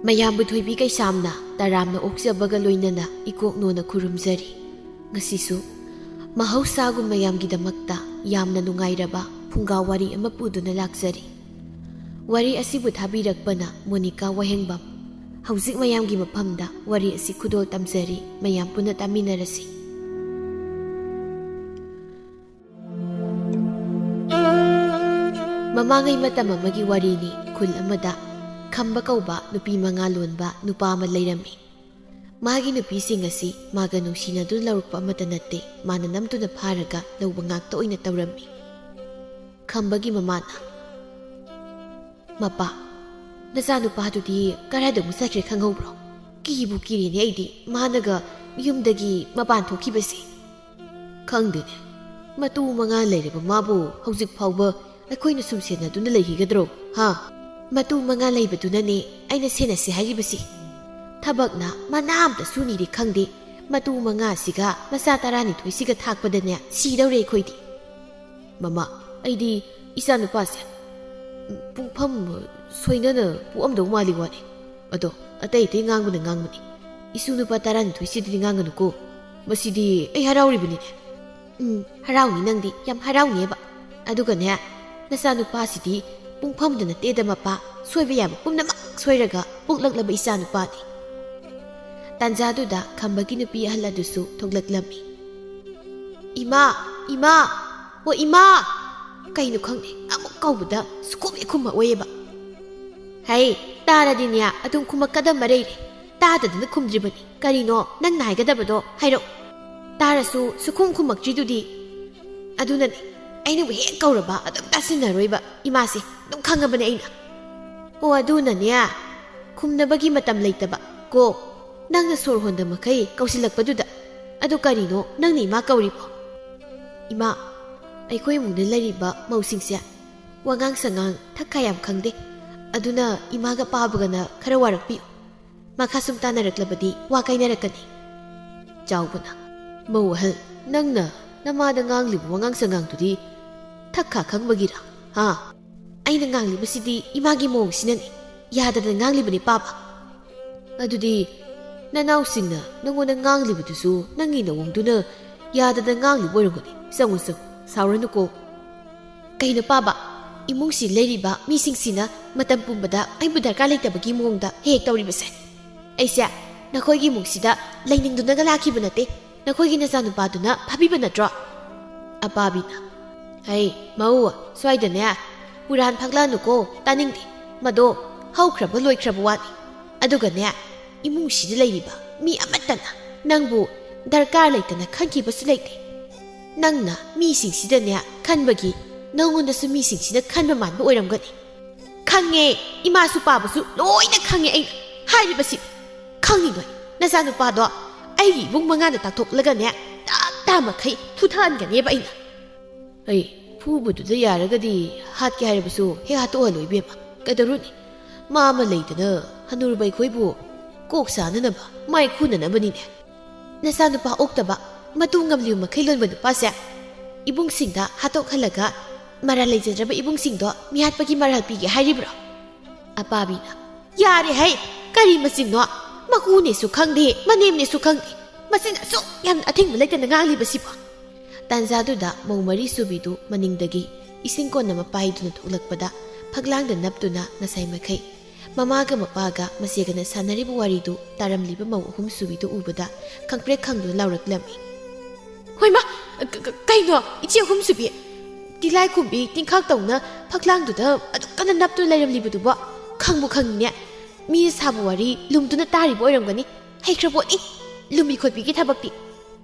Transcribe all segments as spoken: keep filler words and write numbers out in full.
ꯃꯌꯥꯝꯕꯨ ꯊꯣꯏꯕꯤ ꯀꯩꯁꯥꯝꯅ ꯇꯔꯥꯝꯅ ꯑꯣꯛꯆꯕꯒ ꯂꯣꯏꯅꯅ ꯏꯀꯣꯛꯅꯣꯅ ꯈꯨꯔꯨꯝꯖꯔꯤ꯫ ꯉꯁꯤꯁꯨ ꯃꯍꯧꯁꯥꯒꯨꯝ ꯃꯌꯥꯝꯒꯤꯗꯃꯛꯇ ꯌꯥꯝꯅ ꯅꯨꯡꯉꯥꯏꯔꯕ ꯐꯨꯡꯒꯥ ꯋꯥꯔꯤ ꯑꯃ ꯄꯨꯗꯨꯅ ꯂꯥꯛꯆꯔꯤ꯫ ꯋꯥꯔꯤ ꯑꯁꯤꯕꯨ ꯊꯥꯕꯤꯔꯛꯄꯅ ꯃꯣꯅꯤꯀꯥ ꯋꯥꯍꯦꯡꯕꯝ꯫ ꯍꯧꯖꯤꯛ ꯃꯌꯥꯝꯒꯤ ꯃꯐꯝꯗ ꯋꯥꯔꯤ ꯑꯁꯤ ꯈꯨꯗꯣꯜ ꯇꯝꯖꯔꯤ, ꯃꯌꯥꯝ ꯄꯨꯟꯅ ꯇꯥꯃꯤꯟꯅꯔꯁꯤ꯫ ꯃꯃꯥꯡꯉꯩ ꯃꯇꯝ ꯑꯃꯒꯤ ꯋꯥꯔꯤꯅꯤ꯫ ꯈꯨꯜ ꯑꯃꯗ ꯈꯝꯕ ꯀꯧꯕ ꯅꯨꯄꯤ ꯃꯉꯥ ꯂꯣꯟꯕ ꯅꯨꯄꯥ ꯑꯃ ꯂꯩꯔꯝꯃꯤ꯫ ꯃꯥꯒꯤ ꯅꯨꯄꯤꯁꯤꯡ ꯑꯁꯤ ꯃꯥꯒ ꯅꯨꯡꯁꯤꯅꯗꯨꯅ ꯂꯧꯔꯛꯄ ꯑꯃꯠꯇ ꯅꯠꯇꯦ, ꯃꯥꯅ ꯅꯝꯗꯨꯅ ꯐꯥꯔꯒ ꯂꯧꯕ ꯉꯥꯛꯇ ꯑꯣꯏꯅ ꯇꯧꯔꯝꯃꯤ꯫ ꯈꯝꯕꯒꯤ ꯃꯃꯥꯅ, "ꯃꯄꯥ, ꯅꯆꯥꯅꯨꯄꯥꯗꯨꯗꯤ ꯀꯗꯥꯏꯗ ꯑꯃꯨꯛ ꯆꯠꯈ꯭ꯔꯦ ꯈꯪꯍꯧꯕ꯭ꯔꯣ? ꯀꯤꯕꯨ ꯀꯤꯔꯦꯅꯦ ꯑꯩꯗꯤ, ꯃꯥꯅꯒ ꯌꯨꯝꯗꯒꯤ ꯃꯄꯥꯟ ꯊꯣꯛꯈꯤꯕꯁꯦ꯫ ꯈꯪꯗꯦꯅꯦ, ꯃꯇꯨ ꯃꯉꯥ ꯂꯩꯔꯕ ꯃꯥꯕꯨ ꯍꯧꯖꯤꯛ ꯐꯥꯎꯕ ꯑꯩꯈꯣꯏꯅ ꯁꯨꯝ ꯁꯦꯟꯅꯗꯨꯅ ꯂꯩꯈꯤꯒꯗ꯭ꯔꯣ, ꯍꯥ? ꯃꯇꯨ ꯃꯉꯥ ꯂꯩꯕꯗꯨꯅꯅꯦ ꯑꯩꯅ ꯁꯦꯟꯅꯁꯦ ꯍꯥꯏꯔꯤꯕꯁꯤ꯫ ꯊꯕꯛꯅ ꯃꯅꯥ ꯑꯝꯇ ꯁꯨꯅꯤꯗꯤ ꯈꯪꯗꯦ, ꯃꯇꯨ ꯃꯉꯥꯁꯤꯒ ꯃꯆꯥ ꯇꯔꯥꯅꯤꯊꯣꯏꯁꯤꯒ ꯊꯥꯛꯄꯗꯅꯦ ꯁꯤꯗꯧꯔꯦ ꯑꯩꯈꯣꯏꯗꯤ꯫ ꯃꯃꯥ, ꯑꯩꯗꯤ ꯏꯆꯥ ꯅꯨꯄꯥꯁꯦ ꯄꯨꯡꯐꯝ ꯁꯣꯏꯅꯅ ꯄꯣꯛꯑꯝꯗꯧ ꯃꯥꯜꯂꯤ ꯋꯥꯅꯤ꯫ ꯑꯗꯣ ꯑꯇꯩ ꯑꯇꯩ ꯉꯥꯡꯕꯅ ꯉꯥꯡꯕꯅꯤ, ꯏꯁꯨ ꯅꯨꯄꯥ ꯇꯔꯥꯅꯤꯊꯣꯏꯁꯤꯗꯗꯤ ꯉꯥꯡꯒꯅꯨꯀꯣ꯫ ꯃꯁꯤꯗꯤ ꯑꯩ ꯍꯔꯥꯎꯔꯤꯕꯅꯤꯅꯦ꯫" "ꯎꯝ, ꯍꯔꯥꯎꯅꯤ, ꯅꯪꯗꯤ ꯌꯥꯝ ꯍꯔꯥꯎꯅꯦꯕ꯫ ꯑꯗꯨꯒꯅꯦ, ꯅꯆꯥꯅꯨꯄꯥꯁꯤꯗꯤ ꯄꯨꯡꯐꯝꯗ ꯅꯠꯇꯦꯗ ꯃꯄꯥ, ꯁꯣꯏꯕ ꯌꯥꯕ ꯄꯨꯝꯅꯃꯛ ꯁꯣꯏꯔꯒ ꯄꯣꯛꯂꯛꯂꯕ ꯏꯆꯥꯅꯨꯄꯥꯅꯤ꯫" ꯇꯥꯟꯖꯥꯗꯨꯗ ꯈꯝꯕꯒꯤ ꯅꯨꯄꯤ ꯑꯍꯜ ꯑꯗꯨꯁꯨ ꯊꯣꯛꯂꯛꯂꯝꯃꯤ꯫ "ꯏꯃꯥ! ꯏꯃꯥ! ꯑꯣ ꯏꯃꯥ!" ꯀꯩꯅꯣ ꯈꯪꯗꯦ, ꯑꯃꯨꯛ ꯀꯧꯕꯗ ꯁꯨꯈꯨꯝ ꯍꯦꯛ ꯈꯨꯝꯃꯛꯑꯣꯏꯌꯦꯕ꯫ "ꯍꯩ, ꯇꯥꯔꯗꯤꯅꯦ ꯑꯗꯨꯝ ꯈꯨꯝꯃꯛꯀꯗꯕ ꯂꯩꯔꯦ꯫ ꯇꯥꯗꯗꯅ ꯈꯨꯝꯗ꯭ꯔꯤꯕꯅꯤ꯫ ꯀꯔꯤꯅꯣ ꯅꯪꯅ ꯍꯥꯏꯒꯗꯕꯗꯣ ꯍꯥꯏꯔꯛꯎ꯫ ꯇꯥꯔꯁꯨ ꯁꯨꯈꯨꯝ ꯈꯨꯝꯃꯛꯇ꯭ꯔꯤꯗꯨꯗꯤ꯫ ꯑꯗꯨꯅꯅꯦ, ꯑꯩꯅꯕꯨ ꯍꯦꯛ ꯀꯧꯔꯕ ꯑꯗꯨꯝ ꯇꯥꯁꯤꯟꯅꯔꯣꯏꯕ ꯏꯃꯥꯁꯦ, ꯑꯗꯨꯝ ꯈꯪꯉꯕꯅꯦ ꯑꯩꯅ꯫ ꯑꯣ ꯑꯗꯨꯅꯅꯦ, ꯈꯨꯝꯅꯕꯒꯤ ꯃꯇꯝ ꯂꯩꯇꯕ ꯀꯣ, ꯅꯪꯅ ꯁꯣꯔ ꯍꯣꯟꯗ ꯃꯈꯩ ꯀꯧꯁꯤꯜꯂꯛꯄꯗꯨꯗ꯫ ꯑꯗꯨ ꯀꯔꯤꯅꯣ ꯅꯪꯅ ꯏꯃꯥ ꯀꯧꯔꯤꯕꯣ?" "ꯏꯃꯥ, ꯑꯩꯈꯣꯏ ꯏꯃꯨꯡꯗ ꯂꯩꯔꯤꯕ ꯃꯧꯁꯤꯡꯁꯦ ꯋꯥꯉꯥꯡ ꯁꯉꯥꯡ ꯊꯛ ꯈꯥ ꯌꯥꯝ ꯈꯪꯗꯦ꯫ ꯑꯗꯨꯅ ꯏꯃꯥꯒ ꯄꯥꯕꯒꯅ ꯈꯔ ꯋꯥꯔꯛꯄꯤꯌꯨ꯫ ꯃꯈꯥ ꯁꯨꯝ ꯇꯥꯅꯔꯛꯂꯕꯗꯤ ꯋꯥ ꯀꯥꯏꯅꯔꯛꯀꯅꯤ꯫" ꯆꯥꯎꯕꯅ, "ꯃꯧ ꯑꯍꯜ, ꯅꯪꯅ ꯅꯃꯥꯗ ꯉꯥꯡꯂꯤꯕ ꯋꯥꯉꯥꯡ ꯁꯉꯥꯡꯗꯨꯗꯤ ꯊꯛ ꯈꯥ ꯈꯪꯕꯒꯤꯔꯥ? ꯍꯥ? ꯑꯩꯅ ꯉꯥꯡꯂꯤꯕꯁꯤꯗꯤ ꯏꯃꯥꯒꯤ ꯃꯑꯣꯡꯁꯤꯅꯅꯤ꯫ ꯌꯥꯗꯗꯅ ꯉꯥꯡꯂꯤꯕꯅꯤ ꯄꯥꯕ꯫ ꯑꯗꯨꯗꯤ ꯅꯅꯥꯎꯁꯤꯡꯅ ꯅꯪꯉꯣꯟꯗ ꯉꯥꯡꯂꯤꯕꯗꯨꯁꯨ ꯅꯪꯒꯤ ꯅꯋꯣꯡꯗꯨꯅ ꯌꯥꯗꯗꯅ ꯉꯥꯡꯂꯤꯕ ꯑꯣꯏꯔꯝꯒꯅꯤ꯫ ꯆꯪꯉꯨ, ꯆꯪꯉꯨ, ꯁꯥꯎꯔꯅꯨꯀꯣ꯫ ꯀꯩꯅꯣ ꯄꯥꯕ? ꯏꯃꯨꯡꯁꯤ ꯂꯩꯔꯤꯕ ꯃꯤꯁꯤꯡꯁꯤꯅ ꯃꯇꯝ ꯄꯨꯝꯕꯗ ꯑꯩꯕꯨ ꯗꯔꯀꯥꯔ ꯂꯩꯇꯕꯒꯤ ꯃꯑꯣꯡꯗ ꯍꯦꯛ ꯍꯦꯛ ꯇꯧꯔꯤꯕꯁꯦ꯫ ꯑꯩꯁꯦ ꯅꯈꯣꯏꯒꯤ ꯏꯃꯨꯡꯁꯤꯗ ꯂꯩꯅꯤꯡꯗꯨꯅꯒ ꯂꯥꯛꯈꯤꯕ ꯅꯠꯇꯦ꯫ ꯅꯈꯣꯏꯒꯤ ꯅꯆꯥꯅꯨꯄꯥꯗꯨꯅ ꯐꯥꯕꯤꯕ ꯅꯠꯇ꯭ꯔꯣ? ꯑꯄꯥꯕꯤꯅ, "ꯍꯩ, ꯃꯧ, ꯁ꯭ꯋꯥꯏꯗꯅꯦ ꯄꯨꯔꯥꯟ ꯐꯥꯛꯂꯛꯑꯅꯨꯀꯣ, ꯇꯥꯅꯤꯡꯗꯦ꯫ ꯃꯗꯣ ꯍꯧꯈ꯭ꯔꯕ ꯂꯣꯏꯈ꯭ꯔꯕ ꯋꯥꯅꯤ꯫ ꯑꯗꯨꯒꯅꯦ, ꯏꯃꯨꯡꯁꯤꯗ ꯂꯩꯔꯤꯕ ꯃꯤ ꯑꯃꯠꯇꯅ ꯅꯪꯕꯨ ꯗꯔꯀꯥꯔ ꯂꯩꯇꯅ ꯈꯟꯈꯤꯕꯁꯨ ꯂꯩꯇꯦ꯫ ꯅꯪꯅ ꯃꯤꯁꯤꯡꯁꯤꯗꯅꯦ ꯈꯟꯕꯒꯤ ꯅꯪꯉꯣꯟꯗꯁꯨ ꯃꯤꯁꯤꯡꯁꯤꯅ ꯈꯟꯕ ꯃꯥꯟꯕ ꯑꯣꯏꯔꯝꯒꯅꯤ꯫" "ꯈꯪꯉꯦ, ꯏꯃꯥꯁꯨ ꯄꯥꯕꯁꯨ ꯂꯣꯏꯅ ꯈꯪꯉꯦ ꯑꯩꯅ ꯍꯥꯏꯔꯤꯕꯁꯤ꯫ ꯈꯪꯉꯤꯗꯣ ꯅꯆꯥꯅꯨꯄꯥꯗꯣ ꯑꯩꯒꯤ ꯏꯕꯨꯡ ꯃꯉꯥꯗ ꯇꯥꯛꯊꯣꯛꯂꯒꯅꯦ ꯇꯞ ꯇꯥ ꯃꯈꯩ ꯐꯨꯊꯍꯟꯒꯅꯦꯕ ꯑꯩꯅ꯫" "ꯑꯩ ꯐꯨꯕꯗꯨꯗ ꯌꯥꯔꯒꯗꯤ ꯍꯥꯠꯀꯦ ꯍꯥꯏꯔꯕꯁꯨ ꯍꯦꯛ ꯍꯥꯠꯇꯣꯛꯍꯜꯂꯣ ꯏꯕꯦꯝꯃ꯫ ꯀꯩꯗꯧꯔꯨꯅꯤ? ꯃꯥ ꯑꯃ ꯂꯩꯗꯅ ꯍꯅꯨꯔꯕ ꯑꯩꯈꯣꯏꯕꯨ ꯀꯣꯛ ꯁꯥꯅꯅꯕ, ꯃꯥꯏ ꯈꯨꯅꯅꯕꯅꯤꯅꯦ꯫" "ꯅꯆꯥꯅꯨꯄꯥ ꯑꯣꯛꯇꯕ, ꯃꯇꯨ ꯉꯝꯂꯤꯕ ꯃꯈꯩ ꯂꯣꯟꯕ ꯅꯨꯄꯥꯁꯦ ꯏꯕꯨꯡꯁꯤꯡꯗ ꯍꯥꯠꯇꯣꯛꯍꯜꯂꯒ ꯃꯔꯥꯜ ꯂꯩꯖꯗ꯭ꯔꯕ ꯏꯕꯨꯡꯁꯤꯡꯗꯣ ꯃꯤꯍꯥꯠꯄꯒꯤ ꯃꯔꯥꯜ ꯄꯤꯒꯦ ꯍꯥꯏꯔꯤꯕ꯭ꯔꯣ?" ꯑꯄꯥꯕꯤꯅ, "ꯌꯥꯔꯦ ꯍꯩ! ꯀꯔꯤ ꯃꯆꯤꯟꯅꯣ? ꯃꯀꯨꯅꯦꯁꯨ ꯈꯪꯗꯦ, ꯃꯅꯦꯝꯅꯦꯁꯨ ꯈꯪꯗꯦ꯫ ꯃꯆꯤꯟ ꯑꯁꯨꯛ ꯌꯥꯝꯅ ꯑꯊꯤꯡꯕ ꯂꯩꯇꯅ ꯉꯥꯡꯂꯤꯕꯁꯤꯕꯣ?" ꯇꯥꯟꯖꯥꯗꯨꯗ ꯃꯧ ꯃꯔꯤ ꯁꯨꯕꯤꯗꯨ ꯃꯅꯤꯡꯗꯒꯤ ꯏꯁꯤꯡ ꯀꯣꯟ ꯑꯃ ꯄꯥꯏꯗꯨꯅ ꯊꯣꯛꯂꯛꯄꯗ ꯐꯛꯂꯥꯡꯗ ꯅꯞꯇꯨꯅ ꯉꯁꯥꯏ ꯃꯈꯩ ꯃꯃꯥꯒ ꯃꯄꯥꯒ ꯃꯆꯦꯒꯅ ꯁꯥꯟꯅꯔꯤꯕ ꯋꯥꯔꯤꯗꯨ ꯇꯥꯔꯝꯂꯤꯕ ꯃꯧ ꯑꯍꯨꯝ ꯁꯨꯕꯤꯗꯨ ꯎꯕꯗ ꯈꯪꯄ꯭ꯔꯦꯛ ꯈꯪꯗꯨꯅ ꯂꯥꯎꯔꯛꯂꯝꯃꯤ꯫ "ꯍꯣꯏꯃ! ꯀ-, ꯀ-, ꯀꯩꯅꯣ? ꯏꯆꯦ ꯑꯍꯨꯝ ꯁꯨꯕꯤ ꯇꯤꯂꯥꯏꯈꯨꯝꯕꯤ ꯇꯤꯟꯈꯥꯛ ꯇꯧꯅ ꯐꯛꯂꯥꯡꯗꯨꯗ ꯑꯗꯨꯛ ꯀꯟꯅ ꯅꯞꯇꯨꯅ ꯂꯩꯔꯝꯂꯤꯕꯗꯨꯕꯣ? ꯈꯪꯕꯨ ꯈꯪꯉꯤꯅꯦ꯫ ꯃꯤꯅ ꯁꯥꯕ ꯋꯥꯔꯤ ꯂꯨꯝꯗꯨꯅ ꯇꯥꯔꯤꯕ ꯑꯣꯏꯔꯝꯒꯅꯤ꯫ ꯍꯩꯈ꯭ꯔ ꯄꯣꯠꯅꯤ ꯂꯨꯝꯕꯤ ꯈꯣꯠꯄꯤꯒꯤ ꯊꯕꯛꯇꯤ꯫"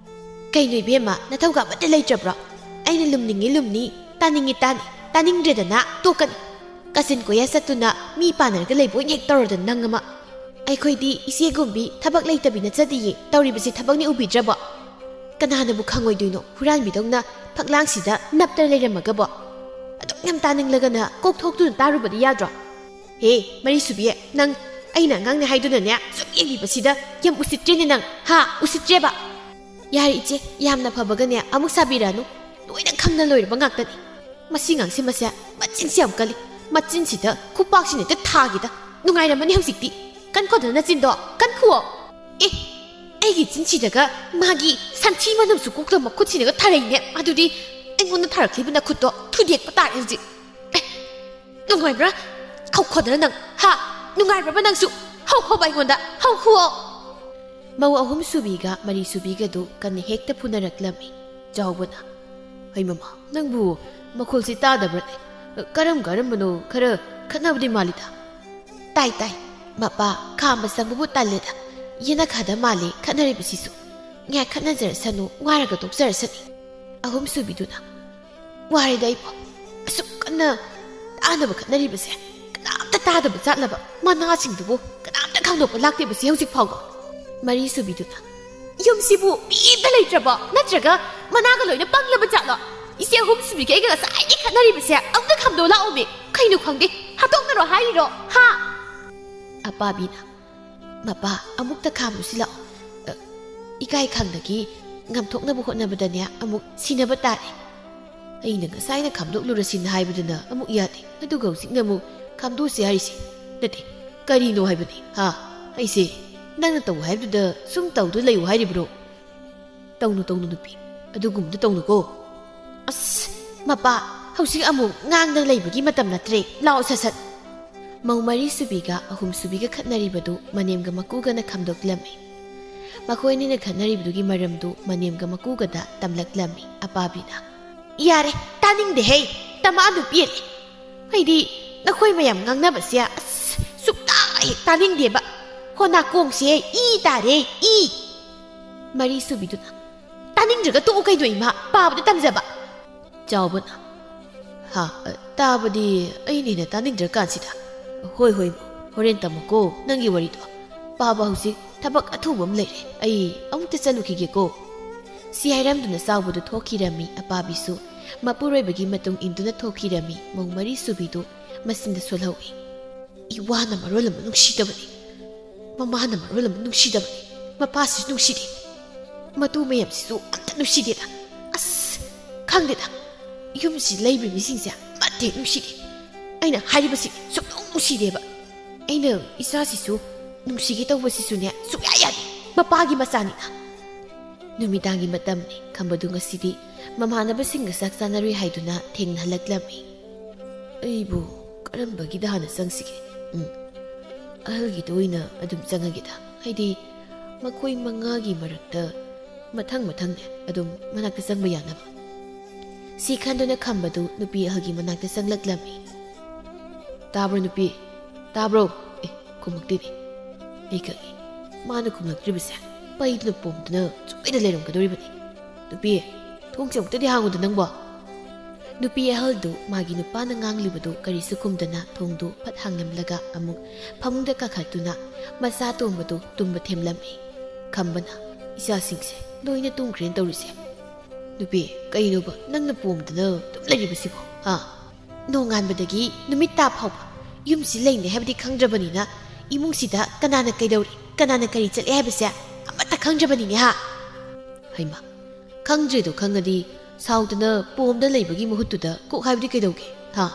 "ꯀꯩꯅꯣ ꯏꯕꯦꯝꯃ, ꯅꯊꯧꯒ ꯑꯃꯠꯇ ꯂꯩꯇ꯭ꯔꯕ꯭ꯔꯣ? ꯑꯩꯅ ꯂꯨꯝꯅꯤꯡꯉꯤ ꯂꯨꯝꯅꯤ, ꯇꯥꯅꯤꯡꯉꯤ ꯇꯥꯅꯤ, ꯇꯥꯅꯤꯡꯗ꯭ꯔꯦꯗꯅ ꯇꯣꯛꯀꯅꯤ꯫ ꯀꯥꯆꯤꯟ ꯀꯣꯏꯌꯥ ꯆꯠꯇꯨꯅ ꯃꯤ ꯄꯥꯟꯅꯔꯒ ꯂꯩꯕ ꯑꯣꯏꯅ ꯍꯦꯛ ꯇꯧꯔꯗꯅ ꯅꯪ ꯑꯃ꯫ ꯑꯩꯈꯣꯏꯗꯤ ꯏꯆꯦꯒꯨꯝꯕꯤ ꯊꯕꯛ ꯂꯩꯇꯕꯤ ꯅꯠꯆꯗꯤꯌꯦ, ꯇꯧꯔꯤꯕꯁꯤ ꯊꯕꯛꯅꯤ ꯎꯕꯤꯗ꯭ꯔꯕꯣ? ꯀꯅꯥꯅꯕꯨ ꯈꯪꯉꯣꯏꯗꯣꯏꯅꯣ ꯍꯨꯔꯥꯟꯕꯤꯗꯧꯅ ꯐꯛꯂꯥꯡꯁꯤꯗ ꯅꯞꯇꯅ ꯂꯩꯔꯝꯃꯒꯕꯣ? ꯑꯗꯨꯛ ꯌꯥꯝ ꯇꯥꯅꯤꯡꯂꯒꯅ ꯀꯣꯛ ꯊꯣꯛꯇꯨꯅ ꯇꯥꯔꯨꯕꯗꯤ ꯌꯥꯗ꯭ꯔꯣ?" "ꯍꯦ, ꯃꯔꯤ ꯁꯨꯕꯤ, ꯅꯪ ꯑꯩꯅ ꯑꯉꯥꯡꯅꯦ ꯍꯥꯏꯗꯨꯅꯅꯦ ꯁꯨꯝ ꯌꯦꯡꯂꯤꯕꯁꯤꯗ ꯌꯥꯝ ꯎꯁꯤꯠꯇ꯭ꯔꯦꯅꯦ ꯅꯪ, ꯍꯥ? ꯎꯁꯤꯠꯇ꯭ꯔꯦꯕ?" "ꯌꯥꯔꯦ ꯏꯆꯦ, ꯌꯥꯝꯅ ꯐꯕꯒꯅꯦ ꯑꯃꯨꯛ ꯁꯥꯕꯤꯔꯛꯑꯅꯨ꯫ ꯂꯣꯏꯅ ꯈꯪꯅ ꯂꯣꯏꯔꯕ ꯉꯥꯛꯇꯅꯤ꯫ ꯃꯁꯤ ꯉꯥꯡꯁꯤ ꯃꯁꯦ ꯃꯆꯤꯟꯁꯤ ꯌꯥꯝ ꯀꯜꯂꯤ꯫ ꯃꯆꯤꯟꯁꯤꯗ ꯈꯨꯄꯥꯛꯁꯤꯅ ꯍꯦꯛꯇ ꯊꯥꯒꯦꯗ꯫ ꯅꯨꯡꯉꯥꯏꯔꯝꯃꯅꯤ ꯍꯧꯖꯤꯛꯇꯤ꯫ ꯀꯟꯈꯣꯗꯅ ꯅꯆꯤꯟꯗꯣ, ꯀꯟꯈꯨꯑꯣ꯫ ꯑꯦ, ꯑꯩꯒꯤ ꯆꯤꯟꯁꯤꯗꯒ ꯃꯥꯒꯤ ꯁꯟꯊꯤ ꯃꯅꯝꯁꯨ ꯀꯣꯛꯇ ꯃꯈꯨꯠꯁꯤꯅꯒ ꯊꯥꯔꯛꯏꯅꯦ꯫ ꯑꯗꯨꯗꯤ ꯑꯩꯉꯣꯟꯗ ꯊꯥꯔꯛꯂꯤꯕ ꯅꯈꯨꯠꯇꯣ ꯊꯨꯗꯦꯛꯄ ꯇꯥꯔꯦ ꯍꯧꯖꯤꯛ꯫ ꯑꯦ, ꯅꯨꯡꯉꯥꯏꯕ꯭ꯔꯥ? ꯍꯧꯈꯣꯗꯅ ꯅꯪ, ꯍꯥ? ꯅꯨꯡꯉꯥꯏꯕ꯭ꯔꯕ ꯅꯪꯁꯨ? ꯍꯧꯈꯣꯕ ꯑꯩꯉꯣꯟꯗ, ꯍꯧꯈꯨꯑꯣ꯫ ꯃꯧ ꯑꯍꯨꯝ ꯁꯨꯕꯤꯒ ꯃꯔꯤ ꯁꯨꯕꯤꯒꯗꯨ ꯀꯟꯅ ꯍꯦꯛꯇ ꯐꯨꯅꯔꯛꯂꯝꯃꯤ꯫ ꯆꯥꯎꯕꯅ, "ꯍꯩ ꯃꯃꯥ, ꯅꯪꯕꯨ ꯃꯈꯣꯜꯁꯤ ꯇꯥꯗꯕ꯭ꯔꯅꯦ? ꯀꯔꯝ ꯀꯔꯝꯕꯅꯣ ꯈꯔ ꯈꯠꯅꯕꯗꯤ ꯃꯥꯜꯂꯤꯗ?" "ꯇꯥꯏ, ꯇꯥꯏ꯫ ꯃꯄꯥ, ꯈꯥꯝꯕ ꯆꯪꯕꯕꯨ ꯇꯜꯂꯦꯗ꯫ ꯌꯦꯅꯈꯥꯗ ꯃꯥꯜꯂꯦ ꯈꯠꯅꯔꯤꯕꯁꯤꯁꯨ꯫ ꯉꯥꯏ ꯈꯠꯅꯖꯔꯁꯅꯨ, ꯋꯥꯔꯒ ꯇꯣꯛꯆꯔꯁꯅꯤ꯫" ꯑꯍꯨꯝ ꯁꯨꯕꯤꯗꯨꯅ, "ꯋꯥꯔꯦꯗ ꯑꯩꯕꯣ꯫ ꯑꯁꯨꯛ ꯀꯟꯅ ꯇꯥꯅꯕ ꯈꯠꯅꯔꯤꯕꯁꯦ ꯀꯅꯥꯝꯇ ꯇꯥꯗꯕ ꯆꯥꯠꯂꯕ? ꯃꯅꯥꯁꯤꯡꯗꯨꯕꯨ ꯀꯅꯥꯝꯇ ꯈꯪꯗꯣꯛꯄ ꯂꯥꯛꯇꯦꯕꯁꯦ ꯍꯧꯖꯤꯛ ꯐꯥꯎꯕ?" ꯃꯔꯤ ꯁꯨꯕꯤꯗꯨꯅ, "ꯌꯨꯝꯁꯤꯕꯨ ꯃꯤ ꯑꯝꯇ ꯂꯩꯇ꯭ꯔꯕꯣ? ꯅꯠꯇ꯭ꯔꯒ ꯃꯅꯥꯒ ꯂꯣꯏꯅ ꯄꯪꯂꯕ ꯖꯥꯠꯂꯣ? ꯏꯆꯦ ꯑꯍꯨꯝ ꯁꯨꯕꯤꯒ ꯑꯩꯒ ꯉꯁꯥꯏꯗꯒꯤ ꯈꯠꯅꯔꯤꯕꯁꯦ ꯑꯝꯇ ꯈꯥꯝꯗꯣꯛ ꯂꯥꯛꯑꯣꯃꯤ꯫ ꯀꯩꯅꯣ ꯈꯪꯗꯦ, ꯍꯥꯠꯇꯣꯛꯅꯔꯣ ꯍꯥꯏꯔꯤꯔꯣ, ꯍꯥ?" ꯑꯄꯥꯕꯤꯅ, "ꯃꯄꯥ, ꯑꯃꯨꯛꯇ ꯈꯥꯝꯂꯨꯁꯤ ꯂꯥꯛꯑꯣ꯫ ꯑ, ꯏꯀꯥꯏ ꯈꯪꯗꯒꯤ ꯉꯝꯊꯣꯛꯅꯕ ꯍꯣꯠꯅꯕꯗꯅꯦ ꯑꯃꯨꯛ ꯁꯤꯅꯕ ꯇꯥꯔꯦ꯫ ꯑꯩꯅ ꯉꯁꯥꯏꯅ ꯈꯥꯝꯗꯣꯛꯂꯨꯔꯁꯤꯅ ꯍꯥꯏꯕꯗꯨꯅ ꯑꯃꯨꯛ ꯌꯥꯗꯦ, ꯑꯗꯨꯒ ꯍꯧꯖꯤꯛꯅ ꯑꯃꯨꯛ ꯈꯥꯝꯗꯣꯛꯁꯤ ꯍꯥꯏꯔꯤꯁꯤ꯫ ꯅꯠꯇꯦ, ꯀꯔꯤꯅꯣ ꯍꯥꯏꯕꯅꯤ, ꯍꯥ? ꯑꯩꯁꯦ ꯅꯪꯅ ꯇꯧ ꯍꯥꯏꯕꯗꯨꯗ ꯁꯨꯝ ꯇꯧꯗꯨꯅ ꯂꯩꯌꯨ ꯍꯥꯏꯔꯤꯕ꯭ꯔꯣ? ꯇꯧꯅꯨ, ꯇꯧꯅꯨ ꯅꯨꯄꯤ, ꯑꯗꯨꯒꯨꯝꯕꯗꯨ ꯇꯧꯅꯨꯀꯣ꯫" "ꯑꯁ, ꯃꯄꯥ, ꯍꯧꯖꯤꯛ ꯑꯃꯨꯛ ꯉꯥꯡꯗꯅ ꯂꯩꯕꯒꯤ ꯃꯇꯝ ꯅꯠꯇ꯭ꯔꯦ꯫ ꯂꯥꯛꯑꯣ ꯁꯠ ꯁꯠ꯫" ꯃꯧ ꯃꯔꯤ ꯁꯨꯕꯤꯒ ꯑꯍꯨꯝ ꯁꯨꯕꯤꯒ ꯈꯠꯅꯔꯤꯕꯗꯨ ꯃꯅꯦꯝꯒ ꯃꯀꯨꯒꯅ ꯈꯥꯝꯗꯣꯛꯂꯝꯃꯤ꯫ ꯃꯈꯣꯏ ꯑꯅꯤꯅ ꯈꯠꯅꯔꯤꯕꯗꯨꯒꯤ ꯃꯔꯝꯗꯨ ꯃꯅꯦꯝꯒ ꯃꯀꯨꯒꯗ ꯇꯝꯂꯛꯂꯝꯃꯤ꯫ ꯑꯄꯥꯕꯤꯅ, "ꯌꯥꯔꯦ, ꯇꯥꯅꯤꯡꯗꯦꯍꯦ꯫ ꯇꯃꯥꯗꯨ ꯄꯦꯜꯂꯦ꯫ ꯑꯩꯗꯤ ꯅꯈꯣꯏ ꯃꯌꯥꯝ ꯉꯥꯡꯅꯕꯁꯦ, ꯑꯁ, ꯁꯨꯛꯇꯥ ꯍꯦꯛ ꯇꯥꯅꯤꯡꯗꯦꯕ꯫ ꯍꯣ ꯅꯥꯀꯣꯡꯁꯦ ꯏ ꯇꯥꯔꯦ, ꯏ꯫" ꯃꯔꯤ ꯁꯨꯕꯤꯗꯨꯅ, "ꯇꯥꯅꯤꯡꯗ꯭ꯔꯒ ꯇꯣꯛꯎ ꯀꯩꯅꯣ ꯏꯃꯥ, ꯄꯥꯕꯗ ꯇꯝꯖꯕ꯫" ꯆꯥꯎꯕꯅ, "ꯍꯥ, ꯇꯥꯕꯗꯤ ꯑꯩꯅ ꯍꯦꯟꯅ ꯇꯥꯅꯤꯡꯗ꯭ꯔꯀꯥꯟꯁꯤꯗ꯫ ꯍꯣꯏ, ꯍꯣꯏ, ꯍꯣꯔꯦꯟ ꯇꯝꯃꯨꯀꯣ ꯅꯪꯒꯤ ꯋꯥꯔꯤꯗꯣ꯫ ꯄꯥꯕ ꯍꯧꯖꯤꯛ ꯊꯕꯛ ꯑꯊꯨꯕ ꯑꯃ ꯂꯩꯔꯦ꯫ ꯑꯩ ꯑꯃꯨꯛꯇ ꯆꯠꯂꯨꯈꯤꯒꯦꯀꯣ꯫" ꯁꯤ ꯍꯥꯏꯔꯝꯗꯨꯅ ꯆꯥꯎꯕꯗꯨ ꯊꯣꯛꯈꯤꯔꯝꯃꯤ꯫ ꯑꯄꯥꯕꯤꯁꯨ ꯃꯄꯨꯔꯣꯏꯕꯒꯤ ꯃꯇꯨꯡ ꯏꯟꯗꯨꯅ ꯊꯣꯛꯈꯤꯔꯝꯃꯤ꯫ ꯃꯧ ꯃꯔꯤ ꯁꯨꯕꯤꯗꯨ ꯃꯆꯤꯟꯗ ꯁꯣꯜꯍꯧꯏ꯫ "ꯏꯋꯥꯅ ꯃꯔꯣꯜ ꯑꯃ ꯅꯨꯡꯁꯤꯗꯕꯅꯤ, ꯃꯃꯥꯅ ꯃꯔꯣꯜ ꯑꯃ ꯅꯨꯡꯁꯤꯗꯕꯅꯤ, ꯃꯄꯥꯁꯤꯁꯨ ꯅꯨꯡꯁꯤꯗꯦ꯫ ꯃꯇꯨ ꯃꯌꯥꯝꯁꯤꯁꯨ ꯑꯝꯇ ꯅꯨꯡꯁꯤꯗꯦꯗ꯫ ꯑꯁ, ꯈꯪꯗꯦꯗ, ꯌꯨꯝꯁꯤ ꯂꯩꯕ ꯃꯤꯁꯤꯡꯁꯦ ꯑꯃꯠꯇ ꯍꯦꯛ ꯅꯨꯡꯁꯤꯗꯦ꯫ ꯑꯩꯅ ꯍꯥꯏꯔꯤꯕꯁꯤ ꯁꯨꯡꯅꯨꯡ ꯅꯨꯡꯁꯤꯗꯦꯕ꯫ ꯑꯩꯅ ꯏꯆꯥꯁꯤꯁꯨ ꯅꯨꯡꯁꯤꯒꯦ ꯇꯧꯕꯁꯤꯁꯨꯅꯦ, ꯁꯨꯛꯌꯥ ꯌꯥꯗꯦ꯫ ꯃꯄꯥꯒꯤ ꯃꯆꯥꯅꯤꯅ꯫ ꯅꯨꯃꯤꯗꯥꯡꯒꯤ ꯃꯇꯝꯅꯤ꯫ ꯈꯝꯕꯗꯨ ꯉꯁꯤꯗꯤ ꯃꯃꯥꯟꯅꯕꯁꯤꯡꯒ ꯆꯥꯛ ꯆꯥꯅꯔꯨꯏ ꯍꯥꯏꯗꯨꯅ ꯊꯦꯡꯅꯍꯜꯂꯛꯂꯝꯃꯤ꯫ ꯑꯩꯕꯨ ꯀꯔꯝꯕꯒꯤꯗ ꯍꯥꯟꯅ ꯆꯪꯁꯤꯒꯦ? ꯎꯝ, ꯑꯍꯜꯒꯤꯗ ꯑꯣꯏꯅ ꯑꯗꯨꯝ ꯆꯪꯉꯒꯦꯗ꯫ ꯍꯥꯏꯗꯤ, ꯃꯈꯣꯏ ꯃꯉꯥꯒꯤ ꯃꯔꯛꯇ ꯃꯊꯪ ꯃꯊꯪꯅꯦ ꯑꯗꯨꯝ ꯃꯅꯥꯛꯇ ꯆꯪꯕ ꯌꯥꯅꯕ꯫ ꯁꯤ ꯈꯟꯗꯨꯅ ꯈꯝꯕꯗꯨ ꯅꯨꯄꯤ ꯑꯍꯜꯒꯤ ꯃꯅꯥꯛꯇ ꯆꯪꯂꯛꯂꯝꯃꯤ꯫ "ꯇꯥꯕ꯭ꯔꯣ ꯅꯨꯄꯤ? ꯇꯥꯕ꯭ꯔꯣ?" ꯑꯦ, ꯈꯨꯝꯃꯛꯇꯦꯅꯦ꯫ ꯑꯩ ꯈꯪꯉꯤ, ꯃꯥꯅ ꯈꯨꯝꯂꯛꯇ꯭ꯔꯤꯕꯁꯦ ꯄꯩꯗꯨꯅ ꯄꯣꯝꯗꯨꯅ ꯆꯨꯞꯄꯩꯗ ꯂꯩꯔꯝꯒꯗꯧꯔꯤꯕꯅꯤ꯫ "ꯅꯨꯄꯤ, ꯊꯣꯡꯁꯦ ꯑꯃꯨꯛꯇꯗꯤ ꯍꯥꯡꯉꯨꯗ ꯅꯪꯕꯣ?" ꯅꯨꯄꯤ ꯑꯍꯜꯗꯨ ꯃꯥꯒꯤ ꯅꯨꯄꯥꯅ ꯉꯥꯡꯂꯤꯕꯗꯨ ꯀꯔꯤꯁꯨ ꯈꯨꯝꯗꯅ ꯊꯣꯡꯗꯨ ꯐꯠ ꯍꯥꯡꯂꯝꯂꯒ ꯑꯃꯨꯛ ꯐꯃꯨꯡꯗ ꯀꯥꯈꯠꯇꯨꯅ ꯃꯆꯥ ꯑꯇꯣꯝꯕꯗꯨ ꯇꯨꯝꯕ ꯊꯦꯝꯂꯝꯃꯤ꯫ ꯈꯝꯕꯅ, "ꯏꯆꯥꯁꯤꯡꯁꯦ ꯂꯣꯏꯅ ꯇꯨꯝꯈ꯭ꯔꯦꯅ ꯇꯧꯔꯤꯁꯦ꯫ ꯅꯨꯄꯤ, ꯀꯩꯅꯣꯕ ꯅꯪꯅ ꯄꯣꯝꯗꯅ ꯑꯗꯨꯝ ꯂꯩꯔꯤꯕꯁꯤꯕꯣ, ꯍꯥ? ꯅꯣꯡꯉꯥꯟꯕꯗꯒꯤ ꯅꯨꯃꯤꯠ ꯇꯥ ꯐꯥꯎꯕ ꯌꯨꯝꯁꯤ ꯂꯩꯅꯦ ꯍꯥꯏꯕꯗꯤ ꯈꯪꯗ꯭ꯔꯕꯅꯤꯅ ꯏꯃꯨꯡꯁꯤꯗ ꯀꯅꯥꯅ ꯀꯩꯗꯧꯔꯤ, ꯀꯅꯥꯅ ꯀꯔꯤ ꯆꯠꯂꯤ ꯍꯥꯏꯕꯁꯦ ꯑꯃꯠꯇ ꯈꯪꯗ꯭ꯔꯕꯅꯤꯅꯦ, ꯍꯥ?" ꯍꯩꯃꯥ, ꯈꯪꯗ꯭ꯔꯦꯗꯣ ꯈꯪꯉꯗꯤ ꯁꯥꯎꯗꯅ ꯄꯣꯝꯗ ꯂꯩꯕꯒꯤ ꯃꯍꯨꯠꯇꯨꯗ ꯀꯣꯛ ꯍꯥꯏꯕꯗꯤ ꯀꯩꯗꯧꯒꯦ, ꯍꯥ?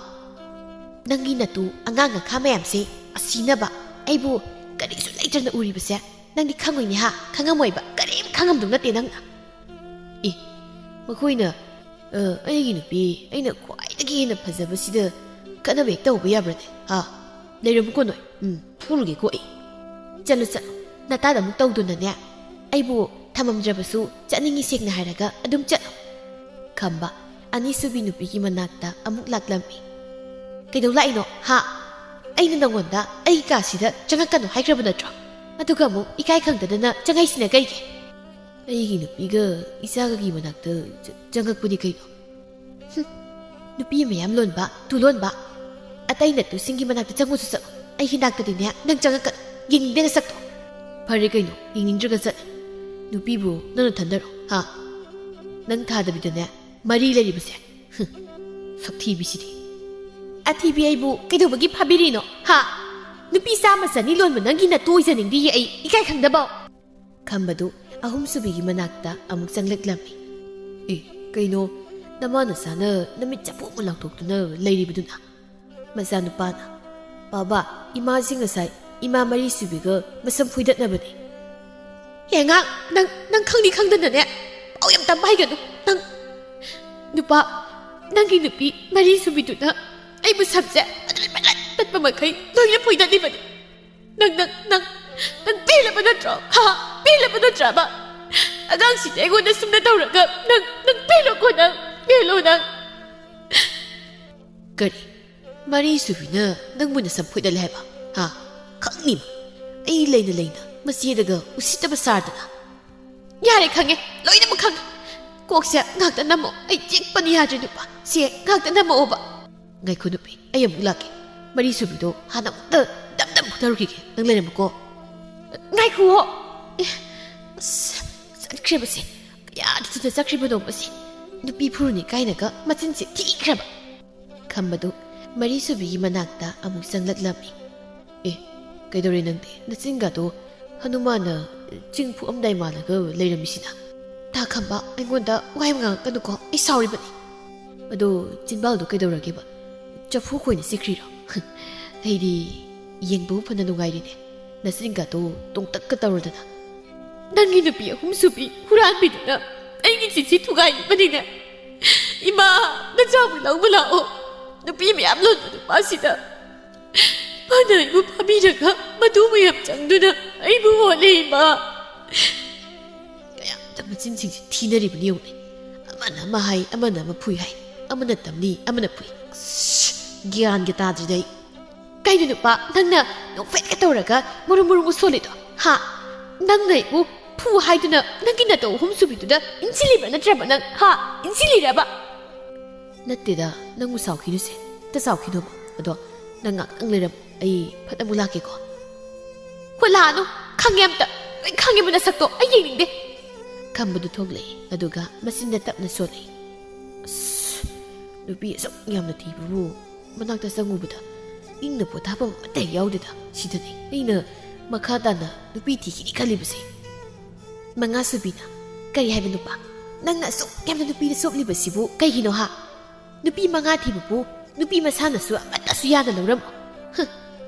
ꯅꯪꯒꯤ ꯅꯇꯨ ꯑꯉꯥꯡ ꯃꯈꯥ ꯃꯌꯥꯝꯁꯦ ꯑꯁꯤꯅꯕ ꯑꯩꯕꯨ ꯀꯔꯤꯁꯨ ꯂꯩꯇ꯭ꯔꯅ ꯎꯔꯤꯕꯁꯦ ꯅꯪꯗꯤ ꯈꯪꯉꯣꯏꯅꯦ, ꯍꯥ? ꯈꯪꯉꯝꯃꯣꯏꯕ, ꯀꯔꯤꯝ ꯈꯪꯉꯝꯗꯧ ꯅꯠꯇꯦ ꯅꯪꯅ꯫ ꯑꯦ, ꯃꯈꯣꯏꯅ, ꯑ, ꯑꯩꯒꯤ ꯅꯨꯄꯤ ꯑꯩꯅ ꯈ꯭ꯋꯥꯏꯗꯒꯤ ꯍꯦꯟꯅ ꯐꯖꯕꯁꯤꯗ ꯈꯠꯅꯕ ꯍꯦꯛ ꯇꯧꯕ ꯌꯥꯕ꯭ꯔꯅꯦ, ꯍꯥ? ꯂꯩꯔꯝꯃꯨꯀꯣ ꯅꯣꯏ꯫ ꯎꯝ, ꯐꯨꯔꯨꯒꯦꯀꯣ ꯑꯩ꯫ ꯆꯠꯂꯨ, ꯆꯠꯂꯨ꯫ ꯅꯇꯥꯗ ꯑꯃꯨꯛ ꯇꯧꯗꯨꯅꯅꯦ꯫ ꯑꯩꯕꯨ ꯊꯝꯃꯝꯗ꯭ꯔꯕꯁꯨ ꯆꯠꯅꯤꯡꯉꯤ ꯁꯦꯡꯅ ꯍꯥꯏꯔꯒ ꯑꯗꯨꯝ ꯆꯠꯂꯨ꯫ ꯈꯝꯕ ꯑꯅꯤꯁꯨꯕꯤ ꯅꯨꯄꯤꯒꯤ ꯃꯅꯥꯛꯇ ꯑꯃꯨꯛ ꯂꯥꯛꯂꯝꯃꯤ꯫ "ꯀꯩꯗꯧ ꯂꯥꯛꯏꯅꯣ, ꯍꯥ? ꯑꯩꯅ ꯅꯪꯉꯣꯟꯗ ꯑꯩꯒꯤ ꯀꯥꯁꯤꯗ ꯆꯪꯉꯛꯀꯅꯨ ꯍꯥꯏꯈ꯭ꯔꯕ ꯅꯠꯇ꯭ꯔꯣ? ꯑꯗꯨꯒ ꯑꯃꯨꯛ ꯏꯀꯥꯏ ꯈꯪꯗꯗꯅ ꯆꯪꯉꯛꯏꯁꯤꯅ ꯀꯩꯒꯤ?" "ꯑꯩꯒꯤ ꯅꯨꯄꯤꯒ ꯏꯆꯥꯒꯒꯤ ꯃꯅꯥꯛꯇ ꯆ-, ꯆꯪꯉꯛꯄꯅꯤ ꯀꯩꯅꯣ?" "ꯍꯨꯝ, ꯅꯨꯄꯤ ꯃꯌꯥꯝ ꯂꯣꯟꯕ, ꯇꯨ ꯂꯣꯟꯕ꯫ ꯑꯇꯩ ꯅꯠꯇꯨꯁꯤꯡꯒꯤ ꯃꯅꯥꯛꯇ ꯆꯪꯉꯨꯁꯨ ꯆꯠꯂꯨ꯫ ꯑꯩꯒꯤ ꯅꯥꯛꯇꯗꯤꯅꯦ, ꯅꯪ ꯆꯪꯉꯛꯀꯅꯨ꯫ ꯌꯦꯡꯅꯤꯡꯗꯦ ꯅꯁꯛꯇꯣ꯫" "ꯐꯔꯦ ꯀꯩꯅꯣ, ꯌꯦꯡꯅꯤꯡꯗ꯭ꯔꯒ ꯆꯠꯂꯦ꯫ ꯅꯨꯄꯤꯕꯨ ꯅꯪꯅ ꯊꯟꯗꯔꯣ, ꯍꯥ? ꯅꯪ ꯊꯥꯗꯕꯤꯗꯅꯦ, ꯃꯔꯤ ꯂꯩꯔꯤꯕꯁꯦ꯫ ꯍꯨꯝ, ꯁꯛꯊꯤꯕꯤꯁꯤꯗꯤ꯫ ꯑꯊꯤꯕꯤ ꯑꯩꯕꯨ ꯀꯩꯗꯧꯕꯒꯤ ꯐꯥꯕꯤꯔꯤꯅꯣ, ꯍꯥ? ꯅꯨꯄꯤ ꯆꯥꯝꯃ ꯆꯅꯤ ꯂꯣꯟꯕ ꯅꯪꯒꯤ ꯅꯇꯨ ꯑꯣꯏꯖꯅꯤꯡꯗꯤꯌꯦ ꯑꯩ, ꯏꯀꯥꯏ ꯈꯪꯗꯕ꯫" ꯈꯝꯕꯗꯨ ꯑꯍꯨꯝꯁꯨꯕꯤꯒꯤ ꯃꯅꯥꯛꯇ ꯑꯃꯨꯛ ꯆꯪꯂꯛꯂꯝꯃꯤ꯫ "ꯑꯦ, ꯀꯩꯅꯣ, ꯅꯃꯥ ꯅꯆꯥꯅ ꯅꯃꯤꯠ ꯆꯄꯣꯛꯅ ꯂꯥꯎꯊꯣꯛꯇꯨꯅ ꯂꯩꯔꯤꯕꯗꯨꯅ?" ꯃꯆꯥꯅꯨꯄꯥꯅ, "ꯕꯥꯕꯥ, ꯏꯃꯥꯁꯤ ꯉꯁꯥꯏ ꯏꯃꯥ ꯃꯔꯤ ꯁꯨꯕꯤꯒ ꯃꯁꯝ ꯐꯣꯏꯗꯠꯅꯕꯅꯤ꯫ ꯍꯦ ꯑꯉꯥꯡ, ꯅꯪ, ꯅꯪ ꯈꯪꯗꯤ ꯈꯪꯗꯅꯅꯦ, ꯄꯥꯎ ꯌꯥꯝ ꯇꯝꯕ ꯍꯩꯒꯅꯨ꯫ ꯅꯪ, ꯅꯨꯄꯥ, ꯅꯪꯒꯤ ꯅꯨꯄꯤ ꯃꯔꯤ ꯁꯨꯕꯤꯗꯨꯅ ꯑꯩꯕꯨ ꯁꯝꯁꯦ ꯃꯇꯠ ꯃꯇꯠ ꯇꯠꯄ ꯃꯈꯩ ꯂꯣꯏꯅ ꯐꯣꯏꯗꯠꯂꯤꯕꯅꯤ꯫ ꯅꯪ, ꯅꯪ, ꯅꯪ, ꯅꯪ ꯄꯦꯜꯂꯕ ꯅꯠꯇ꯭ꯔꯣ? ꯍꯥ? ꯄꯦꯜꯂꯕ ꯅꯠꯇ꯭ꯔꯕ? ꯑꯉꯥꯡꯁꯤꯗꯤ ꯑꯩꯉꯣꯟꯗ ꯁꯨꯝꯅ ꯇꯧꯔꯒ ꯅꯪ, ꯅꯪ ꯄꯦꯜꯂꯣꯀꯣ ꯅꯪ, ꯄꯦꯜꯂꯣ ꯅꯪ꯫ ꯀꯔꯤ? ꯃꯔꯤ ꯁꯨꯕꯤꯅ ꯅꯪꯕꯨ ꯅꯁꯝ ꯐꯣꯏꯗꯠꯂꯦ ꯍꯥꯏꯕ? ꯍꯥ? ꯈꯪꯅꯤꯕ꯫ ꯑꯩ ꯂꯩꯅ ꯂꯩꯅ ꯃꯆꯦꯗꯒ ꯎꯁꯤꯠꯇꯕ ꯁꯥꯗꯅ꯫ ꯌꯥꯔꯦ, ꯈꯪꯉꯦ, ꯂꯣꯏꯅꯃꯛ ꯈꯪꯉꯦ꯫ ꯀꯣꯛꯁꯦ ꯉꯥꯛꯇ ꯅꯝꯃꯣ, ꯑꯩ ꯆꯤꯛꯄꯅ ꯌꯥꯗ꯭ꯔꯦ ꯅꯨꯄꯥ꯫ ꯁꯦ ꯉꯥꯛꯇ ꯅꯝꯃꯛꯑꯣꯕ꯫ ꯉꯥꯏꯈꯣ ꯅꯨꯄꯤ, ꯑꯩ ꯑꯃꯨꯛ ꯂꯥꯛꯀꯦ꯫ ꯃꯔꯤ ꯁꯨꯕꯤꯗꯣ ꯍꯥꯟꯅ ꯑꯃꯨꯛꯇ ꯗꯝ ꯗꯝ ꯐꯨꯊꯔꯨꯈꯤꯒꯦ, ꯅꯪ ꯂꯩꯔꯝꯃꯨꯀꯣ꯫ ꯉꯥꯏꯈꯨꯑꯣ꯫ ꯑꯦ, ꯑꯁ, ꯆꯠꯈ꯭ꯔꯦꯕꯁꯦ꯫ ꯀꯌꯥꯗ ꯊꯨꯅ ꯆꯠꯈ꯭ꯔꯤꯕꯅꯣ ꯃꯁꯤ꯫ ꯅꯨꯄꯤ ꯐꯨꯔꯨꯅꯤ ꯀꯥꯏꯅꯒ ꯃꯆꯤꯟꯁꯦ ꯊꯤꯈ꯭ꯔꯕ꯫ ꯈꯝꯕꯗꯨ ꯃꯔꯤ ꯁꯨꯕꯤꯒꯤ ꯃꯅꯥꯛꯇ ꯑꯃꯨꯛ ꯆꯪꯂꯛꯂꯝꯃꯤ꯫ ꯑꯦ, ꯀꯩꯗꯧꯔꯦ ꯅꯪꯗꯤ? ꯅꯆꯤꯟꯒꯗꯣ ꯍꯅꯨꯃꯥꯟꯅ ꯆꯤꯡ ꯐꯨꯛꯑꯝꯗꯥꯏ ꯃꯥꯜꯂꯒ ꯂꯩꯔꯝꯃꯤꯁꯤꯅ꯫ ꯇꯥ ꯈꯝꯕ, ꯑꯩꯉꯣꯟꯗ ꯋꯥ ꯌꯥꯝ ꯉꯥꯡꯉꯛꯀꯅꯨꯀꯣ, ꯑꯩ ꯁꯥꯎꯔꯤꯕꯅꯤ꯫ ꯑꯗꯣ ꯆꯤꯟꯕꯥꯜꯗꯣ ꯀꯩꯗꯧꯔꯒꯦꯕ? ꯆꯐꯨ ꯈꯣꯏꯅ ꯆꯤꯛꯈ꯭ꯔꯤꯔꯣ? ꯑꯩꯗꯤ ꯌꯦꯡꯕꯕꯨ ꯐꯅ ꯅꯨꯡꯉꯥꯏꯔꯤꯅꯦ, ꯅꯆꯤꯟꯒꯗꯣ ꯇꯣꯡꯇꯛꯀ ꯇꯧꯔꯗꯅ꯫ ꯅꯪꯒꯤ ꯅꯨꯄꯤ ꯑꯍꯨꯝꯁꯨꯕꯤ ꯍꯨꯔꯥꯟꯕꯤꯗꯨꯅ ꯑꯩꯒꯤ ꯆꯤꯟꯁꯤ ꯊꯨꯒꯥꯏꯕꯅꯤꯅꯦ꯫ ꯏꯃꯥ, ꯅꯆꯥꯕꯨ ꯂꯧꯕ ꯂꯥꯛꯑꯣ꯫ ꯅꯨꯄꯤ ꯃꯌꯥꯝ ꯂꯣꯟꯕ ꯅꯨꯄꯥꯁꯤꯗ ꯃꯥꯅ ꯑꯩꯕꯨ ꯐꯥꯕꯤꯔꯒ ꯃꯗꯨ ꯃꯌꯥꯝ ꯆꯪꯗꯨꯅ ꯑꯩꯕꯨ ꯑꯣꯠꯂꯦ, ꯏꯃꯥ꯫ ꯀꯌꯥꯝꯇ ꯃꯆꯤꯟꯁꯤꯡꯁꯤ ꯊꯤꯅꯔꯤꯕꯅꯤ ꯌꯦꯡꯉꯨꯅꯦ꯫ ꯑꯃꯅ ꯑꯃ ꯍꯥꯏ, ꯑꯃꯅ ꯑꯃ ꯐꯨꯏ ꯍꯥꯏ, ꯑꯃꯅ ꯇꯝꯅꯤ, ꯑꯃꯅ ꯐꯨꯏ꯫ ꯑꯁ, ꯒ꯭ꯌꯥꯟꯒ ꯇꯥꯗ꯭ꯔꯤꯗ ꯑꯩ꯫ ꯀꯩꯅꯣ ꯅꯨꯄꯥ, ꯅꯪꯅ ꯅꯣꯛꯐꯦꯠꯀ ꯇꯧꯔꯒ ꯃꯨꯔꯨꯝ ꯃꯨꯔꯨꯝꯒ ꯁꯣꯜꯂꯤꯗꯣ? ꯍꯥ? ꯅꯪꯅ ꯑꯩꯕꯨ ꯐꯨ ꯍꯥꯏꯗꯨꯅ ꯅꯪꯒꯤ ꯅꯇꯧ ꯑꯍꯨꯝ ꯁꯨꯕꯤꯗꯨꯗ ꯏꯟꯁꯤꯜꯂꯤꯕ ꯅꯠꯇ꯭ꯔꯕ ꯅꯪ? ꯍꯥ? ꯏꯟꯁꯤꯜꯂꯤꯔꯕ? ꯅꯠꯇꯦꯗ, ꯅꯪꯕꯨ ꯁꯥꯎꯈꯤꯅꯨꯁꯦ꯫ ꯑꯝꯇ ꯁꯥꯎꯈꯤꯅꯣꯕ꯫ ꯑꯗꯣ ꯅꯪ ꯉꯥꯛꯇꯪ ꯂꯩꯔꯝꯃꯣ꯫ ꯑꯩ ꯐꯠ ꯑꯃꯨꯛ ꯂꯥꯛꯀꯦꯀꯣ꯫ ꯍꯣ, ꯂꯥꯛꯑꯅꯨ꯫ ꯈꯪꯉꯦ ꯑꯝꯇ꯫ ꯂꯣꯏ ꯈꯪꯉꯦꯕ ꯅꯁꯛꯇꯣ꯫ ꯑꯩ ꯌꯦꯡꯅꯤꯡꯗꯦ꯫ ꯈꯝꯕꯗꯨ ꯊꯣꯛꯂꯛꯏ, ꯑꯗꯨꯒ ꯃꯆꯤꯟꯗ ꯇꯞꯅ ꯁꯣꯜꯂꯛꯏ꯫ ꯑꯁ, ꯅꯨꯄꯤ ꯑꯁꯨꯛ ꯌꯥꯝꯅ ꯊꯤꯕꯕꯨ ꯃꯅꯥꯛꯇ ꯆꯪꯉꯨꯕꯗ ꯏꯪꯅ ꯄꯣꯊꯥꯐꯝ ꯑꯃꯠꯇ ꯍꯦꯛ ꯌꯥꯎꯗꯦꯗ꯫ ꯁꯤꯗꯅꯤ ꯑꯩꯅ ꯃꯈꯥ ꯇꯥꯅ ꯅꯨꯄꯤ ꯊꯤꯈꯤꯅꯤ ꯈꯜꯂꯤꯕꯁꯦ꯫ ꯃꯉꯥ ꯁꯨꯕꯤꯅ, ꯀꯔꯤ ꯍꯥꯏꯕ ꯅꯨꯄꯥ? ꯅꯪꯅ ꯑꯁꯨꯛ ꯌꯥꯝꯅ ꯅꯨꯄꯤꯗ ꯆꯣꯞꯂꯤꯕꯁꯤꯕꯨ ꯀꯩꯒꯤꯅꯣ ꯍꯥ? ꯅꯨꯄꯤ ꯃꯉꯥ ꯊꯤꯕꯕꯨ ꯅꯨꯄꯤ ꯃꯁꯥꯅꯁꯨ ꯑꯃꯠꯇꯁꯨ ꯌꯥꯅ ꯂꯧꯔꯝꯃꯣ꯫ ꯍ,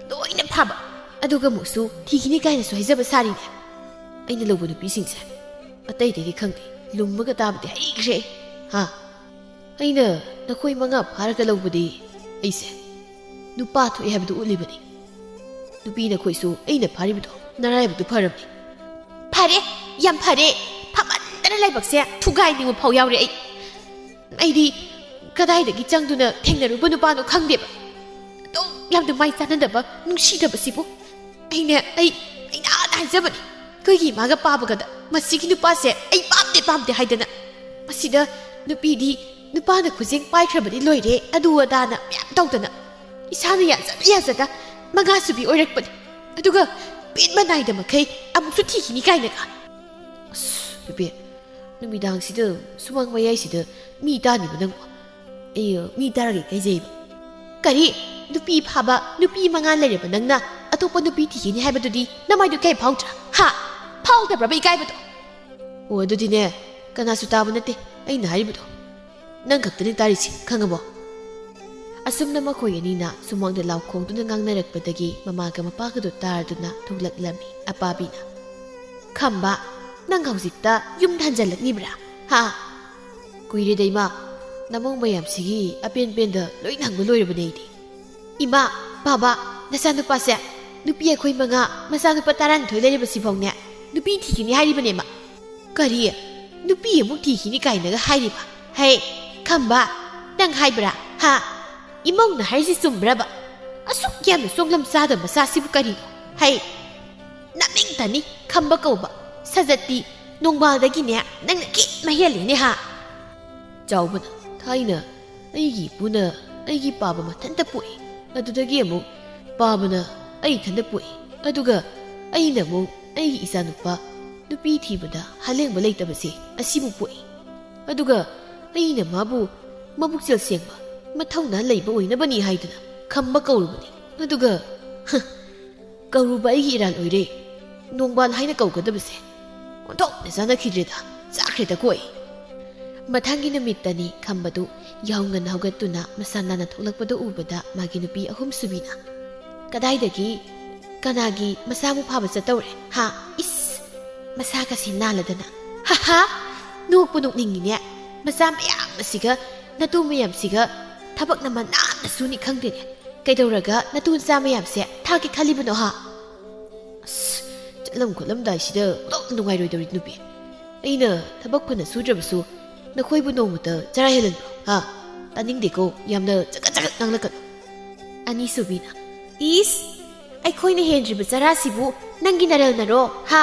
ꯂꯣꯏꯅ ꯐꯥꯕ꯫ ꯑꯗꯨꯒ ꯑꯃꯨꯛꯁꯨ ꯊꯤꯈꯤꯅꯤ ꯀꯥꯏꯅꯁꯨ ꯍꯥꯏꯖꯕ ꯁꯥꯔꯤꯅꯦ꯫ ꯑꯩꯅ ꯂꯧꯕ ꯅꯨꯄꯤꯁꯤꯡꯁꯦ ꯑꯇꯩꯗꯒꯤ ꯈꯪꯗꯦ, ꯂꯨꯝꯃꯒ ꯇꯥꯕꯗꯤ ꯍꯩꯈ꯭ꯔꯦ꯫ ꯍꯥ? ꯑꯩꯅ ꯅꯈꯣꯏ ꯃꯉꯥ ꯐꯥꯔꯒ ꯂꯧꯕꯗꯤ ꯑꯩꯁꯦ ꯅꯨꯄꯥ ꯊꯣꯛꯑꯦ ꯍꯥꯏꯕꯗꯨ ꯎꯠꯂꯤꯕꯅꯤ꯫ ꯅꯨꯄꯤ ꯅꯈꯣꯏꯁꯨ ꯑꯩꯅ ꯐꯥꯔꯤꯕꯗꯣ ꯅꯔꯥꯏꯕꯛꯇꯨ ꯐꯔꯕꯅꯤ꯫ ꯐꯔꯦ, ꯌꯥꯝ ꯐꯔꯦ꯫ ꯐꯃꯟꯗꯅ ꯂꯥꯏꯕꯛꯁꯦ ꯊꯨꯒꯥꯏꯅꯤꯡꯕ ꯐꯥꯎ ꯌꯥꯎꯔꯦ ꯑꯩ꯫ ꯑꯩꯗꯤ ꯀꯗꯥꯏꯗꯒꯤ ꯆꯪꯗꯨꯅ ꯊꯦꯡꯅꯔꯨꯕ ꯅꯨꯄꯥꯅꯣ ꯈꯪꯗꯦꯕ꯫ ꯑꯗꯨꯝ ꯌꯥꯝꯅ ꯃꯥꯏ ꯆꯥꯟꯅꯗꯕ, ꯅꯨꯡꯁꯤꯗꯕꯁꯤꯕꯨ꯫ ꯑꯩꯅꯦ, ꯑꯩ, ꯑꯩ ꯅꯍꯥꯟ ꯍꯥꯏꯖꯕꯅꯤ, ꯑꯩꯈꯣꯏꯒꯤ ꯏꯃꯥꯒ ꯄꯥꯕꯒꯗ, "ꯃꯁꯤꯒꯤ ꯅꯨꯄꯥꯁꯦ ꯑꯩ ꯄꯥꯝꯗꯦ, ꯄꯥꯝꯗꯦ" ꯍꯥꯏꯗꯅ꯫ ꯃꯁꯤꯗ ꯅꯨꯄꯤꯗꯤ ꯅꯨꯄꯥꯅ ꯈꯨꯖꯦꯡ ꯄꯥꯏꯈ꯭ꯔꯕꯗꯤ ꯂꯣꯏꯔꯦ, ꯑꯗꯨ ꯑꯗꯥꯅ ꯃꯌꯥꯝ ꯇꯧꯗꯅ꯫ ꯏꯁꯥꯅ ꯌꯥꯖꯗ ꯌꯥꯖꯗ ꯃꯉꯥꯁꯨꯕꯤ ꯑꯣꯏꯔꯛꯄꯅꯤ꯫ ꯑꯗꯨꯒ ꯄꯦꯟꯕ ꯅꯥꯏꯗ ꯃꯈꯩ ꯑꯃꯨꯛꯁꯨ ꯊꯤꯈꯤꯅꯤ ꯀꯥꯏꯅꯒ꯫ ꯑꯁ, ꯅꯨꯄꯤ, ꯅꯨꯃꯤꯗꯥꯡꯁꯤꯗ, ꯁꯨꯃꯥꯡ ꯃꯌꯥꯏꯁꯤꯗ ꯃꯤ ꯇꯥꯅꯤꯕ ꯅꯪꯕꯣ? ꯑꯩ, ꯃꯤ ꯇꯥꯔꯒꯦ ꯀꯩꯖꯩꯕ꯫ ꯀꯔꯤ? ꯅꯨꯄꯤ ꯐꯥꯕ ꯅꯨꯄꯤ ꯃꯉꯥ ꯂꯩꯔꯕ ꯅꯪꯅ ꯑꯇꯣꯞꯄ ꯅꯨꯄꯤ ꯊꯤꯈꯤꯅꯤ ꯍꯥꯏꯕꯗꯨꯗꯤ ꯅꯃꯥꯏꯗꯨ ꯀꯩ ꯐꯥꯎꯗ꯭ꯔꯥ? ꯍꯥ? ꯐꯥꯎꯗꯕ꯭ꯔꯕ ꯏꯀꯥꯏꯕꯗꯣ? ꯑꯣ, ꯑꯗꯨꯗꯤꯅꯦ, ꯀꯅꯥꯁꯨ ꯇꯥꯕ ꯅꯠꯇꯦ ꯑꯩꯅ ꯍꯥꯏꯔꯤꯕꯗꯣ꯫ ꯅꯪ ꯈꯛꯇꯅꯤ ꯇꯥꯔꯤꯁꯤ, ꯈꯪꯉꯕꯣ? ꯑꯁꯨꯝꯅ ꯃꯈꯣꯏ ꯑꯅꯤꯅ ꯁꯨꯃꯥꯡꯗ ꯂꯥꯎ ꯈꯣꯡꯗꯨꯅ ꯉꯥꯡꯅꯔꯛꯄꯗꯒꯤ ꯃꯃꯥꯒ ꯃꯄꯥꯒꯗꯨ ꯇꯥꯔꯗꯨꯅ ꯊꯣꯛꯂꯛꯂꯝꯃꯤ ꯑꯄꯥꯕꯤꯅ꯫ "ꯈꯝꯕ, ꯅꯪ ꯍꯧꯖꯤꯛꯇ ꯌꯨꯝꯗ ꯍꯟꯖꯜꯂꯛꯂꯤꯕ꯭ꯔꯥ? ꯍꯥ?" "ꯀꯨꯏꯔꯦꯗ ꯏꯃꯥ, ꯅꯃꯧ ꯃꯌꯥꯝꯁꯤꯒꯤ ꯑꯄꯦꯟ ꯄꯦꯟꯗ ꯂꯣꯏ ꯍꯪꯕ ꯂꯣꯏꯔꯕꯅꯦ ꯑꯩꯗꯤ꯫" "ꯏꯃꯥ, ꯕꯥꯕꯥ, ꯅꯆꯥꯅꯨꯄꯥꯁꯦ ꯅꯨꯄꯤ ꯑꯩꯈꯣꯏ ꯃꯉꯥ, ꯃꯆꯥꯅꯨꯄꯥ ꯇꯔꯥꯅꯤꯊꯣꯏ ꯂꯩꯔꯤꯕꯁꯤꯐꯥꯎꯅꯦ ꯅꯨꯄꯤ ꯊꯤꯈꯤꯅꯤ ꯍꯥꯏꯔꯤꯕꯅꯦ ꯃꯥ꯫" "ꯀꯔꯤ? ꯅꯨꯄꯤ ꯑꯃꯨꯛ ꯊꯤꯈꯤꯅꯤ ꯀꯥꯏꯅꯒ ꯍꯥꯏꯔꯤꯕ? ꯍꯦ, ꯈꯝꯕ, ꯅꯪ ꯍꯥꯏꯕ꯭ꯔꯥ? ꯍꯥ? ꯏꯃꯧꯅ ꯍꯥꯏꯔꯤꯁꯤ ꯆꯨꯝꯕ꯭ꯔꯕ? ꯑꯁꯨꯛ ꯌꯥꯝꯅ ꯁꯣꯡꯂꯝ ꯆꯥꯗꯕ ꯃꯆꯥꯁꯤꯕꯨ ꯀꯔꯤꯅꯣ? ꯍꯩ, ꯅꯃꯤꯡꯇꯅꯤ ꯈꯝꯕ ꯀꯧꯕ꯫ ꯁꯖꯠꯇꯤ ꯅꯣꯡꯕꯥꯜꯗꯒꯤꯅꯦ ꯅꯪꯅ ꯈꯤꯠ ꯃꯍꯦꯜꯂꯤꯅꯦ ꯍꯥ?" ꯆꯥꯎꯕꯅ, ꯊꯥꯏꯅ ꯑꯩꯒꯤ ꯏꯄꯨꯅ ꯑꯩꯒꯤ ꯄꯥꯕ ꯃꯊꯟꯇ ꯄꯣꯛꯏ꯫ ꯑꯗꯨꯗꯒꯤ ꯑꯃꯨꯛ ꯄꯥꯕꯅ ꯑꯩ ꯏꯊꯟꯇ ꯄꯣꯛꯏ꯫ ꯑꯗꯨꯒ ꯑꯩꯅ ꯑꯃꯨꯛ ꯑꯩꯒꯤ ꯏꯆꯥꯅꯨꯄꯥ ꯅꯨꯄꯤ ꯊꯤꯕꯗ ꯍꯂꯦꯡꯕ ꯂꯩꯇꯕꯁꯦ ꯑꯁꯤꯕꯨ ꯄꯣꯛꯏ꯫ ꯑꯗꯨꯒ ꯑꯩꯅ ꯃꯥꯕꯨ ꯃꯕꯨꯛꯆꯦꯜ ꯁꯦꯡꯕ, ꯃꯊꯧꯅꯥ ꯂꯩꯕ ꯑꯣꯏꯅꯕꯅꯤ ꯍꯥꯏꯗꯨꯅ ꯈꯝꯕ ꯀꯧꯔꯨꯕꯅꯤ꯫ ꯑꯗꯨꯒ, ꯍ, ꯀꯧꯔꯨꯕ ꯑꯩꯒꯤ ꯏꯔꯥꯜ ꯑꯣꯏꯔꯦ꯫ ꯅꯣꯡꯕꯥꯜ ꯍꯥꯏꯅ ꯀꯧꯒꯗꯕꯁꯦ ꯑꯣꯟꯊꯣꯛꯅ ꯆꯥꯟꯅꯈꯤꯗ꯭ꯔꯦꯗ, ꯆꯥꯈ꯭ꯔꯦꯗ ꯀꯣꯏ꯫ ꯃꯊꯪꯒꯤ ꯅꯨꯃꯤꯠꯇꯅꯤ ꯈꯝꯕꯗꯨ ꯌꯥꯍꯧ ꯉꯟꯅ ꯍꯧꯒꯠꯇꯨꯅ ꯃꯁꯥ ꯅꯥꯟꯅ ꯊꯣꯛꯂꯛꯄꯗꯨ ꯎꯕꯗ ꯃꯥꯒꯤ ꯅꯨꯄꯤ ꯑꯍꯨꯝꯁꯨꯕꯤꯅ, "ꯀꯗꯥꯏꯗꯒꯤ?" ꯀꯅꯥꯒꯤ ꯃꯆꯥꯕꯨ ꯐꯥꯕ ꯆꯠꯇꯧꯔꯦ? ꯍꯥ? ꯏꯁ! ꯃꯁꯥꯒꯁꯦ ꯅꯥꯜꯂꯗꯅ꯫ ꯍꯥ ꯍꯥ! ꯅꯣꯛꯄꯨ ꯅꯣꯛꯅꯤꯡꯉꯤꯅꯦ꯫ ꯃꯆꯥ ꯃꯌꯥꯝ ꯑꯁꯤꯒ, ꯅꯇꯨ ꯃꯌꯥꯝꯁꯤꯒ ꯊꯕꯛꯅ ꯃꯅꯥ ꯁꯨꯅꯤ ꯈꯪꯗꯦꯅꯦ꯫ ꯀꯩꯗꯧꯔꯒ ꯅꯇꯨ ꯅꯆꯥ ꯃꯌꯥꯝꯁꯦ ꯊꯥꯛꯀꯦ ꯈꯜꯂꯤꯕꯅꯣ ꯍꯥ? ꯑꯁ! ꯆꯠꯂꯝ ꯈꯣꯠꯂꯝꯗꯥꯏꯁꯤꯗ ꯑꯣꯟꯊꯣꯛꯅ ꯅꯨꯡꯉꯥꯏꯔꯣꯏꯗꯧꯔꯤ ꯅꯨꯄꯤ꯫ ꯑꯩꯅ ꯊꯕꯛ ꯐꯅ ꯁꯨꯗ꯭ꯔꯕꯁꯨ ꯅꯈꯣꯏꯕꯨ ꯅꯣꯡꯃꯇ ꯆꯔꯥ ꯍꯦꯜꯍꯟꯕ꯭ꯔꯣ? ꯍꯥ? ꯇꯥꯅꯤꯡꯗꯦꯀꯣ, ꯌꯥꯝꯅ ꯆꯒꯠ ꯆꯒꯠ ꯉꯥꯡꯂꯛꯀꯅꯨ꯫ ꯑꯅꯤꯁꯨꯕꯤꯅ, ꯏꯁ! ꯑꯩꯈꯣꯏꯅ ꯍꯦꯟꯗ꯭ꯔꯤꯕ ꯆꯔꯥꯁꯤꯕꯨ ꯅꯪꯒꯤ ꯅꯔꯜꯅꯔꯣ? ꯍꯥ?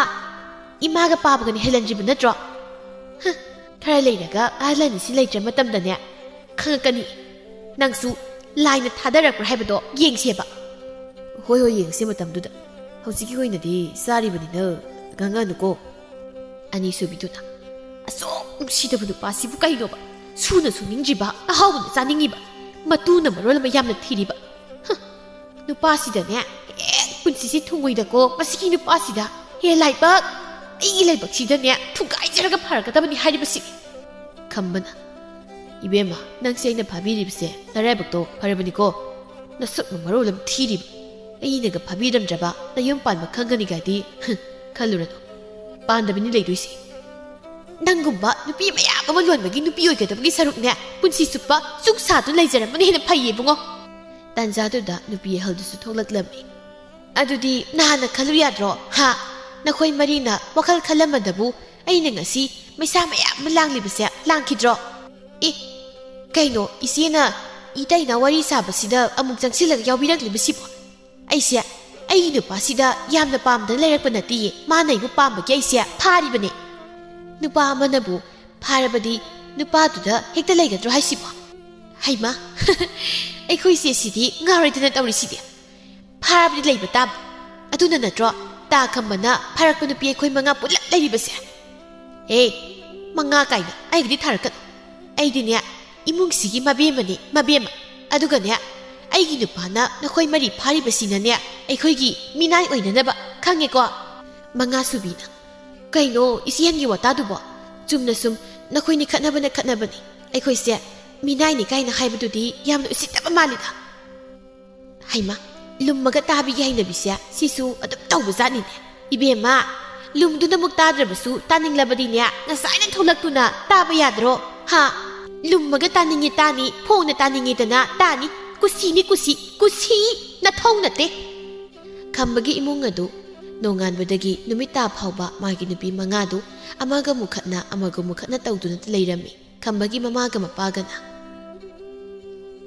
ꯏꯃꯥꯒ ꯄꯥꯕꯒꯅꯤ ꯍꯦꯜꯍꯟꯗ꯭ꯔꯤꯕ ꯅꯠꯇ꯭ꯔꯣ? ꯍ, ꯈꯔ ꯂꯩꯔꯒ ꯑꯍꯜ ꯑꯅꯤꯁꯤ ꯂꯩꯇ꯭ꯔ ꯃꯇꯝꯗꯅꯦ ꯈꯪꯉꯛꯀꯅꯤ꯫ ꯅꯪꯁꯨ ꯂꯥꯏꯅ ꯊꯥꯗꯔꯛꯄ꯭ꯔꯥ ꯍꯥꯏꯕꯗꯣ ꯌꯦꯡꯁꯦꯕ꯫ ꯍꯣꯏ ꯍꯣꯏ, ꯌꯦꯡꯁꯦ ꯃꯇꯝꯗꯨꯗ꯫ ꯍꯧꯖꯤꯛꯀꯤ ꯑꯣꯏꯅꯗꯤ ꯆꯥꯔꯤꯕꯅꯤꯅ ꯉꯥꯡꯉꯅꯨꯀꯣ꯫ ꯑꯅꯤꯁꯨꯕꯤꯗꯨꯅ, ꯑꯁꯨꯛ ꯅꯨꯡꯁꯤꯗꯕ ꯅꯨꯄꯥꯁꯤꯕꯨ ꯀꯩꯅꯣꯕ? ꯁꯨꯅ ꯁꯨꯅꯤꯡꯗ꯭ꯔꯤꯕ, ꯑꯍꯥꯎꯕꯅ ꯆꯥꯅꯤꯡꯉꯤꯕ, ꯃꯇꯨꯅ ꯃꯔꯣꯜ ꯑꯃ ꯌꯥꯝꯅ ꯊꯤꯔꯤꯕ꯫ ꯍ, ꯅꯨꯄꯥꯁꯤꯗꯅꯦ ꯍꯦꯛ ꯄꯨꯟꯁꯤꯁꯦ ꯊꯨꯡꯉꯣꯏꯗꯀꯣ, ꯃꯁꯤꯒꯤ ꯅꯨꯄꯥꯁꯤꯗ꯫ ꯍꯦ ꯂꯥꯏꯕꯛ! ꯑꯩꯒꯤ ꯂꯥꯏꯕꯛꯁꯤꯗꯅꯦ ꯊꯨꯒꯥꯏꯖꯔꯒ ꯐꯔꯒꯗꯕꯅꯤ ꯍꯥꯏꯔꯤꯕꯁꯤ꯫ ꯈꯝꯕꯅ, ꯏꯕꯦꯝꯃ, ꯅꯪꯁꯦ ꯑꯩꯅ ꯐꯥꯕꯤꯔꯤꯕꯁꯦ ꯅꯔꯥꯏꯕꯛꯇꯣ ꯐꯔꯕꯅꯤꯀꯣ꯫ ꯅꯁꯛꯅ ꯃꯔꯣꯜ ꯑꯃ ꯊꯤꯔꯤꯕ꯫ ꯑꯩꯅꯒ ꯐꯥꯕꯤꯔꯝꯗ꯭ꯔꯕ ꯅꯌꯨꯝ ꯄꯥꯟꯕ ꯈꯪꯒꯅꯤ ꯀꯥꯏꯗꯤ, ꯍ, ꯈꯜꯂꯨꯔꯅꯨ꯫ ꯄꯥꯟꯗꯕꯅꯤ ꯂꯩꯗꯣꯏꯁꯦ꯫ ꯅꯪꯒꯨꯝꯕ ꯅꯨꯄꯤ ꯃꯌꯥꯝ ꯑꯃ ꯂꯣꯟꯕꯒꯤ ꯅꯨꯄꯤ ꯑꯣꯏꯒꯗꯕꯒꯤ ꯁꯔꯨꯛꯅꯦ, ꯄꯨꯟꯁꯤ ꯆꯨꯞꯄ ꯆꯨꯛ ꯁꯥꯗꯨꯅ ꯂꯩꯖꯔꯝꯕꯅ ꯍꯦꯟꯅ ꯐꯩꯌꯦ ꯏꯕꯨꯡꯉꯣ꯫ ꯇꯥꯟꯖꯥꯗꯨꯗ ꯅꯨꯄꯤ ꯑꯍꯜꯗꯨꯁꯨ ꯊꯣꯛꯂꯛꯂꯝꯃꯤ꯫ ꯑꯗꯨꯗꯤ ꯅꯍꯥꯟꯅ ꯈꯜꯂꯨ ꯌꯥꯗ꯭ꯔꯣ? ꯍꯥ? ꯅꯈꯣꯏ ꯃꯔꯤꯅ ꯋꯥꯈꯜ ꯈꯜꯂꯝꯕꯗꯕꯨ ꯑꯩꯅ ꯉꯁꯤ ꯃꯩꯁꯥ ꯃꯌꯥꯝ ꯑꯃ ꯂꯥꯡꯂꯤꯕꯁꯦ ꯂꯥꯡꯈꯤꯗ꯭ꯔꯣ? ꯑꯦ, ꯀꯩꯅꯣ ꯏꯆꯦꯅ ꯏꯇꯩꯅ ꯋꯥꯔꯤ ꯁꯥꯕꯁꯤꯗ ꯑꯃꯨꯛ ꯆꯪꯁꯤꯜꯂꯒ ꯌꯥꯎꯕꯤꯔꯛꯂꯤꯕꯁꯤꯕꯣ? ꯑꯩꯁꯦ ꯑꯩꯒꯤ ꯅꯨꯄꯥꯁꯤꯗ ꯌꯥꯝꯅ ꯄꯥꯝꯗꯅ ꯂꯩꯔꯛꯄ ꯅꯠꯇꯤꯌꯦ, ꯃꯥꯅ ꯑꯩꯕꯨ ꯄꯥꯝꯕꯒꯤ ꯑꯩꯁꯦ ꯐꯥꯔꯤꯕꯅꯦ꯫ ꯅꯨꯄꯥ ꯑꯃꯅꯕꯨ ꯐꯥꯔꯕꯗꯤ ꯅꯨꯄꯥꯗꯨꯗ ꯍꯦꯛꯇ ꯂꯩꯒꯗ꯭ꯔꯣ ꯍꯥꯏꯁꯤꯕꯣ? ꯍꯩꯃꯥ, ꯑꯩꯈꯣꯏꯁꯦ ꯁꯤꯗꯤ ꯉꯥꯎꯔꯦꯗꯅ ꯇꯧꯔꯤꯁꯤꯗꯤ꯫ ꯐꯥꯔꯕꯗꯤ ꯂꯩꯕ ꯇꯥꯕ꯫ ꯑꯗꯨꯅ ꯅꯠꯇ꯭ꯔꯣ ꯇꯥ ꯈꯝꯕꯅ ꯐꯥꯔꯛꯄ ꯅꯨꯄꯤ ꯑꯩꯈꯣꯏ ꯃꯉꯥ ꯄꯨꯂꯞ ꯂꯩꯔꯤꯕꯁꯦ? ꯑꯦ, ꯃꯉꯥ ꯀꯥꯏꯅ ꯑꯩꯒꯤꯗꯤ ꯊꯥꯔꯛꯀꯅꯨ꯫ ꯑꯩꯗꯤꯅꯦ ꯏꯃꯨꯡꯁꯤꯒꯤ ꯃꯕꯦꯝꯃꯅꯤ, ꯃꯕꯦꯝꯃ꯫ ꯑꯗꯨꯒꯅꯦ ꯑꯩꯒꯤ ꯅꯨꯄꯥꯅ ꯅꯈꯣꯏ ꯃꯔꯤ ꯐꯥꯔꯤꯕꯁꯤꯅꯅꯦ ꯑꯩꯈꯣꯏꯒꯤ ꯃꯤꯅꯥꯏ ꯑꯣꯏꯅꯅꯕ, ꯈꯪꯉꯦꯀꯣ? ꯃꯉꯥ ꯁꯨꯕꯤꯅ, ꯀꯩꯅꯣ ꯏꯆꯦꯍꯟꯒꯤ ꯋꯥꯇꯥꯗꯨꯕꯣ? ꯆꯨꯝꯅ ꯁꯨꯝ ꯅꯈꯣꯏꯅꯤ ꯈꯠꯅꯕꯅ ꯈꯠꯅꯕꯅꯤ, ꯑꯩꯈꯣꯏꯁꯦ ꯃꯤꯅꯥꯏꯅꯤ ꯀꯥꯏꯅ ꯍꯥꯏꯕꯗꯨꯗꯤ ꯌꯥꯝꯅ ꯎꯁꯤꯠꯇꯕ ꯃꯥꯜꯂꯤꯗ꯫ ꯍꯩꯃꯥ, ꯂꯨꯝꯃꯒ ꯇꯥꯕꯤꯒꯤ ꯍꯩꯅꯕꯤꯁꯦ ꯁꯤꯁꯨ ꯑꯗꯨꯝ ꯇꯧꯕꯖꯥꯠꯅꯤꯅꯦ꯫ ꯏꯕꯦꯝꯃ, ꯂꯨꯝꯗꯨꯅꯃꯨꯛ ꯇꯥꯗ꯭ꯔꯕꯁꯨ ꯇꯥꯅꯤꯡꯂꯕꯗꯤꯅꯦ, ꯉꯁꯥꯏꯅ ꯊꯣꯛꯂꯛꯇꯨꯅ ꯇꯥꯕ ꯌꯥꯗ꯭ꯔꯣ? ꯍꯥ? ꯂꯨꯝꯃꯒ ꯇꯥꯅꯤꯡꯉꯤ ꯇꯥꯅꯤ, ꯐꯣꯡꯅ ꯇꯥꯅꯤꯡꯉꯤꯗꯅ ꯇꯥꯅꯤ꯫ ꯀꯨꯁꯤꯅꯤ ꯀꯨꯁꯤ, ꯀꯨꯁꯤ ꯅꯊꯧ ꯅꯠꯇꯦ꯫ ꯈꯝꯕꯒꯤ ꯏꯃꯨꯡ ꯑꯗꯨ ꯅꯣꯡꯉꯥꯟꯕꯗꯒꯤ ꯅꯨꯃꯤꯠ ꯇꯥ ꯐꯥꯎꯕ ꯃꯥꯒꯤ ꯅꯨꯄꯤ ꯃꯉꯥꯗꯨ ꯑꯃꯒ ꯑꯃꯨꯛ ꯈꯠꯅ, ꯑꯃꯒ ꯑꯃꯨꯛ ꯈꯠꯅ ꯇꯧꯗꯨꯅ ꯂꯩꯔꯝꯃꯤ꯫ ꯈꯝꯕꯒꯤ ꯃꯃꯥꯒ ꯃꯄꯥꯒꯅ,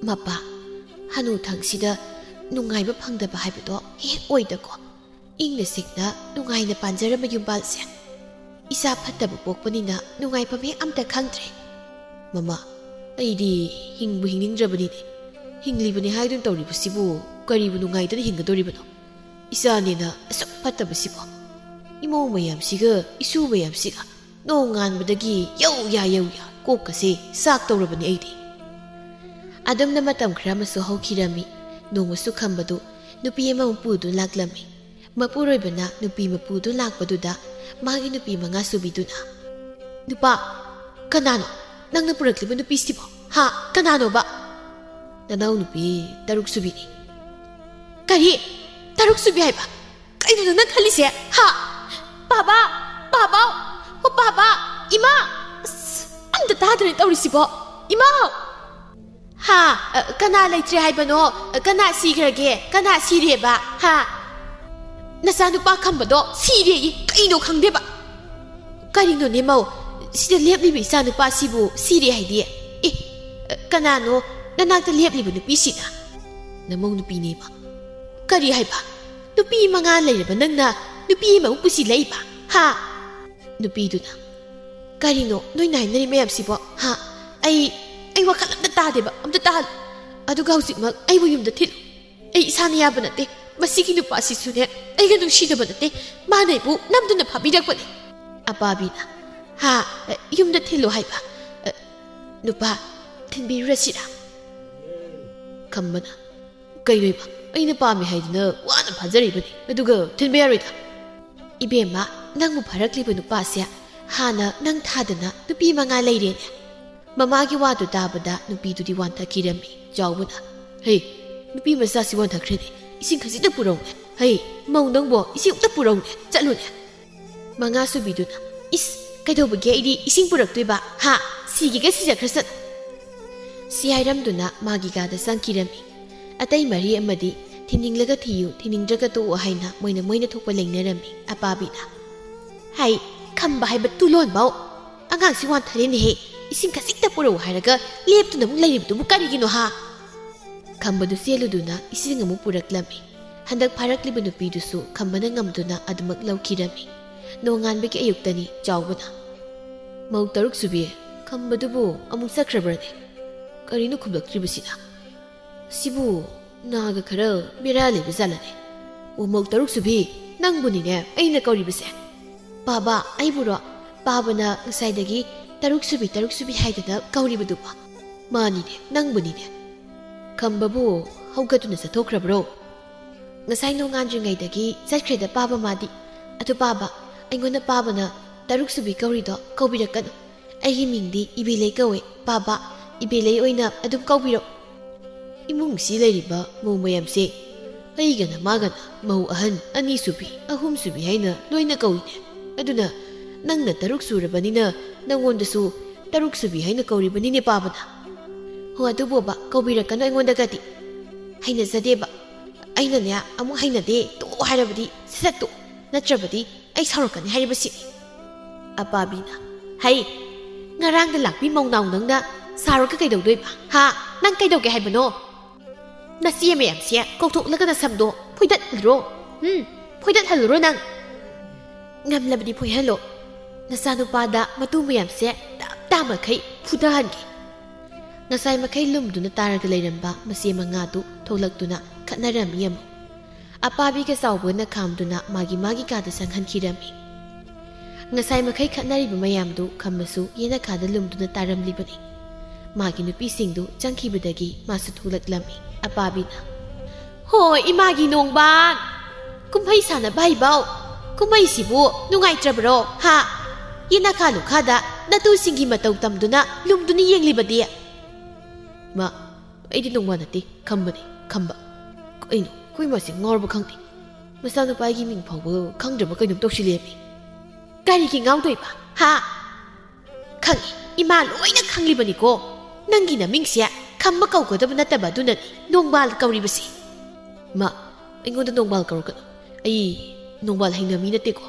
"ꯃꯄꯥ, ꯍꯅꯨꯊꯪꯁꯤꯗ ꯅꯨꯡꯉꯥꯏꯕ ꯐꯪꯗꯕ ꯍꯥꯏꯕꯗꯣ ꯍꯦꯛ ꯑꯣꯏꯗꯀꯣ꯫ ꯏꯪꯅ ꯆꯤꯛꯅ ꯅꯨꯡꯉꯥꯏꯅ ꯄꯥꯟꯖꯔꯝꯕ ꯌꯨꯝꯕꯥꯜꯁꯦ ꯏꯆꯥ ꯐꯠꯇꯕ ꯄꯣꯛꯄꯅꯤꯅ ꯅꯨꯡꯉꯥꯏꯐꯝ ꯍꯦꯛ ꯑꯝꯇ ꯈꯪꯗ꯭ꯔꯦ꯫ ꯃꯃꯥ, ꯑꯩꯗꯤ ꯍꯤꯡꯕꯨ ꯍꯤꯡꯅꯤꯡꯗ꯭ꯔꯕꯅꯤꯅꯦ꯫ ꯍꯤꯡꯂꯤꯕꯅꯤ ꯍꯥꯏꯗꯨꯅ ꯇꯧꯔꯤꯕꯁꯤꯕꯨ ꯀꯔꯤꯕꯨ ꯅꯨꯡꯉꯥꯏꯗꯨꯅ ꯍꯤꯡꯒꯗꯧꯔꯤꯕꯅꯣ? ꯏꯆꯥꯅꯦꯅ ꯑꯁꯨꯛ ꯐꯠꯇꯕꯁꯤꯕꯣ, ꯏꯃꯧ ꯃꯌꯥꯝꯁꯤꯒ ꯏꯁꯨ ꯃꯌꯥꯝꯁꯤꯒ ꯅꯣꯡꯉꯥꯟꯕꯗꯒꯤ ꯌꯧ ꯌꯥ ꯌꯧ ꯌꯥ ꯀꯣꯛꯀꯁꯦ ꯆꯥꯛ ꯇꯧꯔꯕꯅꯤ ꯑꯩꯗꯤ꯫" ꯑꯗꯨꯝꯅ ꯃꯇꯝ ꯈꯔ ꯑꯃꯁꯨ ꯍꯧꯈꯤꯔꯝꯃꯤ꯫ ꯅꯣꯡꯃꯁꯨ ꯈꯝꯕꯗꯨ ꯅꯨꯄꯤ ꯑꯃꯃꯨꯛ ꯄꯨꯗꯨꯅ ꯂꯥꯛꯂꯝꯃꯤ꯫ ꯃꯄꯨꯔꯣꯏꯕꯅ ꯅꯨꯄꯤ ꯃꯄꯨꯗꯨ ꯂꯥꯛꯄꯗꯨꯗ ꯃꯥꯒꯤ ꯅꯨꯄꯤ ꯃꯉꯥ ꯁꯨꯕꯤꯗꯨꯅ, "ꯅꯨꯄꯥ, ꯀꯅꯥꯅꯣ ꯅꯪꯅ ꯄꯨꯔꯛꯂꯤꯕ ꯅꯨꯄꯤꯁꯤꯕꯣ? ꯍꯥ? ꯀꯅꯥꯅꯣꯕ?" "ꯅꯅꯥꯎ ꯅꯨꯄꯤ ꯇꯔꯨꯛ ꯁꯨꯕꯤꯅꯤ꯫" "ꯀꯔꯤ? ꯇꯔꯨꯛ ꯁꯨꯕꯤ ꯍꯥꯏꯕ? ꯀꯩꯅꯣ ꯅꯪꯅ ꯈꯜꯂꯤꯁꯦ? ꯍꯥ? ꯄꯥꯕꯥ! ꯄꯥꯕꯥꯎ! ꯑꯣ ꯄꯥꯕꯥ! ꯏꯃꯥ! ꯑꯁ! ꯑꯝꯇ ꯇꯥꯗ꯭ꯔꯦ ꯇꯧꯔꯤꯁꯤꯕꯣ! ꯏꯃꯥꯎ!" "ꯍꯥ? ꯑ, ꯀꯅꯥ ꯂꯩꯇ꯭ꯔꯦ ꯍꯥꯏꯕꯅꯣ? ꯑ, ꯀꯅꯥ ꯁꯤꯈ꯭ꯔꯒꯦ? ꯀꯅꯥ ꯁꯤꯔꯦꯕ? ꯍꯥ?" "ꯅꯆꯥꯅꯨꯄꯥ ꯈꯝꯕꯗꯣ ꯁꯤꯔꯦꯌꯦ꯫ ꯀꯩꯅꯣ ꯈꯪꯗꯦꯕ꯫" "ꯀꯔꯤꯅꯣꯅꯦ ꯃꯧ? ꯁꯤꯗ ꯂꯦꯞꯂꯤꯕ ꯏꯆꯥꯅꯨꯄꯥꯁꯤꯕꯨ ꯁꯤꯔꯦ ꯍꯥꯏꯗꯤ? ꯑꯦ, ꯑ, ꯀꯅꯥꯅꯣ ꯅꯅꯥꯛꯇ ꯂꯦꯞꯂꯤꯕ ꯅꯨꯄꯤꯁꯤꯅ?" "ꯅꯃꯧ ꯅꯨꯄꯤꯅꯦꯕ꯫" "ꯀꯔꯤ ꯍꯥꯏꯕ? ꯅꯨꯄꯤ ꯃꯉꯥ ꯂꯩꯔꯕ ꯅꯪꯅ ꯅꯨꯄꯤ ꯑꯃꯃꯨꯛ ꯄꯨꯁꯤꯜꯂꯛꯏꯕ? ꯍꯥ?" ꯅꯨꯄꯤꯗꯨꯅ, "ꯀꯔꯤꯅꯣ ꯅꯣꯏꯅ ꯍꯥꯏꯅꯔꯤ ꯃꯌꯥꯝꯁꯤꯕꯣ? ꯍꯥ? ꯑꯩ, ꯑꯩ ꯋꯥꯈꯜ ꯑꯝꯇ ꯇꯥꯗꯦꯕ, ꯑꯝꯇ ꯇꯥꯍꯜꯂꯨ꯫ ꯑꯗꯨꯒ ꯍꯧꯖꯤꯛꯃꯛ ꯑꯩꯕꯨ ꯌꯨꯝꯗ ꯊꯤꯜꯂꯨ꯫ ꯑꯩ ꯏꯁꯥꯅ ꯌꯥꯕ ꯅꯠꯇꯦ꯫ ꯃꯁꯤꯒꯤ ꯅꯨꯄꯥꯁꯤꯁꯨꯅꯦ, ꯑꯩꯒ ꯅꯨꯡꯁꯤꯅꯕ ꯅꯠꯇꯦ꯫ ꯃꯥꯅ ꯑꯩꯕꯨ ꯅꯝꯗꯨꯅ ꯐꯥꯕꯤꯔꯛꯄꯅꯦ꯫" ꯑꯄꯥꯕꯤꯅ, "ꯍꯥ? ꯌꯨꯝꯗ ꯊꯤꯜꯂꯨ ꯍꯥꯏꯕ? ꯅꯨꯄꯥ, ꯊꯤꯟꯕꯤꯔꯨꯔꯁꯤꯔꯥ?" ꯈꯝꯕꯅ, "ꯀꯩꯅꯣ ꯏꯃꯥ? ꯑꯩꯅ ꯄꯥꯝꯃꯦ ꯍꯥꯏꯗꯨꯅ ꯋꯥꯅ ꯐꯥꯖꯔꯤꯕꯅꯤ, ꯑꯗꯨꯒ ꯊꯤꯟꯕ ꯌꯥꯔꯣꯏꯗ?" "ꯏꯕꯦꯝꯃ, ꯅꯪꯕꯨ ꯐꯥꯔꯛꯂꯤꯕ ꯅꯨꯄꯥꯁꯦ ꯍꯥꯟꯅ ꯅꯪ ꯊꯥꯗꯅ ꯅꯨꯄꯤ ꯃꯉꯥ ꯂꯩꯔꯦꯅꯦ?" ꯃꯃꯥꯒꯤ ꯋꯥꯗꯨ ꯇꯥꯕꯗ ꯅꯨꯄꯤꯗꯨꯗꯤ ꯋꯥꯟꯊꯈꯤꯔꯝꯃꯤ꯫ ꯆꯥꯎꯕꯅ, "ꯍꯦ, ꯅꯨꯄꯤ ꯃꯆꯥꯁꯤ ꯋꯥꯟꯊꯈ꯭ꯔꯦꯅꯦ꯫ "ꯏꯁꯤꯡ ꯈꯖꯤꯛꯇ ꯄꯨꯔꯛꯎꯅꯦ꯫ ꯍꯩ, ꯃꯧ ꯅꯪꯕꯣ, ꯏꯁꯤꯡ ꯑꯝꯇ ꯄꯨꯔꯛꯎꯅꯦ, ꯆꯠꯂꯨꯅꯦ"꯫ ꯃꯉꯥꯁꯨꯕꯤꯗꯨꯅ, "ꯏꯁ, ꯀꯩꯗꯧꯕꯒꯦ ꯑꯩꯗꯤ ꯏꯁꯤꯡ ꯄꯨꯔꯛꯇꯣꯏꯕ? ꯍꯥ? ꯁꯤꯒꯦꯒ ꯁꯤꯖꯈ꯭ꯔꯁꯅꯨ"꯫ ꯁꯤ ꯍꯥꯏꯔꯝꯗꯨꯅ ꯃꯥꯒꯤ ꯀꯥꯗ ꯆꯪꯈꯤꯔꯝꯃꯤ꯫ ꯑꯇꯩ ꯃꯔꯤ ꯑꯃꯗꯤ ꯊꯤꯅꯤꯡꯂꯒ ꯊꯤꯌꯨ, ꯊꯤꯅꯤꯡꯗ꯭ꯔꯒ ꯇꯣꯛꯎ ꯍꯥꯏꯅ ꯃꯣꯏꯅ ꯃꯣꯏꯅ ꯊꯣꯛꯄ ꯂꯦꯡꯅꯔꯝꯃꯤ꯫ ꯑꯄꯥꯕꯤꯅ, "ꯍꯩ, ꯈꯝꯕ ꯍꯥꯏꯕ ꯇꯨꯂꯣꯟꯕꯧ! ꯑꯉꯥꯡꯁꯤ ꯋꯥꯟꯊꯔꯦꯅꯦꯍꯦ! ꯏꯁꯤꯡ ꯈꯖꯤꯛꯇ ꯄꯨꯔꯛꯎ ꯍꯥꯏꯔꯒ ꯂꯦꯞꯇꯨꯅ ꯑꯃꯨꯛ ꯂꯩꯔꯤꯕꯗꯨꯕꯨ ꯀꯔꯤꯒꯤꯅꯣ ꯍꯥ?" ꯈꯝꯕꯗꯨ ꯆꯦꯜꯂꯨꯗꯨꯅ ꯏꯁꯤꯡ ꯑꯃꯨꯛ ꯄꯨꯔꯛꯂꯝꯃꯤ꯫ ꯍꯟꯗꯛ ꯐꯥꯔꯛꯂꯤꯕ ꯅꯨꯄꯤꯗꯨꯁꯨ ꯈꯝꯕꯅ ꯉꯝꯗꯨꯅ ꯑꯗꯨꯃꯛ ꯂꯧꯈꯤꯔꯝꯃꯤ꯫ ꯅꯣꯡꯉꯥꯟꯕꯒꯤ ꯑꯌꯨꯛꯇꯅꯤ ꯆꯥꯎꯕꯅ, "ꯃꯧ ꯇꯔꯨꯛ ꯁꯨꯕꯤ, ꯈꯝꯕꯗꯨꯕꯨ ꯑꯃꯨꯛ ꯆꯠꯈ꯭ꯔꯕ꯭ꯔꯅꯦ? ꯀꯔꯤꯅꯣ ꯈꯨꯝꯂꯛꯇ꯭ꯔꯤꯕꯁꯤꯅ? ꯁꯤꯕꯨ ꯅꯥꯒ ꯈꯔ ꯕꯦꯔꯥ ꯂꯩꯕ ꯖꯥꯠꯂꯅꯦ? ꯑꯣ, ꯃꯧ ꯇꯔꯨꯛ ꯁꯨꯕꯤ, ꯅꯪꯕꯨꯅꯤꯅꯦ ꯑꯩꯅ ꯀꯧꯔꯤꯕꯁꯦ꯫ ꯄꯥꯕ, ꯑꯩꯕꯨꯔꯣ? ꯄꯥꯕꯅ ꯉꯁꯥꯏꯗꯒꯤ ꯇꯔꯨꯛ ꯁꯨꯕꯤ, ꯇꯔꯨꯛ ꯁꯨꯕꯤ ꯍꯥꯏꯗꯅ ꯀꯧꯔꯤꯕꯗꯨꯕꯣ? ꯃꯥꯅꯤꯅꯦ, ꯅꯪꯕꯨꯅꯤꯅꯦ꯫ ꯈꯝꯕꯕꯨ ꯍꯧꯒꯠꯇꯨꯅ ꯆꯠꯊꯣꯛꯈ꯭ꯔꯕ꯭ꯔꯣ?" "ꯉꯁꯥꯏ ꯅꯣꯡꯉꯥꯟꯗ꯭ꯔꯤꯉꯩꯗꯒꯤ ꯆꯠꯈ꯭ꯔꯦꯗ ꯄꯥꯕ ꯃꯥꯗꯤ꯫ ꯑꯗꯨ ꯄꯥꯕ, ꯑꯩꯉꯣꯟꯗ ꯄꯥꯕꯅ ꯇꯔꯨꯛ ꯁꯨꯕꯤ ꯀꯧꯔꯤꯗꯣ ꯀꯧꯕꯤꯔꯛꯀꯅꯨ꯫ ꯑꯩꯒꯤ ꯃꯤꯡꯗꯤ ꯏꯕꯦꯂꯩ ꯀꯧꯋꯦ ꯄꯥꯕ꯫ ꯏꯕꯦꯂꯩ ꯑꯣꯏꯅ ꯑꯗꯨꯝ ꯀꯧꯕꯤꯔꯣ꯫ ꯏꯃꯨꯡꯁꯤ ꯂꯩꯔꯤꯕ ꯃꯧ ꯃꯌꯥꯝꯁꯦ ꯑꯩꯒꯅ ꯃꯥꯒꯅ ꯃꯧ ꯑꯍꯟ, ꯑꯅꯤꯁꯨꯕꯤ, ꯑꯍꯨꯝꯁꯨꯕꯤ ꯍꯥꯏꯅ ꯂꯣꯏꯅ ꯀꯧꯏꯅꯦ꯫ ꯑꯗꯨꯅ ꯅꯪꯅ ꯇꯔꯨꯛ ꯁꯨꯔꯕꯅꯤꯅ ꯅꯪꯉꯣꯟꯗꯁꯨ ꯇꯔꯨꯛ ꯁꯨꯕꯤ ꯍꯥꯏꯅ ꯀꯧꯔꯤꯕꯅꯤꯅꯦ ꯄꯥꯕꯅ꯫ ꯍꯣ, ꯑꯗꯨꯕꯣꯕ, ꯀꯧꯕꯤꯔꯛꯀꯅꯨ ꯑꯩꯉꯣꯟꯗꯒꯗꯤ꯫ ꯍꯩꯅꯖꯗꯦꯕ꯫ ꯑꯩꯅꯅꯦ ꯑꯃꯨꯛ ꯍꯩꯅꯗꯦ, ꯇꯣꯛꯑꯣ ꯍꯥꯏꯔꯕꯗꯤ ꯁꯠ ꯁꯠ ꯇꯣꯛꯑꯣ, ꯅꯠꯇ꯭ꯔꯕꯗꯤ ꯑꯩ ꯁꯥꯎꯔꯛꯀꯅꯤ ꯍꯥꯏꯔꯤꯕꯁꯤꯅꯤ"꯫ ꯑꯄꯥꯕꯤꯅ, "ꯍꯩ, ꯉꯔꯥꯡꯗ ꯂꯥꯛꯄꯤ ꯃꯧꯅꯥꯎ ꯅꯪꯅ ꯁꯥꯎꯔꯒ ꯀꯩꯗꯧꯗꯣꯏꯕ? ꯍꯥ? ꯅꯪ ꯀꯩꯗꯧꯒꯦ ꯍꯥꯏꯕꯅꯣ? ꯅꯆꯦ ꯃꯌꯥꯝꯁꯦ ꯀꯧꯊꯣꯛꯂꯒ ꯅꯁꯝꯗꯣ ꯐꯣꯏꯗꯠꯂꯨꯔꯣ꯫ ꯎꯝ, ꯐꯣꯏꯗꯠꯍꯜꯂꯨꯔꯣ ꯅꯪ꯫ ꯉꯝꯂꯕꯗꯤ ꯐꯣꯏꯍꯜꯂꯣ꯫ ꯅꯆꯥꯅꯨꯄꯥꯗ ꯃꯇꯨ ꯃꯌꯥꯝꯁꯦ ꯇꯞ ꯇꯥꯃꯈꯩ ꯐꯨꯊꯍꯟꯒꯦ"꯫ ꯉꯁꯥꯏ ꯃꯈꯩ ꯂꯨꯝꯗꯨꯅ ꯇꯥꯔꯒ ꯂꯩꯔꯝꯕ ꯃꯆꯦ ꯃꯉꯥꯗꯨ ꯊꯣꯛꯂꯛꯇꯨꯅ ꯈꯠꯅꯔꯝꯃꯤ ꯑꯃꯨꯛ꯫ ꯑꯄꯥꯕꯤꯒ ꯆꯥꯎꯕꯅ ꯈꯥꯝꯗꯨꯅ ꯃꯥꯒꯤ ꯃꯥꯒꯤ ꯀꯥꯗ ꯆꯪꯍꯟꯈꯤꯔꯝꯃꯤ꯫ ꯉꯁꯥꯏ ꯃꯈꯩ ꯈꯠꯅꯔꯤꯕ ꯃꯌꯥꯝꯗꯨ ꯈꯝꯕꯁꯨ ꯌꯦꯅꯈꯥꯗ ꯂꯨꯝꯗꯨꯅ ꯇꯥꯔꯝꯂꯤꯕꯅꯤ꯫ ꯃꯥꯒꯤ ꯅꯨꯄꯤꯁꯤꯡꯗꯨ ꯆꯪꯈꯤꯕꯗꯒꯤ ꯃꯥꯁꯨ ꯊꯣꯛꯂꯛꯂꯝꯃꯤ꯫ ꯑꯄꯥꯕꯤꯅ, "ꯍꯣ, ꯏꯃꯥꯒꯤ ꯅꯣꯡꯕꯥꯟ! ꯀꯨꯝꯍꯩ ꯁꯥꯟꯅꯕ ꯍꯩꯕꯧ! ꯀꯨꯝꯍꯩꯁꯤꯕꯨ ꯅꯨꯡꯉꯥꯏꯇ꯭ꯔꯕ꯭ꯔꯣ? ꯍꯥ? ꯌꯦꯅꯈꯥ ꯂꯨꯈꯥꯗ ꯅꯇꯨꯁꯤꯡꯒꯤ ꯃꯇꯧ ꯇꯝꯗꯨꯅ ꯂꯨꯝꯗꯨꯅ ꯌꯦꯡꯂꯤꯕꯗꯤ?" "ꯃꯥ, ꯑꯩꯗꯤ ꯅꯣꯡꯕꯥꯟ ꯅꯠꯇꯦ, ꯈꯝꯕꯅꯤ, ꯈꯝꯕ꯫ ꯀꯩꯅꯣ, ꯑꯩꯈꯣꯏ ꯃꯁꯦ ꯉꯥꯎꯔꯕ ꯈꯪꯗꯦ, ꯃꯆꯥꯅꯨꯄꯥꯒꯤ ꯃꯤꯡ ꯐꯥꯎꯕ ꯈꯪꯗ꯭ꯔꯕ ꯀꯩꯅꯣꯝ ꯇꯧꯁꯤꯜꯂꯦꯃꯤ꯫ ꯀꯔꯤꯒꯤ ꯉꯥꯎꯗꯣꯏꯕ? ꯍꯥ? ꯈꯪꯉꯤ, ꯏꯃꯥ ꯂꯣꯏꯅ ꯈꯪꯂꯤꯕꯅꯤꯀꯣ꯫ ꯅꯪꯒꯤ ꯅꯃꯤꯡꯁꯦ ꯈꯝꯕ ꯀꯧꯒꯗꯕ ꯅꯠꯇꯕ, ꯑꯗꯨꯅꯅꯤ ꯅꯣꯡꯕꯥꯜ ꯀꯧꯔꯤꯕꯁꯦ꯫ ꯏꯃꯥ, ꯑꯩꯉꯣꯟꯗ ꯅꯣꯡꯕꯥꯜ ꯀꯧꯔꯛꯀꯅꯨ꯫ ꯑꯩ ꯅꯣꯡꯕꯥꯜ ꯍꯩꯅꯕ ꯃꯤ ꯅꯠꯇꯦꯀꯣ꯫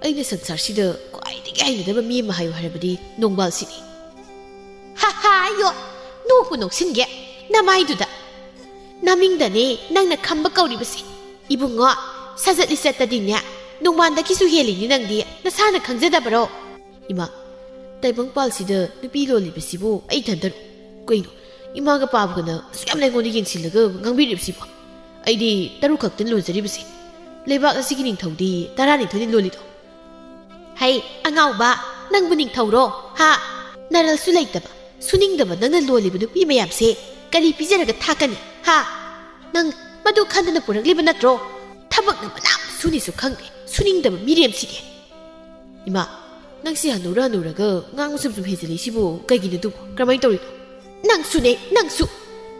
ꯑꯩꯅ ꯁꯪꯁꯥꯔꯁꯤꯗ ꯈ꯭ꯋꯥꯏꯗꯒꯤ ꯍꯩꯅꯗꯕ ꯃꯤ ꯑꯃ ꯍꯥꯏꯌꯨ ꯍꯥꯏꯔꯕꯗꯤ ꯅꯣꯡꯕꯥꯜꯁꯤꯅꯤ꯫ ꯍꯥ ꯍꯥ, ꯑꯌꯣ, ꯅꯣꯛꯄꯨ ꯅꯣꯛꯁꯤꯟꯒꯦ ꯅꯃꯥꯏꯗꯨꯗ꯫ ꯅꯃꯤꯡꯗꯅꯦ ꯅꯪꯅ ꯈꯝꯕ ꯀꯧꯔꯤꯕꯁꯦ꯫ ꯏꯕꯨꯡꯉꯣ, ꯁꯖꯠ ꯂꯤꯆꯠꯇꯗꯤꯅꯦ ꯅꯣꯡꯕꯥꯜꯗꯒꯤꯁꯨ ꯍꯦꯜꯂꯤꯅꯤ ꯅꯪꯗꯤ, ꯅꯁꯥꯅ ꯈꯪꯖꯗꯕꯔꯣ? ꯏꯃꯥ, ꯇꯥꯏꯕꯪꯄꯥꯜꯁꯤꯗ ꯅꯨꯄꯤ ꯂꯣꯜꯂꯤꯕꯁꯤꯕꯨ ꯑꯩ ꯏꯊꯟꯇꯔꯣ? ꯀꯩꯅꯣ, ꯏꯃꯥꯒ ꯄꯥꯕꯒꯅ ꯑꯁꯨꯛ ꯌꯥꯝꯅ ꯑꯩꯉꯣꯟꯗ ꯌꯦꯡꯁꯤꯜꯂꯒ ꯉꯥꯡꯕꯤꯔꯤꯕꯁꯤꯕꯣ? ꯑꯩꯗꯤ ꯇꯔꯨꯛ ꯈꯛꯇꯅꯤ ꯂꯣꯟꯖꯔꯤꯕꯁꯤ꯫ ꯂꯩꯕꯥꯛ ꯑꯁꯤꯒꯤ ꯅꯤꯡꯊꯧꯗꯤ ꯇꯔꯥꯅꯤꯊꯣꯏꯅꯤ ꯂꯣꯜꯂꯤꯗꯣ꯫ ꯍꯩ, ꯑꯉꯥꯎꯕ, ꯅꯪꯕꯨ ꯅꯤꯡꯊꯧꯔꯣ? ꯍꯥ? ꯅꯔꯜꯁꯨ ꯂꯩꯇꯕ, ꯁꯨꯅꯤꯡꯗꯕ ꯅꯪꯅ ꯂꯣꯜꯂꯤꯕ ꯅꯨꯄꯤ ꯃꯌꯥꯝꯁꯦ ꯀꯔꯤ ꯄꯤꯖꯔꯒ ꯊꯥꯛꯀꯅꯤ? ꯍꯥ? ꯅꯪ ꯃꯗꯨ ꯈꯟꯗꯅ ꯄꯨꯔꯛꯂꯤꯕ ꯅꯠꯇ꯭ꯔꯣ? ꯊꯕꯛꯅ ꯃꯅꯥ ꯁꯨꯅꯤꯁꯨ ꯈꯪꯗꯦ, ꯁꯨꯅꯤꯡꯗꯕ ꯃꯤꯔꯦꯝꯁꯤꯒꯤ꯫ ꯏꯃꯥ, ꯅꯪꯁꯤ ꯍꯅꯨꯔ ꯍꯅꯨꯔꯒ ꯉꯥꯡꯕ ꯁꯨꯝ ꯁꯨꯝ ꯍꯦꯟꯖꯤꯜꯂꯛꯏꯁꯤꯕꯨ ꯀꯩꯒꯤꯅꯣ ꯑꯗꯨꯕꯨ? ꯀꯔꯝꯍꯥꯏꯅ ꯇꯧꯔꯤꯅꯣ? ꯅꯪꯁꯨꯅꯦ, ꯅꯪꯁꯨ꯫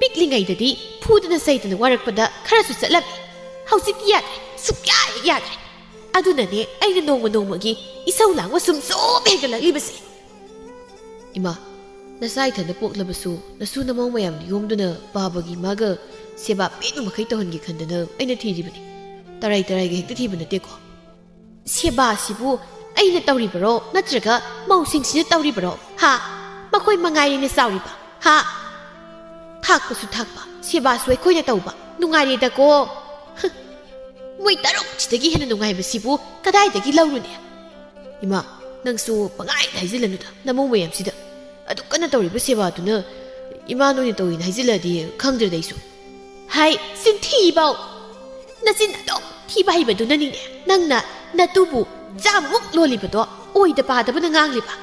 ꯄꯤꯛꯂꯤꯉꯩꯗꯗꯤ ꯐꯨꯗꯅ ꯆꯩꯗꯅ ꯋꯥꯔꯛꯄꯗ ꯈꯔꯁꯨ ꯆꯠꯂꯝꯃꯤ꯫ ꯍꯧꯖꯤꯛꯇꯤ ꯌꯥꯗ꯭ꯔꯦ, ꯁꯨꯛꯌꯥ ꯍꯦꯛ ꯌꯥꯗ꯭ꯔꯦ꯫ ꯑꯗꯨꯅꯅꯦ ꯑꯩꯅ ꯅꯣꯡꯃ ꯅꯣꯡꯃꯒꯤ ꯏꯁꯧ ꯂꯥꯡꯕ ꯁꯨꯝ ꯁꯨꯝ ꯍꯦꯟꯒꯠꯂꯛꯂꯤꯕꯁꯦ꯫ ꯏꯃꯥ, ꯅꯆꯥ ꯏꯊꯟꯗ ꯄꯣꯛꯂꯕꯁꯨ ꯅꯁꯨ ꯅꯃꯧ ꯃꯌꯥꯝꯗꯨ ꯌꯣꯝꯗꯨꯅ ꯄꯥꯕꯒꯤ ꯏꯃꯥꯒ ꯁꯦꯕꯥ ꯄꯦꯟꯕ ꯃꯈꯩ ꯇꯧꯍꯟꯒꯦ ꯈꯟꯗꯅ ꯑꯩꯅ ꯊꯤꯔꯤꯕꯅꯤ꯫ ꯇꯔꯥꯏ ꯇꯔꯥꯏꯒ ꯍꯦꯛꯇ ꯊꯤꯕ ꯅꯠꯇꯦꯀꯣ꯫ ꯁꯦꯕꯥꯁꯤꯕꯨ ꯑꯩꯅ ꯇꯧꯔꯤꯕꯔꯣ, ꯅꯠꯇ꯭ꯔꯒ ꯃꯧꯁꯤꯡꯁꯤꯅ ꯇꯧꯔꯤꯕꯔꯣ? ꯍꯥ? ꯃꯈꯣꯏ ꯃꯉꯥꯏꯔꯦꯅꯦ ꯆꯥꯎꯔꯤꯕ꯫ ꯍꯥ? ꯊꯥꯛꯄꯁꯨ ꯊꯥꯛꯄ, ꯁꯦꯕꯥꯁꯨ ꯑꯩꯈꯣꯏꯅ ꯇꯧꯕ꯫ ꯅꯨꯡꯉꯥꯏꯔꯦꯗꯀꯣ꯫ ꯍ, ꯃꯣꯏ ꯇꯔꯨꯛꯁꯤꯗꯒꯤ ꯍꯦꯟꯅ ꯅꯨꯡꯉꯥꯏꯕꯁꯤꯕꯨ ꯀꯗꯥꯏꯗꯒꯤ ꯂꯧꯔꯨꯅꯤ? ꯏꯃꯥ, ꯅꯪꯁꯨ ꯄꯪꯍꯥꯏꯗ ꯍꯥꯏꯖꯤꯜꯂꯅꯨꯗ, ꯅꯃꯧ ꯃꯌꯥꯝꯁꯤꯗ꯫ ꯑꯗꯨꯛ ꯀꯟꯅ ꯇꯧꯔꯤꯕ ꯁꯦꯕꯥꯗꯨꯅ ꯏꯃꯥ ꯅꯣꯏꯅ ꯇꯧꯏꯅ ꯍꯥꯏꯖꯤꯜꯂꯗꯤ ꯈꯪꯗ꯭ꯔꯦꯗ ꯑꯩꯁꯨ꯫ ꯍꯥꯏ, ꯆꯤꯟꯊꯤꯕꯧ! ꯅꯆꯤꯟ ꯑꯗꯨꯛ ꯊꯤꯕ ꯍꯩꯕꯗꯨꯅꯅꯤꯅꯦ ꯅꯪꯅ ꯅꯇꯨꯕꯨ ꯆꯥꯝꯃꯃꯨꯛ ꯂꯣꯜꯂꯤꯕꯗꯣ, ꯑꯣꯏꯗ ꯄꯥꯗꯕꯅ ꯉꯥꯡꯂꯤꯕ꯫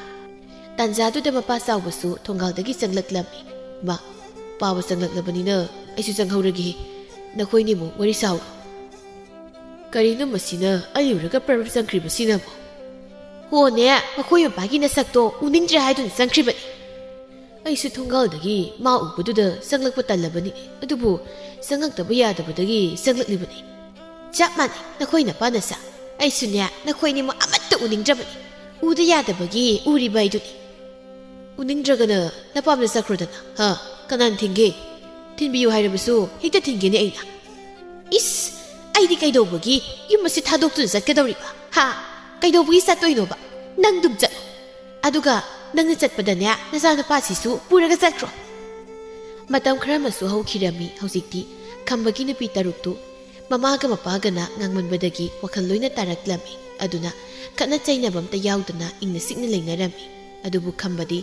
ꯇꯥꯟꯖꯥꯗꯨꯗ ꯃꯄꯥ ꯆꯥꯎꯕꯁꯨ ꯊꯣꯡꯒꯥꯜꯗꯒꯤ ꯆꯪꯂꯛꯂꯝꯃꯤ꯫ ꯃꯥ, ꯄꯥꯕ ꯆꯪꯂꯛꯂꯕꯅꯤꯅ ꯑꯩꯁꯨ ꯆꯪꯍꯧꯔꯒꯦ꯫ ꯅꯈꯣꯏꯅꯤꯃꯨꯛ ꯋꯥꯔꯤ ꯁꯥꯍꯧꯔꯣ꯫ ꯀꯔꯤꯅꯣ ꯃꯁꯤꯅ ꯑꯩ ꯎꯔꯒ ꯄ꯭ꯔꯞ ꯄ꯭ꯔꯞ ꯆꯪꯈ꯭ꯔꯤꯕꯁꯤꯅꯕꯨ? ꯍꯣꯅꯦ, ꯃꯈꯣꯏ ꯃꯄꯥꯒꯤ ꯅꯁꯛꯇꯣ ꯎꯅꯤꯡꯗ꯭ꯔꯦ ꯍꯥꯏꯗꯨꯅ ꯆꯪꯈ꯭ꯔꯤꯕꯅꯤ꯫ ꯑꯩꯁꯨ ꯊꯣꯡꯒꯥꯜꯗꯒꯤ ꯃꯥ ꯎꯕꯗꯨꯗ ꯆꯪꯂꯛꯄ ꯇꯜꯂꯕꯅꯤ, ꯑꯗꯨꯕꯨ ꯆꯪꯉꯛꯇꯕ ꯌꯥꯗꯕꯗꯒꯤ ꯆꯪꯂꯛꯂꯤꯕꯅꯤ꯫ ꯆꯞ ꯃꯥꯟꯅꯩ ꯅꯈꯣꯏ ꯅꯄꯥꯅ ꯁꯥ꯫ ꯑꯩꯁꯨꯅꯦ ꯅꯈꯣꯏꯅꯤꯃꯛ ꯑꯃꯠꯇ ꯎꯅꯤꯡꯗ꯭ꯔꯕꯅꯤ꯫ ꯎꯗ ꯌꯥꯗꯕꯒꯤ ꯎꯔꯤꯕ ꯍꯥꯏꯗꯨꯅꯤ꯫ ꯎꯅꯤꯡꯗ꯭ꯔꯒꯅ ꯅꯄꯥꯝꯗ ꯆꯠꯈ꯭ꯔꯣꯗꯅ꯫ ꯍꯥ? ꯀꯅꯥꯅ ꯊꯤꯡꯒꯦ? ꯊꯤꯟꯕꯤꯌꯨ ꯍꯥꯏꯔꯕꯁꯨ ꯍꯦꯛꯇ ꯊꯤꯡꯒꯦꯅꯦ ꯑꯩꯅ꯫ ꯏꯁ! ꯑꯩꯗꯤ ꯀꯩꯗꯧꯕꯒꯤ ꯌꯨꯝ ꯑꯁꯤ ꯊꯥꯗꯣꯛꯇꯨꯅ ꯆꯠꯀꯗꯧꯔꯤꯕ? ꯍꯥ? ꯀꯩꯗꯧꯕꯒꯤ ꯆꯠꯇꯣꯏꯅꯣꯕ? ꯅꯪꯗꯨꯝ ꯆꯠꯂꯣ꯫ ꯑꯗꯨꯒ ꯅꯪꯅ ꯆꯠꯄꯗꯅꯦ ꯅꯆꯥꯅꯨꯄꯥꯁꯤꯁꯨ ꯄꯨꯔꯒ ꯆꯠꯈ꯭ꯔꯣ꯫ ꯃꯇꯝ ꯈꯔ ꯑꯃꯁꯨ ꯍꯧꯈꯤꯔꯝꯃꯤ꯫ ꯍꯧꯖꯤꯛꯇꯤ ꯈꯝꯕꯒꯤ ꯅꯨꯄꯤ ꯇꯔꯨꯛꯇꯨ ꯃꯃꯥꯒ ꯃꯄꯥꯒꯅ ꯉꯥꯡꯃꯟꯕꯗꯒꯤ ꯋꯥꯈꯜ ꯂꯣꯏꯅ ꯇꯥꯔꯛꯂꯝꯃꯤ꯫ ꯑꯗꯨꯅ ꯈꯠꯅ ꯆꯩꯅꯕ ꯑꯝꯇ ꯌꯥꯎꯗꯅ ꯏꯪꯅ ꯆꯤꯛꯅ ꯂꯩꯅꯔꯝꯃꯤ꯫ ꯑꯗꯨꯕꯨ ꯈꯝꯕꯗꯤ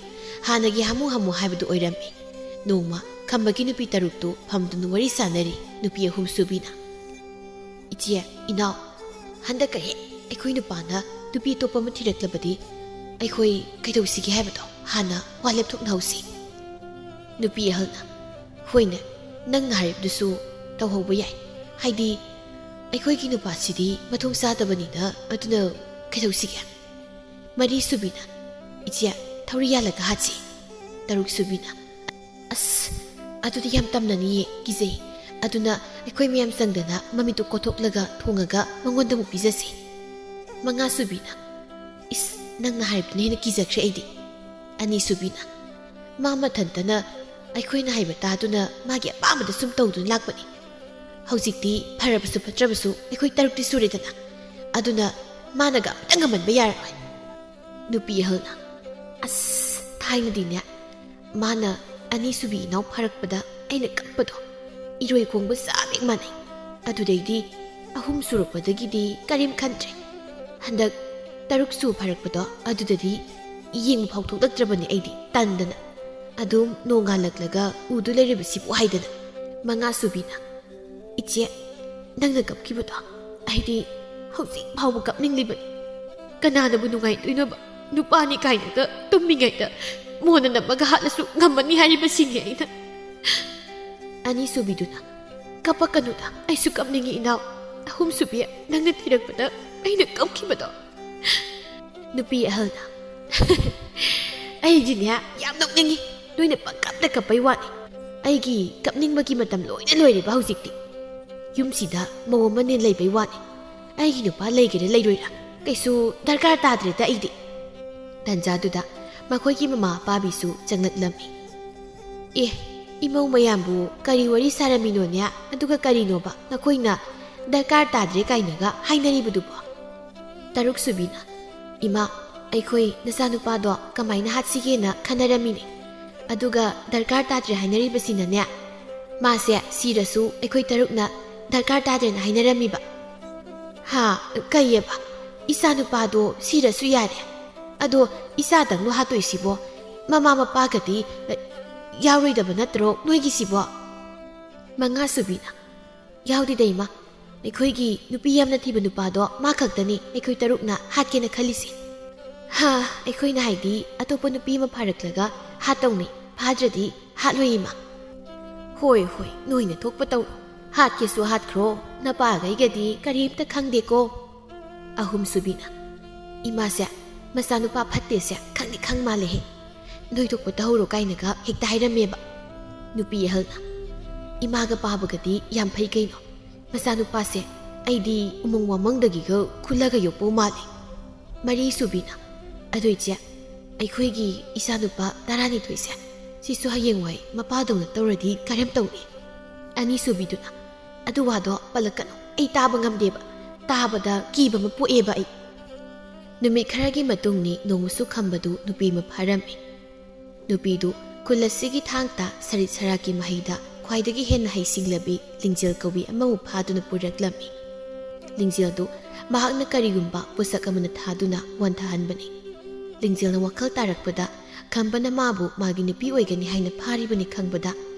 ꯍꯥꯟꯅꯒꯤ ꯍꯥꯃꯨ ꯍꯥꯃꯨ ꯍꯥꯏꯕꯗꯨ ꯑꯣꯏꯔꯝꯃꯤ꯫ ꯅꯣꯡꯃ ꯈꯝꯕꯒꯤ ꯅꯨꯄꯤ ꯇꯔꯨꯛꯇꯨ ꯐꯝꯗꯨꯅ ꯋꯥꯔꯤ ꯁꯥꯟꯅꯔꯤ꯫ ꯅꯨꯄꯤ ꯑꯍꯨꯝ ꯁꯨꯕꯤꯅ, "ꯏꯆꯦ, ꯏꯅꯥꯎ, ꯍꯟꯗꯛꯀ ꯍꯦꯛ ꯑꯩꯈꯣꯏ ꯅꯨꯄꯥꯅ ꯅꯨꯄꯤ ꯑꯇꯣꯞꯄ ꯑꯃ ꯊꯤꯔꯛꯂꯕꯗꯤ ꯑꯩꯈꯣꯏ ꯀꯩꯗꯧꯁꯤꯒꯦ ꯍꯥꯏꯕꯗꯣ ꯍꯥꯟꯅ ꯋꯥ ꯂꯦꯞꯊꯣꯛꯅꯍꯧꯁꯤ꯫" ꯅꯨꯄꯤ ꯑꯍꯜꯅ, "ꯍꯣꯏꯅꯦ, ꯅꯪꯅ ꯍꯥꯏꯔꯤꯕꯗꯨꯁꯨ ꯇꯧꯍꯧꯕ ꯌꯥꯏ꯫ ꯍꯥꯏꯗꯤ ꯑꯩꯈꯣꯏꯒꯤ ꯅꯨꯄꯥꯁꯤꯗꯤ ꯃꯊꯣꯡ ꯆꯥꯗꯕꯅꯤꯅ, ꯑꯗꯨꯅ ꯀꯩꯗꯧꯁꯤꯒꯦ?" ꯃꯔꯤ ꯁꯨꯕꯤꯅ, "ꯏꯆꯦ, ꯊꯧꯔꯤ ꯌꯥꯜꯂꯒ ꯍꯥꯠꯁꯤ꯫" ꯇꯔꯨꯛ ꯁꯨꯕꯤꯅ, "ꯑꯁ, ꯑꯗꯨꯗꯤ ꯌꯥꯝ ꯇꯝꯅꯅꯤꯌꯦ, ꯀꯤꯖꯩ꯫ ꯑꯗꯨꯅ ꯑꯩꯈꯣꯏ ꯃꯌꯥꯝ ꯆꯪꯗꯅ ꯃꯃꯤꯠꯇꯨ ꯀꯣꯊꯣꯛꯂꯒ ꯊꯣꯡꯉꯒ ꯃꯉꯣꯟꯗ ꯑꯃꯨꯛ ꯄꯤꯖꯁꯤ꯫" ꯃꯉꯥ ꯁꯨꯕꯤꯅ, "ꯏꯁ, ꯅꯪꯅ ꯍꯥꯏꯕꯗꯨꯅ ꯍꯦꯟꯅ ꯀꯤꯖꯈ꯭ꯔꯦ ꯑꯩꯗꯤ꯫" ꯑꯅꯤ ꯁꯨꯕꯤꯅ, "ꯃꯥ ꯃꯊꯟꯇꯅ ꯑꯩꯈꯣꯏꯅ ꯍꯥꯏꯕ ꯇꯥꯗꯨꯅ ꯃꯥꯒꯤ ꯑꯄꯥꯝꯕꯗ ꯁꯨꯝ ꯇꯧꯗꯨꯅ ꯂꯥꯛꯄꯅꯤ꯫ ꯍꯧꯖꯤꯛꯇꯤ ꯐꯔꯕꯁꯨ ꯐꯠꯇ꯭ꯔꯕꯁꯨ ꯑꯩꯈꯣꯏ ꯇꯔꯨꯛꯇꯤ ꯁꯨꯔꯦꯗꯅ꯫ ꯑꯗꯨꯅ ꯃꯥꯅꯒ ꯑꯃꯇ ꯉꯝꯍꯟꯕ ꯌꯥꯔꯔꯣꯏ꯫" ꯅꯨꯄꯤ ꯑꯍꯜꯅ, "ꯑꯁ, ꯊꯥꯏꯅꯗꯤꯅꯦ, ꯃꯥꯅ ꯑꯅꯤꯁꯨꯕꯤ ꯏꯅꯥꯎ ꯐꯥꯔꯛꯄꯗ ꯑꯩꯅ ꯀꯞꯄꯗꯣ ꯏꯔꯣꯏ ꯈꯣꯡꯕ ꯆꯞ ꯍꯦꯛ ꯃꯥꯟꯅꯩ꯫ ꯑꯗꯨꯗꯩꯗꯤ ꯑꯍꯨꯝ ꯁꯨꯔꯛꯄꯗꯒꯤꯗꯤ ꯀꯔꯤꯝ ꯈꯟꯗ꯭ꯔꯦ꯫ ꯍꯟꯗꯛ ꯇꯔꯨꯛ ꯁꯨ ꯐꯥꯔꯛꯄꯗꯣ ꯑꯗꯨꯗꯗꯤ ꯌꯦꯡꯕ ꯐꯥꯎ ꯊꯣꯛꯂꯛꯇ꯭ꯔꯕꯅꯦ ꯑꯩꯗꯤ ꯇꯟꯗꯅ꯫ ꯑꯗꯨꯝ ꯅꯣꯡꯉꯥꯜꯂꯛꯂꯒ ꯎꯗꯨ ꯂꯩꯔꯤꯕꯁꯤꯕꯨ ꯍꯥꯏꯗꯅ꯫" ꯃꯉꯥ ꯁꯨꯕꯤꯅ, "ꯏꯆꯦ, ꯅꯪꯅ ꯀꯞꯈꯤꯕꯗꯣ ꯑꯩꯗꯤ ꯍꯧꯖꯤꯛ ꯐꯥꯎꯕ ꯀꯞꯅꯤꯡꯂꯤꯕꯅꯤ꯫ ꯀꯅꯥꯅꯕꯨ ꯅꯨꯡꯉꯥꯏꯗꯣꯏꯅꯣꯕ? ꯅꯨꯄꯥꯅꯤ ꯀꯥꯏꯅꯒ ꯇꯨꯝꯃꯤꯉꯩꯗ ꯃꯣꯟꯅ ꯅꯝꯃꯒ ꯍꯥꯠꯂꯁꯨ ꯉꯝꯃꯅꯤ ꯍꯥꯏꯔꯤꯕꯁꯤꯅꯤ ꯑꯩꯅ꯫" ꯑꯅꯤꯁꯨꯕꯤꯗꯨꯅ, "ꯀꯞꯄꯛꯀꯅꯨꯗ, ꯑꯩꯁꯨ ꯀꯞꯅꯤꯡꯉꯤ ꯏꯅꯥꯎ꯫ ꯑꯍꯨꯝꯁꯨꯕꯤ ꯅꯪꯅ ꯊꯤꯔꯛꯄꯗ ꯑꯩꯅ ꯀꯞꯈꯤꯕꯗꯣ꯫" ꯅꯨꯄꯤ ꯑꯍꯜꯅ, "ꯑꯩꯗꯤꯅꯦ ꯌꯥꯝ ꯅꯣꯛꯅꯤꯡꯉꯤ꯫ ꯅꯣꯏꯅ ꯄꯪꯀꯞꯇ ꯀꯞꯄꯩ ꯋꯥꯅꯤ꯫ ꯑꯩꯒꯤ ꯀꯞꯅꯤꯡꯕꯒꯤ ꯃꯇꯝ ꯂꯣꯏꯅ ꯂꯣꯏꯔꯦꯕ ꯍꯧꯖꯤꯛꯇꯤ꯫ ꯌꯨꯝꯁꯤꯗ ꯃꯧ ꯑꯃꯅꯦ ꯂꯩꯕꯩ ꯋꯥꯅꯤ꯫ ꯑꯩꯒꯤ ꯅꯨꯄꯥ ꯂꯩꯒꯦꯔꯥ ꯂꯩꯔꯣꯏꯔꯥ ꯀꯩꯁꯨ ꯗꯔꯀꯥꯔ ꯇꯥꯗ꯭ꯔꯦꯗ ꯑꯩꯗꯤ꯫ ꯇꯟꯖꯥꯗꯨꯗ ꯃꯈꯣꯏꯒꯤ ꯃꯃꯥ ꯑꯄꯥꯕꯤꯁꯨ ꯆꯪꯂꯛꯂꯝꯃꯤ꯫ ꯑꯦ, ꯏꯃꯧ ꯃꯌꯥꯝꯕꯨ ꯀꯔꯤ ꯋꯥꯔꯤ ꯁꯥꯔꯝꯃꯤꯅꯣꯅꯦ? ꯑꯗꯨꯒ ꯀꯔꯤꯅꯣꯕ ꯅꯈꯣꯏꯅ ꯗꯔꯀꯥꯔ ꯇꯥꯗ꯭ꯔꯦ ꯀꯥꯏꯅꯒ ꯍꯥꯏꯅꯔꯤꯕꯗꯨꯕꯣ? ꯇꯔꯨꯛ ꯁꯨꯕꯤꯅ, ꯏꯃꯥ, ꯑꯩꯈꯣꯏ ꯅꯆꯥꯅꯨꯄꯥꯗꯣ ꯀꯃꯥꯏꯅ ꯍꯥꯠꯁꯤꯒꯦꯅ ꯈꯟꯅꯔꯝꯃꯤꯅꯦ꯫ ꯑꯗꯨꯒ ꯗꯔꯀꯥꯔ ꯇꯥꯗ꯭ꯔꯦ ꯍꯥꯏꯅꯔꯤꯕꯁꯤꯅꯅꯦ, ꯃꯥꯁꯦ ꯁꯤꯔꯁꯨ ꯑꯩꯈꯣꯏ ꯇꯔꯨꯛꯅ ꯗꯔꯀꯥꯔ ꯇꯥꯗ꯭ꯔꯦꯅ ꯍꯥꯏꯅꯔꯝꯃꯤꯕ꯫ ꯍꯥ? ꯀꯩꯌꯦꯕ? ꯏꯆꯥꯅꯨꯄꯥꯗꯣ ꯁꯤꯔꯁꯨ ꯌꯥꯔꯦ꯫ ꯑꯗꯣ ꯏꯆꯥꯗꯪꯂꯣ ꯍꯥꯠꯇꯣꯏꯁꯤꯕꯣ? ꯃꯃꯥ ꯃꯄꯥꯒꯗꯤ, ꯑ, ꯌꯥꯎꯔꯣꯏꯗꯕ ꯅꯠꯇ꯭ꯔꯣ ꯅꯣꯏꯒꯤꯁꯤꯕꯣ? ꯃꯉꯥ ꯁꯨꯕꯤꯅ, ꯌꯥꯎꯗꯦꯗ ꯏꯃꯥ꯫ ꯑꯩꯈꯣꯏꯒꯤ ꯅꯨꯄꯤ ꯌꯥꯝꯅ ꯊꯤꯕ ꯅꯨꯄꯥꯗꯣ ꯃꯥ ꯈꯛꯇꯅꯤ ꯑꯩꯈꯣꯏ ꯇꯔꯨꯛꯅ ꯍꯥꯠꯀꯦꯅ ꯈꯜꯂꯤꯁꯦ꯫ ꯍꯥ, ꯑꯩꯈꯣꯏꯅ ꯍꯥꯏꯗꯤ ꯑꯇꯣꯞꯄ ꯅꯨꯄꯤ ꯑꯃ ꯐꯥꯔꯛꯂꯒ ꯍꯥꯠꯇꯧꯅꯤ, ꯐꯥꯗ꯭ꯔꯗꯤ ꯍꯥꯠꯂꯣꯏ ꯏꯃꯥ꯫ ꯍꯣꯏ, ꯍꯣꯏ, ꯅꯣꯏꯅ ꯊꯣꯛꯄ ꯇꯧꯔꯣ꯫ ꯍꯥꯠꯀꯦꯁꯨ ꯍꯥꯠꯈ꯭ꯔꯣ, ꯅꯄꯥꯒꯩꯒꯗꯤ ꯀꯔꯤꯝꯇ ꯈꯪꯗꯦꯀꯣ꯫ ꯑꯍꯨꯝ ꯁꯨꯕꯤꯅ, ꯏꯃꯥꯁꯦ ꯃꯆꯥꯅꯨꯄꯥ ꯐꯠꯇꯦꯁꯦ ꯈꯪꯗꯤ ꯈꯪ ꯃꯥꯜꯂꯦꯍꯦ꯫ ꯅꯣꯏ ꯊꯣꯛꯄ ꯇꯧꯍꯧꯔꯣ ꯀꯥꯏꯅꯒ ꯍꯦꯛꯇ ꯍꯥꯏꯔꯝꯃꯦꯕ꯫ ꯅꯨꯄꯤ ꯑꯍꯜꯅ, ꯏꯃꯥꯒ ꯄꯥꯕꯒꯗꯤ ꯌꯥꯝ ꯐꯩ ꯀꯩꯅꯣ꯫ ꯃꯆꯥꯅꯨꯄꯥꯁꯦ ꯑꯩꯗꯤ ꯎꯃꯪ ꯋꯥꯃꯪꯗꯒꯤꯒ ꯈꯨꯜꯂꯒ ꯌꯣꯛꯄꯧ ꯃꯥꯜꯂꯦ꯫ ꯃꯔꯤ ꯁꯨꯕꯤꯅ, ꯑꯗꯨ ꯏꯆꯦ, ꯑꯩꯈꯣꯏꯒꯤ ꯏꯆꯥꯅꯨꯄꯥ ꯇꯔꯥꯅꯤꯊꯣꯏꯁꯦ, ꯁꯤꯁꯨ ꯍꯌꯦꯡꯋꯥꯏ ꯃꯄꯥꯗꯧꯅ ꯇꯧꯔꯗꯤ ꯀꯔꯝ ꯇꯧꯅꯤ? ꯑꯅꯤ ꯁꯨꯕꯤꯗꯨꯅ, ꯑꯗꯨ ꯋꯥꯗꯣ ꯄꯜꯂꯛꯀꯅꯨ, ꯑꯩ ꯇꯥꯕ ꯉꯝꯗꯦꯕ, ꯇꯥꯕꯗ ꯀꯤꯕ ꯑꯃ ꯄꯣꯛꯑꯦꯕ ꯑꯩ꯫ ꯅꯨꯃꯤꯠ ꯈꯔꯒꯤ ꯃꯇꯨꯡꯅꯤ ꯅꯣꯡꯃꯁꯨ ꯈꯝꯕꯗꯨ ꯅꯨꯄꯤ ꯑꯃ ꯐꯥꯔꯝꯃꯤ꯫ ꯅꯨꯄꯤꯗꯨ ꯈꯨꯜ ꯑꯁꯤꯒꯤ ꯊꯥꯡꯇ ꯁꯔꯤꯠ ꯁꯔꯥꯛꯀꯤ ꯃꯍꯩꯗ ꯈ꯭ꯋꯥꯏꯗꯒꯤ ꯍꯦꯟꯅ ꯍꯩꯁꯤꯡꯂꯕꯤ ꯂꯤꯡꯖꯦꯜ ꯀꯧꯕꯤ ꯑꯃꯕꯨ ꯐꯥꯗꯨꯅ ꯄꯨꯔꯛꯂꯝꯃꯤ꯫ ꯂꯤꯡꯖꯦꯜꯗꯨ ꯃꯍꯥꯛꯅ ꯀꯔꯤꯒꯨꯝꯕ ꯄꯣꯠꯁꯛ ꯑꯃꯅ ꯊꯥꯗꯨꯅ ꯋꯥꯟꯊꯍꯟꯕꯅꯤ꯫ ꯂꯤꯡꯖꯦꯜꯅ ꯋꯥꯈꯜ ꯇꯥꯔꯛꯄꯗ ꯈꯝꯕꯅ ꯃꯥꯕꯨ ꯃꯥꯒꯤ ꯅꯨꯄꯤ ꯑꯣꯏꯒꯅꯤ ꯍꯥꯏꯅ ꯐꯥꯔꯤꯕꯅꯤ ꯈꯪꯕꯗ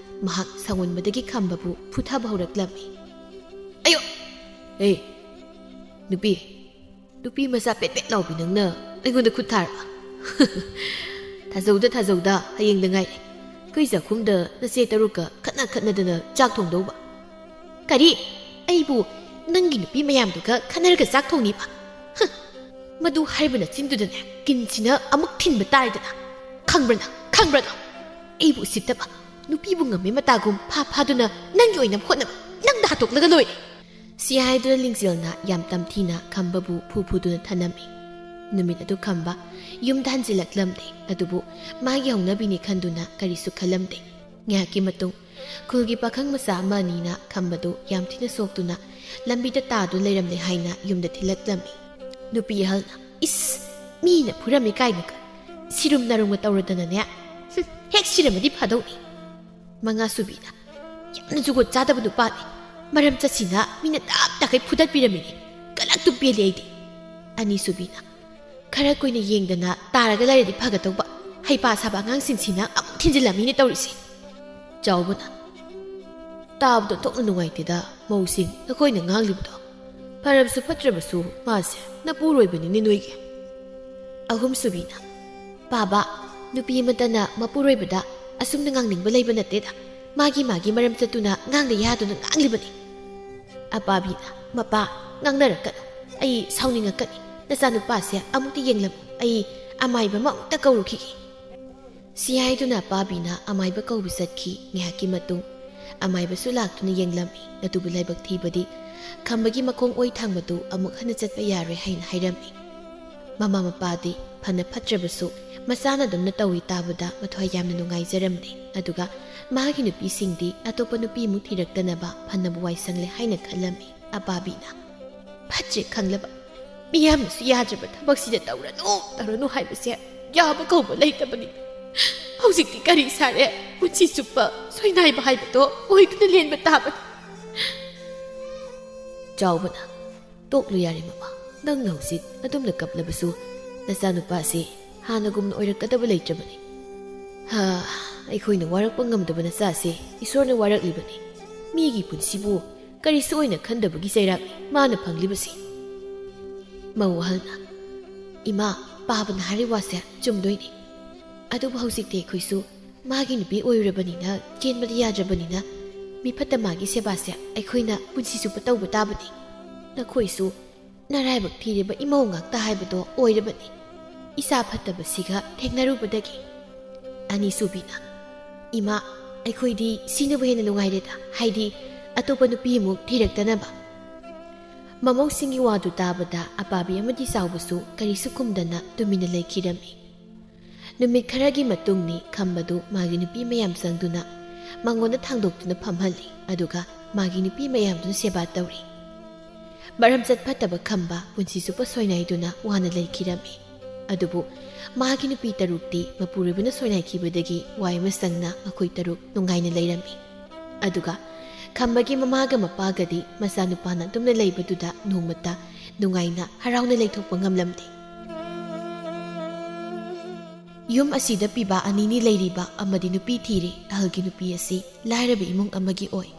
ꯃꯍꯥꯛ ꯁꯥꯎꯒꯟꯕꯗꯒꯤ ꯈꯝꯕꯕꯨ ꯐꯨꯊꯕ ꯍꯧꯔꯛꯂꯝꯃꯤ꯫ ꯑꯌꯣ! ꯑꯦ, ꯅꯨꯄꯤ, ꯅꯨꯄꯤ ꯃꯆꯥ ꯄꯦꯠ ꯄꯦꯠ ꯂꯥꯎꯕꯤ ꯅꯪꯅ ꯑꯩꯉꯣꯟꯗ ꯈꯨꯠ ꯊꯥꯔꯕ? ꯊꯥꯖꯧꯗ ꯊꯥꯖꯧꯗ, ꯍꯌꯦꯡꯗ ꯉꯥꯏꯔꯦ꯫ ꯑꯩꯈꯣꯏ ꯆꯥꯛꯈꯨꯝꯗ ꯅꯆꯦ ꯇꯔꯨꯛꯀ ꯈꯠꯅ ꯈꯠꯅꯗꯅ ꯆꯥꯛ ꯊꯣꯡꯗꯧꯕ꯫ ꯀꯔꯤ? ꯑꯩꯕꯨ ꯅꯪꯒꯤ ꯅꯨꯄꯤ ꯃꯌꯥꯝꯗꯨꯒ ꯈꯠꯅꯔꯒ ꯆꯥꯛ ꯊꯣꯡꯅꯤꯕ? ꯍ! ꯃꯗꯨ ꯍꯥꯏꯔꯤꯕ ꯅꯆꯤꯟꯗꯨꯗꯅꯦ ꯀꯤꯟꯁꯤꯅ ꯑꯃꯨꯛ ꯊꯤꯟꯕ ꯇꯥꯔꯦꯗꯅ꯫ ꯈꯪꯕ꯭ꯔ ꯅꯪ? ꯈꯪꯕ꯭ꯔ ꯅꯪ? ꯑꯩꯕꯨ ꯎꯁꯤꯠꯇꯕ, ꯅꯨꯄꯤꯕꯨ ꯉꯝꯃꯦ ꯃꯇꯥꯒꯨꯝ ꯐꯥ ꯐꯥꯗꯨꯅ ꯅꯪꯒꯤ ꯑꯣꯏꯅꯕ ꯍꯣꯠꯅꯕ, ꯅꯪꯗ ꯍꯥꯠꯇꯣꯛꯂꯒ ꯂꯣꯏꯔꯦ꯫ ꯁꯤ ꯍꯥꯏꯗꯨꯅ ꯂꯤꯡꯖꯦꯜꯅ ꯌꯥꯝ ꯇꯝꯊꯤꯅ ꯈꯝꯕꯕꯨ ꯐꯨ ꯐꯨꯗꯨꯅ ꯊꯅꯝꯃꯤ꯫ ꯅꯨꯃꯤꯠ ꯑꯗꯨ ꯈꯝꯕ ꯌꯨꯝꯗ ꯍꯟꯖꯤꯜꯂꯛꯂꯝꯗꯦ, ꯑꯗꯨꯕꯨ ꯃꯥꯒꯤ ꯍꯧꯅꯕꯤꯅꯤ ꯈꯟꯗꯨꯅ ꯀꯔꯤꯁꯨ ꯈꯜꯂꯝꯗꯦ꯫ ꯉꯥꯏꯍꯥꯛꯀꯤ ꯃꯇꯨꯡ ꯈꯨꯜꯒꯤ ꯄꯥꯈꯪ ꯃꯆꯥ ꯑꯃ ꯑꯅꯤꯅ ꯈꯝꯕꯗꯨ ꯌꯥꯝ ꯊꯤꯅ ꯁꯣꯛꯇꯨꯅ ꯂꯝꯕꯤꯗ ꯇꯥꯗꯨꯅ ꯂꯩꯔꯝꯂꯦ ꯍꯥꯏꯅ ꯌꯨꯝꯗ ꯊꯤꯜꯂꯛꯂꯝꯃꯤ꯫ ꯅꯨꯄꯤ ꯑꯍꯜꯅ, "ꯏꯁ, ꯃꯤꯅ ꯐꯨꯔꯝꯃꯤ ꯀꯥꯏꯅꯒ ꯁꯤꯔꯨꯝ ꯅꯥꯔꯨꯝꯒ ꯇꯧꯔꯗꯅꯅꯦ꯫ ꯍꯨꯝ, ꯍꯦꯛ ꯁꯤꯔꯝꯃꯗꯤ ꯐꯗꯧꯅꯤ꯫" ꯃꯉꯥꯁꯨꯕꯤꯅ, "ꯌꯥꯝꯅ ꯖꯨꯒꯣꯠ ꯆꯥꯗꯕ ꯅꯨꯄꯥꯅꯤ꯫ ꯃꯔꯝ ꯆꯠꯁꯤꯅ ꯃꯤꯅ ꯇꯞ ꯇꯥꯈꯩ ꯐꯨꯗꯠꯄꯤꯔꯝꯃꯤꯅꯤ꯫ ꯀꯂꯛꯇꯨ ꯄꯦꯜꯂꯦ ꯑꯩꯗꯤ꯫" ꯑꯅꯤꯁꯨꯕꯤꯅ, "ꯈꯔ ꯀꯨꯏꯅ ꯌꯦꯡꯗꯅ ꯇꯥꯔꯒ ꯂꯩꯔꯗꯤ ꯐꯒꯗꯧꯕ꯫ ꯍꯩꯄꯥ ꯁꯥꯕ ꯑꯉꯥꯡꯁꯤꯡꯁꯤꯅ ꯑꯃꯨꯛ ꯊꯤꯟꯖꯤꯜꯂꯝꯃꯤꯅꯦ ꯇꯧꯔꯤꯁꯦ꯫" ꯆꯥꯎꯕꯅ, "ꯇꯥꯕꯗ ꯊꯣꯛꯅ ꯅꯨꯡꯉꯥꯏꯇꯦꯗ ꯃꯧꯁꯤꯡ ꯅꯈꯣꯏꯅ ꯉꯥꯡꯂꯤꯕꯗꯣ꯫ ꯐꯔꯕꯁꯨ ꯐꯠꯇ꯭ꯔꯕꯁꯨ ꯃꯥꯁꯦ ꯅꯄꯨꯔꯣꯏꯕꯅꯤꯅꯦ ꯅꯣꯏꯒꯤ꯫" ꯑꯍꯨꯝꯁꯨꯕꯤꯅ, "ꯄꯥꯕ, ꯅꯨꯄꯤ ꯑꯃꯠꯇꯅ ꯃꯄꯨꯔꯣꯏꯕꯗ ꯑꯁꯨꯝꯅ ꯉꯥꯡꯅꯤꯡꯕ ꯂꯩꯕ ꯅꯠꯇꯦꯗ꯫ ꯃꯥꯒꯤ ꯃꯥꯒꯤ ꯃꯔꯝ ꯆꯠꯇꯨꯅ ꯉꯥꯡꯗ ꯌꯥꯗꯨꯅ ꯉꯥꯡꯂꯤꯕꯅꯤ꯫" ꯑꯄꯥꯕꯤꯅ, "ꯃꯄꯥ, ꯉꯥꯡꯅꯔꯛꯀꯅꯨ꯫ ꯑꯩ ꯁꯥꯎꯅꯤꯡꯉꯛꯀꯅꯤ꯫ ꯅꯆꯥꯅꯨꯄꯥꯁꯦ ꯑꯃꯨꯛꯇ ꯌꯦꯡꯂꯝꯃꯨ꯫ ꯑꯩ ꯑꯃꯥꯏꯕ ꯑꯃ ꯑꯃꯨꯛꯇ ꯀꯧꯔꯨꯈꯤꯒꯦ꯫" ꯁꯤ ꯍꯥꯏꯗꯨꯅ ꯑꯄꯥꯕꯤꯅ ꯑꯃꯥꯏꯕ ꯀꯧꯕ ꯆꯠꯈꯤ꯫ ꯉꯥꯏꯍꯥꯛꯀꯤ ꯃꯇꯨꯡ ꯑꯃꯥꯏꯕꯁꯨ ꯂꯥꯛꯇꯨꯅ ꯌꯦꯡꯂꯝꯃꯤ꯫ ꯑꯗꯨꯕꯨ ꯂꯥꯏꯕꯛ ꯊꯤꯕꯗꯤ ꯈꯝꯕꯒꯤ ꯃꯈꯣꯡ ꯑꯣꯏ ꯊꯥꯡꯕꯗꯨ ꯑꯃꯨꯛ ꯍꯟꯅ ꯆꯠꯄ ꯌꯥꯔꯣꯏ ꯍꯥꯏꯅ ꯍꯥꯏꯔꯝꯃꯤ꯫ ꯃꯃꯥ ꯃꯄꯥꯗꯤ ꯐꯅ ꯐꯠꯇ꯭ꯔꯕꯁꯨ ꯃꯆꯥꯅ ꯑꯗꯨꯝꯅ ꯇꯧꯏ ꯇꯥꯕꯗ ꯃꯊ꯭ꯋꯥꯏ ꯌꯥꯝꯅ ꯅꯨꯡꯉꯥꯏꯖꯔꯝꯂꯦ꯫ ꯑꯗꯨꯒ ꯃꯥꯒꯤ ꯅꯨꯄꯤꯁꯤꯡꯗꯤ ꯑꯇꯣꯞꯄ ꯅꯨꯄꯤꯃꯨꯛ ꯊꯤꯔꯛꯇꯅꯕ ꯐꯅꯕꯨ ꯋꯥꯏ ꯁꯪꯂꯦ ꯍꯥꯏꯅ ꯈꯜꯂꯝꯃꯤ꯫ ꯑꯄꯥꯕꯤꯅ, "ꯐꯠꯇ꯭ꯔꯦ ꯈꯪꯂꯕ, ꯃꯤꯌꯥꯝꯅꯁꯨ ꯌꯥꯗ꯭ꯔꯕ ꯊꯕꯛꯁꯤꯗ ꯇꯧꯔꯅꯨ, ꯇꯧꯔꯅꯨ ꯍꯥꯏꯕꯁꯦ ꯌꯥꯕ ꯀꯧꯕ ꯂꯩꯇꯕꯅꯤ꯫ ꯍꯧꯖꯤꯛꯇꯤ ꯀꯔꯤ ꯁꯥꯔꯦ? ꯄꯨꯟꯁꯤ ꯆꯨꯞꯄ ꯁꯣꯏꯅꯥꯏꯕ ꯍꯥꯏꯕꯗꯣ ꯑꯣꯏꯗꯨꯅ ꯂꯦꯟꯕ ꯇꯥꯕꯅꯤ꯫" ꯆꯥꯎꯕꯅ, "ꯇꯣꯛꯂꯨ ꯌꯥꯔꯦ ꯃꯃꯥ, ꯅꯪꯅ ꯍꯧꯖꯤꯛ ꯑꯗꯨꯝꯅ ꯀꯞꯂꯕꯁꯨ ꯅꯆꯥꯅꯨꯄꯥꯁꯤ ꯍꯥꯟꯅꯒꯨꯝꯅ ꯑꯣꯏꯔꯛꯀꯗꯕ ꯂꯩꯇ꯭ꯔꯕꯅꯤ꯫ ꯍꯥ, ꯑꯩꯈꯣꯏꯅ ꯋꯥꯔꯛꯄ ꯉꯝꯗꯕ ꯅꯆꯥꯁꯦ ꯏꯁꯣꯔꯅ ꯋꯥꯔꯛꯂꯤꯕꯅꯤ꯫ ꯃꯤꯒꯤ ꯄꯨꯟꯁꯤꯕꯨ ꯀꯔꯤꯁꯨ ꯑꯣꯏꯅ ꯈꯟꯗꯕꯒꯤ ꯆꯩꯔꯥꯛꯅꯤ ꯃꯥꯅ ꯐꯪꯂꯤꯕꯁꯤ꯫" ꯃꯧ ꯑꯍꯜꯅ, "ꯏꯃꯥ, ꯄꯥꯕꯅ ꯍꯥꯏꯔꯤ ꯋꯥꯁꯦ ꯆꯨꯝꯗꯣꯏꯅꯤ꯫ ꯑꯗꯨꯕꯨ ꯍꯧꯖꯤꯛꯇꯤ ꯑꯩꯈꯣꯏꯁꯨ ꯃꯥꯒꯤ ꯅꯨꯄꯤ ꯑꯣꯏꯔꯨꯔꯕꯅꯤꯅ ꯆꯦꯟꯕꯗꯤ ꯌꯥꯗ꯭ꯔꯕꯅꯤꯅ ꯃꯤꯐꯠꯇ ꯃꯥꯒꯤ ꯁꯦꯕꯥꯁꯦ ꯑꯩꯈꯣꯏꯅ ꯄꯨꯟꯁꯤ ꯆꯨꯞꯄ ꯇꯧꯕ ꯇꯥꯕꯅꯤ꯫ ꯅꯈꯣꯏꯁꯨ ꯅꯔꯥꯏꯕꯛ ꯊꯤꯔꯤꯕ ꯏꯃꯧ ꯉꯥꯛꯇ ꯍꯥꯏꯕꯗꯣ ꯑꯣꯏꯔꯕꯅꯤ꯫ ꯏꯆꯥ ꯐꯠꯇꯕꯁꯤꯒ ꯊꯦꯡꯅꯔꯨꯕꯗꯒꯤ꯫" ꯑꯅꯤꯁꯨꯕꯤꯅ, "ꯏꯃꯥ, ꯑꯩꯈꯣꯏꯗꯤ ꯁꯤꯅꯕꯨ ꯍꯦꯟꯅ ꯅꯨꯡꯉꯥꯏꯔꯦꯗ, ꯍꯥꯏꯗꯤ ꯑꯇꯣꯞꯄ ꯅꯨꯄꯤ ꯑꯃꯨꯛ ꯊꯤꯔꯛꯇꯅꯕ꯫" ꯃꯃꯧꯁꯤꯡꯒꯤ ꯋꯥꯗꯨ ꯇꯥꯕꯗ ꯑꯄꯥꯕꯤ ꯑꯃꯗꯤ ꯆꯥꯎꯕꯁꯨ ꯀꯔꯤꯁꯨ ꯈꯨꯝꯗꯅ ꯇꯨꯃꯤꯟꯅ ꯂꯩꯈꯤꯔꯝꯃꯤ꯫ ꯅꯨꯃꯤꯠ ꯈꯔꯒꯤ ꯃꯇꯨꯡꯅꯤ꯫ ꯈꯝꯕꯗꯨ ꯃꯥꯒꯤ ꯅꯨꯄꯤ ꯃꯌꯥꯝ ꯆꯪꯗꯨꯅ ꯃꯉꯣꯟꯗ ꯊꯥꯡꯗꯣꯛꯇꯨꯅ ꯐꯝꯍꯜꯂꯤ, ꯑꯗꯨꯒ ꯃꯥꯒꯤ ꯅꯨꯄꯤ ꯃꯌꯥꯝꯗꯨꯅ ꯁꯦꯕꯥ ꯇꯧꯔꯤ꯫ ꯃꯔꯝꯆꯠ ꯐꯠꯇꯕ ꯈꯝꯕ ꯄꯨꯟꯁꯤ ꯆꯨꯞꯄ ꯁꯣꯏꯅꯥꯏꯗꯨꯅ ꯋꯥꯅ ꯂꯩꯈꯤꯔꯝꯃꯤ꯫ ꯑꯗꯨꯕꯨ ꯃꯥꯒꯤ ꯅꯨꯄꯤ ꯇꯔꯨꯛꯇꯤ ꯃꯄꯨꯔꯣꯏꯕꯅ ꯁꯣꯏꯅꯥꯏꯈꯤꯕꯗꯒꯤ ꯋꯥꯏ ꯑꯃ ꯁꯪꯅ ꯃꯈꯣꯏ ꯇꯔꯨꯛ ꯅꯨꯡꯉꯥꯏꯅ ꯂꯩꯔꯝꯃꯤ꯫ ꯑꯗꯨꯒ ꯈꯝꯕꯒꯤ ꯃꯃꯥꯒ ꯃꯄꯥꯒꯗꯤ ꯃꯆꯥꯅꯨꯄꯥꯅ ꯇꯨꯝꯅ ꯂꯩꯕꯗꯨꯗ ꯅꯣꯡꯃꯇ ꯅꯨꯡꯉꯥꯏꯅ ꯍꯔꯥꯎꯅ ꯂꯩꯊꯣꯛꯄ ꯉꯝꯂꯝꯗꯦ꯫ ꯌꯨꯝ ꯑꯁꯤꯗ ꯄꯤꯕꯥ ꯑꯅꯤꯅꯤ ꯂꯩꯔꯤꯕ ꯑꯃꯗꯤ ꯅꯨꯄꯤ ꯊꯤꯔꯦ꯫ ꯑꯍꯜꯒꯤ ꯅꯨꯄꯤ ꯑꯁꯤ ꯂꯥꯏꯔꯕ ꯏꯃꯨꯡ ꯑꯃꯒꯤ ꯑꯣꯏ꯫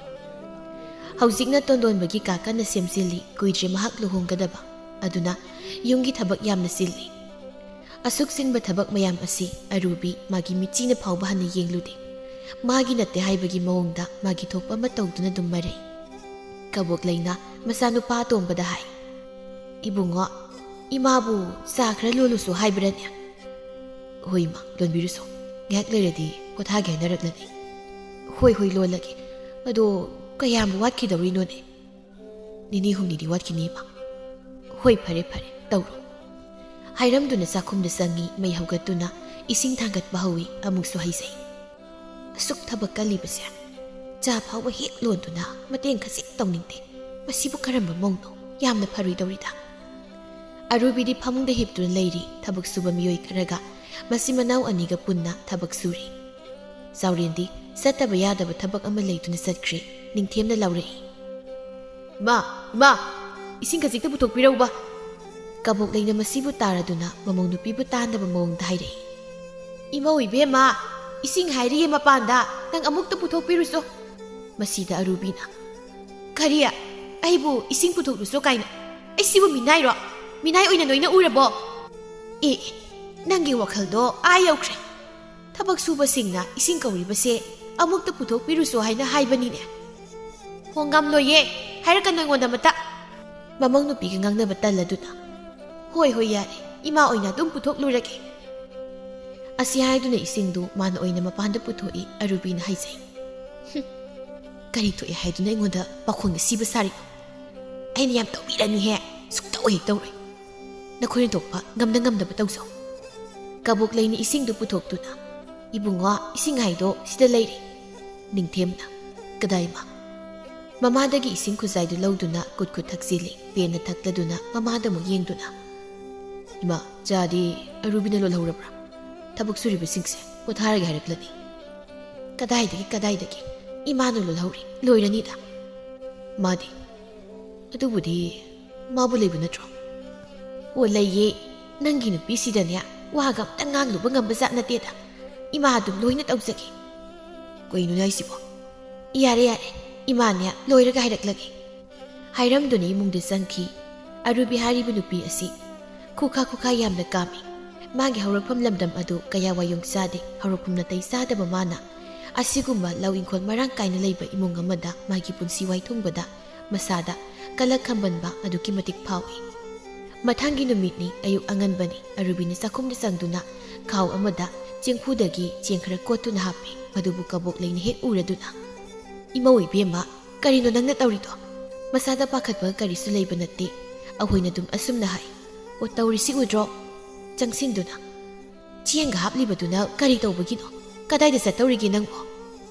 ꯍꯧꯖꯤꯛꯅ ꯇꯣꯟꯗꯣꯟꯕꯒꯤ ꯀꯥ ꯀꯟꯅ ꯁꯦꯝꯖꯤꯜꯂꯤ꯫ ꯀꯨꯏꯗ꯭ꯔꯦ ꯃꯍꯥꯛ ꯂꯨꯍꯣꯡꯒꯗꯕ꯫ ꯑꯗꯨꯅ ꯌꯨꯝꯒꯤ ꯊꯕꯛ ꯌꯥꯝꯅ ꯆꯤꯜꯂꯤ꯫ ꯑꯁꯨꯛ ꯆꯤꯟꯕ ꯊꯕꯛ ꯃꯌꯥꯝ ꯑꯁꯤ ꯑꯔꯨꯕꯤ ꯃꯥꯒꯤ ꯃꯤꯠꯆꯤꯅ ꯐꯥꯎꯕ ꯍꯟꯅ ꯌꯦꯡꯂꯨꯗꯦ꯫ ꯃꯥꯒꯤ ꯅꯠꯇꯦ ꯍꯥꯏꯕꯒꯤ ꯃꯑꯣꯡꯗ ꯃꯥꯒꯤ ꯊꯣꯛꯄ ꯑꯃ ꯇꯧꯗꯨꯅ ꯑꯗꯨꯝ ꯃꯔꯩ꯫ ꯀꯕꯣꯛꯂꯩꯅ ꯃꯆꯥꯅꯨꯄꯥ ꯑꯇꯣꯝꯕꯗ ꯍꯥꯏ, "ꯏꯕꯨꯡꯉꯣ, ꯏꯃꯥꯕꯨ ꯆꯥ ꯈꯔ ꯂꯣꯜꯂꯨꯁꯨ ꯍꯥꯏꯕ꯭ꯔꯅꯦ?" "ꯍꯣꯏ ꯏꯃꯥ, ꯂꯣꯟꯕꯤꯔꯨꯁꯣ꯫ ꯉꯥꯏꯍꯥꯛ ꯂꯩꯔꯗꯤ ꯄꯣꯊꯥꯒꯦ ꯍꯥꯏꯅꯔꯛꯂꯅꯤ꯫" "ꯍꯣꯏ, ꯍꯣꯏ, ꯂꯣꯜꯂꯒꯦ꯫ ꯑꯗꯣ ꯀꯌꯥꯝ ꯋꯥꯠꯈꯤꯗꯧꯔꯤꯅꯣꯅꯦ?" "ꯅꯤꯅꯤ ꯍꯨꯝꯅꯤꯗꯤ ꯋꯥꯠꯈꯤꯅꯤ ꯏꯃꯥ꯫" "ꯍꯣꯏ, ꯐꯔꯦ, ꯐꯔꯦ, ꯇꯧꯔꯣ꯫" ꯍꯥꯏꯔꯝꯗꯨꯅ ꯆꯥꯛꯈꯨꯝꯗ ꯆꯪꯉꯤ꯫ ꯃꯩ ꯍꯧꯒꯠꯇꯨꯅ ꯏꯁꯤꯡ ꯊꯥꯡꯒꯠꯄ ꯍꯧꯏ꯫ ꯑꯃꯨꯛꯁꯨ ꯍꯩꯖꯩ꯫ ꯑꯁꯨꯛ ꯊꯕꯛ ꯀꯜꯂꯤꯕꯁꯦ, ꯆꯥ ꯐꯥꯎꯕ ꯍꯦꯛ ꯂꯣꯟꯗꯨꯅ ꯃꯇꯦꯡ ꯈꯖꯤꯛ ꯇꯧꯅꯤꯡꯗꯦ꯫ ꯃꯁꯤꯕꯨ ꯀꯔꯝꯕ ꯃꯧꯅꯣ? ꯌꯥꯝꯅ ꯐꯔꯣꯏꯗꯧꯔꯤꯗ꯫ ꯑꯔꯨꯕꯤꯗꯤ ꯐꯃꯨꯡꯗ ꯍꯤꯞꯇꯨꯅ ꯂꯩꯔꯤ꯫ ꯊꯕꯛ ꯁꯨꯕ ꯃꯤꯑꯣꯏ ꯈꯔꯒ ꯃꯆꯤꯟ ꯃꯅꯥꯎ ꯑꯅꯤꯒ ꯄꯨꯟꯅ ꯊꯕꯛ ꯁꯨꯔꯤ꯫ ꯆꯥꯎꯔꯦꯟꯗꯤ ꯆꯠꯇꯕ ꯌꯥꯗꯕ ꯊꯕꯛ ꯑꯃ ꯂꯩꯗꯨꯅ ꯆꯠꯈ꯭ꯔꯦ꯫ ꯅꯤꯡꯊꯦꯝꯅ ꯂꯥꯎꯔꯛꯏ, "ꯏꯃꯥ, ꯏꯃꯥ, ꯏꯁꯤꯡ ꯈꯖꯤꯛꯇ ꯄꯨꯊꯣꯛꯄꯤꯔꯛꯎꯕ꯫" ꯀꯕꯣꯛꯂꯩꯅ ꯃꯁꯤꯕꯨ ꯇꯥꯔꯗꯨꯅ ꯃꯃꯧ ꯅꯨꯄꯤꯕꯨ ꯇꯥꯟꯗꯕ ꯃꯑꯣꯡꯗ ꯍꯥꯏꯔꯛꯏ, "ꯏꯃꯧ ꯏꯕꯦꯝꯃ, ꯏꯁꯤꯡ ꯍꯥꯏꯔꯤꯌꯦ ꯃꯄꯥꯟꯗ, ꯅꯪ ꯑꯃꯨꯛꯇ ꯄꯨꯊꯣꯛꯄꯤꯔꯨꯆꯣ꯫" ꯃꯁꯤꯗ ꯑꯔꯨꯕꯤꯅ, "ꯀꯔꯤ? ꯑꯩꯕꯨ ꯏꯁꯤꯡ ꯄꯨꯊꯣꯛꯂꯨꯆꯣ ꯀꯥꯏꯅ? ꯑꯩꯁꯤꯕꯨ ꯃꯤꯅꯥꯏꯔꯣ? ꯃꯤꯅꯥꯏ ꯑꯣꯏꯅ ꯅꯣꯏꯅ ꯎꯔꯕꯣ? ꯑꯦ, ꯑꯦ, ꯅꯪꯒꯤ ꯋꯥꯈꯜꯗꯣ ꯑꯥ ꯌꯧꯈ꯭ꯔꯦ꯫ ꯊꯕꯛ ꯁꯨꯕꯁꯤꯡꯅ ꯏꯁꯤꯡ ꯀꯧꯔꯤꯕꯁꯦ ꯑꯃꯨꯛꯇ ꯄꯨꯊꯣꯛꯄꯤꯔꯨꯆꯣ ꯍꯥꯏꯅ ꯍꯥꯏꯕꯅꯤꯅꯦ꯫ ꯍꯣꯡꯉꯝꯂꯣꯏꯌꯦ, ꯍꯥꯏꯔꯛꯀꯅꯨ ꯑꯩꯉꯣꯟꯗ ꯑꯃꯇ꯫" ꯃꯃꯧ ꯅꯨꯄꯤꯒ ꯉꯥꯡꯅꯕ ꯇꯜꯂꯗꯨꯅ, "ꯍꯣꯏ, ꯍꯣꯏ, ꯌꯥꯔꯦ, ꯏꯃꯥ ꯑꯣꯏꯅ ꯑꯗꯨꯝ ꯄꯨꯊꯣꯛꯂꯨꯔꯒꯦ꯫" ꯑꯁꯤ ꯍꯥꯏꯗꯨꯅ ꯏꯁꯤꯡꯗꯨ ꯃꯥꯅ ꯑꯣꯏꯅ ꯃꯄꯥꯟꯗ ꯄꯨꯊꯣꯛꯏ꯫ ꯑꯔꯨꯕꯤꯅ ꯍꯥꯏꯖꯩ, "ꯍꯨꯝ, ꯀꯔꯤ ꯊꯣꯛꯑꯦ ꯍꯥꯏꯗꯨꯅ ꯑꯩꯉꯣꯟꯗ ꯄꯥꯈꯣꯟ ꯑꯁꯤꯕ ꯁꯥꯔꯤꯕ? ꯑꯩꯅ ꯌꯥꯝ ꯇꯧꯕꯤꯔꯅꯤꯍꯦ, ꯁꯨꯛꯇꯧ ꯍꯦꯛ ꯇꯧꯔꯣꯏ꯫ ꯅꯈꯣꯏꯅ ꯊꯣꯛꯄ ꯉꯝꯅ ꯉꯝꯅꯕ ꯇꯧꯖꯧ꯫" ꯀꯕꯣꯛ ꯂꯩꯅ ꯏꯁꯤꯡꯗꯨ ꯄꯨꯊꯣꯛꯇꯨꯅ, "ꯏꯕꯨꯡꯉꯣ, ꯏꯁꯤꯡ ꯍꯥꯏꯗꯣ ꯁꯤꯗ ꯂꯩꯔꯦ꯫" ꯅꯤꯡꯊꯦꯝꯅ, "ꯀꯗꯥꯏꯃ?" ꯃꯃꯥꯗꯒꯤ ꯏꯁꯤꯡ ꯈꯨꯖꯥꯏꯗꯨ ꯂꯧꯗꯨꯅ ꯀꯨꯠ ꯀꯨꯠ ꯊꯛꯆꯤꯜꯂꯤ꯫ ꯄꯦꯟꯅ ꯊꯛꯂꯗꯨꯅ ꯃꯃꯥꯗ ꯑꯃꯨꯛ ꯌꯦꯡꯗꯨꯅ, "ꯏꯃꯥ, ꯆꯥꯗꯤ ꯑꯔꯨꯕꯤꯅ ꯂꯣꯜꯍꯧꯔꯕ꯭ꯔꯥ? ꯊꯕꯛ ꯁꯨꯔꯤꯕꯁꯤꯡꯁꯦ ꯄꯣꯊꯥꯔꯒꯦ ꯍꯥꯏꯔꯛꯂꯅꯤ꯫" "ꯀꯗꯥꯏꯗꯒꯤ, ꯀꯗꯥꯏꯗꯒꯤ? ꯏꯃꯥꯅ ꯂꯣꯜꯍꯧꯔꯤ, ꯂꯣꯏꯔꯅꯤꯗ꯫" "ꯃꯥꯗꯤ?" "ꯑꯗꯨꯕꯨꯗꯤ ꯃꯥꯕꯨ ꯂꯩꯕ ꯅꯠꯇ꯭ꯔꯣ?" "ꯑꯣ, ꯂꯩꯌꯦ꯫ ꯅꯪꯒꯤ ꯅꯨꯄꯤꯁꯤꯗꯅꯦ, ꯋꯥꯒ ꯑꯝꯇ ꯉꯥꯡꯂꯨꯕ ꯉꯝꯕ ꯖꯥꯠ ꯅꯠꯇꯦꯗ꯫ ꯏꯃꯥ ꯑꯗꯨꯝ ꯂꯣꯏꯅ ꯇꯧꯖꯒꯦ꯫" "ꯀꯩꯅꯣꯅꯦ ꯍꯥꯏꯁꯤꯕꯣ?" "ꯌꯥꯔꯦ, ꯌꯥꯔꯦ꯫ ꯏꯃꯥꯅꯦ, ꯂꯣꯏꯔꯒ ꯍꯥꯏꯔꯛꯂꯒꯦ꯫" ꯍꯥꯏꯔꯝꯗꯨꯅ ꯏꯃꯨꯡꯗ ꯆꯪꯈꯤ꯫ ꯑꯔꯨꯕꯤ ꯍꯥꯏꯔꯤꯕ ꯅꯨꯄꯤ ꯑꯁꯤ ꯈꯨꯈꯥ ꯈꯨꯈꯥ ꯌꯥꯝꯅ ꯀꯥꯝꯃꯤ꯫ ꯃꯥꯒꯤ ꯍꯧꯔꯛꯐꯝ ꯂꯝꯗꯝ ꯑꯗꯨ ꯀꯌꯥ ꯋꯥꯌꯣꯡ ꯆꯥꯗꯦ꯫ ꯍꯧꯔꯛꯐꯝ ꯅꯥꯇꯩ ꯆꯥꯗꯕ ꯃꯥꯅ ꯑꯁꯤꯒꯨꯝꯕ ꯂꯧ ꯏꯪꯈꯣꯜ ꯃꯔꯥꯡ ꯀꯥꯏꯅ ꯂꯩꯕ ꯏꯃꯨꯡ ꯑꯃꯗ ꯃꯥꯒꯤ ꯄꯨꯟꯁꯤ ꯋꯥꯏꯊꯨꯡꯕꯗ ꯃꯁꯥꯗ ꯀꯂꯛ ꯈꯝꯕꯟꯕ ꯑꯗꯨꯛꯀꯤ ꯃꯇꯤꯛ ꯐꯥꯎꯏ꯫ ꯃꯊꯪꯒꯤ ꯅꯨꯃꯤꯠꯅꯤ, ꯑꯌꯨꯛ ꯑꯉꯟꯕꯅꯤ꯫ ꯑꯔꯨꯕꯤꯅ ꯆꯥꯛꯈꯨꯝꯗ ꯆꯪꯗꯨꯅ ꯈꯥꯎ ꯑꯃꯗ ꯆꯦꯡꯐꯨꯗꯒꯤ ꯆꯦꯡ ꯈꯔ ꯀꯣꯠꯇꯨꯅ ꯍꯥꯞꯄꯤ꯫ ꯃꯗꯨꯕꯨ ꯀꯕꯣꯛ ꯂꯩꯅ ꯍꯦꯛ ꯎꯔꯗꯨꯅ, "ꯏꯃꯧ ꯏꯕꯦꯝꯃ, ꯀꯔꯤꯅꯣ ꯅꯪꯅ ꯇꯧꯔꯤꯗꯣ? ꯃꯁꯥꯗ ꯄꯥꯈꯠꯄ ꯀꯔꯤꯁꯨ ꯂꯩꯕ ꯅꯠꯇꯦ꯫" ꯑꯍꯣꯏꯅ ꯑꯗꯨꯝ ꯑꯁꯨꯝꯅ ꯍꯥꯏ꯫ "ꯑꯣ, ꯇꯧꯔꯤꯁꯤ ꯎꯗ꯭ꯔꯣ?" ꯆꯪꯁꯤꯟꯗꯨꯅ, "ꯆꯦꯡꯒ ꯍꯥꯞꯂꯤꯕꯗꯨꯅ ꯀꯔꯤ ꯇꯧꯕꯒꯤꯅꯣ? ꯀꯗꯥꯏꯗ ꯆꯠꯇꯧꯔꯤꯒꯦ ꯅꯪꯕꯣ?"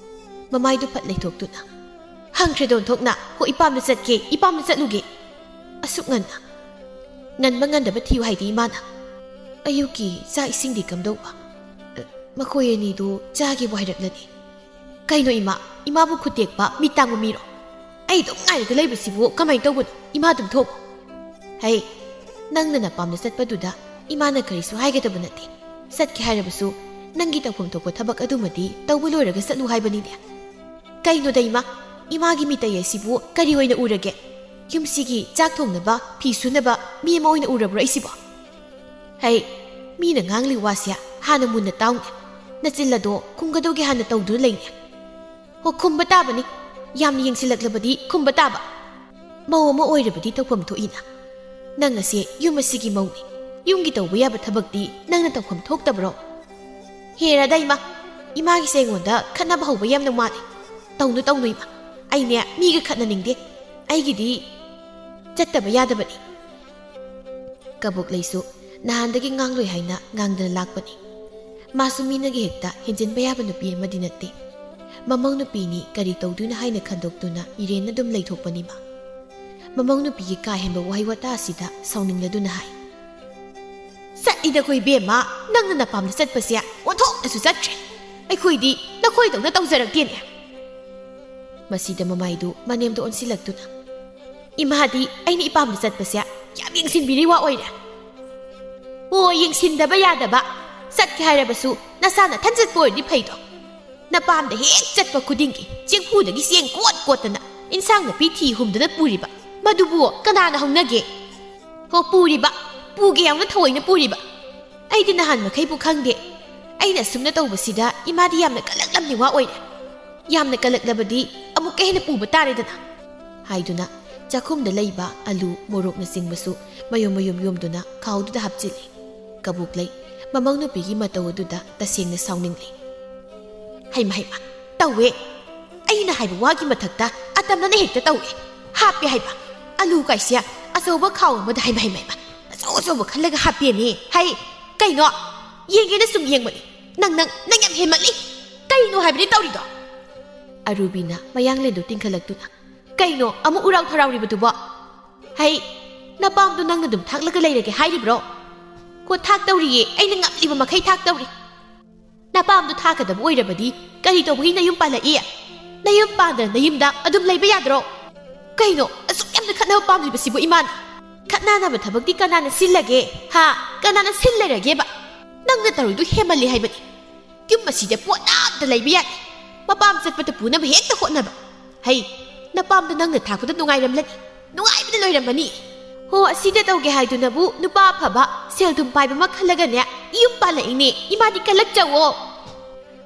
ꯃꯃꯥꯏꯗꯨ ꯐꯠ ꯂꯩꯊꯣꯛꯇꯨꯅ, "ꯍꯪꯈ꯭ꯔꯦ ꯑꯣꯟꯊꯣꯛꯅ꯫ ꯍꯣ, ꯏꯄꯥꯝꯗ ꯆꯠꯀꯦ, ꯏꯄꯥꯝꯗ ꯆꯠꯂꯨꯒꯦ꯫ ꯑꯁꯨꯛ ꯉꯟꯅ? ꯉꯟꯕ ꯉꯟꯗꯕ ꯊꯤꯌꯨ ꯍꯥꯏꯗꯤ ꯏꯃꯥꯅ꯫ ꯑꯌꯨꯛꯀꯤ ꯆꯥꯛ ꯏꯁꯤꯡꯗꯤ ꯀꯝꯗꯧꯕ? ꯑ, ꯃꯈꯣꯏ ꯑꯅꯤꯗꯨ ꯆꯥꯒꯦꯕꯨ ꯍꯥꯏꯔꯛꯂꯗꯤ?" "ꯀꯩꯅꯣ ꯏꯃꯥ? ꯏꯃꯥꯕꯨ ꯈꯨꯇꯦꯛꯄ, ꯃꯤꯠ ꯇꯥꯡꯕ ꯃꯤꯔꯣ? ꯑꯩ ꯑꯗꯨꯝ ꯉꯥꯏꯔꯒ ꯂꯩꯕꯁꯤꯕꯨ ꯀꯃꯥꯏꯅ ꯇꯧꯕꯅꯣ? ꯏꯃꯥ ꯑꯗꯨꯝ ꯊꯣꯛꯑꯣ꯫" "ꯍꯩ, ꯅꯪꯅ ꯅꯄꯥꯝꯗ ꯆꯠꯄꯗꯨꯗ ꯏꯃꯥꯅ ꯀꯔꯤꯁꯨ ꯍꯥꯏꯒꯗꯕ ꯅꯠꯇꯦ꯫ ꯆꯠꯀꯦ ꯍꯥꯏꯔꯕꯁꯨ ꯅꯪꯒꯤ ꯇꯧꯐꯝ ꯊꯣꯛꯄ ꯊꯕꯛ ꯑꯗꯨꯃꯗꯤ ꯇꯧꯕ ꯂꯣꯏꯔꯒ ꯆꯠꯂꯨ ꯍꯥꯏꯕꯅꯤꯅꯦ꯫" "ꯀꯩꯅꯣꯗ ꯏꯃꯥ, ꯏꯃꯥꯒꯤ ꯃꯤꯇꯩ ꯑꯁꯤꯕꯨ ꯀꯔꯤ ꯑꯣꯏꯅ ꯎꯔꯒꯦ? ꯌꯨꯝꯁꯤꯒꯤ ꯆꯥꯛ ꯊꯣꯡꯅꯕ, ꯐꯤ ꯁꯨꯅꯕ ꯃꯤ ꯑꯃ ꯑꯣꯏꯅ ꯎꯔꯕ꯭ꯔꯣ ꯑꯩꯁꯤꯕꯣ?" "ꯍꯩ, ꯃꯤꯅ ꯉꯥꯡꯂꯤ ꯋꯥꯁꯦ ꯍꯥꯟꯅ ꯃꯨꯟꯅ ꯇꯥꯎꯅꯦ꯫ ꯅꯆꯤꯜ ꯑꯗꯣ ꯈꯨꯝꯒꯗꯧꯒꯤ ꯍꯥꯟꯅ ꯇꯧꯗꯨꯅ ꯂꯩꯅꯦ꯫" "ꯍꯣ, ꯈꯨꯝꯕ ꯇꯥꯕꯅꯤ꯫ ꯌꯥꯝꯅ ꯌꯦꯡꯁꯤꯜꯂꯛꯂꯕꯗꯤ ꯈꯨꯝꯕ ꯇꯥꯕ꯫ ꯃꯧ ꯑꯃ ꯑꯣꯏꯔꯕꯗꯤ ꯇꯧꯐꯝ ꯊꯣꯛꯏꯅ꯫ ꯅꯪ ꯑꯁꯦ ꯌꯨꯝ ꯑꯁꯤꯒꯤ ꯃꯧꯅꯤ꯫ ꯌꯨꯝꯒꯤ ꯇꯧꯕ ꯌꯥꯕ ꯊꯕꯛꯇꯤ ꯅꯪꯅ ꯇꯧꯐꯝ ꯊꯣꯛꯇꯕ꯭ꯔꯣ?" ꯍꯦꯔꯥꯗ ꯏꯃꯥ, ꯏꯃꯥꯒꯤꯁꯦ ꯑꯩꯉꯣꯟꯗ ꯈꯠꯅꯕ ꯍꯧꯕ ꯌꯥꯝꯅ ꯃꯥꯜꯂꯦ꯫ ꯇꯧꯅꯨ, ꯇꯧꯅꯨ ꯏꯃꯥ, ꯑꯩꯅꯦ ꯃꯤꯒ ꯈꯠꯅꯅꯤꯡꯗꯦ꯫ ꯑꯩꯒꯤꯗꯤ ꯆꯠꯇꯕ ꯌꯥꯗꯕꯅꯤ꯫ ꯀꯕꯣꯛꯂꯩꯁꯨ ꯅꯍꯥꯟꯗꯒꯤ ꯉꯥꯡꯂꯣꯏ ꯍꯥꯏꯅ ꯉꯥꯡꯗꯅ ꯂꯥꯛꯄꯅꯤ꯫ ꯃꯥꯁꯨ ꯃꯤꯅꯒ ꯍꯦꯛꯇ ꯍꯦꯟꯖꯤꯟꯕ ꯌꯥꯕ ꯅꯨꯄꯤ ꯑꯃꯗꯤ ꯅꯠꯇꯦ꯫ ꯃꯃꯧ ꯅꯨꯄꯤꯅꯤ, ꯀꯔꯤ ꯇꯧꯗꯣꯏꯅꯣ ꯍꯥꯏꯅ ꯈꯟꯗꯣꯛꯇꯨꯅ ꯏꯔꯦꯟꯅ ꯑꯗꯨꯝ ꯂꯩꯊꯣꯛꯄꯅꯤꯕ꯫ ꯃꯃꯧ ꯅꯨꯄꯤꯒꯤ ꯀꯥ ꯍꯦꯟꯕ ꯋꯥꯍꯩ ꯋꯥꯇꯥ ꯑꯁꯤꯗ ꯁꯥꯎꯅꯤꯡꯂꯗꯨꯅ ꯍꯥꯏ, "ꯆꯠꯂꯤꯗꯀꯣ ꯏꯕꯦꯝꯃ, ꯅꯪꯅ ꯅꯄꯥꯝꯗ ꯆꯠꯄꯁꯦ ꯑꯣꯟꯊꯣꯛꯅꯁꯨ ꯆꯠꯇ꯭ꯔꯦ꯫ ꯑꯩꯈꯣꯏꯗꯤ ꯅꯈꯣꯏꯗꯧꯅ ꯇꯧꯖꯔꯛꯇꯦꯅꯦ꯫" ꯃꯁꯤꯗ ꯃꯃꯥꯏꯗꯨ ꯃꯅꯦꯝꯗ ꯑꯣꯟꯁꯤꯜꯂꯛꯇꯨꯅ, "ꯏꯃꯥꯗꯤ ꯑꯩꯅ ꯏꯄꯥꯝꯗ ꯆꯠꯄꯁꯦ ꯌꯥꯝ ꯌꯦꯡꯁꯤꯟꯕꯤꯔꯤ ꯋꯥ ꯑꯣꯏꯔꯦ꯫" "ꯑꯣ, ꯌꯦꯡꯁꯤꯟꯗꯕ ꯌꯥꯗꯕ꯫ ꯆꯠꯀꯦ ꯍꯥꯏꯔꯕꯁꯨ ꯅꯁꯥ ꯅꯊꯟ ꯆꯠꯄ ꯑꯣꯏꯔꯗꯤ ꯐꯩꯗꯣ꯫ ꯅꯄꯥꯝꯗ ꯍꯦꯛ ꯆꯠꯄ ꯈꯨꯗꯤꯡꯒꯤ ꯆꯦꯡꯐꯨꯗꯒꯤ ꯆꯦꯡ ꯀꯣꯠ ꯀꯣꯠꯇꯅ ꯏꯟꯁꯥꯡ ꯅꯥꯄꯤ ꯊꯤ ꯍꯨꯝꯗꯅ ꯄꯨꯔꯤꯕ, ꯃꯗꯨꯕꯨ ꯀꯅꯥꯅ ꯍꯧꯅꯒꯦ? ꯍꯣ, ꯄꯨꯔꯤꯕ, ꯄꯨꯒꯦ ꯌꯥꯎꯅ ꯊꯑꯣꯏꯅ ꯄꯨꯔꯤꯕ꯫ ꯑꯩꯗꯤ ꯅꯍꯥꯟ ꯃꯈꯩꯕꯨ ꯈꯪꯗꯦ꯫ ꯑꯩꯅ ꯑꯁꯨꯝꯅ ꯇꯧꯕꯁꯤꯗ ꯏꯃꯥꯗꯤ ꯌꯥꯝꯅ ꯀꯜꯂꯛꯂꯝꯅꯤ ꯋꯥ ꯑꯣꯏꯔꯦ꯫ ꯌꯥꯝꯅ ꯀꯜꯂꯛꯂꯕꯗꯤ ꯑꯃꯨꯛꯀ ꯍꯦꯟꯅ ꯄꯨꯕ ꯇꯥꯔꯦꯗꯅ꯫" ꯍꯥꯏꯗꯨꯅ ꯆꯥꯛꯈꯨꯝꯗ ꯂꯩꯕ ꯑꯂꯨ, ꯃꯣꯔꯣꯛꯅꯆꯤꯡꯕꯁꯨ ꯃꯌꯨꯝ ꯃꯌꯨꯝ ꯌꯣꯝꯗꯨꯅ ꯈꯥꯎꯗꯨꯗ ꯍꯥꯞꯆꯤꯜꯂꯤ꯫ ꯀꯕꯣꯛꯂꯩ ꯃꯃꯧ ꯅꯨꯄꯤꯒꯤ ꯃꯇꯧ ꯑꯗꯨꯗ ꯇꯁꯦꯡꯅ ꯁꯥꯎꯅꯤꯡꯂꯤ꯫ "ꯍꯩꯃ, ꯍꯩꯃ, ꯇꯧꯋꯦ꯫ ꯑꯩꯅ ꯍꯥꯏꯕ ꯋꯥꯒꯤ ꯃꯊꯛꯇ ꯑꯇꯝꯅꯅ ꯍꯦꯛꯇ ꯇꯧꯋꯦ꯫ ꯍꯥꯞꯄꯦ ꯍꯥꯏꯕ꯫ ꯑꯂꯨ ꯀꯥꯏꯁꯦ ꯑꯆꯧꯕ ꯈꯥꯎ ꯑꯃꯗ, ꯍꯩꯃ, ꯍꯩꯃ, ꯍꯩꯃ, ꯑꯆꯧ ꯑꯆꯧꯕ ꯈꯜꯂꯒ ꯍꯥꯞꯄꯦꯅꯦ꯫ ꯍꯩ, ꯀꯩꯅꯣ? ꯌꯦꯡꯒꯦꯅ ꯁꯨꯝ ꯌꯦꯡꯕꯅꯤ꯫ ꯅꯪ, ꯅꯪ, ꯅꯪ ꯌꯥꯝ ꯍꯦꯟꯃꯠꯂꯤ꯫ ꯀꯩꯅꯣ ꯍꯥꯏꯕꯅꯤ ꯇꯧꯔꯤꯗꯣ?" ꯑꯔꯨꯕꯤꯅ ꯃꯌꯥꯡꯂꯦꯟꯗꯨ ꯇꯤꯡꯈꯠꯂꯛꯇꯨꯅ, "ꯀꯩꯅꯣ ꯑꯃꯨꯛ ꯎꯔꯥꯎ ꯊꯔꯥꯎꯔꯤꯕꯗꯨꯕꯣ? ꯍꯩ, ꯅꯄꯥꯝꯗꯣ ꯅꯪꯅ ꯑꯗꯨꯝ ꯊꯥꯛꯂꯒ ꯂꯩꯔꯒꯦ ꯍꯥꯏꯔꯤꯕ꯭ꯔꯣ?" "ꯀꯣ, ꯊꯥꯛꯇꯧꯔꯤꯌꯦ, ꯑꯩꯅ ꯉꯝꯂꯤꯕ ꯃꯈꯩ ꯊꯥꯛꯇꯧꯔꯤ꯫" "ꯅꯄꯥꯝꯗꯣ ꯊꯥꯛꯀꯗꯕ ꯑꯣꯏꯔꯕꯗꯤ ꯀꯔꯤ ꯇꯧꯕꯒꯤ ꯅꯌꯨꯝ ꯄꯥꯜꯂꯛꯏ? ꯅꯌꯨꯝ ꯄꯥꯟꯗꯅ ꯅꯌꯨꯝꯗ ꯑꯗꯨꯝ ꯂꯩꯕ ꯌꯥꯗ꯭ꯔꯣ? ꯀꯩꯅꯣ ꯑꯁꯨꯛ ꯌꯥꯝꯅ ꯈꯠꯅꯕ ꯄꯥꯝꯂꯤꯕꯁꯤꯕꯨ ꯏꯃꯥꯅ? ꯈꯠꯅꯅꯕ ꯊꯕꯛꯇꯤ ꯀꯅꯥꯅ ꯁꯤꯜꯂꯒꯦ? ꯍꯥ? ꯀꯅꯥꯅ ꯁꯤꯜꯂꯔꯒꯦꯕ? ꯅꯪꯅ ꯇꯧꯔꯤꯗꯨ ꯍꯦꯃꯜꯂꯤ ꯍꯥꯏꯕꯅꯤ꯫ ꯌꯨꯝ ꯑꯁꯤꯗ ꯄꯣꯠ ꯑꯝꯇ ꯂꯩꯕ ꯌꯥꯗꯦ꯫ ꯃꯄꯥꯝ ꯆꯠꯄꯗ ꯄꯨꯅꯕ ꯍꯦꯛꯇ ꯍꯣꯠꯅꯕ꯫ ꯍꯩ, ꯅꯄꯥꯝꯗ ꯅꯪꯅ ꯊꯥꯛꯄꯗ ꯅꯨꯡꯉꯥꯏꯔꯝꯂꯅꯤ꯫ ꯅꯨꯡꯉꯥꯏꯕꯅ ꯂꯣꯏꯔꯝꯃꯅꯤ꯫ ꯍꯣ, ꯑꯁꯤꯗ ꯇꯧꯒꯦ ꯍꯥꯏꯗꯨꯅꯕꯨ ꯅꯨꯄꯥ ꯑꯐꯕ, ꯁꯦꯜ ꯊꯨꯝ ꯄꯥꯏꯕ ꯑꯃ ꯈꯜꯂꯒꯅꯦ, ꯌꯨꯝ ꯄꯥꯜꯂꯛꯏꯅꯦ꯫ ꯏꯃꯥꯗꯤ ꯀꯜꯂꯛꯆꯧꯋꯣ꯫"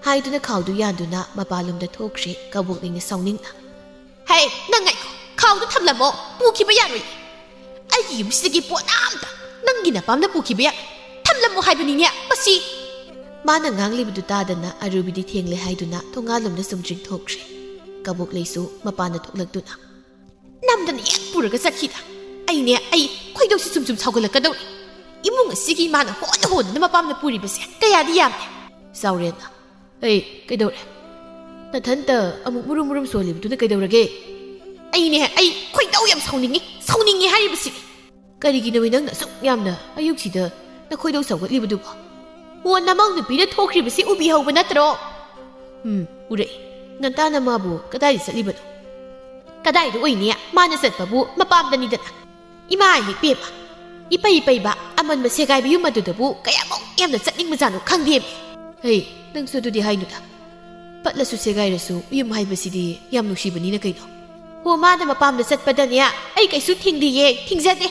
ꯍꯥꯏꯗꯨꯅ ꯈꯥꯎꯗꯨ ꯌꯥꯟꯗꯨꯅ ꯃꯄꯥꯟꯂꯣꯝꯗ ꯊꯣꯛꯈ꯭ꯔꯦ ꯀꯕꯣꯛꯂꯩꯅ ꯁꯥꯎꯅꯤꯡꯅ꯫ "ꯍꯩ, ꯅꯪ ꯉꯥꯏꯈꯣ, ꯈꯥꯎꯗꯨ ꯊꯝꯂꯝꯃꯣ, ꯄꯨꯈꯤꯕ ꯌꯥꯔꯣꯏ꯫ ꯑꯩꯒꯤ ꯌꯨꯝꯁꯤꯗꯒꯤ ꯄꯣꯠ ꯑꯝꯇ ꯅꯪꯒꯤ ꯅꯄꯥꯝꯅ ꯄꯨꯈꯤꯕ ꯌꯥ-, ꯊꯝꯂꯝꯃꯣ ꯍꯥꯏꯕꯅꯤꯅꯦ, ꯃꯁꯤ!" ꯃꯥꯅ ꯉꯥꯡꯂꯤꯕꯗꯨ ꯇꯥꯗꯅ ꯑꯔꯨꯕꯤꯗꯤ ꯊꯦꯡꯂꯦ ꯍꯥꯏꯗꯨꯅ ꯊꯣꯡꯒꯥꯜꯂꯣꯝꯗ ꯁꯨꯝ ꯆꯤꯡꯊꯣꯛꯈ꯭ꯔꯦ꯫ ꯀꯕꯣꯛꯂꯩꯁꯨ ꯃꯄꯥꯟꯗ ꯊꯣꯛꯂꯛꯇꯨꯅ, "ꯅꯝꯗꯅ ꯍꯦꯛ ꯄꯨꯔꯒ ꯆꯠꯈꯤꯗ꯫ ꯑꯩꯅꯦ, ꯑꯩ ꯈꯣꯏꯗꯧꯁꯤ ꯁꯨꯝ ꯁꯨꯝ ꯁꯥꯎꯒꯠꯂꯛꯀꯗꯧꯔꯦ꯫ ꯏꯃꯨꯡ ꯑꯁꯤꯒꯤ ꯃꯥꯅ ꯍꯣꯟ ꯍꯣꯟꯗꯨꯅ ꯃꯄꯥꯝꯗ ꯄꯨꯔꯤꯕꯁꯦ ꯀꯌꯥꯗꯤ ꯌꯥꯝꯃꯦ꯫" ꯆꯥꯎꯔꯦꯜꯅ, "ꯑꯩ ꯀꯩꯗꯧꯔꯦ? ꯅꯊꯟꯇ ꯑꯃꯨꯛ ꯃꯨꯔꯨꯝ ꯃꯨꯔꯨꯝ ꯁꯣꯜꯂꯤꯕꯗꯨꯅ ꯀꯩꯗꯧꯔꯒꯦ?" "ꯑꯩꯅꯦ, ꯑꯩ ꯈꯣꯏꯗꯧ ꯌꯥꯝ ꯁꯥꯎꯅꯤꯡꯉꯤ, ꯁꯥꯎꯅꯤꯡꯉꯤ ꯍꯥꯏꯔꯤꯕꯁꯤ꯫ ꯀꯔꯤꯒꯤꯅꯣ ꯅꯪꯅ ꯑꯁꯨꯛ ꯌꯥꯝꯅ ꯑꯌꯨꯛꯁꯤꯗ ꯅꯈꯣꯏꯗꯧ ꯁꯥꯎꯒꯠꯂꯤꯕꯗꯨꯕꯣ? ꯑꯣ, ꯅꯃꯧ ꯅꯨꯄꯤꯅ ꯊꯣꯛꯈ꯭ꯔꯤꯕꯁꯤ ꯎꯕꯤꯍꯧꯕ ꯅꯠꯇ꯭ꯔꯣ?" "ꯎꯝ, ꯎꯔꯛꯏ꯫ ꯉꯟꯇꯥꯅ ꯃꯥꯕꯨ ꯀꯗꯥꯏꯗ ꯆꯠꯂꯤꯕꯅꯣ?" "ꯀꯗꯥꯏꯗ ꯑꯣꯏꯅꯤ? ꯃꯥꯅ ꯆꯠꯄꯕꯨ ꯃꯄꯥꯝꯗꯅꯤꯗꯅ꯫ ꯏꯃꯥ ꯍꯦꯛ ꯄꯦꯝꯃ, ꯏꯄꯩ ꯄꯩꯕ ꯑꯃꯟꯕ ꯁꯦꯒꯥꯏꯕ ꯌꯨꯝ ꯑꯗꯨꯗꯕꯨ ꯀꯌꯥꯃꯨꯛ ꯌꯥꯝꯅ ꯆꯠꯅꯤꯡꯕꯖꯥꯠꯅꯣ ꯈꯪꯗꯦꯃꯤ꯫" "ꯍꯩ, ꯅꯪꯁꯨ ꯑꯗꯨꯗꯤ ꯍꯥꯏꯅꯨꯗ꯫ ꯄꯠꯂꯁꯨ ꯁꯦꯒꯥꯏꯔꯁꯨ ꯌꯨꯝ ꯍꯥꯏꯕꯁꯤꯗꯤ ꯌꯥꯝ ꯅꯨꯡꯁꯤꯕꯅꯤꯅ ꯀꯩꯅꯣ꯫ ꯍꯣ, ꯃꯥꯅ ꯃꯄꯥꯝꯗ ꯆꯠꯄꯗꯅꯦ, ꯑꯩ ꯀꯩꯁꯨ ꯊꯤꯡꯗꯤꯌꯦ, ꯊꯤꯡꯖꯗꯦ꯫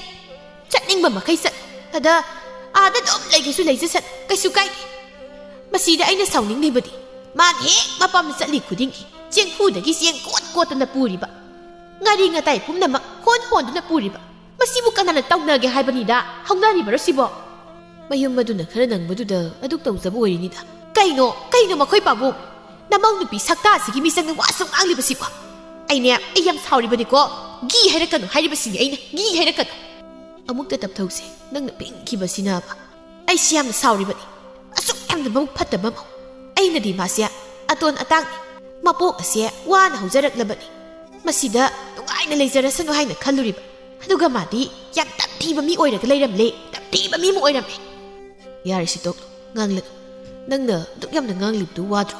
ꯆꯠꯅꯤꯡꯕ ꯃꯈꯩ ꯆꯠ꯫ ꯑꯗ ꯑꯥꯗ ꯑꯗꯨꯝ ꯂꯩꯒꯦꯁꯨ ꯂꯩꯖꯁꯅꯨ, ꯀꯩꯁꯨ ꯀꯥꯏꯗꯦ꯫ ꯃꯁꯤꯗ ꯑꯩꯅ ꯁꯥꯎꯅꯤꯡꯂꯤꯕꯗꯤ, ꯃꯥꯅ ꯍꯦꯛ ꯃꯄꯥꯝꯗ ꯆꯠꯂꯤ ꯈꯨꯗꯤꯡꯒꯤ ꯆꯦꯡꯐꯨꯗꯒꯤ ꯆꯦꯡ ꯀꯣꯠ ꯀꯣꯠꯇꯅ ꯄꯨꯔꯤꯕ, ꯉꯥꯔꯤ ꯉꯇꯥꯏ ꯄꯨꯝꯅꯃꯛ ꯍꯣꯟ ꯍꯣꯟꯗꯨꯅ ꯄꯨꯔꯤꯕ, ꯃꯁꯤꯕꯨ ꯀꯅꯥꯅ ꯇꯧꯅꯒꯦ ꯍꯥꯏꯕꯅꯤꯗ? ꯍꯧꯅꯔꯤꯕꯔꯣ ꯁꯤꯕꯣ?" ꯃꯌꯨꯝ ꯃꯗꯨꯅ ꯈꯔ ꯅꯪꯕꯗꯨꯗ ꯑꯗꯨꯛ ꯇꯧꯖꯕ ꯑꯣꯏꯔꯤꯅꯤꯗ꯫ "ꯀꯩꯅꯣ, ꯀꯩꯅꯣ ꯃꯈꯣꯏ ꯄꯥꯕꯨꯡ? ꯅꯃꯧ ꯅꯨꯄꯤ ꯁꯛꯇꯥꯁꯤꯒꯤ ꯃꯤꯆꯪꯗ ꯋꯥꯁꯨ ꯉꯥꯡꯂꯤꯕꯁꯤꯕꯣ? ꯑꯩꯅꯦ, ꯑꯩ ꯌꯥꯝ ꯁꯥꯎꯔꯤꯕꯅꯤꯀꯣ꯫ ꯘꯤ ꯍꯩꯔꯛꯀꯅꯨ ꯍꯥꯏꯔꯤꯕꯁꯤꯅꯤ ꯑꯩꯅ, ꯘꯤ ꯍꯩꯔꯛꯀꯅꯨ꯫" ꯑꯃꯨꯛꯇ ꯇꯞꯊꯧꯁꯦ, ꯅꯪꯅ ꯐꯤꯡꯈꯤꯕꯁꯤꯅꯕ꯫ "ꯑꯩꯁꯤ ꯌꯥꯝꯅ ꯁꯥꯎꯔꯤꯕꯅꯤ꯫ ꯑꯁꯨꯛ ꯌꯥꯝꯅ ꯃꯕꯨꯛ ꯐꯠꯇꯕ ꯃꯧ꯫ ꯑꯩꯅꯗꯤ ꯃꯥꯁꯦ ꯑꯇꯣꯟ ꯑꯇꯥꯡꯅꯤ꯫ ꯃꯄꯣꯛ ꯑꯁꯦ ꯋꯥꯅ ꯍꯧꯖꯔꯛꯂꯕꯅꯤ꯫ ꯃꯁꯤꯗ ꯅꯨꯡꯉꯥꯏꯅ ꯂꯩꯖꯔꯁꯅꯨ ꯍꯥꯏꯅ ꯈꯜꯂꯨꯔꯤꯕ꯫ ꯑꯗꯨꯒ ꯃꯥꯗꯤ ꯌꯥꯝ ꯇꯝꯊꯤꯕ ꯃꯤ ꯑꯣꯏꯔꯒ ꯂꯩꯔꯝꯂꯦ, ꯇꯝꯊꯤꯕ ꯃꯤ ꯑꯃ ꯑꯣꯏꯔꯝꯃꯦ꯫" "ꯌꯥꯔꯦ ꯁꯤ ꯇꯣꯛꯂꯣ, ꯉꯥꯡꯂꯅꯨ꯫ ꯅꯪꯅ ꯑꯗꯨꯛ ꯌꯥꯝꯅ ꯉꯥꯡꯂꯤꯕꯗꯨ ꯋꯥꯗ꯭ꯔꯣ?"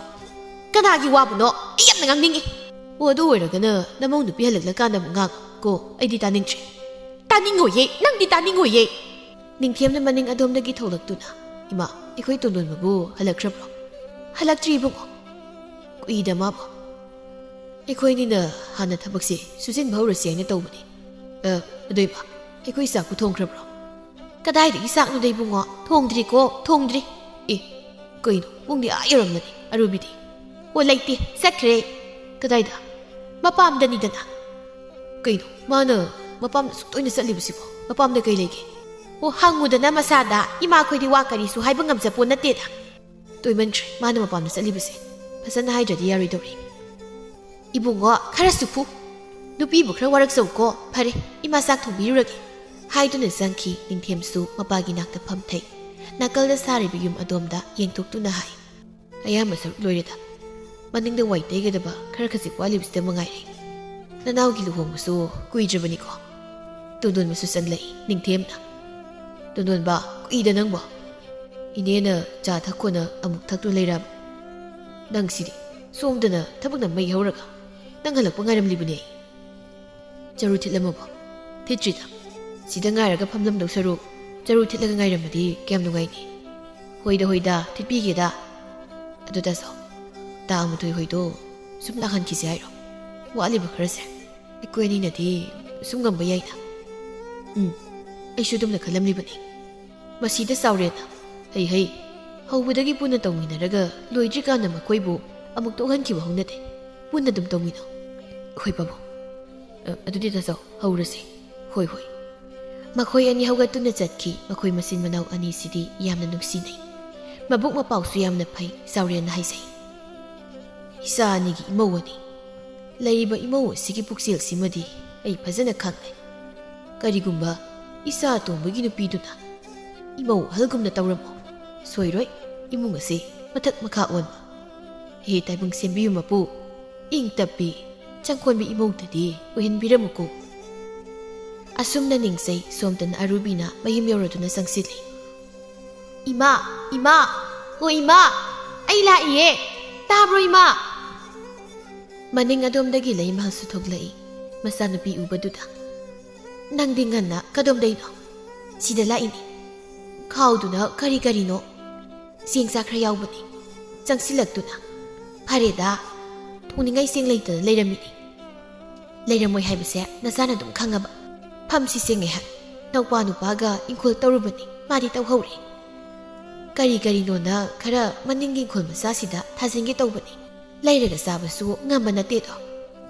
"ꯀꯅꯥꯒꯤ ꯋꯥꯕꯅꯣ? ꯑꯩ ꯌꯥꯝꯅ ꯉꯥꯡꯅꯤꯡꯉꯤ꯫" "ꯑꯣ, ꯑꯗꯨ ꯑꯣꯏꯔꯒꯅ ꯅꯃꯧ ꯅꯨꯄꯤ ꯍꯜꯂꯛꯂꯀꯥꯟꯗ ꯑꯃꯨꯛ ꯉꯥꯡꯉꯣ ꯀꯣ, ꯑꯩꯗꯤ ꯇꯥꯅꯤꯡꯗ꯭ꯔꯦ꯫" "ꯇꯥꯅꯤꯡꯉꯣꯏꯌꯦ, ꯅꯪꯗꯤ ꯇꯥꯅꯤꯡꯉꯣꯏꯌꯦ꯫" ꯅꯤꯡꯊꯦꯝꯅ ꯃꯅꯤꯡ ꯑꯗꯣꯝꯗꯒꯤ ꯊꯣꯛꯂꯛꯇꯨꯅ, "ꯏꯃꯥ, ꯑꯩꯈꯣꯏ ꯇꯣꯟꯗꯣꯟꯕꯕꯨ ꯍꯜꯂꯛꯈ꯭ꯔꯕ꯭ꯔꯣ?" "ꯍꯜꯂꯛꯇ꯭ꯔꯤ ꯏꯕꯨꯡꯉꯣ꯫ ꯀꯨꯏꯗ ꯃꯥꯕꯨ꯫ ꯑꯩꯈꯣꯏꯅꯤꯅ ꯍꯥꯟꯅ ꯊꯕꯛꯁꯦ ꯁꯨꯖꯤꯟꯕ ꯍꯧꯔꯁꯤ ꯍꯥꯏꯅ ꯇꯧꯕꯅꯤ꯫ ꯑ, ꯑꯗꯣ ꯏꯃꯥ, ꯑꯩꯈꯣꯏ ꯆꯥꯛꯄꯨ ꯊꯣꯡꯈ꯭ꯔꯕ꯭ꯔꯣ?" "ꯀꯗꯥꯏꯗꯒꯤ ꯆꯥꯛꯅꯣꯗ ꯏꯕꯨꯡꯉꯣ? ꯊꯣꯡꯗ꯭ꯔꯤꯀꯣ, ꯊꯣꯡꯗ꯭ꯔꯤ꯫" "ꯑꯦ, ꯀꯩꯅꯣ, ꯄꯨꯡꯗꯤ ꯑꯥ ꯌꯧꯔꯝꯃꯅꯤ꯫ ꯑꯔꯨꯕꯤꯗꯤ?" "ꯑꯣ, ꯂꯩꯇꯦ, ꯆꯠꯈ꯭ꯔꯦ꯫" "ꯀꯗꯥꯏꯗ?" "ꯃꯄꯥꯝꯗꯅꯤꯗꯅ꯫" "ꯀꯩꯅꯣ, ꯃꯥꯅ ꯃꯄꯥꯝꯗ ꯑꯁꯨꯛ ꯇꯣꯏꯅ ꯆꯠꯂꯤꯕꯁꯤꯕꯣ? ꯃꯄꯥꯝꯗ ꯀꯩ ꯂꯩꯒꯦ?" "ꯑꯣ, ꯍꯪꯉꯨꯗꯅ ꯃꯁꯥꯗ꯫ ꯏꯃꯥꯈꯣꯏꯗꯤ ꯋꯥ ꯀꯔꯤꯁꯨ ꯍꯥꯏꯕ ꯉꯝꯖꯄꯣꯠ ꯅꯠꯇꯦꯗ꯫" ꯇꯣꯏꯃꯟꯈ꯭ꯔꯦ ꯃꯥꯅ ꯃꯄꯥꯝꯗ ꯆꯠꯂꯤꯕꯁꯦ꯫ ꯐꯖꯅ ꯍꯥꯏꯗ꯭ꯔꯗꯤ ꯌꯥꯔꯣꯏꯗꯧꯔꯤ꯫ "ꯏꯕꯨꯡꯉꯣ, ꯈꯔꯁꯨ ꯐꯨ꯫ ꯅꯨꯄꯤꯕꯨ ꯈꯔ ꯋꯥꯔꯛꯆꯧꯀꯣ꯫ ꯐꯔꯦ, ꯏꯃꯥ ꯆꯥꯛ ꯊꯣꯡꯕꯤꯔꯨꯔꯒꯦ" ꯍꯥꯏꯗꯨꯅ ꯆꯪꯈꯤ꯫ ꯅꯤꯡꯊꯦꯝꯁꯨ ꯃꯄꯥꯒꯤ ꯅꯥꯛꯇ ꯐꯝꯊꯩ꯫ ꯅꯥꯀꯜꯗ ꯁꯥꯔꯤꯕ ꯌꯨꯝ ꯑꯗꯣꯝꯗ ꯌꯦꯡꯊꯣꯛꯇꯨꯅ ꯍꯥꯏ, "ꯑꯌꯥꯝꯕ ꯁꯔꯨꯛ ꯂꯣꯏꯔꯦꯗ꯫ ꯃꯅꯤꯡꯗ ꯋꯥꯏ ꯇꯩꯒꯗꯕ ꯈꯔ ꯈꯖꯤꯛ ꯋꯥꯠꯂꯤꯕꯁꯤꯗ ꯃꯉꯥꯏꯔꯦ꯫ ꯅꯅꯥꯎꯒꯤ ꯂꯨꯍꯣꯡꯕꯁꯨ ꯀꯨꯏꯗ꯭ꯔꯕꯅꯤꯀꯣ?" ꯇꯣꯟꯗꯣꯟꯕꯁꯨ ꯆꯪꯂꯛꯏ꯫ ꯅꯤꯡꯊꯦꯝꯅ, "ꯇꯣꯟꯗꯣꯟꯕ, ꯀꯨꯏꯗ ꯅꯪꯕꯣ? ꯏꯅꯦꯅ ꯆꯥ ꯊꯛꯈꯣꯅ ꯑꯃꯨꯛ ꯊꯛꯇꯨ ꯂꯩꯔꯕ? ꯅꯪꯁꯤꯗꯤ ꯁꯣꯝꯗꯅ ꯊꯕꯛꯅ ꯃꯩ ꯍꯧꯔꯒ ꯅꯪ ꯍꯜꯂꯛꯄ ꯉꯥꯏꯔꯝꯂꯤꯕꯅꯦ ꯑꯩ꯫ ꯆꯔꯨ ꯊꯤꯠꯂꯝꯃꯕꯣ?" "ꯊꯤꯠꯇ꯭ꯔꯤꯗ꯫ ꯁꯤꯗ ꯉꯥꯏꯔꯒ ꯐꯝꯂꯝꯗꯧ ꯁꯔꯨꯛ ꯆꯔꯨ ꯊꯤꯠꯂꯒ ꯉꯥꯏꯔꯝꯃꯗꯤ ꯀꯌꯥꯝ ꯅꯨꯡꯉꯥꯏꯅꯤ?" "ꯍꯣꯏꯗ, ꯍꯣꯏꯗ, ꯊꯤꯠꯄꯤꯒꯦꯗ꯫ ꯑꯗꯨ ꯇꯥꯆꯧ, ꯇꯥ ꯑꯃꯨꯊꯣꯏ ꯍꯣꯏꯗꯣ ꯁꯨꯝ ꯂꯥꯛꯍꯟꯈꯤꯁꯦ ꯍꯥꯏꯔꯣ? ꯋꯥꯠꯂꯤꯕ ꯈꯔꯁꯦ ꯑꯩꯈꯣꯏ ꯑꯅꯤꯅꯗꯤ ꯁꯨꯝ ꯉꯝꯕ ꯌꯥꯏꯅ꯫" "ꯎꯝ, ꯑꯩꯁꯨ ꯑꯗꯨꯝꯅ ꯈꯜꯂꯝꯂꯤꯕꯅꯤ꯫ ꯃꯁꯤꯗ ꯆꯥꯎꯔꯦꯟꯅ, ꯍꯩ ꯍꯩ, ꯍꯧꯕꯗꯒꯤ ꯄꯨꯟꯅ ꯇꯧꯃꯤꯟꯅꯔꯒ ꯂꯣꯏꯗ꯭ꯔꯤꯀꯥꯟꯗ ꯃꯈꯣꯏꯕꯨ ꯑꯃꯨꯛ ꯇꯣꯛꯍꯟꯈꯤꯕ ꯍꯧꯅꯗꯦ꯫ ꯄꯨꯟꯅ ꯑꯗꯨꯝ ꯇꯧꯃꯤꯟꯅꯧ꯫" "ꯍꯣꯏ ꯄꯥꯕꯨꯡ꯫ ꯑ, ꯑꯗꯨꯗꯤ ꯇꯥꯆꯧ, ꯍꯧꯔꯁꯤ꯫" "ꯍꯣꯏ, ꯍꯣꯏ꯫" ꯃꯈꯣꯏ ꯑꯅꯤ ꯍꯧꯒꯠꯇꯨꯅ ꯆꯠꯈꯤ꯫ ꯃꯈꯣꯏ ꯃꯆꯤꯟ ꯃꯅꯥꯎ ꯑꯅꯤꯁꯤꯗꯤ ꯌꯥꯝꯅ ꯅꯨꯡꯁꯤꯅꯩ꯫ ꯃꯕꯨꯛ ꯃꯄꯥꯎꯁꯨ ꯌꯥꯝꯅ ꯐꯩ꯫ ꯆꯥꯎꯔꯦꯟꯅ ꯍꯥꯏꯖꯩ, "ꯏꯆꯥ ꯑꯅꯤꯒꯤ ꯏꯃꯧ ꯑꯅꯤ, ꯂꯩꯔꯤꯕ ꯏꯃꯧ ꯑꯁꯤꯒꯤ ꯄꯨꯛꯆꯦꯜꯁꯤꯃꯗꯤ ꯑꯩ ꯐꯖꯅ ꯈꯪꯂꯦ꯫ ꯀꯔꯤꯒꯨꯝꯕ ꯏꯆꯥ ꯑꯇꯣꯝꯕꯒꯤ ꯅꯨꯄꯤꯗꯨꯅ ꯏꯃꯧ ꯑꯍꯜꯒꯨꯝꯅ ꯇꯧꯔꯝꯃꯣ, ꯁꯣꯏꯔꯣꯏ ꯏꯃꯨꯡ ꯑꯁꯤ ꯃꯊꯛ ꯃꯈꯥ ꯑꯣꯟꯕ꯫ ꯍꯦ ꯇꯥꯏꯕꯪ ꯁꯦꯝꯕꯤꯌꯨ ꯃꯄꯨ, ꯏꯪ ꯇꯞꯄꯤ ꯆꯪꯈꯣꯟꯕꯤ ꯏꯃꯧꯗꯗꯤ ꯑꯣꯏꯍꯟꯕꯤꯔꯝꯃꯨꯀꯣ꯫" ꯑꯁꯨꯝꯅ ꯅꯤꯡꯖꯩ꯫ ꯁꯣꯝꯇꯅ ꯑꯔꯨꯕꯤꯅ ꯃꯌꯨꯝ ꯌꯧꯔꯗꯨꯅ ꯆꯪꯁꯤꯜꯂꯤ꯫ "ꯏꯃꯥ, ꯏꯃꯥ, ꯍꯣ ꯏꯃꯥ, ꯑꯩ ꯂꯥꯛꯏꯌꯦ, ꯇꯥꯕ꯭ꯔꯣ ꯏꯃꯥ?" ꯃꯅꯤꯡ ꯑꯗꯣꯝꯗꯒꯤ ꯂꯩꯃꯍꯜꯁꯨ ꯊꯣꯛꯂꯛꯏ꯫ ꯃꯆꯥꯅꯨꯄꯤ ꯎꯕꯗꯨꯗ, "ꯅꯪꯗꯤ ꯉꯟꯅ ꯀꯗꯣꯝꯗꯩꯅꯣ?" "ꯁꯤꯗ ꯂꯥꯛꯏꯅꯦ꯫ ꯈꯥꯎꯗꯨꯅ ꯀꯔꯤ ꯀꯔꯤꯅꯣ?" "ꯆꯦꯡ ꯆꯥꯛ ꯈꯔ ꯌꯥꯎꯕꯅꯤ꯫" ꯆꯪꯁꯤꯜꯂꯛꯇꯨꯅ, "ꯐꯔꯦꯗ, ꯊꯣꯡꯅꯤꯡꯉꯥꯏ ꯆꯦꯡ ꯂꯩꯇꯅ ꯂꯩꯔꯝꯃꯤꯅꯤ꯫" "ꯂꯩꯔꯝꯃꯣꯏ ꯍꯥꯏꯕꯁꯦ ꯅꯆꯥꯅ ꯑꯗꯨꯝ ꯈꯪꯉꯕ꯫ ꯐꯝꯁꯤꯁꯦ ꯉꯥꯏꯍꯥꯛ, ꯅꯧꯄꯥ ꯅꯨꯄꯥꯒ ꯏꯪꯈꯣꯜ ꯇꯧꯔꯨꯕꯅꯤ, ꯃꯥꯗꯤ ꯇꯧꯍꯧꯔꯦ꯫ ꯀꯔꯤ ꯀꯔꯤꯅꯣꯅ ꯈꯔ ꯃꯅꯤꯡꯒꯤ ꯏꯪꯈꯣꯜ ꯃꯆꯥꯁꯤꯗ ꯊꯥꯖꯤꯟꯒꯦ ꯇꯧꯕꯅꯤ꯫ ꯂꯩꯔꯒ ꯆꯥꯕꯁꯨ ꯉꯝꯕ ꯅꯠꯇꯦꯗꯣ꯫"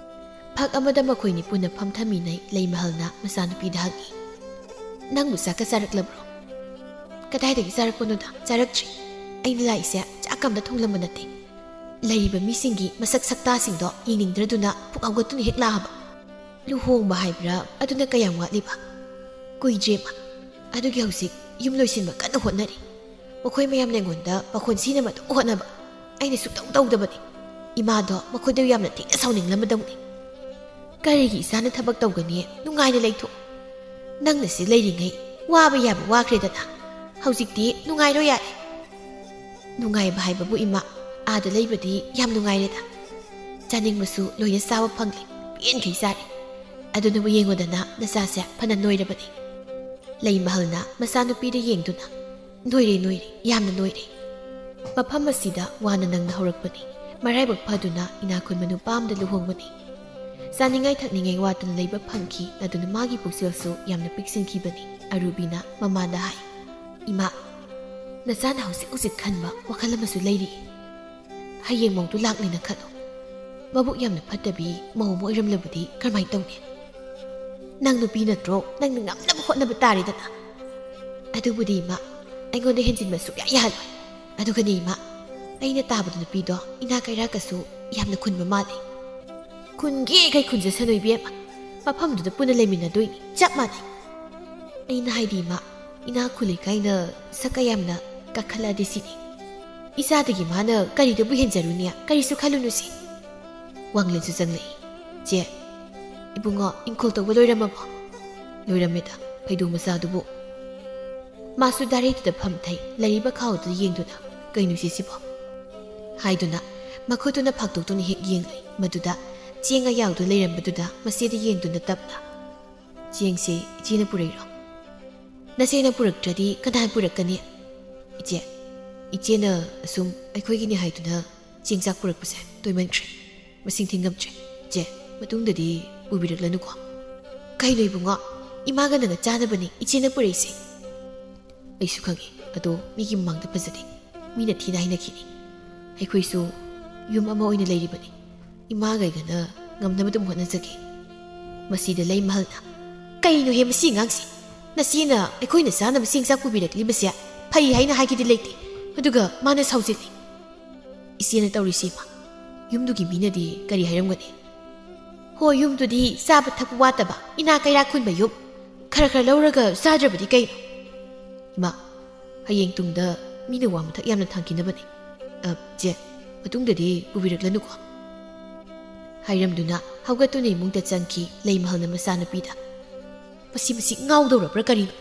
ꯐꯛ ꯑꯃꯗ ꯃꯈꯣꯏꯅꯤ ꯄꯨꯟꯅ ꯐꯝꯊꯃꯤꯟꯅꯩ꯫ ꯂꯩꯃꯍꯜꯅ ꯃꯆꯥꯅꯨꯄꯤꯗ ꯍꯪꯉꯤ, "ꯅꯪꯕꯨ ꯆꯥꯛꯀ ꯆꯥꯔꯛꯂꯕ꯭ꯔꯣ?" "ꯀꯗꯥꯏꯗꯒꯤ ꯆꯥꯔꯛꯄꯅꯣꯗ? ꯆꯥꯔꯛꯇ꯭ꯔꯤ꯫ ꯑꯩꯅ ꯂꯥꯛꯏꯁꯦ ꯆꯥꯛ ꯑꯝꯇ ꯊꯨꯡꯂꯝꯕ ꯅꯠꯇꯦ꯫ ꯂꯩꯔꯤꯕ ꯃꯤꯁꯤꯡꯒꯤ ꯃꯁꯛ ꯁꯛꯇꯥꯁꯤꯡꯗꯣ ꯌꯦꯡꯅꯤꯡꯗ꯭ꯔꯗꯨꯅ ꯐꯨꯛ ꯍꯧꯒꯠꯇꯨꯅ ꯍꯦꯛ ꯂꯥꯛꯑꯕ꯫ ꯂꯨꯍꯣꯡꯕ ꯍꯥꯏꯕ꯭ꯔꯥ, ꯑꯗꯨꯅ ꯀꯌꯥꯝ ꯋꯥꯠꯂꯤꯕ? ꯀꯨꯏꯗ꯭ꯔꯦꯃ꯫ ꯑꯗꯨꯒꯤ ꯍꯧꯖꯤꯛ ꯌꯨꯝ ꯂꯣꯏꯁꯤꯟꯕ ꯀꯟꯅ ꯍꯣꯠꯅꯔꯤ꯫ ꯃꯈꯣꯏ ꯃꯌꯥꯝꯅ ꯑꯩꯉꯣꯟꯗ ꯄꯥꯈꯣꯟ ꯁꯤꯅꯕ ꯑꯗꯨꯝ ꯍꯣꯠꯅꯕ꯫ ꯑꯩꯅ ꯁꯨꯛꯇꯧ ꯇꯧꯗꯕꯅꯤ꯫ ꯏꯃꯥꯗꯣ ꯃꯈꯣꯏꯗ ꯌꯥꯝꯅ ꯊꯤꯅ ꯁꯥꯎꯅꯤꯡꯂꯝꯃꯗꯧꯅꯤ꯫ "ꯀꯔꯤꯒꯤ ꯏꯆꯥꯅ ꯊꯕꯛ ꯇꯧꯒꯅꯤ? ꯅꯨꯡꯉꯥꯏꯅ ꯂꯩꯊꯣꯛ꯫ ꯅꯪꯅ ꯁꯤ ꯂꯩꯔꯤꯉꯩ ꯋꯥꯕ ꯌꯥꯕ ꯋꯥꯈ꯭ꯔꯦꯗꯅ꯫ ꯍꯧꯖꯤꯛꯇꯤ ꯅꯨꯡꯉꯥꯏꯔꯣ ꯌꯥꯔꯦ꯫" "ꯅꯨꯡꯉꯥꯏꯕ ꯍꯥꯏꯕꯕꯨ ꯏꯃꯥ, ꯑꯥꯗ ꯂꯩꯕꯗꯤ ꯌꯥꯝ ꯅꯨꯡꯉꯥꯏꯔꯦꯗ꯫ ꯆꯥꯅꯤꯡꯕꯁꯨ ꯂꯣꯏꯅ ꯆꯥꯕ ꯐꯪꯂꯦ, ꯄꯦꯟꯈꯩ ꯆꯥꯔꯦ꯫ ꯑꯗꯨꯅꯕꯨ ꯌꯦꯡꯉꯨꯗꯅ, ꯅꯆꯥꯁꯦ ꯐꯅ ꯅꯣꯏꯔꯕꯅꯤ꯫" ꯂꯩꯃꯍꯜꯅ ꯃꯆꯥꯅꯨꯄꯤꯗ ꯌꯦꯡꯗꯨꯅ, "ꯅꯣꯏꯔꯦ, ꯅꯣꯏꯔꯦ, ꯌꯥꯝꯅ ꯅꯣꯏꯔꯦ꯫ ꯃꯐꯝ ꯑꯁꯤꯗ ꯋꯥꯅ ꯅꯪꯅ ꯍꯧꯔꯛꯄꯅꯤ꯫ ꯃꯔꯥꯏꯕꯛ ꯐꯗꯨꯅ ꯏꯅꯥꯛ ꯈꯨꯟꯕ ꯅꯨꯄꯥ ꯑꯃꯗ ꯂꯨꯍꯣꯡꯕꯅꯤ꯫ ꯆꯥꯅꯤꯡꯉꯥꯏ ꯊꯛꯅꯤꯡꯉꯥꯏ ꯋꯥꯠꯇꯅ ꯂꯩꯕ ꯐꯪꯈꯤ꯫ ꯑꯗꯨꯅ ꯃꯥꯒꯤ ꯄꯨꯛꯆꯦꯜꯁꯨ ꯌꯥꯝꯅ ꯄꯤꯛꯁꯤꯟꯈꯤꯕꯅꯤ꯫" ꯑꯔꯨꯕꯤꯅ ꯃꯃꯥꯗ ꯍꯥꯏ, "ꯏꯃꯥ, ꯅꯆꯥꯅ ꯍꯧꯖꯤꯛ ꯍꯧꯖꯤꯛ ꯈꯟꯕ ꯋꯥꯈꯜ ꯑꯃꯁꯨ ꯂꯩꯔꯤ꯫ ꯍꯌꯦꯡ ꯃꯧꯗꯨ ꯂꯥꯛꯂꯦꯅ ꯈꯜꯂꯣ꯫ ꯃꯕꯨꯛ ꯌꯥꯝꯅ ꯐꯠꯇꯕꯤ ꯃꯧ ꯑꯃ ꯑꯣꯏꯔꯝꯂꯕꯗꯤ ꯀꯔꯝꯍꯥꯏꯅ ꯇꯧꯅꯤ? ꯅꯪ ꯅꯨꯄꯤ ꯅꯠꯇ꯭ꯔꯣ? ꯅꯪꯅ ꯉꯝꯅꯕ ꯍꯣꯠꯅꯕ ꯇꯥꯔꯦꯗꯅ꯫" "ꯑꯗꯨꯕꯨꯗꯤ ꯏꯃꯥ, ꯑꯩꯉꯣꯟꯗ ꯍꯦꯟꯖꯤꯟꯕ ꯁꯨꯛꯌꯥ ꯌꯥꯍꯜꯂꯣꯏ꯫ ꯑꯗꯨꯒꯅꯦ ꯏꯃꯥ, ꯑꯩꯅ ꯇꯥꯕꯗ ꯅꯨꯄꯤꯗꯣ ꯏꯅꯥꯛ ꯀꯩꯔꯥꯛꯀꯁꯨ ꯌꯥꯝꯅ ꯈꯨꯟꯕ ꯃꯥꯜꯂꯤ꯫" "ꯈꯨꯟꯒꯦ ꯈꯩ ꯈꯨꯟꯖꯁꯅꯨ ꯏꯕꯦꯝꯃ, ꯃꯐꯝꯗꯨꯗ ꯄꯨꯟꯅ ꯂꯩꯃꯤꯟꯅꯗꯣꯏꯅꯤ, ꯆꯞ ꯃꯥꯟꯅꯩ꯫ ꯑꯩꯅ ꯍꯥꯏꯗꯤ ꯏꯃꯥ, ꯏꯅꯥꯛ ꯈꯨꯜꯂꯤ ꯀꯥꯏꯅ ꯁꯛꯀ ꯌꯥꯝꯅ ꯀꯥꯈꯠꯂꯛꯑꯗꯤ ꯁꯤꯅꯤ꯫ ꯏꯆꯥꯗꯒꯤ ꯃꯥꯅ ꯀꯔꯤꯗꯕꯨ ꯍꯦꯟꯖꯔꯨꯅꯤ? ꯀꯔꯤꯁꯨ ꯈꯜꯂꯨꯅꯨꯁꯦ꯫" ꯋꯥꯡꯂꯦꯟꯁꯨ ꯆꯪꯂꯛꯏ꯫ "ꯆꯦ, ꯏꯕꯨꯡꯉꯣ, ꯏꯪꯈꯣꯜ ꯇꯧꯕ ꯂꯣꯏꯔꯝꯃꯕꯣ?" "ꯂꯣꯏꯔꯝꯃꯦꯗ, ꯐꯩꯗꯣꯝ ꯃꯆꯥꯗꯨꯕꯨ꯫" ꯃꯥꯁꯨ ꯗꯥꯔꯩꯗꯨꯗ ꯐꯝꯊꯩ, ꯂꯩꯔꯤꯕ ꯈꯥꯎꯗꯨꯗ ꯌꯦꯡꯗꯨꯅ, "ꯀꯩꯅꯣ ꯁꯤꯁꯤꯕꯣ?" ꯍꯥꯏꯗꯨꯅ ꯃꯈꯨꯠꯇꯨꯅ ꯐꯥꯛꯇꯣꯛꯇꯨꯅ ꯍꯦꯛ ꯌꯦꯡꯂꯨꯏ꯫ ꯃꯗꯨꯗ ꯆꯦꯡ ꯑꯌꯥꯎꯗꯨ ꯂꯩꯔꯝꯕꯗꯨꯗ ꯃꯆꯦꯗ ꯌꯦꯡꯗꯨꯅ ꯇꯞꯅ, "ꯆꯦꯡꯁꯦ ꯏꯆꯦꯅ ꯄꯨꯔꯛꯏꯔꯣ?" "ꯅꯆꯦꯅ ꯄꯨꯔꯛꯇ꯭ꯔꯗꯤ ꯀꯅꯥꯅ ꯄꯨꯔꯛꯀꯅꯤ?" "ꯏꯆꯦ, ꯏꯆꯦꯅ ꯑꯁꯨꯝ ꯑꯩꯈꯣꯏꯒꯤꯅꯤ ꯍꯥꯏꯗꯨꯅ ꯆꯦꯡ ꯆꯥꯛ ꯄꯨꯔꯛꯄꯁꯦ ꯇꯣꯏꯃꯟꯈ꯭ꯔꯦ꯫ ꯃꯁꯤꯡ ꯊꯤꯉꯝꯗ꯭ꯔꯦ꯫ ꯏꯆꯦ, ꯃꯇꯨꯡꯗꯗꯤ ꯄꯨꯕꯤꯔꯛꯂꯅꯨꯀꯣ꯫" "ꯀꯩꯅꯣ ꯏꯕꯨꯡꯉꯣ, ꯏꯃꯥꯒ ꯅꯪꯒ ꯆꯥꯅꯕꯅꯤ ꯏꯆꯦꯅ ꯄꯨꯔꯛꯏꯁꯦ꯫" "ꯑꯩꯁꯨ ꯈꯪꯉꯤ, ꯑꯗꯣ ꯃꯤꯒꯤ ꯃꯃꯥꯡꯗ ꯐꯖꯗꯦ꯫ ꯃꯤꯅ ꯊꯤꯅ ꯍꯥꯏꯅꯈꯤꯅꯤ꯫ ꯑꯩꯈꯣꯏꯁꯨ ꯌꯨꯝ ꯑꯃ ꯑꯣꯏꯅ ꯂꯩꯔꯤꯕꯅꯤ꯫ ꯏꯃꯥꯒ ꯑꯩꯒꯅ ꯉꯝꯅꯕ ꯑꯗꯨꯝ ꯍꯣꯠꯅꯖꯒꯦ꯫" ꯃꯁꯤꯗ ꯂꯩꯃꯍꯜꯅ, "ꯀꯩꯅꯣꯍꯦ ꯃꯁꯤ ꯑꯉꯥꯡꯁꯦ? ꯅꯆꯦꯅ ꯑꯩꯈꯣꯏꯅ ꯆꯥꯅꯕ ꯆꯦꯡ ꯆꯥꯛ ꯄꯨꯕꯤꯔꯛꯂꯤꯕꯁꯦ ꯐꯩ ꯍꯥꯏꯅ ꯍꯥꯏꯒꯦꯗꯤ ꯂꯩꯇꯦ, ꯑꯗꯨꯒ ꯃꯥꯅ ꯁꯥꯎꯖꯤꯜꯂꯤ꯫ ꯏꯆꯦꯅ ꯇꯧꯔꯤꯁꯤ ꯏꯃꯥ, ꯌꯨꯝꯗꯨꯒꯤ ꯃꯤꯅꯗꯤ ꯀꯔꯤ ꯍꯥꯏꯔꯝꯒꯅꯤ? ꯍꯣꯏ, ꯌꯨꯝꯗꯨꯗꯤ ꯆꯥꯕ ꯊꯛꯄ ꯋꯥꯠꯇꯕ, ꯏꯅꯥ ꯀꯩꯔꯥꯛ ꯈꯨꯟꯕ ꯌꯨꯝ꯫ ꯈꯔ ꯈꯔ ꯂꯧꯔꯒ ꯆꯥꯗ꯭ꯔꯕꯗꯤ ꯀꯩꯅꯣ? ꯏꯃꯥ, ꯍꯌꯦꯡ ꯇꯨꯡꯗ ꯃꯤꯅ ꯋꯥ ꯃꯊꯛ ꯌꯥꯝꯅ ꯊꯥꯡꯈꯤꯅꯕꯅꯤ꯫ ꯑ, ꯆꯦ, ꯃꯇꯨꯡꯗꯗꯤ ꯄꯨꯕꯤꯔꯛꯂꯅꯨꯀꯣ꯫ ꯍꯥꯏꯔꯝꯗꯨꯅ ꯍꯧꯒꯠꯇꯨꯅ ꯏꯃꯨꯡꯗ ꯆꯪꯈꯤ ꯂꯩꯃꯍꯜꯅ ꯃꯆꯥꯅꯨꯄꯤꯗ꯫ "ꯃꯁꯤ, ꯃꯁꯤ ꯉꯥꯎꯗꯧꯔꯕ꯭ꯔꯥ ꯀꯔꯤꯅꯣ?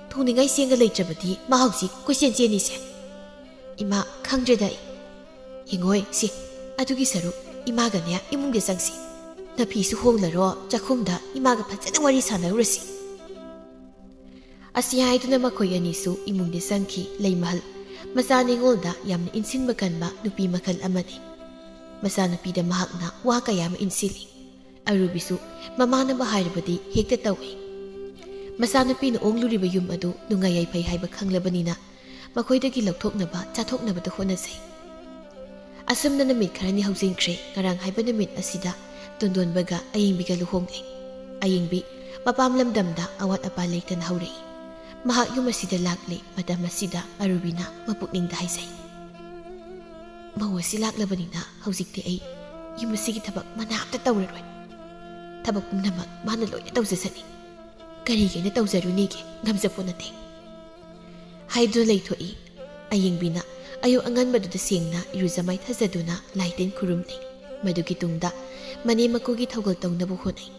ꯊꯣꯡꯅꯤꯡꯉꯥꯏ ꯆꯦꯡꯒ ꯂꯩꯇ꯭ꯔꯕꯗꯤ ꯃꯥ ꯍꯧꯖꯤꯛ ꯀꯣꯏꯆꯦꯟ ꯆꯦꯟꯅꯤꯁꯦ꯫ ꯏꯃꯥ, ꯈꯪꯗ꯭ꯔꯦꯗ ꯑꯩ꯫ ꯌꯦꯡꯉꯣꯏ ꯁꯤ, ꯑꯗꯨꯒꯤ ꯁꯔꯨꯛ ꯏꯃꯥꯒꯅꯦ ꯏꯃꯨꯡꯗ ꯆꯪꯁꯤ꯫ ꯅꯐꯤꯁꯨ ꯍꯣꯡꯂꯔꯣ, ꯆꯥꯛꯈꯨꯝꯗ ꯏꯃꯥꯒ ꯐꯖꯅ ꯋꯥꯔꯤ ꯁꯥꯟꯅꯔꯨꯔꯁꯤ꯫" ꯑꯁꯤ ꯍꯥꯏꯗꯨꯅ ꯃꯈꯣꯏ ꯑꯅꯤꯁꯨ ꯏꯃꯨꯡꯗ ꯆꯪꯈꯤ꯫ ꯂꯩꯃꯍꯜ ꯃꯆꯥ ꯅꯤꯉꯣꯜꯗ ꯌꯥꯝꯅ ꯏꯟꯁꯤꯟꯕ ꯀꯟꯕ ꯅꯨꯄꯤ ꯃꯈꯜ ꯑꯃꯅꯤ꯫ ꯃꯆꯥꯅꯨꯄꯤꯗ ꯃꯍꯥꯛꯅ ꯋꯥ ꯀꯌꯥ ꯑꯃ ꯏꯟꯁꯤꯜꯂꯤ꯫ ꯑꯔꯨꯕꯤꯁꯨ ꯃꯃꯥꯟꯅꯕ ꯍꯥꯏꯔꯕꯗꯤ ꯍꯦꯛꯇ ꯇꯧꯏ꯫ ꯃꯆꯥꯅꯨꯄꯤꯅ ꯑꯣꯡꯂꯨꯔꯤꯕ ꯌꯨꯝ ꯑꯗꯨ ꯅꯨꯡꯉꯥꯏ ꯌꯥꯏꯐꯩ ꯍꯥꯏꯕ ꯈꯪꯂꯕꯅꯤꯅ ꯃꯈꯣꯏꯗꯒꯤ ꯂꯧꯊꯣꯛꯅꯕ ꯆꯥꯊꯣꯛꯅꯕꯗ ꯍꯣꯠꯅꯖꯩ꯫ ꯑꯁꯨꯝꯅ ꯅꯨꯃꯤꯠ ꯈꯔꯅꯤ ꯍꯧꯖꯤꯟꯈ꯭ꯔꯦ꯫ ꯉꯔꯥꯡ ꯍꯥꯏꯕ ꯅꯨꯃꯤꯠ ꯑꯁꯤꯗ ꯇꯣꯟꯗꯣꯟꯕꯒ ꯑꯌꯦꯡꯕꯤꯒ ꯂꯨꯍꯣꯡꯂꯦ꯫ ꯑꯌꯦꯡꯕꯤ ꯃꯄꯥꯝ ꯂꯝꯗꯝꯗ ꯑꯋꯥꯠ ꯑꯄꯥ ꯂꯩꯇꯅ ꯍꯧꯔꯛꯏ꯫ ꯃꯍꯥꯛ ꯌꯨꯝ ꯑꯁꯤꯗ ꯂꯥꯛꯂꯦ꯫ ꯃꯇꯝ ꯑꯁꯤꯗ ꯑꯔꯨꯕꯤꯅ ꯃꯄꯨꯛꯅꯤꯡꯗ ꯍꯥꯏꯖꯩ, "ꯃꯧ ꯑꯁꯤ ꯂꯥꯛꯂꯕꯅꯤꯅ ꯍꯧꯖꯤꯛꯇꯤ ꯑꯩ ꯌꯨꯝ ꯑꯁꯤꯒꯤ ꯊꯕꯛ ꯃꯅꯥ ꯑꯃꯇ ꯇꯧꯔꯔꯣꯏ꯫ ꯊꯕꯛ ꯄꯨꯝꯅꯃꯛ ꯃꯥꯅ ꯂꯣꯏꯅ ꯇꯧꯖꯁꯅꯤ꯫ ꯀꯔꯤꯒꯤ ꯑꯩꯅ ꯇꯧꯖꯔꯨꯅꯤꯒꯦ? ꯉꯝꯖꯄꯣꯠ ꯅꯠꯇꯦ꯫" ꯍꯥꯏꯗꯨꯅ ꯂꯩꯊꯣꯛꯏ꯫ ꯑꯌꯦꯡꯕꯤꯅ ꯑꯌꯨꯛ ꯑꯉꯟꯕꯗꯨꯗ ꯁꯦꯡꯅ ꯏꯔꯨꯖ ꯃꯥꯏꯊꯖꯗꯨꯅ ꯂꯥꯏ ꯇꯤꯟ ꯈꯨꯔꯨꯝꯂꯤ꯫ ꯃꯗꯨꯒꯤ ꯇꯨꯡꯗ ꯃꯅꯦꯝ ꯃꯀꯨꯒꯤ ꯊꯧꯒꯜ ꯇꯧꯅꯕ ꯍꯣꯠꯅꯩ꯫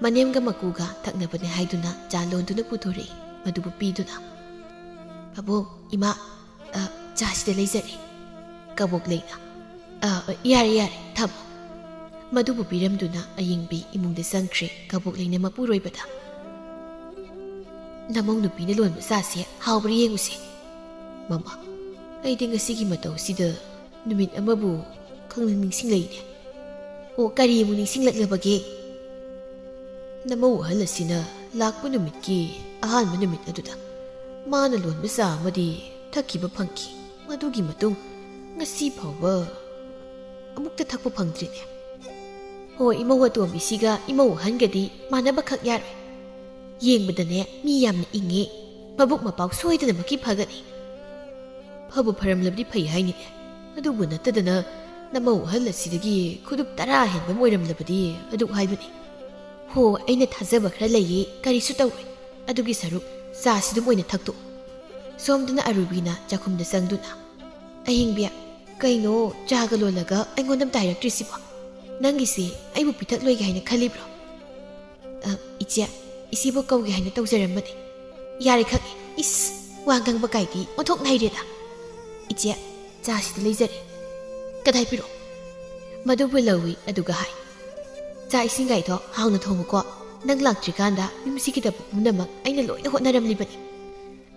ꯃꯅꯦꯝꯒ ꯃꯀꯨꯒ ꯊꯛꯅꯕꯅꯦ ꯍꯥꯏꯗꯨꯅ ꯆꯥ ꯂꯣꯟꯗꯨꯅ ꯄꯨꯊꯣꯔꯛꯏ꯫ ꯃꯗꯨꯕꯨ ꯄꯤꯗꯨꯅ, "ꯄꯥꯕꯨꯡ, ꯏꯃꯥ, ꯑ, ꯆꯥꯁꯤꯗ ꯂꯩꯖꯔꯦ꯫ ꯀꯕꯣꯛ ꯂꯩꯅ꯫ ꯑ, ꯑ, ꯌꯥꯔꯦ, ꯌꯥꯔꯦ, ꯊꯝꯃꯣ꯫" ꯃꯗꯨꯕꯨ ꯄꯤꯔꯝꯗꯨꯅ ꯑꯌꯦꯡꯕꯤ ꯏꯃꯨꯡꯗ ꯆꯪꯈ꯭ꯔꯦ꯫ ꯀꯕꯣꯛ ꯂꯩꯅ ꯃꯄꯨꯔꯣꯏꯕꯗ, "ꯅꯃꯧ ꯅꯨꯄꯤꯅ ꯂꯣꯟꯕ ꯆꯥꯁꯦ ꯍꯥꯎꯕ꯭ꯔꯥ ꯌꯦꯡꯉꯨꯁꯦ꯫" "ꯃꯃꯥ, ꯑꯩꯗꯤ ꯉꯁꯤꯒꯤ ꯃꯇꯧꯁꯤꯗ ꯅꯨꯃꯤꯠ ꯑꯃꯕꯨ ꯈꯪꯅꯤꯡ ꯅꯤꯡꯁꯤꯡꯂꯛꯏꯅꯦ꯫" "ꯑꯣ, ꯀꯔꯤ ꯑꯃꯨꯛ ꯅꯤꯡꯁꯤꯡꯂꯛꯂꯕꯒꯦ?" "ꯅꯃꯧ ꯑꯍꯜ ꯑꯁꯤꯅ ꯂꯥꯛꯄ ꯅꯨꯃꯤꯠꯀꯤ ꯑꯍꯥꯟꯕ ꯅꯨꯃꯤꯠ ꯑꯗꯨꯗ ꯃꯥꯅ ꯂꯣꯟꯕ ꯆꯥ ꯑꯃꯗꯤ ꯊꯛꯈꯤꯕ ꯐꯪꯈꯤ꯫ ꯃꯗꯨꯒꯤ ꯃꯇꯨꯡ ꯉꯁꯤ ꯐꯥꯎꯕ ꯑꯃꯨꯛꯇ ꯊꯛꯄ ꯐꯪꯗ꯭ꯔꯤꯅꯦ꯫" "ꯍꯣꯏ, ꯏꯃꯧ ꯑꯇꯣꯝꯕꯤꯁꯤꯒ ꯏꯃꯧ ꯑꯍꯟꯒꯗꯤ ꯃꯥꯟꯅꯕꯈꯛ ꯌꯥꯔꯣꯏ꯫ ꯌꯦꯡꯕꯗꯅꯦ ꯃꯤ ꯌꯥꯝꯅ ꯏꯪꯉꯤ꯫ ꯃꯕꯨꯛ ꯃꯄꯥꯎ ꯁꯣꯏꯗꯅꯃꯛꯀꯤ ꯐꯒꯅꯤ꯫" "ꯐꯕꯨ ꯐꯔꯝꯂꯕꯗꯤ ꯐꯩ ꯍꯥꯏꯅꯤꯅꯦ꯫ ꯑꯗꯨꯕꯨ ꯅꯠꯇꯗꯅ ꯅꯃꯧ ꯑꯍꯜ ꯑꯁꯤꯗꯒꯤ ꯈꯨꯗꯨꯞ ꯇꯔꯥ ꯍꯦꯟꯕ ꯑꯃ ꯑꯣꯏꯔꯝꯂꯕꯗꯤ ꯑꯗꯨꯛ ꯍꯥꯏꯕꯅꯤ꯫ ꯍꯣ, ꯑꯩꯅ ꯊꯥꯖꯕ ꯈꯔ ꯂꯩꯌꯦ, ꯀꯔꯤꯁꯨ ꯇꯧꯔꯣꯏ꯫ ꯑꯗꯨꯒꯤ ꯁꯔꯨꯛ ꯆꯥꯁꯤꯗꯨꯝ ꯑꯣꯏꯅ ꯊꯛꯇꯣꯛꯎ꯫ ꯁꯣꯝꯗꯅ ꯑꯔꯨꯕꯤꯅ ꯆꯥꯛꯈꯨꯝꯗ ꯆꯪꯗꯨꯅ, "ꯑꯍꯤꯡꯕꯤ, ꯀꯩꯅꯣ ꯆꯥꯒ ꯂꯣꯜꯂꯒ ꯑꯩꯉꯣꯟꯗ ꯑꯝꯇ ꯍꯥꯏꯔꯛꯇ꯭ꯔꯤꯁꯤꯕꯣ? ꯅꯪꯒꯤꯁꯦ ꯑꯩꯕꯨ ꯄꯤꯊꯛꯂꯣꯏꯒꯦ ꯍꯥꯏꯅ ꯈꯜꯂꯤꯕ꯭ꯔꯣ?" "ꯑ, ꯏꯆꯦ, ꯏꯆꯦꯕꯨ ꯀꯧꯒꯦ ꯍꯥꯏꯅ ꯇꯧꯖꯔꯝꯕꯅꯤ꯫ ꯌꯥꯔꯦ ꯈꯪꯉꯦ꯫ ꯏꯁ, ꯋꯥ ꯉꯥꯡꯕ ꯀꯥꯏꯗꯤ ꯑꯣꯟꯊꯣꯛꯅ ꯍꯩꯔꯦꯗ꯫ ꯏꯆꯦ, ꯆꯥꯁꯤꯗ ꯂꯩꯖꯔꯦ꯫ ꯀꯗꯥꯏ ꯄꯤꯔꯛꯑꯣ?" ꯃꯗꯨꯕꯨ ꯂꯧꯏ ꯑꯗꯨꯒ ꯍꯥꯏ, "ꯆꯥꯛ ꯏꯁꯤꯡꯒꯥꯏꯗꯣ ꯍꯥꯎꯅ ꯊꯣꯡꯉꯨꯀꯣ꯫ ꯅꯪ ꯂꯥꯛꯇ꯭ꯔꯤꯀꯥꯟꯗ ꯌꯨꯝꯁꯤꯒꯤꯗꯃꯛ ꯄꯨꯝꯅꯃꯛ ꯑꯩꯅ ꯂꯣꯏꯅ ꯍꯣꯠꯅꯔꯝꯂꯤꯕꯅꯤ꯫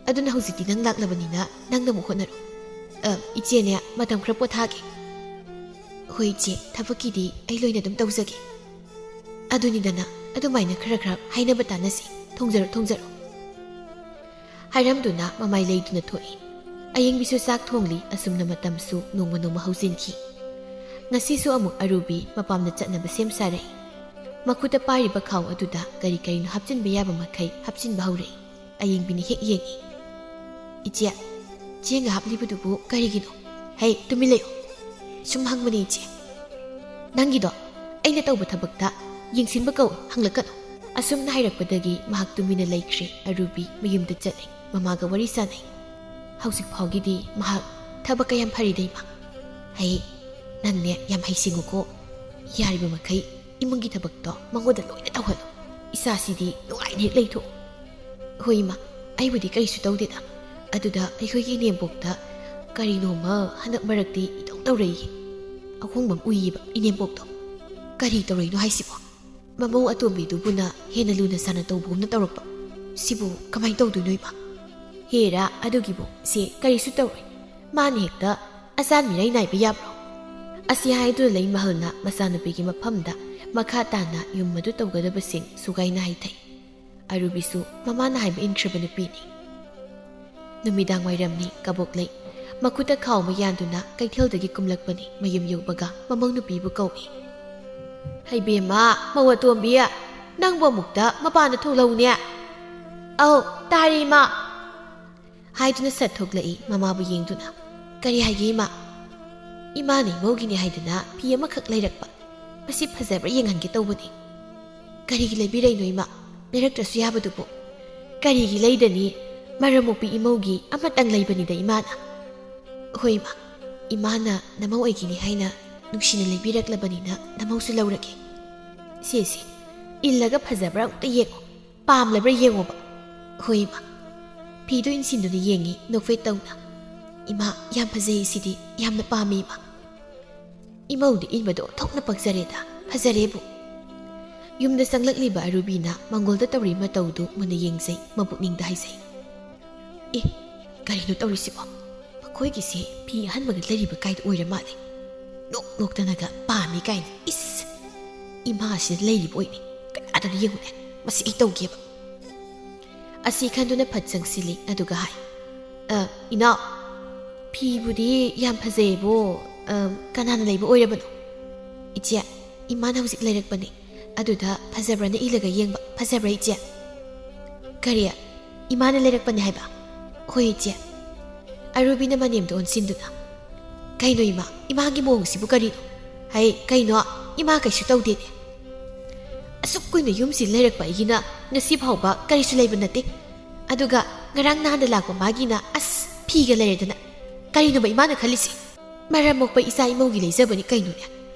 ꯑꯗꯨꯅ ꯍꯧꯖꯤꯛꯇꯤ ꯅꯪ ꯂꯥꯛꯂꯕꯅꯤꯅ ꯅꯪꯅ ꯑꯃꯨꯛ ꯍꯣꯠꯅꯔꯣ꯫ ꯑ, ꯏꯆꯦꯅꯦ, ꯃꯇꯝ ꯈꯔ ꯄꯣꯊꯥꯒꯦ꯫" "ꯍꯣꯏ ꯏꯆꯦ, ꯊꯕꯛꯀꯤꯗꯤ ꯑꯩ ꯂꯣꯏꯅ ꯑꯗꯨꯝ ꯇꯧꯖꯒꯦ꯫ ꯑꯗꯨꯅꯤꯗꯅ, ꯑꯗꯨꯃꯥꯏꯅ ꯈꯔ ꯈꯔ ꯍꯥꯏꯅꯕ ꯇꯥꯟꯅꯁꯤ꯫ ꯊꯣꯡꯖꯔꯣ, ꯊꯣꯡꯖꯔꯣ꯫" ꯍꯥꯏꯔꯝꯗꯨꯅ ꯃꯃꯥꯏ ꯂꯩꯗꯨꯅ ꯊꯣꯛꯏ꯫ ꯑꯌꯤꯡꯕꯤꯁꯨ ꯆꯥꯛ ꯊꯣꯡꯂꯤ꯫ ꯑꯁꯨꯝꯅ ꯃꯇꯝꯁꯨ ꯅꯣꯡꯃ ꯅꯣꯡꯃ ꯍꯧꯖꯤꯟꯈꯤ꯫ ꯉꯁꯤꯁꯨ ꯑꯃꯨꯛ ꯑꯔꯨꯕꯤ ꯃꯄꯥꯝꯗ ꯆꯠꯅꯕ ꯁꯦꯝ ꯁꯥꯔꯛꯏ꯫ ꯃꯈꯨꯠꯇ ꯄꯥꯏꯔꯤꯕ ꯈꯥꯎ ꯑꯗꯨꯗ ꯀꯔꯤ ꯀꯔꯤꯅꯣ ꯍꯥꯞꯆꯤꯟꯕ ꯌꯥꯕ ꯃꯈꯩ ꯍꯥꯞꯆꯤꯟꯕ ꯍꯧꯔꯛꯏ꯫ ꯑꯌꯤꯡꯕꯤꯅ ꯍꯦꯛ ꯌꯦꯡꯏ꯫ "ꯏꯆꯦ, ꯆꯦꯡꯒ ꯍꯥꯞꯂꯤꯕꯗꯨꯕꯨ ꯀꯔꯤꯒꯤꯅꯣ? ꯍꯩ, ꯇꯨꯃꯤꯟ ꯂꯩꯌꯨ꯫ ꯁꯨꯝ ꯍꯪꯕꯅꯦ ꯏꯆꯦ꯫ ꯅꯪꯒꯤꯗꯣ ꯑꯩꯅ ꯇꯧꯕ ꯊꯕꯛꯇ ꯌꯦꯡꯁꯤꯟꯕ ꯀꯧꯏ, ꯍꯪꯂꯛꯀꯅꯨ꯫" ꯑꯁꯨꯝꯅ ꯍꯥꯏꯔꯛꯄꯗꯒꯤ ꯃꯍꯥꯛ ꯇꯨꯃꯤꯟꯅ ꯂꯩꯈ꯭ꯔꯦ꯫ ꯑꯔꯨꯕꯤ ꯃꯌꯨꯝꯗ ꯆꯠꯂꯦ꯫ ꯃꯃꯥꯒ ꯋꯥꯔꯤ ꯁꯥꯟꯅꯩ꯫ ꯍꯧꯖꯤꯛ ꯐꯥꯎꯒꯤꯗꯤ ꯃꯍꯥꯛ ꯊꯕꯛ ꯀꯌꯥꯝ ꯐꯔꯤꯗ ꯏꯃꯥ꯫ ꯍꯩ, ꯅꯪꯅꯦ ꯌꯥꯝ ꯍꯩꯁꯤꯡꯉꯨꯀꯣ꯫ ꯌꯥꯔꯤꯕ ꯃꯈꯩ ꯏꯃꯨꯡꯒꯤ ꯊꯕꯛꯇꯣ ꯃꯉꯣꯟꯗ ꯂꯣꯏꯅ ꯇꯧꯍꯜꯂꯨ꯫ ꯏꯆꯥꯁꯤꯗꯤ ꯅꯨꯡꯉꯥꯏꯅ ꯍꯦꯛ ꯂꯩꯊꯣꯛꯎ꯫ "ꯍꯣꯏ ꯏꯃꯥ, ꯑꯩꯕꯨꯗꯤ ꯀꯔꯤꯁꯨ ꯇꯧꯗꯦꯗ꯫ ꯑꯗꯨꯗ ꯑꯩꯈꯣꯏꯒꯤ ꯏꯅꯦꯝꯕꯣꯛꯇ ꯀꯔꯤꯅꯣꯃ ꯍꯟꯗꯛ ꯃꯔꯛꯇꯤ ꯏꯇꯧ ꯇꯧꯔꯛꯏꯌꯦ꯫ ꯑꯍꯣꯡꯕ ꯑꯃ ꯎꯏꯌꯦꯕ ꯏꯅꯦꯝꯕꯣꯛꯇꯣ꯫" "ꯀꯔꯤ ꯇꯧꯔꯛꯏꯅꯣ ꯍꯥꯏꯁꯤꯕꯣ? ꯃꯃꯧ ꯑꯇꯣꯝꯕꯤꯗꯨꯕꯨꯅ ꯍꯦꯟꯅ ꯂꯨꯅ ꯆꯥꯟꯅ ꯇꯧꯕꯒꯨꯝꯅ ꯇꯧꯔꯛꯄ꯫ ꯁꯤꯕꯨ ꯀꯃꯥꯏꯅ ꯇꯧꯗꯣꯏꯅꯣ ꯏꯃꯥ?" "ꯍꯦꯔꯥ, ꯑꯗꯨꯒꯤꯕꯨ ꯁꯦ ꯀꯔꯤꯁꯨ ꯇꯧꯔꯣꯏ꯫ ꯃꯥꯅ ꯍꯦꯛꯇ ꯑꯆꯥꯟ ꯃꯤꯔꯥꯏ ꯅꯥꯏꯕ ꯌꯥꯕ꯭ꯔꯣ?" ꯑꯁꯤ ꯍꯥꯏꯗꯨꯅ ꯂꯩꯃꯍꯜꯅ ꯃꯆꯥꯅꯨꯄꯤꯒꯤ ꯃꯐꯝꯗ ꯃꯈꯥ ꯇꯥꯅ ꯌꯨꯝ ꯑꯗꯨ ꯇꯧꯒꯗꯕꯁꯤꯡ ꯁꯨꯒꯥꯏꯅ ꯍꯥꯏꯊꯩ꯫ ꯑꯔꯨꯕꯤꯁꯨ ꯃꯃꯥꯅ ꯍꯥꯏꯕ ꯏꯟꯈ꯭ꯔꯕ ꯅꯨꯄꯤꯅꯤ꯫ ꯅꯨꯃꯤꯗꯥꯡ ꯋꯥꯏꯔꯝꯅꯤ, ꯀꯕꯣꯛꯂꯩ꯫ ꯃꯈꯨꯠꯇ ꯈꯥꯎ ꯑꯃ ꯌꯥꯟꯗꯨꯅ ꯀꯩꯊꯦꯜꯗꯒꯤ ꯀꯨꯝꯂꯛꯄꯅꯤ꯫ ꯃꯌꯨꯝ ꯌꯧꯕꯒ ꯃꯃꯧ ꯅꯨꯄꯤꯕꯨ ꯀꯧꯏ꯫ "ꯍꯩꯕꯦꯝꯃ, ꯃꯧ ꯑꯇꯣꯝꯕꯤ, ꯅꯪꯕꯨ ꯑꯃꯨꯛꯇ ꯃꯄꯥꯟꯗ ꯊꯣꯛꯂꯛꯎꯅꯦ꯫" "ꯑꯧ, ꯇꯥꯔꯦ ꯏꯃꯥ꯫" ꯍꯥꯏꯗꯨꯅ ꯁꯠ ꯊꯣꯛꯂꯛꯏ ꯃꯃꯥꯕꯨ ꯌꯦꯡꯗꯨꯅ꯫ "ꯀꯔꯤ ꯍꯥꯏꯒꯦ ꯏꯃꯥ?" ꯏꯃꯥꯅ ꯏꯃꯧꯒꯤꯅꯤ ꯍꯥꯏꯗꯅ ꯐꯤ ꯑꯃꯈꯛ ꯂꯩꯔꯛꯄ꯫ ꯃꯁꯤ ꯐꯖꯕ꯭ꯔꯥ ꯌꯦꯡꯍꯟꯒꯦ ꯇꯧꯕꯅꯤ꯫ ꯀꯔꯤꯒꯤ ꯂꯩꯕꯤꯔꯛꯏꯅꯣ ꯏꯃꯥ? ꯂꯩꯔꯛꯇ꯭ꯔꯁꯨ ꯌꯥꯕꯗꯨꯕꯨ꯫ ꯀꯔꯤꯒꯤ ꯂꯩꯗꯅꯤ? ꯃꯔꯝ ꯃꯣꯛꯄꯤ ꯏꯃꯧꯒꯤ ꯑꯃꯇꯪ ꯂꯩꯕꯅꯤꯗ ꯏꯃꯥꯅ꯫ ꯍꯣꯏ ꯏꯃꯥ, ꯏꯃꯥꯅ ꯅꯃꯧ ꯑꯣꯏꯒꯤꯅꯤ ꯍꯥꯏꯅ ꯅꯨꯡꯁꯤꯅ ꯂꯩꯕꯤꯔꯛꯂꯕꯅꯤꯅ ꯅꯃꯧꯁꯨ ꯂꯧꯔꯒꯦ꯫ ꯁꯦ ꯁꯦ, ꯏꯜꯂꯒ ꯐꯖꯕ꯭ꯔꯥ ꯑꯃꯨꯛꯇ ꯌꯦꯡꯉꯣ, ꯄꯥꯝꯂꯕ꯭ꯔꯥ ꯌꯦꯡꯉꯣꯕ꯫ ꯍꯣꯏ ꯏꯃꯥ꯫ ꯐꯤꯗꯨ ꯏꯟꯁꯤꯟꯗꯨꯅ ꯌꯦꯡꯉꯤ ꯅꯣꯛꯐꯦꯠ ꯇꯧꯅ꯫ ꯏꯃꯥ, ꯌꯥꯝ ꯐꯖꯩ ꯁꯤꯗꯤ, ꯌꯥꯝꯅ ꯄꯥꯝꯃꯤ ꯏꯃꯥ꯫ ꯏꯃꯧꯗꯤ ꯏꯟꯕꯗ ꯑꯣꯟꯊꯣꯛꯅ ꯄꯛꯆꯔꯦꯗ, ꯐꯖꯔꯦꯕꯨ꯫ ꯌꯨꯝꯗ ꯆꯪꯂꯛꯂꯤꯕ ꯑꯔꯨꯕꯤꯅ ꯃꯪꯒꯣꯜꯗ ꯇꯧꯔꯤ ꯃꯇꯧꯗꯨ ꯃꯨꯟꯅ ꯌꯦꯡꯖꯩ, ꯃꯄꯨꯛꯅꯤꯡꯗ ꯍꯥꯏꯖꯩ, "ꯑꯦ, ꯀꯔꯤꯅꯣ ꯇꯧꯔꯤꯁꯤꯕꯣ? ꯃꯈꯣꯏꯒꯤꯁꯦ ꯐꯤ ꯑꯍꯟꯕꯒ ꯂꯩꯔꯤꯕ ꯀꯥꯏꯗ ꯑꯣꯏꯔ ꯃꯥꯜꯂꯦ꯫ ꯅꯣꯛ ꯅꯣꯛꯇꯅꯒ ꯄꯥꯝꯃꯤ ꯀꯥꯏꯅ, ꯏꯁ! ꯏꯃꯥꯁꯤꯗ ꯂꯩꯔꯤꯕ ꯑꯣꯏꯅꯤ꯫ ꯀꯅꯥꯗꯅꯣ ꯌꯦꯡꯉꯨꯅꯦ, ꯃꯁꯤ ꯑꯩ ꯇꯧꯒꯦꯕ"꯫ ꯑꯁꯤ ꯈꯟꯗꯨꯅ ꯐꯠ ꯆꯪꯁꯤꯜꯂꯤ, ꯑꯗꯨꯒ ꯍꯥꯏ, "ꯑ, ꯏꯅꯥꯎ, ꯐꯤꯕꯨꯗꯤ ꯌꯥꯝ ꯐꯖꯩꯌꯦꯕꯣ, ꯑ, ꯀꯅꯥꯅ ꯂꯩꯕ ꯑꯣꯏꯔꯕꯅꯣ?" "ꯏꯆꯦ, ꯏꯃꯥꯅ ꯍꯧꯖꯤꯛ ꯂꯩꯔꯛꯄꯅꯦ꯫ ꯑꯗꯨꯗ ꯐꯖꯕ꯭ꯔꯅ ꯏꯜꯂꯒ ꯌꯦꯡꯕ꯫ ꯐꯖꯕ꯭ꯔꯥ, ꯏꯆꯦ?" "ꯀꯔꯤ? ꯏꯃꯥꯅ ꯂꯩꯔꯛꯄꯅꯦ ꯍꯥꯏꯕ?" "ꯍꯣꯏ, ꯏꯆꯦ"꯫ ꯑꯔꯨꯕꯤꯅ ꯃꯅꯦꯝꯗ ꯑꯣꯟꯁꯤꯟꯗꯨꯅ, "ꯀꯩꯅꯣ ꯏꯃꯥ, ꯏꯃꯥꯒꯤ ꯃꯑꯣꯡꯁꯤꯕꯨ ꯀꯔꯤꯅꯣ? ꯍꯩ, ꯀꯩꯅꯣ? ꯏꯃꯥ ꯀꯩꯁꯨ ꯇꯧꯗꯦꯅꯦ꯫ ꯑꯁꯨꯛ ꯀꯨꯏꯅ ꯌꯨꯝꯁꯤ ꯂꯩꯔꯛꯄ ꯑꯩꯒꯤꯅ ꯉꯁꯤ ꯐꯥꯎꯕ ꯀꯔꯤꯁꯨ ꯂꯩꯕ ꯅꯠꯇꯦ꯫ ꯑꯗꯨꯒ ꯉꯔꯥꯡ ꯅꯍꯥꯟꯗ ꯂꯥꯛꯄ ꯃꯥꯒꯤꯅ ꯑꯁ ꯐꯤꯒ ꯂꯩꯔꯗꯅ꯫ ꯀꯔꯤꯅꯣꯕ ꯏꯃꯥꯅ ꯈꯜꯂꯤꯁꯤ? ꯃꯔꯝ ꯃꯣꯛꯄ ꯏꯆꯥ ꯏꯃꯧꯒꯤ ꯂꯩꯖꯕꯅꯤ ꯀꯩꯅꯣꯅꯦ?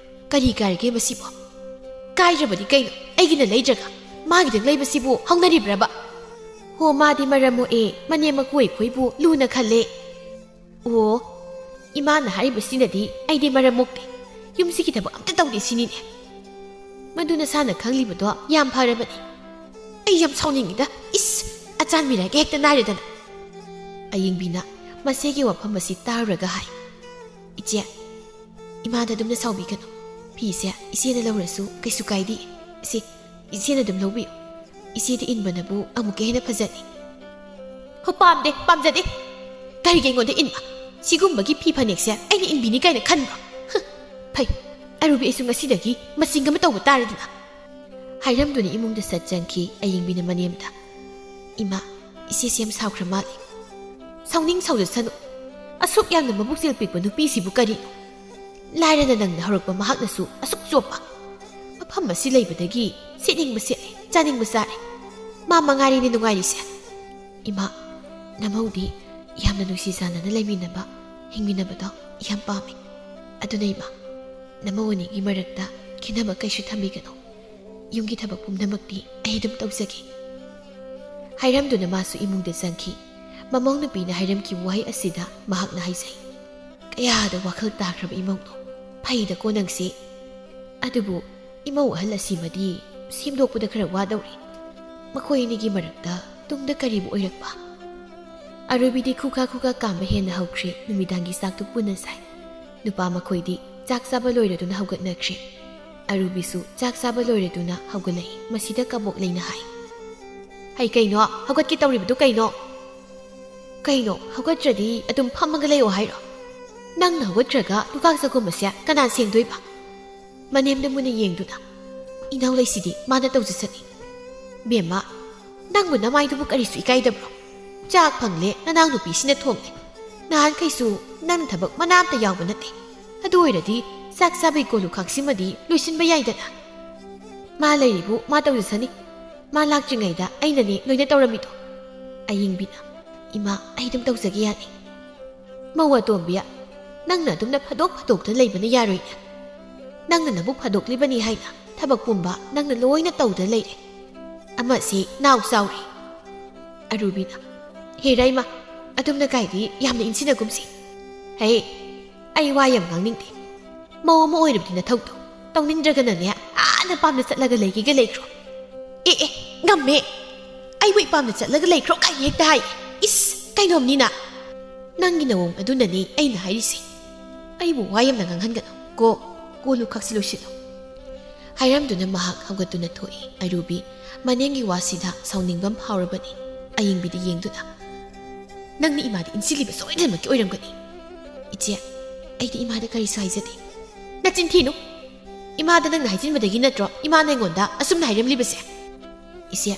ꯀꯔꯤ ꯀꯥꯏꯔꯒꯦ ꯃꯁꯤꯕꯣ? ꯀꯥꯏꯗ꯭ꯔꯕꯗꯤ ꯀꯩꯅꯣ? ꯑꯩꯒꯤꯅ ꯂꯩꯗ꯭ꯔꯒ ꯃꯥꯒꯤꯗꯪ ꯂꯩꯕꯁꯤꯕꯨ ꯍꯧꯅꯔꯤꯕ꯭ꯔꯕ? ꯍꯣ, ꯃꯥꯗꯤ ꯃꯔꯝ ꯃꯣꯛꯑꯦ, ꯃꯅꯦꯝ ꯃꯀꯨ ꯑꯩꯈꯣꯏꯕꯨ ꯂꯨꯅ ꯈꯜꯂꯦ"꯫ ꯑꯣ, ꯏꯃꯥꯅ ꯍꯥꯏꯔꯤꯕꯁꯤꯅꯗꯤ ꯑꯩꯗꯤ ꯃꯔꯝ ꯃꯣꯛꯇꯦ, ꯌꯨꯝꯁꯤꯒꯤ ꯊꯕꯛ ꯑꯝꯇ ꯇꯧꯗꯦ ꯁꯤꯅꯤꯅꯦ꯫ ꯃꯗꯨ ꯅꯁꯥꯅ ꯈꯪꯂꯤꯕꯗꯣ ꯌꯥꯝ ꯐꯔꯕꯅꯤ꯫ ꯑꯩ ꯌꯥꯝ ꯁꯥꯎꯅꯤꯡꯉꯤꯗ, ꯏꯁ, ꯑꯆꯥꯟ ꯃꯤꯔꯥꯏꯒ ꯍꯦꯛꯇ ꯅꯥꯏꯔꯗꯅ꯫ ꯑꯌꯤꯡꯕꯤꯅ ꯃꯆꯦꯒꯤ ꯋꯥꯐꯝ ꯑꯁꯤ ꯇꯥꯔꯨꯔꯒ ꯍꯥꯏ, "ꯏꯆꯦ, ꯏꯃꯥꯗ ꯑꯗꯨꯝꯅ ꯁꯥꯎꯕꯤꯒꯅꯨ꯫ ꯐꯤꯁꯦ ꯏꯆꯦꯅ ꯂꯧꯔꯁꯨ ꯀꯩꯁꯨ ꯀꯥꯏꯗꯦ꯫ ꯁꯤ, ꯏꯆꯦꯅ ꯑꯗꯨꯝ ꯂꯧꯕꯤꯌꯨ꯫ ꯏꯆꯦꯗ ꯏꯟꯕꯅꯕꯨ ꯑꯃꯨꯛꯀ ꯍꯦꯟꯅ ꯐꯖꯅꯤ"꯫ "ꯍꯣ, ꯄꯥꯝꯗꯦ, ꯄꯥꯝꯖꯗꯦ꯫ ꯀꯔꯤꯒꯤ ꯑꯩꯉꯣꯟꯗ ꯏꯟꯕ? ꯁꯤꯒꯨꯝꯕꯒꯤ ꯐꯤ ꯐꯅꯦꯛꯁꯦ ꯑꯩꯅ ꯏꯟꯕꯤꯅꯤ ꯀꯥꯏꯅ ꯈꯟꯕ꯭ꯔꯣ? ꯍ, ꯐꯩ, ꯑꯔꯨꯕꯤ ꯑꯩꯁꯨ ꯉꯁꯤꯗꯒꯤ ꯃꯆꯤꯡ ꯑꯃ ꯇꯧꯕ ꯇꯥꯔꯦꯗꯅ"꯫ ꯍꯥꯏꯔꯝꯗꯨꯅ ꯏꯃꯨꯡꯗ ꯁꯠ ꯆꯪꯈꯤ ꯑꯌꯤꯡꯕꯤꯅ ꯃꯅꯦꯝꯗ꯫ "ꯏꯃꯥ, ꯏꯆꯦꯁꯤ ꯌꯥꯝ ꯁꯥꯎꯈ꯭ꯔ ꯃꯥꯜꯂꯦ"꯫ "ꯁꯥꯎꯅꯤꯡ ꯁꯥꯎꯖꯁꯅꯨ꯫ ꯑꯁꯨꯛ ꯌꯥꯝꯅ ꯃꯕꯨꯛ ꯆꯦꯜ ꯄꯤꯛꯄ ꯅꯨꯄꯤꯁꯤꯕꯨ ꯀꯔꯤꯅꯣ? ꯂꯥꯏꯔꯅ ꯅꯪꯅ ꯍꯧꯔꯛꯄ ꯃꯍꯥꯛꯅꯁꯨ ꯑꯁꯨꯛ ꯆꯣꯞꯄ꯫ ꯃꯐꯝ ꯑꯁꯤ ꯂꯩꯕꯗꯒꯤ ꯁꯦꯠꯅꯤꯡꯕ ꯁꯦꯠꯂꯦ, ꯆꯥꯅꯤꯡꯕ ꯆꯥꯔꯦ꯫ ꯃꯥ ꯃꯉꯥꯏꯔꯦꯅꯦ ꯅꯨꯡꯉꯥꯏꯔꯤꯁꯦ꯫ ꯏꯃꯥ, ꯅꯃꯧꯗꯤ ꯌꯥꯝꯅ ꯅꯨꯡꯁꯤ ꯆꯥꯟꯅꯅ ꯂꯩꯃꯤꯟꯅꯕ, ꯍꯤꯡꯃꯤꯟꯅꯕꯗꯣ ꯌꯥꯝ ꯄꯥꯝꯃꯤ꯫ ꯑꯗꯨꯅ ꯏꯃꯥ, ꯅꯃꯧ ꯑꯅꯤꯒꯤ ꯃꯔꯛꯇ ꯈꯦꯠꯅꯕ ꯀꯩꯁꯨ ꯊꯝꯕꯤꯒꯅꯨ꯫ ꯌꯨꯝꯒꯤ ꯊꯕꯛ ꯄꯨꯝꯅꯃꯛꯇꯤ ꯑꯩ ꯑꯗꯨꯝ ꯇꯧꯖꯒꯦ꯫ ꯍꯥꯏꯔꯝꯗꯨꯅ ꯃꯥꯁꯨ ꯏꯃꯨꯡꯗ ꯆꯪꯈꯤ꯫ ꯃꯃꯧ ꯅꯨꯄꯤꯅ ꯍꯥꯏꯔꯝꯈꯤꯕ ꯋꯥꯍꯩ ꯑꯁꯤꯗ ꯃꯍꯥꯛꯅ ꯍꯥꯏꯖꯩ, "ꯀꯌꯥꯗ ꯋꯥꯈꯜ ꯇꯥꯈ꯭ꯔꯕ ꯏꯃꯧꯅꯣ꯫ ꯐꯩꯗꯀꯣ ꯅꯪꯁꯦ꯫ ꯑꯗꯨꯕꯨ ꯏꯃꯧ ꯑꯍꯜ ꯑꯁꯤꯃꯗꯤ ꯁꯦꯝꯗꯣꯛꯄꯗ ꯈꯔ ꯋꯥꯗꯧꯔꯤ꯫ ꯃꯈꯣꯏ ꯑꯅꯤꯒꯤ ꯃꯔꯛꯇ ꯇꯨꯡꯗ ꯀꯔꯤꯕꯨ ꯑꯣꯏꯔꯛꯄ?" ꯑꯔꯨꯕꯤꯗꯤ ꯈꯨꯈꯥ ꯈꯨꯈꯥ ꯀꯥꯝꯕ ꯍꯦꯟꯅ ꯍꯧꯈ꯭ꯔꯦ꯫ ꯅꯨꯃꯤꯗꯥꯡꯒꯤ ꯆꯥꯛꯇꯨ ꯄꯨꯟꯅ ꯆꯥꯏ꯫ ꯅꯨꯄꯥ ꯃꯈꯣꯏꯗꯤ ꯆꯥꯛ ꯆꯥꯕ ꯂꯣꯏꯔꯗꯨꯅ ꯍꯧꯒꯠꯅꯈ꯭ꯔꯦ꯫ ꯑꯔꯨꯕꯤꯁꯨ ꯆꯥꯛ ꯆꯥꯕ ꯂꯣꯏꯔꯗꯨꯅ ꯍꯧꯒꯠꯂꯛꯏ꯫ ꯃꯁꯤꯗ ꯀꯕꯣꯛ ꯂꯩꯅ ꯍꯥꯏ, "ꯍꯩ ꯀꯩꯅꯣ, ꯍꯧꯒꯠꯀꯦ ꯇꯧꯔꯤꯕꯗꯨ ꯀꯩꯅꯣ? ꯀꯩꯅꯣ, ꯍꯧꯒꯠꯇ꯭ꯔꯗꯤ ꯑꯗꯨꯝ ꯐꯝꯃꯒ ꯂꯩꯌꯣ ꯍꯥꯏꯔꯣ? ꯅꯪꯅ ꯍꯧꯒꯠꯈ꯭ꯔꯒ ꯂꯨꯈꯥꯛ ꯆꯒꯨꯝꯕꯁꯦ ꯀꯅꯥ ꯁꯦꯡꯗꯣꯏꯕ?" ꯃꯅꯦꯝꯗ ꯃꯨꯟꯅ ꯌꯦꯡꯗꯨꯅ, "ꯏꯅꯥꯎ ꯂꯩꯁꯤꯗꯤ ꯃꯥꯅ ꯇꯧꯖꯁꯅꯤ꯫ ꯕꯦꯝꯃ, ꯅꯪꯕꯨ ꯅꯃꯥꯏꯗꯨꯕꯨ ꯀꯔꯤꯁꯨ ꯏꯀꯥꯏꯗꯕ꯭ꯔꯣ? ꯆꯥꯛ ꯐꯪꯂꯦ, ꯅꯅꯥꯎ ꯅꯨꯄꯤꯁꯤꯅ ꯊꯣꯡꯂꯦ꯫ ꯅꯍꯥꯟꯈꯩꯁꯨ ꯅꯪ ꯊꯕꯛ ꯃꯅꯥ ꯑꯝꯇ ꯌꯥꯎꯕ ꯅꯠꯇꯦ꯫ ꯑꯗꯨ ꯑꯣꯏꯔꯗꯤ ꯆꯥꯛ ꯆꯥꯕꯩ ꯀꯣꯜ ꯂꯨꯈꯥꯛꯁꯤꯃꯗꯤ ꯂꯣꯏꯁꯤꯟꯕ ꯌꯥꯏꯗꯅ꯫ ꯃꯥ ꯂꯩꯔꯤꯕꯨ ꯃꯥ ꯇꯧꯖꯁꯅꯤ꯫ ꯃꯥ ꯂꯥꯛꯇ꯭ꯔꯤꯉꯩꯗ ꯑꯩꯅꯅꯦ ꯂꯣꯏꯅ ꯇꯧꯔꯝꯃꯤꯗꯣ꯫" ꯑꯌꯤꯡꯕꯤꯅ, "ꯏꯃꯥ, ꯑꯩ ꯑꯗꯨꯝ ꯇꯧꯖꯒꯦ ꯌꯥꯅꯤ꯫" "ꯃꯧ ꯑꯇꯣꯝꯕꯤ, ꯅꯪꯅ ꯑꯗꯨꯝꯅ ꯐꯥꯗꯣꯛ ꯐꯥꯗꯣꯛꯇ ꯂꯩꯕꯅ ꯌꯥꯔꯣꯏꯅꯦ꯫ ꯅꯪꯅ ꯅꯕꯨꯛ ꯐꯥꯗꯣꯛꯂꯤꯕꯅꯤ ꯍꯥꯏꯅ ꯊꯕꯛ ꯄꯨꯝꯕ ꯅꯪꯅ ꯂꯣꯏꯅ ꯇꯧꯗ ꯂꯩꯔꯦ꯫ ꯑꯃꯁꯦ ꯅꯥꯎ ꯆꯥꯎꯔꯦ꯫" ꯑꯔꯨꯕꯤꯅ, "ꯍꯦ ꯔꯥꯏꯃ, ꯑꯗꯨꯝꯅ ꯀꯥꯏꯗꯤ ꯌꯥꯝꯅ ꯏꯟꯁꯤꯟꯅꯒꯨꯝꯁꯤ꯫ ꯍꯦ, ꯑꯩ ꯋꯥ ꯌꯥꯝ ꯉꯥꯡꯅꯤꯡꯗꯦ꯫ ꯃꯧ ꯑꯃ ꯑꯣꯏꯔꯕꯗꯤ ꯅꯊꯧꯗꯣ ꯇꯧꯅꯤꯡꯗ꯭ꯔꯒꯅꯅꯦ, ꯑꯥ ꯅꯄꯥꯝꯗ ꯆꯠꯂꯒ ꯂꯩꯒꯦꯒ ꯂꯩꯈ꯭ꯔꯣ꯫" "ꯑꯦ ꯑꯦ, ꯉꯝꯃꯦ꯫ ꯑꯩꯕꯨ ꯏꯄꯥꯝꯗ ꯆꯠꯂꯒ ꯂꯩꯈ꯭ꯔꯣ ꯀꯥꯏꯅ ꯍꯦꯛꯇ ꯍꯥꯏ꯫ ꯏꯁ, ꯀꯩꯅꯣꯝꯅꯤꯅ꯫ ꯅꯪꯒꯤ ꯅꯋꯣꯡ ꯑꯗꯨꯅꯅꯦ ꯑꯩꯅ ꯍꯥꯏꯔꯤꯁꯦ꯫ ꯑꯩꯕꯨ ꯋꯥ ꯌꯥꯝꯅ ꯉꯥꯡꯍꯟꯒꯅꯨ꯫ ꯀꯣ, ꯀꯣꯜ ꯂꯨꯈꯥꯛꯁꯤ ꯂꯣꯏꯁꯤꯜꯂꯨ꯫" ꯍꯥꯏꯔꯝꯗꯨꯅ ꯃꯍꯥꯛ ꯍꯧꯒꯠꯇꯨꯅ ꯊꯣꯛꯏ꯫ ꯑꯔꯨꯕꯤ ꯃꯅꯦꯝꯒꯤ ꯋꯥꯁꯤꯗ ꯁꯥꯎꯅꯤꯡꯕ ꯑꯃ ꯐꯥꯎꯔꯕꯅꯤ꯫ ꯑꯌꯤꯡꯕꯤꯗ ꯌꯦꯡꯗꯨꯅ, "ꯅꯪꯅ ꯏꯃꯥꯗ ꯏꯟꯁꯤꯜꯂꯤꯕ ꯁꯣꯏꯗꯅꯃꯛꯀꯤ ꯑꯣꯏꯔꯝꯒꯅꯤ꯫" "ꯏꯆꯦ, ꯑꯩꯗꯤ ꯏꯃꯥꯗ ꯀꯔꯤꯁꯨ ꯍꯥꯏꯖꯗꯦ꯫" "ꯅꯆꯤꯟ ꯊꯤꯅꯨ꯫ ꯏꯃꯥꯗ ꯅꯪꯅ ꯍꯥꯏꯖꯤꯟꯕꯗꯒꯤ ꯅꯠꯇ꯭ꯔꯣ ꯏꯃꯥꯅ ꯑꯩꯉꯣꯟꯗ ꯑꯁꯨꯝꯅ ꯍꯥꯏꯔꯝꯂꯤꯕꯁꯦ?" "ꯏꯆꯦ,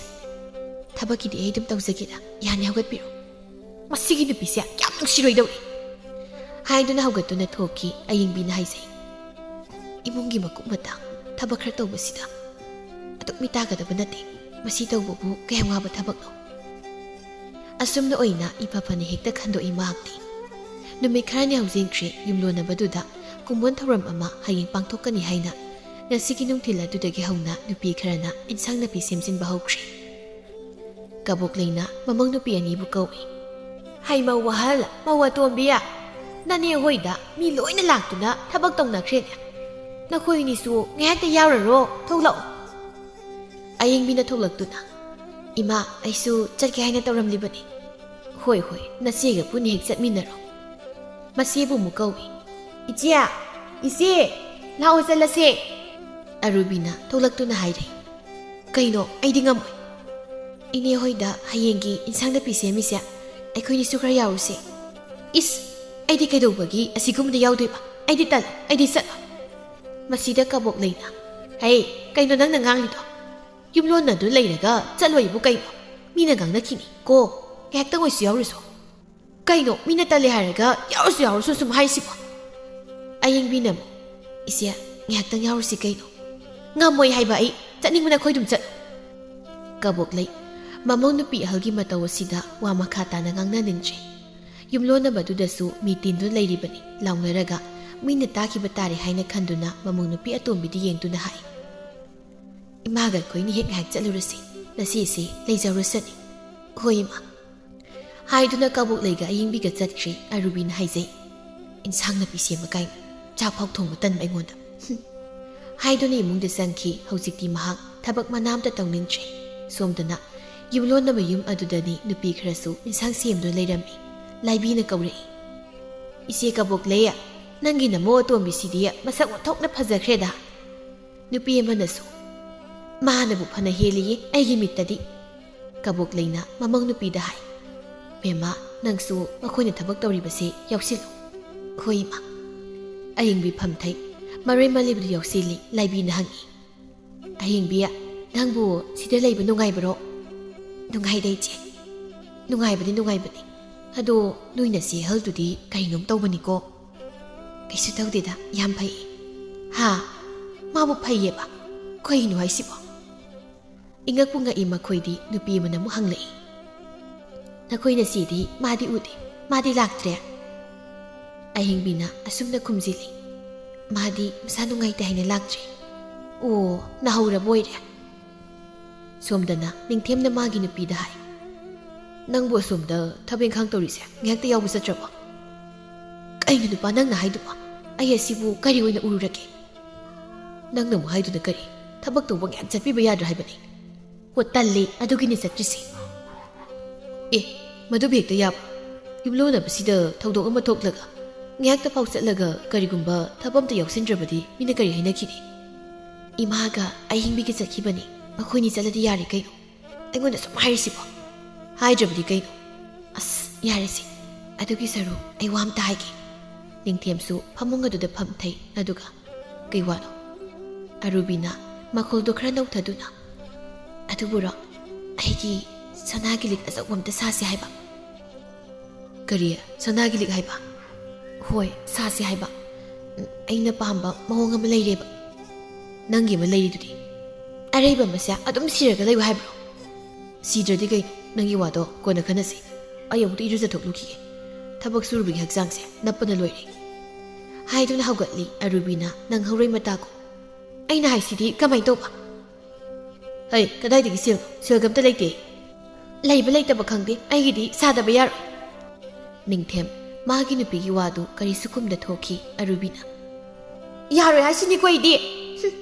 ꯊꯕꯛꯀꯤꯗꯤ ꯑꯩ ꯑꯗꯨꯝ ꯇꯧꯖꯒꯦꯗ꯫ ꯌꯥꯅꯤ, ꯍꯧꯒꯠꯄꯤꯔꯣ꯫" "ꯃꯁꯤꯒꯤ ꯅꯨꯄꯤꯁꯦ ꯌꯥꯝ ꯅꯨꯡꯁꯤꯔꯣꯏꯗꯧꯔꯤ꯫" ꯍꯥꯏꯗꯨꯅ ꯍꯧꯒꯠꯇꯨꯅ ꯊꯣꯛꯈꯤ꯫ ꯑꯌꯤꯡꯕꯤꯅ ꯍꯥꯏꯖꯩ, "ꯏꯃꯨꯡꯒꯤ ꯃꯀꯨꯞ ꯃꯇꯥ ꯊꯕꯛ ꯈꯔ ꯇꯧꯕꯁꯤꯗ ꯑꯗꯨꯛ ꯃꯤ ꯇꯥꯒꯗꯕ ꯅꯠꯇꯦ꯫ ꯃꯁꯤ ꯇꯧꯕꯕꯨ ꯀꯌꯥꯝ ꯋꯥꯕ ꯊꯕꯛꯅꯣ?" ꯑꯁꯨꯝꯅ ꯑꯣꯏꯅ ꯏꯐ ꯐꯅ ꯍꯦꯛꯇ ꯈꯟꯗꯣꯛꯏ ꯃꯍꯥꯛꯇꯤ꯫ ꯅꯨꯃꯤꯠ ꯈꯔꯅꯤ ꯍꯧꯖꯤꯟꯈ꯭ꯔꯦ꯫ ꯌꯨꯝꯂꯣꯟꯅꯕꯗꯨꯗ ꯀꯨꯝꯑꯣꯟ ꯊꯧꯔꯝ ꯑꯃ ꯍꯌꯦꯡ ꯄꯥꯡꯊꯣꯛꯀꯅꯤ ꯍꯥꯏꯅ ꯉꯁꯤꯒꯤ ꯅꯨꯡꯊꯤꯜ ꯑꯗꯨꯗꯒꯤ ꯍꯧꯅ ꯅꯨꯄꯤ ꯈꯔꯅ ꯏꯟꯁꯥꯡ ꯅꯥꯄꯤ ꯁꯦꯝꯖꯤꯟꯕ ꯍꯧꯈ꯭ꯔꯦ꯫ ꯀꯕꯣꯛꯂꯩꯅ ꯃꯃꯧ ꯅꯨꯄꯤ ꯑꯅꯤꯕꯨ ꯀꯧꯏ꯫ "ꯍꯩ ꯃꯧ ꯑꯍꯜ, ꯃꯧ ꯑꯇꯣꯝꯕꯤ, ꯅꯅꯦ ꯍꯣꯏꯗ ꯃꯤ ꯂꯣꯏꯅ ꯂꯥꯛꯇꯨꯅ ꯊꯕꯛ ꯇꯧꯅꯈ꯭ꯔꯦꯅꯦ꯫ ꯅꯈꯣꯏ ꯑꯅꯤꯁꯨ ꯉꯥꯏꯍꯥꯛꯇ ꯌꯥꯎꯔꯔꯣ, ꯊꯣꯛꯂꯛꯑꯣ꯫" ꯑꯌꯤꯡꯕꯤꯅ ꯊꯣꯛꯂꯛꯇꯨꯅ, "ꯏꯃꯥ, ꯑꯩꯁꯨ ꯆꯠꯀꯦ ꯍꯥꯏꯅ ꯇꯧꯔꯝꯂꯤꯕꯅꯤ꯫" "ꯍꯣꯏ, ꯍꯣꯏ, ꯅꯆꯦꯒ ꯄꯨꯟꯅ ꯍꯦꯛ ꯆꯠꯃꯤꯟꯅꯔꯣ꯫" ꯃꯆꯦꯕꯨ ꯑꯃꯨꯛ ꯀꯧꯏ꯫ "ꯏꯆꯦ, ꯏꯆꯦ, ꯂꯥꯛꯑꯣ ꯆꯠꯂꯁꯦ꯫" ꯑꯔꯨꯕꯤꯅ ꯊꯣꯛꯂꯛꯇꯨꯅ ꯍꯥꯏꯔꯦ꯫ "ꯀꯩꯅꯣ, ꯑꯩꯗꯤ ꯉꯝꯃꯣꯏ꯫ ꯏꯅꯦ ꯍꯣꯏꯗ ꯍꯌꯦꯡꯒꯤ ꯏꯟꯁꯥꯡ ꯅꯥꯄꯤ ꯁꯦꯝꯃꯤꯁꯦ ꯑꯩꯈꯣꯏꯅꯤꯁꯨ ꯈꯔ ꯌꯥꯎꯔꯨꯁꯦ꯫" "ꯏꯁ, ꯑꯩꯗꯤ ꯀꯩꯗꯧꯕꯒꯤ ꯑꯁꯤꯒꯨꯝꯕꯗ ꯌꯥꯎꯗꯣꯏꯕ? ꯑꯩꯗꯤ ꯇꯜꯂꯦ, ꯑꯩꯗꯤ ꯆꯠꯂꯣꯏ꯫" ꯃꯁꯤꯗ ꯀꯕꯣꯛꯂꯩꯅ, "ꯍꯩ, ꯀꯩꯅꯣ ꯅꯪꯅ ꯉꯥꯡꯂꯤꯗꯣ? ꯌꯨꯝꯂꯣꯟꯅꯗꯨ ꯂꯩꯔꯒ ꯆꯠꯂꯣꯏꯕꯨ ꯀꯩꯅꯣ? ꯃꯤꯅ ꯉꯥꯡꯅꯈꯤꯅꯤ ꯀꯣ꯫ ꯉꯥꯏꯍꯥꯛꯇꯪ ꯑꯣꯏꯁꯨ ꯌꯥꯎꯔꯨꯁꯣ꯫" "ꯀꯩꯅꯣ, ꯃꯤꯅ ꯇꯜꯂꯦ ꯍꯥꯏꯔꯒ ꯌꯥꯎꯔꯨꯁꯨ ꯌꯥꯎꯔꯨꯁꯨ ꯁꯨꯝ ꯍꯥꯏꯁꯤꯕꯣ?" ꯑꯌꯤꯡꯕꯤꯅ ꯑꯃꯨꯛ, "ꯏꯆꯦ, ꯉꯥꯏꯍꯥꯛꯇꯪ ꯌꯥꯎꯔꯨꯁꯤ ꯀꯩꯅꯣ꯫ ꯉꯝꯃꯣꯏ ꯍꯥꯏꯕ ꯑꯩ, ꯆꯠꯅꯤꯡꯕꯅ ꯈꯣꯏꯗꯨꯝ ꯆꯠꯂꯨ꯫" ꯀꯕꯣꯛꯂꯩ, ꯃꯃꯧ ꯅꯨꯄꯤ ꯑꯍꯜꯒꯤ ꯃꯇꯧ ꯑꯁꯤꯗ ꯋꯥ ꯃꯈꯥ ꯇꯥꯅ ꯉꯥꯡꯅꯅꯤꯡꯗ꯭ꯔꯦ꯫ ꯌꯨꯝꯂꯣꯟꯅꯕꯗꯨꯗꯁꯨ ꯃꯤ ꯇꯤꯟꯗꯨꯅ ꯂꯩꯔꯤꯕꯅꯤ ꯂꯥꯎꯅꯔꯒ ꯃꯤꯅ ꯇꯥꯈꯤꯕ ꯇꯥꯔꯦ ꯍꯥꯏꯅ ꯈꯟꯗꯨꯅ ꯃꯃꯧ ꯅꯨꯄꯤ ꯑꯇꯣꯝꯕꯤꯗ ꯌꯦꯡꯗꯨꯅ ꯍꯥꯏ, "ꯏꯃꯥꯒ ꯑꯩꯈꯣꯏꯅꯤ ꯍꯦꯛ ꯉꯥꯏꯍꯥꯛ ꯆꯠꯂꯨꯔꯁꯤ, ꯅꯆꯦꯁꯤ ꯂꯩꯖꯔꯨꯁꯅꯤ꯫" "ꯍꯣꯏ ꯏꯃꯥ꯫" ꯍꯥꯏꯗꯨꯅ ꯀꯕꯣꯛꯂꯩꯒ ꯑꯌꯤꯡꯕꯤꯒ ꯆꯠꯈ꯭ꯔꯦ꯫ ꯑꯔꯨꯕꯤꯅ ꯍꯥꯏꯖꯩ, "ꯏꯟꯁꯥꯡ ꯅꯥꯄꯤ ꯁꯦꯝꯕ ꯀꯥꯏꯅ, ꯆꯥꯛ ꯐꯥꯎ ꯊꯣꯡꯕ ꯇꯟꯕ ꯑꯩꯉꯣꯟꯗ꯫" ꯍꯝ꯫ ꯍꯥꯏꯗꯨꯅ ꯏꯃꯨꯡꯗ ꯆꯪꯈꯤ꯫ ꯍꯧꯖꯤꯛꯇꯤ ꯃꯍꯥꯛ ꯊꯕꯛ ꯃꯅꯥ ꯑꯝꯇ ꯇꯧꯅꯤꯡꯗ꯭ꯔꯦ꯫ ꯁꯣꯝꯗꯅ ꯌꯨꯝꯂꯣꯟꯅꯕ ꯌꯨꯝ ꯑꯗꯨꯗꯗꯤ ꯅꯨꯄꯤ ꯈꯔꯁꯨ ꯏꯟꯁꯥꯡ ꯁꯦꯝꯗꯨꯅ ꯂꯩꯔꯝꯃꯤ꯫ ꯂꯥꯏꯕꯤꯅ ꯀꯧꯔꯛꯏ, "ꯏꯆꯦ ꯀꯕꯣꯛꯂꯩ, ꯅꯪꯒꯤ ꯅꯃꯧ ꯑꯇꯣꯝꯕꯤꯁꯤꯗꯤ ꯃꯁꯛ ꯑꯣꯟꯊꯣꯛꯅ ꯐꯖꯈ꯭ꯔꯦꯗ꯫" ꯅꯨꯄꯤ ꯑꯃꯅꯁꯨ, "ꯃꯥꯅꯕꯨ ꯐꯅ ꯍꯦꯜꯂꯤꯌꯦ ꯑꯩꯒꯤ ꯃꯤꯠꯇꯗꯤ꯫" ꯀꯕꯣꯛꯂꯩꯅ ꯃꯃꯧ ꯅꯨꯄꯤꯗ ꯍꯥꯏ, "ꯕꯦꯝꯃ, ꯅꯪꯁꯨ ꯃꯈꯣꯏꯅ ꯊꯕꯛ ꯇꯧꯔꯤꯕꯁꯦ ꯌꯥꯎꯁꯤꯜꯂꯨ꯫" "ꯍꯣꯏ, ꯏꯃꯥ꯫" ꯑꯌꯤꯡꯕꯤ ꯐꯝꯊꯩ꯫ ꯃꯔꯩ ꯃꯂꯩꯕꯗꯨ ꯌꯥꯎꯁꯤꯜꯂꯤ꯫ ꯂꯥꯏꯕꯤꯅ ꯍꯪꯉꯤ, "ꯑꯌꯤꯡꯕꯤ, ꯅꯪꯕꯨ ꯁꯤꯗ ꯂꯩꯕ ꯅꯨꯡꯉꯥꯏꯕꯔꯣ?" "ꯅꯨꯡꯉꯥꯏꯗ, ꯏꯆꯦ꯫ ꯅꯨꯡꯉꯥꯏꯕꯗꯤ ꯅꯨꯡꯉꯥꯏꯕꯅꯤ꯫ "ꯑꯗꯣ ꯅꯣꯏ ꯅꯆꯦ ꯑꯍꯜꯗꯨꯗꯤ ꯀꯔꯤꯅꯣꯝ ꯇꯧꯕꯅꯤꯀꯣ?" "ꯀꯩꯁꯨ ꯇꯧꯗꯦꯗ, ꯌꯥꯝ ꯐꯩ"꯫ "ꯍꯥ? ꯃꯥꯕꯨ ꯐꯩꯌꯦꯕ? ꯀꯩꯅꯣ ꯍꯥꯏꯁꯤꯕꯣ?" ꯏꯉꯛꯄꯨ ꯉꯛꯏ ꯃꯈꯣꯏꯗꯤ꯫ ꯅꯨꯄꯤ ꯑꯃꯅ ꯑꯃꯨꯛ ꯍꯪꯂꯛꯏ, "ꯅꯈꯣꯏ ꯅꯆꯦꯗꯤ ꯃꯥꯗꯤ ꯎꯗꯦ, ꯃꯥꯗꯤ ꯂꯥꯛꯇ꯭ꯔꯦ?" ꯑꯍꯤꯡꯕꯤꯅ ꯑꯁꯨꯝꯅ ꯈꯨꯝꯖꯤꯜꯂꯤ, "ꯃꯥꯗꯤ ꯃꯁꯥ ꯅꯨꯡꯉꯥꯏꯇꯦ ꯍꯥꯏꯅ ꯂꯥꯛꯇ꯭ꯔꯦ"꯫ "ꯑꯣ, ꯅꯥꯍꯧꯔꯕ ꯑꯣꯏꯔꯦ?" ꯁꯣꯝꯗꯅ ꯅꯤꯡꯊꯦꯝꯅ ꯃꯥꯒꯤ ꯅꯨꯄꯤꯗ ꯍꯥꯏ, "ꯅꯪꯕꯨ ꯑꯁꯣꯝꯗ ꯊꯕꯛ ꯏꯪꯈꯥꯡ ꯇꯧꯔꯤꯁꯦ ꯉꯥꯏꯍꯥꯛꯇ ꯌꯥꯎꯕ ꯆꯠꯇ꯭ꯔꯕꯣ?" "ꯀꯩꯅꯣ ꯅꯨꯄꯥ ꯅꯪꯅ ꯍꯥꯏꯗꯨꯕꯣ? ꯑꯩ ꯑꯁꯤꯕꯨ ꯀꯔꯤ ꯑꯣꯏꯅ ꯎꯔꯨꯔꯒꯦ?" "ꯅꯪꯅ ꯑꯃꯨꯛ ꯍꯥꯏꯗꯨꯅ ꯀꯔꯤ? ꯊꯕꯛ ꯇꯧꯕ ꯉꯥꯏꯍꯥꯛ ꯆꯠꯄꯤꯕ ꯌꯥꯗ꯭ꯔꯥ ꯍꯥꯏꯕꯅꯤ?" "ꯍꯣ, ꯇꯜꯂꯤ, ꯑꯗꯨꯒꯤꯅꯤ ꯆꯠꯇ꯭ꯔꯤꯁꯤ"꯫ "ꯑꯦ, ꯃꯗꯨꯕꯨ ꯍꯦꯛꯇ ꯌꯥꯕ꯭ꯔꯣ? ꯌꯨꯝꯂꯣꯟꯅꯕꯁꯤꯗ ꯊꯧꯗꯣꯛ ꯑꯃ ꯊꯣꯛꯂꯒ ꯉꯥꯏꯍꯥꯛꯇ ꯐꯥꯎ ꯆꯠꯂꯒ ꯀꯔꯤꯒꯨꯝꯕ ꯊꯕꯛ ꯑꯝꯇ ꯌꯥꯎꯁꯤꯟꯗ꯭ꯔꯕꯗꯤ ꯃꯤꯅ ꯀꯔꯤ ꯍꯥꯏꯅꯈꯤꯅꯤ?" "ꯏꯃꯥꯒ ꯑꯍꯤꯡꯕꯤꯒ ꯆꯠꯈꯤꯕꯅꯤ, ꯃꯈꯣꯏꯅꯤ ꯆꯠꯂꯗꯤ ꯌꯥꯔꯦ ꯀꯩꯅꯣ꯫ ꯑꯩꯉꯣꯟꯗ ꯁꯨꯝ ꯍꯥꯏꯔꯤꯁꯤꯕꯣ? ꯍꯥꯏꯗ꯭ꯔꯕꯗꯤ ꯀꯩꯅꯣ? ꯑꯁ, ꯌꯥꯔꯦꯁꯦ, ꯑꯗꯨꯒꯤ ꯁꯔꯨꯛ ꯑꯩ ꯋꯥ ꯑꯝꯇ ꯍꯥꯏꯒꯦ"꯫ ꯅꯤꯡꯊꯦꯝꯁꯨ ꯐꯃꯨꯡ ꯑꯗꯨꯗ ꯐꯝꯊꯩ, ꯑꯗꯨꯒ, "ꯀꯩ ꯋꯥꯅꯣ?" ꯑꯔꯨꯕꯤꯅ ꯃꯈꯣꯜꯗꯣ ꯈꯔ ꯅꯧꯊꯗꯨꯅ, "ꯑꯗꯨꯕꯨꯔꯣ, ꯑꯩꯒꯤ ꯁꯅꯥꯒꯤ ꯂꯤꯛ ꯑꯆꯧꯕ ꯑꯝꯇ ꯁꯥꯁꯤ ꯍꯥꯏꯕ"꯫ "ꯀꯔꯤ? ꯁꯅꯥꯒꯤ ꯂꯤꯛ ꯍꯥꯏꯕ?" "ꯍꯣꯏ, ꯁꯥꯁꯤ ꯍꯥꯏꯕ꯫ ꯎꯝ, ꯑꯩꯅ ꯄꯥꯝꯕ ꯃꯑꯣꯡ ꯑꯃ ꯂꯩꯔꯦꯕ"꯫ "ꯅꯪꯒꯤ ꯑꯃ ꯂꯩꯔꯤꯗꯨꯗꯤ?" "ꯑꯔꯩꯕ ꯑꯃꯁꯦ ꯑꯗꯨꯝ ꯁꯤꯔꯒ ꯂꯩꯌꯨ ꯍꯥꯏꯕ꯭ꯔꯣ?" "ꯁꯤꯗ꯭ꯔꯗꯤ ꯀꯩꯅꯣ? ꯅꯪꯒꯤ ꯋꯥꯗꯣ ꯀꯣꯟꯅ ꯈꯟꯅꯁꯤ꯫ ꯑꯩ ꯑꯃꯨꯛꯇ ꯏꯔꯨꯖꯊꯣꯛꯂꯨꯈꯤꯒꯦ꯫ ꯊꯕꯛ ꯁꯨꯔꯨꯕꯒꯤ ꯍꯛꯆꯥꯡꯁꯦ ꯅꯞꯄꯅ ꯂꯣꯏꯔꯦ"꯫ ꯍꯥꯏꯗꯨꯅ ꯍꯧꯒꯠꯂꯤ ꯑꯔꯨꯕꯤꯅ ꯅꯪꯍꯧꯔꯣꯏ ꯃꯇꯥꯒꯨꯝ꯫ "ꯑꯩꯅ ꯍꯥꯏꯁꯤꯗꯤ ꯀꯃꯥꯏꯅ ꯇꯧꯕ?" "ꯍꯩ, ꯀꯗꯥꯏꯗꯒꯤ ꯁꯦꯜ? ꯁꯦꯜꯒ ꯑꯝꯇ ꯂꯩꯇꯦ꯫ ꯂꯩꯕ ꯂꯩꯇꯕ ꯈꯪꯗꯦ, ꯑꯩꯒꯤꯗꯤ ꯁꯥꯗꯕ ꯌꯥꯔꯣꯏ"꯫ ꯅꯤꯡꯊꯦꯝ ꯃꯥꯒꯤ ꯅꯨꯄꯤꯒꯤ ꯋꯥꯗꯨ ꯀꯔꯤꯁꯨ ꯈꯨꯝꯗ ꯊꯣꯛꯈꯤ꯫ ꯑꯔꯨꯕꯤꯅ, "ꯌꯥꯔꯣꯏ ꯍꯥꯏꯁꯤꯅꯤꯀꯣ ꯑꯩꯗꯤ"꯫ ꯍꯨꯝ꯫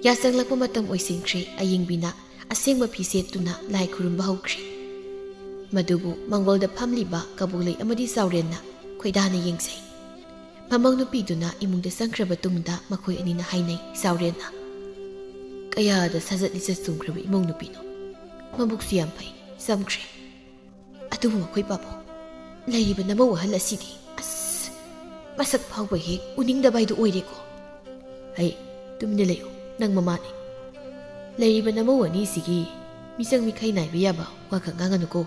ꯌꯥꯆꯪꯂꯛꯄ ꯃꯇꯝ ꯑꯣꯏꯁꯤꯟꯈ꯭ꯔꯦ꯫ ꯑꯌꯤꯡꯕꯤꯅ ꯑꯁꯦꯡꯕ ꯐꯤ ꯁꯦꯠꯇꯨꯅ ꯂꯥꯏ ꯈꯨꯔꯨꯝꯕ ꯍꯧꯈ꯭ꯔꯦ꯫ ꯃꯗꯨꯕꯨ ꯃꯥꯡꯒꯣꯜꯗ ꯐꯝꯂꯤꯕ ꯀꯕꯣꯛꯂꯩ ꯑꯃꯗꯤ ꯆꯥꯎꯔꯦꯟꯅ ꯈꯣꯏꯗꯥꯅ ꯌꯦꯡꯖꯩ꯫ ꯃꯃꯧ ꯅꯨꯄꯤꯗꯨꯅ ꯏꯃꯨꯡꯗ ꯆꯪꯈ꯭ꯔꯕ ꯇꯨꯡꯗ ꯃꯈꯣꯏ ꯑꯅꯤꯅ ꯍꯥꯏꯅꯩ꯫ ꯆꯥꯎꯔꯦꯟꯅ, "ꯀꯌꯥꯗ ꯁꯥꯖꯠ ꯂꯤꯆꯠ ꯆꯨꯝꯈ꯭ꯔꯕ ꯏꯃꯧ ꯅꯨꯄꯤꯅꯣ꯫ ꯃꯕꯨꯛꯁꯨ ꯌꯥꯝ ꯐꯩ, ꯆꯝꯈ꯭ꯔꯦ꯫ ꯑꯗꯨꯕꯨ ꯃꯈꯣꯏ ꯄꯥꯕꯨꯡ, ꯂꯩꯔꯤꯕ ꯅꯃꯧ ꯑꯍꯜ ꯑꯁꯤꯗꯤ, ꯑꯁ, ꯃꯁꯛ ꯐꯥꯎꯕ ꯍꯦꯛ ꯎꯅꯤꯡꯗꯕ ꯍꯥꯏꯗꯨ ꯑꯣꯏꯔꯦꯀꯣ"꯫ "ꯍꯩ, ꯇꯨꯃꯤꯟꯅ ꯂꯩꯌꯨ, ꯅꯪ ꯃꯃꯥꯅꯤ꯫ ꯂꯩꯔꯤꯕ ꯅꯃꯧ ꯑꯅꯤꯁꯤꯒꯤ ꯃꯤꯆꯪ ꯃꯤꯈꯥꯏ ꯅꯥꯏꯕ ꯌꯥꯕ ꯋꯥꯈꯛ ꯉꯥꯡꯒꯅꯨꯀꯣ꯫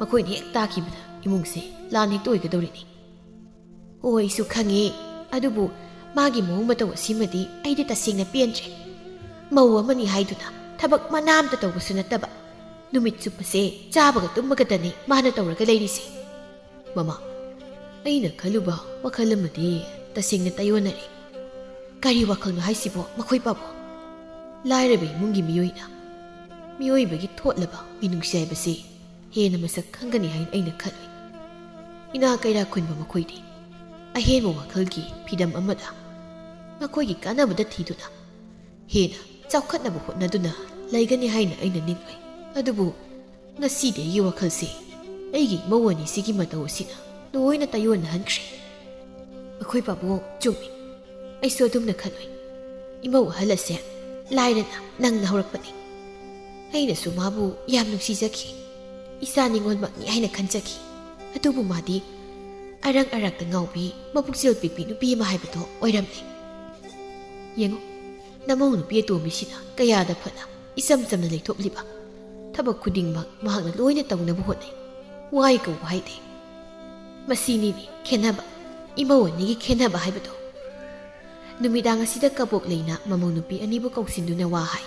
ꯃꯈꯣꯏꯅ ꯍꯦꯛ ꯇꯥꯈꯤꯕꯗ ꯏꯃꯨꯡꯁꯦ ꯂꯥꯟ ꯍꯦꯛꯇ ꯑꯣꯏꯒꯗꯧꯔꯤꯅꯤ꯫ ꯍꯣꯏ, ꯑꯩꯁꯨ ꯈꯪꯉꯤ, ꯑꯗꯨꯕꯨ ꯃꯥꯒꯤ ꯃꯑꯣꯡ ꯃꯇꯧ ꯑꯁꯤꯃꯗꯤ ꯑꯩꯗꯤ ꯇꯁꯦꯡꯅ ꯄꯦꯟꯗ꯭ꯔꯦ꯫ ꯃꯧ ꯑꯃꯅꯤ ꯍꯥꯏꯗꯨꯅ ꯊꯕꯛ ꯃꯅꯥ ꯑꯝꯇ ꯇꯧꯕꯁꯨ ꯅꯠꯇꯕ, ꯅꯨꯃꯤꯠ ꯆꯨꯞꯄꯁꯦ ꯆꯥꯕꯒ ꯇꯨꯝꯕꯒꯇꯅꯤ ꯃꯥꯅ ꯇꯧꯔꯒ ꯂꯩꯔꯤꯁꯦ꯫ ꯃꯃꯥ, ꯑꯩꯅ ꯈꯜꯂꯨꯕ ꯋꯥꯈꯜ ꯑꯃꯗꯤ ꯇꯁꯦꯡꯅ ꯇꯥꯏꯑꯣꯟꯅꯔꯦ꯫ ꯀꯔꯤ ꯋꯥꯈꯜꯅꯣ ꯍꯥꯏꯁꯤꯕꯣ ꯃꯈꯣꯏ ꯄꯥꯕꯣ? ꯂꯥꯏꯔꯕ ꯏꯃꯨꯡꯒꯤ ꯃꯤꯑꯣꯏꯅ ꯃꯤꯑꯣꯏꯕꯒꯤ ꯊꯣꯠꯂꯕ ꯃꯤꯅꯨꯡꯁꯤ ꯍꯥꯏꯕꯁꯤ ꯍꯦꯟꯅ ꯃꯁꯛ ꯈꯪꯒꯅꯤ ꯍꯥꯏꯅ ꯑꯩꯅ ꯈꯜꯂꯨꯏ꯫ ꯏꯅꯥ ꯀꯩꯔꯥ ꯈꯨꯟꯕ ꯃꯈꯣꯏꯗꯤ ꯑꯍꯦꯟꯕ ꯋꯥꯈꯜꯒꯤ ꯐꯤꯗꯝ ꯑꯃꯗ ꯃꯈꯣꯏꯒꯤ ꯀꯥꯟꯅꯕꯗ ꯊꯤꯗꯨꯅ ꯍꯦꯟꯅ ꯆꯥꯎꯈꯠꯅꯕ ꯍꯣꯠꯅꯗꯨꯅ ꯂꯩꯒꯅꯤ ꯍꯥꯏꯅ ꯑꯩꯅ ꯅꯤꯡꯂꯨꯏ꯫ ꯑꯗꯨꯕꯨ ꯉꯁꯤꯗꯤ ꯑꯩꯒꯤ ꯋꯥꯈꯜꯁꯤ ꯑꯩꯒꯤ ꯏꯃꯧ ꯑꯅꯤꯁꯤꯒꯤ ꯃꯇꯧ ꯑꯁꯤꯅ ꯂꯣꯏꯅ ꯇꯥꯏꯑꯣꯟꯅꯍꯟꯈ꯭ꯔꯦ꯫ ꯑꯩꯈꯣꯏ ꯄꯥꯕꯨꯡ ꯆꯨꯝꯃꯤ, ꯑꯩꯁꯨ ꯑꯗꯨꯝꯅ ꯈꯜꯂꯨꯏ꯫ ꯏꯃꯧ ꯑꯍꯜ ꯑꯁꯦ ꯂꯥꯏꯔꯅ ꯅꯪꯅ ꯍꯧꯔꯛꯄꯅꯤ꯫ ꯑꯩꯅꯁꯨ ꯃꯥꯕꯨ ꯌꯥꯝ ꯅꯨꯡꯁꯤꯖꯈꯤ꯫ ꯏꯆꯥ ꯅꯤꯉꯣꯜꯃꯛꯅꯤ ꯍꯥꯏꯅ ꯈꯟꯖꯈꯤ꯫ ꯑꯗꯨꯕꯨ ꯃꯥꯗꯤ ꯑꯔꯪ ꯑꯔꯥꯛꯇ ꯉꯥꯎꯕꯤ, ꯃꯕꯨꯛꯆꯦꯜ ꯄꯤꯛꯄꯤ ꯅꯨꯄꯤ ꯑꯃ ꯍꯥꯏꯕꯗꯣ ꯑꯣꯏꯔꯝꯂꯦ꯫ ꯌꯦꯡꯉꯨ, ꯅꯃꯧ ꯅꯨꯄꯤ ꯑꯇꯣꯝꯕꯤꯁꯤꯅ ꯀꯌꯥꯗ ꯐꯅ ꯏꯆꯝ ꯆꯝꯅ ꯂꯩꯊꯣꯛꯂꯤꯕ꯫ ꯊꯕꯛ ꯈꯨꯗꯤꯡꯃꯛ ꯃꯍꯥꯛꯅ ꯂꯣꯏꯅ ꯇꯧꯅꯕ ꯍꯣꯠꯅꯩ꯫ ꯋꯥꯏ ꯀꯧꯕ ꯍꯥꯏꯗꯦ꯫ ꯃꯁꯤꯅꯤꯅꯦ ꯈꯦꯠꯅꯕ, ꯏꯃꯧ ꯑꯅꯤꯒꯤ ꯈꯦꯠꯅꯕ ꯍꯥꯏꯕꯗꯣ꯫ ꯅꯨꯃꯤꯗꯥꯡ ꯑꯁꯤꯗ ꯀꯕꯣꯛ ꯂꯩꯅ ꯃꯃꯧ ꯅꯨꯄꯤ ꯑꯅꯤꯕꯨ ꯀꯧꯁꯤꯟꯗꯨꯅ ꯋꯥ ꯍꯥꯏ꯫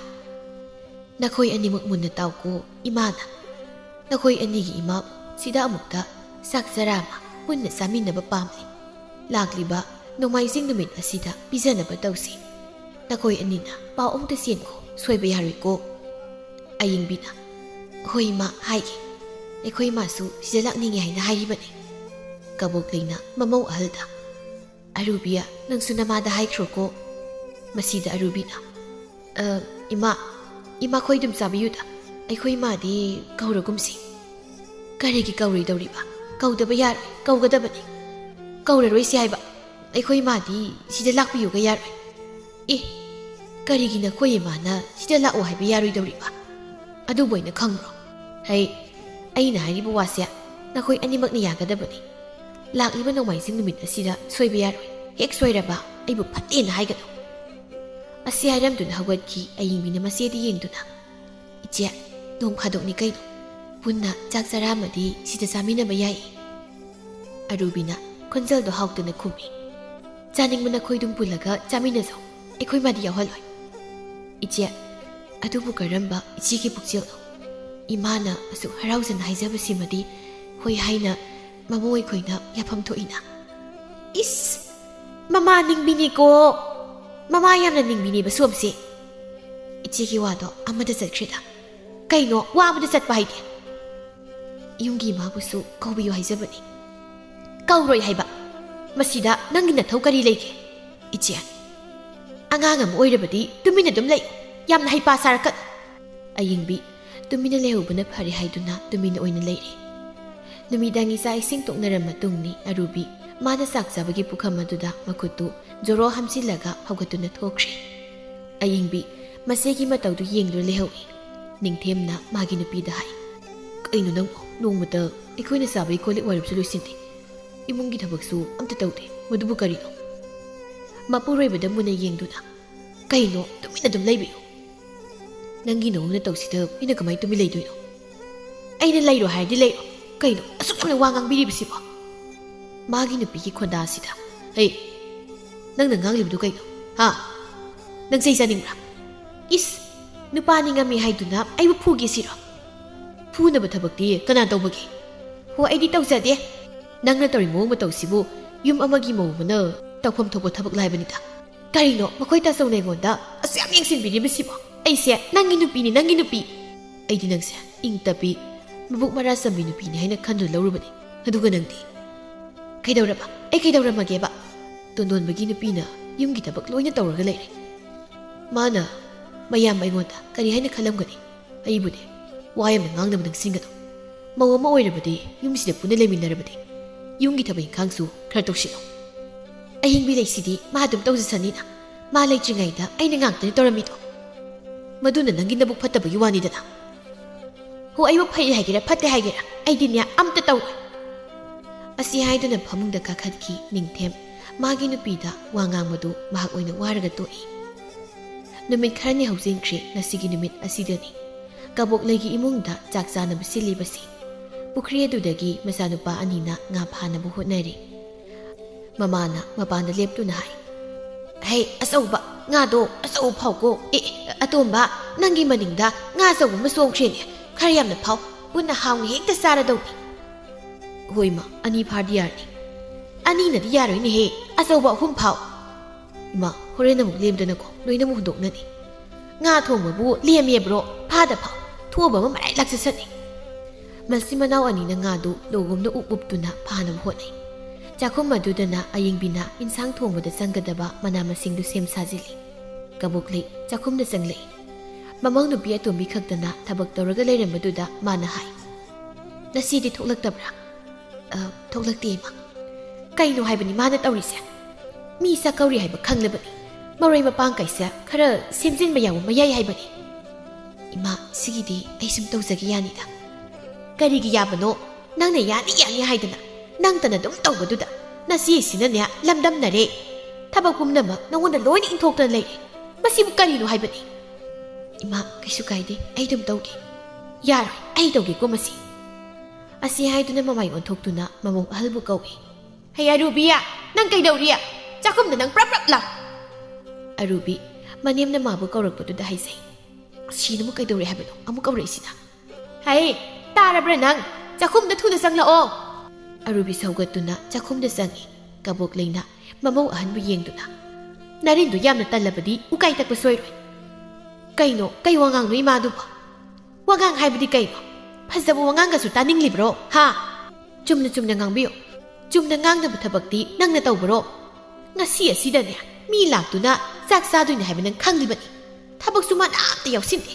ꯅꯈꯣꯏ ꯑꯅꯤꯃꯛ ꯃꯨꯟꯅ ꯇꯥꯎꯀꯣ, ꯏꯃꯥꯅ꯫ ꯅꯈꯣꯏ ꯑꯅꯤꯒꯤ ꯏꯃꯥꯕꯨ ꯁꯤꯗ ꯑꯃꯨꯛꯇ ꯆꯥꯛ ꯆꯔꯥ ꯑꯃ ꯄꯨꯟꯅ ꯆꯥꯃꯤꯟꯅꯕ ꯄꯥꯝꯂꯦ꯫ ꯂꯥꯛꯂꯤꯕ ꯅꯣꯡꯃꯥꯏꯖꯤꯡ ꯅꯨꯃꯤꯠ ꯑꯁꯤꯗ ꯄꯤꯖꯅꯕ ꯇꯧꯁꯤ꯫ ꯅꯈꯣꯏ ꯑꯅꯤꯅ ꯄꯥꯎ ꯑꯃꯨꯛꯇ ꯆꯦꯟꯈꯣ, ꯁꯣꯏꯕ ꯌꯥꯔꯣꯏꯀꯣ꯫ ꯑꯌꯤꯡꯕꯤꯅ, "ꯍꯣꯏ ꯏꯃꯥ, ꯍꯥꯏꯒꯦ꯫ ꯑꯩꯈꯣꯏ ꯏꯃꯥꯁꯨ ꯁꯤꯗ ꯂꯥꯛꯅꯤꯡꯉꯦ ꯍꯥꯏꯅ ꯍꯥꯏꯔꯤꯕꯅꯤ"꯫ ꯀꯕꯣꯛ ꯂꯩꯅ ꯃꯃꯧ ꯑꯍꯜꯗ, "ꯑꯔꯨꯕꯤꯌꯥ, ꯅꯪꯁꯨ ꯅꯃꯥꯗ ꯍꯥꯏꯈ꯭ꯔꯣꯀꯣ"꯫ ꯃꯁꯤꯗ ꯑꯔꯨꯕꯤꯅ, "ꯑ, ꯏꯃꯥ, ꯏꯃꯥ ꯈꯣꯏ ꯑꯗꯨꯝ ꯆꯥꯕꯤꯌꯨꯗ꯫ ꯑꯩꯈꯣꯏ ꯏꯃꯥꯗꯤ ꯀꯧꯔꯒꯨꯝꯁꯤ"꯫ "ꯀꯔꯤꯒꯤ ꯀꯧꯔꯣꯏꯗꯧꯔꯤꯕ? ꯀꯧꯗꯕ ꯌꯥꯔꯣꯏ, ꯀꯧꯒꯗꯕꯅꯤ"꯫ "ꯀꯧꯔꯔꯣꯏꯁꯤ ꯍꯥꯏꯕ꯫ ꯑꯩꯈꯣꯏ ꯏꯃꯥꯗꯤ ꯁꯤꯗ ꯂꯥꯛꯄꯤꯌꯨꯒ ꯌꯥꯔꯣꯏ"꯫ "ꯑꯦ, ꯀꯔꯤꯒꯤ ꯅꯈꯣꯏ ꯏꯃꯥꯅ ꯁꯤꯗ ꯂꯥꯛꯑꯣ ꯍꯥꯏꯕ ꯌꯥꯔꯣꯏꯗꯧꯔꯤꯕ? ꯑꯗꯨꯕꯨ ꯑꯩꯅ ꯈꯪꯕ꯭ꯔꯣ? ꯍꯩ, ꯑꯩꯅ ꯍꯥꯏꯔꯤꯕ ꯋꯥꯁꯦ ꯅꯈꯣꯏ ꯑꯅꯤꯃꯛꯅ ꯌꯥꯒꯗꯕꯅꯤ꯫ ꯂꯥꯛꯂꯤꯕ ꯅꯣꯡꯃꯥꯏꯖꯤꯡ ꯅꯨꯃꯤꯠ ꯑꯁꯤꯗ ꯁꯣꯏꯕ ꯌꯥꯔꯣꯏ꯫ ꯍꯦꯛ ꯁꯣꯏꯔꯕ ꯑꯩꯕꯨ ꯐꯠꯇꯦꯅ ꯍꯥꯏꯒꯅꯨ"꯫ ꯑꯁꯤ ꯍꯥꯏꯔꯝꯗꯨꯅ ꯍꯧꯒꯠꯈꯤ ꯑꯌꯤꯡꯕꯤꯅ ꯃꯆꯦꯗ ꯌꯦꯡꯗꯨꯅ꯫ "ꯏꯆꯦ, ꯅꯣꯡ ꯐꯥꯗꯣꯛꯅꯤ ꯀꯩꯅꯣ꯫ ꯄꯨꯟꯅ ꯆꯥꯛ ꯆꯔꯥ ꯑꯃꯗꯤ ꯁꯤꯗ ꯆꯥꯃꯤꯟꯅꯕ ꯌꯥꯏ꯫ ꯑꯔꯨꯕꯤꯅ ꯈꯣꯟꯖꯦꯜꯗꯣ ꯍꯥꯎꯇꯅ ꯈꯨꯝꯃꯤ꯫ ꯆꯥꯅꯤꯡꯕ ꯅꯈꯣꯏꯗꯨꯝ ꯄꯨꯜꯂꯒ ꯆꯥꯃꯤꯟꯅꯖꯧ, ꯑꯩꯈꯣꯏ ꯃꯥꯗꯤ ꯌꯥꯎꯍꯜꯂꯣꯏ꯫ ꯏꯆꯦ, ꯑꯗꯨꯕꯨ ꯀꯔꯝꯕ ꯏꯆꯦꯒꯤ ꯄꯨꯛꯆꯦꯜꯅꯣ? ꯏꯃꯥꯅ ꯑꯁꯨꯛ ꯍꯔꯥꯎꯖꯅ ꯍꯥꯏꯖꯕꯁꯤꯃꯗꯤ ꯍꯣꯏ ꯍꯥꯏꯅ ꯃꯃꯧ ꯑꯩꯈꯣꯏꯅ ꯌꯥꯐꯝ ꯊꯣꯛꯏꯅ꯫ ꯏꯁ! ꯃꯃꯥ ꯅꯤꯡꯕꯤꯅꯤꯀꯣ꯫ ꯃꯃꯥ ꯌꯥꯝꯅ ꯅꯤꯡꯕꯤꯅꯦꯕ ꯁꯣꯝꯁꯦ꯫ ꯏꯆꯦꯒꯤ ꯋꯥꯗꯣ ꯑꯃꯗ ꯆꯠꯈ꯭ꯔꯦꯗ꯫ ꯀꯩꯅꯣ ꯋꯥ ꯑꯃꯗ ꯆꯠꯄ ꯍꯥꯏꯗꯤ? ꯌꯨꯝꯒꯤ ꯏꯃꯥꯕꯨꯁꯨ ꯀꯧꯕꯤꯌꯨ ꯍꯥꯏꯖꯕꯅꯤ꯫ ꯀꯧꯔꯣꯏ ꯍꯥꯏꯕ꯫ ꯃꯁꯤꯗ ꯅꯪꯒꯤ ꯅꯊꯧ ꯀꯔꯤ ꯂꯩꯒꯦ? ꯏꯆꯦ, ꯑꯉꯥꯡ ꯑꯃ ꯑꯣꯏꯔꯕꯗꯤ ꯇꯨꯃꯤꯟꯅ ꯑꯗꯨꯝ ꯂꯩ꯫ ꯌꯥꯝꯅ ꯍꯩꯄꯥ ꯁꯥꯔꯛꯀꯅꯨ꯫ ꯑꯌꯤꯡꯕꯤ ꯇꯨꯃꯤꯟꯅ ꯂꯩꯍꯧꯕꯅ ꯐꯔꯦ ꯍꯥꯏꯗꯨꯅ ꯇꯨꯃꯤꯟꯅ ꯑꯣꯏꯅ ꯂꯩꯔꯦ꯫ ꯅꯨꯃꯤꯗꯥꯡꯒꯤ ꯆꯥꯛ ꯏꯁꯤꯡ ꯇꯣꯛꯅꯔ ꯃꯇꯨꯡꯅꯤ ꯑꯔꯨꯕꯤ ꯃꯥꯅ ꯆꯥꯛ ꯆꯥꯕꯒꯤ ꯄꯨꯈꯝ ꯑꯗꯨꯗ ꯃꯈꯨꯠꯇꯨ ꯖꯣꯔꯣ ꯍꯥꯝꯖꯤꯜꯂꯒ ꯍꯧꯒꯠꯇꯨꯅ ꯊꯣꯛꯈ꯭ꯔꯦ꯫ ꯑꯌꯤꯡꯕꯤ ꯃꯆꯦꯒꯤ ꯃꯇꯧꯗꯨ ꯌꯦꯡꯗꯨꯅ ꯂꯩꯍꯧꯏ꯫ ꯅꯤꯡꯊꯦꯝꯅ ꯃꯥꯒꯤ ꯅꯨꯄꯤꯗ ꯍꯥꯏ, "ꯀꯩꯅꯣ ꯅꯪꯕꯨ ꯅꯣꯡꯃꯇ ꯑꯩꯈꯣꯏꯅ ꯆꯥꯕꯒꯤ ꯀꯣꯜ ꯂꯤꯛ ꯋꯥꯏꯔꯝꯁꯨ ꯂꯣꯏꯁꯤꯟꯗꯦ, ꯏꯃꯨꯡꯒꯤ ꯊꯕꯛꯁꯨ ꯑꯝꯇ ꯇꯧꯗꯦ, ꯃꯗꯨꯕꯨ ꯀꯔꯤꯅꯣ?" ꯃꯄꯨꯔꯣꯏꯕꯗ ꯃꯨꯟꯅ ꯌꯦꯡꯗꯨꯅ, "ꯀꯩꯅꯣ ꯇꯨꯃꯤꯟꯅ ꯑꯗꯨꯝ ꯂꯩꯕꯤꯌꯨ? ꯅꯪꯒꯤ ꯅꯑꯣꯡ ꯅꯇꯧꯁꯤꯗ ꯑꯩꯅ ꯀꯃꯥꯏꯅ ꯇꯨꯃꯤꯟ ꯂꯩꯗꯣꯏꯅꯣ? ꯑꯩꯅ ꯂꯩꯔꯣ ꯍꯥꯏꯔꯗꯤ ꯂꯩꯔꯣ꯫ ꯀꯩꯅꯣ ꯑꯁꯨꯛ ꯌꯥꯝꯅ ꯋꯥ ꯉꯥꯡꯕꯤꯔꯤꯕꯁꯤꯕꯣ?" ꯃꯥꯒꯤ ꯅꯨꯄꯤꯒꯤ ꯈꯣꯟꯗꯥ ꯑꯁꯤꯗ, "ꯍꯩ, ꯅꯪꯅ ꯉꯥꯡꯂꯤꯕꯗꯨ ꯀꯩꯅꯣ? ꯍꯥ? ꯅꯪ ꯆꯩ ꯆꯥꯅꯤꯡꯕ꯭ꯔꯥ? ꯏꯁ, ꯅꯨꯄꯥ ꯅꯤꯡꯉꯝꯃꯤ ꯍꯥꯏꯗꯨꯅ ꯑꯩꯕꯨ ꯐꯨꯒꯦ ꯁꯤꯔꯣ? ꯐꯨꯅꯕ ꯊꯕꯛꯇꯤ ꯀꯅꯥ ꯇꯧꯕꯒꯦ? ꯍꯣ, ꯑꯩꯗꯤ ꯇꯧꯖꯗꯦ꯫ ꯅꯪꯅ ꯇꯧꯔꯤ ꯃꯑꯣꯡ ꯃꯇꯧꯁꯤꯕꯨ ꯌꯨꯝ ꯑꯃꯒꯤ ꯃꯧ ꯑꯃꯅ ꯇꯧꯐꯝ ꯊꯣꯛꯄ ꯊꯕꯛ ꯂꯥꯏꯕꯅꯤꯗ꯫ ꯀꯔꯤꯅꯣ ꯃꯈꯣꯏ ꯇꯥꯆꯧꯅ ꯑꯩꯉꯣꯟꯗ ꯑꯁꯨꯛ ꯌꯥꯝ ꯌꯦꯡꯁꯤꯟꯕꯤꯔꯤꯕꯁꯤꯕꯣ? ꯑꯩꯁꯦ ꯅꯪꯒꯤ ꯅꯨꯄꯤꯅꯤ, ꯅꯪꯒꯤ ꯅꯨꯄꯤ꯫ ꯑꯩꯗꯤ ꯅꯪꯁꯦ ꯏꯪ ꯇꯞꯄꯤ, ꯃꯕꯨꯛ ꯃꯔꯥ ꯆꯝꯕꯤ ꯅꯨꯄꯤꯅꯤ ꯍꯥꯏꯅ ꯈꯟꯗꯨꯅ ꯂꯧꯔꯨꯕꯅꯤ꯫ ꯑꯗꯨꯒ ꯅꯪꯗꯤ?" "ꯀꯩꯗꯧꯔꯕ? ꯑꯩ ꯀꯩꯗꯧꯔꯝꯃꯒꯦꯕ? ꯇꯣꯟꯗꯣꯟꯕꯒꯤ ꯅꯨꯄꯤꯅ ꯌꯨꯝꯒꯤ ꯊꯕꯛ ꯂꯣꯏꯅ ꯇꯧꯔꯒ ꯂꯩꯔꯦ꯫ ꯃꯥꯅ ꯃꯌꯥꯝ ꯑꯩꯉꯣꯟꯗ ꯀꯔꯤ ꯍꯥꯏꯅ ꯈꯜꯂꯝꯒꯅꯤ? ꯑꯩꯕꯨꯅꯦ, ꯋꯥ ꯌꯥꯝꯅ ꯉꯥꯡꯅꯕ ꯅꯪꯁꯤꯡꯒꯅꯨ꯫ ꯃꯧ ꯑꯃ ꯑꯣꯏꯔꯕꯗꯤ ꯌꯨꯝꯁꯤꯗ ꯄꯨꯟꯅ ꯂꯩꯃꯤꯟꯅꯔꯕꯗꯤ ꯌꯨꯝꯒꯤ ꯊꯕꯛ ꯏꯪꯈꯥꯡꯁꯨ ꯈꯔ ꯇꯧꯁꯤꯜꯂꯣ꯫ ꯑꯍꯤꯡꯕꯤ ꯂꯩꯁꯤꯗꯤ ꯃꯥ ꯑꯗꯨꯝ ꯇꯧꯖꯁꯅꯤꯅ꯫ ꯃꯥ ꯂꯩꯇ꯭ꯔꯤꯉꯩꯗ ꯑꯩꯅ ꯉꯥꯛꯇꯅꯤ ꯇꯧꯔꯝꯃꯤꯗꯣ꯫ ꯃꯗꯨꯅ ꯅꯪꯒꯤ ꯅꯕꯨꯛ ꯐꯠꯇꯕꯒꯤ ꯋꯥꯅꯤꯗꯅ꯫ ꯍꯣ, ꯑꯩꯕꯨ ꯐꯩ ꯍꯥꯏꯒꯦꯔꯥ ꯐꯠꯇꯦ ꯍꯥꯏꯒꯦꯔꯥ, ꯑꯩꯗꯤꯅꯦ ꯑꯝꯇ ꯇꯧꯔꯣꯏ꯫" ꯑꯁꯤ ꯍꯥꯏꯗꯨꯅ ꯐꯃꯨꯡꯗ ꯀꯥꯈꯠꯈꯤ ꯅꯤꯡꯊꯦꯝ꯫ ꯃꯥꯒꯤ ꯅꯨꯄꯤꯗ ꯋꯥ ꯉꯥꯡꯕꯗꯨ ꯃꯍꯥꯛ ꯑꯣꯏꯅ ꯋꯥꯔꯒ ꯇꯣꯛꯏ꯫ ꯅꯨꯃꯤꯠ ꯈꯔꯅꯤ ꯍꯧꯖꯤꯟꯈ꯭ꯔꯦ ꯉꯁꯤꯒꯤ ꯅꯨꯃꯤꯠ ꯑꯁꯤꯗꯅꯤ꯫ ꯀꯕꯣꯛꯂꯩꯒꯤ ꯏꯃꯨꯡꯗ ꯆꯥꯛ ꯆꯥꯅꯕ ꯁꯤꯜꯂꯤꯕꯁꯤ꯫ ꯄꯨꯈ꯭ꯔꯤ ꯑꯗꯨꯗꯒꯤ ꯃꯆꯥꯅꯨꯄꯥ ꯑꯅꯤꯅ ꯉꯥ ꯐꯥꯅꯕ ꯍꯣꯠꯅꯔꯤ꯫ ꯃꯃꯥꯅ ꯃꯄꯥꯟꯗ ꯂꯦꯞꯇꯨꯅ ꯍꯥꯏ, "ꯍꯦ ꯑꯆꯧꯕ, ꯉꯥꯗꯣ ꯑꯆꯧꯕ ꯐꯥꯎꯀꯣ꯫ ꯑꯦ, ꯑꯇꯣꯝꯕ, ꯅꯪꯒꯤ ꯃꯅꯤꯡꯗ ꯉꯥ ꯑꯆꯧꯕ ꯑꯃ ꯆꯣꯡꯈ꯭ꯔꯦꯅꯦ꯫ ꯈꯔ ꯌꯥꯝꯅ ꯐꯥꯎ, ꯄꯨꯟꯅ ꯍꯥꯎꯅ ꯍꯦꯛꯇ ꯆꯥꯔꯗꯧꯅꯤ꯫" "ꯍꯣꯏ ꯏꯃꯥ, ꯑꯅꯤ ꯐꯥꯔꯗꯤ ꯌꯥꯔꯅꯤ꯫" "ꯑꯅꯤꯅꯗꯤ ꯌꯥꯔꯣꯏꯅꯦꯍꯦ, ꯑꯆꯧꯕ ꯑꯍꯨꯝ ꯐꯥꯎ꯫" "ꯏꯃꯥ, ꯍꯣꯔꯦꯟ ꯑꯃꯨꯛ ꯂꯦꯝꯗꯅꯀꯣ, ꯂꯣꯏꯅ ꯑꯃꯨꯛ ꯍꯨꯟꯗꯣꯛꯅꯅꯤ꯫ ꯉꯥ ꯊꯣꯡꯕꯕꯨ ꯂꯦꯝꯃꯦꯕ꯭ꯔꯣ? ꯐꯥꯗ ꯐꯥꯎ꯫ ꯊꯣꯛꯑꯕ ꯑꯃ ꯃꯔꯥꯏ ꯂꯥꯛꯆꯁꯠꯅꯤ꯫" ꯃꯆꯤꯟ ꯃꯅꯥꯎ ꯑꯅꯤꯅ ꯉꯥꯗꯨ ꯂꯧꯒꯨꯝꯅ ꯎꯞ ꯎꯞꯇꯨꯅ ꯐꯥꯅꯕ ꯍꯣꯠꯅꯩ꯫ ꯆꯥꯛꯈꯨꯝ ꯑꯗꯨꯗꯅ ꯑꯌꯤꯡꯕꯤꯅ ꯏꯟꯁꯥꯡ ꯊꯣꯡꯕꯗ ꯆꯪꯒꯗꯕ ꯃꯅꯥ ꯃꯁꯤꯡꯗꯨ ꯁꯦꯝ ꯁꯥꯖꯤꯜꯂꯤ꯫ ꯀꯕꯣꯛꯂꯩ ꯆꯥꯛꯈꯨꯝꯗ ꯆꯪꯂꯛꯏ꯫ ꯃꯃꯧ ꯅꯨꯄꯤ ꯑꯇꯣꯝꯕꯤ ꯈꯛꯇꯅ ꯊꯕꯛ ꯇꯧꯔꯒ ꯂꯩꯔꯝꯕꯗꯨꯗ ꯃꯥꯅ ꯍꯥꯏ, "ꯅꯆꯦꯗꯤ ꯊꯣꯛꯂꯛꯇꯕ꯭ꯔꯥ?" "ꯑ, ꯊꯣꯛꯂꯛꯇꯦ ꯏꯃꯥ꯫" "ꯀꯩꯅꯣ ꯍꯥꯏꯕꯅꯤ ꯃꯥꯅ ꯇꯧꯔꯤꯁꯦ? ꯃꯤ ꯆꯥꯛꯀꯧꯔꯤ ꯍꯥꯏꯕ ꯈꯪꯂꯕꯅꯤ꯫ ꯃꯔꯣꯏ ꯃꯄꯥꯡ ꯀꯩꯁꯦ ꯈꯔ ꯁꯦꯝꯖꯤꯟꯕ ꯌꯥꯎꯕ ꯃꯌꯥꯏ ꯍꯥꯏꯕꯅꯤ꯫" "ꯏꯃꯥ, ꯁꯤꯒꯤꯗꯤ ꯑꯩ ꯁꯨꯝ ꯇꯧꯖꯒꯦ ꯌꯥꯅꯤꯗ꯫" "ꯀꯔꯤꯒꯤ ꯌꯥꯕꯅꯣ? ꯅꯪꯅ ꯌꯥꯅꯤ ꯌꯥꯅꯤ ꯍꯥꯏꯗꯅ ꯅꯪꯇꯅ ꯑꯗꯨꯝ ꯇꯧꯕꯗꯨꯗ ꯅꯆꯦꯁꯤꯅꯅꯦ ꯂꯝꯗꯝꯅꯔꯦ꯫ ꯊꯕꯛ ꯄꯨꯝꯅꯃꯛ ꯅꯉꯣꯟꯗ ꯂꯣꯏꯅ ꯏꯟꯊꯣꯛꯇꯅ ꯂꯩꯔꯦ꯫ ꯃꯁꯤꯕꯨ ꯀꯔꯤꯅꯣ ꯍꯥꯏꯕꯅꯤ?" "ꯏꯃꯥ, ꯀꯩꯁꯨ ꯀꯥꯏꯗꯦ, ꯑꯩ ꯑꯗꯨꯝ ꯇꯧꯒꯦ꯫" "ꯌꯥꯔꯣꯏ, ꯑꯩ ꯇꯧꯒꯦꯀꯣ ꯃꯁꯤ꯫" ꯑꯁꯤ ꯍꯥꯏꯗꯨꯅ ꯃꯃꯥꯏ ꯑꯣꯟꯊꯣꯛꯇꯨꯅ ꯃꯃꯧ ꯑꯍꯜꯕꯨ ꯀꯧꯏ꯫ "ꯍꯩ ꯑꯔꯨꯕꯤ, ꯅꯪ ꯀꯩꯗꯧꯔꯤ? ꯆꯥꯛꯈꯨꯝꯗ ꯅꯪ ꯄ꯭ꯔꯞ ꯄ꯭ꯔꯞ ꯂꯥꯎ!" ꯑꯔꯨꯕꯤ ꯃꯅꯦꯝꯅ ꯃꯥꯕꯨ ꯀꯧꯔꯛꯄꯗꯨꯗ ꯍꯥꯏꯖꯩ, "ꯑꯁꯤꯅ ꯑꯃꯨꯛ ꯀꯩꯗꯧꯔꯦ ꯍꯥꯏꯕꯅꯣ? ꯑꯃꯨꯛ ꯀꯧꯔꯛꯏꯁꯤꯅ?" "ꯍꯩ, ꯇꯥꯔꯕ꯭ꯔꯥ ꯅꯪ? ꯆꯥꯛꯈꯨꯝꯗ ꯊꯨꯅ ꯆꯪꯂꯛꯑꯣ!" ꯑꯔꯨꯕꯤ ꯁꯧꯒꯠꯇꯨꯅ ꯆꯥꯛꯈꯨꯝꯗ ꯆꯪꯉꯤ꯫ ꯀꯕꯣꯛꯂꯩꯅ ꯃꯃꯧ ꯑꯍꯟꯕꯨ ꯌꯦꯡꯗꯨꯅ, "ꯅꯔꯤꯟꯗꯨ ꯌꯥꯝꯅ ꯇꯜꯂꯕꯗꯤ ꯎꯀꯥꯏ ꯇꯛꯄ ꯁꯣꯏꯔꯣꯏ꯫" "ꯀꯩꯅꯣ? ꯀꯩ ꯋꯥꯉꯥꯡꯅꯣ ꯏꯃꯥꯗꯨꯕꯣ? ꯋꯥꯉꯥꯡ ꯍꯥꯏꯕꯗꯤ ꯀꯩꯅꯣ? ꯐꯖꯕ ꯋꯥꯉꯥꯡꯒꯁꯨ ꯇꯥꯅꯤꯡꯂꯤꯕ꯭ꯔꯣ, ꯍꯥ? ꯆꯨꯝꯅ ꯆꯨꯝꯅ ꯉꯥꯡꯕꯤꯌꯨ꯫ ꯆꯨꯝꯅ ꯉꯥꯡꯅꯕ ꯊꯕꯛꯇꯤ ꯅꯪꯅ ꯇꯧꯕꯔꯣ? ꯉꯁꯤ ꯑꯁꯤꯗꯅꯦ ꯃꯤ ꯂꯥꯛꯇꯨꯅ ꯆꯥꯛ ꯆꯥꯗꯣꯏꯅꯦ ꯍꯥꯏꯕ ꯅꯪ ꯈꯪꯂꯤꯕꯅꯤ꯫ ꯊꯕꯛꯁꯨ ꯃꯅꯥ ꯑꯝꯇ ꯌꯥꯎꯁꯤꯟꯗꯦ꯫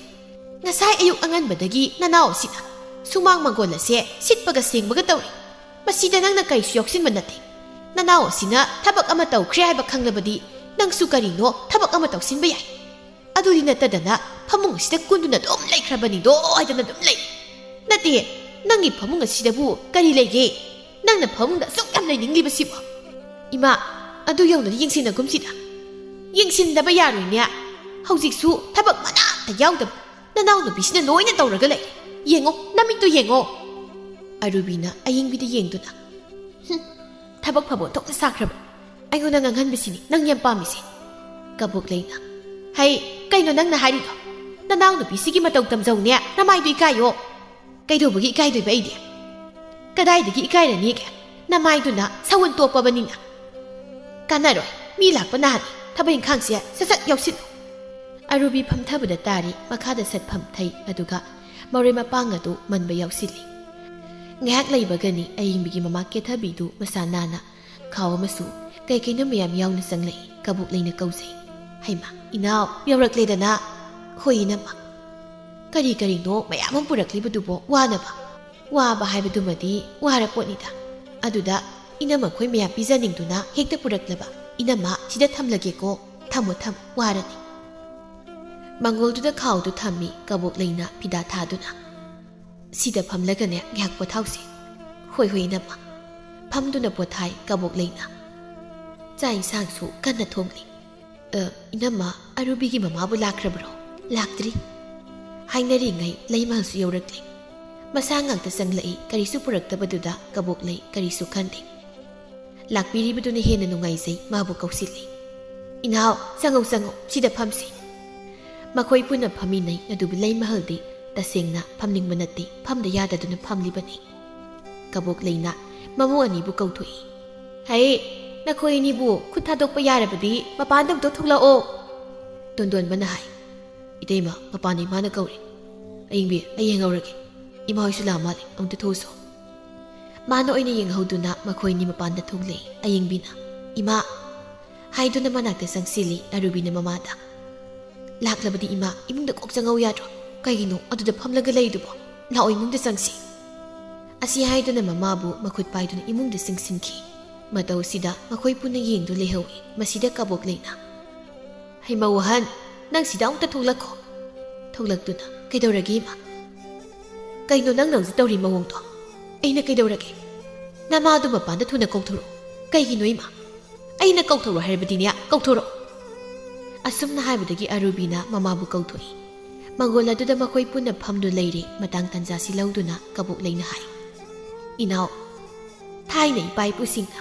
ꯉꯁꯥꯏ ꯑꯌꯨꯛ ꯑꯉꯟꯕꯗꯒꯤ ꯅꯅꯥꯎ ꯑꯁꯤꯅ ꯁꯨꯃꯥꯡ ꯃꯪꯒꯣꯜ ꯑꯁꯦ ꯁꯤꯠꯄꯒ ꯁꯦꯡꯕꯒ ꯇꯧꯔꯤ꯫ ꯃꯁꯤꯗ ꯅꯪꯅ ꯀꯔꯤꯁꯨ ꯌꯥꯎꯁꯤꯟꯕ ꯅꯠꯇꯦ꯫ ꯅꯅꯥꯎ ꯑꯁꯤꯅ ꯊꯕꯛ ꯑꯃ ꯇꯧꯈ꯭ꯔꯦ ꯍꯥꯏꯕ ꯈꯪꯂꯕꯗꯤ ꯅꯪꯁꯨ ꯀꯔꯤꯅꯣ ꯊꯕꯛ ꯑꯃ ꯇꯧꯁꯤꯟꯕ ꯌꯥꯏ꯫ ꯑꯗꯨꯗꯤ ꯅꯠꯇꯗꯅ ꯐꯃꯨꯡ ꯑꯁꯤꯗ ꯀꯨꯟꯗꯨꯅ ꯑꯗꯨꯝ ꯂꯩꯈ꯭ꯔꯕꯅꯤꯗꯣ ꯍꯥꯏꯗꯅ ꯑꯗꯨꯝ ꯂꯩ꯫ ꯅꯠꯇꯦ, ꯅꯪꯒꯤ ꯐꯃꯨꯡ ꯑꯁꯤꯗꯕꯨ ꯀꯔꯤ ꯂꯩꯒꯦ? ꯅꯪꯅ ꯐꯃꯨꯡꯗ ꯑꯁꯨꯛ ꯌꯥꯝ ꯂꯩꯅꯤꯡꯂꯤꯕꯁꯤꯕꯣ?" "ꯏꯃꯥ, ꯑꯗꯨ ꯌꯧꯅꯗꯤ ꯌꯦꯡꯁꯤꯟꯅꯒꯨꯝꯁꯤꯗ꯫" "ꯌꯦꯡꯁꯤꯟꯗꯕ ꯌꯥꯔꯣꯏꯅꯦ꯫ ꯍꯧꯖꯤꯛꯁꯨ ꯊꯕꯛ ꯃꯅꯥ ꯑꯝꯇ ꯌꯥꯎꯗꯕ ꯅꯅꯥꯎꯅꯨꯄꯤꯁꯤꯅ ꯂꯣꯏꯅ ꯇꯧꯔꯒ ꯂꯩꯔꯦ꯫ ꯌꯦꯡꯉꯣ, ꯅꯃꯤꯠꯇꯨ ꯌꯦꯡꯉꯣ꯫ ꯑꯔꯨꯕꯤꯅ ꯑꯌꯤꯡꯕꯤꯗ ꯌꯦꯡꯗꯨꯅ, "ꯍꯨꯝ, ꯊꯕꯛ ꯐꯕ ꯑꯣꯟꯊꯣꯛꯅ ꯁꯥꯈ꯭ꯔꯕ꯫ ꯑꯩꯉꯣꯟꯗ ꯉꯥꯡꯍꯟꯕꯁꯤꯅꯤ ꯅꯪ ꯌꯥꯝ ꯄꯥꯝꯃꯤꯁꯦ꯫" ꯀꯕꯣꯛꯂꯩꯅ, "ꯍꯩ, ꯀꯩꯅꯣ ꯅꯪꯅ ꯍꯥꯏꯔꯤꯗꯣ? ꯅꯅꯥꯎꯅꯨꯄꯤꯁꯤꯒꯤ ꯃꯇꯧ ꯇꯝꯖꯧꯅꯦ, ꯅꯃꯥꯏꯗꯨ ꯏꯀꯥꯏꯌꯣ꯫" "ꯀꯩꯗꯧꯕꯒꯤ ꯏꯀꯥꯏꯗꯣꯏꯕ ꯑꯩꯗꯤ? ꯀꯗꯥꯏꯗꯒꯤ ꯏꯀꯥꯏꯔꯅꯤꯒꯦ? ꯅꯃꯥꯏꯗꯨꯅ ꯁꯎꯟ ꯇꯣꯛꯄꯕꯅꯤꯅ꯫ ꯀꯥꯟꯅꯔꯣꯏ, ꯃꯤ ꯂꯥꯛꯄ ꯅꯍꯥꯟ ꯊꯕꯛ ꯏꯪꯈꯥꯡꯁꯦ ꯁꯠ ꯁꯠ ꯌꯥꯎꯁꯤꯜꯂꯨ꯫" ꯑꯔꯨꯕꯤ ꯐꯝꯊꯕꯗ ꯇꯥꯔꯤ, ꯃꯈꯥꯗ ꯁꯠꯐꯝ ꯊꯩ, ꯑꯗꯨꯒ ꯃꯔꯣꯏ ꯃꯄꯥꯡ ꯑꯗꯨ ꯃꯟꯕ ꯌꯥꯎꯁꯤꯜꯂꯤ꯫ ꯉꯥꯏꯍꯥꯛ ꯂꯩꯕꯒꯅꯤ ꯑꯌꯤꯡꯕꯤꯒꯤ ꯃꯃꯥ ꯀꯦꯊꯕꯤꯗꯨ ꯃꯁꯥ ꯅꯥꯟꯅ ꯈꯥꯎ ꯑꯃꯁꯨ ꯀꯩ ꯀꯩꯅꯣ ꯃꯌꯥꯝ ꯌꯥꯎꯅ ꯆꯪꯂꯛꯏ꯫ ꯀꯕꯣꯛꯂꯩꯅ ꯀꯧꯖꯩ꯫ "ꯍꯩꯃꯥ, ꯏꯅꯥꯎ, ꯌꯧꯔꯛꯂꯦꯗꯅ꯫" "ꯍꯣꯏ, ꯏꯅꯝꯃ꯫" "ꯀꯔꯤ ꯀꯔꯤꯅꯣ ꯃꯌꯥꯝ ꯑꯃ ꯄꯨꯔꯛꯂꯤꯕꯗꯨꯕꯣ ꯋꯥꯅꯕ?" "ꯋꯥꯕ ꯍꯥꯏꯕꯗꯨꯃꯗꯤ ꯋꯥꯔꯄꯣꯠꯅꯤꯗ꯫ ꯑꯗꯨꯗ ꯏꯅꯝꯃ ꯈꯣꯏ ꯃꯌꯥꯝ ꯄꯤꯖꯅꯤꯡꯗꯨꯅ ꯍꯦꯛꯇ ꯄꯨꯔꯛꯂꯕ꯫ ꯏꯅꯝꯃ, ꯁꯤꯗ ꯊꯝꯂꯒꯦꯀꯣ꯫ ꯊꯝꯃꯣ, ꯊꯝꯃꯣ, ꯋꯥꯔꯅꯤ꯫" ꯃꯪꯒꯣꯜꯗꯨꯗ ꯈꯥꯎꯗꯨ ꯊꯝꯃꯤ ꯀꯕꯣꯛꯂꯩꯅ ꯐꯤꯗꯥ ꯊꯥꯗꯨꯅ꯫ "ꯁꯤꯗ ꯐꯝꯂꯒꯅꯦ ꯉꯥꯏꯍꯥꯛ ꯄꯣꯊꯥꯎꯁꯦ꯫" "ꯍꯣꯏ, ꯍꯣꯏ, ꯏꯅꯝꯃ꯫" ꯐꯝꯗꯨꯅ ꯄꯣꯊꯥꯏ ꯀꯕꯣꯛꯂꯩꯅ꯫ ꯆꯥꯛ ꯏꯟꯁꯥꯡꯁꯨ ꯀꯟꯅ ꯊꯣꯡꯂꯤ꯫ "ꯑ, ꯏꯅꯝꯃ, ꯑꯔꯨꯕꯤꯒꯤ ꯃꯃꯥꯕꯨ ꯂꯥꯛꯈ꯭ꯔꯕ꯭ꯔꯣ?" "ꯂꯥꯛꯇ꯭ꯔꯤ꯫" ꯍꯥꯏꯅꯔꯤꯉꯩ ꯂꯩꯃꯍꯜꯁꯨ ꯌꯧꯔꯛꯂꯦ꯫ ꯃꯁꯥ ꯉꯥꯛꯇ ꯆꯪꯂꯛꯏ, ꯀꯔꯤꯁꯨ ꯄꯨꯔꯛꯇꯕꯗꯨꯗ ꯀꯕꯣꯛꯂꯩ ꯀꯔꯤꯁꯨ ꯈꯟꯗꯦ꯫ ꯂꯥꯛꯄꯤꯔꯤꯕꯗꯨꯅ ꯍꯦꯟꯅ ꯅꯨꯡꯉꯥꯏꯖꯩ, ꯃꯥꯕꯨ ꯀꯧꯁꯤꯜꯂꯤ꯫ "ꯏꯅꯥꯎ, ꯆꯪꯉꯧ, ꯆꯪꯉꯧ, ꯁꯤꯗ ꯐꯝꯁꯤ꯫" ꯃꯈꯣꯏ ꯄꯨꯟꯅ ꯐꯝꯃꯤꯟꯅꯩ, ꯑꯗꯨꯕꯨ ꯂꯩꯃꯍꯜꯗꯤ ꯇꯁꯦꯡꯅ ꯐꯝꯅꯤꯡꯕ ꯅꯠꯇꯦ, ꯐꯝꯗ ꯌꯥꯗꯗꯨꯅ ꯐꯝꯂꯤꯕꯅꯤ꯫ ꯀꯕꯣꯛꯂꯩꯅ ꯃꯃꯧ ꯑꯅꯤꯕꯨ ꯀꯧꯊꯣꯛꯏ꯫ "ꯍꯩ, ꯅꯈꯣꯏ ꯑꯅꯤꯕꯨ ꯈꯨꯠ ꯊꯥꯗꯣꯛꯄ ꯌꯥꯔꯕꯗꯤ ꯃꯄꯥꯟꯗ ꯑꯃꯨꯛꯇ ꯊꯣꯛꯂꯛꯑꯣ꯫" ꯇꯣꯟꯗꯣꯟꯕꯅ ꯍꯥꯏ꯫ "ꯏꯇꯩꯃ, ꯃꯄꯥꯟꯗ ꯏꯃꯥꯅ ꯀꯧꯔꯤ꯫ ꯑꯌꯤꯡꯕꯤ, ꯑꯩ ꯌꯦꯡꯍꯧꯔꯒꯦ꯫ ꯏꯃꯥ ꯍꯣꯏꯁꯨ ꯂꯥꯛꯑ ꯃꯥꯜꯂꯦ, ꯑꯃꯨꯛꯇ ꯊꯣꯛꯎꯁꯣ꯫" ꯃꯥꯅ ꯑꯣꯏꯅ ꯌꯦꯡꯍꯧꯗꯨꯅ ꯃꯈꯣꯏꯅꯤ ꯃꯄꯥꯟꯗ ꯊꯣꯛꯂꯛꯏ꯫ ꯑꯌꯤꯡꯕꯤꯅ, "ꯏꯃꯥ!" ꯍꯥꯏꯗꯨꯅ ꯃꯅꯥꯛꯇ ꯆꯪꯁꯤꯜꯂꯤ꯫ ꯑꯔꯨꯕꯤꯅ ꯃꯃꯥꯗ, "ꯂꯥꯛꯂꯕꯗꯤ ꯏꯃꯥ, ꯏꯃꯨꯡꯗ ꯀꯣꯛ ꯆꯪꯉꯧ ꯌꯥꯗ꯭ꯔꯣ? ꯀꯩꯒꯤꯅꯣ ꯑꯗꯨꯗ ꯐꯝꯂꯒ ꯂꯩꯔꯤꯗꯨꯕꯣ? ꯂꯥꯛꯑꯣ, ꯏꯃꯨꯡꯗ ꯆꯪꯁꯤ꯫" ꯑꯁꯤ ꯍꯥꯏꯗꯨꯅ ꯃꯃꯥꯕꯨ ꯃꯈꯨꯠ ꯄꯥꯏꯗꯨꯅ ꯏꯃꯨꯡꯗ ꯆꯪꯁꯤꯟꯈꯤ꯫ ꯃꯇꯧꯁꯤꯗ ꯃꯈꯣꯏ ꯄꯨꯟꯅ ꯌꯦꯡꯗꯨ ꯂꯩꯍꯧꯏ꯫ ꯃꯁꯤꯗ ꯀꯕꯣꯛꯂꯩꯅ, "ꯍꯩꯃꯧ ꯑꯍꯟ, ꯅꯪ ꯁꯤꯗ ꯑꯃꯨꯛꯇ ꯊꯣꯛꯂꯛꯈꯣ꯫" ꯊꯣꯛꯂꯛꯇꯨꯅ, "ꯀꯩꯗꯧꯔꯒꯦ, ꯏꯃꯥ?" "ꯀꯩꯅꯣ ꯅꯪꯅ ꯍꯧꯖꯤꯛ ꯇꯧꯔꯤ ꯃꯑꯣꯡꯗꯣ? ꯑꯩꯅ ꯀꯩꯗꯧꯔꯒꯦ? ꯅꯃꯥꯗꯨ ꯃꯄꯥꯟꯗ ꯊꯨꯅ ꯀꯧꯊꯣꯔꯛꯑꯣ꯫" "ꯀꯩꯒꯤꯅꯣ, ꯏꯃꯥ? ꯑꯩꯅ ꯀꯧꯊꯣꯔꯛꯑꯣ ꯍꯥꯏꯔꯕꯗꯤꯅꯦ, ꯀꯧꯊꯣꯔꯛꯑꯣ꯫" ꯑꯁꯨꯝꯅ ꯍꯥꯏꯕꯗꯒꯤ ꯑꯔꯨꯕꯤꯅ ꯃꯃꯥꯕꯨ ꯀꯧꯊꯣꯛꯏ꯫ ꯃꯪꯒꯣꯜ ꯑꯗꯨꯗ ꯃꯈꯣꯏ ꯄꯨꯟꯅ ꯐꯝꯗꯨꯅ ꯂꯩꯔꯦ꯫ ꯃꯇꯥꯡ ꯇꯥꯟꯖꯥꯁꯤ ꯂꯧꯗꯨꯅ ꯀꯕꯣꯛꯂꯩꯅ ꯍꯥꯏ, "ꯏꯅꯥꯎ, ꯊꯥꯏꯅ ꯏꯄꯥ ꯏꯄꯨꯁꯤꯡꯅ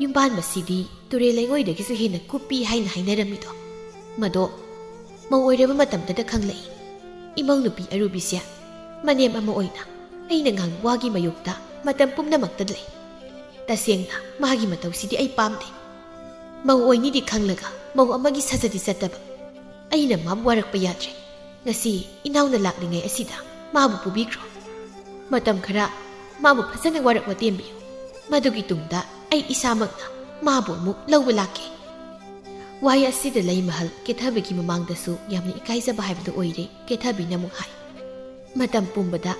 ꯌꯨꯝꯕꯥꯟꯕꯁꯤꯗꯤ ꯇꯨꯔꯦꯜ ꯂꯩꯉꯣꯏꯗꯒꯤꯁꯨ ꯍꯦꯟꯅ ꯀꯨꯞꯄꯤ ꯍꯥꯏꯅ ꯍꯥꯏꯅꯔꯝꯃꯤꯗꯣ, ꯃꯗꯣ ꯃꯧ ꯑꯣꯏꯔꯕ ꯃꯇꯝꯗꯗ ꯈꯪꯂꯛꯏ꯫ ꯏꯃꯧ ꯅꯨꯄꯤ ꯑꯔꯨꯕꯤꯁꯦ ꯃꯅꯦꯝ ꯑꯃ ꯑꯣꯏꯅ ꯑꯩꯅ ꯉꯥꯡꯕ ꯋꯥꯒꯤ ꯃꯥꯌꯣꯛꯇ ꯃꯇꯝ ꯄꯨꯝꯅꯃꯛꯇ ꯂꯩ꯫ ꯇꯁꯦꯡꯅ ꯃꯥꯒꯤ ꯃꯇꯧꯁꯤꯗꯤ ꯑꯩ ꯄꯥꯝꯗꯦ꯫ ꯃꯧ ꯑꯣꯏꯅꯤꯗꯤ ꯈꯪꯂꯒ ꯃꯧ ꯑꯃꯒꯤ ꯁꯥꯖꯗꯤ ꯆꯠꯇꯕ꯫ ꯑꯩꯅ ꯃꯥꯕꯨ ꯋꯥꯔꯛꯄ ꯌꯥꯗ꯭ꯔꯦ꯫ ꯉꯁꯤ ꯏꯅꯥꯎꯅ ꯂꯥꯛꯂꯤꯉꯩ ꯑꯁꯤꯗ ꯃꯥꯕꯨ ꯄꯨꯕꯤꯈ꯭ꯔꯣ꯫ ꯃꯇꯝ ꯈꯔ ꯃꯥꯕꯨ ꯐꯖꯅ ꯋꯥꯔꯛ ꯋꯥꯇꯦꯝꯕꯤꯌꯨ꯫ ꯃꯗꯨꯒꯤ ꯇꯨꯡꯗ ꯑꯩ ꯏꯁꯥꯃꯛꯅ ꯃꯥꯕꯨ ꯑꯃꯨꯛ ꯂꯧꯕ ꯂꯥꯛꯀꯦ꯫" ꯋꯥꯍꯩ ꯑꯁꯤꯗ ꯂꯩꯃꯍꯜ ꯀꯦꯊꯕꯤꯒꯤ ꯃꯃꯥꯡꯗꯁꯨ ꯌꯥꯝꯅ ꯏꯀꯥꯏꯖꯕ ꯍꯥꯏꯕꯗꯨ ꯑꯣꯏꯔꯦ꯫ ꯀꯦꯊꯕꯤꯅ ꯑꯃꯨꯛ ꯍꯥꯏ, "ꯃꯇꯝ ꯄꯨꯝꯕꯗ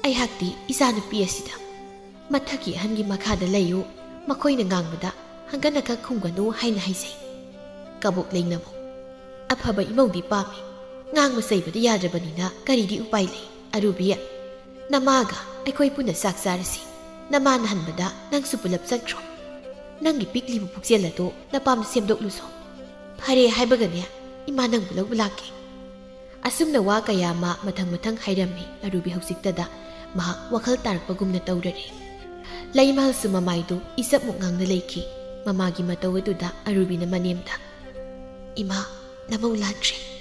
ꯑꯩꯍꯥꯛꯇꯤ ꯏꯆꯥꯅꯨꯄꯤ ꯑꯁꯤꯗ ꯃꯊꯛꯀꯤ ꯑꯍꯟꯒꯤ ꯃꯈꯥꯗ ꯂꯩꯌꯨ, ꯃꯈꯣꯏꯅ ꯉꯥꯡꯕꯗ ꯍꯪꯒꯠ ꯍꯟꯗ ꯈꯨꯝꯒꯅꯨ ꯍꯥꯏꯅ ꯍꯥꯏꯖꯩ꯫" ꯀꯕꯣꯛꯂꯩꯅ ꯑꯃꯨꯛ, "ꯑꯐꯕ ꯏꯃꯧꯗꯤ ꯄꯥꯝꯃꯤ, ꯉꯥꯡꯕ ꯆꯩꯕꯗꯤ ꯌꯥꯗ꯭ꯔꯕꯅꯤꯅ ꯀꯔꯤꯗꯤ ꯎꯄꯥꯏ ꯂꯩ? ꯑꯔꯨꯕꯤ, ꯅꯃꯥꯒ ꯑꯩꯈꯣꯏ ꯄꯨꯟꯅ ꯆꯥꯛ ꯆꯥꯔꯁꯤ꯫ ꯅꯃꯥꯅ ꯍꯟꯕꯗ ꯅꯪꯁꯨ ꯄꯨꯂꯞ ꯆꯠꯈ꯭ꯔꯣ꯫ ꯅꯪꯒꯤ ꯄꯤꯛꯂꯤꯕ ꯄꯨꯛꯆꯦꯜ ꯑꯗꯨ ꯅꯄꯥꯝꯗ ꯁꯦꯝꯗꯣꯛꯂꯨꯁꯣ꯫ ꯐꯔꯦ ꯍꯥꯏꯕꯒꯅꯦ, ꯏꯃꯥ ꯅꯪꯕꯨ ꯂꯧꯕ ꯂꯥꯛꯀꯦ꯫" ꯑꯁꯨꯝꯅ ꯋꯥ ꯀꯌꯥ ꯑꯃ ꯃꯊꯪ ꯃꯊꯪ ꯍꯥꯏꯔꯝꯃꯤ꯫ ꯑꯔꯨꯕꯤ ꯍꯧꯖꯤꯛꯇꯗ ꯃꯍꯥꯛ ꯋꯥꯈꯜ ꯇꯥꯔꯛꯄꯒꯨꯝꯅ ꯇꯧꯔꯔꯦ꯫ ꯂꯩꯃꯍꯜꯁꯨ ꯃꯃꯥꯏꯗꯨ ꯏꯆꯞꯃꯨꯛ ꯉꯥꯡꯅ ꯂꯩꯈꯤ꯫ ꯃꯃꯥꯒꯤ ꯃꯇꯧ ꯑꯗꯨꯗ ꯑꯔꯨꯕꯤꯅ ꯃꯅꯦꯝꯗ, "ꯏꯃꯥ, ꯅꯃꯧ ꯂꯥꯟꯈ꯭ꯔꯦ꯫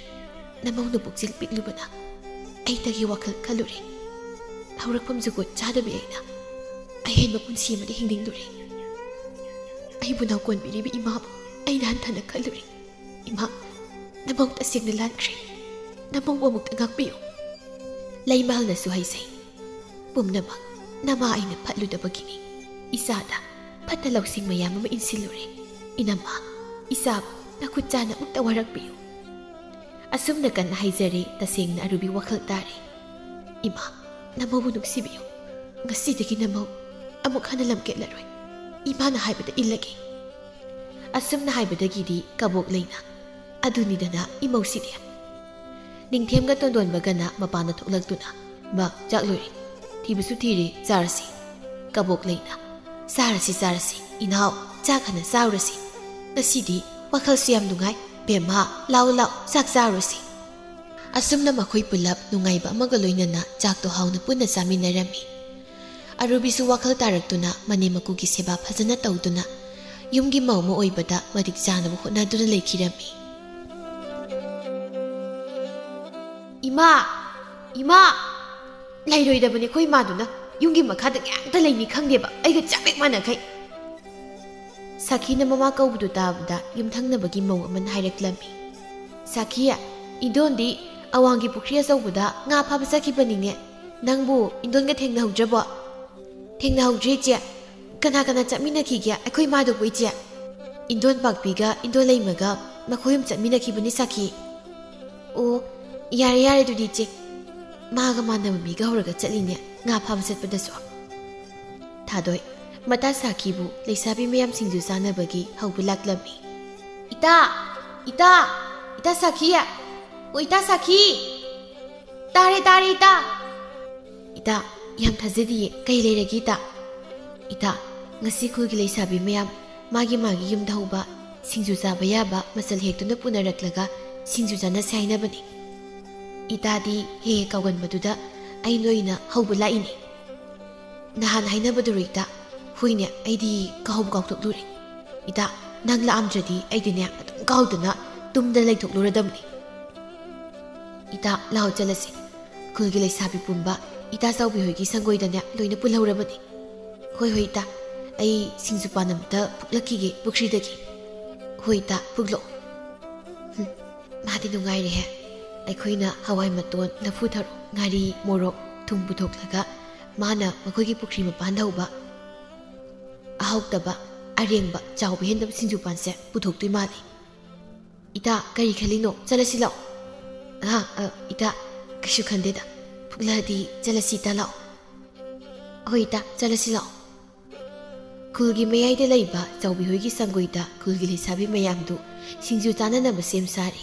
ꯅꯃꯧꯅ ꯄꯨꯛꯆꯦꯜ ꯄꯤꯛꯂꯨꯕꯅ ꯑꯩꯇꯒꯤ ꯋꯥꯈꯜ ꯈꯜꯂꯨꯔꯦ꯫ ꯍꯧꯔꯛꯐꯝ ꯖꯨꯒꯣꯠ ꯆꯥꯗꯕꯤ ꯑꯩꯅ ꯑꯍꯦꯟꯕ ꯄꯨꯟꯁꯤ ꯑꯃꯗ ꯍꯤꯡꯅꯤꯡꯂꯨꯔꯦ꯫ ꯑꯩꯕꯨ ꯅꯥꯎꯀꯣꯟꯕꯤꯔꯤꯕ ꯏꯃꯥꯕꯨ ꯑꯩꯅ ꯍꯟꯊꯅ ꯈꯜꯂꯨꯔꯦ꯫ ꯏꯃꯥ, ꯅꯃꯧ ꯇꯁꯦꯡꯅ ꯂꯥꯟꯈ꯭ꯔꯦ꯫ ꯅꯃꯧꯕꯨ ꯑꯃꯨꯛꯇ ꯉꯥꯛꯄꯤꯌꯨ꯫" ꯂꯩꯃꯍꯜꯅꯁꯨ ꯍꯥꯏꯖꯩ, "ꯄꯨꯝꯅꯃꯛ ꯅꯃꯥ ꯑꯩꯅ ꯐꯠꯂꯨꯗꯕꯒꯤꯅꯤ꯫ ꯏꯆꯥꯗ ꯐꯠꯇ ꯂꯧꯁꯤꯡ ꯃꯌꯥꯝ ꯑꯃ ꯏꯟꯁꯤꯜꯂꯨꯔꯦ꯫ ꯏꯅꯝꯃ, ꯏꯆꯥꯕꯨ ꯅꯈꯨꯠ ꯆꯥꯅ ꯑꯃꯨꯛꯇ ꯋꯥꯔꯛꯄꯤꯌꯨ꯫" ꯑꯁꯨꯝꯅ ꯀꯟꯅ ꯍꯥꯏꯖꯔꯦ, ꯇꯁꯦꯡꯅ ꯑꯔꯨꯕꯤ ꯋꯥꯈꯜ ꯇꯥꯔꯦ꯫ "ꯏꯃꯥ, ꯅꯃꯧꯕꯨ ꯅꯨꯡꯁꯤꯕꯤꯌꯨ꯫ ꯉꯁꯤꯗꯒꯤ ꯅꯃꯧ ꯑꯃꯨꯛ ꯍꯟꯅ ꯂꯝꯀꯦꯠꯂꯔꯣꯏ꯫ ꯏꯃꯥꯅ ꯍꯥꯏꯕꯗ ꯏꯜꯂꯒꯦ꯫" ꯑꯁꯨꯝꯅ ꯍꯥꯏꯕꯗꯒꯤꯗꯤ ꯀꯕꯣꯛꯂꯩꯅ, "ꯑꯗꯨꯅꯤꯗꯅ ꯏꯃꯧꯁꯤꯗꯤ꯫" ꯅꯤꯡꯊꯦꯝꯒ ꯇꯣꯟꯗꯣꯟꯕꯒꯅ ꯃꯄꯥꯟꯗ ꯊꯣꯛꯂꯛꯇꯨꯅ, "ꯕꯥ, ꯆꯥꯛ ꯂꯣꯏꯔꯦ꯫ ꯊꯤꯕꯁꯨ ꯊꯤꯔꯦ, ꯆꯥꯔꯁꯤ꯫" ꯀꯕꯣꯛꯂꯩꯅ, "ꯆꯥꯔꯁꯤ, ꯆꯥꯔꯁꯤ꯫ ꯏꯅꯥꯎ, ꯆꯥꯛ ꯍꯥꯟꯅ ꯆꯥꯔꯨꯔꯁꯤ꯫ ꯉꯁꯤꯗꯤ ꯋꯥꯈꯜꯁꯨ ꯌꯥꯝ ꯅꯨꯡꯉꯥꯏ꯫ ꯕꯦꯝꯃ, ꯂꯥꯎ, ꯂꯥꯎ, ꯆꯥꯛ ꯆꯥꯔꯨꯔꯁꯤ꯫" ꯑꯁꯨꯝꯅ ꯃꯈꯣꯏ ꯄꯨꯂꯞ ꯅꯨꯡꯉꯥꯏꯕ ꯑꯃꯒ ꯂꯣꯏꯅꯅ ꯆꯥꯛꯇꯣ ꯍꯥꯎꯅ ꯄꯨꯟꯅ ꯆꯥꯃꯤꯟꯅꯔꯝꯃꯤ꯫ ꯑꯔꯨꯕꯤꯁꯨ ꯋꯥꯈꯜ ꯇꯥꯔꯛꯇꯨꯅ ꯃꯅꯦꯝ ꯃꯀꯨꯒꯤ ꯁꯦꯕꯥ ꯐꯖꯅ ꯇꯧꯗꯨꯅ ꯌꯨꯝꯒꯤ ꯃꯧ ꯑꯃ ꯑꯣꯏꯕꯗ ꯃꯇꯤꯛ ꯆꯥꯅꯕ ꯍꯣꯠꯅꯗꯨꯅ ꯂꯩꯈꯤꯔꯝꯃꯤ꯫ "ꯏꯃꯥ! ꯏꯃꯥ!" "ꯂꯩꯔꯣꯏꯗꯕꯅꯤ ꯑꯩꯈꯣꯏ ꯏꯃꯥꯗꯨꯅ꯫ ꯌꯨꯝꯒꯤ ꯃꯈꯥꯗ ꯀꯩꯝꯇ ꯂꯩꯅꯤ ꯈꯪꯗꯦꯕ, ꯑꯩꯒ ꯆꯞ ꯍꯦꯛ ꯃꯥꯟꯅꯈꯩ꯫" ꯁꯥꯈꯤꯅ ꯃꯃꯥ ꯀꯧꯕꯗꯨ ꯇꯥꯕꯗ ꯌꯨꯝꯊꯪꯅꯕꯒꯤ ꯃꯧ ꯑꯃꯅ ꯍꯥꯏꯔꯛꯂꯝꯃꯤ꯫ "ꯁꯥꯈꯤ, ꯏꯟꯗꯣꯟꯗꯤ ꯑꯋꯥꯡꯒꯤ ꯄꯨꯈ꯭ꯔꯤ ꯑꯆꯧꯕꯗ ꯉꯥ ꯐꯥꯕ ꯆꯠꯈꯤꯕꯅꯤꯅꯦ꯫ ꯅꯪꯕꯨ ꯏꯟꯗꯣꯟꯒ ꯊꯦꯡꯅꯍꯧꯗ꯭ꯔꯕꯣ?" "ꯊꯦꯡꯅꯍꯧꯗ꯭ꯔꯦ ꯏꯆꯦ꯫ ꯀꯅꯥ ꯀꯅꯥ ꯆꯠꯃꯤꯟꯅꯈꯤꯒꯦ ꯑꯩꯈꯣꯏ ꯏꯃꯥꯗꯨꯕꯨ ꯏꯆꯦ?" "ꯏꯟꯗꯣꯟ ꯄꯥꯛꯄꯤꯒ ꯏꯟꯗꯣꯟ ꯂꯩꯃꯒ ꯃꯈꯣꯏ ꯑꯍꯨꯝ ꯆꯠꯃꯤꯟꯅꯈꯤꯕꯅꯤ ꯁꯥꯈꯤ꯫" "ꯑꯣ, ꯌꯥꯔꯦ ꯌꯥꯔꯦ ꯑꯗꯨꯗꯤ ꯏꯆꯦ꯫ ꯃꯥꯒ ꯃꯥꯟꯅꯕ ꯃꯤꯒ ꯍꯧꯔꯒ ꯆꯠꯂꯤꯅꯦ ꯉꯥ ꯐꯥꯕ ꯆꯠꯄꯗꯁꯨ꯫" ꯊꯥꯗꯣꯏ ꯃꯇꯥ ꯁꯥꯈꯤꯕꯨ ꯂꯩꯁꯥꯕꯤ ꯃꯌꯥꯝ ꯁꯤꯡꯖꯨ ꯆꯥꯅꯕꯒꯤ ꯍꯧꯕ ꯂꯥꯛꯂꯝꯃꯤ꯫ "ꯏꯇꯥ! ꯏꯇꯥ! ꯏꯇꯥ ꯁꯥꯈꯤ! ꯑꯣ ꯏꯇꯥ ꯁꯥꯈꯤ! ꯇꯥꯔꯦ, ꯇꯥꯔꯦ ꯏꯇꯥ!" "ꯏꯇꯥ, ꯌꯥꯝ ꯊꯥꯖꯗꯤꯌꯦ, ꯀꯩ ꯂꯩꯔꯒꯦ ꯏꯇꯥ?" "ꯏꯇꯥ, ꯉꯁꯤ ꯈꯨꯜꯒꯤ ꯂꯩꯁꯥꯕꯤ ꯃꯌꯥꯝ ꯃꯥꯒꯤ ꯃꯥꯒꯤ ꯌꯨꯝꯗ ꯍꯧꯕ ꯁꯤꯡꯖꯨ ꯆꯥꯕ ꯌꯥꯕ ꯃꯆꯜ ꯍꯦꯛꯇꯨꯅ ꯄꯨꯅꯔꯛꯂꯒ ꯁꯤꯡꯖꯨ ꯆꯥꯅꯁꯦ ꯍꯥꯏꯅꯕꯅꯤ꯫ ꯏꯇꯥꯗꯤ ꯍꯦꯛ ꯍꯦꯛ ꯀꯥꯎꯒꯟꯕꯗꯨꯗ ꯑꯩ ꯅꯣꯏꯅ ꯍꯧꯕ ꯂꯥꯛꯏꯅꯤ꯫ ꯅꯍꯥꯟ ꯍꯥꯏꯅꯕꯗꯨꯔꯣ ꯏꯇꯥ? ꯍꯣꯏꯅꯦ, ꯑꯩꯗꯤ ꯀꯥꯎꯕꯨ ꯀꯥꯎꯊꯣꯛꯂꯨꯔꯦ꯫ ꯏꯇꯥ, ꯅꯪ ꯂꯥꯛꯑꯝꯗ꯭ꯔꯗꯤ ꯑꯩꯗꯤꯅꯦ ꯑꯗꯨꯝ ꯀꯥꯎꯗꯅ ꯇꯨꯝꯗ ꯂꯩꯊꯣꯛꯂꯨꯔꯗꯕꯅꯤ꯫" "ꯏꯇꯥ, ꯂꯥꯛꯑꯣ ꯆꯠꯂꯁꯤ꯫ ꯈꯨꯜꯒꯤ ꯂꯩꯁꯥꯕꯤ ꯄꯨꯝꯕ ꯏꯇꯥ ꯆꯥꯎꯕꯤ ꯍꯣꯏꯒꯤ ꯁꯪꯒꯣꯏꯗꯅꯦ ꯂꯣꯏꯅ ꯄꯨꯜꯍꯧꯔꯕꯅꯤ꯫" "ꯍꯣꯏ, ꯍꯣꯏ ꯏꯇꯥ, ꯑꯩ ꯁꯤꯡꯖꯨ ꯄꯥꯟ ꯑꯃꯇ ꯐꯨꯛꯂꯛꯈꯤꯒꯦ ꯄꯨꯈ꯭ꯔꯤꯗꯒꯤ꯫" "ꯍꯣꯏ ꯏꯇꯥ, ꯐꯨꯛꯂꯛꯑꯣ꯫" ꯍꯨꯝ, ꯃꯥꯗꯤ ꯅꯨꯡꯉꯥꯏꯔꯦꯍꯦ꯫ ꯑꯩꯈꯣꯏꯅ ꯍꯋꯥꯏ ꯃꯇꯣꯟ, ꯂꯐꯨ ꯊꯔꯣ, ꯉꯥꯔꯤ, ꯃꯣꯔꯣꯛ, ꯊꯨꯝ ꯄꯨꯊꯣꯛꯂꯒ ꯃꯥꯅ ꯃꯈꯣꯏꯒꯤ ꯄꯨꯈ꯭ꯔꯤ ꯃꯄꯥꯟꯗ ꯍꯧꯕ ꯑꯍꯥꯎꯇꯕ, ꯑꯔꯦꯡꯕ, ꯆꯥꯎꯕ ꯍꯦꯟꯗꯕ ꯁꯤꯡꯖꯨ ꯄꯥꯟꯁꯦ ꯄꯨꯊꯣꯛꯇꯣꯏ ꯃꯥꯜꯂꯤ꯫ "ꯏꯇꯥ, ꯀꯔꯤ ꯈꯜꯂꯤꯅꯣ? ꯆꯠꯂꯁꯤ ꯂꯥꯛꯑꯣ꯫" "ꯑꯥ, ꯑ, ꯏꯇꯥ, ꯀꯩꯁꯨ ꯈꯟꯗꯦꯗ꯫ ꯐꯨꯛꯂꯛꯑꯗꯤ ꯆꯠꯂꯁꯤ ꯏꯇꯥ, ꯂꯥꯛꯑꯣ꯫" "ꯍꯣꯏ ꯏꯇꯥ, ꯆꯠꯂꯁꯤ ꯂꯥꯛꯑꯣ꯫" ꯈꯨꯜꯒꯤ ꯃꯌꯥꯏꯗ ꯂꯩꯕ ꯆꯥꯎꯕꯤ ꯍꯣꯏꯒꯤ ꯁꯪꯒꯣꯏꯗ ꯈꯨꯜꯒꯤ ꯂꯩꯁꯥꯕꯤ ꯃꯌꯥꯝꯗꯨ ꯁꯤꯡꯖꯨ ꯆꯥꯅꯅꯕ ꯁꯦꯝ ꯁꯥꯔꯤ꯫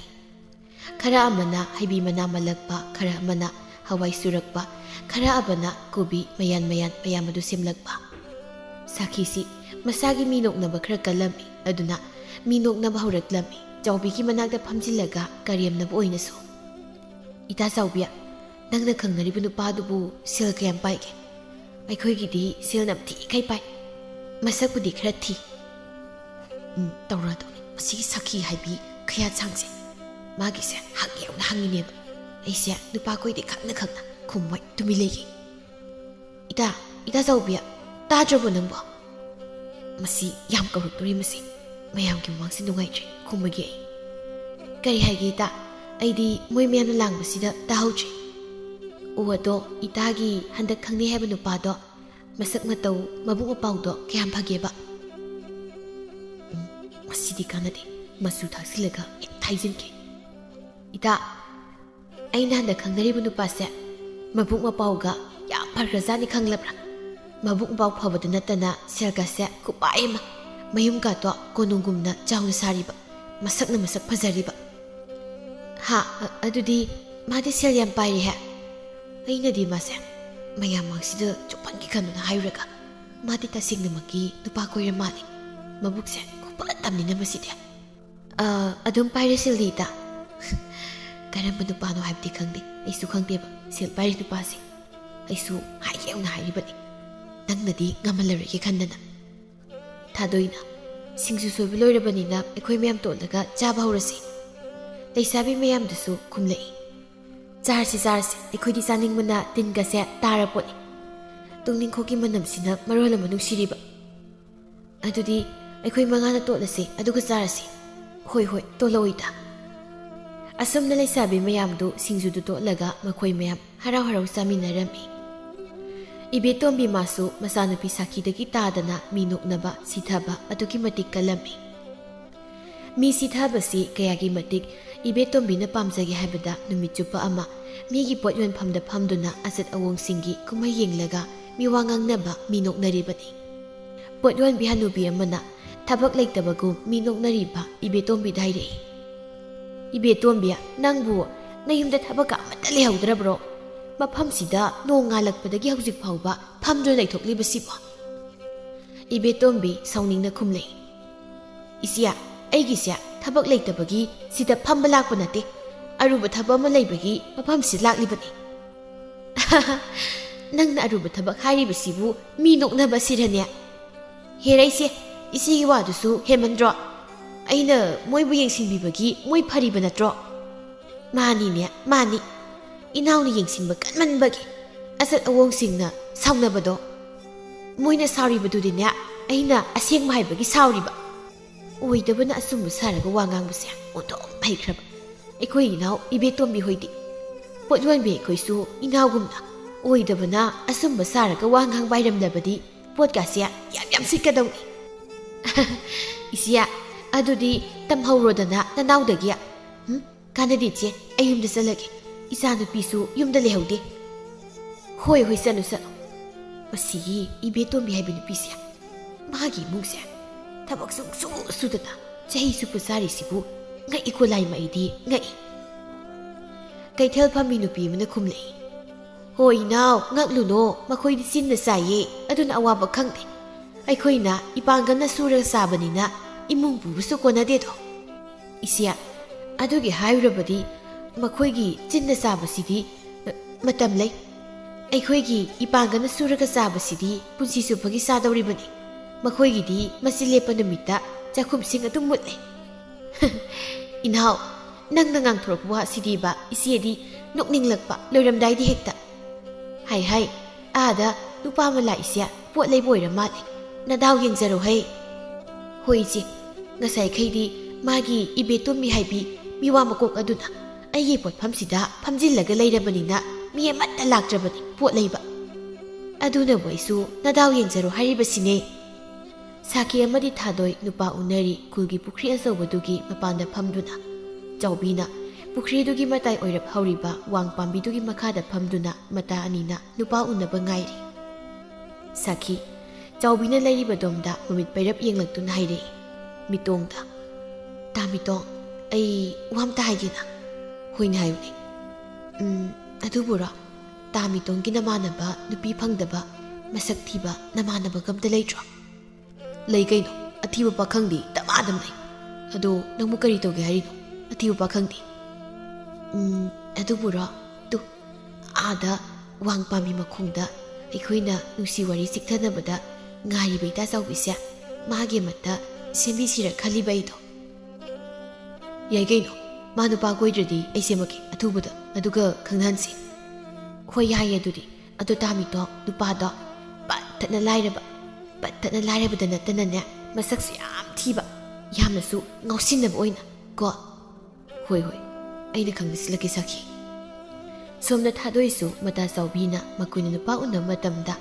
ꯈꯔ ꯑꯃꯅ ꯍꯩꯕꯤ ꯃꯅꯥ ꯃꯜꯂꯛꯄ, ꯈꯔ ꯑꯃꯅ ꯍꯋꯥꯏ ꯁꯨꯔꯛꯄ, ꯈꯔ ꯑꯃꯅ ꯀꯣꯕꯤ ꯃꯌꯥꯟ ꯃꯌꯥꯟ ꯃꯌꯥꯝ ꯑꯗꯨ ꯁꯦꯝꯂꯛꯄ꯫ ꯁꯥꯈꯤꯁꯤ ꯃꯁꯥꯒꯤ ꯃꯤ ꯅꯣꯛꯅꯕ ꯈꯔ ꯀꯜꯂꯝꯃꯤ, ꯑꯗꯨꯅ ꯃꯤ ꯅꯣꯛꯅꯕ ꯍꯧꯔꯛꯂꯝꯃꯤ꯫ ꯆꯥꯎꯕꯤꯒꯤ ꯃꯅꯥꯛꯇ ꯐꯝꯖꯤꯜꯂꯒ ꯀꯔꯦꯝꯅꯕ ꯑꯣꯏꯅꯁꯨ꯫ "ꯏꯇꯥ ꯆꯥꯎꯕꯤ, ꯅꯪꯅ ꯈꯪꯅꯔꯤꯕ ꯅꯨꯄꯥꯗꯨꯕꯨ ꯁꯦꯜ ꯀꯌꯥꯝ ꯄꯥꯏꯒꯦ? ꯑꯩꯈꯣꯏꯒꯤꯗꯤ ꯁꯦꯜ ꯅꯝꯊꯤꯈꯩ ꯄꯥꯏ꯫ ꯃꯁꯛꯄꯨꯗꯤ ꯈꯔ ꯊꯤ꯫" "ꯎꯝ, ꯇꯧꯔꯗꯧꯅꯤ꯫ ꯃꯁꯤꯒꯤ ꯁꯈꯤ ꯍꯥꯏꯕꯤ ꯈꯌꯥꯠꯁꯥꯡꯁꯦ꯫ ꯃꯥꯒꯤꯁꯦ ꯍꯪꯒꯦ ꯌꯥꯎꯅ ꯍꯪꯉꯤꯅꯦꯕ꯫ ꯑꯩꯁꯦ ꯅꯨꯄꯥ ꯀꯣꯏꯗꯦ ꯈꯪꯅ ꯈꯪꯅ ꯈꯨꯝꯃꯣꯏ ꯇꯨꯃꯤꯟ ꯂꯩꯒꯦ꯫ ꯏꯇꯥ, ꯏꯇꯥ ꯆꯥꯎꯕꯤ, ꯇꯥꯗ꯭ꯔꯕꯣ ꯅꯪꯕꯣ? ꯃꯁꯤ ꯌꯥꯝ ꯀꯧꯔꯛꯇꯣꯔꯤ ꯃꯁꯤ꯫ ꯃꯌꯥꯝꯒꯤ ꯃꯃꯥꯡꯁꯤ ꯅꯨꯡꯉꯥꯏꯇ꯭ꯔꯦ, ꯈꯨꯝꯃꯒꯦ ꯑꯩ꯫ ꯀꯔꯤ ꯍꯥꯏꯒꯦ ꯏꯇꯥ? ꯑꯩꯗꯤ ꯃꯣꯏ ꯃꯌꯥꯝꯅ ꯂꯥꯡꯕꯁꯤꯗ ꯇꯥꯍꯧꯗ꯭ꯔꯦ꯫ ꯑꯣ, ꯑꯗꯣ ꯏꯇꯥꯒꯤ ꯍꯟꯗꯛ ꯈꯪꯅꯩ ꯍꯥꯏꯕ ꯅꯨꯄꯥꯗꯣ ꯃꯁꯛ ꯃꯇꯧ, ꯃꯕꯨꯛ ꯃꯄꯥꯎꯗꯣ ꯀꯌꯥꯝ ꯐꯒꯦꯕ?" ꯎꯝ, ꯃꯁꯤꯗꯤ ꯀꯥꯟꯅꯗꯦ꯫ ꯃꯆꯨ ꯊꯥꯛꯆꯤꯜꯂꯒ ꯍꯦꯛ ꯊꯥꯏꯖꯤꯟꯒꯦ꯫ "ꯏꯇꯥ, ꯑꯩꯅ ꯍꯟꯗꯛ ꯈꯪꯅꯔꯤꯕ ꯅꯨꯄꯥꯁꯦ ꯃꯕꯨꯛ ꯃꯄꯥꯎꯒ ꯌꯥꯝ ꯐꯈ꯭ꯔꯖꯥꯠꯅꯤ, ꯈꯪꯂꯕ꯭ꯔꯥ? ꯃꯕꯨꯛ ꯃꯄꯥꯎ ꯐꯕꯗ ꯅꯠꯇꯅ ꯁꯦꯜꯒꯁꯦ ꯈꯨꯄꯥꯏ ꯑꯃ, ꯃꯌꯨꯝꯒꯥꯗꯣ ꯀꯣꯅꯨꯡꯒꯨꯝꯅ ꯆꯥꯎꯅ ꯁꯥꯔꯤꯕ, ꯃꯁꯛꯅ ꯃꯁꯛ ꯐꯖꯔꯤꯕ꯫" "ꯍꯥ? ꯑ-, ꯑꯗꯨꯗꯤ ꯃꯥꯗꯤ ꯁꯦꯜ ꯌꯥꯝ ꯄꯥꯏꯔꯦ ꯍꯦ?" ꯑꯩꯅꯗꯤ ꯃꯥꯁꯦ ꯃꯌꯥꯝ ꯃꯥꯡꯁꯤꯗ ꯆꯨꯞꯄꯟꯒꯦ ꯈꯟꯗꯨꯅ ꯍꯥꯏꯔꯨꯔꯒ, ꯃꯥꯗꯤ ꯇꯁꯦꯡꯅꯃꯛꯀꯤ ꯅꯨꯄꯥ ꯀꯣꯏꯔ ꯃꯥꯜꯂꯦ꯫ ꯃꯕꯨꯛꯁꯦ ꯈꯨꯐꯠ ꯑꯃꯅꯤꯅ ꯃꯁꯤꯗꯤ꯫ "ꯑ, ꯑꯗꯨꯝ ꯄꯥꯏꯔꯦ ꯁꯦꯜꯗꯤ ꯏꯇꯥ꯫" ꯀꯔꯝꯕ ꯅꯨꯄꯥꯅꯣ ꯍꯥꯏꯕꯗꯤ ꯈꯪꯗꯦ, ꯑꯩꯁꯨ ꯈꯪꯗꯦꯕ ꯁꯦꯜ ꯄꯥꯏꯔꯤ ꯅꯨꯄꯥꯁꯦ꯫ ꯑꯩꯁꯨ ꯍꯥꯏꯒꯦ ꯌꯧꯅ ꯍꯥꯏꯔꯤꯕꯅꯤ, ꯅꯪꯅꯗꯤ ꯉꯝꯍꯜꯂꯔꯣꯏꯒꯦ ꯈꯟꯗꯅ꯫ "ꯊꯥꯗꯣꯏꯅ, ꯁꯤꯡꯖꯨ ꯁꯣꯏꯕ ꯂꯣꯏꯔꯕꯅꯤꯅ ꯑꯩꯈꯣꯏ ꯃꯌꯥꯝ ꯇꯣꯠꯂꯒ ꯆꯥꯕ ꯍꯧꯔꯁꯤ꯫" ꯂꯩꯁꯥꯕꯤ ꯃꯌꯥꯝꯗꯨꯁꯨ ꯈꯨꯝꯂꯛꯏ꯫ "ꯆꯥꯔꯁꯤ, ꯆꯥꯔꯁꯤ, ꯑꯩꯈꯣꯏꯗꯤ ꯆꯥꯅꯤꯡꯕꯅ ꯇꯤꯟꯒꯁꯦ ꯇꯥꯔ ꯄꯣꯠꯅꯤ꯫ ꯇꯨꯅꯤꯡꯈꯣꯛꯀꯤ ꯃꯅꯝꯁꯤꯅ ꯃꯔꯣꯜ ꯑꯃ ꯅꯨꯡꯁꯤꯔꯤꯕ꯫ ꯑꯗꯨꯗꯤ ꯑꯩꯈꯣꯏ ꯃꯉꯥꯅ ꯇꯣꯠꯂꯁꯤ, ꯑꯗꯨꯒ ꯆꯥꯔꯁꯤ꯫" "ꯍꯣꯏ, ꯍꯣꯏ, ꯇꯣꯠꯂꯛꯑꯣ ꯏꯇꯥ꯫" ꯑꯁꯨꯝꯅ ꯂꯩꯁꯥꯕꯤ ꯃꯌꯥꯝꯗꯨ ꯁꯤꯡꯖꯨꯗꯨ ꯇꯣꯠꯂꯒ ꯃꯈꯣꯏ ꯃꯌꯥꯝ ꯍꯔꯥꯎ ꯍꯔꯥꯎ ꯆꯥꯃꯤꯟꯅꯔꯝꯃꯤ꯫ ꯏꯕꯦꯇꯣꯝꯕꯤ ꯃꯥꯁꯨ ꯃꯆꯥꯅꯨꯄꯤ ꯁꯥꯈꯤꯗꯒꯤ ꯇꯥꯗꯅ ꯃꯤ ꯅꯣꯛꯅꯕ, ꯁꯤꯊꯕ ꯑꯗꯨꯛꯀꯤ ꯃꯇꯤꯛ ꯀꯜꯂꯝꯃꯤ꯫ ꯃꯤ ꯁꯤꯊꯕꯁꯤ ꯀꯌꯥꯒꯤ ꯃꯇꯤꯛ ꯏꯕꯦꯇꯣꯝꯕꯤꯅ ꯄꯥꯝꯖꯒꯦ ꯍꯥꯏꯕꯗ, ꯅꯨꯃꯤꯠ ꯆꯨꯞꯄ ꯑꯃ ꯃꯤꯒꯤ ꯄꯣꯠ ꯌꯣꯟꯐꯝꯗ ꯐꯝꯗꯨꯅ ꯑꯆꯠ ꯑꯑꯣꯡꯁꯤꯡꯒꯤ ꯀꯨꯝꯍꯩ ꯌꯦꯡꯂꯒ ꯃꯤꯋꯥ ꯉꯥꯡꯅꯕ, ꯃꯤ ꯅꯣꯛꯅꯔꯤꯕꯅꯤ꯫ ꯄꯣꯠ ꯌꯣꯟꯕꯤ ꯍꯅꯨꯕꯤ ꯑꯃꯅ ꯊꯕꯛ ꯂꯩꯇꯕꯒꯨꯝ ꯃꯤ ꯅꯣꯛꯅꯔꯤꯕ ꯏꯕꯦꯇꯣꯝꯕꯤꯗ ꯍꯥꯏꯔꯛꯏ, "ꯏꯕꯦꯇꯣꯝꯕꯤ, ꯅꯪꯕꯨ ꯅꯌꯨꯝꯗ ꯊꯕꯛꯀ ꯑꯃꯠꯇ ꯂꯩꯍꯧꯗ꯭ꯔꯕ꯭ꯔꯣ? ꯃꯐꯝꯁꯤꯗ ꯅꯣꯡ ꯉꯥꯜꯂꯛꯄꯗꯒꯤ ꯍꯧꯖꯤꯛ ꯐꯥꯎꯕ ꯐꯝꯗꯨꯅ ꯂꯩꯊꯣꯛꯂꯤꯕꯁꯤꯕꯣ?" ꯏꯕꯦꯇꯣꯝꯕꯤ ꯁꯥꯎꯅꯤꯡꯅ ꯈꯨꯝꯂꯛꯏ, "ꯏꯆꯦ, ꯑꯩꯒꯤꯁꯦ ꯊꯕꯛ ꯂꯩꯇꯕꯒꯤ ꯁꯤꯗ ꯐꯝꯕ ꯂꯥꯛꯄ ꯅꯠꯇꯦ꯫ ꯑꯔꯨꯕ ꯊꯕꯛ ꯑꯃ ꯂꯩꯕꯒꯤ ꯃꯐꯝꯁꯤ ꯂꯥꯛꯂꯤꯕꯅꯤ꯫ ꯅꯪꯅ ꯑꯔꯨꯕ ꯊꯕꯛ ꯍꯥꯏꯔꯤꯕꯁꯤꯕꯨ ꯃꯤ ꯅꯣꯛꯅꯕ ꯁꯤꯔꯅꯦ? ꯍꯦꯔꯩꯁꯦ, ꯏꯆꯦꯒꯤ ꯋꯥꯗꯨꯁꯨ ꯍꯦꯟꯃꯟꯗ꯭ꯔꯣ? ꯑꯩꯅ ꯃꯣꯏꯕꯨ ꯌꯦꯡꯁꯤꯟꯕꯤꯕꯒꯤ ꯃꯣꯏ ꯐꯔꯤꯕ ꯅꯠꯇ꯭ꯔꯣ? ꯃꯥꯅꯤꯅꯦ, ꯃꯥꯅꯤ꯫ ꯏꯅꯥꯎꯅ ꯌꯦꯡꯁꯤꯟꯕ ꯀꯟꯃꯟꯕꯒꯤ ꯑꯆꯠ ꯑꯋꯣꯡꯁꯤꯡꯅ ꯁꯥꯎꯅꯕꯗꯣ꯫ ꯃꯣꯏꯅ ꯁꯥꯎꯔꯤꯕꯗꯨꯗꯤꯅꯦ, ꯑꯩꯅ ꯑꯁꯦꯡꯕ ꯍꯥꯏꯕꯒꯤ ꯁꯥꯎꯔꯤꯕ꯫ ꯑꯣꯏꯗꯕꯅ ꯑꯆꯨꯝꯕ ꯁꯥꯔꯒ ꯋꯥ ꯉꯥꯡꯕꯁꯦ ꯑꯣꯟꯊꯣꯛ ꯍꯩꯈ꯭ꯔꯕ ꯑꯩꯈꯣꯏ ꯏꯅꯥꯎ ꯏꯕꯦꯇꯣꯝꯕꯤ ꯍꯣꯏꯗꯤ꯫ ꯄꯣꯠ ꯌꯣꯟꯕꯤ ꯑꯩꯈꯣꯏꯁꯨ ꯏꯅꯥꯎꯒꯨꯝꯅ ꯑꯣꯏꯗꯕꯅ ꯑꯆꯨꯝꯕ ꯁꯥꯔꯒ ꯋꯥ ꯉꯥꯡꯕ ꯍꯩꯔꯝꯂꯕꯗꯤ ꯄꯣꯠꯀꯥꯁꯦ ꯌꯥꯝ ꯌꯥꯝ ꯁꯤꯠꯀꯗꯧꯅꯤ꯫ ꯏꯆꯦ, ꯑꯗꯨꯗꯤ ꯇꯝꯍꯧꯔꯣꯗꯅ ꯅꯅꯥꯎꯗꯒꯤ꯫ ꯎꯝ, ꯀꯥꯟꯅꯗꯦ ꯏꯆꯦ, ꯑꯩ ꯌꯨꯝꯗ ꯆꯠꯂꯒꯦ꯫ ꯏꯆꯥꯅꯨꯄꯤꯁꯨ ꯌꯨꯝꯗ ꯂꯩꯍꯧꯗꯦ꯫ ꯍꯣꯏ, ꯍꯣꯏ, ꯆꯠꯂꯨ, ꯆꯠꯂꯨ꯫ ꯃꯁꯤꯒꯤ ꯏꯕꯦꯇꯣꯝꯕꯤ ꯍꯥꯏꯕ ꯅꯨꯄꯤꯁꯦ, ꯃꯥꯒꯤ ꯏꯃꯨꯡꯁꯦ ꯊꯕꯛ ꯁꯨꯡꯁꯨ ꯁꯨꯗꯅ ꯆꯍꯤ ꯆꯨꯞꯄ ꯆꯥꯔꯤꯁꯤꯕꯨ ꯉꯛꯏꯀꯣ ꯂꯥꯏꯃ, ꯑꯩꯗꯤ ꯉꯛꯏ꯫ ꯀꯩꯊꯦꯜ ꯐꯝꯃꯤ ꯅꯨꯄꯤ ꯑꯃꯅ ꯈꯨꯝꯂꯛꯏ, "ꯍꯣꯏ ꯏꯅꯥꯎ, ꯉꯛꯂꯨꯅꯣ, ꯃꯈꯣꯏꯗꯤ ꯆꯤꯟꯅ ꯆꯥꯏꯌꯦ, ꯑꯗꯨꯅ ꯑꯋꯥꯕ ꯈꯪꯗꯦ꯫ ꯑꯩꯈꯣꯏꯅ ꯏꯄꯥꯡꯒꯜꯅ ꯁꯨꯔꯒ ꯆꯥꯕꯅꯤꯅ ꯏꯃꯨꯡ ꯄꯨꯕꯁꯨ ꯀꯣꯟꯅꯗꯦꯗꯣ꯫" ꯏꯆꯦ, ꯑꯗꯨꯒꯤ ꯍꯥꯏꯔꯨꯔꯕꯗꯤ ꯃꯈꯣꯏꯒꯤ ꯆꯤꯟꯅ ꯆꯥꯕꯁꯤꯗꯤ, ꯑ, ꯃꯇꯝ ꯂꯩ꯫ ꯑꯩꯈꯣꯏꯒꯤ ꯏꯄꯥꯡꯒꯜꯅ ꯁꯨꯔꯒ ꯆꯥꯕꯁꯤꯗꯤ ꯄꯨꯟꯁꯤ ꯆꯨꯞꯄꯒꯤ ꯆꯥꯗꯧꯔꯤꯕꯅꯤ꯫ ꯃꯈꯣꯏꯒꯤꯗꯤ ꯃꯆꯤꯟ ꯂꯦꯞꯄ ꯅꯨꯃꯤꯠꯇ ꯆꯥꯛꯈꯨꯝꯁꯤꯡ ꯑꯗꯨꯝ ꯃꯨꯠꯂꯦ꯫ ꯏꯅꯥꯎ, ꯅꯪꯅ ꯉꯥꯡꯊꯣꯔꯛꯄ ꯋꯥꯁꯤꯗꯤꯕ ꯏꯆꯦꯗꯤ ꯅꯣꯛꯅꯤꯡꯂꯛꯄ ꯂꯣꯏꯔꯝꯗꯥꯏꯗꯤ ꯍꯦꯛꯇ꯫ ꯍꯥꯏ ꯍꯥꯏ, ꯑꯥꯗ ꯅꯨꯄꯥ ꯑꯃ ꯂꯥꯛꯏꯁꯦ ꯄꯣꯠ ꯂꯩꯕ ꯑꯣꯏꯔ ꯃꯥꯜꯂꯦ꯫ ꯅꯗꯥꯎ ꯌꯦꯡꯖꯔꯣ ꯍꯩ꯫ ꯍꯣꯏ ꯏꯆꯦ, ꯉꯁꯥꯏꯈꯩꯗꯤ ꯃꯥꯒꯤ ꯏꯕꯦꯇꯣꯝꯕꯤ ꯍꯥꯏꯕꯤ ꯃꯤꯋꯥ ꯃꯀꯣꯛ ꯑꯗꯨꯅ ꯑꯩꯒꯤ ꯄꯣꯠꯐꯝꯁꯤꯗ ꯐꯝꯖꯤꯜꯂꯒ ꯂꯩꯔꯕꯅꯤꯅ ꯃꯤ ꯑꯃꯠꯇ ꯂꯥꯛꯇ꯭ꯔꯕꯅꯤ ꯄꯣꯠ ꯂꯩꯕ꯫ ꯑꯗꯨꯅꯕꯨ ꯑꯩꯁꯨ ꯅꯗꯥꯎ ꯌꯦꯡꯖꯔꯣ ꯍꯥꯏꯔꯤꯕꯁꯤꯅꯦ꯫ ꯁꯥꯈꯤ ꯑꯃꯗꯤ ꯊꯥꯗꯣꯏ ꯅꯨꯄꯥ ꯎꯅꯔꯤ ꯈꯨꯜꯒꯤ ꯄꯨꯈ꯭ꯔꯤ ꯑꯆꯧꯕꯗꯨꯒꯤ ꯃꯄꯥꯟꯗ ꯐꯝꯗꯨꯅ꯫ ꯆꯥꯎꯕꯤꯅ ꯄꯨꯈ꯭ꯔꯤꯗꯨꯒꯤ ꯃꯇꯥꯏ ꯑꯣꯏꯔꯞ ꯍꯧꯔꯤꯕ ꯋꯥꯡ ꯄꯥꯝꯕꯤꯗꯨꯒꯤ ꯃꯈꯥꯗ ꯐꯝꯗꯨꯅ ꯃꯇꯥ ꯑꯅꯤꯅ ꯅꯨꯄꯥ ꯎꯅꯕ ꯉꯥꯏꯔꯤ꯫ ꯁꯥꯈꯤ, ꯆꯥꯎꯕꯤꯅ ꯂꯩꯔꯤꯕꯗꯣꯝꯗ ꯃꯃꯤꯠ ꯄꯩꯔꯞ ꯌꯦꯡꯂꯛꯇꯨꯅ ꯍꯥꯏꯔꯛꯏ꯫ ꯃꯤꯇꯣꯡꯗ, "ꯇꯥ ꯃꯤꯇꯣꯡ, ꯑꯩ ꯋꯥ ꯑꯝꯇ ꯍꯥꯏꯒꯦꯅ꯫" "ꯍꯣꯏꯅꯦ, ꯍꯥꯏꯌꯨꯅꯦ꯫" "ꯎꯝ, ꯑꯗꯨꯕꯨꯔꯣ, ꯇꯥ ꯃꯤꯇꯣꯡꯒꯤ ꯅꯃꯥꯟꯅꯕ ꯅꯨꯄꯤ ꯐꯪꯗꯕ, ꯃꯁꯛ ꯊꯤꯕ ꯅꯃꯥꯟꯅꯕꯒ ꯑꯝꯇ ꯂꯩꯇ꯭ꯔꯣ?" "ꯂꯩ ꯀꯩꯅꯣ, ꯑꯊꯤꯕ ꯄꯥꯈꯪꯗꯤ ꯗꯃꯥꯗꯝ ꯂꯩ꯫ ꯑꯗꯣ ꯅꯪꯕꯨ ꯀꯔꯤ ꯇꯧꯒꯦ ꯍꯥꯏꯔꯤꯅꯣ, ꯑꯊꯤꯕ ꯄꯥꯈꯪꯗꯤ?" ꯎꯝ, ꯑꯗꯨꯕꯨꯔꯣ? ꯇꯨ, ꯑꯥꯗ ꯋꯥꯡ ꯄꯥꯝꯕꯤ ꯃꯈꯣꯡꯗ ꯑꯩꯈꯣꯏꯅ ꯅꯨꯡꯁꯤ ꯋꯥꯔꯤ ꯆꯤꯛꯊꯅꯕꯗ ꯉꯥꯏꯔꯤꯕ ꯏꯇꯥ ꯆꯥꯎꯕꯤꯁꯦ ꯃꯥꯒꯤ ꯑꯃꯠꯇ ꯁꯦꯝꯕꯤꯁꯤꯔ ꯈꯜꯂꯤꯕ ꯑꯩꯗꯣ꯫ ꯌꯥꯏ ꯀꯩꯅꯣ, ꯃꯥ ꯅꯨꯄꯥ ꯀꯣꯏꯗ꯭ꯔꯗꯤ ꯑꯩ ꯁꯦꯝꯃꯛꯀꯦ ꯑꯊꯨꯕꯗ, ꯑꯗꯨꯒ ꯈꯪꯅꯍꯟꯁꯤ꯫ ꯍꯣꯏ, ꯌꯥꯏꯌꯦ ꯑꯗꯨꯗꯤ꯫ ꯑꯗꯣ ꯇꯥꯃꯤꯇꯣ, ꯅꯨꯄꯥꯗꯣ ꯄꯠ ꯇꯠꯅ ꯂꯥꯏꯔꯕ, ꯄꯠ ꯇꯠꯅ ꯂꯥꯏꯔꯕꯗ ꯅꯠꯇꯅꯅꯦ, ꯃꯁꯛꯁꯨ ꯌꯥꯝ ꯊꯤꯕ, ꯌꯥꯝꯅꯁꯨ ꯉꯥꯎꯁꯤꯟꯅꯕ ꯑꯣꯏꯅ ꯀꯣ꯫ ꯍꯣꯏ, ꯍꯣꯏ, ꯑꯩꯅ ꯈꯪꯕ ꯁꯤꯜꯂꯛꯀꯦ ꯁꯥꯈꯤ꯫ ꯁꯣꯝꯗ ꯊꯥꯗꯣꯏꯁꯨ ꯃꯇꯥ ꯆꯥꯎꯕꯤꯅ ꯃꯈꯣꯏꯅ ꯅꯨꯄꯥ ꯎꯅꯕ ꯃꯇꯝꯗ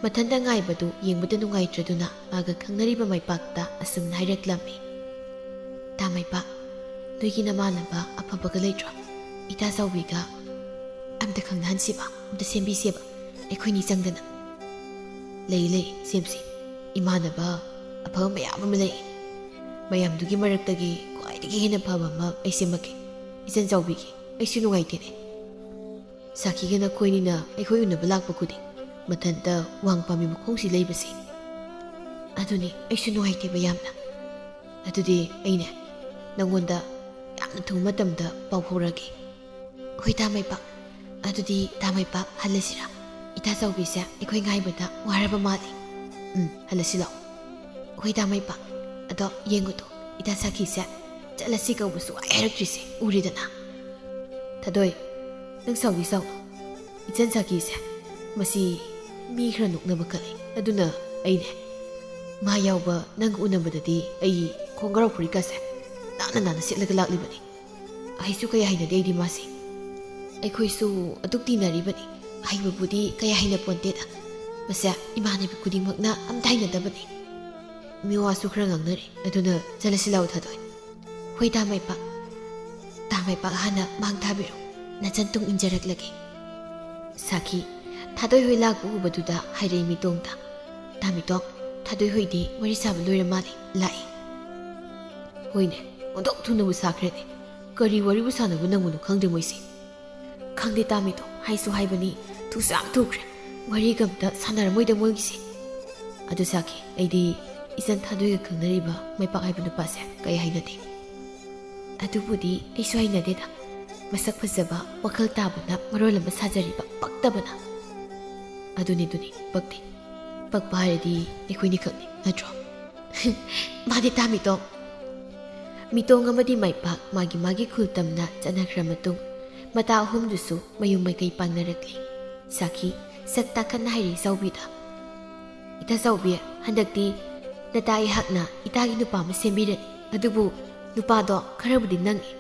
ꯃꯊꯟꯇ ꯉꯥꯏꯕꯗꯨ ꯌꯦꯡꯕꯗ ꯅꯨꯡꯉꯥꯏꯇ꯭ꯔꯗꯨꯅ ꯃꯥꯒ ꯈꯪꯅꯔꯤꯕ ꯃꯥꯏꯄꯥꯛꯇ ꯑꯁꯨꯝꯅ ꯍꯥꯏꯔꯛꯂꯝꯃꯤ: "ꯇꯥ ꯃꯥꯏꯄꯥꯛ, ꯅꯣꯏꯒꯤ ꯅꯃꯥꯟꯅꯕ ꯑꯐꯕꯒ ꯂꯩꯇ꯭ꯔꯣ? ꯏꯇꯥ ꯆꯥꯎꯕꯤꯒ ꯑꯝꯇ ꯈꯪꯅꯍꯟꯁꯤꯕ, ꯑꯝꯇ ꯁꯦꯝꯕꯤꯁꯦꯕ, ꯑꯩꯈꯣꯏꯅꯤ ꯆꯪꯗꯅ꯫" "ꯂꯩ, ꯂꯩ, ꯁꯦꯝꯁꯤ꯫ ꯏꯃꯥꯟꯅꯕ ꯑꯐꯕ ꯃꯌꯥꯝ ꯑꯃ ꯂꯩ꯫ ꯃꯌꯥꯝꯗꯨꯒꯤ ꯃꯔꯛꯇꯒꯤ ꯈ꯭ꯋꯥꯏꯗꯒꯤ ꯍꯦꯟꯅ ꯐꯕ ꯑꯃ ꯑꯩ ꯁꯦꯝꯃꯛꯀꯦ꯫ ꯏꯆꯟ ꯆꯥꯎꯕꯤꯒꯤ ꯑꯩꯁꯨ ꯅꯨꯡꯉꯥꯏꯇꯦꯅꯦ꯫ ꯁꯥꯈꯤꯒ ꯅꯈꯣꯏꯅꯤꯅ ꯑꯩꯈꯣꯏ ꯎꯅꯕ ꯂꯥꯛꯄ ꯈꯨꯗꯤꯡ ꯃꯊꯟꯇ ꯋꯥꯡ ꯄꯥꯝꯕꯤ ꯃꯈꯣꯡꯁꯤ ꯂꯩꯕꯁꯦ, ꯑꯗꯨꯅꯤ ꯑꯩꯁꯨ ꯅꯨꯡꯉꯥꯏꯇꯦꯕ ꯌꯥꯝꯅ꯫ ꯑꯗꯨꯗꯤ ꯑꯩꯅꯦ ꯅꯪꯉꯣꯟꯗ ꯌꯥꯝꯅ ꯊꯨꯕ ꯃꯇꯝꯗ ꯄꯥꯎ ꯐꯥꯎꯔꯛꯑꯒꯦ꯫" "ꯍꯣꯏ, ꯇꯥ ꯃꯥꯏꯄꯥꯛ꯫ ꯑꯗꯨꯗꯤ ꯇꯥ ꯃꯥꯏꯄꯥꯛ, ꯍꯜꯂꯁꯤꯔꯥ? ꯏꯇꯥ ꯆꯥꯎꯕꯤꯁꯦ ꯑꯩꯈꯣꯏ ꯉꯥꯏꯕꯗ ꯋꯥꯔꯕ ꯃꯥꯜꯂꯤ꯫" "ꯎꯝ, ꯍꯜꯂꯁꯤ ꯂꯥꯛꯑꯣ꯫" "ꯍꯣꯏ, ꯇꯥ ꯃꯥꯏꯄꯥꯛ꯫ ꯑꯗꯣ ꯌꯦꯡꯉꯨꯗꯣ, ꯏꯇꯥ ꯁꯥꯈꯤꯁꯦ ꯆꯠꯂꯁꯤ ꯀꯧꯕꯁꯨ ꯍꯥꯏ ꯍꯥꯏꯔꯛꯇ꯭ꯔꯤꯁꯦ ꯎꯔꯦꯗꯅ꯫" "ꯊꯥꯗꯣꯏ, ꯅꯪ ꯁꯥꯎꯗꯤ ꯁꯥꯎꯅꯨ꯫ ꯏꯆꯟ ꯁꯥꯈꯤꯁꯦ ꯃꯁꯤ ꯃꯤ ꯈꯔ ꯅꯣꯛꯅꯕ ꯀꯜꯂꯤ꯫ ꯑꯗꯨꯅ ꯑꯩꯅꯦ ꯃꯥ ꯌꯥꯎꯕ ꯅꯪ ꯎꯅꯕꯗꯗꯤ ꯑꯩ ꯈꯣꯡꯒ꯭ꯔꯥꯎ ꯐꯨꯔꯤꯠꯀꯁꯦ ꯅꯥꯟꯅ ꯅꯥꯟꯅ ꯁꯦꯠꯂꯒ ꯂꯥꯛꯂꯤꯕꯅꯤ꯫ ꯑꯩꯁꯨ ꯀꯌꯥ ꯍꯩꯅꯗꯦ ꯑꯩꯗꯤ ꯃꯥꯁꯦ꯫ ꯑꯩꯈꯣꯏꯁꯨ ꯑꯗꯨꯛ ꯇꯤꯟꯅꯔꯤꯕꯅꯤ, ꯑꯍꯩꯕꯕꯨꯗꯤ ꯀꯌꯥ ꯍꯩꯅ ꯄꯣꯟꯇꯦꯗ꯫ ꯃꯁꯦ ꯏꯃꯥꯟꯅꯕꯤ ꯈꯨꯗꯤꯡꯃꯛꯅ ꯑꯝꯇ ꯍꯩꯅꯗꯕꯅꯤ꯫" "ꯃꯤꯋꯥꯁꯨ ꯈꯔ ꯉꯥꯡꯅꯔꯦ, ꯑꯗꯨꯅ ꯆꯠꯂꯁꯤ ꯂꯥꯛꯑꯣ ꯊꯥꯗꯣꯏ꯫" "ꯍꯣꯏ, ꯇꯥ ꯃꯥꯏꯄꯥꯛ꯫ ꯇꯥ ꯃꯥꯏꯄꯥꯛ ꯍꯥꯟꯅ ꯃꯥꯡ ꯊꯥꯕꯤꯔꯣ, ꯅꯆꯟ ꯇꯨꯡ ꯏꯟꯖꯔꯛꯂꯒꯦ꯫" ꯁꯥꯈꯤ, ꯊꯥꯗꯣꯏ ꯍꯣꯏ ꯂꯥꯛꯄ ꯎꯕꯗꯨꯗ ꯍꯥꯏꯔꯛꯏ ꯃꯤꯇꯣꯡꯗ꯫ "ꯇꯥꯃꯤꯇꯣꯡ, ꯊꯥꯗꯣꯏ ꯍꯣꯏꯗꯤ ꯋꯥꯔꯤ ꯁꯥꯕ ꯂꯣꯏꯔ ꯃꯥꯜꯂꯦ, ꯂꯥꯛꯑꯦ꯫" "ꯍꯣꯏꯅꯦ, ꯑꯣꯟꯊꯣꯛ ꯊꯨꯅꯕꯨ ꯁꯥꯈ꯭ꯔꯦꯅꯦ꯫ ꯀꯔꯤ ꯋꯥꯔꯤꯕꯨ ꯁꯥꯟꯅꯕ ꯅꯪꯕꯅꯣ ꯈꯪꯗꯦ ꯃꯣꯏꯁꯦ꯫" "ꯈꯪꯗꯦ ꯇꯥꯃꯤꯇꯣꯡ, ꯍꯥꯏꯁꯨ ꯍꯥꯏꯕꯅꯤ, ꯊꯨꯁꯨ ꯌꯥꯝ ꯊꯨꯈ꯭ꯔꯦ꯫ ꯋꯥꯔꯤꯒ ꯑꯝꯇ ꯁꯥꯟꯅꯔꯝꯃꯣꯏꯗ ꯃꯣꯏꯒꯤꯁꯦ꯫" "ꯑꯗꯨ ꯁꯥꯈꯤ, ꯑꯩꯗꯤ ꯏꯆꯟ ꯊꯥꯗꯣꯏꯒ ꯈꯪꯅꯔꯤꯕ ꯃꯥꯏꯄꯥꯛ ꯍꯥꯏꯕ ꯅꯨꯄꯥꯁꯦ ꯀꯌꯥ ꯍꯩꯅꯗꯦ꯫" "ꯑꯗꯨꯕꯨꯗꯤ ꯑꯩꯁꯨ ꯍꯩꯅꯗꯦꯗ꯫ ꯃꯁꯛ ꯐꯖꯕ, ꯋꯥꯈꯜ ꯇꯥꯕꯅ ꯃꯔꯣꯜ ꯑꯃ ꯁꯥꯖꯔꯤꯕ ꯄꯛꯇꯕꯅ꯫ ꯑꯗꯨꯅꯤ, ꯑꯗꯨꯅꯤ, ꯄꯛꯇꯦ꯫ ꯄꯛꯄ ꯍꯥꯏꯔꯗꯤ ꯑꯩꯈꯣꯏꯅꯤ ꯈꯛꯅꯤ, ꯅꯠꯇ꯭ꯔꯣ? ꯃꯥꯅꯤ ꯇꯥ ꯃꯤꯇꯣꯡ꯫ ꯃꯤꯇꯣꯡ ꯑꯃꯗꯤ ꯃꯥꯏꯄꯥꯛ ꯃꯥꯒꯤ ꯃꯥꯒꯤ ꯈꯨꯜ ꯇꯝꯅ ꯆꯠꯅꯈ꯭ꯔ ꯃꯇꯨꯡ, ꯃꯇꯥ ꯑꯍꯨꯝꯗꯨꯁꯨ ꯃꯌꯨꯝ ꯃꯥꯏꯀꯩ ꯄꯥꯡꯅꯔꯛꯂꯤ꯫ ꯁꯥꯈꯤ, ꯁꯛ ꯇꯥꯈꯠꯅ ꯍꯥꯏꯔꯛꯏ ꯆꯥꯎꯕꯤꯗ, "ꯏꯇꯥ ꯆꯥꯎꯕꯤ, ꯍꯟꯗꯛꯇꯤ ꯅꯇꯥ ꯑꯩꯍꯥꯛꯅ ꯏꯇꯥꯒꯤ ꯅꯨꯄꯥ ꯑꯃ ꯁꯦꯝꯕꯤꯔꯅꯤ꯫ ꯑꯗꯨꯕꯨ ꯅꯨꯄꯥꯗꯣ ꯈꯔꯕꯨꯗꯤ ꯅꯪꯉꯤ꯫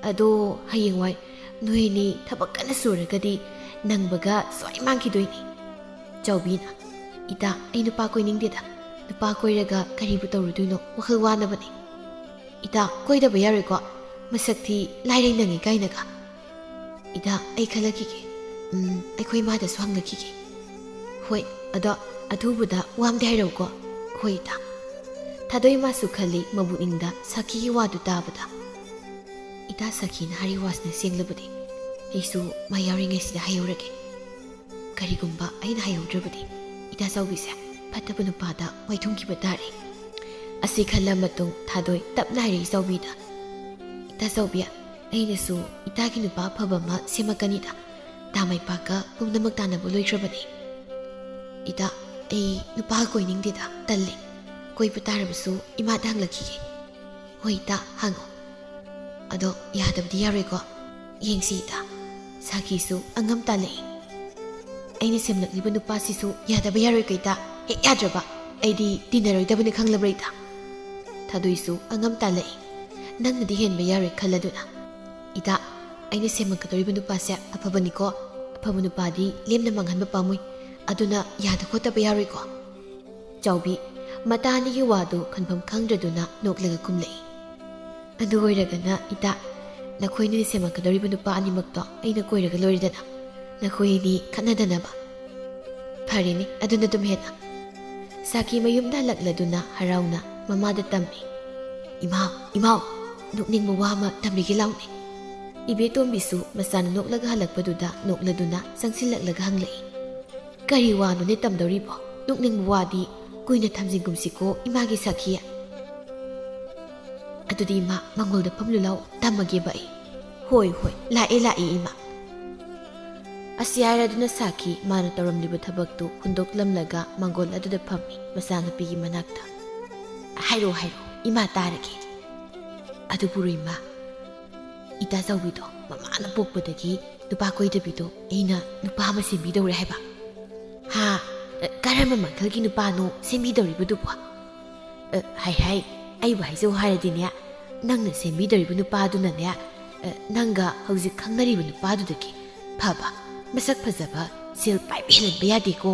ꯑꯗꯣ ꯍꯌꯦꯡꯋꯥꯏ ꯅꯣꯏ ꯑꯅꯤ ꯊꯕꯛ ꯀꯟꯅ ꯁꯨꯔꯒꯗꯤ ꯅꯪꯕꯒ ꯁꯣꯏ ꯃꯥꯡꯈꯤꯗꯣꯏꯅꯤ꯫" ꯆꯥꯎꯕꯤꯅ, "ꯏꯇꯥ, ꯑꯩ ꯅꯨꯄꯥ ꯀꯣꯏꯅꯤꯡꯗꯦꯗ꯫ ꯅꯨꯄꯥ ꯀꯣꯏꯔꯒ ꯀꯔꯤꯕꯨ ꯇꯧꯔꯨꯗꯣꯏꯅꯣ? ꯋꯥꯈꯜ ꯋꯥꯅꯕꯅꯤ꯫" "ꯏꯇꯥ, ꯀꯣꯏꯗꯕ ꯌꯥꯔꯣꯏꯀꯣ? ꯃꯁꯛ ꯊꯤ, ꯂꯥꯏꯔꯩ ꯅꯪꯉꯤ ꯀꯥꯏꯅꯒ꯫" "ꯏꯇꯥ, ꯑꯩ ꯈꯜꯂꯛꯈꯤꯒꯦ꯫ ꯎꯝ, ꯑꯩꯈꯣꯏ ꯏꯃꯥꯗꯁꯨ ꯍꯪꯂꯛꯈꯤꯒꯦ꯫" "ꯍꯣꯏ, ꯑꯗꯣ ꯑꯊꯨꯕꯗ ꯋꯥ ꯑꯝꯗꯤ ꯍꯥꯏꯔꯛꯎꯀꯣ꯫" "ꯍꯣꯏ, ꯏꯇꯥ꯫" ꯊꯥꯗꯣꯏ ꯃꯥꯁꯨ ꯈꯜꯂꯤ ꯃꯕꯨꯛꯅꯤꯡꯗ ꯁꯥꯈꯤꯒꯤ ꯋꯥꯗꯨ ꯇꯥꯕꯗ꯫ "ꯏꯇꯥ ꯁꯥꯈꯤꯅ ꯍꯥꯏꯔꯤ ꯋꯥꯁꯤꯅ ꯁꯦꯡꯂꯕꯗꯤ ꯑꯩꯁꯨ ꯃꯥ ꯌꯥꯎꯔꯤꯉꯩꯁꯤꯗ ꯍꯥꯏꯍꯧꯔꯒꯦ꯫ ꯀꯔꯤꯒꯨꯝꯕ ꯑꯩꯅ ꯍꯥꯏꯍꯧꯗ꯭ꯔꯕꯗꯤ ꯏꯇꯥ ꯆꯥꯎꯕꯤꯁꯦ ꯐꯠꯇꯕ ꯅꯨꯄꯥꯗ ꯋꯥꯏꯊꯨꯡꯈꯤꯕ ꯇꯥꯔꯦ꯫" ꯑꯁꯤ ꯈꯜꯂ ꯃꯇꯨꯡ ꯊꯥꯗꯣꯏ ꯇꯞꯅ ꯍꯥꯏꯔꯛꯏ ꯆꯥꯎꯕꯤꯗ, "ꯏꯇꯥ ꯆꯥꯎꯕꯤ, ꯑꯩꯅꯁꯨ ꯏꯇꯥꯒꯤ ꯅꯨꯄꯥ ꯑꯐꯕ ꯑꯃ ꯁꯦꯝꯃꯛꯀꯅꯤꯗ꯫ ꯇꯥ ꯃꯥꯏꯄꯥꯛꯀ ꯄꯨꯝꯅꯃꯛ ꯇꯥꯟꯅꯕ ꯂꯣꯏꯈ꯭ꯔꯕꯅꯤ꯫ ꯏꯇꯥ, ꯑꯩ ꯅꯨꯄꯥ ꯀꯣꯏꯅꯤꯡꯗꯦꯗ, ꯇꯜꯂꯤ꯫ ꯀꯣꯏꯕ ꯇꯥꯔꯕꯁꯨ ꯏꯃꯥꯗ ꯍꯪꯂꯛꯈꯤꯒꯦ꯫" "ꯍꯣꯏ ꯏꯇꯥ, ꯍꯪꯉꯣ꯫ ꯑꯗꯣ ꯌꯥꯗꯕꯗꯤ ꯌꯥꯔꯣꯏꯀꯣ? ꯌꯦꯡꯁꯤ ꯏꯇꯥ꯫" ꯁꯥꯈꯤꯁꯨ ꯑꯉꯝ ꯇꯥꯜꯂꯛꯏ꯫ "ꯑꯩꯅ ꯁꯦꯝꯂꯛꯂꯤꯕ ꯅꯨꯄꯥꯁꯤꯁꯨ ꯌꯥꯗꯕ ꯌꯥꯔꯣꯏꯀꯣ ꯏꯇꯥ? ꯍꯦꯛ ꯌꯥꯗ꯭ꯔꯕ ꯑꯩꯗꯤ ꯇꯤꯟꯅꯔꯣꯏꯗꯕꯅꯤ, ꯈꯪꯂꯕ꯭ꯔꯥ ꯏꯇꯥ?" ꯊꯥꯗꯣꯏꯁꯨ ꯑꯉꯝ ꯇꯥꯜꯂꯛꯏ꯫ "ꯅꯪꯅꯗꯤ ꯍꯦꯟꯕ ꯌꯥꯔꯣꯏ ꯈꯜꯂꯗꯨꯅ꯫ ꯏꯇꯥ, ꯑꯩꯅ ꯁꯦꯝꯃꯛꯀꯗꯧꯔꯤꯕ ꯅꯨꯄꯥꯁꯦ ꯑꯐꯕꯅꯤꯀꯣ꯫ ꯑꯐꯕ ꯅꯨꯄꯥꯗꯤ ꯂꯦꯝꯅ ꯃꯥꯡꯍꯟꯕ ꯄꯥꯝꯃꯨꯏ꯫ ꯑꯗꯨꯅ ꯌꯥꯗ ꯈꯣꯠꯇꯕ ꯌꯥꯔꯣꯏꯀꯣ?" ꯆꯥꯎꯕꯤ, ꯃꯇꯥ ꯑꯅꯤꯒꯤ ꯋꯥꯗꯨ ꯈꯟꯐꯝ ꯈꯪꯗ꯭ꯔꯗꯨꯅ ꯅꯣꯛꯂꯒ ꯈꯨꯝꯂꯛꯏ꯫ "ꯑꯗꯨ ꯑꯣꯏꯔꯒꯅ ꯏꯇꯥ, ꯅꯈꯣꯏꯅ ꯁꯦꯝꯃꯛꯀꯗꯧꯔꯤꯕ ꯅꯨꯄꯥ ꯑꯅꯤꯃꯛꯇꯣ ꯑꯩꯅ ꯀꯣꯏꯔꯒ ꯂꯣꯏꯔꯦꯗꯅ꯫ ꯅꯈꯣꯏ ꯑꯅꯤ ꯈꯠꯅꯗꯅꯕ꯫" "ꯐꯔꯦꯅꯦ, ꯑꯗꯨꯅ ꯑꯗꯨꯝ ꯍꯦꯟꯅ꯫" ꯁꯥꯈꯤ ꯃꯌꯨꯝꯗ ꯍꯜꯂꯛꯂꯗꯨꯅ ꯍꯔꯥꯎꯅ ꯃꯃꯥꯗ ꯇꯝꯃꯤ꯫ "ꯏꯃꯥ, ꯏꯃꯥꯎ, ꯅꯣꯛꯅꯤꯡꯕ ꯋꯥ ꯑꯃ ꯇꯝꯕꯤꯒꯦ ꯂꯥꯎꯅꯦ꯫" ꯏꯕꯦꯇꯣꯝꯕꯤꯁꯨ ꯃꯆꯥꯅ ꯅꯣꯛꯂꯒ ꯍꯜꯂꯛꯄꯗꯨꯗ ꯅꯣꯛꯂꯗꯨꯅ ꯆꯪꯁꯤꯜꯂꯛꯂꯒ ꯍꯪꯂꯛꯏ꯫ "ꯀꯔꯤ ꯋꯥꯅꯣꯅꯦ ꯇꯝꯗꯧꯔꯤꯕꯣ? ꯅꯣꯛꯅꯤꯡꯕ ꯋꯥꯗꯤ ꯀꯨꯏꯅ ꯊꯝꯖꯤꯟꯒꯨꯝꯁꯤꯀꯣ ꯏꯃꯥꯒꯤ ꯁꯥꯈꯤ꯫" "ꯑꯗꯨꯗꯤ ꯏꯃꯥ, ꯃꯉꯣꯜꯗ ꯐꯝꯂꯨ ꯂꯥꯎ, ꯇꯝꯃꯒꯦꯕ ꯑꯩ꯫" "ꯍꯣꯏ, ꯍꯣꯏ, ꯂꯥꯛꯑꯦ, ꯂꯥꯛꯑꯦ, ꯏꯃꯥ"꯫ ꯑꯁꯤ ꯍꯥꯏꯔꯗꯨꯅ ꯁꯥꯈꯤ ꯃꯥꯅ ꯇꯧꯔꯝꯂꯤꯕ ꯊꯕꯛꯇꯨ ꯍꯨꯟꯗꯣꯛꯂꯝꯂꯒ ꯃꯥꯡꯒꯣꯜ ꯑꯗꯨꯗ ꯐꯝꯃꯤ ꯃꯆꯥꯅꯨꯄꯤꯒꯤ ꯃꯅꯥꯛꯇ꯫ "ꯍꯥꯏꯔꯣ, ꯍꯥꯏꯔꯣ, ꯏꯃꯥ ꯇꯥꯔꯒꯦ"꯫ "ꯑꯗꯨꯕꯨ ꯏꯃꯥ, ꯏꯇꯥ ꯆꯥꯎꯕꯤꯗꯣ ꯃꯃꯥꯅ ꯄꯣꯛꯄꯗꯒꯤ ꯅꯨꯄꯥ ꯀꯣꯏꯗꯕꯤꯗꯣ ꯑꯩꯅ ꯅꯨꯄꯥ ꯑꯃ ꯁꯦꯝꯕꯤꯗꯧꯔꯦ ꯍꯥꯏꯕ"꯫ "ꯍꯥ? ꯀꯔꯝꯕ ꯃꯈꯜꯒꯤ ꯅꯨꯄꯥꯅꯣ ꯁꯦꯝꯕꯤꯗꯧꯔꯤꯕꯗꯨꯕꯣ?" "ꯑ, ꯍꯥꯏ ꯍꯥꯏ, ꯑꯩꯕꯨ ꯍꯥꯏꯖꯧ ꯍꯥꯏꯔꯗꯤꯅꯦ, ꯅꯪꯅ ꯁꯦꯝꯕꯤꯗꯧꯔꯤꯕ ꯅꯨꯄꯥꯗꯨꯅꯅꯦ, ꯑ, ꯅꯪꯒ ꯍꯧꯖꯤꯛ ꯈꯪꯅꯔꯤꯕ ꯅꯨꯄꯥꯗꯨꯗꯒꯤ ꯐꯕ, ꯃꯁꯛ ꯐꯖꯕ, ꯁꯦꯜ ꯄꯥꯏꯕ ꯍꯦꯜꯍꯟꯕ ꯌꯥꯗꯦꯀꯣ"꯫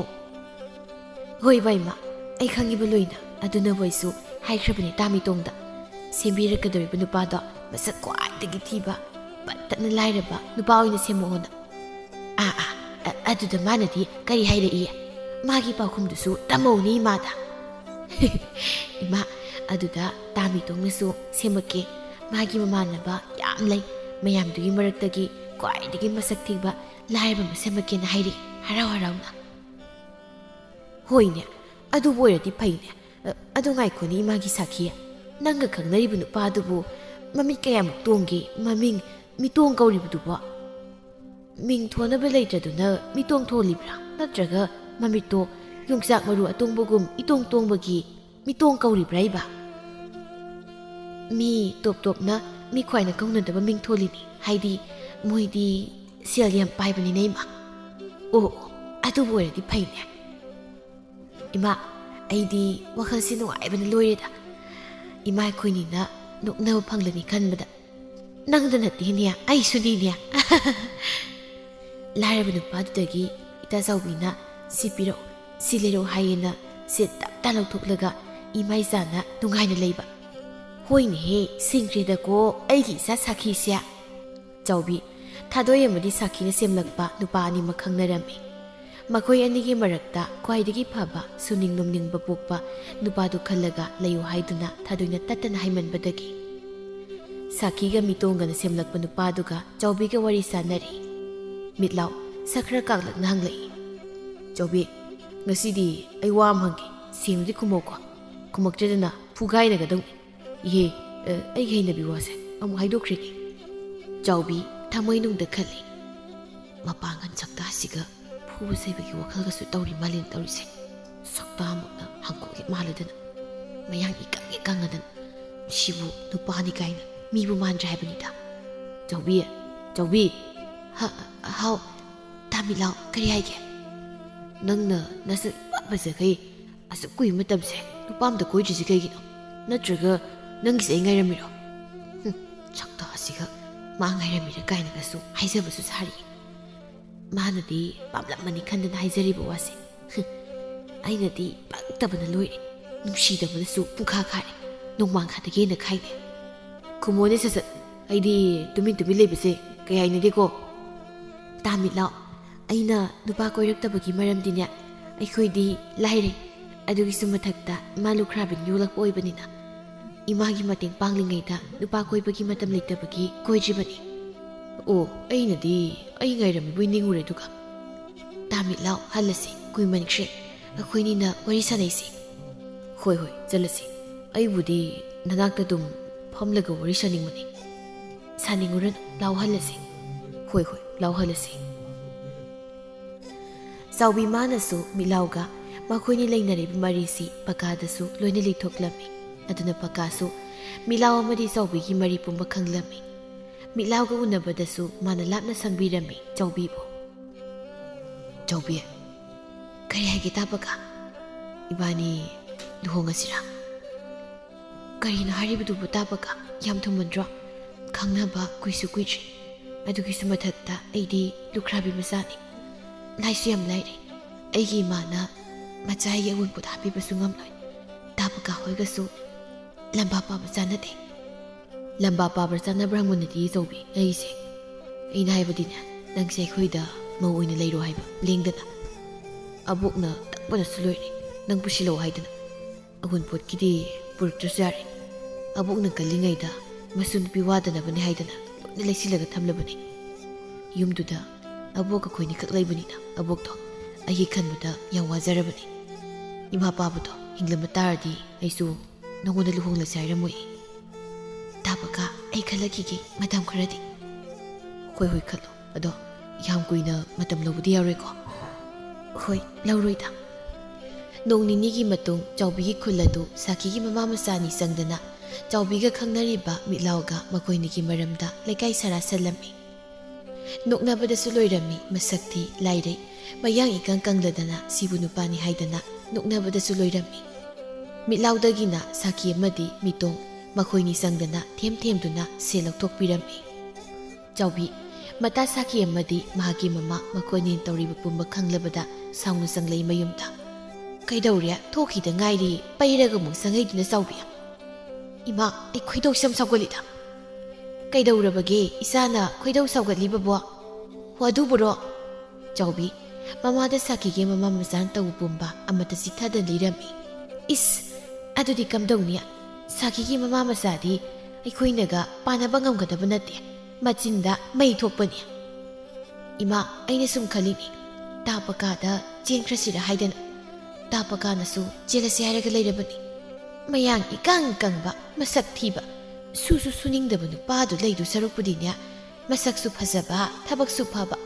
"ꯍꯣꯏ ꯏꯃꯥ, ꯑꯩ ꯈꯪꯉꯤꯕ ꯂꯣꯏꯅ꯫ ꯑꯗꯨꯅꯕꯨ ꯑꯩꯁꯨ ꯍꯥꯏꯈ꯭ꯔꯕꯅꯤ ꯇꯥꯃꯤꯇꯣꯡꯗ, ꯁꯦꯝꯕꯤꯔꯛꯀꯗꯧꯔꯤꯕ ꯅꯨꯄꯥꯗꯣ ꯃꯁꯛ ꯈ꯭ꯋꯥꯏꯗꯒꯤ ꯊꯤꯕ, ꯄꯠꯇꯠꯅ ꯂꯥꯏꯔꯕ ꯅꯨꯄꯥ ꯑꯣꯏꯅ ꯁꯦꯝꯃꯛꯑꯣꯅ"꯫ "ꯑꯥ, ꯑꯥ, ꯑ-, ꯑꯗꯨꯗ ꯃꯥꯅꯗꯤ ꯀꯔꯤ ꯍꯥꯏꯔꯛꯏ? ꯃꯥꯒꯤ ꯄꯥꯎꯈꯨꯝꯗꯨꯁꯨ ꯇꯝꯃꯧꯅꯦ ꯏꯃꯥꯗ"꯫ "ꯏꯃꯥ, ꯑꯗꯨꯗ ꯇꯥꯃꯤꯇꯣꯡꯅꯁꯨ ꯁꯦꯝꯃꯛꯀꯦ꯫ ꯃꯥꯒꯤ ꯃꯃꯥꯟꯅꯕ ꯌꯥꯝ ꯂꯩ꯫ ꯃꯌꯥꯝꯗꯨꯒꯤ ꯃꯔꯛꯇꯒꯤ ꯈ꯭ꯋꯥꯏꯗꯒꯤ ꯃꯁꯛ ꯊꯤꯕ ꯂꯥꯏꯔꯕ ꯑꯃ ꯁꯦꯝꯃꯛꯀꯦꯅ ꯍꯥꯏꯔꯛꯏ ꯍꯔꯥꯎ ꯍꯔꯥꯎꯅ"꯫ "ꯍꯣꯏꯅꯦ, ꯑꯗꯨꯕꯨ ꯑꯣꯏꯔꯗꯤ ꯐꯩꯅꯦ꯫ ꯑ, ꯑꯗꯨ ꯉꯥꯏꯈꯣꯅꯦ, ꯏꯃꯥꯒꯤ ꯁꯥꯈꯤ꯫ ꯅꯪꯒ ꯈꯪꯅꯔꯤꯕ ꯅꯨꯄꯥꯗꯨꯕꯨ ꯃꯃꯤꯠ ꯀꯌꯥꯃꯨꯛ ꯇꯣꯡꯒꯦ? ꯃꯃꯤꯡ ꯃꯤꯇꯣꯡ ꯀꯧꯔꯤꯕꯗꯨꯕꯣ? ꯃꯤꯡ ꯊꯣꯟꯅꯕ ꯂꯩꯇ꯭ꯔꯗꯨꯅ ꯃꯤꯇꯣꯡ ꯊꯣꯜꯂꯤꯕ꯭ꯔꯥ? ꯅꯠꯇ꯭ꯔꯒ ꯃꯃꯤꯠꯇꯣ ꯌꯣꯡꯆꯥꯛ ꯃꯔꯨ ꯑꯇꯣꯡꯕꯒꯨꯝ ꯏꯇꯣꯡ ꯇꯣꯡꯕꯒꯤ ꯃꯤꯇꯣꯡ ꯀꯧꯔꯤꯕ꯭ꯔꯥ ꯏꯕ?" "ꯃꯤ ꯇꯣꯞ ꯇꯣꯞꯅ ꯃꯤ ꯈ꯭ꯋꯥꯏꯅ ꯀꯧꯅꯗꯕ ꯃꯤꯡ ꯊꯣꯜꯂꯤꯅꯤ꯫ ꯍꯥꯏꯗꯤ ꯃꯣꯏꯗꯤ ꯁꯦꯜ ꯌꯥꯝ ꯄꯥꯏꯕꯅꯤꯅ ꯏꯃꯥ"꯫ "ꯑꯣ, ꯑꯣ, ꯑꯗꯨꯕꯨ ꯑꯣꯏꯔꯗꯤ ꯐꯩꯅꯦ"꯫ "ꯏꯃꯥ, ꯑꯩꯗꯤ ꯋꯥꯈꯜꯁꯤ ꯅꯨꯡꯉꯥꯏꯕꯅ ꯂꯣꯏꯔꯦꯗ꯫ ꯏꯃꯥ ꯑꯩꯈꯣꯏꯅꯤꯅ ꯅꯣꯛꯅꯕ ꯐꯪꯂꯅꯤ ꯈꯟꯕꯗ"꯫ "ꯅꯪꯗ ꯅꯠꯇꯦꯅꯦ, ꯑꯩꯁꯨꯅꯤꯅꯦ"꯫ ꯂꯥꯏꯔꯕ ꯅꯨꯄꯥꯗꯨꯗꯒꯤ ꯏꯇꯥ ꯆꯥꯎꯕꯤꯅ "ꯁꯤ ꯄꯤꯔꯛꯎ, ꯁꯤ ꯂꯩꯔꯛꯎ" ꯍꯥꯏꯌꯦꯅ ꯁꯦ ꯇꯞ ꯇꯥ ꯂꯧꯊꯣꯛꯂꯒ ꯏꯃꯥ ꯏꯆꯥꯅ ꯅꯨꯡꯉꯥꯏꯅ ꯂꯩꯕ꯫ "ꯍꯣꯏꯅꯦꯍꯦ, ꯁꯤꯡꯈ꯭ꯔꯦꯗꯀꯣ ꯑꯩꯒꯤ ꯏꯆꯥ ꯁꯥꯈꯤꯁꯦ"꯫ ꯆꯥꯎꯕꯤ, ꯊꯥꯗꯣꯏ ꯑꯃꯗꯤ ꯁꯥꯈꯤꯅ ꯁꯦꯝꯂꯛꯄ ꯅꯨꯄꯥ ꯑꯅꯤꯃꯛ ꯈꯪꯅꯔꯝꯃꯤ꯫ ꯃꯈꯣꯏ ꯑꯅꯤꯒꯤ ꯃꯔꯛꯇ ꯈ꯭ꯋꯥꯏꯗꯒꯤ ꯐꯕ, ꯁꯨꯅꯤꯡ ꯅꯣꯝꯅꯤꯡꯕ ꯄꯣꯛꯄ ꯅꯨꯄꯥꯗꯨ ꯈꯜꯂꯒ ꯂꯩꯌꯨ ꯍꯥꯏꯗꯨꯅ ꯊꯥꯗꯣꯏꯅ ꯇꯠꯇꯅ ꯍꯥꯏꯃꯟꯕꯗꯒꯤ ꯁꯥꯈꯤꯒ ꯃꯤꯇꯣꯡꯒꯅ ꯁꯦꯝꯂꯛꯄ ꯅꯨꯄꯥꯗꯨꯒ ꯆꯥꯎꯕꯤꯒ ꯋꯥꯔꯤ ꯁꯥꯟꯅꯔꯤ꯫ ꯃꯤꯠꯂꯥꯎ ꯁꯛ ꯈꯔ ꯀꯥꯛꯂꯛꯅ ꯍꯪꯂꯛꯏ꯫ "ꯆꯥꯎꯕꯤ, ꯉꯁꯤꯗꯤ ꯑꯩ ꯋꯥ ꯑꯃ ꯍꯪꯒꯦ, ꯁꯦꯡꯅꯗꯤ ꯈꯨꯝꯃꯧꯀꯣ꯫ ꯈꯨꯝꯃꯛꯇ꯭ꯔꯦꯗꯅ ꯐꯨꯒꯥꯏꯅꯒꯗꯧꯅꯤ"꯫ "ꯏꯍꯦ, ꯑ, ꯑꯩꯒꯤ ꯍꯩꯅꯕꯤ ꯋꯥꯁꯦ ꯑꯃꯨꯛ ꯍꯥꯏꯗꯣꯛꯈ꯭ꯔꯦꯅꯦ"꯫ ꯆꯥꯎꯕꯤ ꯊꯃꯣꯏꯅꯨꯡꯗ ꯈꯜꯂꯤ, "ꯃꯄꯥꯡꯒꯜ ꯁꯛꯇꯥꯁꯤꯒ ꯐꯨꯕ ꯆꯩꯕꯒꯤ ꯋꯥꯈꯜꯒꯁꯨ ꯇꯧꯔꯤ ꯃꯥꯜꯂꯦꯅ ꯇꯧꯔꯤꯁꯦ꯫ ꯁꯛꯇꯥꯃꯛꯅ ꯍꯪꯒꯣꯏꯒꯦ ꯃꯥꯜꯂꯗꯅ ꯃꯌꯥꯡ ꯏꯀꯪꯒꯦ ꯀꯪꯉꯗꯅ ꯁꯤꯕꯨ ꯅꯨꯄꯥꯅꯤ ꯀꯥꯏꯅ ꯃꯤꯕꯨ ꯃꯥꯟꯗ꯭ꯔꯦ ꯍꯥꯏꯕꯅꯤꯗ꯫" "ꯆꯥꯎꯕꯤ, ꯆꯥꯎꯕꯤ!" "ꯍ-, ꯍꯥꯎ, ꯇꯥꯃꯤꯠꯂꯥꯎ, ꯀꯔꯤ ꯍꯥꯏꯒꯦ?" "ꯅꯪꯅ ꯅꯁꯛ ꯏꯐ ꯐꯖꯈꯩ ꯑꯁꯨꯛ ꯀꯨꯏꯕ ꯃꯇꯝꯁꯦ ꯅꯨꯄꯥ ꯑꯝꯇ ꯀꯣꯏꯗ꯭ꯔꯤꯁꯤ ꯀꯩꯒꯤꯅꯣ? ꯅꯠꯇ꯭ꯔꯒ ꯅꯪꯒꯤꯁꯦ ꯑꯩ ꯉꯥꯏꯔꯝꯃꯤꯔꯣ?" "ꯍꯨꯝ, ꯁꯛꯇꯥꯁꯤꯒ ꯃꯥ ꯉꯥꯏꯔꯝꯃꯤꯔ ꯀꯥꯏꯅꯒꯁꯨ ꯍꯥꯏꯖꯕꯁꯨ ꯁꯥꯔꯤ꯫ ꯃꯥꯅꯗꯤ ꯄꯥꯝꯂꯝꯃꯅꯤ ꯈꯟꯗꯅ ꯍꯥꯏꯖꯔꯤꯕ ꯋꯥꯁꯦ꯫ ꯍꯨꯝ, ꯑꯩꯅꯗꯤ ꯄꯛꯇꯕꯅ ꯂꯣꯏꯔꯦ꯫ ꯅꯨꯡꯁꯤꯗꯕꯗꯁꯨ ꯄꯨꯡꯈꯥ ꯈꯥꯔꯦ꯫ ꯅꯣꯡꯃꯥꯡꯈꯥꯗꯒꯤ ꯍꯦꯟꯅ ꯈꯥꯏꯅꯦ꯫ ꯈꯨꯝꯃꯣꯅꯦ ꯁꯠ ꯁꯠ, ꯑꯩꯗꯤ ꯇꯨꯃꯤꯟ ꯇꯨꯃꯤꯟ ꯂꯩꯕꯁꯦ ꯀꯌꯥ ꯍꯩꯅꯗꯦꯀꯣ꯫" "ꯇꯥꯃꯤꯠꯂꯥꯎ, ꯑꯩꯅ ꯅꯨꯄꯥ ꯀꯣꯏꯔꯛꯇꯕꯒꯤ ꯃꯔꯝꯗꯤꯅꯦ, ꯑꯩꯈꯣꯏꯗꯤ ꯂꯥꯏꯔꯦ꯫ ꯑꯗꯨꯒꯤꯁꯨ ꯃꯊꯛꯇ ꯏꯃꯥ ꯂꯨꯈ꯭ꯔꯥꯕꯤꯅ ꯌꯣꯛꯂꯛꯄ ꯑꯣꯏꯕꯅꯤꯅ ꯏꯃꯥꯒꯤ ꯃꯇꯦꯡ ꯄꯥꯡꯂꯤꯉꯩꯗ ꯅꯨꯄꯥ ꯀꯣꯏꯕꯒꯤ ꯃꯇꯝ ꯂꯩꯇꯕꯒꯤ ꯀꯣꯏꯗ꯭ꯔꯤꯕꯅꯤ꯫" "ꯑꯣ, ꯑꯩꯅꯗꯤ ꯑꯩ ꯉꯥꯏꯔꯝꯃꯤꯕꯣꯏ ꯅꯤꯡꯉꯨꯔꯦ ꯑꯗꯨꯒ꯫" "ꯇꯥꯃꯤꯠꯂꯥꯎ, ꯍꯜꯂꯁꯤ, ꯀꯨꯏꯃꯟꯈ꯭ꯔꯦ ꯑꯩꯈꯣꯏꯅꯤꯅ ꯋꯥꯔꯤ ꯁꯥꯟꯅꯩꯁꯤ꯫" "ꯍꯣꯏ, ꯍꯣꯏ, ꯆꯠꯂꯁꯤ꯫ ꯑꯩꯕꯨꯗꯤ ꯅꯅꯥꯛꯇ ꯑꯗꯨꯝ ꯐꯝꯂꯒ ꯋꯥꯔꯤ ꯁꯥꯅꯤꯡꯕꯅꯤ꯫" "ꯁꯥꯅꯤꯡꯉꯨꯔꯅꯨ, ꯂꯥꯎꯍꯜꯂꯁꯤ꯫" "ꯍꯣꯏ, ꯍꯣꯏ, ꯂꯥꯎꯍꯜꯂꯁꯤ꯫" ꯆꯥꯎꯕꯤ ꯃꯥꯅꯁꯨ ꯃꯤꯠꯂꯥꯎꯒ ꯃꯈꯣꯏꯅꯤ ꯂꯩꯅꯔꯤꯕ ꯃꯔꯤꯁꯤ ꯄꯀꯥꯗꯁꯨ ꯂꯣꯏꯅ ꯂꯤꯊꯣꯛꯂꯝꯃꯤ꯫ ꯑꯗꯨꯅ ꯄꯀꯥꯁꯨ ꯃꯤꯠꯂꯥꯎ ꯑꯃꯗꯤ ꯆꯥꯎꯕꯤꯒꯤ ꯃꯔꯤ ꯄꯨꯝꯕ ꯈꯪꯂꯝꯃꯤ꯫ ꯃꯤꯠꯂꯥꯎꯒ ꯎꯅꯕꯗꯁꯨ ꯃꯥꯅ ꯂꯥꯞꯅ ꯁꯪꯕꯤꯔꯝꯃꯤ ꯆꯥꯎꯕꯤꯕꯨ꯫ "ꯆꯥꯎꯕꯤ, ꯀꯔꯤ ꯍꯥꯏꯒꯦ ꯇꯥ ꯄꯀꯥ? ꯏꯕꯥꯅꯤ ꯂꯨꯍꯣꯡꯉꯁꯤꯔꯥ?" "ꯀꯔꯤꯅꯣ ꯍꯥꯏꯔꯤꯕꯗꯨꯕꯨ ꯇꯥ ꯄꯀꯥ? ꯌꯥꯝ ꯊꯨꯃꯟꯗ꯭ꯔꯣ? ꯈꯪꯅꯕ ꯀꯨꯏꯁꯨ ꯀꯨꯏꯗ꯭ꯔꯤ꯫ ꯑꯗꯨꯒꯤꯁꯨ ꯃꯊꯛꯇ ꯑꯩꯗꯤ ꯂꯨꯈ꯭ꯔꯥꯕꯤ ꯃꯆꯥꯅꯤ꯫ ꯂꯥꯏꯁꯨ ꯌꯥꯝ ꯂꯥꯏꯔꯤ꯫ ꯑꯩꯒꯤ ꯏꯃꯥꯅ ꯃꯆꯥꯒꯤ ꯑꯋꯨꯟꯄꯣꯠ ꯍꯥꯞꯄꯤꯕꯁꯨ ꯉꯝꯂꯣꯏ꯫ ꯇꯥ ꯄꯀꯥ ꯍꯣꯏꯒꯁꯨ ꯂꯝꯕꯥ ꯄꯥꯕ ꯆꯥꯟꯅꯗꯦ꯫" "ꯂꯝꯕꯥ ꯄꯥꯕ꯭ꯔꯥ ꯆꯥꯟꯅꯕ꯭ꯔꯥ ꯍꯪꯕ ꯅꯠꯇꯦ ꯆꯥꯎꯕꯤ, ꯑꯩꯁꯦ꯫ ꯑꯩꯅ ꯍꯥꯏꯕꯗꯤꯅꯦ, ꯅꯪꯁꯦ ꯑꯩꯈꯣꯏꯗ ꯃꯧ ꯑꯣꯏꯅ ꯂꯩꯔꯣ ꯍꯥꯏꯕ, ꯂꯦꯡꯗꯅ꯫ ꯑꯕꯣꯛꯅ ꯇꯛꯄꯗꯁꯨ ꯂꯣꯏꯔꯦ, ꯅꯪ ꯄꯨꯁꯤꯜꯂꯛꯑꯣ ꯍꯥꯏꯗꯅ꯫ ꯑꯋꯨꯟꯄꯣꯠꯀꯤꯗꯤ ꯄꯨꯔꯛꯇ꯭ꯔꯁꯨ ꯌꯥꯔꯦ꯫ ꯑꯕꯣꯛꯅ ꯀꯜꯂꯤꯉꯩꯗ ꯃꯁꯨ ꯅꯨꯄꯤ ꯋꯥꯗꯅꯕꯅꯦ ꯍꯥꯏꯗꯅ ꯂꯣꯏꯅ ꯂꯩꯁꯤꯜꯂꯒ ꯊꯝꯂꯕꯅꯤ꯫ ꯌꯨꯝꯗꯨꯗ ꯑꯕꯣꯛ ꯑꯩꯈꯣꯏꯅꯤꯈꯛ ꯂꯩꯕꯅꯤꯅ ꯑꯕꯣꯛꯇꯣ ꯑꯩꯒꯤ ꯈꯟꯕꯗ ꯌꯥꯝ ꯋꯥꯖꯔꯕꯅꯤ꯫ ꯏꯃꯥ ꯄꯥꯕꯗꯣ ꯍꯤꯡꯂꯝꯕ ꯇꯥꯔꯗꯤ ꯑꯩꯁꯨ ꯅꯉꯣꯟꯗ ꯂꯨꯍꯣꯡꯂꯁꯦ ꯍꯥꯏꯔꯝꯃꯣꯏ꯫" "ꯇꯥ ꯄꯀꯥ, ꯑꯩ ꯈꯜꯂꯛꯈꯤꯒꯦ ꯃꯇꯝ ꯈꯔꯗꯤ꯫ ꯍꯣꯏ, ꯍꯣꯏ, ꯈꯜꯂꯣ꯫ ꯑꯗꯣ ꯌꯥꯝ ꯀꯨꯏꯅ ꯃꯇꯝ ꯂꯧꯕꯗꯤ ꯌꯥꯔꯣꯏꯀꯣ? ꯍꯣꯏ, ꯂꯧꯔꯣꯏꯗ꯫ ꯅꯣꯡ ꯅꯤꯅꯤꯒꯤ ꯃꯇꯨꯡ ꯆꯥꯎꯕꯤꯒꯤ ꯈꯨꯜ ꯑꯗꯨ ꯁꯥꯈꯤꯒꯤ ꯃꯃꯥ ꯃꯆꯥ ꯑꯅꯤ ꯆꯪꯗꯅ ꯆꯥꯎꯕꯤꯒ ꯈꯪꯅꯔꯤꯕ ꯃꯤꯠꯂꯥꯎꯒ ꯃꯈꯣꯏꯅꯤꯒꯤ ꯃꯔꯝꯗ ꯂꯩꯀꯥꯏ ꯁꯥꯔꯥ ꯁꯜꯂꯝꯃꯤ꯫ ꯅꯣꯛꯅꯕꯗꯁꯨ ꯂꯣꯏꯔꯝꯃꯤ꯫ ꯃꯁꯛ ꯊꯤ, ꯂꯥꯏꯔꯩ, ꯃꯌꯥꯡ ꯏꯀꯪ ꯀꯪꯂꯗꯅ ꯁꯤꯕꯨ ꯅꯨꯄꯥꯅꯤ ꯍꯥꯏꯗꯅ ꯅꯣꯛꯅꯕꯗꯁꯨ ꯂꯣꯏꯔꯝꯃꯤ꯫ ꯃꯤꯠꯂꯥꯎꯗꯒꯤꯅ ꯁꯥꯈꯤ ꯑꯃꯗꯤ ꯃꯤꯇꯣꯡ ꯃꯈꯣꯏꯅꯤ ꯆꯪꯗꯅ ꯊꯦꯝ ꯊꯦꯝꯗꯨꯅ ꯁꯦ ꯂꯧꯊꯣꯛꯄꯤꯔꯝꯃꯤ꯫ ꯆꯥꯎꯕꯤ, ꯃꯇꯥ ꯁꯥꯈꯤ ꯑꯃꯗꯤ ꯃꯍꯥꯛꯀꯤ ꯃꯃꯥ ꯃꯈꯣꯏꯅꯤꯅ ꯇꯧꯔꯤꯕ ꯄꯨꯝꯕ ꯈꯪꯂꯕꯗ ꯁꯥꯎꯅ ꯆꯪꯂꯛꯏ ꯃꯌꯨꯝꯗ꯫ "ꯀꯩꯗꯧꯔꯦ? ꯊꯣꯛꯈꯤꯗ ꯉꯥꯏꯔꯤ, ꯄꯩꯔꯒ ꯑꯃꯨꯛ ꯆꯪꯉꯛꯏꯗꯨꯅ ꯆꯥꯎꯕꯤ?" "ꯏꯃꯥ, ꯑꯩ ꯈꯣꯏꯗꯧꯁꯦ ꯌꯥꯝ ꯁꯥꯎꯒꯠꯂꯤꯗ꯫" "ꯀꯩꯗꯧꯔꯕꯒꯦ ꯏꯆꯥꯅ ꯈꯣꯏꯗꯧ ꯁꯥꯎꯒꯠꯂꯤꯕꯕꯣ?" "ꯍꯣ, ꯑꯗꯨꯕꯨꯔꯣ?" ꯆꯥꯎꯕꯤ, ꯃꯃꯥꯗ ꯁꯥꯈꯤꯒꯤ ꯃꯃꯥ ꯃꯆꯥꯅ ꯇꯧꯕ ꯄꯨꯝꯕ ꯑꯃꯠꯇ ꯆꯤꯠꯊꯗꯅ ꯂꯤꯔꯝꯃꯤ꯫ "ꯏꯁ, ꯑꯗꯨꯗꯤ ꯀꯝꯗꯧꯅꯤ? ꯁꯥꯈꯤꯒꯤ ꯃꯃꯥ ꯃꯆꯥꯗꯤ ꯑꯩꯈꯣꯏꯅꯒ ꯄꯥꯟꯅꯕ ꯉꯝꯒꯗꯕ ꯅꯠꯇꯦ꯫ ꯃꯆꯤꯟꯗ ꯃꯩ ꯊꯣꯛꯄꯅꯤ꯫" "ꯏꯃꯥ, ꯑꯩꯅ ꯁꯨꯝ ꯈꯜꯂꯤꯅꯤ, ꯇꯥ ꯄꯀꯥꯗ ꯆꯦꯟꯈ꯭ꯔꯁꯤꯔ ꯍꯥꯏꯗꯅ꯫ ꯇꯥ ꯄꯀꯥꯅꯁꯨ ꯆꯦꯜꯂꯁꯤ ꯍꯥꯏꯔꯒ ꯂꯩꯔꯕꯅꯤ꯫ ꯃꯌꯥꯡ ꯏꯀꯪ ꯀꯪꯕ, ꯃꯁꯛ ꯊꯤꯕ, ꯁꯨꯁꯨ ꯁꯨꯅꯤꯡꯗꯕ ꯅꯨꯄꯥꯗꯨ ꯂꯩꯗꯨ ꯁꯔꯨꯛꯄꯨꯗꯤꯅꯦ, ꯃꯁꯛꯁꯨ ꯐꯖꯕ, ꯊꯕꯛꯁꯨ ꯐꯕ,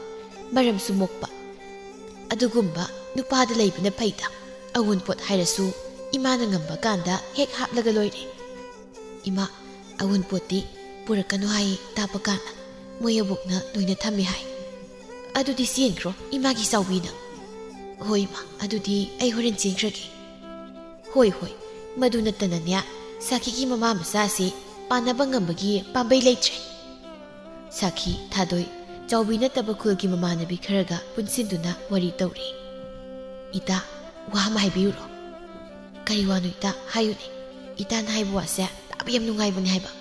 ꯃꯔꯝꯁꯨ ꯃꯣꯛꯄ, ꯑꯗꯨꯒꯨꯝꯕ ꯅꯨꯄꯥꯗ ꯂꯩꯕꯅ ꯐꯩꯗ꯫ ꯑꯋꯨꯟꯄꯣꯠ ꯍꯥꯏꯔꯁꯨ ꯏꯃꯥꯅ ꯉꯝꯕ ꯀꯥꯟꯗ ꯍꯦꯛ ꯍꯥꯞꯂꯒ ꯂꯣꯏꯔꯦ꯫" "ꯏꯃꯥ, ꯑꯋꯨꯟꯄꯣꯠꯇꯤ ꯄꯨꯔꯛꯀꯅꯨ ꯍꯥꯏꯌꯦ ꯇꯥ ꯄꯀꯥꯅ꯫ ꯃꯣꯏ ꯑꯕꯣꯛꯅ ꯂꯣꯏꯅ ꯊꯝꯃꯦ ꯍꯥꯏ꯫" "ꯑꯗꯨꯗꯤ ꯆꯦꯟꯈ꯭ꯔꯣ, ꯏꯃꯥꯒꯤ ꯆꯥꯎꯕꯤꯅ꯫" "ꯍꯣꯏ ꯏꯃꯥ, ꯑꯗꯨꯗꯤ ꯑꯩ ꯍꯣꯔꯦꯟ ꯆꯦꯟꯈ꯭ꯔꯒꯦ꯫" "ꯍꯣꯏ, ꯍꯣꯏ, ꯃꯗꯨ ꯅꯠꯇꯅꯅꯦ, ꯁꯥꯈꯤꯒꯤ ꯃꯃꯥ ꯃꯆꯥꯁꯤ ꯄꯥꯟꯅꯕ ꯉꯝꯕꯒꯤ ꯄꯥꯝꯕꯩ ꯂꯩꯇ꯭ꯔꯦ꯫" ꯁꯥꯈꯤ, ꯊꯥꯗꯣꯏ, ꯆꯥꯎꯕꯤ ꯅꯠꯇꯕ ꯈꯨꯜꯒꯤ ꯃꯃꯥꯟꯅꯕꯤ ꯈꯔꯒ ꯄꯨꯟꯁꯤꯟꯗꯨꯅ ꯋꯥꯔꯤ ꯇꯧꯔꯤ꯫ "ꯏꯇꯥ, ꯋꯥ ꯑꯃ ꯍꯥꯏꯕꯤꯌꯨꯔꯣ?" "ꯀꯔꯤ ꯋꯥꯅꯣ ꯏꯇꯥ? ꯍꯥꯏꯌꯨꯅꯦ꯫ ꯏꯇꯥꯅ ꯍꯥꯏꯕ ꯋꯥꯁꯦ ꯇꯥꯕ ꯌꯥꯝ ꯅꯨꯡꯉꯥꯏꯕꯅꯦ ꯍꯥꯏꯕ꯫"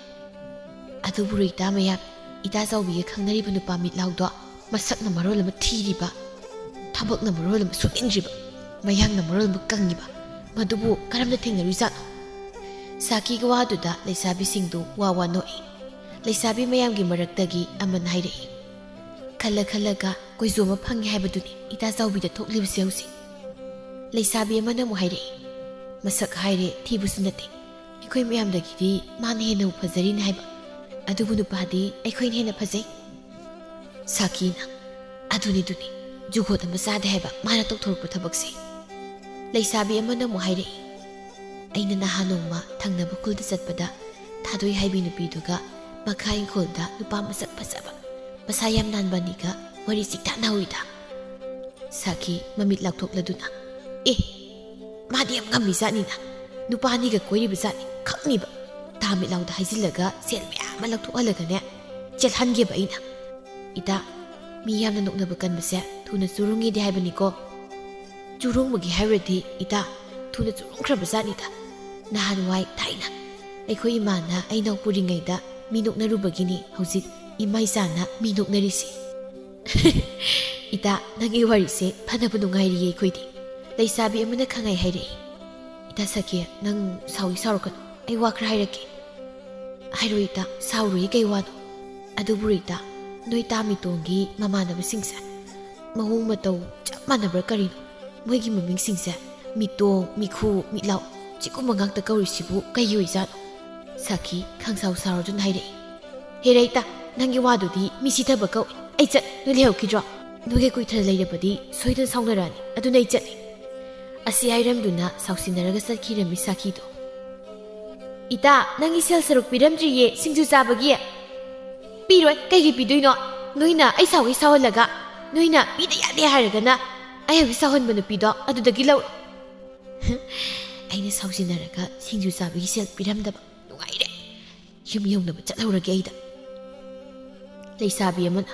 "ꯑꯗꯨꯕꯨꯔꯣ ꯏꯇꯥ ꯃꯌꯥꯝ, ꯏꯇꯥ ꯆꯥꯎꯕꯤꯒ ꯈꯪꯅꯔꯤꯕ ꯅꯨꯄꯥ ꯃꯤꯠꯂꯥꯎꯗꯣ, ꯃꯁꯛꯅ ꯃꯔꯣꯜ ꯑꯃ ꯊꯤꯔꯤꯕ, ꯊꯕꯛꯅ ꯃꯔꯣꯜ ꯑꯃ ꯁꯨꯅꯤꯡꯗ꯭ꯔꯤꯕ, ꯃꯌꯥꯡꯅ ꯃꯔꯣꯜ ꯑꯃ ꯀꯪꯉꯤꯕ, ꯃꯗꯨꯕꯨ ꯀꯔꯝꯅ ꯊꯦꯡꯅꯔꯨꯏꯖꯥꯠꯅꯣ?" ꯁꯥꯈꯤꯒꯤ ꯋꯥꯗꯨꯗ ꯂꯩꯁꯥꯕꯤꯁꯤꯡꯗꯨ ꯋꯥ ꯋꯥ ꯅꯣꯛꯏ꯫ ꯂꯩꯁꯥꯕꯤ ꯃꯌꯥꯝꯒꯤ ꯃꯔꯛꯇꯒꯤ ꯑꯃꯅ ꯍꯥꯏꯔꯛꯏ, "ꯈꯜꯂ ꯈꯜꯂꯒ ꯀꯣꯏꯖꯣꯝ ꯑꯃ ꯐꯪꯉꯦ ꯍꯥꯏꯕꯗꯨꯅꯤ ꯏꯇꯥ ꯆꯥꯎꯕꯤꯗ ꯊꯣꯛꯂꯤꯕꯁꯦ ꯍꯧꯖꯤꯛ꯫" ꯂꯩꯁꯥꯕꯤ ꯑꯃꯅ ꯑꯃꯨꯛ ꯍꯥꯏꯔꯛꯏ, "ꯃꯁꯛ ꯍꯥꯏꯔꯦ ꯊꯤꯕꯁꯨ ꯅꯠꯇꯦ, ꯑꯩꯈꯣꯏ ꯃꯌꯥꯝꯗꯒꯤꯗꯤ ꯃꯥꯅ ꯍꯦꯟꯅꯕꯨ ꯐꯖꯔꯤꯅꯦ ꯍꯥꯏꯕ꯫ ꯑꯗꯨꯕꯨ ꯅꯨꯄꯥꯗꯤ ꯑꯩꯈꯣꯏꯅ ꯍꯦꯟꯅ ꯐꯖꯩ꯫" ꯁꯥꯀꯤꯅ, "ꯑꯗꯨꯅꯤ, ꯑꯗꯨꯅꯤ, ꯖꯨꯒꯣꯠ ꯑꯃ ꯆꯥꯗꯦ ꯍꯥꯏꯕ ꯃꯥꯅ ꯇꯧꯊꯣꯔꯛꯄ ꯊꯕꯛꯁꯦ꯫" ꯂꯩꯁꯥꯕꯤ ꯑꯃꯅ ꯑꯃꯨꯛ ꯍꯥꯏꯔꯛꯏ, "ꯑꯩꯅ ꯅꯍꯥꯟ ꯅꯣꯡꯃ ꯊꯪꯅꯕ ꯈꯨꯜꯗ ꯆꯠꯄꯗ ꯊꯥꯗꯣꯏ ꯍꯥꯏꯕꯤ ꯅꯨꯄꯤꯗꯨꯒ ꯃꯈꯥ ꯏꯪꯈꯣꯜꯗ ꯅꯨꯄꯥ ꯃꯁꯛ ꯐꯖꯕ, ꯃꯁꯥ ꯌꯥꯝ ꯅꯥꯟꯕ ꯑꯅꯤꯒ ꯋꯥꯔꯤ ꯆꯤꯛꯊꯠꯅꯍꯧꯏꯗ꯫" ꯁꯥꯈꯤ ꯃꯃꯤꯠ ꯂꯥꯎꯊꯣꯛꯂꯗꯨꯅ, "ꯑꯦ, ꯃꯥꯗꯤ ꯌꯥꯝ ꯉꯝꯃꯤ ꯖꯥꯠꯅꯤꯅ, ꯅꯨꯄꯥ ꯑꯅꯤꯒ ꯀꯣꯏꯔꯤꯕ ꯖꯥꯠꯅꯤ ꯈꯪꯅꯤꯕ꯫ ꯇꯥ ꯃꯤꯠ ꯂꯥꯎꯗ ꯍꯥꯏꯖꯤꯜꯂꯒ ꯁꯦꯜ ꯃꯌꯥꯝ ꯑꯃ ꯂꯧꯊꯣꯛꯍꯜꯂꯒꯅꯦ ꯆꯦꯜꯍꯟꯒꯦꯕ ꯑꯩꯅ꯫ ꯏꯇꯥ, ꯃꯤ ꯌꯥꯝꯅ ꯅꯣꯛꯅꯕ ꯀꯟꯕꯁꯦ ꯊꯨꯅ ꯆꯨꯔꯨꯡꯉꯤꯗꯤ ꯍꯥꯏꯕꯅꯤꯀꯣ꯫" "ꯆꯨꯔꯨꯡꯕꯒꯤ ꯍꯥꯏꯔꯨꯔꯗꯤ ꯏꯇꯥ, ꯊꯨꯅ ꯆꯨꯔꯨꯡꯈ꯭ꯔꯕ ꯖꯥꯠꯅꯤꯗ꯫ ꯅꯍꯥꯟꯋꯥꯏ ꯊꯥꯏꯅ ꯑꯩꯈꯣꯏ ꯏꯃꯥꯅ ꯑꯩ ꯅꯧꯄꯨꯔꯤꯉꯩꯗ ꯃꯤ ꯅꯣꯛꯅꯔꯨꯕꯒꯤꯅꯤ ꯍꯧꯖꯤꯛ ꯏꯃꯥ ꯏꯆꯥꯅ ꯃꯤ ꯅꯣꯛꯅꯔꯤꯁꯤ꯫" "ꯏꯇꯥ, ꯅꯪꯒꯤ ꯋꯥꯔꯤꯁꯦ ꯐꯅꯕ ꯅꯨꯡꯉꯥꯏꯔꯤꯌꯦ ꯑꯩꯈꯣꯏꯗꯤ꯫" ꯂꯩꯁꯥꯕꯤ ꯑꯃꯅ ꯈꯪꯍꯥꯏ ꯍꯥꯏꯔꯛꯏ, "ꯏꯇꯥ ꯁꯥꯀꯤꯔ, ꯅꯪ ꯁꯥꯎꯏ ꯁꯥꯎꯔꯛꯀꯅꯨ, ꯑꯩ ꯋꯥ ꯈꯔ ꯍꯥꯏꯔꯛꯀꯦ꯫" "ꯍꯥꯏꯔꯣ ꯏꯇꯥ, ꯁꯥꯎꯔꯣꯏ, ꯀꯩ ꯋꯥꯅꯣ?" "ꯑꯗꯨꯕꯨ ꯏꯇꯥ, ꯅꯣꯏ ꯇꯥ ꯃꯤꯇꯣꯡꯒꯤ ꯃꯃꯥꯟꯅꯕꯁꯤꯡꯁꯦ ꯃꯑꯣꯡ ꯃꯇꯧ ꯆꯞ ꯃꯥꯟꯅꯕ꯭ꯔꯥ ꯀꯔꯤꯅꯣ? ꯃꯣꯏꯒꯤ ꯃꯃꯤꯡꯁꯤꯡꯁꯦ ꯃꯤꯇꯣꯡ, ꯃꯤꯈꯨ, ꯃꯤꯠꯂꯥꯎ, ꯁꯤꯒꯨꯝꯕ ꯉꯥꯛꯇ ꯀꯧꯔꯤꯁꯤꯕꯨ ꯀꯩꯒꯤ ꯑꯣꯏꯖꯥꯠꯅꯣ?" ꯁꯥꯈꯤ ꯈꯪꯁꯥꯎ ꯁꯥꯎꯔꯗꯨꯅ ꯍꯥꯏꯔꯛꯏ, "ꯍꯦꯔꯥ ꯏꯇꯥ, ꯅꯪꯒꯤ ꯋꯥꯗꯨꯗꯤ ꯃꯤ ꯁꯤꯊꯕ ꯀꯧꯏ꯫ ꯑꯩ ꯆꯠ, ꯅꯣꯏ ꯂꯩꯍꯧꯈꯤꯗ꯭ꯔꯣ? ꯅꯣꯏꯒ ꯀꯨꯏꯊꯅ ꯂꯩꯔꯕꯗꯤ ꯁꯣꯏꯗꯅ ꯁꯥꯎꯅꯔꯛꯑꯅꯤ, ꯑꯗꯨꯅ ꯑꯩ ꯆꯠꯂꯤ꯫" ꯑꯁꯤ ꯍꯥꯏꯔꯝꯗꯨꯅ ꯁꯥꯎꯁꯤꯟꯅꯔꯒ ꯆꯠꯈꯤꯔꯝꯃꯤ ꯁꯥꯈꯤꯗꯣ꯫ "ꯏꯇꯥ, ꯅꯪꯒꯤ ꯁꯦꯜ ꯁꯔꯨꯛ ꯄꯤꯔꯝꯗ꯭ꯔꯤꯌꯦ ꯁꯤꯡꯖꯨ ꯆꯥꯕꯒꯤ꯫" "ꯄꯤꯔꯣꯏ, ꯀꯩꯒꯤ ꯄꯤꯗꯣꯏꯅꯣ? ꯅꯣꯏꯅ ꯑꯩ ꯁꯥꯎꯒꯩ ꯁꯥꯎꯍꯜꯂꯒ, ꯅꯣꯏꯅ ꯄꯤꯗ ꯌꯥꯗꯦ ꯍꯥꯏꯔꯒꯅ ꯑꯩ ꯍꯧꯖꯤꯛ ꯁꯥꯎꯍꯟꯕ ꯅꯨꯄꯤꯗꯣ ꯑꯗꯨꯗꯒꯤ ꯂꯧꯔꯣ꯫" ꯑꯩꯅ ꯁꯥꯎꯁꯤꯟꯅꯔꯒ ꯁꯤꯡꯖꯨ ꯆꯥꯕꯒꯤ ꯁꯦꯜ ꯄꯤꯔꯝꯗꯕ ꯅꯨꯡꯉꯥꯏꯔꯦ꯫ ꯌꯨꯝ ꯌꯧꯅꯕ ꯆꯠꯍꯧꯔꯒꯦ ꯑꯩꯗ꯫ ꯂꯩꯁꯥꯕꯤ ꯑꯃꯅ,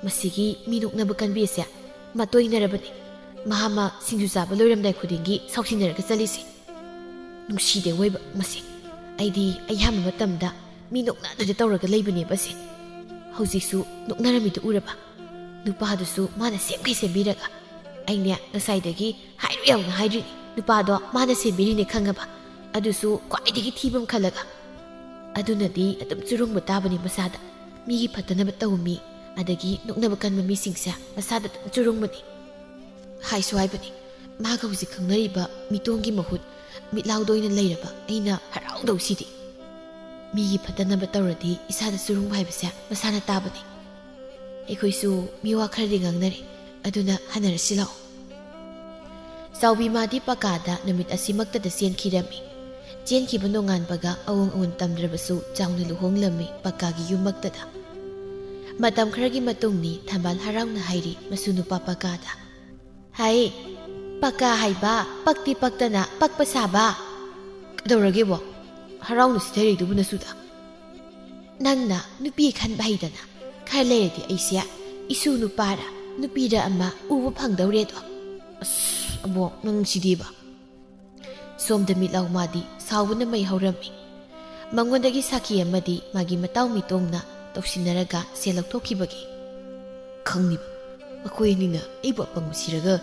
"ꯃꯁꯤꯒꯤ ꯃꯤ ꯅꯣꯛꯅꯕ ꯀꯟꯕꯤ ꯑꯁꯦ ꯃꯇꯣꯏꯅꯔꯕꯅꯤ꯫ ꯃꯍꯥꯛ ꯃꯥ ꯁꯤꯡꯖꯨ ꯆꯥꯕ ꯂꯣꯏꯔꯝꯗꯥꯏ ꯈꯨꯗꯤꯡꯒꯤ ꯁꯥꯎꯁꯤꯟꯅꯔꯒ ꯆꯠꯂꯤꯁꯦ꯫ ꯅꯨꯡꯁꯤꯗꯦ ꯑꯣꯏꯕ ꯃꯁꯤ꯫ ꯑꯩꯗꯤ ꯑꯌꯥꯝꯕ ꯃꯇꯝꯗ ꯃꯤ ꯅꯣꯛꯅꯗꯅ ꯇꯧꯔꯒ ꯂꯩꯕꯅꯦꯕ ꯑꯁꯦ꯫ ꯍꯧꯖꯤꯛꯁꯨ ꯅꯣꯛꯅꯔꯝꯃꯤꯗꯨ ꯎꯔꯕ? ꯅꯨꯄꯥꯗꯨꯁꯨ ꯃꯥꯅ ꯁꯦꯝꯈꯩ ꯁꯦꯝꯕꯤꯔꯒ꯫ ꯑꯩꯅꯦ ꯉꯁꯥꯏꯗꯒꯤ ꯍꯥꯏꯔꯨ ꯌꯥꯎꯅ ꯍꯥꯏꯗ꯭ꯔꯤꯅꯤ, ꯅꯨꯄꯥꯗꯣ ꯃꯥꯅ ꯁꯦꯝꯕꯤꯔꯤꯅꯦ ꯈꯪꯉꯕ? ꯑꯗꯨꯁꯨ ꯈ꯭ꯋꯥꯏꯗꯒꯤ ꯊꯤꯕ ꯑꯃ ꯈꯜꯂꯒ꯫ ꯑꯗꯨꯅꯗꯤ ꯑꯗꯨꯝ ꯆꯨꯔꯨꯡꯕ ꯇꯥꯕꯅꯤ ꯃꯁꯥꯗ꯫ ꯃꯤꯒꯤ ꯐꯠꯇꯅꯕ ꯇꯧꯕ ꯃꯤ, ꯑꯗꯒꯤ ꯅꯣꯛꯅꯕ ꯀꯟꯕ ꯃꯤꯁꯤꯡꯁꯦ ꯃꯁꯥꯗ ꯑꯗꯨꯝ ꯆꯨꯔꯨꯡꯕꯅꯤ꯫ ꯍꯥꯏꯁꯨ ꯍꯥꯏꯕꯅꯤ, ꯃꯥꯒ ꯍꯧꯖꯤꯛ ꯈꯪꯅꯔꯤꯕ ꯃꯤꯇꯣꯡꯒꯤ ꯃꯍꯨꯠ ꯃꯤꯠꯂꯥꯎꯗ ꯑꯣꯏꯅ ꯂꯩꯔꯕ ꯑꯩꯅ ꯍꯔꯥꯎꯗꯧꯁꯤꯗꯤ꯫ ꯃꯤꯒꯤ ꯐꯠꯇꯅꯕ ꯇꯧꯔꯗꯤ ꯏꯁꯥꯗ ꯆꯨꯔꯨꯡꯕ ꯍꯥꯏꯕꯁꯦ ꯃꯁꯥꯅ ꯇꯥꯕꯅꯤ꯫ ꯑꯩꯈꯣꯏꯁꯨ ꯃꯤꯋꯥ ꯈꯔꯗꯤ ꯉꯥꯡꯅꯔꯦ, ꯑꯗꯨꯅ ꯍꯟꯅꯔꯁꯤ ꯂꯥꯛꯑꯣ꯫ ꯆꯥꯎꯕꯤ ꯃꯥꯗꯤ ꯄꯀꯥꯗ ꯅꯨꯃꯤꯠ ꯑꯁꯤꯃꯛꯇꯗ ꯆꯦꯟꯈꯤꯔꯝꯃꯤ꯫ ꯆꯦꯟꯈꯤꯕ ꯅꯣꯡꯉꯥꯟꯕꯒ ꯑꯋꯣꯡ ꯑꯋꯣꯟ ꯇꯝꯗ꯭ꯔꯕꯁꯨ ꯆꯥꯎꯅ ꯂꯨꯍꯣꯡꯂꯝꯃꯤ ꯄꯀꯥꯒꯤ ꯌꯨꯝꯃꯛꯇꯗ꯫ ꯃꯇꯝ ꯈꯔꯒꯤ ꯃꯇꯨꯡꯅꯤ ꯊꯝꯕꯥꯜ ꯍꯔꯥꯎꯅ ꯍꯥꯏꯔꯤ ꯃꯁꯨ ꯅꯨꯄꯥ ꯄꯀꯥꯗ, "ꯍꯥꯏ, ꯄꯀꯥ ꯍꯥꯏꯕ, ꯄꯛꯇꯤ ꯄꯛꯇꯅ ꯄꯛꯄ ꯁꯥꯕ"꯫ "ꯀꯩꯗꯧꯔꯒꯦꯕꯣ? ꯍꯔꯥꯎꯅ ꯁꯤꯊꯔꯤꯗꯨꯕꯨ ꯅꯁꯨꯗ?" "ꯅꯪꯅ ꯅꯨꯄꯤ ꯈꯟꯕ ꯍꯩꯗꯅ, ꯈꯔ ꯂꯩꯔꯗꯤ ꯑꯩꯁꯦ ꯏꯁꯨ ꯅꯨꯄꯥꯔ ꯅꯨꯄꯤꯔ ꯑꯃ ꯎꯕ ꯐꯪꯗꯧꯔꯦꯗꯣ"꯫ "ꯑꯁ, ꯑꯕꯣꯛ, ꯅꯪ ꯁꯤꯗꯤꯕ!" ꯁꯣꯝꯗ ꯃꯤꯠꯂꯥꯎ ꯃꯥꯗꯤ ꯁꯥꯎꯕꯅ ꯃꯩ ꯍꯧꯔꯝꯃꯤ꯫ ꯃꯉꯣꯟꯗꯒꯤ ꯁꯥꯈꯤ ꯑꯃꯗꯤ ꯃꯥꯒꯤ ꯃꯇꯥꯎ ꯃꯤꯇꯣꯡꯅ ꯇꯧꯁꯤꯟꯅꯔꯒ ꯁꯦꯜ ꯂꯧꯊꯣꯛꯈꯤꯕꯒꯤ꯫ "ꯈꯪꯂꯤꯕ, ꯃꯈꯣꯏ ꯑꯅꯤꯅ ꯑꯩꯕꯨ ꯑꯄꯪꯕ ꯁꯤꯔꯒ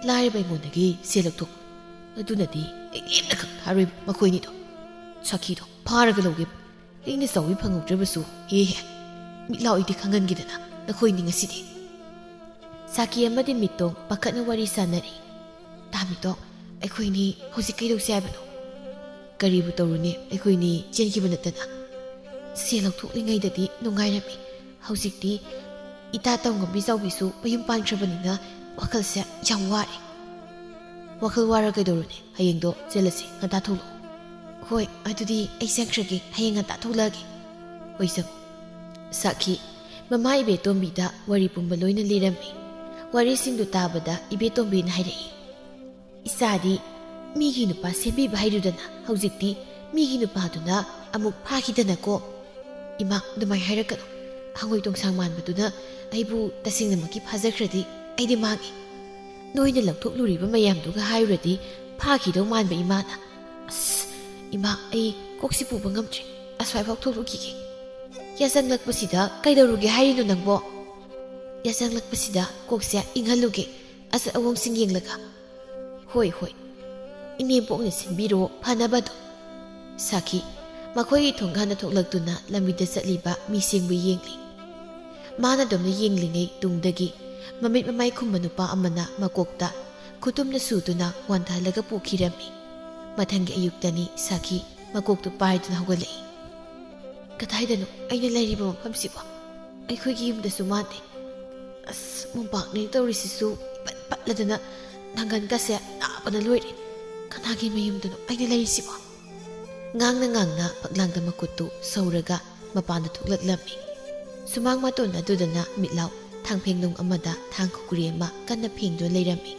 ꯂꯥꯏꯔꯕ ꯑꯩꯉꯣꯟꯗꯒꯤ ꯁꯦꯜ ꯂꯧꯊꯣꯛꯄ꯫ ꯑꯗꯨꯅꯗꯤ ꯑꯩ ꯂꯦꯝꯅ ꯈꯛ ꯊꯥꯔꯣꯏꯕ ꯃꯈꯣꯏ ꯑꯅꯤꯗꯣ꯫ ꯁꯥꯈꯤꯗꯣ ꯐꯥꯔꯒ ꯂꯧꯒꯦ꯫ ꯂꯤꯛꯅ ꯆꯥꯎꯕꯤ ꯐꯪꯍꯧꯗ꯭ꯔꯕꯁꯨ, ꯍꯦ ꯍꯦ, ꯃꯤꯠꯂꯥꯎ ꯑꯩꯗꯤ ꯈꯪꯍꯟꯒꯦꯗꯅ ꯅꯈꯣꯏꯅꯤ ꯉꯁꯤꯗꯤ"꯫ ꯁꯥꯈꯤ ꯑꯃꯗꯤ ꯃꯤꯇꯣꯡ ꯄꯥꯈꯠꯅ ꯋꯥꯔꯤ ꯁꯥꯟꯅꯔꯤ꯫ "ꯇꯥ ꯃꯤꯇꯣꯡ, ꯑꯩꯈꯣꯏꯅꯤ ꯍꯧꯖꯤꯛ ꯀꯩꯗꯧꯁꯦ ꯍꯥꯏꯕꯅꯣ?" "ꯀꯔꯤꯕꯨ ꯇꯧꯔꯨꯅꯤ, ꯑꯩꯈꯣꯏꯅꯤ ꯆꯦꯟꯈꯤꯕ ꯅꯠꯇꯅ꯫ ꯁꯦꯜ ꯂꯧꯊꯣꯛꯂꯤꯉꯩꯗꯗꯤ ꯅꯨꯡꯉꯥꯏꯔꯝꯃꯤ, ꯍꯧꯖꯤꯛꯇꯤ ꯏꯇꯥ ꯇꯧꯉꯝꯕꯤ ꯆꯥꯎꯕꯤꯁꯨ ꯃꯌꯨꯝ ꯄꯥꯟꯈ꯭ꯔꯕꯅꯤꯅ ꯋꯥꯈꯜꯁꯦ ꯌꯥꯝ ꯋꯥꯔꯦ"꯫ "ꯋꯥꯈꯜ ꯋꯥꯔ ꯀꯩꯗꯧꯔꯨꯅꯤ, ꯍꯌꯦꯡꯗꯣ ꯆꯦꯜꯂꯁꯤ, ꯉꯟꯇꯥ ꯊꯣꯛꯂꯛꯑꯣ"꯫ "ꯍꯣꯏ, ꯑꯗꯨꯗꯤ ꯑꯩ ꯆꯪꯈ꯭ꯔꯒꯦ, ꯍꯌꯦꯡ ꯉꯟꯇꯥ ꯊꯣꯛꯂꯛꯑꯒꯦ"꯫ "ꯍꯣꯏ, ꯆꯪꯉꯣ"꯫ ꯁꯥꯈꯤ ꯃꯃꯥ ꯏꯕꯦꯇꯣꯝꯕꯤꯗ ꯋꯥꯔꯤ ꯄꯨꯝꯕ ꯂꯣꯏꯅ ꯂꯤꯔꯝꯃꯤ꯫ ꯋꯥꯔꯤꯁꯤꯡꯗꯨ ꯇꯥꯕꯗ ꯏꯕꯦꯇꯣꯝꯕꯤꯅ ꯍꯥꯏꯔꯛꯏ, "ꯏꯆꯥꯗꯤ ꯃꯤꯒꯤ ꯅꯨꯄꯥ ꯁꯦꯝꯕꯤꯕ ꯍꯩꯔꯨꯗꯅ ꯍꯧꯖꯤꯛꯇꯤ ꯃꯤꯒꯤ ꯅꯨꯄꯥꯗꯨꯅ ꯑꯃꯨꯛ ꯐꯥꯈꯤꯗꯅꯀꯣ"꯫ "ꯏꯃꯥ, ꯑꯗꯨꯃꯥꯏꯅ ꯍꯥꯏꯔꯛꯀꯅꯨ꯫ ꯍꯪꯉꯣꯏ ꯇꯣꯡꯁꯥꯡ ꯃꯥꯟꯕꯗꯨꯅ ꯑꯩꯕꯨ ꯇꯁꯦꯡꯅꯃꯛꯀꯤ ꯐꯥꯖꯈ꯭ꯔꯗꯤ ꯑꯩꯗꯤ ꯃꯥꯡꯉꯦ꯫ ꯅꯣꯏꯅ ꯂꯧꯊꯣꯛꯂꯨꯔꯤꯕ ꯃꯌꯥꯝꯗꯨꯒ ꯍꯥꯏꯔꯨꯔꯗꯤ ꯐꯥꯈꯤꯗꯧ ꯃꯥꯟꯕ ꯏꯃꯥꯅ꯫ ꯑꯁ, ꯏꯃꯥ, ꯑꯩ ꯀꯣꯛꯁꯤ ꯄꯨꯕ ꯉꯝꯗ꯭ꯔꯦ꯫ ꯑꯁ꯭ꯋꯥꯏꯐꯥꯎ ꯊꯣꯛꯂꯨꯈꯤꯒꯦ"꯫ "ꯌꯥꯆꯪꯂꯛꯄꯁꯤꯗ ꯀꯩꯗꯧꯔꯨꯒꯦ ꯍꯥꯏꯔꯤꯅꯣ ꯅꯪꯕꯣ?" "ꯌꯥꯆꯪꯂꯛꯄꯁꯤꯗ ꯀꯣꯛꯁꯦ ꯏꯪꯍꯜꯂꯨꯒꯦ, ꯑꯆꯠ ꯑꯋꯣꯡꯁꯤꯡ ꯌꯦꯡꯂꯒ"꯫ "ꯍꯣꯏ, ꯍꯣꯏ, ꯏꯅꯦꯝꯄꯣꯛꯅ ꯁꯤꯟꯕꯤꯔꯣ ꯐꯅꯕꯗꯣ"꯫ ꯁꯥꯈꯤ ꯃꯈꯣꯏꯒꯤ ꯊꯣꯡꯒꯥꯟꯗ ꯊꯣꯛꯂꯛꯇꯨꯅ ꯂꯝꯕꯤꯗ ꯆꯠꯂꯤꯕ ꯃꯤꯁꯤꯡꯕꯨ ꯌꯦꯡꯂꯤ꯫ ꯃꯥꯅ ꯑꯗꯨꯝꯅ ꯌꯦꯡꯂꯤꯉꯩ ꯇꯨꯡꯗꯒꯤ ꯃꯃꯤꯠ ꯃꯃꯥꯏ ꯈꯨꯝꯕ ꯅꯨꯄꯥ ꯑꯃꯅ ꯃꯀꯣꯛꯇ ꯈꯨꯇꯨꯝꯅ ꯁꯨꯗꯨꯅ ꯋꯥꯟꯊꯍꯜꯂꯒ ꯄꯨꯈꯤꯔꯝꯃꯤ꯫ ꯃꯊꯪꯒꯤ ꯑꯌꯨꯛꯇꯅꯤ ꯁꯥꯈꯤ ꯃꯀꯣꯛꯇꯨ ꯄꯥꯏꯗꯨꯅ ꯍꯧꯒꯠꯂꯛꯏ꯫ "ꯀꯗꯥꯏꯗꯅꯣ ꯑꯩꯅ ꯂꯩꯔꯤꯕ ꯃꯐꯝꯁꯤꯕꯣ? ꯑꯩꯈꯣꯏꯒꯤ ꯌꯨꯝꯗꯁꯨ ꯃꯥꯟꯗꯦ꯫ ꯑꯁ, ꯃꯣꯝꯄꯥꯛꯅꯦ ꯇꯧꯔꯤꯁꯤꯁꯨ ꯏꯄꯠ ꯄꯠꯂꯗꯅ ꯅꯥꯡꯒꯟꯒꯁꯦ ꯅꯥꯕꯅ ꯂꯣꯏꯔꯦ꯫ ꯀꯅꯥꯒꯤ ꯃꯌꯨꯝꯗꯅꯣ ꯑꯩꯅ ꯂꯩꯔꯤꯁꯤꯕꯣ? ꯉꯥꯡꯅ ꯉꯥꯡꯅ ꯐꯛꯂꯥꯡꯗ ꯃꯈꯨꯠꯇꯨ ꯁꯧꯔꯒ ꯃꯄꯥꯟꯗ ꯊꯣꯛꯂꯛꯂꯝꯃꯤ꯫ ꯁꯨꯃꯥꯡ ꯃꯇꯣꯟ ꯑꯗꯨꯗꯅ ꯃꯤꯠꯂꯥꯎ ꯊꯥꯡꯐꯦꯡꯅꯨꯡ ꯑꯃꯗ ꯊꯥꯡ ꯈꯨꯀ꯭ꯔꯤ ꯑꯃ ꯀꯟꯅ ꯐꯦꯡꯗꯨꯅ ꯂꯩꯔꯝꯃꯤ꯫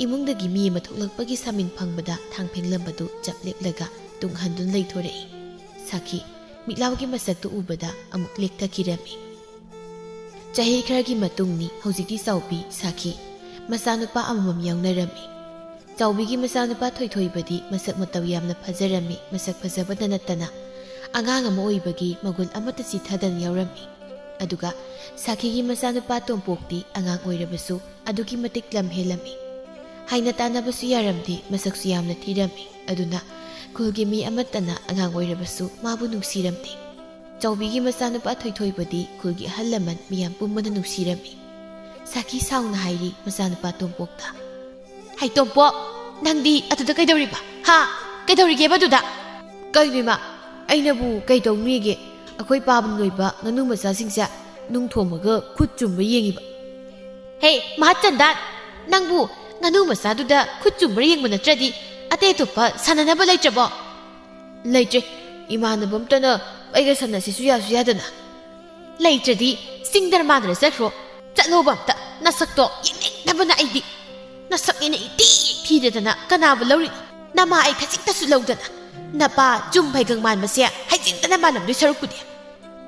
ꯏꯃꯨꯡꯗꯒꯤ ꯃꯤ ꯑꯃ ꯊꯣꯛꯂꯛꯄꯒꯤ ꯁꯥꯃꯤꯟ ꯐꯪꯕꯗ ꯊꯥꯡ ꯐꯦꯡꯂꯝꯕꯗꯨ ꯆꯞ ꯂꯦꯞꯂꯒ ꯇꯨꯡ ꯍꯟꯗꯨꯅ ꯂꯩꯊꯣꯔꯛꯏ꯫ ꯁꯥꯈꯤ, ꯃꯤꯠꯂꯥꯎꯒꯤ ꯃꯁꯛꯇꯨ ꯎꯕꯗ ꯑꯃꯨꯛ ꯂꯦꯛꯊꯈꯤꯔꯝꯃꯤ꯫ ꯆꯍꯤ ꯈꯔꯒꯤ ꯃꯇꯨꯡꯅꯤ꯫ ꯍꯧꯖꯤꯛꯇꯤ ꯆꯥꯎꯕꯤ, ꯁꯥꯈꯤ, ꯃꯆꯥꯅꯨꯄꯥ ꯑꯃꯃꯝ ꯌꯥꯎꯅꯔꯝꯃꯤ꯫ ꯆꯥꯎꯕꯤꯒꯤ ꯃꯆꯥꯅꯨꯄꯥ ꯊꯣꯏꯊꯣꯏꯕꯗꯤ ꯃꯁꯛ ꯃꯇꯧ ꯌꯥꯝꯅ ꯐꯖꯔꯝꯃꯤ꯫ ꯃꯁꯛ ꯐꯖꯕꯗ ꯅꯠꯇꯅ ꯑꯉꯥꯡ ꯑꯃ ꯑꯣꯏꯕꯒꯤ ꯃꯒꯨꯟ ꯑꯃꯠꯇ ꯆꯤꯊꯗꯅ ꯌꯥꯎꯔꯝꯃꯤ꯫ ꯑꯗꯨꯒ ꯁꯥꯈꯤꯒꯤ ꯃꯆꯥꯅꯨꯄꯥ ꯇꯣꯝꯄꯣꯛꯇꯤ ꯑꯉꯥꯡ ꯑꯣꯏꯔꯕꯁꯨ ꯑꯗꯨꯛꯀꯤ ꯃꯇꯤꯛ ꯂꯝ ꯍꯦꯜꯂꯝꯃꯤ꯫ ꯍꯥꯏꯅ ꯇꯥꯟꯅꯕꯁꯨ ꯌꯥꯔꯝꯗꯦ, ꯃꯁꯛꯁꯨ ꯌꯥꯝꯅ ꯊꯤꯔꯝꯃꯤ꯫ ꯑꯗꯨꯅ ꯈꯨꯜꯒꯤ ꯃꯤ ꯑꯃꯠꯇꯅ ꯑꯉꯥꯡ ꯑꯣꯏꯔꯕꯁꯨ ꯃꯥꯕꯨ ꯅꯨꯡꯁꯤꯔꯝꯗꯦ꯫ ꯆꯥꯎꯕꯤꯒꯤ ꯃꯆꯥꯅꯨꯄꯥ ꯊꯣꯏꯊꯣꯏꯕꯗꯤ ꯈꯨꯜꯒꯤ ꯑꯍꯜ ꯂꯃꯟ ꯃꯤꯌꯥꯝ ꯄꯨꯝꯕꯅ ꯅꯨꯡꯁꯤꯔꯝꯃꯤ꯫ ꯁꯥꯈꯤ ꯁꯥꯎꯅ ꯍꯥꯏꯔꯤ ꯃꯆꯥꯅꯨꯄꯥ ꯇꯣꯝꯄꯣꯛꯇ, "ꯍꯩ ꯇꯣꯝꯄꯣꯛ, ꯅꯪꯗꯤ ꯑꯗꯨꯗ ꯀꯩꯗꯧꯔꯤꯕ? ꯍꯥ? ꯀꯩꯗꯧꯔꯤꯒꯦꯕ ꯑꯗꯨꯗ?" "ꯀꯩꯅꯣ ꯏꯃꯥ, ꯑꯩꯅꯕꯨ ꯀꯩꯗꯧꯅꯤꯒꯦ? ꯑꯩꯈꯣꯏ ꯄꯥꯕꯅ ꯂꯣꯏꯕ ꯉꯥꯅꯨ ꯃꯆꯥꯁꯤꯡꯁꯦ ꯅꯨꯡ ꯊꯣꯝꯃꯒ ꯈꯨꯠ ꯆꯨꯝꯕ ꯌꯦꯡꯉꯤꯕ꯫" "ꯍꯦ, ꯃꯍꯥꯆꯟꯗꯥꯟ, ꯅꯪꯕꯨ ꯉꯥꯅꯨ ꯃꯆꯥꯗꯨꯗ ꯈꯨꯠ ꯆꯨꯝꯕ ꯌꯦꯡꯕ ꯅꯠꯇ꯭ꯔꯗꯤ ꯑꯇꯩ ꯑꯇꯣꯞꯄ ꯁꯥꯟꯅꯅꯕ ꯂꯩꯇ꯭ꯔꯕꯣ?" "ꯂꯩꯇ꯭ꯔꯦ, ꯏꯃꯥꯟꯅꯕ ꯑꯝꯇꯅ ꯑꯩꯒ ꯁꯥꯟꯅꯁꯤꯁꯨ ꯌꯥꯁꯨ ꯌꯥꯗꯅ꯫" "ꯂꯩꯇ꯭ꯔꯗꯤ ꯆꯤꯡꯗꯔ ꯃꯥꯟꯗꯔ ꯆꯠꯈ꯭ꯔꯣ꯫ ꯆꯠꯂꯣꯕ ꯑꯝꯇ, ꯅꯁꯛꯇꯣ ꯌꯦꯡꯅꯤꯡꯗꯕꯅ ꯑꯩꯗꯤ꯫ ꯅꯁꯛ ꯍꯦꯟꯅ ꯏꯊꯤ ꯊꯤꯗꯗꯅ ꯀꯅꯥꯕꯨ ꯂꯧꯔꯤꯅꯣ? ꯅꯃꯥ ꯑꯩ ꯈꯖꯤꯛꯇꯁꯨ ꯂꯧꯗꯅ, ꯅꯄꯥ ꯆꯨꯝ ꯐꯩꯒꯪ ꯃꯥꯟꯕꯁꯦ ꯍꯩꯖꯤꯟꯗꯅ ꯃꯥꯜꯂꯝꯗꯣꯏ ꯁꯔꯨꯛꯄꯨꯗꯤ꯫"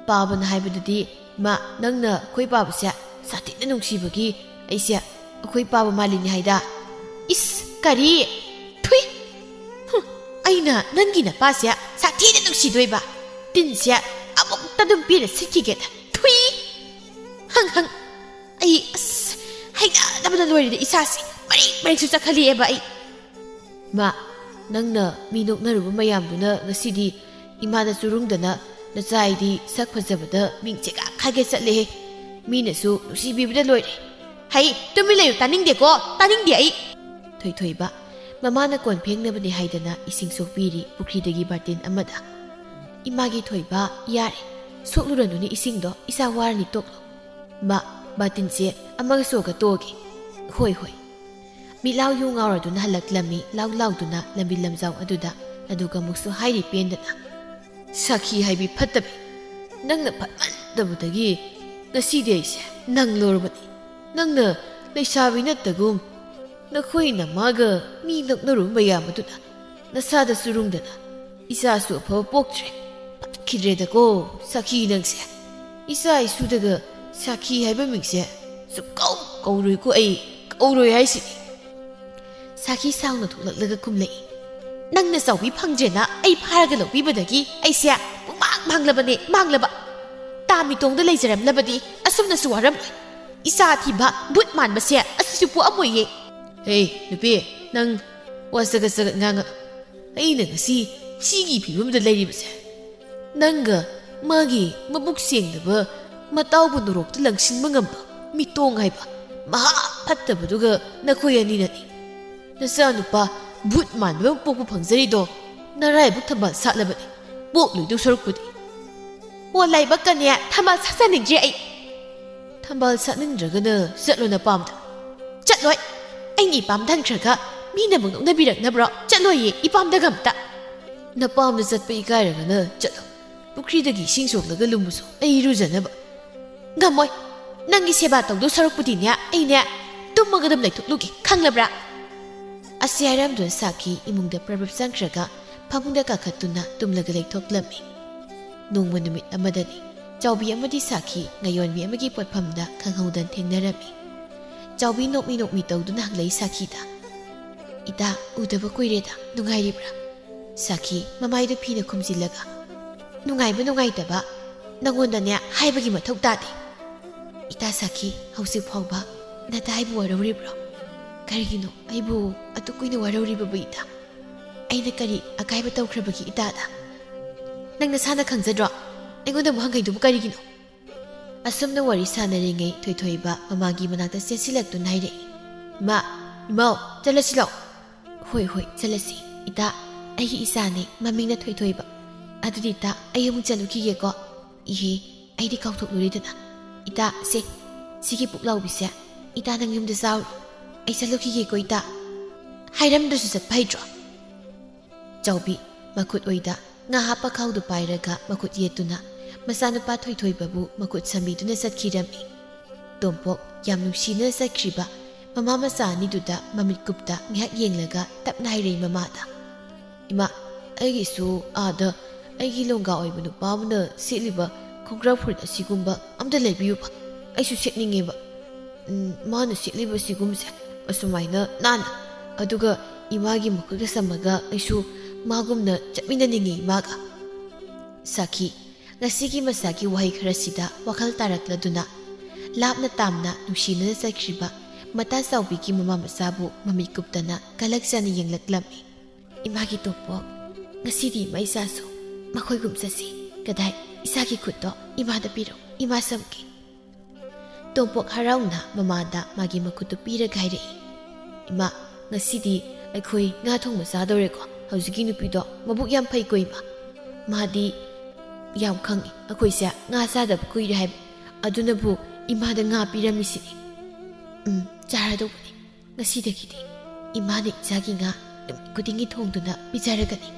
"ꯄꯥꯕꯅ ꯍꯥꯏꯕꯗꯗꯤ, ꯃꯥ, ꯅꯪꯅ ꯑꯩꯈꯣꯏ ꯄꯥꯕꯁꯦ ꯁꯥꯊꯤꯅ ꯅꯨꯡꯁꯤꯕꯒꯤ ꯑꯩꯁꯦ ꯑꯩꯈꯣꯏ ꯄꯥꯕ ꯃꯥꯜꯂꯤꯅꯤ ꯍꯥꯏꯗ꯫" "ꯏꯁ, ꯀꯔꯤ? ꯊꯨꯏ! ꯍꯨꯝ, ꯑꯩꯅ ꯅꯪꯒꯤ ꯅꯄꯥꯁꯦ ꯁꯥꯊꯤꯅ ꯅꯨꯡꯁꯤꯗꯣꯏꯕ? ꯇꯤꯟꯁꯦ ꯑꯃꯨꯛꯇ ꯑꯗꯨꯝ ꯄꯤꯔ ꯁꯤꯠꯈꯤꯒꯦꯗ꯫ ꯊꯨꯏ! ꯍꯪ ꯍꯪ꯫ ꯑꯩ, ꯑꯁ, ꯍꯩꯅꯗꯕꯅ ꯂꯣꯏꯔꯦꯗ, ꯏꯁꯥꯁꯦ ꯃꯔꯦꯡ ꯃꯔꯦꯡꯁꯨ ꯆꯠꯈꯠꯂꯛꯑꯦꯕ ꯑꯩ꯫" "ꯃꯥ, ꯅꯪꯅ ꯃꯤ ꯅꯣꯛꯅꯔꯨꯕ ꯃꯌꯥꯝꯗꯨꯅ ꯉꯁꯤꯗꯤ ꯏꯃꯥꯗ ꯆꯨꯔꯨꯡꯗꯅ ꯅꯆꯥ ꯑꯩꯗꯤ ꯁꯛ ꯐꯖꯕꯗ ꯃꯤꯡ ꯆꯦꯒꯥꯛ ꯈꯥꯒꯦ ꯆꯠꯂꯦꯍꯦ꯫ ꯃꯤꯅꯁꯨ ꯅꯨꯡꯁꯤꯕꯤꯕꯗ ꯂꯣꯏꯔꯦ꯫" "ꯍꯩ, ꯇꯨꯃꯤꯟ ꯂꯩꯌꯨ, ꯇꯥꯅꯤꯡꯗꯦꯀꯣ, ꯇꯥꯅꯤꯡꯗꯦ ꯑꯩ꯫" ꯊꯣꯏꯊꯣꯏꯕ, ꯃꯃꯥꯅ ꯀꯣꯟ ꯐꯦꯡꯅꯕꯅꯦ ꯍꯥꯏꯗꯅ ꯏꯁꯤꯡ ꯁꯣꯛꯄꯤꯔꯤ ꯄꯨꯈ꯭ꯔꯤꯗꯒꯤ ꯕꯥꯔꯇꯤꯟ ꯑꯃꯗ꯫ "ꯏꯃꯥꯒꯤ ꯊꯣꯏꯕ, ꯌꯥꯔꯦ, ꯁꯣꯛꯂꯨꯔꯅꯨꯅꯦ ꯏꯁꯤꯡꯗꯣ, ꯏꯆꯥ ꯋꯥꯔꯅꯤ, ꯇꯣꯛꯂꯣ꯫" "ꯃꯥ, ꯕꯥꯇꯤꯟꯁꯦ ꯑꯃꯒ ꯁꯣꯛꯑꯒ ꯇꯣꯛꯑꯒꯦ꯫ ꯍꯣꯏ, ꯍꯣꯏ꯫ ꯃꯤꯠꯂꯥꯎ ꯌꯨ ꯉꯥꯎꯔꯗꯨꯅ ꯍꯜꯂꯛꯂꯝꯃꯤ, ꯂꯥꯎ ꯂꯥꯎꯗꯨꯅ ꯂꯝꯕꯤ ꯂꯝꯖꯥꯎ ꯑꯗꯨꯗ꯫ ꯑꯗꯨꯒ ꯑꯃꯨꯛꯁꯨ ꯍꯥꯏꯔꯤ ꯄꯦꯟꯗꯅ, "ꯁꯥꯈꯤ ꯍꯥꯏꯕꯤ ꯐꯠꯇꯕꯤ, ꯅꯪꯅ ꯐꯠꯃꯟꯗꯕꯗꯒꯤ ꯉꯁꯤꯗꯤ ꯑꯩꯁꯦ ꯅꯪ ꯂꯧꯔꯕꯅꯤ꯫ ꯅꯪꯅ ꯂꯩꯁꯥꯕꯤ ꯅꯠꯇꯒꯨꯝ ꯅꯈꯣꯏ ꯅꯃꯥꯒ ꯃꯤ ꯅꯣꯛꯅꯔꯨ ꯃꯌꯥꯝ ꯑꯗꯨꯅ ꯅꯁꯥꯗ ꯆꯨꯔꯨꯡꯗꯅ ꯏꯆꯥꯁꯨ ꯑꯐꯕ ꯄꯣꯛꯇ꯭ꯔꯦ꯫ ꯐꯠꯈꯤꯗ꯭ꯔꯦꯗꯀꯣ ꯁꯥꯈꯤ ꯅꯪꯁꯦ꯫ ꯏꯆꯥ ꯏꯁꯨꯗꯒ ꯁꯥꯈꯤ ꯍꯥꯏꯕ ꯃꯤꯡꯁꯦ ꯁꯨꯛꯀꯧ ꯀꯧꯔꯣꯏꯀꯣ ꯑꯩ, ꯀꯧꯔꯣꯏ ꯍꯥꯏꯁꯤꯅꯤ꯫" ꯁꯥꯈꯤ ꯁꯥꯎꯅ ꯊꯣꯛꯂꯛꯂꯒ ꯈꯨꯝꯂꯛꯏ, "ꯅꯪꯅ ꯆꯥꯎꯕꯤ ꯐꯪꯗ꯭ꯔꯦꯅ ꯑꯩ ꯐꯥꯔꯒ ꯂꯧꯕꯤꯕꯗꯒꯤ ꯑꯩꯁꯦ ꯄꯨꯡꯃꯥꯡ ꯃꯥꯡꯂꯕꯅꯦ, ꯃꯥꯡꯂꯕ꯫ ꯇꯥ ꯃꯤꯇꯣꯡꯗ ꯂꯩꯖꯔꯝꯂꯕꯗꯤ ꯑꯁꯨꯝꯅꯁꯨ ꯋꯥꯔꯝꯂꯣꯏ꯫ ꯏꯆꯥ ꯑꯊꯤꯕ, ꯚꯨꯠ ꯃꯥꯟꯕꯁꯦ ꯑꯁꯤꯁꯨ ꯄꯣꯛꯑꯝꯃꯣꯏꯌꯦ꯫" "ꯍꯦ, ꯅꯨꯄꯤ, ꯅꯪ ꯋꯥ ꯆꯒꯠ ꯆꯒꯠ ꯉꯥꯡꯉ꯫ ꯑꯩꯅ ꯉꯁꯤ ꯁꯤꯒꯤ ꯐꯤꯕꯝꯗ ꯂꯩꯔꯤꯕꯁꯦ ꯅꯪꯒ ꯃꯥꯒꯤ ꯃꯕꯨꯛ ꯁꯦꯡꯗꯕ ꯃꯇꯥꯎꯕ ꯅꯣꯔꯣꯛꯇ ꯂꯪꯁꯤꯟꯕ ꯉꯝꯕ ꯃꯤꯇꯣꯡ ꯍꯥꯏꯕ ꯃꯍꯥ ꯐꯠꯇꯕꯗꯨꯒ ꯅꯈꯣꯏ ꯑꯅꯤꯅꯅꯤ꯫ ꯅꯆꯥꯅꯨꯄꯥ ꯚꯨꯠ ꯃꯥꯟꯕ ꯑꯃ ꯄꯣꯛꯄ ꯐꯪꯖꯔꯤꯗꯣ ꯅꯔꯥꯏꯕꯛ ꯊꯝꯕꯥꯜ ꯁꯥꯠꯂꯕꯅꯤ꯫ ꯄꯣꯛꯂꯣꯏꯗꯧ ꯁꯔꯨꯛꯄꯨꯗꯤ꯫" "ꯑꯣ, ꯂꯥꯏꯕꯛꯀꯅꯦ ꯊꯝꯕꯥꯜ ꯁꯥꯠꯆꯅꯤꯡꯗ꯭ꯔꯦ ꯑꯩ꯫" "ꯊꯝꯕꯥꯜ ꯁꯥꯠꯅꯤꯡꯗ꯭ꯔꯒꯅ ꯆꯠꯂꯣ ꯅꯄꯥꯝꯗ꯫" "ꯆꯠꯂꯣꯏ꯫ ꯑꯩꯅ ꯏꯄꯥꯝ ꯊꯟꯈ꯭ꯔꯒ ꯃꯤꯅ ꯑꯃꯨꯛ ꯅꯣꯛꯅꯕꯤꯔꯛꯅꯕ꯭ꯔꯣ? ꯆꯠꯂꯣꯏꯌꯦ ꯏꯄꯥꯝꯗꯒ ꯑꯝꯇ꯫" "ꯅꯄꯥꯝꯗ ꯆꯠꯄ ꯏꯀꯥꯏꯔꯒꯅ ꯆꯠꯂꯣ꯫ ꯄꯨꯈ꯭ꯔꯤꯗꯒꯤ ꯏꯁꯤꯡ ꯁꯣꯛꯂꯒ ꯂꯨꯝꯃꯨꯁꯨ ꯑꯩ ꯏꯔꯨꯖꯅꯕ꯫" "ꯉꯝꯃꯣꯏ꯫ ꯅꯪꯒꯤ ꯁꯦꯕꯥ ꯇꯧꯗꯧ ꯁꯔꯨꯛꯄꯨꯗꯤꯅꯦ ꯑꯩꯅꯦ ꯇꯨꯝꯃꯒ ꯑꯗꯨꯝ ꯂꯩꯊꯣꯛꯂꯨꯒꯦ, ꯈꯪꯂꯕ꯭ꯔꯥ?" ꯑꯁꯤ ꯍꯥꯏꯔꯝꯗꯨꯅ ꯁꯥꯈꯤ ꯏꯃꯨꯡꯗ ꯄ꯭ꯔꯞ ꯄ꯭ꯔꯞ ꯆꯪꯈ꯭ꯔꯒ ꯐꯃꯨꯡꯗ ꯀꯥꯈꯠꯇꯨꯅ ꯇꯨꯝꯂꯒ ꯂꯩꯊꯣꯛꯂꯝꯃꯤ꯫ ꯅꯣꯡꯃ ꯅꯨꯃꯤꯠ ꯑꯃꯗꯅꯤ ꯆꯥꯎꯕꯤ ꯑꯃꯗꯤ ꯁꯥꯈꯤ ꯉꯥꯌꯣꯟꯕꯤ ꯑꯃꯒꯤ ꯄꯣꯠꯐꯝꯗ ꯈꯪꯍꯧꯗꯅ ꯊꯦꯡꯅꯔꯝꯃꯤ꯫ ꯆꯥꯎꯕꯤ ꯅꯣꯛꯃꯤ ꯅꯣꯛꯃꯤ ꯇꯧꯗꯨꯅ ꯍꯪꯂꯛꯏ ꯁꯥꯈꯤꯗ, "ꯏꯇꯥ, ꯎꯗꯕ ꯀꯨꯏꯔꯦꯗ, ꯅꯨꯡꯉꯥꯏꯔꯤꯕ꯭ꯔꯥ?" ꯁꯥꯈꯤ ꯃꯃꯥꯏꯗꯨ ꯐꯤꯅ ꯈꯨꯝꯖꯤꯜꯂꯒ, "ꯅꯨꯡꯉꯥꯏꯕ ꯅꯨꯡꯉꯥꯏꯇꯕ ꯅꯪꯉꯣꯟꯗꯅꯦ ꯍꯥꯏꯕꯒꯤ ꯃꯊꯧ ꯇꯥꯗꯦ꯫ ꯏꯇꯥ ꯁꯥꯈꯤ, ꯍꯧꯖꯤꯛ ꯐꯥꯎꯕ ꯅꯇꯥ ꯑꯩꯕꯨ ꯋꯥꯔꯧꯔꯤꯕ꯭ꯔꯣ? ꯀꯔꯤꯒꯤꯅꯣ ꯑꯩꯕꯨ ꯑꯗꯨꯛ ꯀꯨꯏꯅ ꯋꯥꯔꯧꯔꯤꯕꯕꯨ ꯏꯇꯥ? ꯑꯩꯅ ꯀꯔꯤ ꯑꯀꯥꯏꯕ ꯇꯧꯈ꯭ꯔꯕꯒꯦ ꯏꯇꯥꯗ? ꯅꯪ ꯅꯁꯥꯅ ꯈꯪꯖꯗ꯭ꯔꯣ? ꯑꯩꯉꯣꯟꯗ ꯑꯃꯨꯛ ꯍꯪꯉꯩꯗꯨꯕꯨ ꯀꯔꯤꯒꯤꯅꯣ?" ꯑꯁꯨꯝꯅ ꯋꯥꯔꯤ ꯁꯥꯟꯅꯔꯤꯉꯩ ꯊꯣꯏꯊꯣꯏꯕ ꯃꯃꯥꯒꯤ ꯃꯅꯥꯛꯇ ꯆꯦꯟꯁꯤꯜꯂꯛꯇꯨꯅ ꯍꯥꯏꯔꯛꯏ, "ꯏꯃꯥ, ꯏꯃꯥꯎ, ꯆꯠꯂꯁꯤ ꯂꯥꯛꯑꯣ꯫" "ꯍꯣꯏ, ꯍꯣꯏ, ꯆꯠꯂꯁꯤ꯫ ꯏꯇꯥ, ꯑꯩꯒꯤ ꯏꯆꯥꯅꯦ, ꯃꯃꯤꯡꯅ ꯊꯣꯏꯊꯣꯏꯕ꯫ ꯑꯗꯨꯗꯤ ꯏꯇꯥ, ꯑꯩ ꯑꯃꯨꯛ ꯆꯠꯂꯨꯈꯤꯒꯦꯀꯣ꯫" "ꯏꯍꯦ, ꯑꯩꯗꯤ ꯀꯥꯎꯊꯣꯛꯂꯨꯔꯦꯗꯅ꯫ ꯏꯇꯥ, ꯁꯦ, "ꯁꯤꯒꯤ ꯄꯨꯛꯂꯥꯎꯕꯤꯁꯦ ꯏꯇꯥ ꯅꯪ ꯌꯨꯝꯗ ꯆꯥꯎꯔꯣ, ꯑꯩ ꯆꯠꯂꯨꯈꯤꯒꯦꯀꯣ ꯏꯇꯥ꯫ ꯍꯥꯏꯔꯝꯗ꯭ꯔꯁꯨ ꯆꯠꯄ ꯍꯩꯇ꯭ꯔꯣ?" ꯆꯥꯎꯕꯤ ꯃꯈꯨꯠ ꯑꯣꯏꯗ ꯉꯥ ꯍꯥꯞꯄ ꯈꯥꯎꯗꯨ ꯄꯥꯏꯔꯒ ꯃꯈꯨꯠ ꯌꯦꯠꯇꯨꯅ ꯃꯆꯥꯅꯨꯄꯥ ꯊꯣꯏꯊꯣꯏꯕꯕꯨ ꯃꯈꯨꯠ ꯁꯝꯕꯤꯗꯨꯅ ꯆꯠꯈꯤꯔꯝꯃꯤ꯫ ꯇꯣꯝꯄꯣꯛ ꯌꯥꯝ ꯅꯨꯡꯁꯤꯅ ꯆꯠꯈ꯭ꯔꯤꯕ ꯃꯃꯥ ꯃꯆꯥ ꯑꯅꯤꯗꯨꯗ ꯃꯃꯤꯠ ꯀꯨꯞꯇ ꯉꯥꯏꯍꯥꯛ ꯌꯦꯡꯂꯒ ꯇꯞꯅ ꯍꯥꯏꯔꯛꯏ ꯃꯃꯥꯗ, "ꯏꯃꯥ, ꯑꯩꯒꯤꯁꯨ ꯑꯥꯗ ꯑꯩꯒꯤ ꯂꯣꯡꯒꯥ ꯑꯣꯏꯕ ꯅꯨꯄꯥ ꯑꯃꯅ ꯁꯦꯠꯂꯤꯕ ꯈꯣꯡꯒ꯭ꯔꯥꯎ ꯐꯨꯔꯤꯠ ꯑꯁꯤꯒꯨꯝꯕ ꯑꯝꯇ ꯂꯩꯕꯤꯌꯨꯕ꯫ ꯑꯩꯁꯨ ꯁꯦꯠꯅꯤꯡꯉꯦꯕ꯫ ꯎꯝ, ꯃꯥꯅ ꯁꯦꯠꯂꯤꯕ ꯁꯤꯒꯨꯝꯕꯁꯦ ꯑꯁꯨꯃꯥꯏꯅ ꯅꯥꯟꯅ, ꯑꯗꯨꯒ ꯏꯃꯥꯒꯤ ꯃꯈꯨꯠꯀ ꯁꯝꯃꯒ ꯑꯩꯁꯨ ꯃꯥꯒꯨꯝꯅ ꯆꯠꯃꯤꯟꯅꯅꯤꯡꯉꯦ ꯏꯃꯥꯒ꯫" ꯁꯥꯈꯤ, ꯉꯁꯤꯒꯤ ꯃꯁꯥꯒꯤ ꯋꯥꯍꯩ ꯈꯔꯁꯤꯗ ꯋꯥꯈꯜ ꯇꯥꯔꯛꯂꯗꯨꯅ ꯂꯥꯞꯅ ꯇꯥꯝꯅ ꯅꯨꯡꯁꯤꯅꯅ ꯆꯠꯈ꯭ꯔꯤꯕ ꯃꯇꯥ ꯆꯥꯎꯕꯤꯒꯤ ꯃꯃꯥ ꯃꯆꯥꯕꯨ ꯃꯃꯤꯠ ꯀꯨꯞꯇꯅ ꯀꯂꯛꯆꯅ ꯌꯦꯡꯂꯛꯂꯝꯃꯤ꯫ "ꯏꯃꯥꯒꯤ ꯇꯣꯝꯄꯣꯛ, ꯉꯁꯤꯗꯤ ꯏꯃꯥ ꯏꯆꯥꯁꯨ ꯃꯈꯣꯏꯒꯨꯝ ꯆꯠꯁꯤ꯫ ꯀꯗꯥꯏ, ꯏꯆꯥꯒꯤ ꯈꯨꯠꯇꯣ ꯏꯃꯥꯗ ꯄꯤꯔꯣ, ꯏꯃꯥ ꯁꯝꯒꯦ꯫" ꯇꯣꯝꯄꯣꯛ ꯍꯔꯥꯎꯅ ꯃꯃꯥꯗ ꯃꯥꯒꯤ ꯃꯈꯨꯠꯇꯨ ꯄꯤꯔꯒ ꯍꯥꯏꯔꯛꯏ, "ꯏꯃꯥ, ꯉꯁꯤꯗꯤ ꯑꯩꯈꯣꯏ ꯉꯥ ꯊꯣꯡꯕ ꯆꯥꯗꯧꯔꯦꯀꯣ꯫ ꯍꯧꯖꯤꯛꯀꯤ ꯅꯨꯄꯤꯗꯣ ꯃꯕꯨꯛ ꯌꯥꯝ ꯐꯩꯀꯣ ꯏꯃꯥ꯫ ꯃꯥꯗꯤ ꯌꯥꯝ ꯈꯪꯉꯤ, ꯑꯩꯈꯣꯏꯁꯦ ꯉꯥ ꯆꯥꯗꯕ ꯀꯨꯏꯔꯦ ꯍꯥꯏꯕ꯫ ꯑꯗꯨꯅꯕꯨ ꯏꯃꯥꯗ ꯉꯥ ꯄꯤꯔꯝꯃꯤꯁꯤꯅꯤ꯫ ꯎꯝ, ꯆꯥꯔꯗꯧꯕꯅꯤ꯫ ꯉꯁꯤꯗꯒꯤꯗꯤ ꯏꯃꯥꯅ ꯏꯆꯥꯒꯤ ꯉꯥ ꯅꯨꯃꯤꯠ ꯈꯨꯗꯤꯡꯒꯤ ꯊꯣꯡꯗꯨꯅ ꯄꯤꯖꯔꯒꯅꯤ꯫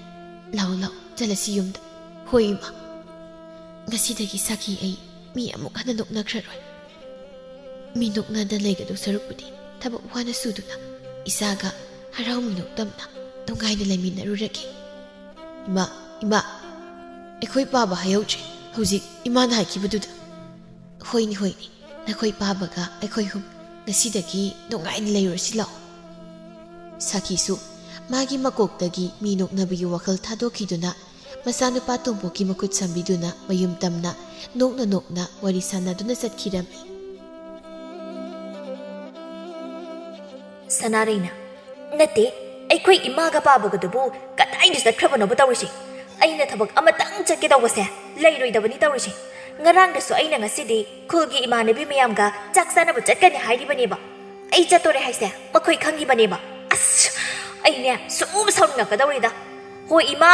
ꯂꯥꯛꯑꯣ, ꯂꯥꯛꯑꯣ, ꯆꯠꯂꯁꯤ ꯌꯨꯝꯗ꯫" "ꯍꯣꯏ ꯏꯃꯥ꯫ ꯉꯁꯤꯗꯒꯤ ꯁꯥꯈꯤ ꯑꯩ ꯃꯤ ꯑꯃꯨꯛ ꯍꯟꯅ ꯅꯣꯛꯅꯈ꯭ꯔꯔꯣꯏ꯫ ꯃꯤ ꯅꯣꯛꯅꯗ ꯂꯩꯒꯗꯧ ꯁꯔꯨꯛꯄꯨꯗꯤ ꯊꯕꯛ ꯋꯥꯅ ꯁꯨꯗꯨꯅ ꯏꯆꯥꯒ ꯍꯔꯥꯎ ꯃꯤꯅꯣꯛ ꯇꯝꯅ ꯅꯨꯡꯉꯥꯏꯅ ꯂꯩꯃꯤꯟꯅꯔꯨꯔꯒꯦ꯫" "ꯏꯃꯥ, ꯏꯃꯥ, ꯑꯩꯈꯣꯏ ꯄꯥꯕ ꯍꯥꯏꯍꯧꯗ꯭ꯔꯦ ꯍꯧꯖꯤꯛ ꯏꯃꯥꯅ ꯍꯥꯏꯈꯤꯕꯗꯨꯗ꯫" "ꯍꯣꯏꯅꯤ, ꯍꯣꯏꯅꯤ, ꯅꯈꯣꯏ ꯄꯥꯕꯒ ꯑꯩꯈꯣꯏ ꯍꯨꯝ ꯉꯁꯤꯗꯒꯤ ꯅꯨꯡꯉꯥꯏꯅ ꯂꯩꯔꯨꯔꯁꯤ ꯂꯥꯛꯑꯣ꯫" ꯁꯥꯈꯤꯁꯨ ꯃꯥꯒꯤ ꯃꯀꯣꯛꯇꯒꯤ ꯃꯤ ꯅꯣꯛꯅꯕꯒꯤ ꯋꯥꯈꯜ ꯊꯥꯗꯣꯛꯈꯤꯗꯨꯅ ꯃꯆꯥꯅꯨꯄꯥ ꯇꯣꯝꯄꯣꯛꯀꯤ ꯃꯈꯨꯠ ꯁꯝꯕꯤꯗꯨꯅ ꯃꯌꯨꯝ ꯇꯝꯅ ꯅꯣꯛꯅ ꯅꯣꯛꯅ ꯋꯥꯔꯤ ꯁꯥꯟꯅꯗꯨꯅ ꯆꯠꯈꯤꯔꯝꯃꯤ꯫ ꯁꯅꯥꯔꯩꯅ, "ꯅꯠꯇꯦ, ꯑꯩꯈꯣꯏ ꯏꯃꯥꯒ ꯄꯥꯕꯒꯗꯨꯕꯨ ꯀꯗꯥꯏꯗ ꯆꯠꯈ꯭ꯔꯕꯅꯣꯕ ꯇꯧꯔꯤꯁꯦ? ꯑꯩꯅ ꯊꯕꯛ ꯑꯃꯇꯪ ꯆꯠꯀꯦ ꯇꯧꯕꯁꯦ ꯂꯩꯔꯣꯏꯗꯕꯅꯤ ꯇꯧꯔꯤꯁꯦ꯫ ꯉꯔꯥꯡꯗꯁꯨ ꯑꯩꯅ ꯉꯁꯤꯗꯤ ꯈꯨꯜꯒꯤ ꯏꯃꯥꯟꯅꯕꯤ ꯃꯌꯥꯝꯒ ꯆꯥꯛ ꯆꯥꯅꯕ ꯆꯠꯀꯅꯤ ꯍꯥꯏꯔꯤꯕꯅꯦꯕ꯫ ꯑꯩ ꯆꯠꯇꯣꯔꯦ ꯍꯥꯏꯁꯦ ꯃꯈꯣꯏ ꯈꯪꯉꯤꯕꯅꯦꯕ꯫ ꯑꯁ, ꯑꯩꯅꯦ ꯁꯨꯝ ꯁꯥꯎꯅꯤꯡꯉꯛꯀꯗꯧꯔꯤꯗ꯫ ꯍꯣ ꯏꯃꯥ,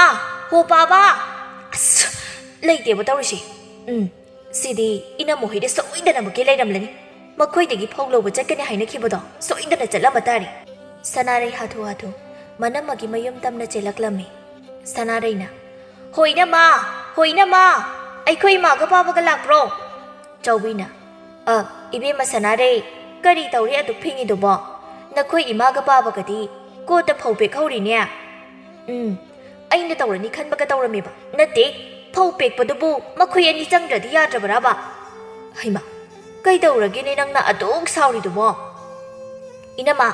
ꯍꯣ ꯄꯥꯕ, ꯑꯁ, ꯂꯩꯇꯦꯕ ꯇꯧꯔꯤꯁꯦ꯫ ꯎꯝ, ꯁꯤꯗꯤ ꯏꯅꯝꯃ ꯍꯣꯏꯗ ꯁꯣꯏꯗꯅꯃꯛꯀꯤ ꯂꯩꯔꯝꯂꯅꯤ꯫ ꯃꯈꯣꯏꯗꯒꯤ ꯐꯧ ꯂꯧꯕ ꯆꯠꯀꯅꯤ ꯍꯥꯏꯅꯈꯤꯕꯗꯣ ꯁꯣꯏꯗꯅ ꯆꯠꯂꯝꯕ ꯇꯥꯔꯦ꯫ ꯁꯅꯥꯔꯩ ꯍꯥꯊꯨ ꯍꯥꯊꯨ ꯃꯅꯝꯃꯒꯤ ꯃꯌꯨꯝ ꯇꯝꯅ ꯆꯦꯜꯂꯛꯂꯝꯃꯤ꯫ ꯁꯅꯥꯔꯩꯅ, "ꯍꯣꯏ ꯏꯅꯝꯃ! ꯍꯣꯏ ꯏꯅꯝꯃ! ꯑꯩꯈꯣꯏ ꯏꯃꯥꯒ ꯄꯥꯕꯒ ꯂꯥꯛꯄ꯭ꯔꯣ?" ꯆꯥꯎꯕꯤꯅ, "ꯑ, ꯏꯕꯦꯝꯃ ꯁꯅꯥꯔꯩ, ꯀꯔꯤ ꯇꯧꯔꯦ ꯑꯗꯨꯛ ꯐꯤꯡꯉꯤꯗꯨꯕꯣ? ꯅꯈꯣꯏ ꯏꯃꯥꯒ ꯄꯥꯕꯒꯗꯤ ꯀꯣꯠꯇ ꯐꯧ ꯄꯦꯛꯍꯧꯔꯤꯅꯦ꯫" "ꯎꯝ, ꯑꯩꯅ ꯇꯧꯔꯅꯤ ꯈꯟꯕꯒ ꯇꯧꯔꯝꯃꯤꯕ꯫ ꯅꯠꯇꯦ, ꯐꯧ ꯄꯦꯛꯄꯗꯨꯕꯨ ꯃꯈꯣꯏ ꯑꯅꯤ ꯆꯪꯗ꯭ꯔꯗꯤ ꯌꯥꯗ꯭ꯔꯕ꯭ꯔꯥꯕ?" "ꯍꯩꯃꯥ, ꯀꯩꯗꯧꯔꯒꯦꯅꯦ ꯅꯪꯅ ꯑꯗꯨꯛ ꯁꯥꯎꯔꯤꯗꯨꯕꯣ?" "ꯏꯅꯝꯃ,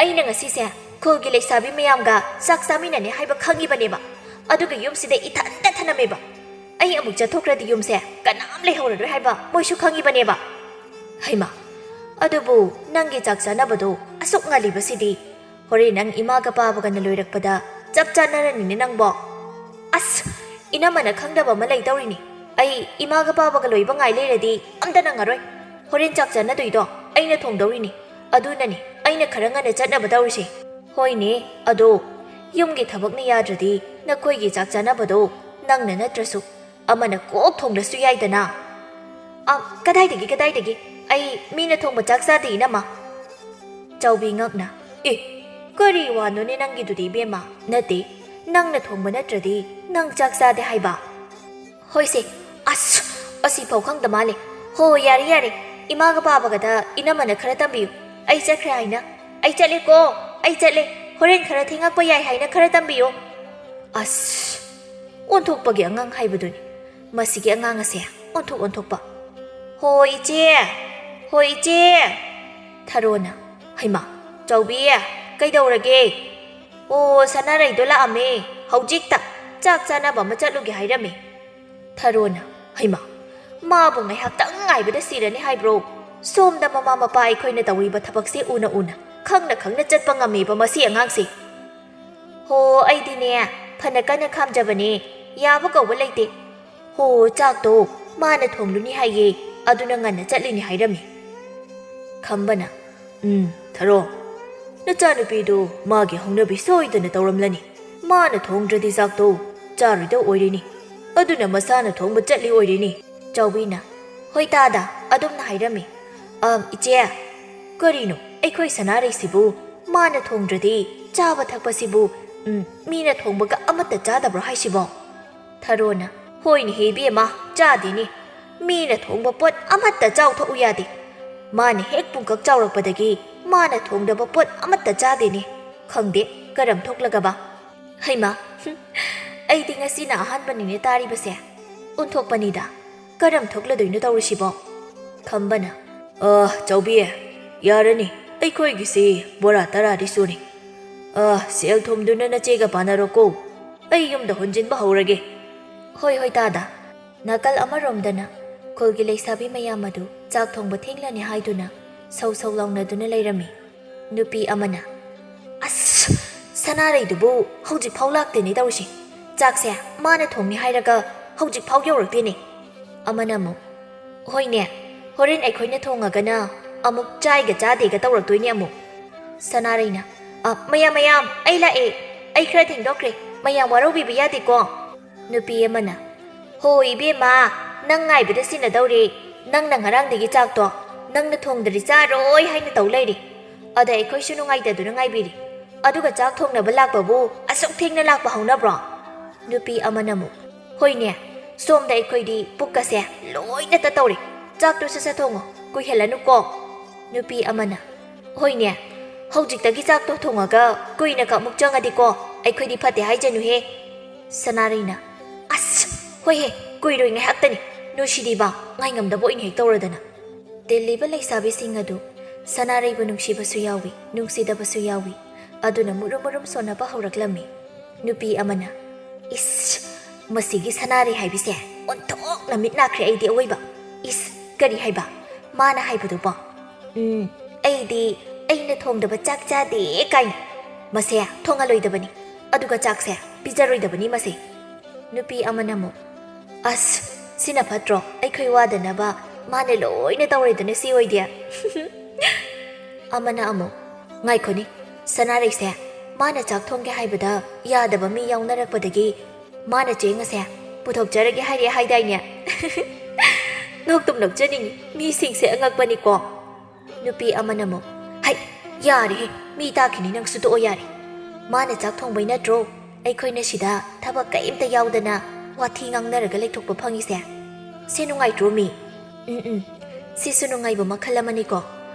ꯑꯩꯅ ꯉꯁꯤꯁꯦ ꯈꯨꯜꯒꯤ ꯂꯩꯁꯥꯕꯤ ꯃꯌꯥꯝꯒ ꯆꯥꯛ ꯆꯥꯃꯤꯟꯅꯅꯤ ꯍꯥꯏꯕ ꯈꯪꯉꯤꯕꯅꯦꯕ, ꯑꯗꯨꯒ ꯌꯨꯝꯁꯤꯗ ꯏꯊꯟꯇ ꯊꯅꯝꯃꯦꯕ꯫ ꯑꯩ ꯑꯃꯨꯛ ꯆꯠꯊꯣꯛꯈ꯭ꯔꯗꯤ ꯌꯨꯝꯁꯦ ꯀꯅꯥꯝ ꯂꯩꯍꯧꯔꯔꯣꯏ ꯍꯥꯏꯕ ꯃꯣꯏꯁꯨ ꯈꯪꯉꯤꯕꯅꯦꯕ꯫" "ꯍꯩꯃꯥ, ꯑꯗꯨꯕꯨ ꯅꯪꯒꯤ ꯆꯥꯛ ꯆꯥꯅꯕꯗꯣ ꯑꯁꯨꯛ ꯉꯜꯂꯤꯕꯁꯤꯗꯤ? ꯍꯣꯔꯦꯟ ꯅꯪ ꯏꯃꯥꯒ ꯄꯥꯕꯒꯅ ꯂꯣꯏꯔꯛꯄꯗ ꯆꯞ ꯆꯥꯟꯅꯔꯅꯤꯅꯦ ꯅꯪꯕꯣ꯫" "ꯑꯁ, ꯏꯅꯝꯃꯅ ꯈꯪꯗꯕ ꯑꯃ ꯂꯩꯇꯧꯔꯤꯅꯤ꯫ ꯑꯩ ꯏꯃꯥꯒ ꯄꯥꯕꯒ ꯂꯣꯏꯕ ꯉꯥꯏ ꯂꯩꯔꯗꯤ ꯑꯝꯇ ꯅꯪꯉꯔꯣꯏ꯫ ꯍꯣꯔꯦꯟ ꯆꯥꯛ ꯆꯥꯅꯗꯣꯏꯗꯣ ꯑꯩꯅ ꯊꯣꯡꯗꯧꯔꯤꯅꯤ꯫ ꯑꯗꯨꯅꯅꯤ ꯑꯩꯅ ꯈꯔ ꯉꯟꯅ ꯆꯠꯅꯕ ꯇꯧꯔꯤꯁꯦ꯫" "ꯍꯣꯏꯅꯦ, ꯑꯗꯣ ꯌꯨꯝꯒꯤ ꯊꯕꯛꯅ ꯌꯥꯗ꯭ꯔꯗꯤ ꯅꯈꯣꯏꯒꯤ ꯆꯥꯛ ꯆꯥꯅꯕꯗꯣ ꯅꯪꯅ ꯅꯠꯇ꯭ꯔꯁꯨ ꯑꯃꯅ ꯀꯣꯛ ꯊꯣꯡꯂꯁꯨ ꯌꯥꯏꯗꯅ꯫" "ꯑ, ꯀꯗꯥꯏꯗꯒꯤ, ꯀꯗꯥꯏꯗꯒꯤ? ꯑꯩ ꯃꯤꯅ ꯊꯣꯡꯕ ꯆꯥꯛ ꯆꯥꯗꯦ, ꯏꯅꯝꯃ꯫" ꯆꯥꯎꯕꯤ ꯉꯛꯅ, "ꯑꯦ, ꯀꯔꯤ ꯋꯥꯅꯣꯅꯦ ꯅꯪꯒꯤꯗꯨꯗꯤ, ꯏꯕꯦꯝꯃ? ꯅꯠꯇꯦ, ꯅꯪꯅ ꯊꯣꯡꯕ ꯅꯠꯇ꯭ꯔꯗꯤ ꯅꯪ ꯆꯥꯛ ꯆꯥꯗꯦ ꯍꯥꯏꯕ?" "ꯍꯣꯏꯁꯦ, ꯑꯁ, ꯑꯁꯤꯐꯥꯎ ꯈꯪꯗ ꯃꯥꯜꯂꯦ꯫ ꯍꯣ, ꯌꯥꯔꯦ, ꯌꯥꯔꯦ, ꯏꯃꯥꯒ ꯄꯥꯕꯒꯗ ꯏꯅꯝꯃꯅ ꯈꯔ ꯇꯝꯕꯤꯌꯨ꯫ ꯑꯩ ꯆꯠꯈ꯭ꯔꯦ ꯍꯥꯏꯅ꯫ ꯑꯩ ꯆꯠꯂꯦꯀꯣ, ꯑꯩ ꯆꯠꯂꯦ꯫ ꯍꯣꯔꯦꯟ ꯈꯔ ꯊꯦꯡꯉꯛꯄ ꯌꯥꯏ ꯍꯥꯏꯅ ꯈꯔ ꯇꯝꯕꯤꯌꯨ꯫" ꯑꯁ, ꯑꯣꯟꯊꯣꯛꯄꯒꯤ ꯑꯉꯥꯡ ꯍꯥꯏꯕꯗꯨꯅꯤ꯫ ꯃꯁꯤꯒꯤ ꯑꯉꯥꯡ ꯑꯁꯦ ꯑꯣꯟꯊꯣꯛ ꯑꯣꯟꯊꯣꯛꯄ꯫ "ꯍꯣ ꯏꯆꯦ, ꯍꯣ ꯏꯆꯦ!" ꯊꯔꯣꯅ, "ꯍꯩꯃꯥ, ꯆꯥꯎꯕꯤ, ꯀꯩꯗꯧꯔꯒꯦ?" "ꯑꯣ, ꯁꯅꯥꯔꯩꯗꯣ ꯂꯥꯛꯑꯝꯃꯦ꯫ ꯍꯧꯖꯤꯛꯇ ꯆꯥꯛ ꯆꯥꯅꯕ ꯑꯃ ꯆꯠꯂꯨꯒꯦ ꯍꯥꯏꯔꯝꯃꯦ꯫" ꯊꯔꯣꯅ, "ꯍꯩꯃꯥ, ꯃꯥꯕꯨ ꯉꯥꯏꯍꯥꯛꯇꯪ ꯉꯥꯏꯕꯗ ꯁꯤꯔꯅꯤ ꯍꯥꯏꯕ꯭ꯔꯣ? ꯁꯣꯝꯗ ꯃꯃꯥ ꯃꯄꯥ ꯑꯩꯈꯣꯏꯅ ꯇꯧꯔꯤꯕ ꯊꯕꯛꯁꯦ ꯎꯅ ꯎꯅ ꯈꯪꯅ ꯈꯪꯅ ꯆꯠꯄ ꯉꯝꯃꯦꯕ ꯃꯁꯤ ꯑꯉꯥꯡꯁꯦ꯫" "ꯍꯣ, ꯑꯩꯗꯤꯅꯦ, ꯐꯅ ꯀꯟꯅ ꯈꯥꯝꯖꯕꯅꯦ, ꯌꯥꯕ ꯀꯧꯕ ꯂꯩꯇꯦ꯫ ꯍꯣ, ꯆꯥꯛꯇꯣ ꯃꯥꯅ ꯊꯣꯡꯂꯨꯅꯤ ꯍꯥꯏꯌꯦ, ꯑꯗꯨꯅ ꯉꯟꯅ ꯆꯠꯂꯤꯅꯤ ꯍꯥꯏꯔꯝꯃꯤ꯫" ꯈꯝꯕꯅ, "ꯎꯝ, ꯊꯔꯣ, ꯅꯆꯥꯅꯨꯄꯤꯗꯨ ꯃꯥꯒꯤ ꯍꯧꯅꯕꯤ ꯁꯣꯏꯗꯅ ꯇꯧꯔꯝꯂꯅꯤ꯫ ꯃꯥꯅ ꯊꯣꯡꯗ꯭ꯔꯗꯤ ꯆꯥꯛꯇꯣ ꯆꯥꯔꯣꯏꯗꯧ ꯑꯣꯏꯔꯤꯅꯤ꯫ ꯑꯗꯨꯅ ꯃꯁꯥꯅ ꯊꯣꯡꯕ ꯆꯠꯂꯤ ꯑꯣꯏꯔꯤꯅꯤ꯫" ꯆꯥꯎꯕꯤꯅ, "ꯍꯣꯏ ꯇꯥꯗ, ꯑꯗꯨꯝꯅ ꯍꯥꯏꯔꯝꯃꯤ꯫ "ꯑꯝ, ꯏꯆꯦ, ꯀꯔꯤꯅꯣ ꯑꯩꯈꯣꯏ ꯁꯅꯥꯔꯩꯁꯤꯕꯨ? ꯃꯥꯅ ꯊꯣꯡꯗ꯭ꯔꯗꯤ ꯆꯥꯕ ꯊꯛꯄꯁꯤꯕꯨ, ꯎꯝ, ꯃꯤꯅ ꯊꯣꯡꯕꯒ ꯑꯃꯠꯇ ꯆꯥꯗꯕ꯭ꯔꯣ ꯍꯥꯏꯁꯤꯕꯣ?" ꯊꯔꯣꯅ, "ꯍꯣꯏꯅꯦꯍꯦ ꯏꯕꯦꯝꯃ, ꯆꯥꯗꯦꯅꯦ꯫ ꯃꯤꯅ ꯊꯣꯡꯕ ꯄꯣꯠ ꯑꯃꯠꯇ ꯆꯥꯎ ꯊꯛꯎ ꯌꯥꯗꯦ꯫ ꯃꯥꯅ ꯍꯦꯛ ꯄꯨꯡꯀꯛ ꯆꯥꯎꯔꯛꯄꯗꯒꯤ ꯃꯥꯅ ꯊꯣꯡꯗꯕ ꯄꯣꯠ ꯑꯃꯠꯇ ꯆꯥꯗꯦꯅꯦ꯫ ꯈꯪꯗꯦ ꯀꯔꯝ ꯊꯣꯛꯂꯒꯕ꯫ ꯍꯩꯃꯥ, ꯍꯨꯝ, ꯑꯩꯗꯤ ꯉꯁꯤꯅ ꯑꯍꯥꯟꯕꯅꯤꯅꯦ ꯇꯥꯔꯤꯕꯁꯦ꯫ ꯑꯣꯟꯊꯣꯛꯄꯅꯤꯗ꯫ ꯀꯔꯝ ꯊꯣꯛꯂꯗꯣꯏꯅꯣ ꯇꯧꯔꯤꯁꯤꯕꯣ?" ꯈꯝꯕꯅ, "ꯑ, ꯆꯥꯎꯕꯤ, ꯌꯥꯔꯅꯤ꯫ ꯑꯩꯈꯣꯏꯒꯤꯁꯤ ꯕꯣꯔꯥ ꯇꯔꯥꯗꯤ ꯁꯨꯔꯦ꯫ ꯑ, ꯁꯦꯜ ꯊꯨꯝꯗꯨꯅ ꯅꯆꯦꯒ ꯄꯥꯅꯔꯣꯀꯣ꯫ ꯑꯩ ꯌꯨꯝꯗ ꯍꯣꯟꯖꯤꯟꯕ ꯍꯧꯔꯒꯦ꯫" "ꯍꯣꯏ, ꯍꯣꯏ, ꯇꯥꯗ꯫" ꯅꯥꯀꯜ ꯑꯃꯔꯣꯝꯗꯅ ꯈꯨꯜꯒꯤ ꯂꯩꯁꯥꯕꯤ ꯃꯌꯥꯝ ꯑꯗꯨ ꯆꯥꯛ ꯊꯣꯡꯕ ꯊꯦꯡꯂꯅꯤ ꯍꯥꯏꯗꯨꯅ ꯁꯧ ꯁꯧ ꯂꯥꯎꯅꯗꯨꯅ ꯂꯩꯔꯝꯃꯤ꯫ ꯅꯨꯄꯤ ꯑꯃꯅ, "ꯑꯁ, ꯁꯅꯥꯔꯩꯗꯨꯕꯨ ꯍꯧꯖꯤꯛ ꯐꯥꯎ ꯂꯥꯛꯇꯦꯅꯦ ꯇꯧꯔꯤꯁꯦ꯫ ꯆꯥꯛꯁꯦ ꯃꯥꯅ ꯊꯣꯡꯅꯤ ꯍꯥꯏꯔꯒ ꯍꯧꯖꯤꯛ ꯐꯥꯎ ꯌꯧꯔꯛꯇꯦꯅꯦ꯫" ꯑꯃꯅ ꯑꯃꯨꯛ, "ꯍꯣꯏꯅꯦ, ꯍꯣꯔꯦꯟ ꯑꯩꯈꯣꯏꯅ ꯊꯣꯡꯉꯒꯅ ꯑꯃꯨꯛ ꯆꯥꯏꯒ ꯆꯥꯗꯦꯒ ꯇꯧꯔꯛꯇꯣꯏꯅꯦ ꯑꯃꯨꯛ꯫" ꯁꯅꯥꯔꯩꯅ, "ꯑ, ꯃꯌꯥꯝ, ꯃꯌꯥꯝ, ꯑꯩ ꯂꯥꯛꯑꯦ꯫ ꯑꯩ ꯈꯔ ꯊꯦꯡꯗꯣꯛꯈ꯭ꯔꯦ꯫ ꯃꯌꯥꯝ ꯋꯥꯔꯧꯕꯤꯕ ꯌꯥꯗꯦꯀꯣ꯫" ꯅꯨꯄꯤ ꯑꯃꯅ, "ꯍꯣ ꯏꯕꯦꯝꯃ, ꯅꯪ ꯉꯥꯏꯕꯗ ꯁꯤꯟꯅꯗꯧꯔꯦ꯫ ꯅꯪꯅ ꯉꯔꯥꯡꯗꯒꯤ ꯆꯥꯛꯇꯣ ꯅꯪꯅ ꯊꯣꯡꯗ꯭ꯔꯗꯤ ꯆꯥꯔꯣꯏ ꯍꯥꯏꯅ ꯇꯧ ꯂꯩꯔꯦ꯫ ꯑꯗ ꯑꯩꯈꯣꯏꯁꯨ ꯅꯨꯡꯉꯥꯏꯇꯗꯨꯅ ꯉꯥꯏꯕꯤꯔꯤ꯫ ꯑꯗꯨꯒ ꯆꯥꯛ ꯊꯣꯡꯅꯕ ꯂꯥꯛꯄꯕꯨ ꯑꯁꯨꯛ ꯊꯦꯡꯅ ꯂꯥꯛꯄ ꯍꯧꯅꯕ꯭ꯔꯣ?" ꯅꯨꯄꯤ ꯑꯃꯅ ꯑꯃꯨꯛ, "ꯍꯣꯏꯅꯦ, ꯁꯣꯝꯗ ꯑꯩꯈꯣꯏꯗꯤ ꯄꯨꯛꯀꯁꯦ ꯂꯣꯏꯅ ꯇꯠꯇꯧꯔꯦ꯫ ꯆꯥꯛꯇꯨ ꯁꯠ ꯁꯠ ꯊꯣꯡꯉꯣ, ꯀꯨꯏꯍꯜꯂꯅꯨꯀꯣ꯫" ꯅꯨꯄꯤ ꯑꯃꯅ, "ꯍꯣꯏꯅꯦ, ꯍꯧꯖꯤꯛꯇꯒꯤ ꯆꯥꯛꯇꯣ ꯊꯣꯡꯉꯒ ꯀꯨꯏꯅ ꯀꯃꯨꯛ ꯆꯪꯉꯗꯤꯀꯣ, ꯑꯩꯈꯣꯏꯗꯤ ꯐꯠꯇꯦ ꯍꯥꯏꯖꯅꯨꯍꯦ꯫" ꯁꯅꯥꯔꯩꯅ, "ꯑꯁ, ꯍꯣꯏꯍꯦ, ꯀꯨꯏꯔꯣꯏ, ꯉꯥꯏꯍꯥꯛꯇꯅꯤ꯫ ꯅꯨꯡꯁꯤꯗꯤꯕ, ꯉꯥꯏꯉꯝꯗꯕ ꯑꯣꯏꯅ ꯍꯦꯛ ꯇꯧꯔꯗꯅ꯫" ꯇꯤꯜꯂꯤꯕ ꯂꯩꯁꯥꯕꯤꯁꯤꯡ ꯑꯗꯨ ꯁꯅꯥꯔꯩꯕꯨ ꯅꯨꯡꯁꯤꯕꯁꯨ ꯌꯥꯎꯏ, ꯅꯨꯡꯁꯤꯗꯕꯁꯨ ꯌꯥꯎꯏ꯫ ꯑꯗꯨꯅ ꯃꯨꯔꯨꯝ ꯃꯨꯔꯨꯝ ꯁꯣꯟꯅꯕ ꯍꯧꯔꯛꯂꯝꯃꯤ꯫ ꯅꯨꯄꯤ ꯑꯃꯅ, "ꯏꯁ, ꯃꯁꯤꯒꯤ ꯁꯅꯥꯔꯩ ꯍꯥꯏꯕꯤꯁꯦ ꯑꯣꯟꯊꯣꯛꯅ ꯃꯤꯠ ꯅꯥꯈ꯭ꯔꯦ ꯑꯩꯗꯤ ꯑꯋꯣꯏꯕ꯫ ꯏꯁ, ꯀꯔꯤ ꯍꯥꯏꯕ? ꯃꯥꯅ ꯍꯥꯏꯕꯗꯨꯕꯣ? ꯎꯝ, ꯑꯩꯗꯤ ꯑꯩꯅ ꯊꯣꯡꯗꯕ ꯆꯥꯛ ꯆꯥꯗꯦ ꯀꯥꯏꯅ꯫ ꯃꯁꯦ ꯊꯣꯡꯍꯜꯂꯣꯏꯗꯕꯅꯤ, ꯑꯗꯨꯒ ꯆꯥꯛꯁꯦ ꯄꯤꯖꯔꯣꯏꯗꯕꯅꯤ ꯃꯁꯦ꯫" ꯅꯨꯄꯤ ꯑꯃꯅ ꯑꯃꯨꯛ, "ꯑꯁ, ꯁꯤꯅ ꯐꯠꯇ꯭ꯔꯣ? ꯑꯩꯈꯣꯏ ꯋꯥꯗꯅꯕ ꯃꯥꯅ ꯂꯣꯏꯅ ꯇꯧꯔꯦꯗꯅ ꯁꯤ ꯑꯣꯏꯗꯤ꯫" ꯑꯃꯅ ꯑꯃꯨꯛ, "ꯉꯥꯏꯈꯣꯅꯦ, ꯁꯅꯥꯔꯩꯁꯦ ꯃꯥꯅ ꯆꯥꯛ ꯊꯣꯡꯒꯦ ꯍꯥꯏꯕꯗ ꯌꯥꯗꯕ ꯃꯤ ꯌꯥꯎꯅꯔꯛꯄꯗꯒꯤ ꯃꯥꯅ ꯆꯦꯡ ꯑꯁꯦ ꯄꯨꯊꯣꯛꯆꯔꯒꯦ ꯍꯥꯏꯔꯦ ꯍꯥꯏꯗꯥꯏꯅꯦ?" ꯅꯣꯛꯇꯨꯝ ꯅꯣꯛꯆꯅꯤꯡꯉꯤ꯫ ꯃꯤꯁꯤꯡꯁꯦ ꯑꯉꯛꯄꯅꯤꯀꯣ꯫ ꯅꯨꯄꯤ ꯑꯃꯅ ꯑꯃꯨꯛ, "ꯍꯩ, ꯌꯥꯔꯦꯍꯦ, ꯃꯤ ꯇꯥꯈꯤꯅꯤ, ꯅꯪꯁꯨ ꯇꯣꯛꯑꯣ ꯌꯥꯔꯦ꯫ ꯃꯥꯅ ꯆꯥꯛ ꯊꯣꯡꯕꯩ ꯅꯠꯇ꯭ꯔꯣ ꯑꯩꯈꯣꯏꯅ ꯁꯤꯗ ꯊꯕꯛ ꯀꯔꯤꯝꯇ ꯌꯥꯎꯗꯅ ꯋꯥꯊꯤ ꯉꯥꯡꯅꯔꯒ ꯂꯩꯊꯣꯛꯄ ꯐꯪꯉꯤꯁꯦ? ꯁꯤ ꯅꯨꯡꯉꯥꯏꯇ꯭ꯔꯣ ꯃꯤ?" "ꯎꯝ, ꯎꯝ, ꯁꯤꯁꯨ ꯅꯨꯡꯉꯥꯏꯕ ꯃꯈꯜ ꯑꯃꯅꯤꯀꯣ꯫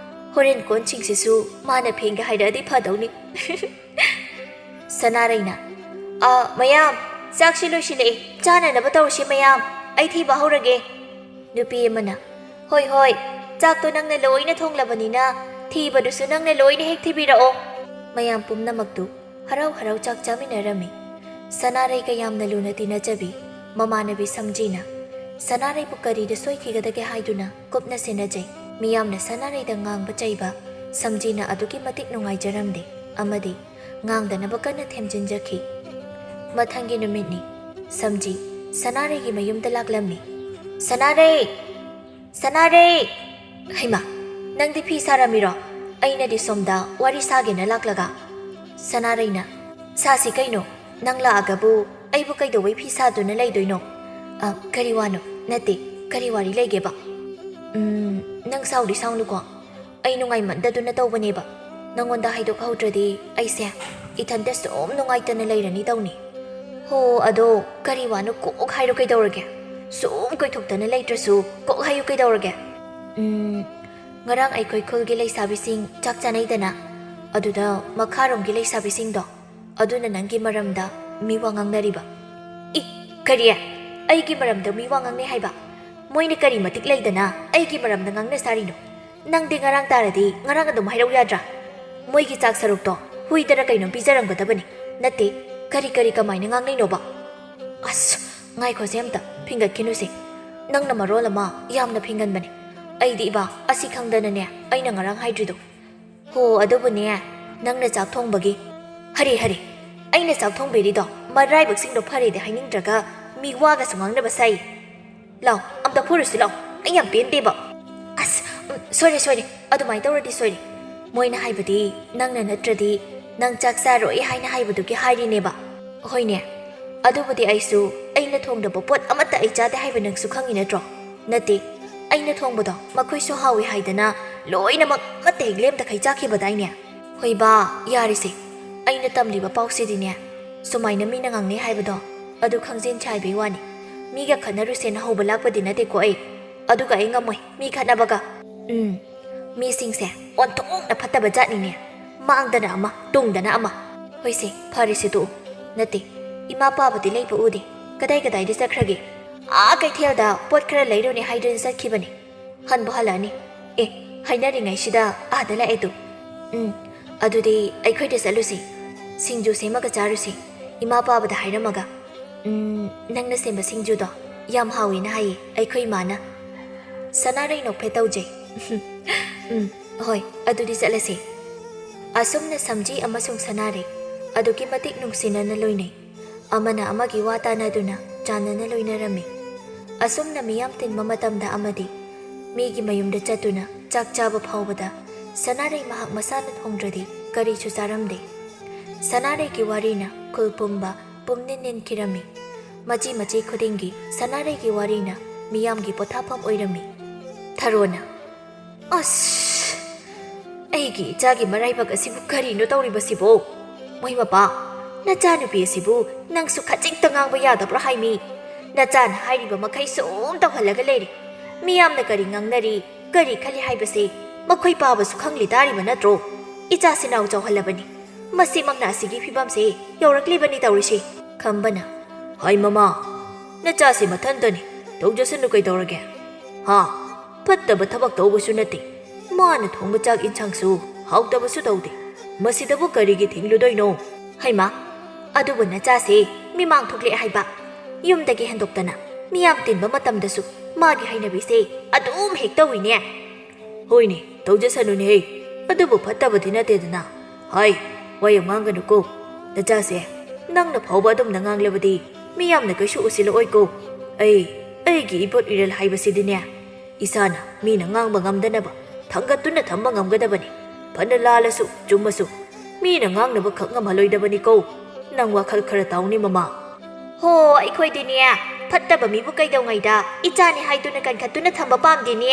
ꯍꯣꯔꯦꯟ ꯀꯣꯟꯁꯤꯡꯁꯤꯁꯨ ꯃꯥꯅ ꯐꯦꯡꯒꯦ ꯍꯥꯏꯔꯛꯑꯗꯤ ꯐꯗꯧꯅꯤ꯫" ꯁꯅꯥꯔꯩꯅ, "ꯑ, ꯃꯌꯥꯝ, ꯆꯥꯛꯁꯤ ꯂꯣꯏꯁꯤꯜꯂꯛꯑꯦ, ꯆꯥꯅꯅꯕ ꯇꯧꯔꯁꯤ ꯃꯌꯥꯝ, ꯑꯩ ꯊꯤꯕ ꯍꯧꯔꯒꯦ꯫" ꯅꯨꯄꯤ ꯑꯃꯅ, "ꯍꯣꯏ, ꯍꯣꯏ, ꯆꯥꯛꯇꯣ ꯅꯪꯅ ꯂꯣꯏꯅ ꯊꯣꯡꯂꯕꯅꯤꯅ ꯊꯤꯕꯗꯨꯁꯨ ꯅꯪꯅ ꯂꯣꯏꯅ ꯍꯦꯛ ꯊꯤꯕꯤꯔꯛꯑꯣ꯫" ꯃꯌꯥꯝ ꯄꯨꯝꯅꯃꯛꯇꯨ ꯍꯔꯥꯎ ꯍꯔꯥꯎ ꯆꯥꯛ ꯆꯥꯃꯤꯟꯅꯔꯝꯃꯤ꯫ ꯁꯅꯥꯔꯩꯒ ꯌꯥꯝꯅ ꯂꯨꯅ ꯇꯤꯟꯅꯖꯕꯤ ꯃꯃꯥꯟꯅꯕꯤ ꯁꯝꯖꯤꯅ ꯁꯅꯥꯔꯩꯕꯨ ꯀꯔꯤꯗ ꯁꯣꯏꯈꯤꯒꯗꯒꯦ ꯍꯥꯏꯗꯨꯅ ꯀꯨꯞꯅ ꯁꯦꯟꯅꯖꯩ꯫ ꯃꯤꯌꯥꯝꯅ ꯁꯅꯥꯔꯩꯗ ꯉꯥꯡꯕ ꯆꯩꯕ ꯁꯝꯖꯤꯅ ꯑꯗꯨꯛꯀꯤ ꯃꯇꯤꯛ ꯅꯨꯡꯉꯥꯏꯖꯔꯝꯗꯦ ꯑꯃꯗꯤ ꯉꯥꯡꯗꯅꯕ ꯀꯟꯅ ꯊꯦꯝꯖꯤꯟꯖꯈꯤ꯫ ꯃꯊꯪꯒꯤ ꯅꯨꯃꯤꯠꯅꯤ꯫ ꯁꯝꯖꯤ ꯁꯅꯥꯔꯩꯒꯤ ꯃꯌꯨꯝꯗ ꯂꯥꯛꯂꯝꯃꯤ꯫ "ꯁꯅꯥꯔꯩ! ꯁꯅꯥꯔꯩ!" "ꯍꯩꯃꯥ, ꯅꯪꯗꯤ ꯐꯤ ꯁꯥꯔꯝꯃꯤꯔꯣ? ꯑꯩꯅꯗꯤ ꯁꯣꯝꯗ ꯋꯥꯔꯤ ꯁꯥꯒꯦꯅ ꯂꯥꯛꯂꯒ꯫" ꯁꯅꯥꯔꯩꯅ, "ꯁꯥꯁꯤ ꯀꯩꯅꯣ, ꯅꯪ ꯂꯥꯛꯑꯒꯕꯨ ꯑꯩꯕꯨ ꯀꯩꯗꯧꯕꯩ ꯐꯤ ꯁꯥꯗꯨꯅ ꯂꯩꯗꯣꯏꯅꯣ? ꯑ, ꯀꯔꯤ ꯋꯥꯅꯣ? ꯅꯠꯇꯦ, ꯀꯔꯤ ꯋꯥꯔꯤ ꯂꯩꯒꯦꯕ?" "ꯎꯝ, ꯅꯪ ꯁꯥꯎꯗꯤ ꯁꯥꯎꯅꯨꯀꯣ꯫ ꯑꯩ ꯅꯨꯡꯉꯥꯏꯃꯟꯗꯗꯨꯅ ꯇꯧꯕꯅꯦꯕ꯫ ꯅꯪꯉꯣꯟꯗ ꯍꯥꯏꯗꯣꯛꯍꯧꯗ꯭ꯔꯗꯤ ꯑꯩꯁꯦ ꯏꯊꯟꯇ ꯁꯨꯝ ꯅꯨꯡꯉꯥꯏꯇꯅ ꯂꯩꯔꯅꯤ ꯇꯧꯅꯤ꯫" "ꯍꯣ, ꯑꯗꯣ ꯀꯔꯤ ꯋꯥꯅꯣ ꯀꯣꯛ ꯍꯥꯏꯔꯣ ꯀꯩꯗꯧꯔꯒꯦ? ꯁꯨꯝ ꯀꯣꯏꯊꯣꯛꯇꯅ ꯂꯩꯇ꯭ꯔꯁꯨ ꯀꯣꯛ ꯍꯥꯏꯌꯨ ꯀꯩꯗꯧꯔꯒꯦ?" "ꯎꯝ, ꯉꯔꯥꯡ ꯑꯩꯈꯣꯏ ꯈꯨꯜꯒꯤ ꯂꯩꯁꯥꯕꯤꯁꯤꯡ ꯆꯥꯛ ꯆꯥꯅꯩꯗꯅ, ꯑꯗꯨꯗ ꯃꯈꯥꯔꯣꯝꯒꯤ ꯂꯩꯁꯥꯕꯤꯁꯤꯡꯗꯣ ꯑꯗꯨꯅ ꯅꯪꯒꯤ ꯃꯔꯝꯗ ꯃꯤ ꯋꯥ ꯉꯥꯡꯅꯔꯤꯕ꯫" "ꯏ, ꯀꯔꯤ? ꯑꯩꯒꯤ ꯃꯔꯝꯗ ꯃꯤ ꯋꯥ ꯉꯥꯡꯅꯩ ꯍꯥꯏꯕ? ꯃꯣꯏꯅ ꯀꯔꯤ ꯃꯇꯤꯛ ꯂꯩꯗꯅ ꯑꯩꯒꯤ ꯃꯔꯝꯗ ꯉꯥꯡꯅ ꯁꯥꯔꯤꯅꯣ? ꯅꯪꯗꯤ ꯉꯔꯥꯡ ꯇꯥꯔꯗꯤ ꯉꯔꯥꯡ ꯑꯗꯨꯝ ꯍꯥꯏꯔꯛꯎ ꯌꯥꯗ꯭ꯔꯥ? ꯃꯣꯏꯒꯤ ꯆꯥꯛ ꯁꯔꯨꯛꯇꯣ ꯍꯨꯏꯗꯔ ꯀꯩꯅꯣꯝ ꯄꯤꯖꯔꯝꯒꯗꯕꯅꯤ꯫ ꯅꯠꯇꯦ, ꯀꯔꯤ ꯀꯔꯤ ꯀꯃꯥꯏꯅ ꯉꯥꯡꯅꯩꯅꯣꯕ?" "ꯑꯁ, ꯉꯥꯏꯈꯣꯁꯦ ꯑꯝꯇ, ꯐꯤꯡꯒꯠꯈꯤꯅꯨꯁꯦ꯫ ꯅꯪꯅ ꯃꯔꯣꯜ ꯑꯃ ꯌꯥꯝꯅ ꯐꯤꯡꯒꯟꯕꯅꯦ꯫ ꯑꯩꯗꯤ ꯏꯕꯥ, ꯑꯁꯤ ꯈꯪꯗꯅꯅꯦ ꯑꯩꯅ ꯉꯔꯥꯡ ꯍꯥꯏꯗ꯭ꯔꯤꯗꯣ꯫" "ꯍꯣ, ꯑꯗꯨꯕꯨꯅꯦ, ꯅꯪꯅ ꯆꯥꯛ ꯊꯣꯡꯕꯒꯤ꯫" "ꯍꯔꯦ, ꯍꯔꯦ, ꯑꯩꯅ ꯆꯥꯛ ꯊꯣꯡꯕꯤꯔꯤꯗꯣ ꯃꯔꯥꯏꯕꯛꯁꯤꯡꯗꯣ ꯐꯔꯦꯗꯤ ꯍꯥꯏꯅꯤꯡꯗ꯭ꯔꯒ ꯃꯤ ꯋꯥꯒꯁꯨ ꯉꯥꯡꯅꯕ ꯁꯥꯏ꯫ ꯂꯥꯎ, ꯑꯝꯇ ꯐꯨꯔꯨꯁꯤ ꯂꯥꯎ, ꯑꯩ ꯌꯥꯝ ꯄꯦꯟꯗꯦꯕ꯫" "ꯑꯁ, ꯎꯝ, ꯁꯣꯏꯔꯦ, ꯁꯣꯏꯔꯦ, ꯑꯗꯨꯃꯥꯏꯅ ꯇꯧꯔꯗꯤ ꯁꯣꯏꯔꯦ꯫ ꯃꯣꯏꯅ ꯍꯥꯏꯕꯗꯤ ꯅꯪꯅ ꯅꯠꯇ꯭ꯔꯗꯤ ꯅꯪ ꯆꯥꯛ ꯆꯥꯔꯣꯏ ꯍꯥꯏꯅ ꯍꯥꯏꯕꯗꯨꯒꯤ ꯍꯥꯏꯔꯤꯅꯦꯕ꯫" "ꯍꯣꯏꯅꯦ, ꯑꯗꯨꯕꯨꯗꯤ ꯑꯩꯁꯨ ꯑꯩꯅ ꯊꯣꯡꯗꯕ ꯄꯣꯠ ꯑꯃꯠꯇ ꯑꯩ ꯆꯥꯗꯦ ꯍꯥꯏꯕ ꯅꯪꯁꯨ ꯈꯪꯉꯤ ꯅꯠꯇ꯭ꯔꯣ?" "ꯅꯠꯇꯦ, ꯑꯩꯅ ꯊꯣꯡꯕꯗꯣ ꯃꯈꯣꯏꯁꯨ ꯍꯥꯎꯏ ꯍꯥꯏꯗꯅ ꯂꯣꯏꯅꯃꯛ ꯑꯃꯠꯇ ꯍꯦꯛ ꯂꯦꯝꯗꯈꯩ ꯆꯥꯈꯤꯕꯗꯥꯏꯅꯦ? ꯍꯣꯏ ꯕꯥ, ꯌꯥꯔꯦꯁꯦ꯫ ꯑꯩꯅ ꯇꯝꯂꯤꯕ ꯄꯥꯎꯁꯤꯗꯤꯅꯦ, ꯁꯨꯃꯥꯏꯅ ꯃꯤꯅ ꯉꯥꯡꯅꯩ ꯍꯥꯏꯕꯗꯣ, ꯑꯗꯨ ꯈꯪꯖꯤꯟꯁꯦ ꯍꯥꯏꯕꯩ ꯋꯥꯅꯤ꯫ ꯃꯤꯒ ꯈꯠꯅꯔꯨꯁꯦꯅ ꯍꯧꯕ ꯂꯥꯛꯄꯗꯤ ꯅꯠꯇꯦꯀꯣ ꯑꯩ꯫ ꯑꯗꯨꯒ ꯑꯩ ꯉꯝꯃꯣꯏ ꯃꯤ ꯈꯠꯅꯕꯒ꯫ ꯎꯝ, ꯃꯤꯁꯤꯡꯁꯦ ꯑꯣꯟꯊꯣꯛꯅ ꯐꯠꯇꯕ ꯖꯥꯠꯅꯤꯅꯦ꯫ ꯃꯥꯡꯗꯅ ꯑꯃ, ꯇꯨꯡꯗꯅ ꯑꯃ꯫ ꯍꯣꯏꯁꯦ, ꯐꯔꯦꯁꯦ, ꯇꯣꯛꯎ꯫ ꯅꯠꯇꯦ, ꯏꯃꯥ ꯄꯥꯕꯗꯤ ꯂꯩꯕ ꯎꯗꯦ꯫ ꯀꯗꯥꯏ ꯀꯗꯥꯏꯗ ꯆꯠꯈ꯭ꯔꯒꯦ? ꯑꯥ, ꯀꯩꯊꯦꯜꯗ ꯄꯣꯠ ꯈꯔ ꯂꯩꯔꯨꯅꯦ ꯍꯥꯏꯗꯨꯅ ꯆꯠꯈꯤꯕꯅꯤ꯫ ꯍꯟꯕꯨ ꯍꯜꯂꯛꯑꯅꯤ꯫ ꯑꯦ, ꯍꯥꯏꯅꯔꯤꯉꯩꯁꯤꯗ ꯑꯥꯗ ꯂꯥꯛꯑꯦ ꯇꯨ꯫ ꯎꯝ, ꯑꯗꯨꯗꯤ ꯑꯩꯈꯣꯏꯗ ꯆꯠꯂꯨꯁꯤ꯫ ꯁꯤꯡꯖꯨ ꯁꯦꯝꯃꯒ ꯆꯥꯔꯨꯁꯤ꯫ ꯏꯃꯥ ꯄꯥꯕꯗ ꯍꯥꯏꯔꯝꯃꯒ꯫ ꯎꯝ, ꯅꯪꯅ ꯁꯦꯝꯕ ꯁꯤꯡꯖꯨꯗꯣ ꯌꯥꯝ ꯍꯥꯎꯋꯦꯅ ꯍꯥꯏꯌꯦ ꯑꯩꯈꯣꯏ ꯏꯃꯥꯅ꯫ ꯁꯅꯥꯔꯩ ꯅꯣꯛꯐꯦꯠ ꯇꯧꯖꯩ꯫ ꯎꯝ, ꯍꯣꯏ, ꯑꯗꯨꯗꯤ ꯆꯠꯂꯁꯦ꯫ ꯑꯁꯨꯝꯅ ꯁꯝꯖꯤ ꯑꯃꯁꯨꯡ ꯁꯅꯥꯔꯩ ꯑꯗꯨꯛꯀꯤ ꯃꯇꯤꯛ ꯅꯨꯡꯁꯤꯅꯅ ꯂꯣꯏꯅꯩ꯫ ꯑꯃꯅ ꯑꯃꯒꯤ ꯋꯥ ꯇꯥꯅꯗꯨꯅ ꯆꯥꯟꯅꯅ ꯂꯣꯏꯅꯔꯝꯃꯤ꯫ ꯑꯁꯨꯝꯅ ꯃꯤꯌꯥꯝ ꯇꯤꯟꯕ ꯃꯇꯝꯗ ꯑꯃꯗꯤ ꯃꯤꯒꯤ ꯃꯌꯨꯝꯗ ꯆꯠꯇꯨꯅ ꯆꯥꯛ ꯆꯥꯕ ꯐꯥꯎꯕꯗ ꯁꯅꯥꯔꯩ ꯃꯍꯥꯛ ꯃꯁꯥꯅ ꯊꯣꯡꯗ꯭ꯔꯗꯤ ꯀꯔꯤꯁꯨ ꯆꯥꯔꯝꯗꯦ꯫ ꯁꯅꯥꯔꯩꯒꯤ ꯋꯥꯔꯤꯅ ꯈꯨꯜ ꯄꯨꯝꯕ ꯄꯨꯝꯅꯤꯟ ꯅꯤꯟꯈꯤꯔꯝꯃꯤ꯫ ꯃꯆꯤ ꯃꯆꯤ ꯈꯨꯗꯤꯡꯒꯤ ꯁꯅꯥꯔꯩꯒꯤ ꯋꯥꯔꯤꯅ ꯃꯤꯌꯥꯝꯒꯤ ꯄꯣꯊꯥꯐꯝ ꯑꯣꯏꯔꯝꯃꯤ꯫ ꯊꯔꯣꯅ, "ꯑꯁ, ꯑꯩꯒꯤ ꯏꯆꯥꯒꯤ ꯃꯔꯥꯏꯕꯛ ꯑꯁꯤꯕꯨ ꯀꯔꯤꯅꯣ ꯇꯧꯔꯤꯕꯁꯤꯕꯣ? ꯃꯣꯏ ꯃꯄꯥ, ꯅꯆꯥꯅꯨꯄꯤ ꯑꯁꯤꯕꯨ ꯅꯪꯁꯨ ꯈꯖꯤꯛꯇ ꯉꯥꯡꯕ ꯌꯥꯗꯕ꯭ꯔꯥ ꯍꯥꯏꯃꯤ? ꯅꯆꯥꯅ ꯍꯥꯏꯔꯤꯕ ꯃꯈꯩ ꯁꯨꯝ ꯇꯧꯍꯜꯂꯒ ꯂꯩꯔꯦ꯫ ꯃꯤꯌꯥꯝꯅ ꯀꯔꯤ ꯉꯥꯡꯅꯔꯤ, ꯀꯔꯤ ꯈꯜꯂꯤ ꯍꯥꯏꯕꯁꯦ ꯃꯈꯣꯏ ꯄꯥꯕꯁꯨ ꯈꯪꯂꯤ ꯇꯥꯔꯤꯕ ꯅꯠꯇ꯭ꯔꯣ? ꯏꯆꯥꯁꯤ ꯅꯥꯎ ꯆꯥꯎꯍꯜꯂꯕꯅꯤ꯫ ꯃꯁꯤꯃꯛꯅ ꯑꯁꯤꯒꯤ ꯐꯤꯕꯝꯁꯦ ꯌꯧꯔꯛꯂꯤꯕꯅꯤ ꯇꯧꯔꯤꯁꯤ꯫" ꯈꯝꯕꯅ, "ꯍꯥꯏ ꯃꯃꯥ, ꯅꯆꯥꯁꯤ ꯃꯊꯟꯇꯅꯤ, ꯇꯧꯖꯁꯅꯨ ꯀꯩꯗꯧꯔꯒꯦ? ꯍꯥ? ꯐꯠꯇꯕ ꯊꯕꯛ ꯇꯧꯕꯁꯨ ꯅꯠꯇꯦ꯫ ꯃꯥꯅ ꯊꯣꯡꯕ ꯆꯥꯛ ꯏꯟꯁꯥꯡꯁꯨ ꯍꯥꯎꯇꯕꯁꯨ ꯇꯧꯗꯦ꯫ ꯃꯁꯤꯗꯕꯨ ꯀꯔꯤꯒꯤ ꯊꯤꯡꯂꯨꯗꯣꯏꯅꯣ?" ꯍꯩꯃꯥ, ꯑꯗꯨꯕꯨ ꯅꯆꯥꯁꯦ ꯃꯤꯃꯥꯡ ꯊꯣꯛꯂꯛꯑꯦ ꯍꯥꯏꯕ꯫ ꯌꯨꯝꯗꯒꯤ ꯍꯦꯟꯗꯣꯛꯇꯅ ꯃꯤꯌꯥꯝ ꯇꯤꯟꯕ ꯃꯇꯝꯗꯁꯨ ꯃꯥꯒꯤ ꯍꯩꯅꯕꯤꯁꯦ ꯑꯗꯨꯝ ꯍꯦꯛ ꯇꯧꯏꯅꯦ꯫ "ꯍꯣꯏꯅꯦ, ꯇꯧꯖꯁꯅꯨꯅꯦꯍꯦ꯫ ꯑꯗꯨꯕꯨ ꯐꯠꯇꯕꯗꯤ ꯅꯠꯇꯦꯗꯅ꯫ ꯍꯥꯏ, ꯋꯥ ꯌꯥꯝ ꯉꯥꯡꯒꯅꯨꯀꯣ꯫ ꯅꯆꯥꯁꯦ ꯅꯪꯅ ꯐꯥꯎꯕ ꯑꯗꯨꯝꯅ ꯉꯥꯡꯂꯕꯗꯤ ꯃꯤꯌꯥꯝꯅ ꯀꯩꯁꯨ ꯎꯁꯤꯜꯂꯛꯑꯣꯏꯀꯣ꯫ ꯑꯩ, ꯑꯩꯒꯤ ꯏꯕꯣꯠ ꯏꯔꯜ ꯍꯥꯏꯕꯁꯤꯗꯤꯅꯦ, ꯏꯁꯥꯅ ꯃꯤꯅ ꯉꯥꯡꯕ ꯉꯝꯗꯅꯕ ꯊꯥꯡꯒꯠꯇꯨꯅ ꯊꯝꯕ ꯉꯝꯒꯗꯕꯅꯤ꯫ ꯐꯅ ꯂꯥꯜꯂꯁꯨ ꯆꯨꯝꯃꯁꯨ ꯃꯤꯅ ꯉꯥꯡꯅꯕ ꯈꯛ ꯉꯝꯍꯜꯂꯣꯏꯗꯕꯅꯤꯀꯣ꯫ ꯅꯪ ꯋꯥꯈꯜ ꯈꯔ ꯇꯥꯎꯅꯦ ꯃꯃꯥ꯫" "ꯍꯣ, ꯑꯩꯈꯣꯏꯗꯤꯅꯦ ꯐꯠꯇꯕ ꯃꯤꯕꯨ ꯀꯩꯗꯧꯉꯩꯗ ꯏꯆꯥꯅꯤ ꯍꯥꯏꯗꯨꯅ ꯀꯟꯈꯠꯇꯨꯅ ꯊꯝꯕ ꯄꯥꯝꯗꯦꯅꯦ꯫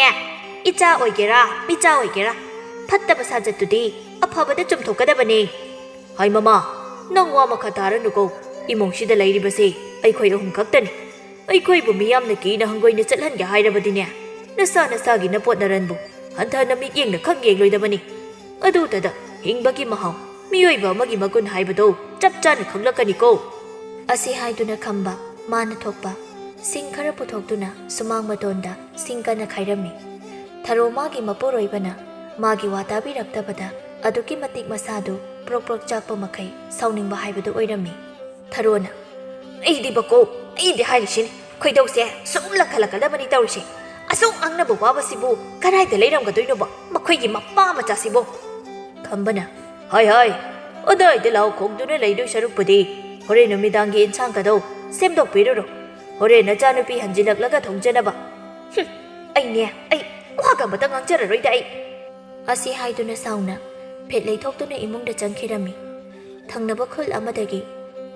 ꯏꯆꯥ ꯑꯣꯏꯒꯦꯔꯥ, ꯃꯤꯆꯥ ꯑꯣꯏꯒꯦꯔꯥ, ꯐꯠꯇꯕ ꯁꯥꯖꯠꯇꯨꯗꯤ ꯑꯐꯕꯗ ꯆꯨꯝꯊꯣꯛꯀꯗꯕꯅꯦ꯫ ꯍꯥꯏ ꯃꯃꯥ, ꯅꯪ ꯋꯥ ꯃꯈꯥ ꯇꯥꯔꯅꯨꯀꯣ꯫ ꯏꯃꯨꯡꯁꯤꯗ ꯂꯩꯔꯤꯕꯁꯦ ꯑꯩꯈꯣꯏ ꯑꯍꯨꯝ ꯈꯛꯇꯅꯤ꯫ ꯑꯩꯈꯣꯏꯕꯨ ꯃꯤꯌꯥꯝꯅ ꯀꯤꯅ ꯍꯪꯒꯣꯏꯅ ꯆꯠꯍꯟꯒꯦ ꯍꯥꯏꯔꯕꯗꯤꯅꯦ, ꯅꯁꯥ ꯅꯁꯥꯒꯤ ꯅꯄꯣꯠ ꯅꯔꯟꯕꯨ ꯍꯟꯊꯅ ꯃꯤꯠꯌꯦꯡꯅ ꯈꯪ ꯌꯦꯡꯂꯣꯏꯗꯕꯅꯤ꯫ ꯑꯗꯨꯇꯗ ꯍꯤꯡꯕꯒꯤ ꯃꯍꯥꯎ, ꯃꯤꯑꯣꯏꯕ ꯑꯃꯒꯤ ꯃꯒꯨꯟ ꯍꯥꯏꯕꯗꯣ ꯆꯞ ꯆꯥꯅ ꯈꯪꯂꯛꯀꯅꯤꯀꯣ꯫ ꯑꯁꯤ ꯍꯥꯏꯗꯨꯅ ꯈꯝꯕ ꯃꯥꯅ ꯊꯣꯛꯄ ꯁꯤꯡ ꯈꯔ ꯄꯨꯊꯣꯛꯇꯨꯅ ꯁꯨꯃꯥꯡ ꯃꯇꯣꯟꯗ ꯁꯤꯡ ꯀꯟꯅ ꯈꯥꯏꯔꯝꯃꯤ꯫ ꯊꯔꯣ ꯃꯥꯒꯤ ꯃꯄꯨꯔꯣꯏꯕꯅ ꯃꯥꯒꯤ ꯋꯥ ꯇꯥꯕꯤꯔꯛꯇꯕꯗ ꯑꯗꯨꯛꯀꯤ ꯃꯇꯤꯛ ꯃꯁꯥꯗꯨ ꯄ꯭ꯔꯣꯛ ꯄ꯭ꯔꯣꯛ ꯆꯥꯛꯄ ꯃꯈꯩ ꯁꯥꯎꯅꯤꯡꯕ ꯍꯥꯏꯕꯗꯨ ꯑꯣꯏꯔꯝꯃꯤ꯫ ꯊꯔꯣꯅ, "ꯑꯩꯗꯤꯕꯀꯣ, ꯑꯩꯗꯤ ꯍꯥꯏꯔꯤꯁꯤꯅꯤ, ꯈꯣꯏꯗꯧꯁꯦ ꯁꯨꯝ ꯂꯪꯈꯠꯂꯛꯀꯗꯕꯅꯤ ꯇꯧꯔꯤꯁꯦ꯫ ꯑꯁꯨꯛ ꯉꯥꯡꯅꯕ ꯋꯥꯕꯁꯤꯕꯨ ꯀꯗꯥꯏꯗ ꯂꯩꯔꯝꯒꯗꯣꯏꯅꯣꯕ ꯃꯈꯣꯏꯒꯤ ꯃꯄꯥ ꯃꯆꯥꯁꯤꯕꯣ?" ꯈꯝꯕꯅ, "ꯍꯥꯏ ꯍꯥꯏ, ꯑꯗꯥꯏꯗ ꯂꯥꯎ ꯈꯣꯡꯗꯨꯅ ꯂꯩꯗꯣꯏ ꯁꯔꯨꯛꯄꯨꯗꯤ ꯍꯣꯔꯦꯟ ꯅꯨꯃꯤꯗꯥꯡꯒꯤ ꯏꯟꯁꯥꯡ ꯀꯗꯧ ꯁꯦꯝꯗꯣꯛꯄꯤꯔꯨꯔꯣ꯫ ꯍꯣꯔꯦꯟ ꯅꯆꯥꯅꯨꯄꯤ ꯍꯟꯖꯤꯜꯂꯛꯂꯒ ꯊꯣꯡꯖꯅꯕ꯫ ꯍꯨꯝ, ꯑꯩꯅꯦ, ꯑꯩ ꯋꯥꯒ ꯑꯃꯇ ꯉꯥꯡꯖꯔꯔꯣꯏꯗ ꯑꯩ꯫" ꯑꯁꯤ ꯍꯥꯏꯗꯨꯅ ꯁꯥꯎꯅ ꯐꯦꯠ ꯂꯩꯊꯣꯛꯇꯨꯅ ꯏꯃꯨꯡꯗ ꯆꯪꯈꯤꯔꯝꯃꯤ꯫ ꯊꯪꯅꯕ ꯈꯨꯜ ꯑꯃꯗꯒꯤ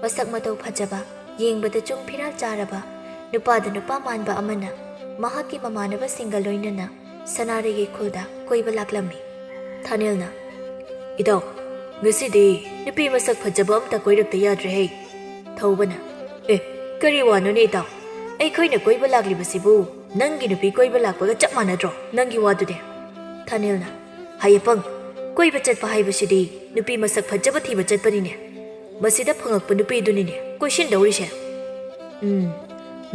ꯃꯁꯛ ꯃꯇꯧ ꯐꯖꯕ, ꯌꯦꯡꯕꯗ ꯆꯨꯡ ꯐꯤꯔꯥꯜ ꯆꯥꯔꯕ, ꯅꯨꯄꯥꯗ ꯅꯨꯄꯥ ꯃꯥꯟꯕ ꯑꯃꯅ ꯃꯍꯥꯛꯀꯤ ꯃꯃꯥꯟꯅꯕꯁꯤꯡꯒ ꯂꯣꯏꯅꯅ ꯁꯅꯥꯔꯩꯒꯤ ꯈꯨꯜꯗ ꯀꯣꯏꯕ ꯂꯥꯛꯂꯝꯃꯤ꯫ ꯊꯥꯅꯤꯜꯅ, "ꯏꯇꯥꯎ, ꯉꯁꯤꯗꯤ ꯅꯨꯄꯤ ꯃꯁꯛ ꯐꯖꯕ ꯑꯝꯇ ꯀꯣꯏꯔꯛꯇ ꯌꯥꯗ꯭ꯔꯦꯍꯦ꯫" ꯊꯧꯕꯅ, "ꯑꯦ, ꯀꯔꯤ ꯋꯥꯅꯣꯅꯦ ꯏꯇꯥꯎ? ꯑꯩꯈꯣꯏꯅ ꯀꯣꯏꯕ ꯂꯥꯛꯂꯤꯕꯁꯤꯕꯨ ꯅꯪꯒꯤ ꯅꯨꯄꯤ ꯀꯣꯏꯕ ꯂꯥꯛꯄꯒ ꯆꯞ ꯃꯥꯟꯅꯗ꯭ꯔꯣ, ꯅꯪꯒꯤ ꯋꯥꯗꯨꯗꯤ?" ꯊꯥꯅꯤꯜꯅ, "ꯍꯥꯏꯌꯦꯄꯪ, ꯀꯣꯏꯕ ꯆꯠꯄ ꯍꯥꯏꯕꯁꯤꯗꯤ ꯅꯨꯄꯤ ꯃꯁꯛ ꯐꯖꯕ ꯊꯤꯕ ꯆꯠꯄꯅꯤꯅꯦ꯫ ꯃꯁꯤꯗ ꯐꯪꯉꯛꯄ ꯅꯨꯄꯤꯗꯨꯅꯤꯅꯦ ꯀꯣꯏꯁꯤꯟꯗꯧꯔꯤꯁꯦ꯫" "ꯎꯝ,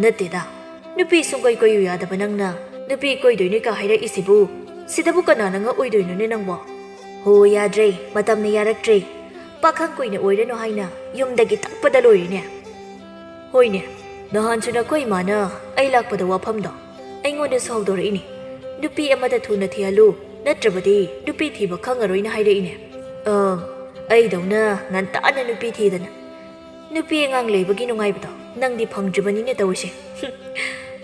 ꯅꯠꯇꯦꯗ, ꯅꯨꯄꯤ ꯁꯨꯡꯀꯣꯏ ꯀꯣꯏꯌꯨ ꯌꯥꯗꯕ ꯅꯪꯅ ꯅꯨꯄꯤ ꯀꯣꯏꯗꯣꯏꯅꯤꯒ ꯍꯥꯏꯔꯛꯏꯁꯤꯕꯨ ꯁꯤꯗꯕꯨ ꯀꯅꯥꯅ ꯉꯛꯑꯣꯏꯗꯣꯏꯅꯣꯅꯦ ꯅꯪꯕꯣ?" "ꯍꯣ, ꯌꯥꯗ꯭ꯔꯦ, ꯃꯇꯝꯅ ꯌꯥꯔꯛꯇ꯭ꯔꯦ꯫ ꯄꯥꯈꯪ ꯀꯨꯏꯅ ꯑꯣꯏꯔꯅꯨ ꯍꯥꯏꯅ ꯌꯨꯝꯗꯒꯤ ꯇꯛꯄꯗ ꯂꯣꯏꯔꯦꯅꯦ꯫" "ꯍꯣꯏꯅꯦ, ꯅꯍꯥꯟꯁꯨ ꯅꯈꯣꯏ ꯏꯃꯥꯅ ꯑꯩ ꯂꯥꯛꯄꯗ ꯋꯥꯐꯝꯗꯣ ꯑꯩꯉꯣꯟꯗꯁꯨ ꯍꯧꯗꯣꯔꯛꯏꯅꯦ꯫ ꯅꯨꯄꯤ ꯑꯃꯗ ꯊꯨꯅ ꯊꯤꯍꯜꯂꯨ, ꯅꯠꯇ꯭ꯔꯕꯗꯤ ꯅꯨꯄꯤ ꯊꯤꯕ ꯈꯪꯉꯔꯣꯏꯅ ꯍꯥꯏꯔꯛꯏꯅꯦ꯫ ꯑ, ꯑꯩꯗꯧꯅ ꯉꯟꯇꯥꯅ ꯅꯨꯄꯤ ꯊꯤꯗꯅ ꯅꯨꯄꯤ ꯑꯉꯥꯡ ꯂꯩꯕꯒꯤ ꯅꯨꯡꯉꯥꯏꯕꯗꯣ ꯅꯪꯗꯤ ꯐꯪꯗ꯭ꯔꯤꯕꯅꯤꯅꯦ ꯇꯧꯔꯤꯁꯦ꯫ ꯍꯨꯝ,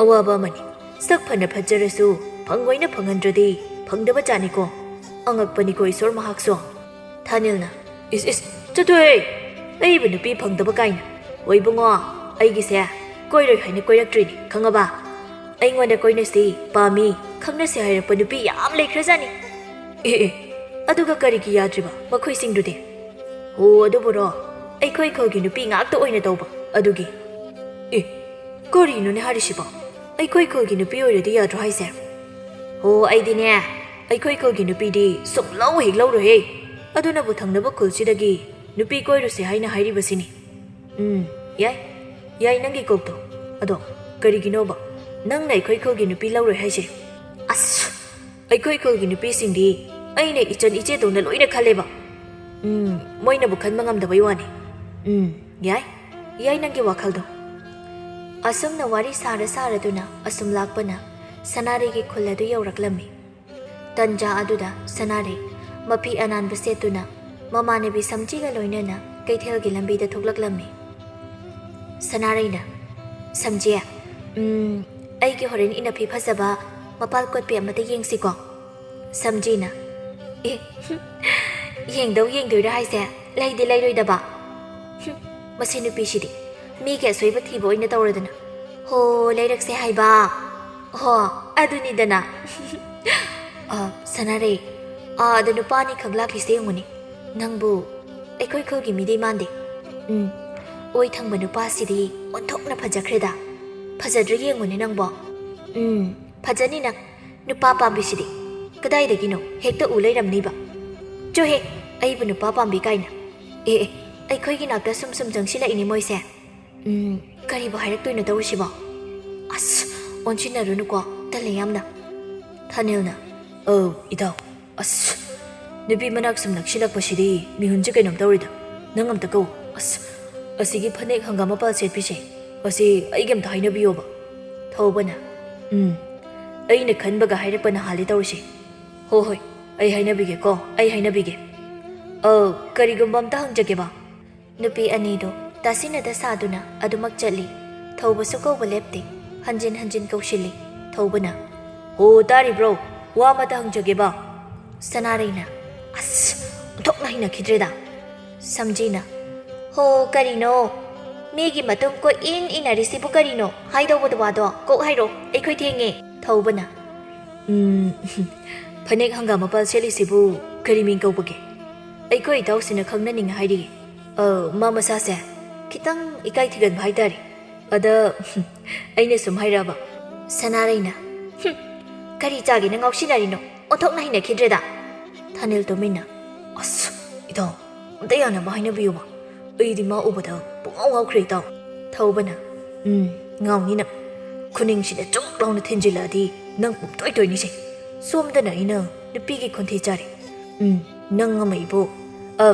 ꯑꯋꯥꯕ ꯑꯃꯅꯤ꯫ ꯁꯛ ꯐꯅ ꯐꯖꯔꯁꯨ ꯐꯪꯉꯣꯏꯅ ꯐꯪꯍꯟꯗ꯭ꯔꯗꯤ ꯐꯪꯗꯕ ꯖꯥꯠꯅꯤꯀꯣ꯫ ꯑꯉꯛꯄꯅꯤꯀꯣ ꯏꯁꯣꯔ ꯃꯍꯥꯛꯁꯨ꯫" ꯊꯥꯅꯤꯜꯅ, "ꯏꯁ ꯏꯁ, ꯆꯠꯊꯣꯍꯦ! ꯑꯩꯕꯨ ꯅꯨꯄꯤ ꯐꯪꯗꯕ ꯀꯥꯏꯅ꯫ ꯍꯣꯏ ꯏꯕꯨꯡꯉꯣ, ꯑꯩꯒꯤꯁꯦ ꯀꯣꯏꯔꯣꯏ ꯍꯥꯏꯅ ꯀꯣꯏꯔꯛꯇ꯭ꯔꯤꯅꯤ, ꯈꯪꯉꯕ? ꯑꯩꯉꯣꯟꯗ ꯀꯣꯏꯅꯁꯤ, ꯄꯥꯝꯃꯤ, ꯈꯪꯅꯁꯤ ꯍꯥꯏꯔꯛꯄ ꯅꯨꯄꯤ ꯌꯥꯝ ꯂꯩꯈ꯭ꯔꯖꯥꯠꯅꯤ꯫ ꯑꯦ ꯑꯦ, ꯑꯗꯨꯒ ꯀꯔꯤꯒꯤ ꯌꯥꯗ꯭ꯔꯤꯕ ꯃꯈꯣꯏꯁꯤꯡꯗꯨꯗꯤ? ꯑꯣ, ꯑꯗꯨꯕꯨꯔꯣ, ꯑꯩꯈꯣꯏ ꯈꯨꯜꯒꯤ ꯅꯨꯄꯤ ꯉꯥꯛꯇ ꯑꯣꯏꯅ ꯇꯧꯕ ꯑꯗꯨꯒꯤ꯫ ꯑꯦ, ꯀꯔꯤꯅꯣꯅꯦ ꯍꯥꯏꯔꯤꯁꯤꯕꯣ? ꯑꯩꯈꯣꯏ ꯈꯨꯜꯒꯤ ꯅꯨꯄꯤ ꯑꯣꯏꯔꯗꯤ ꯌꯥꯗ꯭ꯔꯣ ꯍꯥꯏꯁꯦ? ꯑꯣ, ꯑꯩꯗꯤꯅꯦ, ꯑꯩꯈꯣꯏ ꯈꯨꯜꯒꯤ ꯅꯨꯄꯤꯗꯤ ꯁꯨꯡꯂꯧ ꯍꯦꯛ ꯂꯧꯔꯣꯏꯍꯦ꯫ ꯑꯗꯨꯅꯕꯨ ꯊꯪꯅꯕ ꯈꯨꯜꯁꯤꯗꯒꯤ ꯅꯨꯄꯤ ꯀꯣꯏꯔꯨꯁꯦ ꯍꯥꯏꯅ ꯍꯥꯏꯔꯤꯕꯁꯤꯅꯤ꯫ ꯎꯝ, ꯌꯥꯏ, ꯌꯥꯏ, ꯅꯪꯒꯤ ꯀꯣꯛꯇꯣ꯫ ꯑꯗꯣ ꯀꯔꯤꯒꯤꯅꯣꯕ ꯅꯪꯅ ꯑꯩꯈꯣꯏ ꯈꯨꯜꯒꯤ ꯅꯨꯄꯤ ꯂꯧꯔꯣꯏ ꯍꯥꯏꯁꯦ? ꯑꯁ, ꯑꯩꯈꯣꯏ ꯈꯨꯜꯒꯤ ꯅꯨꯄꯤꯁꯤꯡꯗꯤ ꯑꯩꯅ ꯏꯆꯟ ꯏꯆꯦꯗꯧꯅ ꯂꯣꯏꯅ ꯈꯜꯂꯦꯕ꯫ ꯎꯝ, ꯃꯣꯏꯅꯕꯨ ꯈꯟꯕ ꯉꯝꯗꯕꯩ ꯋꯥꯅꯤ꯫ ꯎꯝ, ꯌꯥꯏ, ꯌꯥꯏ ꯅꯪꯒꯤ ꯋꯥꯈꯜꯗꯣ꯫ ꯑꯁꯨꯝꯅ ꯋꯥꯔꯤ ꯁꯥꯔ ꯁꯥꯔꯗꯨꯅ ꯑꯁꯨꯝ ꯂꯥꯛꯄꯅ ꯁꯅꯥꯔꯩꯒꯤ ꯈꯨꯜ ꯑꯗꯨ ꯌꯧꯔꯛꯂꯝꯃꯤ꯫ ꯇꯟꯖꯥ ꯑꯗꯨꯗ ꯁꯅꯥꯔꯩ ꯃꯐꯤ ꯑꯅꯥꯟꯕ ꯁꯦꯠꯇꯨꯅ ꯃꯃꯥꯟꯅꯕꯤ ꯁꯝꯖꯤꯒ ꯂꯣꯏꯅꯅ ꯀꯩꯊꯦꯜꯒꯤ ꯂꯝꯕꯤꯗ ꯊꯣꯛꯂꯛꯂꯝꯃꯤ꯫ ꯁꯅꯥꯔꯩꯅ, "ꯁꯝꯖꯤ, ꯎꯝ, ꯑꯩꯒꯤ ꯍꯣꯔꯦꯟ ꯏꯟꯅꯐꯤ ꯐꯖꯕ ꯃꯄꯥꯜ ꯀꯣꯠꯄꯤ ꯑꯃꯇ ꯌꯦꯡꯁꯤꯀꯣ?" ꯁꯝꯖꯤꯅ, "ꯑꯦ, ꯌꯦꯡꯗꯧ ꯌꯦꯡꯗꯣꯏꯔꯥ ꯍꯥꯏꯁꯦ? ꯂꯩꯗꯤ ꯂꯩꯔꯣꯏꯗꯕ? ꯍꯨꯝ, ꯃꯁꯤ ꯅꯨꯄꯤꯁꯤꯗꯤ ꯃꯤꯒꯤ ꯑꯁꯣꯏꯕ ꯊꯤꯕ ꯑꯣꯏꯅ ꯇꯧꯔꯗꯅ꯫ ꯍꯣ, ꯂꯩꯔꯛꯁꯦ ꯍꯥꯏꯕ꯫ ꯍꯣ, ꯑꯗꯨꯅꯤꯗꯅ꯫" ꯑ, ꯁꯅꯥꯔꯩ, ꯑꯥꯗ ꯅꯨꯄꯥ ꯑꯅꯤꯈꯛ ꯂꯥꯛꯂꯤꯁꯦ ꯌꯦꯡꯉꯨꯅꯦ꯫ ꯅꯪꯕꯨ ꯑꯩꯈꯣꯏ ꯈꯨꯜꯒꯤ ꯃꯤꯗꯤ ꯃꯥꯟꯗꯦ꯫ ꯎꯝ, ꯑꯣꯏ ꯊꯪꯕ ꯅꯨꯄꯥꯁꯤꯗꯤ ꯑꯣꯟꯊꯣꯛꯅ ꯐꯖꯈ꯭ꯔꯦꯗ꯫ ꯐꯖꯗ꯭ꯔꯥ ꯌꯦꯡꯉꯨꯅꯦ ꯅꯪꯕꯣ꯫ ꯎꯝ, ꯐꯖꯅꯤ ꯅꯪ꯫ ꯅꯨꯄꯥ ꯄꯥꯝꯕꯤꯁꯤꯗꯤ ꯀꯗꯥꯏꯗꯒꯤꯅꯣ ꯍꯦꯛꯇ ꯎ ꯂꯩꯔꯝꯅꯤꯕ꯫ ꯆꯣꯍꯦ, ꯑꯩꯕꯨ ꯅꯨꯄꯥ ꯄꯥꯝꯕꯤ ꯀꯥꯏꯅ꯫ ꯑꯦ, ꯑꯦ, ꯑꯩꯈꯣꯏꯒꯤ ꯅꯥꯛꯇ ꯁꯨꯝ ꯁꯨꯝ ꯆꯪꯁꯤꯜꯂꯛꯏꯅꯦ ꯃꯣꯏꯁꯦ꯫ ꯎꯝ, ꯀꯔꯤꯕꯨ ꯍꯥꯏꯔꯛꯇꯣꯏꯅꯣ ꯇꯧꯔꯤꯁꯤꯕꯣ? ꯑꯁ, ꯑꯣꯟꯁꯤꯟꯅꯔꯨꯅꯨꯀꯣ, ꯇꯜꯂꯦ ꯌꯥꯝꯅ꯫ ꯊꯥꯅꯤꯜꯅ, "ꯑꯧ, ꯏꯇꯥꯎ, ꯑꯁ, ꯅꯨꯄꯤ ꯃꯅꯥꯛ ꯁꯨꯝ ꯅꯛꯁꯤꯜꯂꯛꯄꯁꯤꯗꯤ ꯃꯤꯍꯨꯟꯁꯦ ꯀꯩꯅꯣꯝ ꯇꯧꯔꯤꯗ꯫ ꯅꯪ ꯑꯝꯇ ꯀꯧ꯫ ꯑꯁ, ꯑꯁꯤꯒꯤ ꯐꯅꯦꯛ ꯍꯪꯒꯥꯝ ꯃꯄꯥꯜ ꯁꯦꯠꯄꯤꯁꯦ, ꯑꯁꯤ ꯑꯩꯒꯤ ꯑꯝꯇ ꯍꯥꯏꯅꯕꯤꯌꯣꯕ꯫" ꯊꯧꯕꯅ, "ꯎꯝ, ꯑꯩꯅ ꯈꯟꯕꯒ ꯍꯥꯏꯔꯛꯄꯅ ꯍꯥꯜꯂꯤ ꯇꯧꯔꯤꯁꯦ꯫ ꯍꯣ ꯍꯣꯏ, ꯑꯩ ꯍꯥꯏꯅꯕꯤꯒꯦꯀꯣ, ꯑꯩ ꯍꯥꯏꯅꯕꯤꯒꯦ꯫ ꯑꯧ, ꯀꯔꯤꯒꯨꯝꯕ ꯑꯝꯇ ꯍꯪꯖꯒꯦꯕ꯫" ꯅꯨꯄꯤ ꯑꯅꯤꯗꯨ ꯇꯥꯁꯤꯟꯅꯗ ꯁꯥꯗꯨꯅ ꯑꯗꯨꯃꯛ ꯆꯠꯂꯤ꯫ ꯊꯧꯕꯁꯨ ꯀꯧꯕ ꯂꯦꯞꯇꯦ꯫ ꯍꯟꯖꯤꯟ ꯍꯟꯖꯤꯟ ꯀꯧꯁꯤꯜꯂꯤ꯫ ꯊꯧꯕꯅ, "ꯍꯣ, ꯇꯥꯔꯤꯕ꯭ꯔꯣ? ꯋꯥ ꯑꯃꯇ ꯍꯪꯖꯒꯦꯕ꯫" ꯁꯅꯥꯔꯩꯅ, "ꯑꯁ, ꯑꯣꯟꯊꯣꯛꯅ ꯍꯩꯅꯈꯤꯗ꯭ꯔꯦꯗ꯫" ꯁꯝꯖꯤꯅ, "ꯍꯣ, ꯀꯔꯤꯅꯣ?" ꯃꯤꯒꯤ ꯃꯇꯨꯡ ꯀꯣꯏ ꯏꯟ ꯏꯟꯅꯔꯤꯁꯤꯕꯨ ꯀꯔꯤꯅꯣ? ꯍꯥꯏꯗꯧꯕꯗꯣ ꯋꯥꯗꯣ ꯀꯣꯛ ꯍꯥꯏꯔꯣ, ꯑꯩꯈꯣꯏ ꯊꯦꯡꯉꯦ꯫ ꯊꯧꯕꯅ, "ꯎꯝ, ꯐꯅꯦꯛ ꯍꯪꯒꯥꯝ ꯃꯄꯥꯜ ꯁꯦꯠꯂꯤꯁꯤꯕꯨ ꯀꯔꯤ ꯃꯤꯡ ꯀꯧꯕꯒꯦ? ꯑꯩꯈꯣꯏ ꯏꯇꯥꯎꯁꯤꯅ ꯈꯪꯅꯅꯤꯡꯉꯦ ꯍꯥꯏꯔꯤꯌꯦ꯫ ꯑ, ꯃꯥ ꯃꯁꯥꯁꯦ ꯈꯤꯇꯪ ꯏꯀꯥꯏ ꯊꯤꯒꯟꯕ ꯍꯥꯏꯇꯥꯔꯦ꯫ ꯑꯗ ꯑꯩꯅ ꯁꯨꯝ ꯍꯥꯏꯔꯛꯑꯕ꯫" ꯁꯅꯥꯔꯩꯅ, "ꯍꯨꯝ, ꯀꯔꯤ ꯆꯥꯒꯦꯅ ꯉꯥꯎꯁꯤꯟꯅꯔꯤꯅꯣ? ꯑꯣꯟꯊꯣꯛꯅ ꯍꯩꯅꯈꯤꯗ꯭ꯔꯦꯗ꯫" ꯊꯥꯅꯤꯜ ꯇꯨꯃꯤꯟꯅ, "ꯑꯁ, ꯏꯇꯥꯎ, ꯑꯝꯇ ꯌꯥꯅꯕ ꯍꯥꯏꯅꯕꯤꯌꯨꯕ꯫ ꯑꯩꯗꯤ ꯃꯥ ꯎꯕꯗ ꯄꯨꯡꯉꯥꯎ ꯉꯥꯎꯈ꯭ꯔꯦ, ꯏꯇꯥꯎ꯫" ꯊꯧꯕꯅ, "ꯎꯝ, ꯉꯥꯎꯅꯤ ꯅꯪ꯫ ꯈꯨꯅꯤꯡꯁꯤꯗ ꯆꯨꯛ ꯂꯥꯎꯅ ꯊꯤꯟꯖꯤꯜꯂꯛꯑꯗꯤ ꯅꯪ ꯄꯨꯝꯇꯣꯏ ꯇꯣꯏꯅꯤꯁꯦ꯫ ꯁꯣꯝꯗꯅ ꯑꯩꯅ ꯅꯨꯄꯤꯒꯤ ꯈꯣꯟꯊꯤ ꯆꯥꯔꯦ꯫ ꯎꯝ, ꯅꯪ ꯑꯃ ꯏꯕꯣ꯫ ꯑ,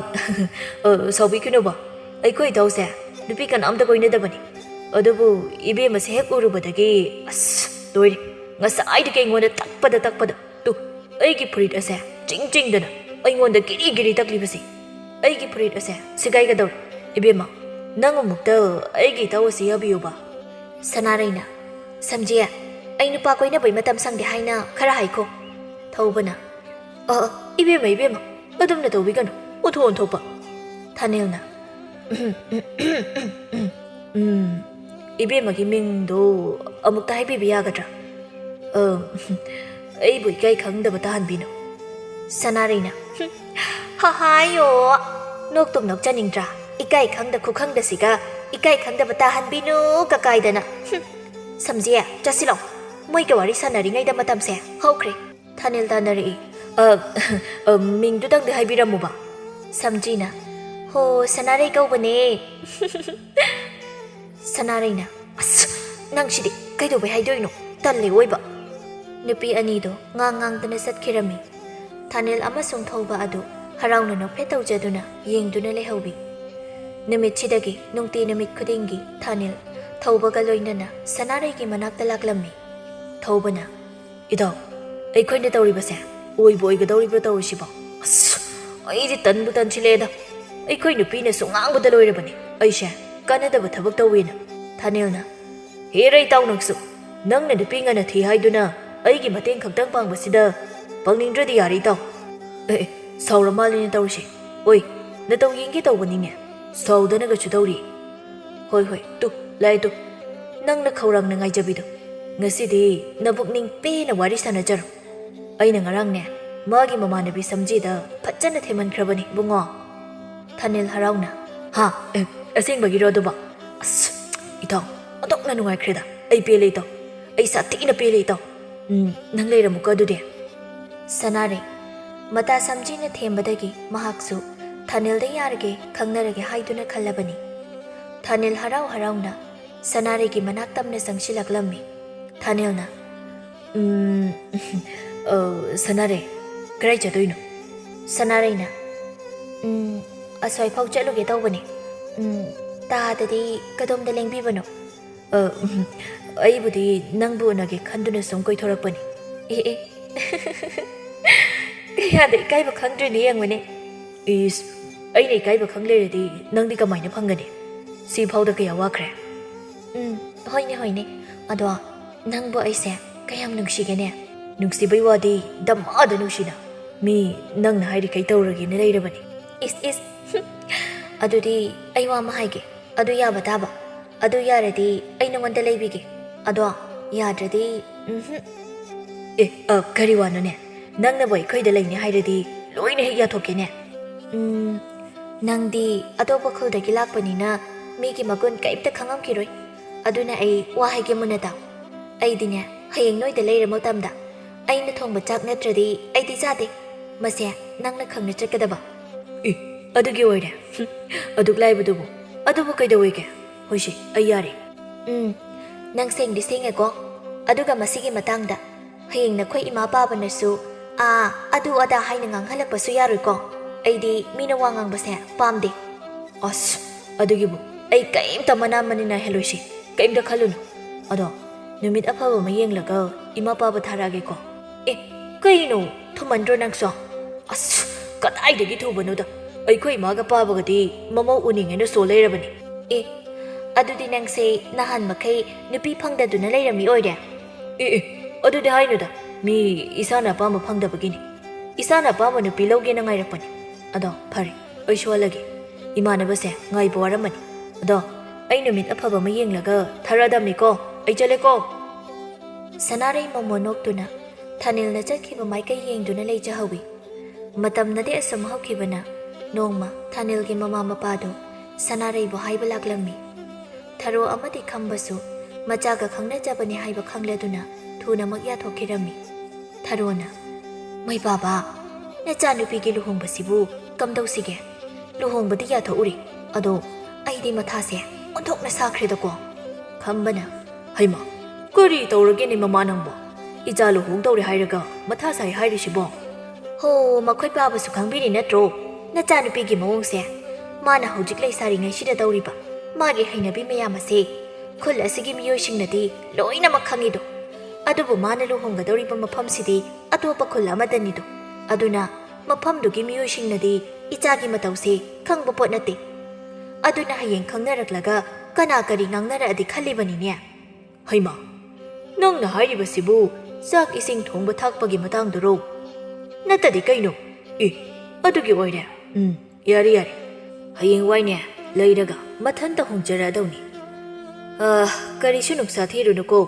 ꯑ, ꯁꯥꯎꯕꯤꯈꯤꯅꯨꯕ꯫ ꯑꯩꯈꯣꯏ ꯏꯇꯥꯎꯁꯦ ꯅꯨꯄꯤ ꯀꯅꯥꯝꯇ ꯀꯣꯏꯅꯗꯕꯅꯤ꯫ ꯑꯗꯨꯕꯨ ꯏꯕꯦꯝꯃꯁꯦ ꯍꯦꯛ ꯎꯔꯨꯕꯗꯒꯤ, ꯑꯁ, ꯂꯣꯏꯔꯦ꯫ ꯉꯁꯥꯏꯗꯒꯤ ꯑꯩꯉꯣꯟꯗ ꯇꯛꯄꯗ, ꯇꯛꯄꯗ꯫ ꯇꯨ, ꯑꯩꯒꯤ ꯐꯨꯔꯤꯠ ꯑꯁꯦ ꯆꯤꯡ ꯆꯤꯡꯗꯅ ꯑꯩꯉꯣꯟꯗ ꯒꯤꯔꯤ ꯒꯤꯔꯤ ꯇꯛꯂꯤꯕꯁꯤ꯫ ꯑꯩꯒꯤ ꯐꯨꯔꯤꯠ ꯑꯁꯦ ꯁꯦꯒꯥꯏꯒꯗꯧꯔꯦ꯫ ꯏꯕꯦꯝꯃ, ꯅꯪ ꯑꯃꯨꯛꯇ ꯑꯩꯒꯤ ꯏꯇꯥꯎ ꯑꯁꯤ ꯌꯥꯕꯤꯌꯨꯕ꯫" ꯁꯅꯥꯔꯩꯅ, "ꯁꯝꯖꯦ, ꯑꯩ ꯅꯨꯄꯥ ꯀꯣꯏꯅꯕꯩ ꯃꯇꯝ ꯁꯪꯗꯦ ꯍꯥꯏꯅ ꯈꯔ ꯍꯥꯏꯈꯣ꯫" ꯊꯧꯕꯅ, "ꯑ, ꯑ, ꯏꯕꯦꯝꯃ, ꯏꯕꯦꯝꯃ, ꯑꯗꯨꯝꯅ ꯇꯧꯕꯤꯒꯅꯨ, ꯑꯣꯟꯊꯣꯛ ꯑꯣꯟꯊꯣꯛꯄ꯫" ꯊꯥꯅꯤꯜꯅ, "ꯎꯝ, ꯏꯕꯦꯝꯃꯒꯤ ꯃꯤꯡꯗꯣ ꯑꯃꯨꯛꯇ ꯍꯥꯏꯕꯤꯕ ꯌꯥꯒꯗ꯭ꯔꯥ?" "ꯑ, ꯑꯩꯕꯨ ꯏꯀꯥꯏ ꯈꯪꯗꯕ ꯇꯥꯍꯟꯕꯤꯅꯨ꯫" ꯁꯅꯥꯔꯩꯅ, "ꯍꯨꯝ, ꯍꯍꯥꯏꯌꯣ, ꯅꯣꯛꯇꯨꯝ ꯅꯣꯛꯆꯅꯤꯡꯗ꯭ꯔꯥ? ꯏꯀꯥꯏ ꯈꯪꯗ ꯈꯨꯈꯪꯗꯁꯤꯒ ꯏꯀꯥꯏ ꯈꯪꯗꯕ ꯇꯥꯍꯟꯕꯤꯅꯨ ꯀꯀꯥꯏꯗꯅ꯫ ꯍꯨꯝ, ꯁꯝꯖꯦ, ꯆꯠꯁꯤꯂꯣ꯫ ꯃꯣꯏꯒ ꯋꯥꯔꯤ ꯁꯥꯟꯅꯔꯤꯉꯩꯗ ꯃꯇꯝꯁꯦ ꯍꯧꯈ꯭ꯔꯦ꯫" ꯊꯥꯅꯤꯜ ꯇꯥꯟꯅꯔꯛꯏ꯫ "ꯑ, ꯑ, ꯃꯤꯡꯗꯨꯗꯪꯗꯤ ꯍꯥꯏꯕꯤꯔꯝꯃꯨꯕ꯫" ꯁꯝꯖꯤꯅ, "ꯍꯣ, ꯁꯅꯥꯔꯩ ꯀꯧꯕꯅꯦ꯫" ꯁꯅꯥꯔꯩꯅ, "ꯑꯁ, ꯅꯪꯁꯤꯗꯤ ꯀꯩꯗꯧꯕꯩ ꯍꯥꯏꯗꯣꯏꯅꯣ? ꯇꯜꯂꯦ ꯑꯣꯏꯕ꯫" ꯅꯨꯄꯤ ꯑꯅꯤꯗꯣ ꯉꯥꯡ ꯉꯥꯡꯗꯅ ꯆꯠꯈꯤꯔꯝꯃꯤ꯫ ꯊꯥꯅꯤꯜ ꯑꯃꯁꯨꯡ ꯊꯧꯕ ꯑꯗꯨ ꯍꯔꯥꯎꯅ ꯅꯣꯛꯐꯦꯠ ꯇꯧꯖꯗꯨꯅ ꯌꯦꯡꯗꯨꯅ ꯂꯩꯍꯧꯋꯤ꯫ ꯅꯨꯃꯤꯠꯁꯤꯗꯒꯤ ꯅꯨꯡꯇꯤ ꯅꯨꯃꯤꯠ ꯈꯨꯗꯤꯡꯒꯤ ꯊꯥꯅꯤꯜ ꯊꯧꯕꯒ ꯂꯣꯏꯅꯅ ꯁꯅꯥꯔꯩꯒꯤ ꯃꯅꯥꯛꯇ ꯂꯥꯛꯂꯝꯃꯤ꯫ ꯊꯧꯕꯅ, "ꯏꯇꯥꯎ, ꯑꯩꯈꯣꯏꯅ ꯇꯧꯔꯤꯕꯁꯦ ꯑꯣꯏꯕꯨ ꯑꯣꯏꯒꯗꯧꯔꯤꯕ꯭ꯔꯣ ꯇꯧꯔꯤꯁꯤꯕꯣ? ꯑꯁ, ꯑꯩꯗꯤ ꯇꯟꯕꯨ ꯇꯟꯁꯤꯜꯂꯛꯑꯦꯗ꯫ ꯑꯩꯈꯣꯏ ꯅꯨꯄꯤꯅꯁꯨ ꯉꯥꯡꯕꯗ ꯂꯣꯏꯔꯕꯅꯤ ꯑꯩꯁꯦ ꯀꯥꯟꯅꯗꯕ ꯊꯕꯛ ꯇꯧꯋꯦꯅ꯫" ꯊꯥꯅꯤꯜꯅ, "ꯍꯦꯔ ꯏꯇꯥꯎ ꯅꯪꯁꯨ, ꯅꯪꯅ ꯅꯨꯄꯤ ꯉꯟꯅ ꯊꯤ ꯍꯥꯏꯗꯨꯅ ꯑꯩꯒꯤ ꯃꯇꯦꯡ ꯈꯛꯇꯪ ꯄꯥꯡꯕꯁꯤꯗ ꯄꯥꯡꯅꯤꯡꯗ꯭ꯔꯗꯤ ꯌꯥꯔꯦ ꯏꯇꯥꯎ꯫" "ꯑꯦ, ꯑꯦ, ꯁꯥꯎꯔ ꯃꯥꯜꯂꯦꯅꯦ ꯇꯧꯔꯤꯁꯦ꯫ ꯑꯣꯏ, ꯅꯇꯧ ꯌꯦꯡꯒꯦ ꯇꯧꯕꯅꯤꯅꯦ, ꯁꯥꯎꯗꯅꯒꯁꯨ ꯇꯧꯔꯤ꯫ ꯍꯣ, ꯍꯣꯏ, ꯍꯣꯏ, ꯇꯨ, ꯂꯥꯛꯑꯦ ꯇꯨ꯫ ꯅꯪꯅ ꯈꯧꯔꯥꯡꯅ ꯉꯥꯏꯖꯕꯤꯗꯣ꯫ ꯉꯁꯤꯗꯤ ꯅꯕꯨꯛꯅꯤꯡ ꯄꯦꯟꯅ ꯋꯥꯔꯤ ꯁꯥꯟꯅꯖꯔꯣ꯫ ꯑꯩꯅ ꯉꯔꯥꯡꯅꯦ, ꯃꯥꯒꯤ ꯃꯃꯥꯟꯅꯕꯤ ꯁꯝꯖꯤꯗ ꯐꯖꯅ ꯊꯦꯝꯍꯟꯈ꯭ꯔꯕꯅꯤ, ꯏꯕꯨꯡꯉꯣ꯫ ꯊꯥꯅꯤꯜ ꯍꯔꯥꯎꯅ, "ꯍꯥ? ꯑꯦ, ꯑꯁꯦꯡꯕꯒꯤꯔꯣ ꯑꯗꯨꯕꯣ? ꯑꯁ, ꯏꯇꯥꯎ, ꯑꯣꯟꯊꯣꯛꯅ ꯅꯨꯡꯉꯥꯏꯈ꯭ꯔꯦꯗ꯫ ꯑꯩ ꯄꯦꯜꯂꯦ, ꯏꯇꯥꯎ꯫ ꯑꯩ ꯁꯥꯊꯤꯅ ꯄꯦꯜꯂꯦ, ꯏꯇꯥꯎ꯫ ꯎꯝ, ꯅꯪ ꯂꯩꯔꯝꯃꯨꯀꯣ ꯑꯗꯨꯗꯤ꯫" ꯁꯅꯥꯔꯩ꯫ ꯃꯇꯥ ꯁꯝꯖꯤꯅ ꯊꯦꯝꯕꯗꯒꯤ ꯃꯍꯥꯛꯁꯨ ꯊꯥꯅꯤꯜꯗ ꯌꯥꯔꯒꯦ, ꯈꯪꯅꯔꯒꯦ ꯍꯥꯏꯗꯨꯅ ꯈꯜꯂꯕꯅꯤ꯫ ꯊꯥꯅꯤꯜ ꯍꯔꯥꯎ ꯍꯔꯥꯎꯅ ꯁꯅꯥꯔꯩꯒꯤ ꯃꯅꯥꯛ ꯇꯝꯅ ꯆꯪꯁꯤꯜꯂꯛꯂꯝꯃꯤ꯫ ꯊꯥꯅꯤꯜꯅ, "ꯎꯝ, ꯑ, ꯁꯅꯥꯔꯩ, ꯀꯗꯥꯏ ꯆꯠꯇꯣꯏꯅꯣ?" ꯁꯅꯥꯔꯩꯅ, "ꯎꯝ, ꯑꯁ꯭ꯋꯥꯏꯐꯥꯎ ꯆꯠꯂꯨꯒꯦ ꯇꯧꯕꯅꯦ꯫ ꯎꯝ, ꯇꯥꯗꯗꯤ ꯀꯗꯣꯝꯗ ꯂꯦꯡꯕꯤꯕꯅꯣ?" "ꯑ, ꯎꯝ, ꯑꯩꯕꯨꯗꯤ ꯅꯪꯕꯨ ꯎꯅꯒꯦ ꯈꯟꯗꯨꯅ ꯁꯨꯝ ꯀꯣꯏꯊꯣꯔꯛꯄꯅꯤ꯫" "ꯑꯦ, ꯑꯦ, ꯀꯌꯥꯗ ꯏꯀꯥꯏꯕ ꯈꯪꯗ꯭ꯔꯤꯅꯣ ꯌꯦꯡꯉꯨꯅꯦ꯫" "ꯏꯁ, ꯑꯩꯅ ꯏꯀꯥꯏꯕ ꯈꯪ ꯂꯩꯔꯗꯤ ꯅꯪꯗꯤ ꯀꯃꯥꯏꯅ ꯐꯪꯒꯅꯤ? ꯁꯤꯐꯥꯎꯗ ꯀꯌꯥ ꯋꯥꯈ꯭ꯔꯦ꯫" "ꯎꯝ, ꯍꯣꯏꯅꯦ, ꯍꯣꯏꯅꯦ꯫ ꯑꯗꯣ ꯅꯪꯕꯨ ꯑꯩꯁꯦ ꯀꯌꯥꯝ ꯅꯨꯡꯁꯤꯒꯦꯅꯦ?" "ꯅꯨꯡꯁꯤꯕꯩ ꯋꯥꯗꯤ ꯗꯃꯥꯗ ꯅꯨꯡꯁꯤꯅ꯫ ꯃꯤ ꯅꯪꯅ ꯍꯥꯏꯔꯤꯈꯩ ꯇꯧꯔꯒꯦꯅ ꯂꯩꯔꯕꯅꯤ꯫" "ꯏꯁ, ꯏꯁ꯫ ꯑꯗꯨꯗꯤ ꯑꯩ ꯋꯥ ꯑꯃ ꯍꯥꯏꯒꯦ꯫ ꯑꯗꯨ ꯌꯥꯕ ꯇꯥꯕ꯫ ꯑꯗꯨ ꯌꯥꯔꯗꯤ ꯑꯩ ꯅꯉꯣꯟꯗ ꯂꯩꯕꯤꯒꯦ꯫ ꯑꯗꯣ ꯌꯥꯗ꯭ꯔꯗꯤ, ꯎꯝꯍꯨꯝ꯫" "ꯑꯦ, ꯑ, ꯀꯔꯤ ꯋꯥꯅꯣꯅꯦ? ꯅꯪꯅꯕꯨ ꯑꯩꯈꯣꯏꯗ ꯂꯩꯅꯤ ꯍꯥꯏꯔꯗꯤ ꯂꯣꯏꯅ ꯍꯦꯛ ꯌꯥꯊꯣꯛꯀꯦꯅꯦ꯫" "ꯎꯝ, ꯅꯪꯗꯤ ꯑꯇꯣꯞꯄ ꯈꯨꯜꯗꯒꯤ ꯂꯥꯛꯄꯅꯤꯅ ꯃꯤꯒꯤ ꯃꯒꯨꯟ ꯀꯔꯤꯝꯇ ꯈꯪꯉꯝꯈꯤꯔꯣꯏ꯫ ꯑꯗꯨꯅ ꯑꯩ ꯋꯥ ꯍꯥꯏꯒꯦ ꯃꯨꯟꯅ ꯇꯥꯎ꯫ ꯑꯩꯗꯤꯅꯦ, ꯍꯌꯦꯡ ꯅꯣꯏꯗ ꯂꯩꯔ ꯃꯇꯝꯗ ꯑꯩꯅ ꯊꯣꯡꯕ ꯆꯥꯛ ꯅꯠꯇ꯭ꯔꯗꯤ ꯑꯩꯗꯤ ꯆꯥꯗꯦ꯫ ꯃꯁꯦ ꯅꯪꯅ ꯈꯪꯅ ꯆꯠꯀꯗꯕ꯫" "ꯑꯦ, ꯑꯗꯨꯒꯤ ꯑꯣꯏꯔꯦ? ꯍꯨꯝ, ꯑꯗꯨꯛ ꯂꯥꯏꯕꯗꯨꯕꯨ꯫ ꯑꯗꯨꯕꯨ ꯀꯩꯗꯧꯋꯦꯒꯦ? ꯍꯣꯏꯁꯦ, ꯑꯩ ꯌꯥꯔꯦ꯫" "ꯎꯝ, ꯅꯪ ꯁꯦꯡꯗꯤ ꯁꯦꯡꯉꯦꯀꯣ꯫ ꯑꯗꯨꯒ ꯃꯁꯤꯒꯤ ꯃꯇꯥꯡꯗ ꯍꯌꯦꯡ ꯅꯈꯣꯏ ꯏꯃꯥ ꯄꯥꯕꯅꯁꯨ ꯑꯥ, ꯑꯗꯨ ꯑꯗꯥ ꯍꯥꯏꯅ ꯉꯥꯡꯍꯜꯂꯛꯄꯁꯨ ꯌꯥꯔꯣꯏꯀꯣ꯫ ꯑꯩꯗꯤ ꯃꯤꯅ ꯋꯥ ꯉꯥꯡꯕꯁꯦ ꯄꯥꯝꯗꯦ꯫" "ꯑꯁ, ꯑꯗꯨꯒꯤꯕꯨ ꯑꯩ ꯀꯩꯝꯇ ꯃꯅꯥ ꯃꯅꯤꯟ ꯅꯥꯏꯍꯜꯂꯣꯏꯁꯤ꯫ ꯀꯩꯝꯇ ꯈꯜꯂꯨꯅꯨ꯫ ꯑꯗꯣ ꯅꯨꯃꯤꯠ ꯑꯐꯕ ꯑꯃ ꯌꯦꯡꯂꯒ ꯏꯃꯥ ꯄꯥꯕ ꯊꯥꯔꯛꯑꯒꯦꯀꯣ꯫" "ꯑꯦ, ꯀꯩꯅꯣ? ꯊꯨꯃꯟꯗ꯭ꯔꯣ ꯅꯪꯁꯨ?" "ꯑꯁ, ꯀꯗꯥꯏꯗꯒꯤ ꯊꯨꯕꯅꯣꯗ꯫ ꯑꯩꯈꯣꯏ ꯏꯃꯥꯒ ꯄꯥꯕꯒꯗꯤ ꯃꯃꯧ ꯎꯅꯤꯡꯉꯦꯅ ꯁꯣ ꯂꯩꯔꯕꯅꯤ꯫" "ꯑꯦ, ꯑꯗꯨꯗꯤ ꯅꯪꯁꯦ ꯅꯍꯥꯟ ꯃꯈꯩ ꯅꯨꯄꯤ ꯐꯪꯗꯗꯨꯅ ꯂꯩꯔꯝꯃꯤ ꯑꯣꯏꯔꯦ?" "ꯑꯦ, ꯑꯦ, ꯑꯗꯨꯗꯤ ꯍꯥꯏꯅꯨꯗ꯫ ꯃꯤ ꯏꯁꯥꯅ ꯑꯄꯥꯝꯕ ꯐꯪꯗꯕꯒꯤꯅꯤ꯫ ꯏꯁꯥꯅ ꯑꯄꯥꯝꯕ ꯅꯨꯄꯤ ꯂꯧꯒꯦꯅ ꯉꯥꯏꯔꯛꯄꯅꯤ꯫ ꯑꯗꯣ ꯐꯔꯦ, ꯑꯩꯁꯨ ꯍꯜꯂꯒꯦ꯫ ꯏꯃꯥꯟꯅꯕꯁꯦ ꯉꯥꯏꯕ ꯋꯥꯔꯝꯃꯅꯤ꯫ ꯑꯗꯣ ꯑꯩ ꯅꯨꯃꯤꯠ ꯑꯐꯕ ꯑꯃ ꯌꯦꯡꯂꯒ ꯊꯥꯔꯛꯑꯗꯝꯅꯤꯀꯣ꯫ ꯑꯩ ꯆꯠꯂꯦꯀꯣ꯫ ꯁꯅꯥꯔꯩ ꯃꯣꯃꯣꯟ ꯅꯣꯛꯇꯨꯅ ꯊꯥꯅꯤꯜꯅ ꯆꯠꯈꯤꯕ ꯃꯥꯏꯀꯩ ꯌꯦꯡꯗꯨꯅ ꯂꯩꯖꯍꯧꯏ꯫ ꯃꯇꯝꯅꯗꯤ ꯑꯁꯨꯝ ꯍꯧꯈꯤꯕꯅ ꯅꯣꯡꯃ ꯊꯥꯅꯤꯜꯒꯤ ꯃꯃꯥ ꯃꯄꯥꯗꯨ ꯁꯅꯥꯔꯩꯕꯨ ꯍꯥꯏꯕ ꯂꯥꯛꯂꯝꯃꯤ꯫ ꯊꯔꯣ ꯑꯃꯗꯤ ꯈꯝꯕꯁꯨ ꯃꯆꯥꯒ ꯈꯪꯅꯖꯕꯅꯤ ꯍꯥꯏꯕ ꯈꯪꯂꯗꯨꯅ ꯊꯨꯅꯃꯛ ꯌꯥꯊꯣꯛꯈꯤꯔꯝꯃꯤ꯫ ꯊꯔꯣꯅ, "ꯃꯩ ꯄꯥꯕ, ꯅꯆꯥꯅꯨꯄꯤꯒꯤ ꯂꯨꯍꯣꯡꯕꯁꯤꯕꯨ ꯀꯝꯗꯧꯁꯤꯒꯦ? ꯂꯨꯍꯣꯡꯕꯗꯤ ꯌꯥꯊꯣꯛꯎꯔꯦ, ꯑꯗꯣ ꯑꯩꯗꯤ ꯃꯊꯥꯁꯦ ꯑꯣꯟꯊꯣꯛꯅ ꯁꯥꯈ꯭ꯔꯦꯗꯀꯣ꯫" ꯈꯝꯕꯅ, "ꯍꯩꯃꯥ, ꯀꯔꯤ ꯇꯧꯔꯒꯦꯅꯦ ꯃꯃꯥ ꯅꯪꯕꯣ? ꯏꯆꯥ ꯂꯨꯍꯣꯡꯗꯧꯔꯦ ꯍꯥꯏꯔꯒ ꯃꯊꯥ ꯁꯥꯏ ꯍꯥꯏꯔꯤꯁꯤꯕꯣ?" "ꯍꯣ, ꯃꯈꯣꯏ ꯄꯥꯕꯁꯨ ꯈꯪꯕꯤꯔꯤ ꯅꯠꯇ꯭ꯔꯣ? ꯅꯆꯥꯅꯨꯄꯤꯒꯤ ꯃꯑꯣꯡꯁꯦ꯫ ꯃꯥꯅ ꯍꯧꯖꯤꯛ ꯂꯩꯁꯥꯔꯤꯉꯩꯁꯤꯗ ꯇꯧꯔꯤꯕ ꯃꯥꯒꯤ ꯍꯩꯅꯕꯤ ꯃꯌꯥꯝ ꯑꯁꯦ ꯈꯨꯜ ꯑꯁꯤꯒꯤ ꯃꯤꯑꯣꯏꯁꯤꯡꯅꯗꯤ ꯂꯣꯏꯅꯃꯛ ꯈꯪꯉꯤꯗꯣ꯫ ꯑꯗꯨꯕꯨ ꯃꯥꯅ ꯂꯨꯍꯣꯡꯒꯗꯧꯔꯤꯕ ꯃꯐꯝꯁꯤꯗꯤ ꯑꯇꯣꯞꯄ ꯈꯨꯜ ꯑꯃꯗꯅꯤꯗꯣ꯫ ꯑꯗꯨꯅ ꯃꯐꯝꯗꯨꯒꯤ ꯃꯤꯑꯣꯏꯁꯤꯡꯅꯗꯤ ꯏꯆꯥꯒꯤ ꯃꯇꯧꯁꯦ ꯈꯪꯕ ꯄꯣꯠ ꯅꯠꯇꯦ꯫ ꯑꯗꯨꯅ ꯍꯌꯦꯡ ꯈꯪꯅꯔꯛꯂꯒ ꯀꯅꯥ ꯀꯔꯤ ꯉꯥꯡꯅꯔꯛꯑꯗꯤ ꯈꯜꯂꯤꯕꯅꯤꯅꯦ꯫" "ꯍꯩꯃꯥ, ꯅꯪꯅ ꯍꯥꯏꯔꯤꯕꯁꯤꯕꯨ ꯆꯥꯛ ꯏꯁꯤꯡ ꯊꯣꯡꯕ ꯊꯥꯛꯄꯒꯤ ꯃꯇꯥꯡꯗꯨꯔꯣ? ꯅꯠꯇꯗꯤ ꯀꯩꯅꯣ? ꯑꯦ, ꯑꯗꯨꯒꯤ ꯑꯣꯏꯔꯦ꯫ ꯎꯝ, ꯌꯥꯔꯦ, ꯌꯥꯔꯦ꯫ ꯍꯌꯦꯡꯋꯥꯏꯅꯦ, ꯂꯩꯔꯒ ꯃꯊꯟꯇ ꯍꯣꯡꯖꯔꯛꯑꯗꯧꯅꯤ꯫ ꯑ, ꯀꯔꯤꯁꯨ ꯅꯨꯡꯁꯥ ꯊꯤꯔꯨꯅꯨꯀꯣ꯫"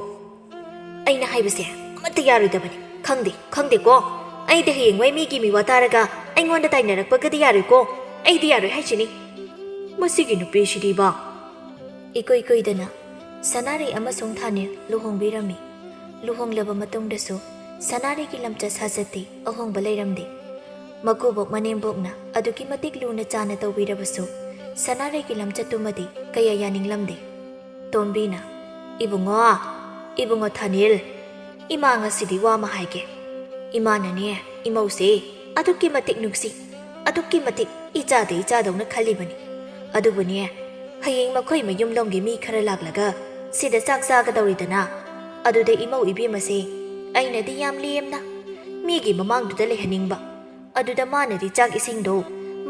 "ꯑꯩꯅ ꯍꯥꯏꯕꯁꯦ ꯑꯃꯠꯇ ꯌꯥꯔꯣꯏꯗꯕꯅꯤ꯫ ꯈꯪꯗꯦ, ꯈꯪꯗꯦꯀꯣ꯫ ꯑꯩꯗꯤ ꯍꯌꯦꯡꯋꯥꯏ ꯃꯤꯒꯤ ꯃꯤꯋꯥ ꯇꯥꯔꯒ ꯑꯩꯉꯣꯟꯗ ꯇꯥꯏꯅꯔꯛꯄꯒꯗꯤ ꯌꯥꯔꯣꯏꯀꯣ꯫ ꯑꯩꯗꯤ ꯌꯥꯔꯣꯏ ꯍꯥꯏꯁꯤꯅꯤ꯫" "ꯃꯁꯤꯒꯤ ꯅꯨꯄꯤꯁꯤꯗꯤꯕ꯫" ꯏꯀꯨꯏ ꯀꯨꯏꯗꯅ ꯁꯅꯥꯔꯩ ꯑꯃꯁꯨꯡ ꯊꯥꯅꯤꯜ ꯂꯨꯍꯣꯡꯕꯤꯔꯝꯃꯤ꯫ ꯂꯨꯍꯣꯡꯂꯕ ꯃꯇꯨꯡꯗꯁꯨ ꯁꯅꯥꯔꯩꯒꯤ ꯂꯝꯆꯠ ꯁꯥꯖꯠꯇꯤ ꯑꯍꯣꯡꯕ ꯂꯩꯔꯝꯗꯦ꯫ ꯃꯀꯨꯕꯣꯛ ꯃꯅꯦꯝꯕꯣꯛꯅ ꯑꯗꯨꯛꯀꯤ ꯃꯇꯤꯛ ꯂꯨꯅ ꯆꯥꯅ ꯇꯧꯕꯤꯔꯕꯁꯨ ꯁꯅꯥꯔꯩꯒꯤ ꯂꯝꯆꯠꯇꯨꯃꯗꯤ ꯀꯌꯥ ꯌꯥꯅꯤꯡꯂꯝꯗꯦ꯫ ꯇꯣꯝꯕꯤꯅ, "ꯏꯕꯨꯡꯉꯣ, ꯏꯕꯨꯡꯉꯣ ꯊꯥꯅꯤꯜ, ꯏꯃꯥ ꯉꯁꯤꯗꯤ ꯋꯥ ꯑꯃ ꯍꯥꯏꯒꯦ꯫ ꯏꯃꯥꯅꯅꯦ, ꯏꯃꯧꯁꯦ ꯑꯗꯨꯛꯀꯤ ꯃꯇꯤꯛ ꯅꯨꯡꯁꯤ, ꯑꯗꯨꯛꯀꯤ ꯃꯇꯤꯛ ꯏꯆꯥꯗ ꯏꯆꯥꯗꯧꯅ ꯈꯜꯂꯤꯕꯅꯤ꯫ ꯑꯗꯨꯕꯨꯅꯦ, ꯍꯌꯦꯡ ꯃꯈꯣꯏ ꯃꯌꯨꯝꯂꯣꯝꯒꯤ ꯃꯤ ꯈꯔ ꯂꯥꯛꯂꯒ ꯁꯤꯗ ꯆꯥꯛ ꯆꯥꯒꯗꯧꯔꯤꯗꯅ, ꯑꯗꯨꯗ ꯏꯃꯧ ꯏꯕꯦꯝꯃꯁꯦ ꯑꯩꯅꯗꯤ ꯌꯥꯝ ꯂꯦꯝꯅ ꯃꯤꯒꯤ ꯃꯃꯥꯡꯗꯨꯗ ꯂꯩꯍꯟꯅꯤꯡꯕ꯫ ꯑꯗꯨꯗ ꯃꯥꯅꯗꯤ ꯆꯥꯛ ꯏꯁꯤꯡꯗꯣ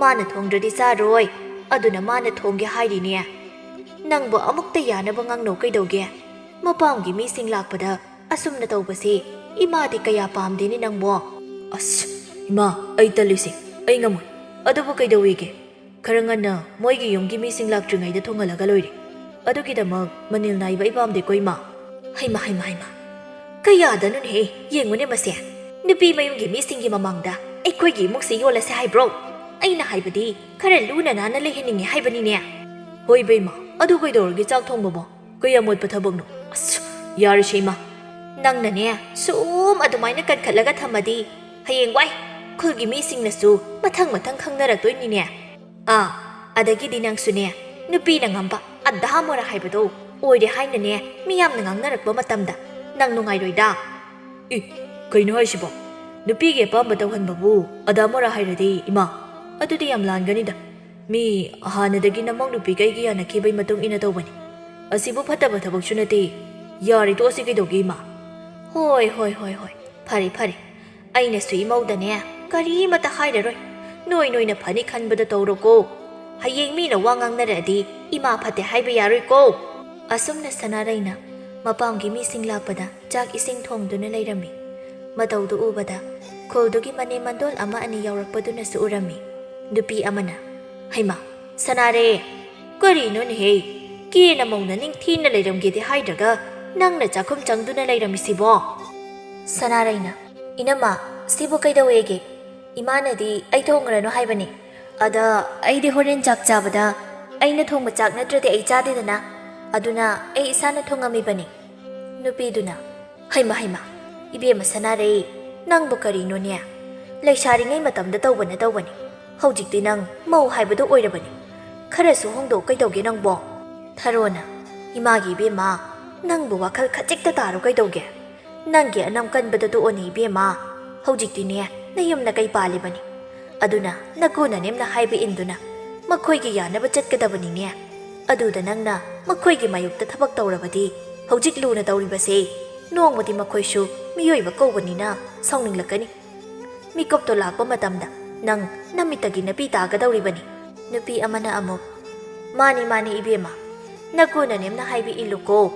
ꯃꯥꯅ ꯊꯣꯡꯗ꯭ꯔꯗꯤ ꯆꯥꯔꯣꯏ, ꯑꯗꯨꯅ ꯃꯥꯅ ꯊꯣꯡꯒꯦ ꯍꯥꯏꯔꯤꯅꯦ꯫ ꯅꯪꯕꯨ ꯑꯃꯨꯛꯇ ꯌꯥꯅꯕ ꯉꯥꯡꯅꯧ ꯀꯩꯗꯧꯒꯦ? ꯃꯄꯥꯝꯒꯤ ꯃꯤꯁꯤꯡ ꯂꯥꯛꯄꯗ ꯑꯁꯨꯝꯅ ꯇꯧꯕꯁꯦ ꯏꯃꯥꯗꯤ ꯀꯌꯥ ꯄꯥꯝꯗꯦꯅꯦ ꯅꯪꯕꯣ꯫" "ꯑꯁ, ꯏꯃꯥ, ꯑꯩ ꯇꯜꯂꯤꯁꯦ, ꯑꯩ ꯉꯝꯃꯣꯏ꯫ ꯑꯗꯨꯕꯨ ꯀꯩꯗꯧꯋꯦꯒꯦ? ꯈꯔ ꯉꯟꯅ ꯃꯣꯏꯒꯤ ꯌꯨꯝꯒꯤ ꯃꯤꯁꯤꯡ ꯂꯥꯛꯇ꯭ꯔꯤꯉꯩꯗ ꯊꯣꯡꯍꯜꯂꯒ ꯂꯣꯏꯔꯦ꯫ ꯑꯗꯨꯒꯤꯗꯃꯛ ꯃꯅꯤꯜ ꯅꯥꯏꯕ ꯑꯩ ꯄꯥꯝꯗꯦꯀꯣ, ꯏꯃꯥ꯫ ꯍꯩꯃ, ꯍꯩꯃ, ꯍꯩꯃ꯫ ꯀꯌꯥꯗꯅꯣꯅꯦꯍꯦ, ꯌꯦꯡꯉꯨꯅꯦ ꯃꯁꯦ꯫ ꯅꯨꯄꯤ ꯃꯌꯨꯝꯒꯤ ꯃꯤꯁꯤꯡꯒꯤ ꯃꯃꯥꯡꯗ ꯑꯩꯈꯣꯏꯒꯤ ꯏꯃꯨꯡꯁꯤ ꯌꯣꯜꯂꯁꯦ ꯍꯥꯏꯕ꯭ꯔꯣ? ꯑꯩꯅ ꯍꯥꯏꯕꯗꯤ ꯈꯔ ꯂꯨꯅ ꯅꯥꯟꯅ ꯂꯩꯍꯟꯅꯤꯡꯉꯦ ꯍꯥꯏꯕꯅꯤꯅꯦ꯫ ꯍꯣꯏ ꯏꯕꯦꯝꯃ, ꯑꯗꯨ ꯀꯩꯗꯧꯔꯒꯦ ꯆꯥꯛ ꯊꯣꯡꯕꯕꯣ? ꯀꯌꯥꯝ ꯃꯣꯠꯄ ꯊꯕꯛꯅꯣ? ꯑꯁ, ꯌꯥꯔꯦꯁꯦ ꯏꯃꯥ꯫ ꯅꯪꯅꯅꯦ, ꯁꯨꯝ ꯑꯗꯨꯃꯥꯏꯅ ꯀꯟꯈꯠꯂꯒ ꯊꯝꯃꯗꯤ ꯍꯌꯦꯡꯋꯥꯏ ꯈꯨꯜꯒꯤ ꯃꯤꯁꯤꯡꯅꯁꯨ ꯃꯊꯪ ꯃꯊꯪ ꯈꯪꯅꯔꯛꯇꯣꯏꯅꯤꯅꯦ꯫ ꯑꯥ, ꯑꯗꯒꯤꯗꯤ ꯅꯪꯁꯨꯅꯦ, ꯅꯨꯄꯤꯅ ꯉꯝꯕ ꯑꯗꯥ ꯃꯣꯔꯥ ꯍꯥꯏꯕꯗꯣ ꯑꯣꯏꯔꯦ ꯍꯥꯏꯅꯅꯦ ꯃꯤꯌꯥꯝꯅ ꯉꯥꯡꯅꯔꯛꯄ ꯃꯇꯝꯗ ꯅꯪ ꯅꯨꯡꯉꯥꯏꯔꯣꯏꯗ꯫ ꯏ, ꯀꯩꯅꯣ ꯍꯥꯏꯁꯤꯕꯣ? ꯅꯨꯄꯤꯒꯤ ꯑꯄꯥꯝꯕ ꯇꯧꯍꯟꯕꯕꯨ ꯑꯗꯥ ꯃꯣꯔꯥ ꯍꯥꯏꯔꯗꯤ, ꯏꯃꯥ, ꯑꯗꯨꯗꯤ ꯌꯥꯝ ꯂꯥꯟꯒꯅꯤꯗ꯫ ꯃꯤ ꯍꯥꯟꯅꯗꯒꯤ ꯅꯃꯧ ꯅꯨꯄꯤꯒ ꯑꯩꯒ ꯌꯥꯅꯈꯤꯕꯩ ꯃꯇꯨꯡ ꯏꯟꯅ ꯇꯧꯕꯅꯤ꯫ ꯑꯁꯤꯕꯨ ꯐꯠꯇꯕ ꯊꯕꯛꯁꯨ ꯅꯠꯇꯦ꯫ ꯌꯥꯔꯦ, ꯇꯣꯛꯑꯁꯤ ꯀꯩꯗꯧꯒꯦ, ꯏꯃꯥ? ꯍꯣꯏ, ꯍꯣꯏ, ꯍꯣꯏ, ꯍꯣꯏ꯫ ꯐꯔꯦ, ꯐꯔꯦ꯫ ꯑꯩꯅꯁꯨ ꯏꯃꯧꯗꯅꯦ ꯀꯔꯤꯃꯇ ꯍꯥꯏꯔꯔꯣꯏ꯫ ꯅꯣꯏ ꯅꯣꯏꯅ ꯐꯅꯤ ꯈꯟꯕꯗ ꯇꯧꯔꯣꯀꯣ꯫ ꯍꯌꯦꯡ ꯃꯤꯅ ꯋꯥ ꯉꯥꯡꯅꯔꯛꯑꯗꯤ ꯏꯃꯥ ꯐꯠꯇꯦ ꯍꯥꯏꯕ ꯌꯥꯔꯣꯏꯀꯣ꯫ ꯑꯁꯨꯝꯅ ꯁꯅꯥꯔꯩꯅ ꯃꯄꯥꯝꯒꯤ ꯃꯤꯁꯤꯡ ꯂꯥꯛꯄꯗ ꯆꯥꯛ ꯏꯁꯤꯡ ꯊꯣꯡꯗꯨꯅ ꯂꯩꯔꯝꯃꯤ꯫ ꯃꯇꯧꯗꯨ ꯎꯕꯗ ꯈꯨꯜꯗꯨꯒꯤ ꯃꯅꯦꯝ ꯃꯟꯗꯣꯜ ꯑꯃ ꯑꯅꯤ ꯌꯥꯎꯔꯛꯄꯗꯨꯅꯁꯨ ꯎꯔꯝꯃꯤ꯫ ꯅꯨꯄꯤ ꯑꯃꯅ, "ꯍꯩꯃꯥ, ꯁꯅꯥꯔꯦ, ꯀꯔꯤꯅꯣꯅꯦꯍꯦ? ꯀꯦꯅ ꯃꯧꯅ ꯅꯤꯡꯊꯤꯅ ꯂꯩꯔꯝꯒꯦꯗꯤ ꯍꯥꯏꯗ꯭ꯔꯒ ꯅꯪꯅ ꯆꯥꯛꯈꯨꯝ ꯆꯪꯗꯨꯅ ꯂꯩꯔꯝꯃꯤꯁꯤꯕꯣ?" ꯁꯅꯥꯔꯩꯅ, "ꯏꯅꯝꯃ, ꯁꯤꯕꯨ ꯀꯩꯗꯧꯋꯦꯒꯦ? ꯏꯃꯥꯅꯗꯤ ꯑꯩ ꯊꯣꯡꯉꯨꯔꯅꯨ ꯍꯥꯏꯕꯅꯤ꯫ ꯑꯗ ꯑꯩꯗꯤ ꯍꯣꯔꯦꯟ ꯆꯥꯛ ꯆꯥꯕꯗ ꯑꯩꯅ ꯊꯣꯡꯕ ꯆꯥꯛ ꯅꯠꯇ꯭ꯔꯗꯤ ꯑꯩ ꯆꯥꯗꯦꯗꯅ꯫ ꯑꯗꯨꯅ ꯑꯩ ꯏꯁꯥꯅ ꯊꯣꯡꯉꯝꯃꯤꯕꯅꯤ꯫" ꯅꯨꯄꯤꯗꯨꯅ, "ꯍꯩꯃ, ꯍꯩꯃ, ꯏꯕꯦꯝꯃ ꯁꯅꯥꯔꯩ, ꯅꯪꯕꯨ ꯀꯔꯤꯅꯣꯅꯦ? ꯂꯩꯁꯥꯔꯤꯉꯩ ꯃꯇꯝꯗ ꯇꯧꯕꯅ ꯇꯧꯕꯅꯤ꯫ ꯍꯧꯖꯤꯛꯇꯤ ꯅꯪ ꯃꯧ ꯍꯥꯏꯕꯗꯨ ꯑꯣꯏꯔꯕꯅꯤ꯫ ꯈꯔꯁꯨ ꯍꯣꯡꯗꯣꯛ ꯀꯩꯗꯧꯒꯦ ꯅꯪꯕꯣ?" ꯊꯔꯣꯅ, "ꯏꯃꯥꯒꯤ ꯏꯕꯦꯝꯃ, ꯅꯪꯕꯨ ꯋꯥꯈꯜ ꯈꯖꯤꯛꯇ ꯇꯥꯔꯣ ꯀꯩꯗꯧꯒꯦ? ꯅꯪꯒꯤ ꯑꯅꯝ ꯀꯟꯕꯗ ꯇꯣꯛꯑꯣꯅꯦ ꯏꯕꯦꯝꯃ꯫ ꯍꯧꯖꯤꯛꯇꯤꯅꯦ ꯅꯌꯨꯝ ꯅꯀꯩ ꯄꯥꯜꯂꯤꯕꯅꯤ꯫ ꯑꯗꯨꯅ ꯅꯀꯨ ꯅꯅꯦꯝꯅ ꯍꯥꯏꯕ ꯏꯟꯗꯨꯅ ꯃꯈꯣꯏꯒꯤ ꯌꯥꯅꯕ ꯆꯠꯀꯗꯕꯅꯤꯅꯦ꯫ ꯑꯗꯨꯗ ꯅꯪꯅ ꯃꯈꯣꯏꯒꯤ ꯃꯥꯌꯣꯛꯇ ꯊꯕꯛ ꯇꯧꯔꯕꯗꯤ ꯍꯧꯖꯤꯛ ꯂꯨꯅ ꯇꯧꯔꯤꯕꯁꯦ ꯅꯣꯡꯃꯗꯤ ꯃꯈꯣꯏꯁꯨ ꯃꯤꯑꯣꯏꯕ ꯀꯧꯕꯅꯤꯅ ꯁꯥꯎꯅꯤꯡꯂꯛꯀꯅꯤ꯫ ꯃꯤꯀꯨꯞꯇꯣ ꯂꯥꯛꯄ ꯃꯇꯝꯗ ꯅꯪ ꯅꯃꯤꯠꯇꯒꯤ ꯅꯄꯤ ꯇꯥꯒꯗꯧꯔꯤꯕꯅꯤ꯫" ꯅꯨꯄꯤ ꯑꯃꯅ ꯑꯃꯨꯛ, "ꯃꯥꯅꯤ, ꯃꯥꯅꯤ ꯏꯕꯦꯝꯃ, ꯅꯀꯨ ꯅꯅꯦꯝꯅ ꯍꯥꯏꯕ ꯏꯜꯂꯨꯀꯣ꯫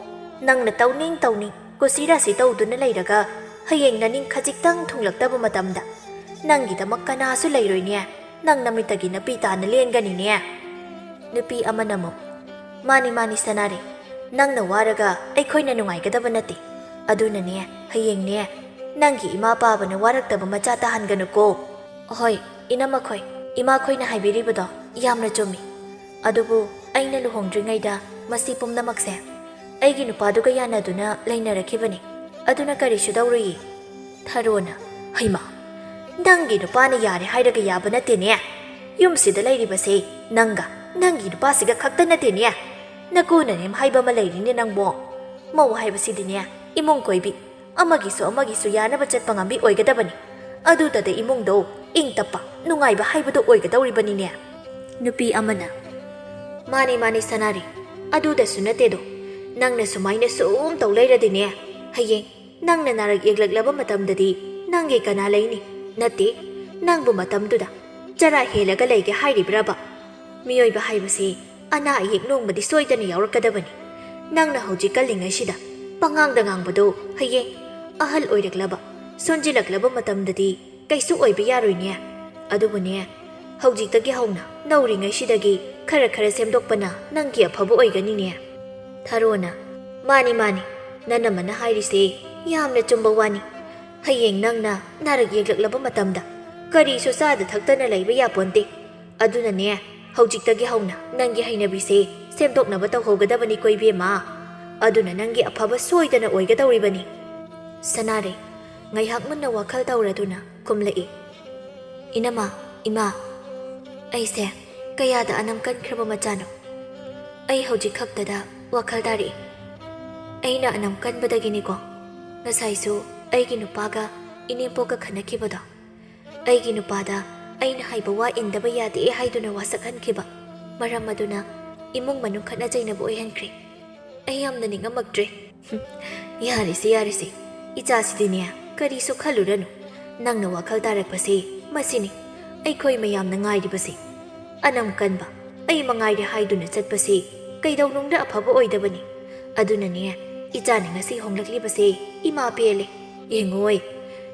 ꯅꯪꯅ ꯇꯧꯅꯤꯡ ꯇꯧꯅꯤꯡ ꯀꯨꯁꯤꯔꯥꯁꯤ ꯇꯧꯗꯨꯅ ꯂꯩꯔꯒ ꯍꯌꯦꯡ ꯅꯅꯤꯡ ꯈꯖꯤꯛꯇꯪ ꯊꯨꯡꯂꯛꯇꯕ ꯃꯇꯝꯗ ꯅꯪꯒꯤꯗꯃꯛ ꯀꯅꯥꯁꯨ ꯂꯩꯔꯣꯏꯅꯦ꯫ ꯅꯪ ꯅꯃꯤꯠꯇꯒꯤ ꯅꯄꯤ ꯇꯥꯅ ꯂꯦꯟꯒꯅꯤꯅꯦ꯫" ꯅꯨꯄꯤ ꯑꯃꯅ ꯑꯃꯨꯛ, ꯃꯥꯅꯤ, ꯃꯥꯅꯤ, ꯁꯅꯥꯔꯩ꯫ ꯅꯪꯅ ꯋꯥꯔꯒ ꯑꯩꯈꯣꯏꯅ ꯅꯨꯡꯉꯥꯏꯒꯗꯕ ꯅꯠꯇꯦ꯫ ꯑꯗꯨꯅꯅꯦ, ꯍꯌꯦꯡꯅꯦ, ꯅꯪꯒꯤ ꯏꯃꯥ ꯄꯥꯕꯅ ꯋꯥꯔꯛꯇꯕ ꯃꯆꯥ ꯇꯥꯍꯟꯒꯅꯨꯀꯣ꯫ ꯍꯣꯏ, ꯏꯅꯝꯃꯈꯣꯏ, ꯏꯃꯥꯈꯣꯏꯅ ꯍꯥꯏꯕꯤꯔꯤꯕꯗꯣ ꯌꯥꯝꯅ ꯆꯨꯝꯃꯤ꯫ ꯑꯗꯨꯕꯨ ꯑꯩꯅ ꯂꯨꯍꯣꯡꯗ꯭ꯔꯤꯉꯩꯗ ꯃꯁꯤ ꯄꯨꯝꯅꯃꯛꯁꯦ ꯑꯩꯒꯤ ꯅꯨꯄꯥꯗꯨꯒ ꯌꯥꯅꯗꯨꯅ ꯂꯩꯅꯔꯛꯈꯤꯕꯅꯤ꯫ ꯑꯗꯨꯅ ꯀꯔꯤꯁꯨ ꯇꯧꯔꯨꯏ꯫ ꯊꯔꯣꯅ, "ꯍꯩꯃꯥ, ꯅꯪꯒꯤ ꯅꯨꯄꯥꯅ ꯌꯥꯔꯦ ꯍꯥꯏꯔꯒ ꯌꯥꯕ ꯅꯠꯇꯦꯅꯦ꯫ ꯌꯨꯝꯁꯤꯗ ꯂꯩꯔꯤꯕꯁꯦ ꯅꯪꯒ ꯅꯪꯒꯤ ꯅꯨꯄꯥꯁꯤꯒ ꯈꯛꯇ ꯅꯠꯇꯦꯅꯦ꯫ ꯅꯀꯨ ꯅꯅꯦꯝ ꯍꯥꯏꯕ ꯑꯃ ꯂꯩꯔꯤꯅꯦ ꯅꯪꯕꯣ꯫ ꯃꯧ ꯍꯥꯏꯕꯁꯤꯗꯤꯅꯦ, ꯏꯃꯨꯡ ꯀꯣꯏꯕꯤ, ꯑꯃꯒꯤꯁꯨ ꯑꯃꯒꯤꯁꯨ ꯌꯥꯅꯕ ꯆꯠꯄ ꯉꯝꯕꯤ ꯑꯣꯏꯒꯗꯕꯅꯤ꯫ ꯑꯗꯨꯗꯗ ꯏꯃꯨꯡꯗꯣ ꯏꯪ ꯇꯞꯄ, ꯅꯨꯡꯉꯥꯏꯕ ꯍꯥꯏꯕꯗꯣ ꯑꯣꯏꯒꯗꯧꯔꯤꯕꯅꯤꯅꯦ꯫" ꯅꯨꯄꯤ ꯑꯃꯅ, "ꯃꯥꯅꯦ, ꯃꯥꯅꯦ, ꯁꯅꯥꯔꯩ, ꯑꯗꯨꯗꯁꯨ ꯅꯠꯇꯦꯗꯣ꯫ ꯅꯪꯅ ꯁꯨꯃꯥꯏꯅ ꯁꯨꯝ ꯇꯧ ꯂꯩꯔꯗꯤꯅꯦ, ꯍꯌꯦꯡ ꯅꯪꯅ ꯅꯥꯔꯛ ꯌꯦꯛꯂꯛꯂꯕ ꯃꯇꯝꯗꯗꯤ ꯅꯪꯒꯤ ꯀꯅꯥ ꯂꯩꯅꯤ? ꯅꯠꯇꯦ, ꯅꯪꯕꯨ ꯃꯇꯝꯗꯨꯗ ꯆꯔꯥ ꯍꯦꯜꯂꯒ ꯂꯩꯒꯦ ꯍꯥꯏꯔꯤꯕ꯭ꯔꯕ? ꯃꯤꯑꯣꯏꯕ ꯍꯥꯏꯕꯁꯤ ꯑꯅꯥ ꯑꯌꯦꯛ ꯅꯣꯡꯃꯗꯤ ꯁꯣꯏꯗꯅ ꯌꯥꯎꯔꯛꯀꯗꯕꯅꯤ꯫ ꯅꯪꯅ ꯍꯧꯖꯤꯛ ꯀꯜꯂꯤꯉꯩꯁꯤꯗ ꯄꯉꯥꯡꯗ ꯉꯥꯡꯕꯗꯣ ꯍꯌꯦꯡ ꯑꯍꯜ ꯑꯣꯏꯔꯛꯂꯕ, ꯁꯣꯟꯖꯤꯜꯂꯛꯂꯕ ꯃꯇꯝꯗꯗꯤ ꯀꯩꯁꯨ ꯑꯣꯏꯕ ꯌꯥꯔꯣꯏꯅꯦ꯫ ꯑꯗꯨꯕꯨꯅꯦ, ꯍꯧꯖꯤꯛꯇꯒꯤ ꯍꯧꯅ ꯅꯧꯔꯤꯉꯩꯁꯤꯗꯒꯤ ꯈꯔ ꯈꯔ ꯁꯦꯝꯗꯣꯛꯄꯅ ꯅꯪꯒꯤ ꯑꯐꯕ ꯑꯣꯏꯒꯅꯤꯅꯦ꯫" ꯊꯔꯣꯅ, "ꯃꯥꯅꯤ, ꯃꯥꯅꯤ, ꯅꯅꯝꯃꯅ ꯍꯥꯏꯔꯤꯁꯦ ꯌꯥꯝꯅ ꯆꯨꯝꯕ ꯋꯥꯅꯤ꯫ ꯍꯌꯦꯡ ꯅꯪꯅ ꯅꯥꯔꯛ ꯌꯦꯛꯂꯛꯂꯕ ꯃꯇꯝꯗ ꯀꯔꯤꯁꯨ ꯆꯥꯗ ꯊꯛꯇꯅ ꯂꯩꯕ ꯌꯥꯄꯣꯟꯇꯦ꯫ ꯑꯗꯨꯅꯅꯦ, ꯍꯧꯖꯤꯛꯇꯒꯤ ꯍꯧꯅ ꯅꯪꯒꯤ ꯍꯩꯅꯕꯤꯁꯦ ꯁꯦꯝꯗꯣꯛꯅꯕ ꯇꯧꯍꯧꯒꯗꯕꯅꯤꯀꯣ, ꯏꯕꯦꯝꯃ꯫ ꯑꯗꯨꯅ ꯅꯪꯒꯤ ꯑꯐꯕ ꯁꯣꯏꯗꯅ ꯑꯣꯏꯒꯗꯧꯔꯤꯕꯅꯤ꯫" ꯁꯅꯥꯔꯩ ꯉꯥꯏꯍꯥꯛ ꯃꯨꯟꯅ ꯋꯥꯈꯜ ꯇꯧꯔꯗꯨꯅ ꯈꯨꯝꯂꯛꯏ, "ꯏꯅꯝꯃ, ꯏꯃꯥ, ꯑꯩꯁꯦ ꯀꯌꯥꯗ ꯑꯅꯝ ꯀꯟꯈ꯭ꯔꯕ ꯃꯆꯥꯅꯣ? ꯑꯩ ꯍꯧꯖꯤꯛ ꯈꯛꯇꯗ ꯋꯥꯈꯜ ꯇꯥꯔꯛꯏ꯫ ꯑꯩꯅ ꯑꯅꯝ ꯀꯟꯕꯗꯒꯤꯅꯤꯀꯣ ꯉꯁꯥꯏꯁꯨ ꯑꯩꯒꯤ ꯅꯨꯄꯥꯒ ꯏꯅꯦꯝꯄꯣꯛꯀ ꯈꯠꯅꯈꯤꯕꯗꯣ꯫ ꯑꯩꯒꯤ ꯅꯨꯄꯥꯗ ꯑꯩꯅ ꯍꯥꯏꯕ ꯋꯥ ꯏꯟꯗꯕ ꯌꯥꯗꯦ ꯍꯥꯏꯗꯨꯅ ꯋꯥꯁꯛꯍꯟꯈꯤꯕ ꯃꯔꯝ ꯑꯗꯨꯅ ꯏꯃꯨꯡ ꯃꯅꯨꯡ ꯈꯠꯅ ꯆꯩꯅꯕ ꯑꯣꯏꯍꯟꯈ꯭ꯔꯦ꯫ ꯑꯩ ꯌꯥꯝꯅ ꯅꯤꯡꯉꯝꯃꯛꯇ꯭ꯔꯦ꯫" "ꯌꯥꯔꯦꯁꯦ, ꯌꯥꯔꯦꯁꯦ, ꯏꯆꯥꯁꯤꯗꯤꯅꯦ, ꯀꯔꯤꯁꯨ ꯈꯜꯂꯨꯔꯅꯨ꯫ ꯅꯪꯅ ꯋꯥꯈꯜ ꯇꯥꯔꯛꯄꯁꯦ ꯃꯁꯤꯅꯤ꯫ ꯑꯩꯈꯣꯏ ꯃꯌꯥꯝꯅ ꯉꯥꯏꯔꯤꯕꯁꯦ꯫ ꯑꯅꯝ ꯀꯟꯕ ꯑꯩ ꯃꯉꯥꯏꯔꯦ ꯍꯥꯏꯗꯨꯅ ꯆꯠꯄꯁꯦ ꯀꯩꯗꯧꯅꯨꯡꯗ ꯑꯐꯕ ꯑꯣꯏꯗꯕꯅꯤ꯫ ꯑꯗꯨꯅꯅꯦ, ꯏꯆꯥꯅ ꯉꯁꯤ ꯍꯣꯡꯂꯛꯂꯤꯕꯁꯦ ꯏꯃꯥ ꯄꯦꯜꯂꯦ꯫ ꯌꯦꯡꯉꯣꯏ,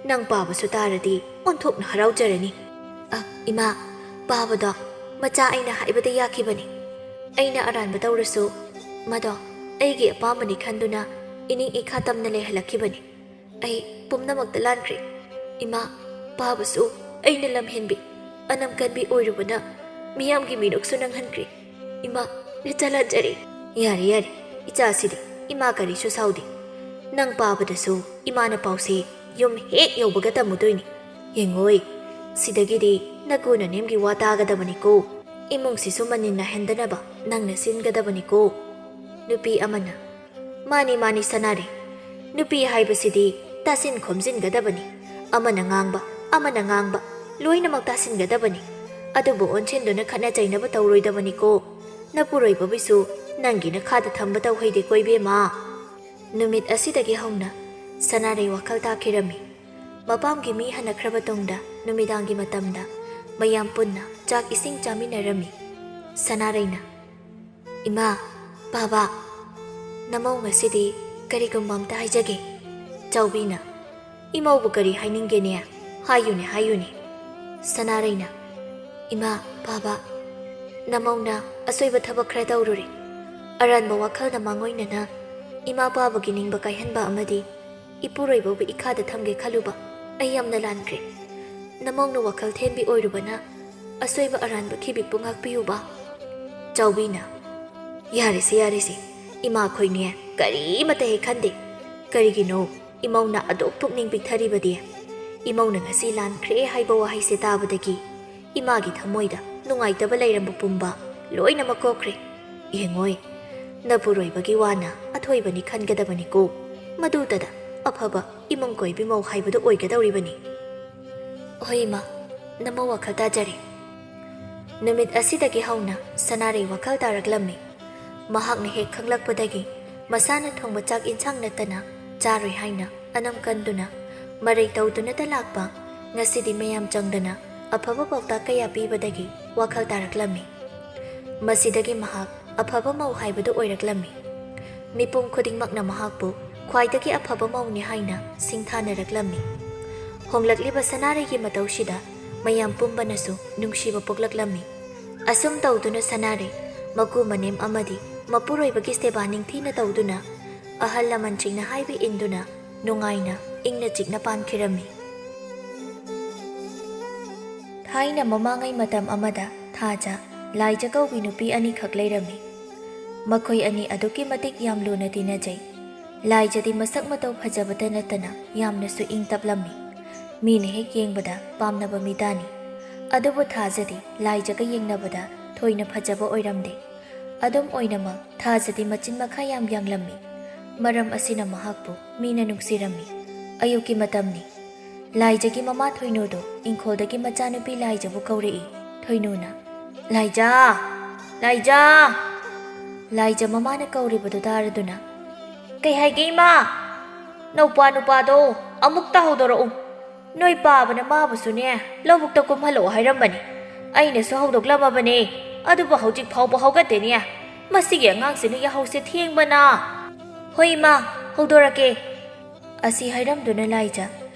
ꯅꯪ ꯄꯥꯕꯁꯨ ꯇꯥꯔꯗꯤ ꯑꯣꯟꯊꯣꯛꯅ ꯍꯔꯥꯎꯖꯔꯅꯤ꯫" "ꯑ, ꯏꯃꯥ, ꯄꯥꯕꯗꯣ ꯃꯆꯥ ꯑꯩꯅ ꯍꯥꯏꯕꯗ ꯌꯥꯈꯤꯕꯅꯤ꯫ ꯑꯩꯅ ꯑꯔꯥꯟꯕ ꯇꯧꯔꯁꯨ, ꯃꯗꯣ ꯑꯩꯒꯤ ꯑꯄꯥꯝꯕꯅꯤ ꯈꯟꯗꯨꯅ ꯏꯅꯤꯡ ꯏꯈꯥ ꯇꯝꯅ ꯂꯩꯍꯜꯂꯛꯈꯤꯕꯅꯤ꯫ ꯑꯩ ꯄꯨꯝꯅꯃꯛꯇ ꯂꯥꯟꯈ꯭ꯔꯦ꯫ ꯏꯃꯥ, ꯄꯥꯕꯁꯨ ꯑꯩꯅ ꯂꯝꯍꯦꯟꯕꯤ, ꯑꯅꯝ ꯀꯟꯕꯤ ꯑꯣꯏꯔꯨꯕꯅ ꯃꯤꯌꯥꯝꯒꯤ ꯃꯤꯅꯣꯛꯁꯨ ꯅꯪꯍꯟꯈ꯭ꯔꯦ꯫ ꯏꯃꯥ, ꯅꯆꯥ ꯂꯥꯟꯖꯔꯦ꯫ ꯌꯥꯔꯦ, ꯌꯥꯔꯦ, ꯏꯆꯥꯁꯤꯗꯤ꯫ ꯏꯃꯥ ꯀꯔꯤꯁꯨ ꯁꯥꯎꯗꯦ꯫ ꯅꯪ ꯄꯥꯕꯗꯁꯨ ꯏꯃꯥꯅ ꯄꯥꯎꯁꯦ ꯌꯨꯝ ꯍꯦꯛ ꯌꯧꯕꯒ ꯇꯝꯃꯨꯗꯣꯏꯅꯤ꯫ ꯌꯦꯡꯉꯣꯏ, ꯁꯤꯗꯒꯤꯗꯤ ꯅꯀꯨ ꯅꯅꯦꯝꯒꯤ ꯋꯥ ꯇꯥꯒꯗꯕꯅꯤꯀꯣ꯫ ꯏꯃꯨꯡꯁꯤꯁꯨ ꯃꯅꯤꯟ ꯅꯥꯏꯍꯟꯗꯅꯕ ꯅꯪꯅ ꯁꯤꯟꯒꯗꯕꯅꯤꯀꯣ꯫ ꯅꯨꯄꯤ ꯑꯃꯅ, "ꯃꯥꯅꯤ, ꯃꯥꯅꯤ, ꯁꯅꯥꯔꯩ꯫ ꯅꯨꯄꯤ ꯍꯥꯏꯕꯁꯤꯗꯤ ꯇꯥꯁꯤꯟ ꯈꯣꯝꯖꯤꯟꯒꯗꯕꯅꯤ꯫ ꯑꯃꯅ ꯉꯥꯡꯕ, ꯑꯃꯅ ꯉꯥꯡꯕ, ꯂꯣꯏꯅꯃꯛ ꯇꯥꯁꯤꯟꯒꯗꯕꯅꯤ꯫ ꯑꯗꯨꯕꯨ ꯑꯣꯟꯁꯤꯟꯗꯨꯅ ꯈꯠꯅ ꯆꯩꯅꯕ ꯇꯧꯔꯣꯏꯗꯕꯅꯤꯀꯣ꯫ ꯅꯄꯨꯔꯣꯏꯕꯕꯨꯁꯨ ꯅꯪꯒꯤ ꯅꯈꯥꯗ ꯊꯝꯕ ꯇꯧꯍꯩꯗꯦꯀꯣ, ꯏꯕꯦꯝꯃ꯫" ꯅꯨꯃꯤꯠ ꯑꯁꯤꯗꯒꯤ ꯍꯧꯅ ꯁꯅꯥꯔꯩ ꯋꯥꯈꯜ ꯇꯥꯈꯤꯔꯝꯃꯤ꯫ ꯃꯄꯥꯝꯒꯤ ꯃꯤ ꯍꯟꯅꯈ꯭ꯔꯕ ꯇꯨꯡꯗ ꯅꯨꯃꯤꯗꯥꯡꯒꯤ ꯃꯇꯝꯗ ꯃꯌꯥꯝ ꯄꯨꯟꯅ ꯆꯥꯛ ꯏꯁꯤꯡ ꯆꯥꯃꯤꯟꯅꯔꯝꯃꯤ꯫ ꯁꯅꯥꯔꯩꯅ, "ꯏꯃꯥ, ꯕꯥꯕꯥ, ꯅꯃꯧ ꯉꯁꯤꯗꯤ ꯀꯔꯤꯒꯨꯝꯕ ꯑꯝꯇ ꯍꯥꯏꯖꯒꯦ꯫" ꯆꯥꯎꯕꯤꯅ, "ꯏꯃꯧꯕꯨ ꯀꯔꯤ ꯍꯥꯏꯅꯤꯡꯒꯦꯅꯦ? ꯍꯥꯏꯌꯨꯅꯦ, ꯍꯥꯏꯌꯨꯅꯦ꯫" ꯁꯅꯥꯔꯩꯅ, "ꯏꯃꯥ, ꯕꯥꯕꯥ, ꯅꯃꯧꯅ ꯑꯁꯣꯏꯕ ꯊꯕꯛ ꯈꯔ ꯇꯧꯔꯨꯔꯦ꯫ ꯑꯔꯥꯟꯕ ꯋꯥꯈꯜꯅ ꯃꯥꯡꯑꯣꯏꯅꯅ ꯏꯃꯥ ꯄꯥꯕꯒꯤ ꯅꯤꯡꯕ ꯀꯥꯏꯍꯟꯕ ꯑꯃꯗꯤ ꯏꯄꯨꯔꯣꯏꯕꯕꯨ ꯏꯈꯥꯗ ꯊꯝꯒꯦ ꯈꯜꯂꯨꯕ ꯑꯩ ꯌꯥꯝꯅ ꯂꯥꯟꯈ꯭ꯔꯦ꯫ ꯅꯃꯧꯅ ꯋꯥꯈꯜ ꯊꯦꯝꯕꯤ ꯑꯣꯏꯔꯨꯕꯅ ꯑꯁꯣꯏꯕ ꯑꯔꯥꯟꯕ ꯈꯤꯕꯤꯛꯄꯨ ꯉꯥꯛꯄꯤꯌꯨꯕ꯫" ꯆꯥꯎꯕꯤꯅ, "ꯌꯥꯔꯦꯁꯦ, ꯌꯥꯔꯦꯁꯦ, ꯏꯃꯥꯈꯣꯏꯅꯦ ꯀꯔꯤꯃꯇ ꯍꯦꯛ ꯈꯟꯗꯦ꯫ ꯀꯔꯤꯒꯤꯅꯣ ꯏꯃꯧꯅ ꯑꯗꯨꯛ ꯄꯨꯛꯅꯤꯡ ꯄꯤꯛꯊꯔꯤꯕꯗꯤ? ꯏꯃꯧꯅ ꯉꯁꯤ ꯂꯥꯟꯈ꯭ꯔꯦ ꯍꯥꯏꯕ ꯋꯥꯍꯩꯁꯦ ꯇꯥꯕꯗꯒꯤ ꯏꯃꯥꯒꯤ ꯊꯃꯣꯏꯗ ꯅꯨꯡꯉꯥꯏꯇꯕ ꯂꯩꯔꯝꯕ ꯄꯨꯝꯕ ꯂꯣꯏꯅꯃꯛ ꯀꯣꯛꯈ꯭ꯔꯦ꯫ ꯌꯦꯡꯉꯣꯏ, ꯅꯄꯨꯔꯣꯏꯕꯒꯤ ꯋꯥꯅ ꯑꯊꯣꯏꯕꯅꯤ ꯈꯟꯒꯗꯕꯅꯤꯀꯣ꯫ ꯃꯗꯨꯇꯗ ꯑꯐꯕ ꯏꯃꯨꯡ ꯀꯣꯏꯕꯤ ꯃꯧ ꯍꯥꯏꯕꯗꯨ ꯑꯣꯏꯒꯗꯧꯔꯤꯕꯅꯤ꯫" "ꯍꯣꯏ ꯏꯃꯥ, ꯅꯃꯧ ꯋꯥꯈꯜ ꯇꯥꯖꯔꯦ꯫" ꯅꯨꯃꯤꯠ ꯑꯁꯤꯗꯒꯤ ꯍꯧꯅ ꯁꯅꯥꯔꯩ ꯋꯥꯈꯜ ꯇꯥꯔꯛꯂꯝꯃꯤ꯫ ꯃꯍꯥꯛꯅ ꯍꯦꯛ ꯈꯪꯂꯛꯄꯗꯒꯤ ꯃꯁꯥꯅ ꯊꯣꯡꯕ ꯆꯥꯛ ꯏꯟꯁꯥꯡ ꯅꯠꯇꯅ ꯆꯥꯔꯣꯏ ꯍꯥꯏꯅ ꯑꯅꯝ ꯀꯟꯗꯨꯅ ꯃꯔꯩ ꯇꯧꯗꯨꯅꯇ ꯂꯥꯛꯄ ꯉꯁꯤꯗꯤ ꯃꯌꯥꯝ ꯆꯪꯗꯅ ꯑꯐꯕ ꯄꯥꯎꯇꯥꯛ ꯀꯌꯥ ꯄꯤꯕꯗꯒꯤ ꯋꯥꯈꯜ ꯇꯥꯔꯛꯂꯝꯃꯤ꯫ ꯃꯁꯤꯗꯒꯤ ꯃꯍꯥꯛ ꯑꯐꯕ ꯃꯧ ꯍꯥꯏꯕꯗꯨ ꯑꯣꯏꯔꯛꯂꯝꯃꯤ꯫ ꯃꯤꯄꯨꯝ ꯈꯨꯗꯤꯡꯃꯛꯅ ꯃꯍꯥꯛꯄꯨ ꯈ꯭ꯋꯥꯏꯗꯒꯤ ꯑꯐꯕ ꯃꯧꯅꯤ ꯍꯥꯏꯅ ꯁꯤꯡꯊꯥꯅꯔꯛꯂꯝꯃꯤ꯫ ꯍꯣꯡꯂꯛꯂꯤꯕ ꯁꯅꯥꯔꯩꯒꯤ ꯃꯇꯧꯁꯤꯗ ꯃꯌꯥꯝ ꯄꯨꯝꯕꯅꯁꯨ ꯅꯨꯡꯁꯤꯕ ꯄꯣꯛꯂꯛꯂꯝꯃꯤ꯫ ꯑꯁꯨꯝ ꯇꯧꯗꯨꯅ ꯁꯅꯥꯔꯩ ꯃꯀꯨ ꯃꯅꯦꯝ ꯑꯃꯗꯤ ꯃꯄꯨꯔꯣꯏꯕꯒꯤ ꯁꯦꯕꯥ ꯅꯤꯡꯊꯤꯅ ꯇꯧꯗꯨꯅ, ꯑꯍꯜ ꯂꯃꯟꯁꯤꯡꯅ ꯍꯥꯏꯕ ꯏꯟꯗꯨꯅ ꯅꯨꯡꯉꯥꯏꯅ ꯏꯪꯅ ꯆꯤꯛꯅ ꯄꯥꯟꯈꯤꯔꯝꯃꯤ꯫ ꯊꯥꯏꯅ ꯃꯃꯥꯡꯉꯩ ꯃꯇꯝ ꯑꯃꯗ ꯊꯥꯖ, ꯂꯥꯏꯖ ꯀꯧꯕꯤ ꯅꯨꯄꯤ ꯑꯅꯤꯈꯛ ꯂꯩꯔꯝꯃꯤ꯫ ꯃꯈꯣꯏ ꯑꯅꯤ ꯑꯗꯨꯛꯀꯤ ꯃꯇꯤꯛ ꯌꯥꯝ ꯂꯨꯅ ꯇꯤꯟꯅꯖꯩ꯫ ꯂꯥꯏꯖꯗꯤ ꯃꯁꯛ ꯃꯇꯧ ꯐꯖꯕꯇ ꯅꯠꯇꯅ ꯌꯥꯝꯅꯁꯨ ꯏꯪ ꯇꯞꯂꯝꯃꯤ꯫ ꯃꯤꯅ ꯍꯦꯛ ꯌꯦꯡꯕꯗ ꯄꯥꯝꯅꯕ ꯃꯤꯗꯥꯅꯤ꯫ ꯑꯗꯨꯕꯨ ꯊꯥꯖꯗꯤ ꯂꯥꯏꯖꯒ ꯌꯦꯡꯅꯕꯗ ꯊꯣꯏꯅ ꯐꯖꯕ ꯑꯣꯏꯔꯝꯗꯦ꯫ ꯑꯗꯨꯝ ꯑꯣꯏꯅꯃꯛ ꯊꯥꯖꯗꯤ ꯃꯆꯤꯟ ꯃꯈꯥ ꯌꯥꯝ ꯌꯥꯡꯂꯝꯃꯤ꯫ ꯃꯔꯝ ꯑꯁꯤꯅ ꯃꯍꯥꯛꯄꯨ ꯃꯤꯅ ꯅꯨꯡꯁꯤꯔꯝꯃꯤ꯫ ꯑꯌꯨꯛꯀꯤ ꯃꯇꯝꯅꯤ꯫ ꯂꯥꯏꯖꯒꯤ ꯃꯃꯥ ꯊꯣꯏꯅꯨꯗꯨ ꯏꯪꯈꯣꯜꯗꯒꯤ ꯃꯆꯥꯅꯨꯄꯤ ꯂꯥꯏꯖꯕꯨ ꯀꯧꯔꯛꯏ꯫ ꯊꯣꯏꯅꯨꯅ, "ꯂꯥꯏꯖꯥ! ꯂꯥꯏꯖꯥ!" ꯂꯥꯏꯖ ꯃꯃꯥꯅ ꯀꯧꯔꯤꯕꯗꯨ ꯇꯥꯔꯗꯨꯅ, "ꯀꯩ ꯍꯥꯏꯒꯦ ꯏꯃꯥ?" "ꯅꯧꯄꯥ ꯅꯨꯄꯥꯗꯣ ꯑꯃꯨꯛꯇ ꯍꯧꯗꯣꯔꯛꯎ꯫ ꯅꯣꯏ ꯄꯥꯕꯅ ꯃꯥꯕꯨꯁꯨꯅꯦ ꯂꯧꯕꯨꯛꯇ ꯀꯨꯝꯍꯜꯂꯛꯑꯣ ꯍꯥꯏꯔꯝꯕꯅꯤ꯫ ꯑꯩꯅꯁꯨ ꯍꯧꯗꯣꯛꯂꯝꯃꯕꯅꯤ, ꯑꯗꯨꯕꯨ ꯍꯧꯖꯤꯛ ꯐꯥꯎꯕ ꯍꯧꯒꯠꯇꯦꯅꯦ꯫ ꯃꯁꯤꯒꯤ ꯑꯉꯥꯡꯁꯤꯅ ꯌꯥꯍꯧꯁꯦ ꯊꯦꯡꯕꯅ!" "ꯍꯣꯏ ꯏꯃꯥ, ꯍꯧꯗꯣꯔꯛꯀꯦ꯫" ꯑꯁꯤ ꯍꯥꯏꯔꯝꯗꯨꯅ ꯂꯥꯏꯖ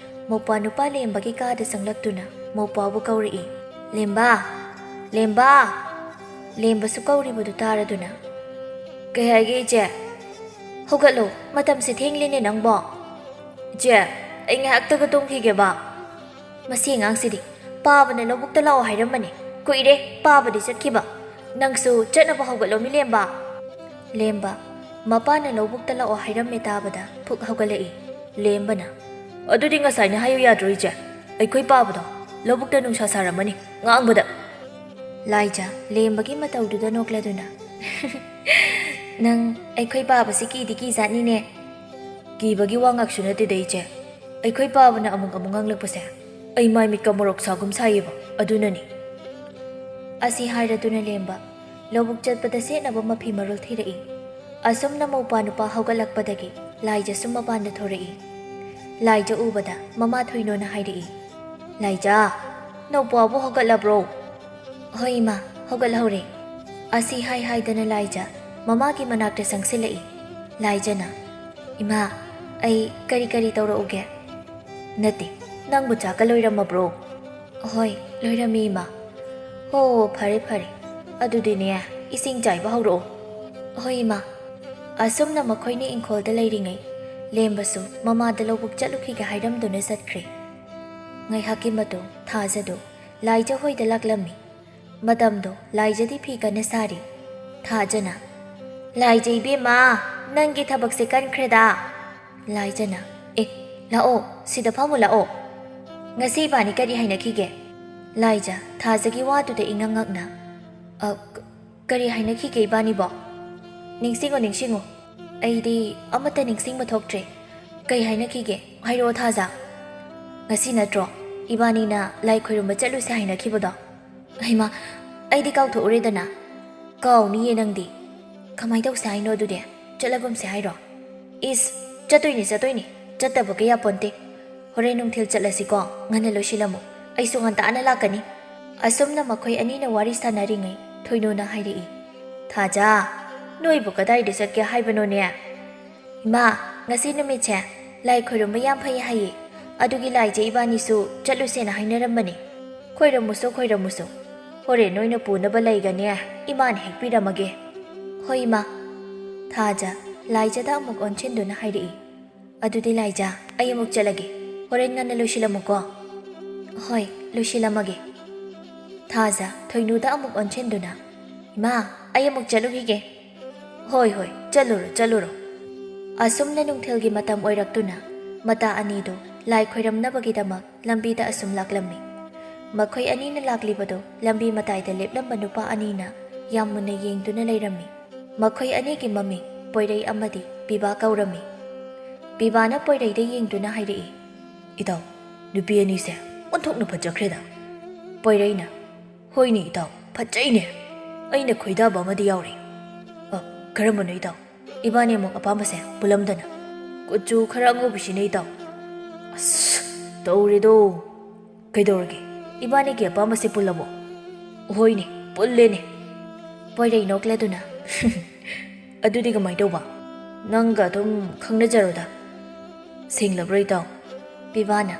ꯃꯧꯄ꯭ꯋꯥ ꯅꯨꯄꯥ ꯂꯦꯝꯕꯒꯤ ꯀꯥꯗ ꯆꯪꯂꯛꯇꯨꯅ ꯃꯧꯄ꯭ꯋꯥꯕꯨ ꯀꯧꯔꯛꯏ꯫ "ꯂꯦꯝꯕ! ꯂꯦꯝꯕ!" ꯂꯦꯝꯕꯁꯨ ꯀꯧꯔꯤꯕꯗꯨ ꯇꯥꯔꯗꯨꯅ, "ꯀꯩ ꯍꯥꯏꯒꯦ ꯏꯆꯦ?" "ꯍꯧꯒꯠꯂꯣ, ꯃꯇꯝꯁꯦ ꯊꯦꯡꯂꯦꯅꯦ ꯅꯪꯕꯣ꯫" "ꯏꯆꯦ, ꯑꯩ ꯉꯥꯏꯍꯥꯛꯇꯒ ꯇꯨꯝꯈꯤꯒꯦꯕ꯫" "ꯃꯁꯤ ꯑꯉꯥꯡꯁꯤꯗꯤ, ꯄꯥꯕꯅ ꯂꯧꯕꯨꯛꯇ ꯂꯥꯛꯑꯣ ꯍꯥꯏꯔꯝꯕꯅꯤ, ꯀꯨꯏꯔꯦ ꯄꯥꯕꯗꯤ ꯆꯠꯈꯤꯕ꯫ ꯅꯪꯁꯨ ꯆꯠꯅꯕ ꯍꯧꯒꯠꯂꯣ ꯃꯤꯂꯦꯝꯕ꯫" ꯂꯦꯝꯕ, ꯃꯄꯥꯅ ꯂꯧꯕꯨꯛꯇ ꯂꯥꯛꯑꯣ ꯍꯥꯏꯔꯝꯃꯦ ꯇꯥꯕꯗ ꯐꯨꯛ ꯍꯧꯒꯠꯂꯛꯏ꯫ ꯂꯦꯝꯕꯅ, "ꯑꯗꯨꯗꯤ ꯉꯁꯥꯏꯅ ꯍꯥꯏꯌꯨ ꯌꯥꯗ꯭ꯔꯣ ꯏꯆꯦ? ꯑꯩꯈꯣꯏ ꯄꯥꯕꯗꯣ ꯂꯧꯕꯨꯛꯇ ꯅꯨꯡꯁꯥ ꯁꯥꯔꯝꯃꯅꯤ ꯉꯥꯡꯕꯗ꯫" ꯂꯥꯏꯖ, ꯂꯦꯝꯕꯒꯤ ꯃꯇꯧꯗꯨꯗ ꯅꯣꯛꯂꯗꯨꯅ, "ꯅꯪ ꯑꯩꯈꯣꯏ ꯄꯥꯕꯁꯤ ꯀꯤꯗꯤ ꯀꯤꯖꯥꯠꯅꯤꯅꯦ꯫" "ꯀꯤꯕꯒꯤ ꯋꯥ ꯉꯥꯛꯁꯨ ꯅꯠꯇꯦꯗ ꯏꯆꯦ꯫ ꯑꯩꯈꯣꯏ ꯄꯥꯕꯅ ꯑꯃꯨꯛ ꯑꯃꯨꯛ ꯉꯥꯡꯂꯛꯄꯁꯦ ꯑꯩ ꯃꯥꯏ ꯃꯤꯠꯀ ꯃꯣꯔꯣꯛ ꯁꯥꯒꯨꯝ ꯁꯥꯏꯌꯦꯕ, ꯑꯗꯨꯅꯅꯤ꯫" ꯑꯁꯤ ꯍꯥꯏꯔꯗꯨꯅ ꯂꯦꯝꯕ ꯂꯧꯕꯨꯛ ꯆꯠꯄꯗ ꯁꯦꯠꯅꯕ ꯃꯐꯤ ꯃꯔꯣꯜ ꯊꯤꯔꯛꯏ꯫ ꯑꯁꯨꯝꯅ ꯃꯧꯄ꯭ꯋꯥ ꯅꯨꯄꯥ ꯍꯧꯒꯠꯂꯛꯄꯗꯒꯤ ꯂꯥꯏꯖꯁꯨ ꯃꯄꯥꯟꯗ ꯊꯣꯔꯛꯏ꯫ ꯂꯥꯏꯖ ꯎꯕꯗ ꯃꯃꯥ ꯊꯣꯏꯅꯣꯅ ꯍꯥꯏꯔꯛꯏ, "ꯂꯥꯏꯖ, ꯅꯧꯄ꯭ꯋꯥꯕꯨ ꯍꯧꯒꯠꯂꯕ꯭ꯔꯣ?" "ꯍꯣꯏ ꯏꯃꯥ, ꯍꯧꯒꯠꯍꯧꯔꯦ꯫" ꯑꯁꯤ ꯍꯥꯏ ꯍꯥꯏꯗꯅ ꯂꯥꯏꯖ ꯃꯃꯥꯒꯤ ꯃꯅꯥꯛꯇ ꯆꯪꯁꯤꯜꯂꯛꯏ꯫ ꯂꯥꯏꯖꯅ, "ꯏꯃꯥ, ꯑꯩ ꯀꯔꯤ ꯀꯔꯤ ꯇꯧꯔꯛꯎꯒꯦ?" "ꯅꯠꯇꯦ, ꯅꯪꯕꯨ ꯆꯥꯛꯀ ꯂꯣꯏꯔꯝꯃꯕ꯭ꯔꯣ?" "ꯍꯣꯏ, ꯂꯣꯏꯔꯝꯃꯤ ꯏꯃꯥ꯫" "ꯍꯣ, ꯐꯔꯦ ꯐꯔꯦ꯫ ꯑꯗꯨꯗꯤꯅꯦ, "ꯏꯁꯤꯡ ꯆꯥꯏꯕ ꯍꯧꯔꯛꯑꯣ꯫" "ꯍꯣꯏ, ꯏꯃꯥ꯫" ꯑꯁꯨꯝꯅ ꯃꯈꯣꯏꯅꯤ ꯏꯪꯈꯣꯜꯗ ꯂꯩꯔꯤꯉꯩ, ꯂꯦꯝꯕꯁꯨ ꯃꯃꯥꯗ ꯂꯧꯕꯨꯛ ꯆꯠꯂꯨꯈꯤꯒꯦ ꯍꯥꯏꯔꯝꯗꯨꯅ ꯆꯠꯈ꯭ꯔꯦ꯫ ꯉꯥꯏꯍꯥꯛꯀꯤ ꯃꯇꯨꯡ ꯊꯥꯖꯗꯨ ꯂꯥꯏꯖ ꯍꯣꯏꯗ ꯂꯥꯛꯂꯝꯃꯤ꯫ ꯃꯇꯝꯗꯣ ꯂꯥꯏꯖꯗꯤ ꯐꯤ ꯀꯟꯅ ꯁꯥꯔꯤ꯫ ꯊꯥꯖꯅ, "ꯂꯥꯏꯖ ꯏꯕꯦꯝꯃ, ꯅꯪꯒꯤ ꯊꯕꯛꯁꯦ ꯀꯟꯈ꯭ꯔꯦꯗ꯫" ꯂꯥꯏꯖꯅ, "ꯑꯦ, ꯂꯥꯛꯑꯣ, ꯁꯤꯗ ꯐꯝꯃꯨ ꯂꯥꯛꯑꯣ꯫ ꯉꯁꯤ ꯏꯕꯥꯅꯤ ꯀꯔꯤ ꯍꯥꯏꯅꯈꯤꯒꯦ?" ꯂꯥꯏꯖ, ꯊꯥꯖꯒꯤ ꯋꯥꯗꯨꯗ ꯏꯉꯛ ꯉꯛꯅ, "ꯑ, ꯀ-, ꯀꯔꯤ ꯍꯥꯏꯅꯈꯤꯒꯦ ꯏꯕꯥꯅꯤꯕꯣ? ꯅꯤꯡꯁꯤꯡꯉꯣ, ꯅꯤꯡꯁꯤꯡꯉꯣ꯫ ꯑꯩꯗꯤ ꯑꯃꯠꯇ ꯅꯤꯡꯁꯤꯡꯕ ꯊꯣꯛꯇ꯭ꯔꯦ꯫ ꯀꯩ ꯍꯥꯏꯅꯈꯤꯒꯦ? ꯍꯥꯏꯔꯛꯑꯣ, ꯊꯥꯖ꯫ ꯉꯁꯤ ꯅꯠꯇ꯭ꯔꯣ ꯏꯕꯥꯅꯤꯅ ꯂꯥꯏ ꯈꯣꯏꯔꯨꯝꯕ ꯆꯠꯂꯨꯁꯦ ꯍꯥꯏꯅꯈꯤꯕꯗꯣ?" "ꯍꯩꯃꯥ, ꯑꯩꯗꯤ ꯀꯥꯎꯊꯣꯛꯎꯔꯦꯗꯅ꯫" "ꯀꯥꯎꯅꯤꯌꯦ ꯅꯪꯗꯤ꯫ ꯀꯃꯥꯏ ꯇꯧꯁꯦ ꯍꯥꯏꯅꯣ ꯑꯗꯨꯗꯤ? ꯆꯠꯂꯒꯨꯝꯁꯦ ꯍꯥꯏꯔꯣ?" "ꯏꯁ, ꯆꯠꯇꯣꯏꯅꯤ, ꯆꯠꯇꯣꯏꯅꯤ꯫ ꯆꯠꯇꯕ ꯀꯌꯥ ꯄꯣꯟꯇꯦ꯫ ꯍꯣꯔꯦꯟ ꯅꯨꯡꯊꯤꯜ ꯆꯠꯂꯁꯤꯀꯣ, ꯉꯟꯅ ꯂꯣꯏꯁꯤꯜꯂꯝꯃꯨ꯫ ꯑꯩꯁꯨ ꯉꯟꯇꯥꯅ ꯂꯥꯛꯀꯅꯤ꯫" ꯑꯁꯨꯝꯅ ꯃꯈꯣꯏ ꯑꯅꯤꯅ ꯋꯥꯔꯤ ꯁꯥꯟꯅꯔꯤꯉꯩ ꯊꯣꯏꯅꯨꯅ ꯍꯥꯏꯔꯛꯏ, "ꯊꯥꯖ, ꯅꯣꯏꯕꯨ ꯀꯗꯥꯏꯗ ꯆꯠꯀꯦ ꯍꯥꯏꯕꯅꯣꯅꯦ?" "ꯏꯃꯥ, ꯉꯁꯤ ꯅꯨꯃꯤꯠꯁꯦ ꯂꯥꯏ ꯈꯣꯏꯔꯝꯕ ꯌꯥꯝ ꯐꯩ ꯍꯥꯏꯌꯦ꯫ ꯑꯗꯨꯒꯤ ꯂꯥꯏꯖ ꯏꯕꯥꯅꯤꯁꯨ ꯆꯠꯂꯨꯁꯦꯅ ꯍꯥꯏꯅꯔꯝꯕꯅꯦ꯫" "ꯈꯣꯏꯔꯝꯃꯨꯁꯨ, ꯈꯣꯏꯔꯝꯃꯨꯁꯨ꯫ ꯍꯣꯔꯦꯟ ꯅꯣꯏꯅ ꯄꯨꯅꯕ ꯂꯩꯒꯅꯦ, ꯏꯃꯥꯅ ꯍꯦꯛ ꯄꯤꯔꯝꯃꯒꯦ꯫" "ꯍꯣꯏ, ꯏꯃꯥ꯫" ꯊꯥꯖ ꯂꯥꯏꯖꯗ ꯑꯃꯨꯛ ꯑꯣꯟꯁꯤꯟꯗꯨꯅ ꯍꯥꯏꯔꯛꯏ, "ꯑꯗꯨꯗꯤ ꯂꯥꯏꯖ, ꯑꯩ ꯑꯃꯨꯛ ꯆꯠꯂꯒꯦ꯫ ꯍꯣꯔꯦꯟ ꯉꯟꯅ ꯂꯣꯏꯁꯤꯜꯂꯝꯃꯨꯀꯣ꯫" "ꯍꯣꯏ, ꯂꯣꯏꯁꯤꯜꯂꯝꯃꯒꯦ꯫" ꯊꯥꯖ ꯊꯣꯏꯅꯨꯗ ꯑꯃꯨꯛ ꯑꯣꯟꯁꯤꯟꯗꯨꯅ, "ꯏꯃꯥ, ꯑꯩ ꯑꯃꯨꯛ ꯆꯠꯂꯨꯈꯤꯒꯦ꯫" "ꯍꯣꯏ, ꯍꯣꯏ, ꯆꯠꯂꯨꯔꯣ, ꯆꯠꯂꯨꯔꯣ꯫" ꯑꯁꯨꯝꯅ ꯅꯨꯡꯊꯤꯜꯒꯤ ꯃꯇꯝ ꯑꯣꯏꯔꯛꯇꯨꯅ ꯃꯇꯥ ꯑꯅꯤꯗꯨ ꯂꯥꯏ ꯈꯣꯏꯔꯝꯅꯕꯒꯤꯗꯃꯛ ꯂꯝꯕꯤꯗ ꯑꯁꯨꯝ ꯂꯥꯛꯂꯝꯃꯤ꯫ ꯃꯈꯣꯏ ꯑꯅꯤꯅ ꯂꯥꯛꯂꯤꯕꯗꯨ ꯂꯝꯕꯤ ꯃꯇꯥꯏꯗ ꯂꯦꯞꯂꯝꯕ ꯅꯨꯄꯥ ꯑꯅꯤꯅ ꯌꯥꯝ ꯃꯨꯟꯅ ꯌꯦꯡꯗꯨꯅ ꯂꯩꯔꯝꯃꯤ꯫ ꯃꯈꯣꯏ ꯑꯅꯤꯒꯤ ꯃꯃꯤꯡ ꯄꯣꯏꯔꯩ ꯑꯃꯗꯤ ꯄꯤꯕꯥ ꯀꯧꯔꯝꯃꯤ꯫ ꯄꯤꯕꯥꯅ ꯄꯣꯏꯔꯩꯗ ꯌꯦꯡꯗꯨꯅ ꯍꯥꯏꯔꯛꯏ, "ꯏꯇꯥꯎ, ꯅꯨꯄꯤ ꯑꯅꯤꯁꯦ ꯑꯣꯟꯊꯣꯛꯅ ꯐꯖꯈ꯭ꯔꯦꯗ꯫" ꯄꯣꯏꯔꯩꯅ, "ꯍꯣꯏꯅꯦ ꯏꯇꯥꯎ, ꯐꯖꯩꯅꯦ꯫ ꯑꯩꯅ ꯈꯣꯏꯗꯥꯕ ꯑꯃꯗꯤ ꯌꯥꯎꯔꯤ꯫" "ꯑ, ꯀꯔꯝꯕꯅꯣ ꯏꯇꯥꯎ? ꯏꯕꯥꯅꯤ ꯑꯃꯨꯛ ꯑꯄꯥꯝꯕꯁꯦ ꯄꯨꯜꯂꯝꯗꯅ꯫" "ꯀꯨꯆꯨ ꯈꯔ ꯑꯉꯧꯕꯤꯁꯤꯅꯦ ꯏꯇꯥꯎ꯫" "ꯑꯁ, ꯇꯧꯔꯦꯗꯣ꯫ ꯀꯩꯗꯧꯔꯒꯦ? ꯏꯕꯥꯅꯤꯒꯤ ꯑꯄꯥꯝꯕꯁꯦ ꯄꯨꯜꯂꯕꯣ?" "ꯍꯣꯏꯅꯦ, ꯄꯨꯜꯂꯦꯅꯦ꯫" ꯄꯣꯏꯔꯩ ꯅꯣꯛꯂꯗꯨꯅ, "ꯑꯗꯨꯗꯤ ꯀꯃꯥꯏꯅ ꯇꯧꯕ? ꯅꯪꯒ ꯑꯗꯨꯝ ꯈꯪꯅꯖꯔꯣꯗ꯫" "ꯁꯦꯡꯂꯕ꯭ꯔꯣ ꯏꯇꯥꯎ?" ꯄꯤꯕꯥꯅ,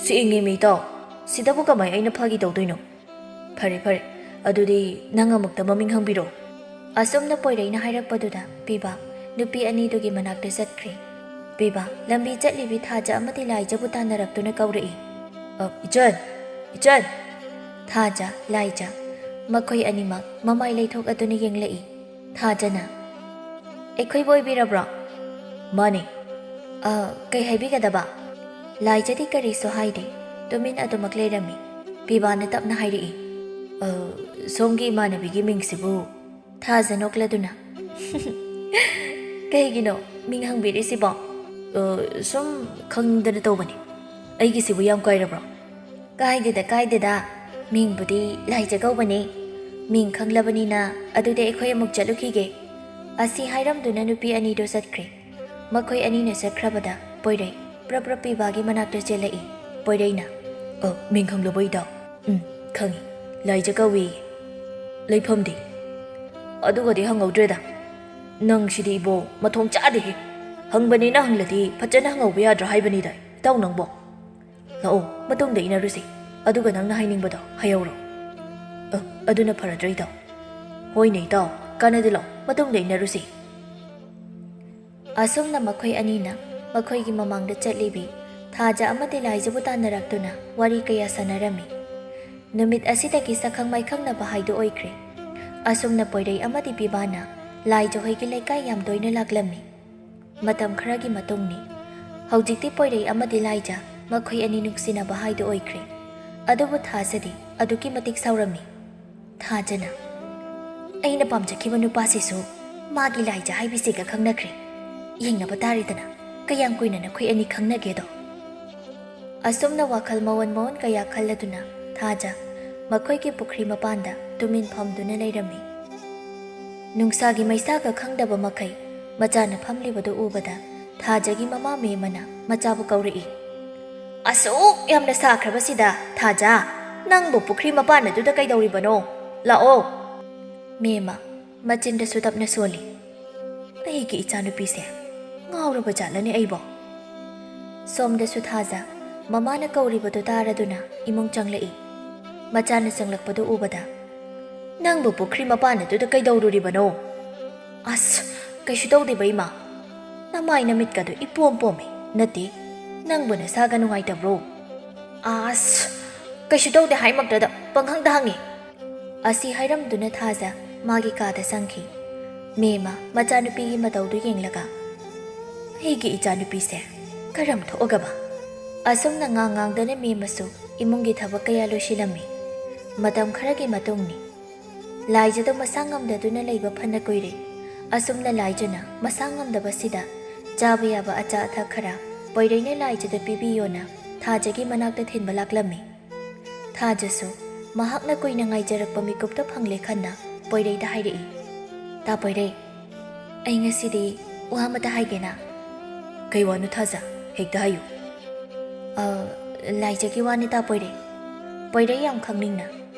"ꯁꯦꯡꯉꯦꯃꯤ ꯏꯇꯥꯎ꯫ ꯁꯤꯗꯕꯨ ꯀꯃꯥꯏ ꯑꯩꯅ ꯐꯥꯒꯤ ꯇꯧꯗꯣꯏꯅꯣ?" "ꯐꯔꯦ, ꯐꯔꯦ꯫ ꯑꯗꯨꯗꯤ ꯅꯪ ꯑꯃꯨꯛꯇ ꯃꯃꯤꯡ ꯍꯪꯕꯤꯔꯣ꯫" ꯑꯁꯨꯝꯅ ꯄꯣꯏꯔꯩꯅ ꯍꯥꯏꯔꯛꯄꯗꯨꯗ ꯄꯤꯕꯥ ꯅꯨꯄꯤ ꯑꯅꯤꯗꯨꯒꯤ ꯃꯅꯥꯛꯇ ꯆꯠꯈ꯭ꯔꯦ꯫ ꯄꯤꯕꯥ ꯂꯝꯕꯤ ꯆꯠꯂꯤꯕꯤ ꯊꯥꯖ ꯑꯃꯗꯤ ꯂꯥꯏꯖꯕꯨ ꯇꯥꯟꯅꯔꯛꯇꯨꯅ ꯀꯧꯔꯛꯏ꯫ "ꯑ, ꯏꯆꯟ! ꯏꯆꯟ!" ꯊꯥꯖ, ꯂꯥꯏꯖ, ꯃꯈꯣꯏ ꯑꯅꯤꯃꯛ ꯃꯃꯥꯏ ꯂꯩꯊꯣꯛ ꯑꯗꯨꯅ ꯌꯦꯡꯂꯛꯏ꯫ ꯊꯥꯖꯅ, "ꯑꯩꯈꯣꯏꯕꯨ ꯑꯣꯏꯕꯤꯔꯕ꯭ꯔꯣ?" "ꯃꯥꯅꯦ꯫" "ꯑ, ꯀꯩ ꯍꯥꯏꯕꯤꯒꯗꯕ?" ꯂꯥꯏꯖꯗꯤ ꯀꯔꯤꯁꯨ ꯍꯥꯏꯗꯦ, ꯇꯨꯃꯤꯟ ꯑꯗꯨꯃꯛ ꯂꯩꯔꯝꯃꯤ꯫ ꯄꯤꯕꯥꯅ ꯇꯞꯅ ꯍꯥꯏꯔꯛꯏ, "ꯑ, ꯁꯣꯝꯒꯤ ꯏꯃꯥꯟꯅꯕꯤꯒꯤ ꯃꯤꯡꯁꯤꯕꯨ?" ꯊꯥꯖ ꯅꯣꯛꯂꯗꯨꯅ, "ꯀꯩꯒꯤꯅꯣ ꯃꯤꯡ ꯍꯪꯕꯤꯔꯤꯁꯤꯕꯣ?" "ꯑ, ꯁꯨꯝ ꯈꯪꯗꯅ ꯇꯧꯕꯅꯤ꯫ ꯑꯩꯒꯤꯁꯤꯕꯨ ꯌꯥꯝ ꯀꯥꯏꯔꯕ꯭ꯔꯣ?" "ꯀꯥꯏꯗꯦꯗ, ꯀꯥꯏꯗꯦꯗ꯫ ꯃꯤꯡꯕꯨꯗꯤ ꯂꯥꯏꯖ ꯀꯧꯕꯅꯤ꯫ ꯃꯤꯡ ꯈꯪꯂꯕꯅꯤꯅ ꯑꯗꯨꯗꯤ ꯑꯩꯈꯣꯏ ꯑꯃꯨꯛ ꯆꯠꯂꯨꯈꯤꯒꯦ꯫" ꯑꯁꯤ ꯍꯥꯏꯔꯝꯗꯨꯅ ꯅꯨꯄꯤ ꯑꯅꯤꯗꯨ ꯆꯠꯈ꯭ꯔꯦ꯫ ꯃꯈꯣꯏ ꯑꯅꯤꯅ ꯆꯠꯈ꯭ꯔꯕꯗ ꯄꯣꯏꯔꯩ ꯄ꯭ꯔꯞ ꯄ꯭ꯔꯞ ꯄꯤꯕꯥꯒꯤ ꯃꯅꯥꯛꯇ ꯆꯦꯜꯂꯛꯏ꯫ ꯄꯣꯏꯔꯩꯅ, "ꯑ, ꯃꯤꯡ ꯈꯪꯂꯕꯣ ꯏꯇꯥꯎ?" "ꯎꯝ, ꯈꯪꯉꯤ꯫ ꯂꯥꯏꯖ ꯀꯧꯏ꯫" "ꯂꯩꯐꯝꯗꯤ?" "ꯑꯗꯨꯒꯗꯤ ꯍꯪꯍꯧꯗ꯭ꯔꯦꯗ꯫ ꯅꯪꯁꯤꯗꯤ ꯏꯕꯣ, ꯃꯊꯣꯡ ꯆꯥꯗꯦꯍꯦ꯫ ꯍꯪꯕꯅꯤꯅ ꯍꯪꯂꯗꯤ ꯐꯖꯅ ꯍꯪꯍꯧꯕ ꯌꯥꯗ꯭ꯔꯥ ꯍꯥꯏꯕꯅꯤꯗ, ꯏꯇꯥꯎ ꯅꯪꯕꯣ꯫ ꯂꯥꯛꯑꯣ, ꯃꯇꯨꯡꯗ ꯏꯟꯅꯔꯨꯁꯤ꯫ ꯑꯗꯨꯒ ꯅꯪꯅ ꯍꯥꯏꯅꯤꯡꯕꯗꯣ ꯍꯥꯏꯍꯧꯔꯣ꯫" "ꯑ, ꯑꯗꯨꯅ ꯐꯔꯗ꯭ꯔꯥ ꯏꯇꯥꯎ?" "ꯍꯣꯏꯅꯦ ꯏꯇꯥꯎ, ꯀꯥꯟꯅꯗꯦ, ꯂꯥꯛꯑꯣ, ꯃꯇꯨꯡꯗ ꯏꯟꯅꯔꯨꯁꯤ꯫" ꯑꯁꯨꯝꯅ ꯃꯈꯣꯏ ꯑꯅꯤꯅ ꯃꯈꯣꯏꯒꯤ ꯃꯃꯥꯡꯗ ꯆꯠꯂꯤꯕꯤ ꯊꯥꯖ ꯑꯃꯗꯤ ꯂꯥꯏꯖꯕꯨ ꯇꯥꯟꯅꯔꯛꯇꯨꯅ ꯋꯥꯔꯤ ꯀꯌꯥ ꯁꯥꯟꯅꯔꯝꯃꯤ꯫ ꯅꯨꯃꯤꯠ ꯑꯁꯤꯗꯒꯤ ꯁꯛꯈꯪ ꯃꯥꯏꯈꯪꯅꯕ ꯍꯥꯏꯗꯨ ꯑꯣꯏꯈ꯭ꯔꯦ꯫ ꯑꯁꯨꯝꯅ ꯄꯣꯏꯔꯩ ꯑꯃꯗꯤ ꯄꯤꯕꯥꯅ ꯂꯥꯏꯖ ꯍꯣꯏꯒꯤ ꯂꯩꯀꯥꯏ ꯌꯥꯝ ꯇꯣꯏꯅ ꯂꯥꯛꯂꯝꯃꯤ꯫ ꯃꯇꯝ ꯈꯔꯒꯤ ꯃꯇꯨꯡꯅꯤ꯫ ꯍꯧꯖꯤꯛꯇꯤ ꯄꯣꯏꯔꯩ ꯑꯃꯗꯤ ꯂꯥꯏꯖ ꯃꯈꯣꯏ ꯑꯅꯤ ꯅꯨꯡꯁꯤꯅꯕ ꯍꯥꯏꯗꯨ ꯑꯣꯏꯈ꯭ꯔꯦ꯫ ꯑꯗꯨꯕꯨ ꯊꯥꯖꯗꯤ ꯑꯗꯨꯛꯀꯤ ꯃꯇꯤꯛ ꯁꯥꯎꯔꯝꯃꯤ꯫ ꯊꯥꯖꯅ, "ꯑꯩꯅ ꯄꯥꯝꯖꯈꯤꯕ ꯅꯨꯄꯥꯁꯤꯁꯨ ꯃꯥꯒꯤ ꯂꯥꯏꯖ ꯍꯥꯏꯕꯤꯁꯤꯒ ꯈꯪꯅꯈ꯭ꯔꯦ꯫ ꯌꯦꯡꯅꯕ ꯇꯥꯔꯦꯗꯅ, ꯀꯌꯥꯝ ꯀꯨꯏꯅ ꯅꯈꯣꯏ ꯑꯅꯤ ꯈꯪꯅꯒꯦꯗꯣ?" ꯑꯁꯨꯝꯅ ꯋꯥꯈꯜ ꯃꯑꯣꯟ ꯃꯑꯣꯟ ꯀꯌꯥ ꯈꯜꯂꯗꯨꯅ ꯊꯥꯖ ꯃꯈꯣꯏꯒꯤ ꯄꯨꯈ꯭ꯔꯤ ꯃꯄꯥꯟꯗ ꯇꯨꯃꯤꯟ ꯐꯝꯗꯨꯅ ꯂꯩꯔꯝꯃꯤ꯫ ꯅꯨꯡꯁꯥꯒꯤ ꯃꯩꯁꯥꯒ ꯈꯪꯗꯕ ꯃꯈꯩ ꯃꯆꯥꯅ ꯐꯝꯂꯤꯕꯗꯨ ꯎꯕꯗ ꯊꯥꯖꯒꯤ ꯃꯃꯥ ꯃꯦꯝꯃꯅ ꯃꯆꯥꯕꯨ ꯀꯧꯔꯛꯏ꯫ "ꯑꯁꯨꯛ ꯌꯥꯝꯅ ꯁꯥꯈ꯭ꯔꯕꯁꯤꯗ, ꯊꯥꯖ, ꯅꯪꯕꯨ ꯄꯨꯈ꯭ꯔꯤ ꯃꯄꯥꯟ ꯑꯗꯨꯗ ꯀꯩꯗꯧꯔꯤꯕꯅꯣ? ꯂꯥꯛꯑꯣ꯫" ꯃꯦꯝꯃ, ꯃꯆꯤꯟꯗꯁꯨ ꯇꯞꯅ ꯁꯣꯜꯂꯤ, "ꯑꯩꯒꯤ ꯏꯆꯥꯅꯨꯄꯤꯁꯦ ꯉꯥꯎꯔꯕ ꯖꯥꯠꯂꯅꯦ ꯑꯩꯕꯣ?" ꯁꯣꯝꯗꯁꯨ ꯊꯥꯖ ꯃꯃꯥꯅ ꯀꯧꯔꯤꯕꯗꯨ ꯇꯥꯔꯗꯨꯅ ꯏꯃꯨꯡ ꯆꯪꯂꯛꯏ꯫ ꯃꯆꯥꯅ ꯆꯪꯂꯛꯄꯗꯨ ꯎꯕꯗ, "ꯅꯪꯕꯨ ꯄꯨꯈ꯭ꯔꯤ ꯃꯄꯥꯟ ꯑꯗꯨꯗ ꯀꯩꯗꯧꯔꯨꯔꯤꯕꯅꯣ?" "ꯑꯁ, ꯀꯩꯁꯨ ꯇꯧꯗꯦꯕ, ꯏꯃꯥ꯫ ꯅꯃꯥꯏ ꯅꯃꯤꯠꯀꯗꯣ ꯏꯄꯣꯝ ꯄꯣꯝꯃꯤ꯫ ꯅꯠꯇꯦ, ꯅꯪꯕꯨ ꯅꯁꯥꯒ ꯅꯨꯡꯉꯥꯏꯇꯕ꯭ꯔꯣ?" "ꯑꯁ, ꯀꯩꯁꯨ ꯇꯧꯗꯦ ꯍꯥꯏꯃꯛꯇꯗ ꯄꯪꯍꯪꯗ ꯍꯪꯉꯤ꯫" ꯑꯁꯤ ꯍꯥꯏꯔꯝꯗꯨꯅ ꯊꯥꯖ ꯃꯥꯒꯤ ꯀꯥꯗ ꯆꯪꯈꯤ꯫ ꯃꯦꯝꯃ ꯃꯆꯥꯅꯨꯄꯤꯒꯤ ꯃꯇꯧꯗꯨ ꯌꯦꯡꯂꯒ, "ꯑꯩꯒꯤ ꯏꯆꯥꯅꯨꯄꯤꯁꯦ ꯀꯔꯝ ꯊꯣꯛꯑꯒꯕ?" ꯑꯁꯨꯝꯅ ꯉꯥꯡ ꯉꯥꯡꯗꯅ ꯃꯦꯝꯃꯁꯨ ꯏꯃꯨꯡꯒꯤ ꯊꯕꯛ ꯀꯌꯥ ꯂꯣꯏꯁꯤꯜꯂꯝꯃꯤ꯫ ꯃꯇꯝ ꯈꯔꯒꯤ ꯃꯇꯨꯡꯅꯤ꯫ ꯂꯥꯏꯖꯗꯣ ꯃꯁꯥ ꯉꯝꯗꯗꯨꯅ ꯂꯩꯕ ꯐꯅ ꯀꯨꯏꯔꯦ꯫ ꯑꯁꯨꯝꯅ ꯂꯥꯏꯖꯅ ꯃꯁꯥ ꯉꯝꯗꯕꯁꯤꯗ ꯆꯥꯕ ꯌꯥꯕ ꯑꯆꯥ ꯑꯊꯛ ꯈꯔ ꯄꯣꯏꯔꯩꯅ ꯂꯥꯏꯖꯗ ꯄꯤꯕꯤꯌꯣꯅ ꯊꯥꯖꯒꯤ ꯃꯅꯥꯛꯇ ꯊꯤꯟꯕ ꯂꯥꯛꯂꯝꯃꯤ꯫ ꯊꯥꯖꯁꯨ ꯃꯍꯥꯛꯅ ꯀꯨꯏꯅ ꯉꯥꯏꯖꯔꯛꯄ ꯃꯤꯀꯨꯞꯇ ꯐꯪꯂꯦ ꯈꯟꯅ ꯄꯣꯏꯔꯩꯗ ꯍꯥꯏꯔꯛꯏ, "ꯇꯥ ꯄꯣꯏꯔꯩ, ꯑꯩ ꯉꯁꯤꯗꯤ ꯋꯥ ꯑꯃꯇ ꯍꯥꯏꯒꯦꯅ꯫" "ꯀꯩ ꯋꯥꯅꯣ ꯊꯥꯖ? ꯍꯦꯛꯇ ꯍꯥꯏꯌꯨ꯫" "ꯑ, ꯂꯥꯏꯖꯒꯤ ꯋꯥꯅꯤ ꯇꯥ ꯄꯣꯏꯔꯩ꯫" ꯄꯣꯏꯔꯩ ꯌꯥꯝ ꯈꯪꯅꯤꯡꯅ,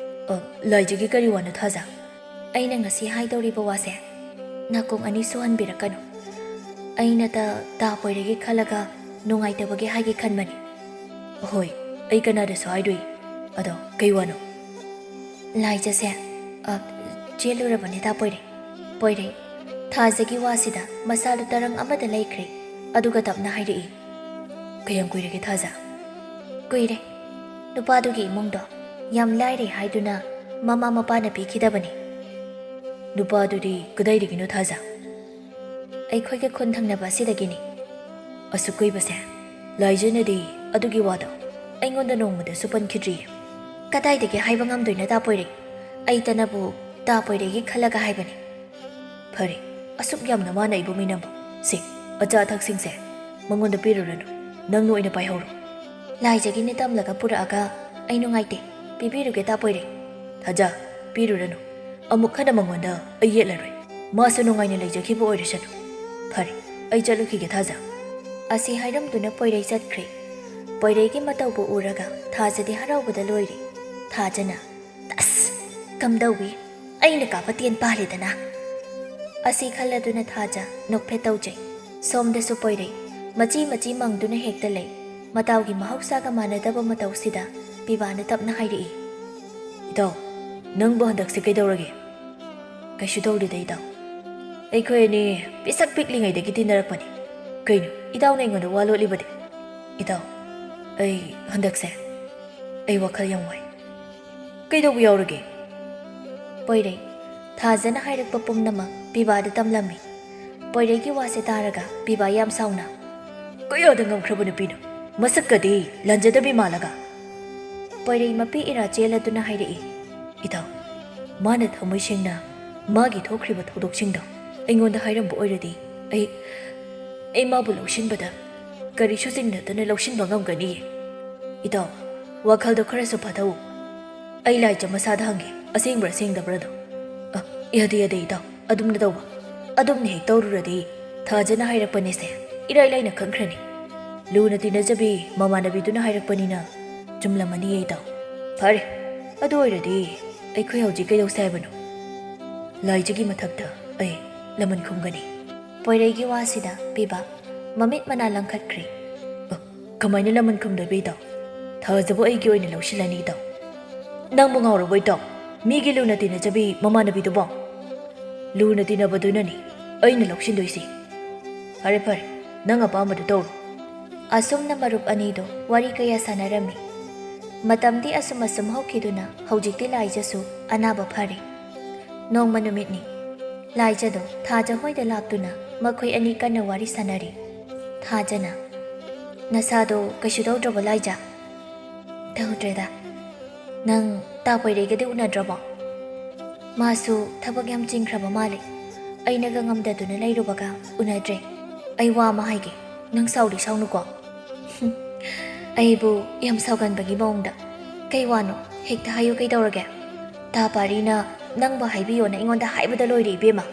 "ꯑ, ꯂꯥꯏꯖꯒꯤ ꯀꯔꯤ ꯋꯥꯅꯣ ꯊꯥꯖ?" "ꯑꯩꯅ ꯉꯁꯤ ꯍꯥꯏꯗꯧꯔꯤꯕ ꯋꯥꯁꯦ ꯅꯥꯀꯣꯡ ꯑꯅꯤ ꯁꯨꯍꯟꯕꯤꯔꯛꯀꯅꯨ꯫ ꯑꯩꯅ ꯇ-, ꯇꯥ ꯄꯣꯏꯔꯩꯒꯤ ꯈꯜꯂꯒ ꯅꯨꯡꯉꯥꯏꯇꯕꯒꯤ ꯍꯥꯏꯒꯦ ꯈꯟꯕꯅꯤ꯫" "ꯍꯣꯏ, ꯑꯩ ꯀꯅꯥꯗꯁꯨ ꯍꯥꯏꯔꯨꯏ꯫ ꯑꯗꯣ ꯀꯩ ꯋꯥꯅꯣ?" "ꯂꯥꯏꯖꯁꯦ, ꯑ, ꯆꯦꯜꯂꯨꯔꯕꯅꯦ ꯇꯥ ꯄꯣꯏꯔꯩ꯫" ꯄꯣꯏꯔꯩ ꯊꯥꯖꯒꯤ ꯋꯥꯁꯤꯗ ꯃꯁꯥꯗꯨ ꯇꯔꯪ ꯑꯃꯗ ꯂꯩꯈ꯭ꯔꯦ꯫ ꯑꯗꯨꯒ ꯇꯞꯅ ꯍꯥꯏꯔꯛꯏ, "ꯀꯌꯥꯝ ꯀꯨꯏꯔꯒꯦ ꯊꯥꯖ?" "ꯀꯨꯏꯔꯦ꯫ ꯅꯨꯄꯥꯗꯨꯒꯤ ꯏꯃꯨꯡꯗꯣ ꯌꯥꯝ ꯂꯥꯏꯔꯦ ꯍꯥꯏꯗꯨꯅ ꯃꯃꯥ ꯃꯄꯥꯅ ꯄꯤꯈꯤꯗꯕꯅꯤ꯫" "ꯅꯨꯄꯥꯗꯨꯗꯤ ꯀꯗꯥꯏꯗꯒꯤꯅꯣ ꯊꯥꯖ?" "ꯑꯩꯈꯣꯏꯒ ꯈꯨꯟ ꯊꯪꯅꯕ ꯑꯁꯤꯗꯒꯤꯅꯤ꯫" "ꯑꯁꯨꯛ ꯀꯨꯏꯕꯁꯦ ꯂꯥꯏꯖꯅꯗꯤ ꯑꯗꯨꯒꯤ ꯋꯥꯗꯣ ꯑꯩꯉꯣꯟꯗ ꯅꯣꯡꯃꯗꯁꯨ ꯄꯟꯈꯤꯗ꯭ꯔꯤꯌꯦ꯫" "ꯀꯗꯥꯏꯗꯒꯤ ꯍꯥꯏꯕ ꯉꯝꯗꯣꯏꯅꯣ ꯇꯥ ꯄꯣꯏꯔꯩ? ꯑꯩꯇꯅꯕꯨ ꯇꯥ ꯄꯣꯏꯔꯩꯒꯤ ꯈꯜꯂꯒ ꯍꯥꯏꯕꯅꯤ꯫" "ꯐꯔꯦ, ꯑꯁꯨꯛ ꯌꯥꯝꯅ ꯃꯥꯅ ꯑꯩꯕꯨ ꯃꯤꯅꯝꯕ꯫ ꯁꯤ, ꯑꯆꯥ ꯑꯊꯛꯁꯤꯡꯁꯦ ꯃꯉꯣꯟꯗ ꯄꯤꯔꯨꯔꯅꯨ, ꯅꯪꯅ ꯑꯣꯏꯅ ꯄꯥꯏꯍꯧꯔꯣ꯫" ꯂꯥꯏꯖꯒꯤꯅ ꯇꯝꯂꯒ ꯄꯨꯔꯛꯑꯒ, "ꯑꯩ ꯅꯨꯡꯉꯥꯏꯇꯦ, ꯄꯤꯕꯤꯔꯨꯒꯦ ꯇꯥ ꯄꯣꯏꯔꯩ꯫" "ꯊꯥꯖ, ꯄꯤꯔꯨꯔꯅꯨ꯫ ꯑꯃꯨꯛ ꯍꯟꯅ ꯃꯉꯣꯟꯗ ꯑꯩ ꯌꯦꯠꯂꯔꯣꯏ꯫ ꯃꯥꯁꯨ ꯅꯨꯡꯉꯥꯏꯅ ꯂꯩꯖꯈꯤꯕ ꯑꯣꯏꯔꯁꯅꯨ꯫ ꯐꯔꯦ, ꯑꯩ ꯆꯠꯂꯨꯈꯤꯒꯦ ꯊꯥꯖ꯫" ꯑꯁꯤ ꯍꯥꯏꯔꯝꯗꯨꯅ ꯄꯣꯏꯔꯩ ꯆꯠꯈ꯭ꯔꯦ꯫ ꯄꯣꯏꯔꯩꯒꯤ ꯃꯇꯧꯕꯨ ꯎꯔꯒ ꯊꯥꯖꯗꯤ ꯍꯔꯥꯎꯕꯗ ꯂꯣꯏꯔꯦ꯫ ꯊꯥꯖꯅ, "ꯑꯁ, ꯀꯝꯗꯧꯏ? ꯑꯩꯅ ꯀꯥꯕ ꯇꯦꯟ ꯄꯥꯜꯂꯦꯗꯅ꯫" ꯑꯁꯤ ꯈꯜꯂꯗꯨꯅ ꯊꯥꯖ ꯅꯣꯛꯐꯦꯠ ꯇꯧꯖꯩ꯫ ꯁꯣꯝꯗꯁꯨ ꯄꯣꯏꯔꯩ ꯃꯆꯤ ꯃꯆꯤ ꯃꯪꯗꯨꯅ ꯍꯦꯛꯇ ꯂꯩ꯫ ꯃꯇꯥꯎꯒꯤ ꯃꯍꯧꯁꯥꯒ ꯃꯥꯟꯅꯗꯕ ꯃꯇꯧꯁꯤꯗ ꯄꯤꯕꯥꯅ ꯇꯞꯅ ꯍꯥꯏꯔꯛꯏ, "ꯏꯇꯥꯎ, "ꯅꯪꯕꯨ ꯍꯟꯗꯛꯁꯦ ꯀꯩꯗꯧꯔꯒꯦ?" "ꯀꯩꯁꯨ ꯇꯧꯗꯦꯗ, ꯏꯇꯥꯎ꯫ ꯑꯩꯈꯣꯏ ꯑꯅꯤ ꯄꯤꯁꯛ ꯄꯤꯛꯂꯤꯉꯩꯗꯒꯤ ꯇꯤꯟꯅꯔꯛꯄꯅꯤ꯫ ꯀꯩꯅꯣ, ꯏꯇꯥꯎꯅ ꯑꯩꯉꯣꯟꯗ ꯋꯥ ꯂꯣꯠꯂꯤꯕꯗꯤ?" "ꯏꯇꯥꯎ, ꯑꯩ ꯍꯟꯗꯛꯁꯦ ꯑꯩ ꯋꯥꯈꯜ ꯌꯥꯝ ꯋꯥꯏ꯫" "ꯀꯩꯗꯧꯕ ꯌꯥꯎꯔꯒꯦ?" ꯄꯣꯏꯔꯩ, ꯊꯥꯖꯅ ꯍꯥꯏꯔꯛꯄ ꯄꯨꯝꯅꯃꯛ ꯄꯤꯕꯥꯗ ꯇꯝꯂꯝꯃꯤ꯫ ꯄꯣꯏꯔꯩꯒꯤ ꯋꯥꯁꯦ ꯇꯥꯔꯒ ꯄꯤꯕꯥ ꯌꯥꯝ ꯁꯥꯎꯅ, "ꯀꯌꯥꯗ ꯉꯝꯈ꯭ꯔꯕ ꯅꯨꯄꯤꯅꯣ? ꯃꯁꯛꯀꯗꯤ ꯂꯥꯟꯖꯗꯕꯤ ꯃꯥꯜꯂꯒ!" ꯄꯣꯏꯔꯩ ꯃꯄꯤ ꯏꯔꯥ ꯆꯦꯜꯂꯗꯨꯅ ꯍꯥꯏꯔꯛꯏ, "ꯏꯇꯥꯎ, ꯃꯥꯅ ꯊꯃꯣꯏ ꯁꯦꯡꯅ ꯃꯥꯒꯤ ꯊꯣꯛꯈ꯭ꯔꯤꯕ ꯊꯧꯗꯣꯛꯁꯤꯡꯗꯣ ꯑꯩꯉꯣꯟꯗ ꯍꯥꯏꯔꯝꯕ ꯑꯣꯏꯔꯗꯤ ꯑꯩ, ꯑꯩ ꯃꯥꯕꯨ ꯂꯧꯁꯤꯟꯕꯗ ꯀꯔꯤꯁꯨ ꯆꯤꯡꯅꯗꯅ ꯂꯧꯁꯤꯟꯕ ꯉꯝꯒꯅꯤꯌꯦ꯫ ꯏꯇꯥꯎ, ꯋꯥꯈꯜꯗꯣ ꯈꯔꯁꯨ ꯐꯥꯊꯧ꯫ ꯑꯩ ꯂꯥꯏꯖ ꯃꯁꯥꯗ ꯍꯪꯒꯦ, ꯑꯁꯦꯡꯕ꯭ꯔꯥ ꯁꯦꯡꯗꯕ꯭ꯔꯥꯗꯣ꯫" "ꯑ, ꯌꯥꯗꯦ, ꯌꯥꯗꯦ, ꯏꯇꯥꯎ, ꯑꯗꯨꯝꯅ ꯇꯧꯕ꯫ ꯑꯗꯨꯝꯅ ꯍꯦꯛ ꯇꯧꯔꯨꯔꯗꯤ ꯊꯥꯖꯅ ꯍꯥꯏꯔꯛꯄꯅꯦꯁꯦ ꯏꯔꯥꯏ ꯂꯥꯏꯅ ꯈꯪꯈ꯭ꯔꯅꯤ꯫ ꯂꯨꯅ ꯇꯤꯟꯅꯖꯕꯤ ꯃꯃꯥꯟꯅꯕꯤꯗꯨꯅ ꯍꯥꯏꯔꯛꯄꯅꯤꯅ ꯆꯨꯝꯂꯝꯃꯅꯤꯌꯦ, ꯏꯇꯥꯎ꯫ ꯐꯔꯦ, ꯑꯗꯨ ꯑꯣꯏꯔꯗꯤ ꯑꯩꯈꯣꯏ ꯍꯧꯖꯤꯛ ꯀꯩꯗꯧꯁꯦ ꯍꯥꯏꯕꯅꯣ? ꯂꯥꯏꯖꯒꯤ ꯃꯊꯛꯇ ꯑꯩ ꯂꯃꯟ ꯈꯨꯝꯒꯅꯤ꯫" ꯄꯣꯏꯔꯩꯒꯤ ꯋꯥꯁꯤꯗ ꯄꯤꯕ ꯃꯃꯤꯠ ꯃꯅꯥ ꯂꯪꯈꯠꯈ꯭ꯔꯦ꯫ "ꯑ, ꯀꯃꯥꯏꯅ ꯂꯃꯟ ꯈꯨꯝꯗꯣꯏꯕ, ꯏꯇꯥꯎ? ꯊꯥꯖꯕꯨ ꯑꯩꯒꯤ ꯑꯣꯏꯅ ꯂꯧꯁꯤꯜꯂꯅꯤ, ꯏꯇꯥꯎ꯫" "ꯅꯪꯕꯨ ꯉꯥꯎꯔꯕꯣ, ꯏꯇꯥꯎ? ꯃꯤꯒꯤ ꯂꯨꯅ ꯇꯤꯟꯅꯖꯕꯤ ꯃꯃꯥꯟꯅꯕꯤꯗꯨꯕꯣ?" "ꯂꯨꯅ ꯇꯤꯟꯅꯕꯗꯨꯅꯅꯤ ꯑꯩꯅ ꯂꯧꯁꯤꯟꯗꯣꯏꯁꯤ꯫" "ꯐꯔꯦ, ꯐꯔꯦ, ꯅꯪ ꯑꯄꯥꯝꯕꯗꯨ ꯇꯧꯔꯣ꯫" ꯑꯁꯨꯝꯅ ꯃꯔꯨꯞ ꯑꯅꯤꯗꯣ ꯋꯥꯔꯤ ꯀꯌꯥ ꯁꯥꯟꯅꯔꯝꯃꯤ꯫ ꯃꯇꯝꯗꯤ ꯑꯁꯨꯝ ꯑꯁꯨꯝ ꯍꯧꯈꯤꯗꯨꯅ ꯍꯧꯖꯤꯛꯇꯤ ꯂꯥꯏꯖꯁꯨ ꯑꯅꯥꯕ ꯐꯔꯦ꯫ ꯅꯣꯡꯃ ꯅꯨꯃꯤꯠꯅꯤ꯫ ꯂꯥꯏꯖꯗꯣ ꯊꯥꯖ ꯍꯣꯏꯗ ꯂꯥꯛꯇꯨꯅ ꯃꯈꯣꯏ ꯑꯅꯤ ꯀꯟꯅ ꯋꯥꯔꯤ ꯁꯥꯟꯅꯔꯤ꯫ ꯊꯥꯖꯅ, "ꯅꯁꯥꯗꯣ ꯀꯩꯁꯨ ꯇꯧꯗ꯭ꯔꯕꯣ, ꯂꯥꯏꯖ?" "ꯇꯧꯗ꯭ꯔꯦꯗ꯫ ꯅꯪ ꯇꯥ ꯄꯣꯏꯔꯩꯒꯗꯤ ꯎꯅꯗ꯭ꯔꯕꯣ?" "ꯃꯥꯁꯨ ꯊꯕꯛ ꯌꯥꯝ ꯆꯤꯟꯈ꯭ꯔꯕ ꯃꯥꯜꯂꯦ꯫ ꯑꯩꯅꯒ ꯉꯝꯗꯗꯨꯅ ꯂꯩꯔꯨꯕꯒ ꯎꯅꯗ꯭ꯔꯦ꯫ ꯑꯩ ꯋꯥ ꯑꯃ ꯍꯥꯏꯒꯦ, ꯅꯪ ꯁꯥꯎꯗꯤ ꯁꯥꯎꯅꯨꯀꯣ꯫" "ꯍꯨꯝ, ꯑꯩꯕꯨ ꯌꯥꯝ ꯁꯥꯎꯒꯟꯕꯒꯤ ꯃꯑꯣꯡꯗ꯫ ꯀꯩ ꯋꯥꯅꯣ? ꯍꯦꯛꯇ ꯍꯥꯏꯌꯨ, ꯀꯩꯗꯧꯔꯒꯦ? ꯇꯥ ꯄꯥꯔꯤꯅ ꯅꯪꯕꯨ ꯍꯥꯏꯕꯤꯌꯣꯅ ꯑꯩꯉꯣꯟꯗ ꯍꯥꯏꯕꯗ ꯂꯣꯏꯔꯦ, ꯏꯕꯦꯝꯃ꯫"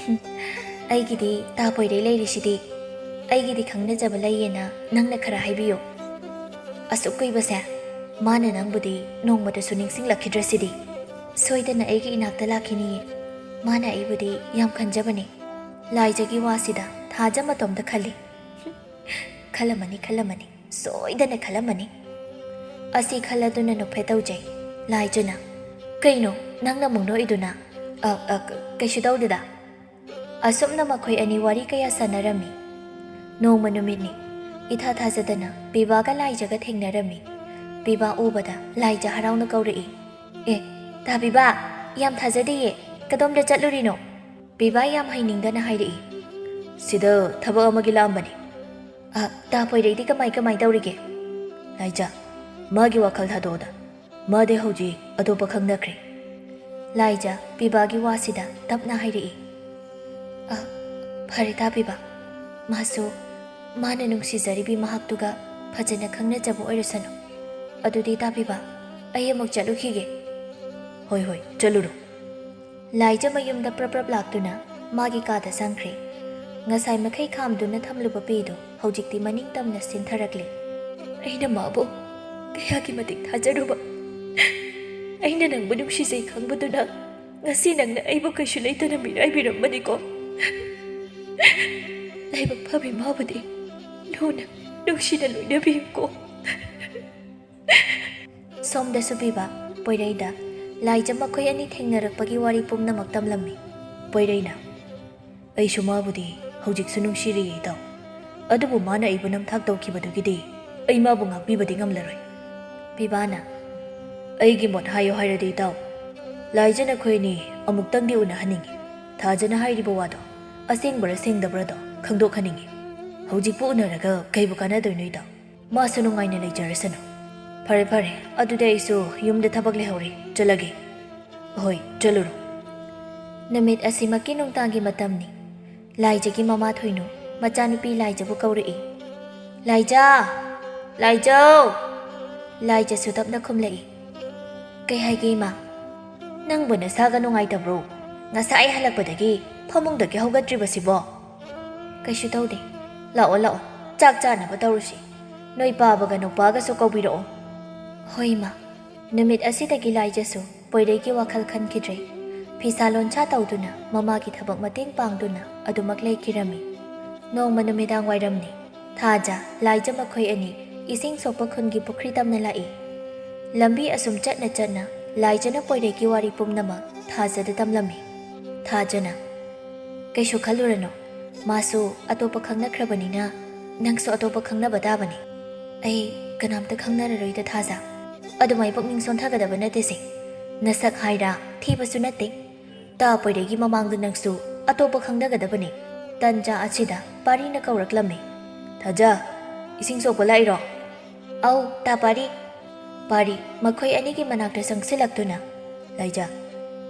"ꯍꯨꯝ, ꯑꯩꯒꯤꯗꯤ ꯇꯥ ꯄꯣꯏꯔꯩ ꯂꯩꯔꯤꯁꯤꯗꯤ꯫ ꯑꯩꯒꯤꯗꯤ ꯈꯪꯅꯖꯕ ꯂꯩꯌꯦꯅ ꯅꯪꯅ ꯈꯔ ꯍꯥꯏꯕꯤꯌꯨ꯫ ꯑꯁꯨꯛ ꯀꯨꯏꯕꯁꯦ ꯃꯥꯅ ꯅꯪꯕꯨꯗꯤ ꯅꯣꯡꯃꯇꯁꯨ ꯅꯤꯡꯁꯤꯡꯂꯛꯈꯤꯗ꯭ꯔꯁꯤꯗꯤ꯫ ꯁꯣꯏꯗꯅ ꯑꯩꯒꯤ ꯏꯅꯥꯛꯇ ꯂꯥꯛꯈꯤꯅꯤꯌꯦ꯫ ꯃꯥꯅ ꯑꯩꯕꯨꯗꯤ ꯌꯥꯝ ꯈꯟꯖꯕꯅꯤ꯫" ꯂꯥꯏꯖꯒꯤ ꯋꯥꯁꯤꯗ ꯊꯥꯖ ꯃꯇꯣꯝꯇ ꯈꯜꯂꯤ꯫ "ꯈꯜꯂꯝꯃꯅꯤ, ꯈꯜꯂꯝꯃꯅꯤ, ꯁꯣꯏꯗꯅ ꯈꯜꯂꯝꯃꯅꯤ꯫" ꯑꯁꯤ ꯈꯜꯂꯗꯨꯅ ꯅꯣꯛꯐꯦꯠ ꯇꯧꯖꯩ ꯂꯥꯏꯖꯅ꯫ ꯀꯩꯅꯣ ꯅꯪꯅ ꯑꯃꯨꯛ ꯅꯣꯛꯏꯗꯨꯅ? ꯑ, ꯑ, ꯀ-, ꯀꯩꯁꯨ ꯇꯧꯗꯦꯗ꯫ ꯑꯁꯨꯝꯅ ꯃꯈꯣꯏ ꯑꯅꯤ ꯋꯥꯔꯤ ꯀꯌꯥ ꯁꯥꯟꯅꯔꯝꯃꯤ꯫ ꯅꯣꯡꯃ ꯅꯨꯃꯤꯠꯅꯤ, ꯏꯊꯥ ꯊꯥꯖꯗꯅ ꯄꯤꯕꯥꯒ ꯂꯥꯏꯖꯒ ꯊꯦꯡꯅꯔꯝꯃꯤ꯫ ꯄꯤꯕꯥ ꯎꯕꯗ ꯂꯥꯏꯖ ꯍꯔꯥꯎꯅ ꯀꯧꯔꯛꯏ, "ꯑꯦ, ꯇꯥ ꯄꯤꯕꯥ, ꯌꯥꯝ ꯊꯥꯖꯗꯤꯌꯦ, ꯀꯗꯣꯝꯗ ꯆꯠꯂꯨꯔꯤꯅꯣ?" ꯄꯤꯕꯥ ꯌꯥꯝ ꯍꯩꯅꯤꯡꯗꯅ ꯍꯥꯏꯔꯛꯏ, "ꯁꯤꯗ ꯊꯕꯛ ꯑꯃꯒꯤ ꯂꯥꯛꯑꯝꯕꯅꯤ꯫" "ꯑ, ꯇꯥ ꯄꯣꯏꯔꯩꯗꯤ ꯀꯃꯥꯏ ꯀꯃꯥꯏ ꯇꯧꯔꯤꯒꯦ?" "ꯂꯥꯏꯖ, ꯃꯥꯒꯤ ꯋꯥꯈꯜ ꯊꯥꯗꯣꯛꯑꯣꯗ꯫ ꯃꯥꯗꯤ ꯍꯧꯖꯤꯛ ꯑꯇꯣꯞꯄ ꯈꯪꯅꯈ꯭ꯔꯦ꯫" ꯂꯥꯏꯖ ꯄꯤꯕꯥꯒꯤ ꯋꯥꯁꯤꯗ ꯇꯞꯅ ꯍꯥꯏꯔꯛꯏ, "ꯑ, ꯐꯔꯦ ꯇꯥ ꯄꯤꯕꯥ, ꯃꯥꯁꯨ ꯃꯥꯅ ꯅꯨꯡꯁꯤꯖꯔꯤꯕꯤ ꯃꯍꯥꯛꯇꯨꯒ ꯐꯖꯅ ꯈꯪꯅꯖꯕ ꯑꯣꯏꯔꯁꯅꯨ꯫ ꯑꯗꯨꯗꯤ ꯇꯥ ꯄꯤꯕꯥ, ꯑꯩ ꯑꯃꯨꯛ ꯆꯠꯂꯨꯈꯤꯒꯦ꯫" "ꯍꯣꯏ, ꯍꯣꯏ, ꯆꯠꯂꯨꯔꯣ꯫" ꯂꯥꯏꯖ ꯃꯌꯨꯝꯗ ꯄ꯭ꯔꯞ ꯄ꯭ꯔꯞ ꯂꯥꯛꯇꯨꯅ ꯃꯥꯒꯤ ꯀꯥꯗ ꯆꯪꯈ꯭ꯔꯦ꯫ ꯉꯁꯥꯏ ꯃꯈꯩ ꯈꯥꯝꯗꯨꯅ ꯊꯝꯂꯨꯕ ꯄꯤꯗꯨ ꯍꯧꯖꯤꯛꯇꯤ ꯃꯅꯤꯡ ꯇꯝꯅ ꯁꯤꯟꯊꯔꯛꯂꯦ꯫ "ꯑꯩꯅ ꯃꯥꯕꯨ ꯀꯌꯥꯒꯤ ꯃꯇꯤꯛ ꯊꯥꯖꯔꯨꯕ! ꯑꯩꯅ ꯅꯪꯕꯨ ꯅꯨꯡꯁꯤꯖꯩ ꯈꯪꯕꯗꯨꯅ ꯉꯁꯤ ꯅꯪꯅ ꯑꯩꯕꯨ ꯀꯩꯁꯨ ꯂꯩꯇꯅ ꯃꯤꯔꯥꯏꯕꯤꯔꯝꯕꯅꯤꯀꯣ꯫ ꯂꯥꯏꯕꯛ ꯐꯕꯤ ꯃꯥꯕꯨꯗꯤ ꯂꯨꯅ ꯅꯨꯡꯁꯤꯅ ꯂꯣꯏꯅꯕꯤꯌꯨꯀꯣ꯫" ꯁꯣꯝꯗꯁꯨ ꯄꯤꯕ ꯄꯣꯏꯔꯩꯗ ꯂꯥꯏꯖ ꯃꯈꯣꯏ ꯑꯅꯤ ꯊꯦꯡꯅꯔꯛꯄꯒꯤ ꯋꯥꯔꯤ ꯄꯨꯝꯅꯃꯛ ꯇꯝꯂꯝꯃꯤ꯫ ꯄꯣꯏꯔꯩꯅ, "ꯑꯩꯁꯨ ꯃꯥꯕꯨꯗꯤ ꯍꯧꯖꯤꯛꯁꯨ ꯅꯨꯡꯁꯤꯔꯤꯌꯦ ꯏꯇꯥꯎ꯫ ꯑꯗꯨꯕꯨ ꯃꯥꯅ ꯑꯩꯕꯨ ꯅꯝꯊꯥꯛ ꯇꯧꯈꯤꯕꯗꯨꯒꯤꯗꯤ ꯑꯩ ꯃꯥꯕꯨ ꯉꯥꯛꯄꯤꯕꯗꯤ ꯉꯝꯂꯔꯣꯏ꯫" ꯄꯤꯕꯥꯅ, "ꯑꯩꯒꯤ ꯃꯣꯠ ꯍꯥꯏꯌꯣ ꯍꯥꯏꯔꯗꯤ ꯏꯇꯥꯎ, ꯂꯥꯏꯖ ꯅꯈꯣꯏ ꯑꯅꯤ ꯑꯃꯨꯛꯇꯪꯗꯤ ꯎꯅꯍꯟꯅꯤꯡꯉꯤ꯫ ꯊꯥꯖꯅ ꯍꯥꯏꯔꯤꯕ ꯋꯥꯗꯣ ꯑꯁꯦꯡꯕꯔ ꯁꯦꯡꯗꯕ꯭ꯔꯗꯣ ꯈꯪꯗꯣꯛꯍꯟꯅꯤꯡꯉꯤ꯫ ꯍꯧꯖꯤꯛꯄꯨ ꯎꯅꯔꯒ ꯀꯩꯕꯨ ꯀꯥꯟꯅꯗꯣꯏꯅꯣ ꯏꯇꯥꯎ? ꯃꯥꯁꯨ ꯅꯨꯡꯉꯥꯏꯅ ꯂꯩꯖꯔꯁꯅꯨ꯫ ꯐꯔꯦ, ꯐꯔꯦ, ꯑꯗꯨꯗꯤ ꯑꯩꯁꯨ ꯌꯨꯝꯗ ꯊꯕꯛ ꯂꯩꯍꯧꯔꯤ, ꯆꯠꯂꯒꯦ꯫" "ꯍꯣꯏ, ꯆꯠꯂꯨꯔꯣ꯫" ꯅꯨꯃꯤꯠ ꯑꯁꯤꯃꯛꯀꯤ ꯅꯨꯡꯗꯥꯡꯒꯤ ꯃꯇꯝꯅꯤ꯫ ꯂꯥꯏꯖꯒꯤ ꯃꯃꯥ ꯊꯣꯏꯅꯨ ꯃꯆꯥꯅꯨꯄꯤ ꯂꯥꯏꯖꯕꯨ ꯀꯧꯔꯛꯏ, "ꯂꯥꯏꯖ! ꯂꯥꯏꯖꯧ!" ꯂꯥꯏꯖꯁꯨ ꯇꯞꯅ ꯈꯨꯝꯂꯛꯏ, "ꯀꯩ ꯍꯥꯏꯒꯦ ꯏꯃꯥ?" "ꯅꯪꯕꯨ ꯅꯁꯥꯒ ꯅꯨꯡꯉꯥꯏꯇꯕ꯭ꯔꯣ? ꯉꯁꯥꯏ ꯍꯜꯂꯛꯄꯗꯒꯤ ꯐꯃꯨꯡꯗꯒꯤ ꯍꯧꯒꯠꯇ꯭ꯔꯤꯕꯁꯤꯕꯣ?" "ꯀꯩꯁꯨ ꯇꯧꯗꯦ꯫ ꯂꯥꯛꯑꯣ, ꯂꯥꯛꯑꯣ, ꯆꯥꯛ ꯆꯥꯅꯕ ꯇꯧꯔꯨꯁꯤ꯫ ꯅꯣꯏ ꯄꯥꯕꯒ ꯅꯨꯄꯥꯒꯁꯨ ꯀꯧꯕꯤꯔꯛꯑꯣ꯫" "ꯍꯣꯏ ꯏꯃꯥ꯫" ꯅꯨꯃꯤꯠ ꯑꯁꯤꯗꯒꯤ ꯂꯥꯏꯖꯁꯨ ꯄꯣꯏꯔꯩꯒꯤ ꯋꯥꯈꯜ ꯈꯟꯈꯤꯗ꯭ꯔꯦ꯫ ꯐꯤꯁꯥ ꯂꯣꯟꯁꯥ ꯇꯧꯗꯨꯅ ꯃꯃꯥꯒꯤ ꯊꯕꯛ ꯃꯇꯦꯡ ꯄꯥꯡꯗꯨꯅ ꯑꯗꯨꯃꯛ ꯂꯩꯈꯤꯔꯝꯃꯤ꯫ ꯅꯣꯡꯃ ꯅꯨꯃꯤꯗꯥꯡ ꯋꯥꯏꯔꯝꯅꯤ꯫ ꯊꯥꯖ, ꯂꯥꯏꯖ ꯃꯈꯣꯏ ꯑꯅꯤ ꯏꯁꯤꯡ ꯁꯣꯛꯄ ꯈꯨꯟꯒꯤ ꯄꯨꯈ꯭ꯔꯤ ꯇꯝꯅ ꯂꯥꯛꯏ꯫ ꯂꯝꯕꯤ ꯑꯁꯨꯝ ꯆꯠꯅ ꯆꯠꯅ ꯂꯥꯏꯖꯅ ꯄꯣꯏꯔꯩꯒꯤ ꯋꯥꯔꯤ ꯄꯨꯝꯅꯃꯛ ꯊꯥꯖꯗ ꯇꯝꯂꯝꯃꯤ꯫ ꯊꯥꯖꯅ, "ꯀꯩꯁꯨ ꯈꯜꯂꯨꯔꯅꯨ, ꯃꯥꯁꯨ ꯑꯇꯣꯞꯄ ꯈꯪꯅꯈ꯭ꯔꯕꯅꯤꯅ ꯅꯪꯁꯨ ꯑꯇꯣꯞꯄ ꯈꯪꯅꯕ ꯇꯥꯕꯅꯤ꯫ ꯑꯩ ꯀꯅꯥꯝꯇ ꯈꯪꯅꯔꯔꯣꯏꯗ ꯊꯥꯖ꯫ ꯑꯗꯨꯃꯥꯏ ꯄꯨꯛꯅꯤꯡ ꯁꯣꯟꯊꯒꯗꯕ ꯅꯠꯇꯦꯁꯦ꯫ ꯅꯁꯛ ꯍꯥꯏꯔ ꯊꯤꯕꯁꯨ ꯅꯠꯇꯦ꯫ ꯇꯥ ꯄꯣꯏꯔꯩꯒꯤ ꯃꯃꯥꯡꯗ ꯅꯪꯁꯨ ꯑꯇꯣꯞꯄ ꯈꯪꯅꯒꯗꯕꯅꯤ꯫" ꯇꯟꯖꯥ ꯑꯁꯤꯗ ꯄꯥꯔꯤꯅ ꯀꯧꯔꯛꯂꯝꯃꯤ꯫ "ꯊꯥꯖ, ꯏꯁꯤꯡ ꯁꯣꯛꯄ ꯂꯥꯛꯏꯔꯣ?" "ꯑꯧ, ꯇꯥ ꯄꯥꯔꯤ꯫" ꯄꯥꯔꯤ ꯃꯈꯣꯏ ꯑꯅꯤꯒꯤ ꯃꯅꯥꯛꯇ ꯆꯪꯁꯤꯜꯂꯛꯇꯨꯅ, "ꯂꯥꯏꯖ,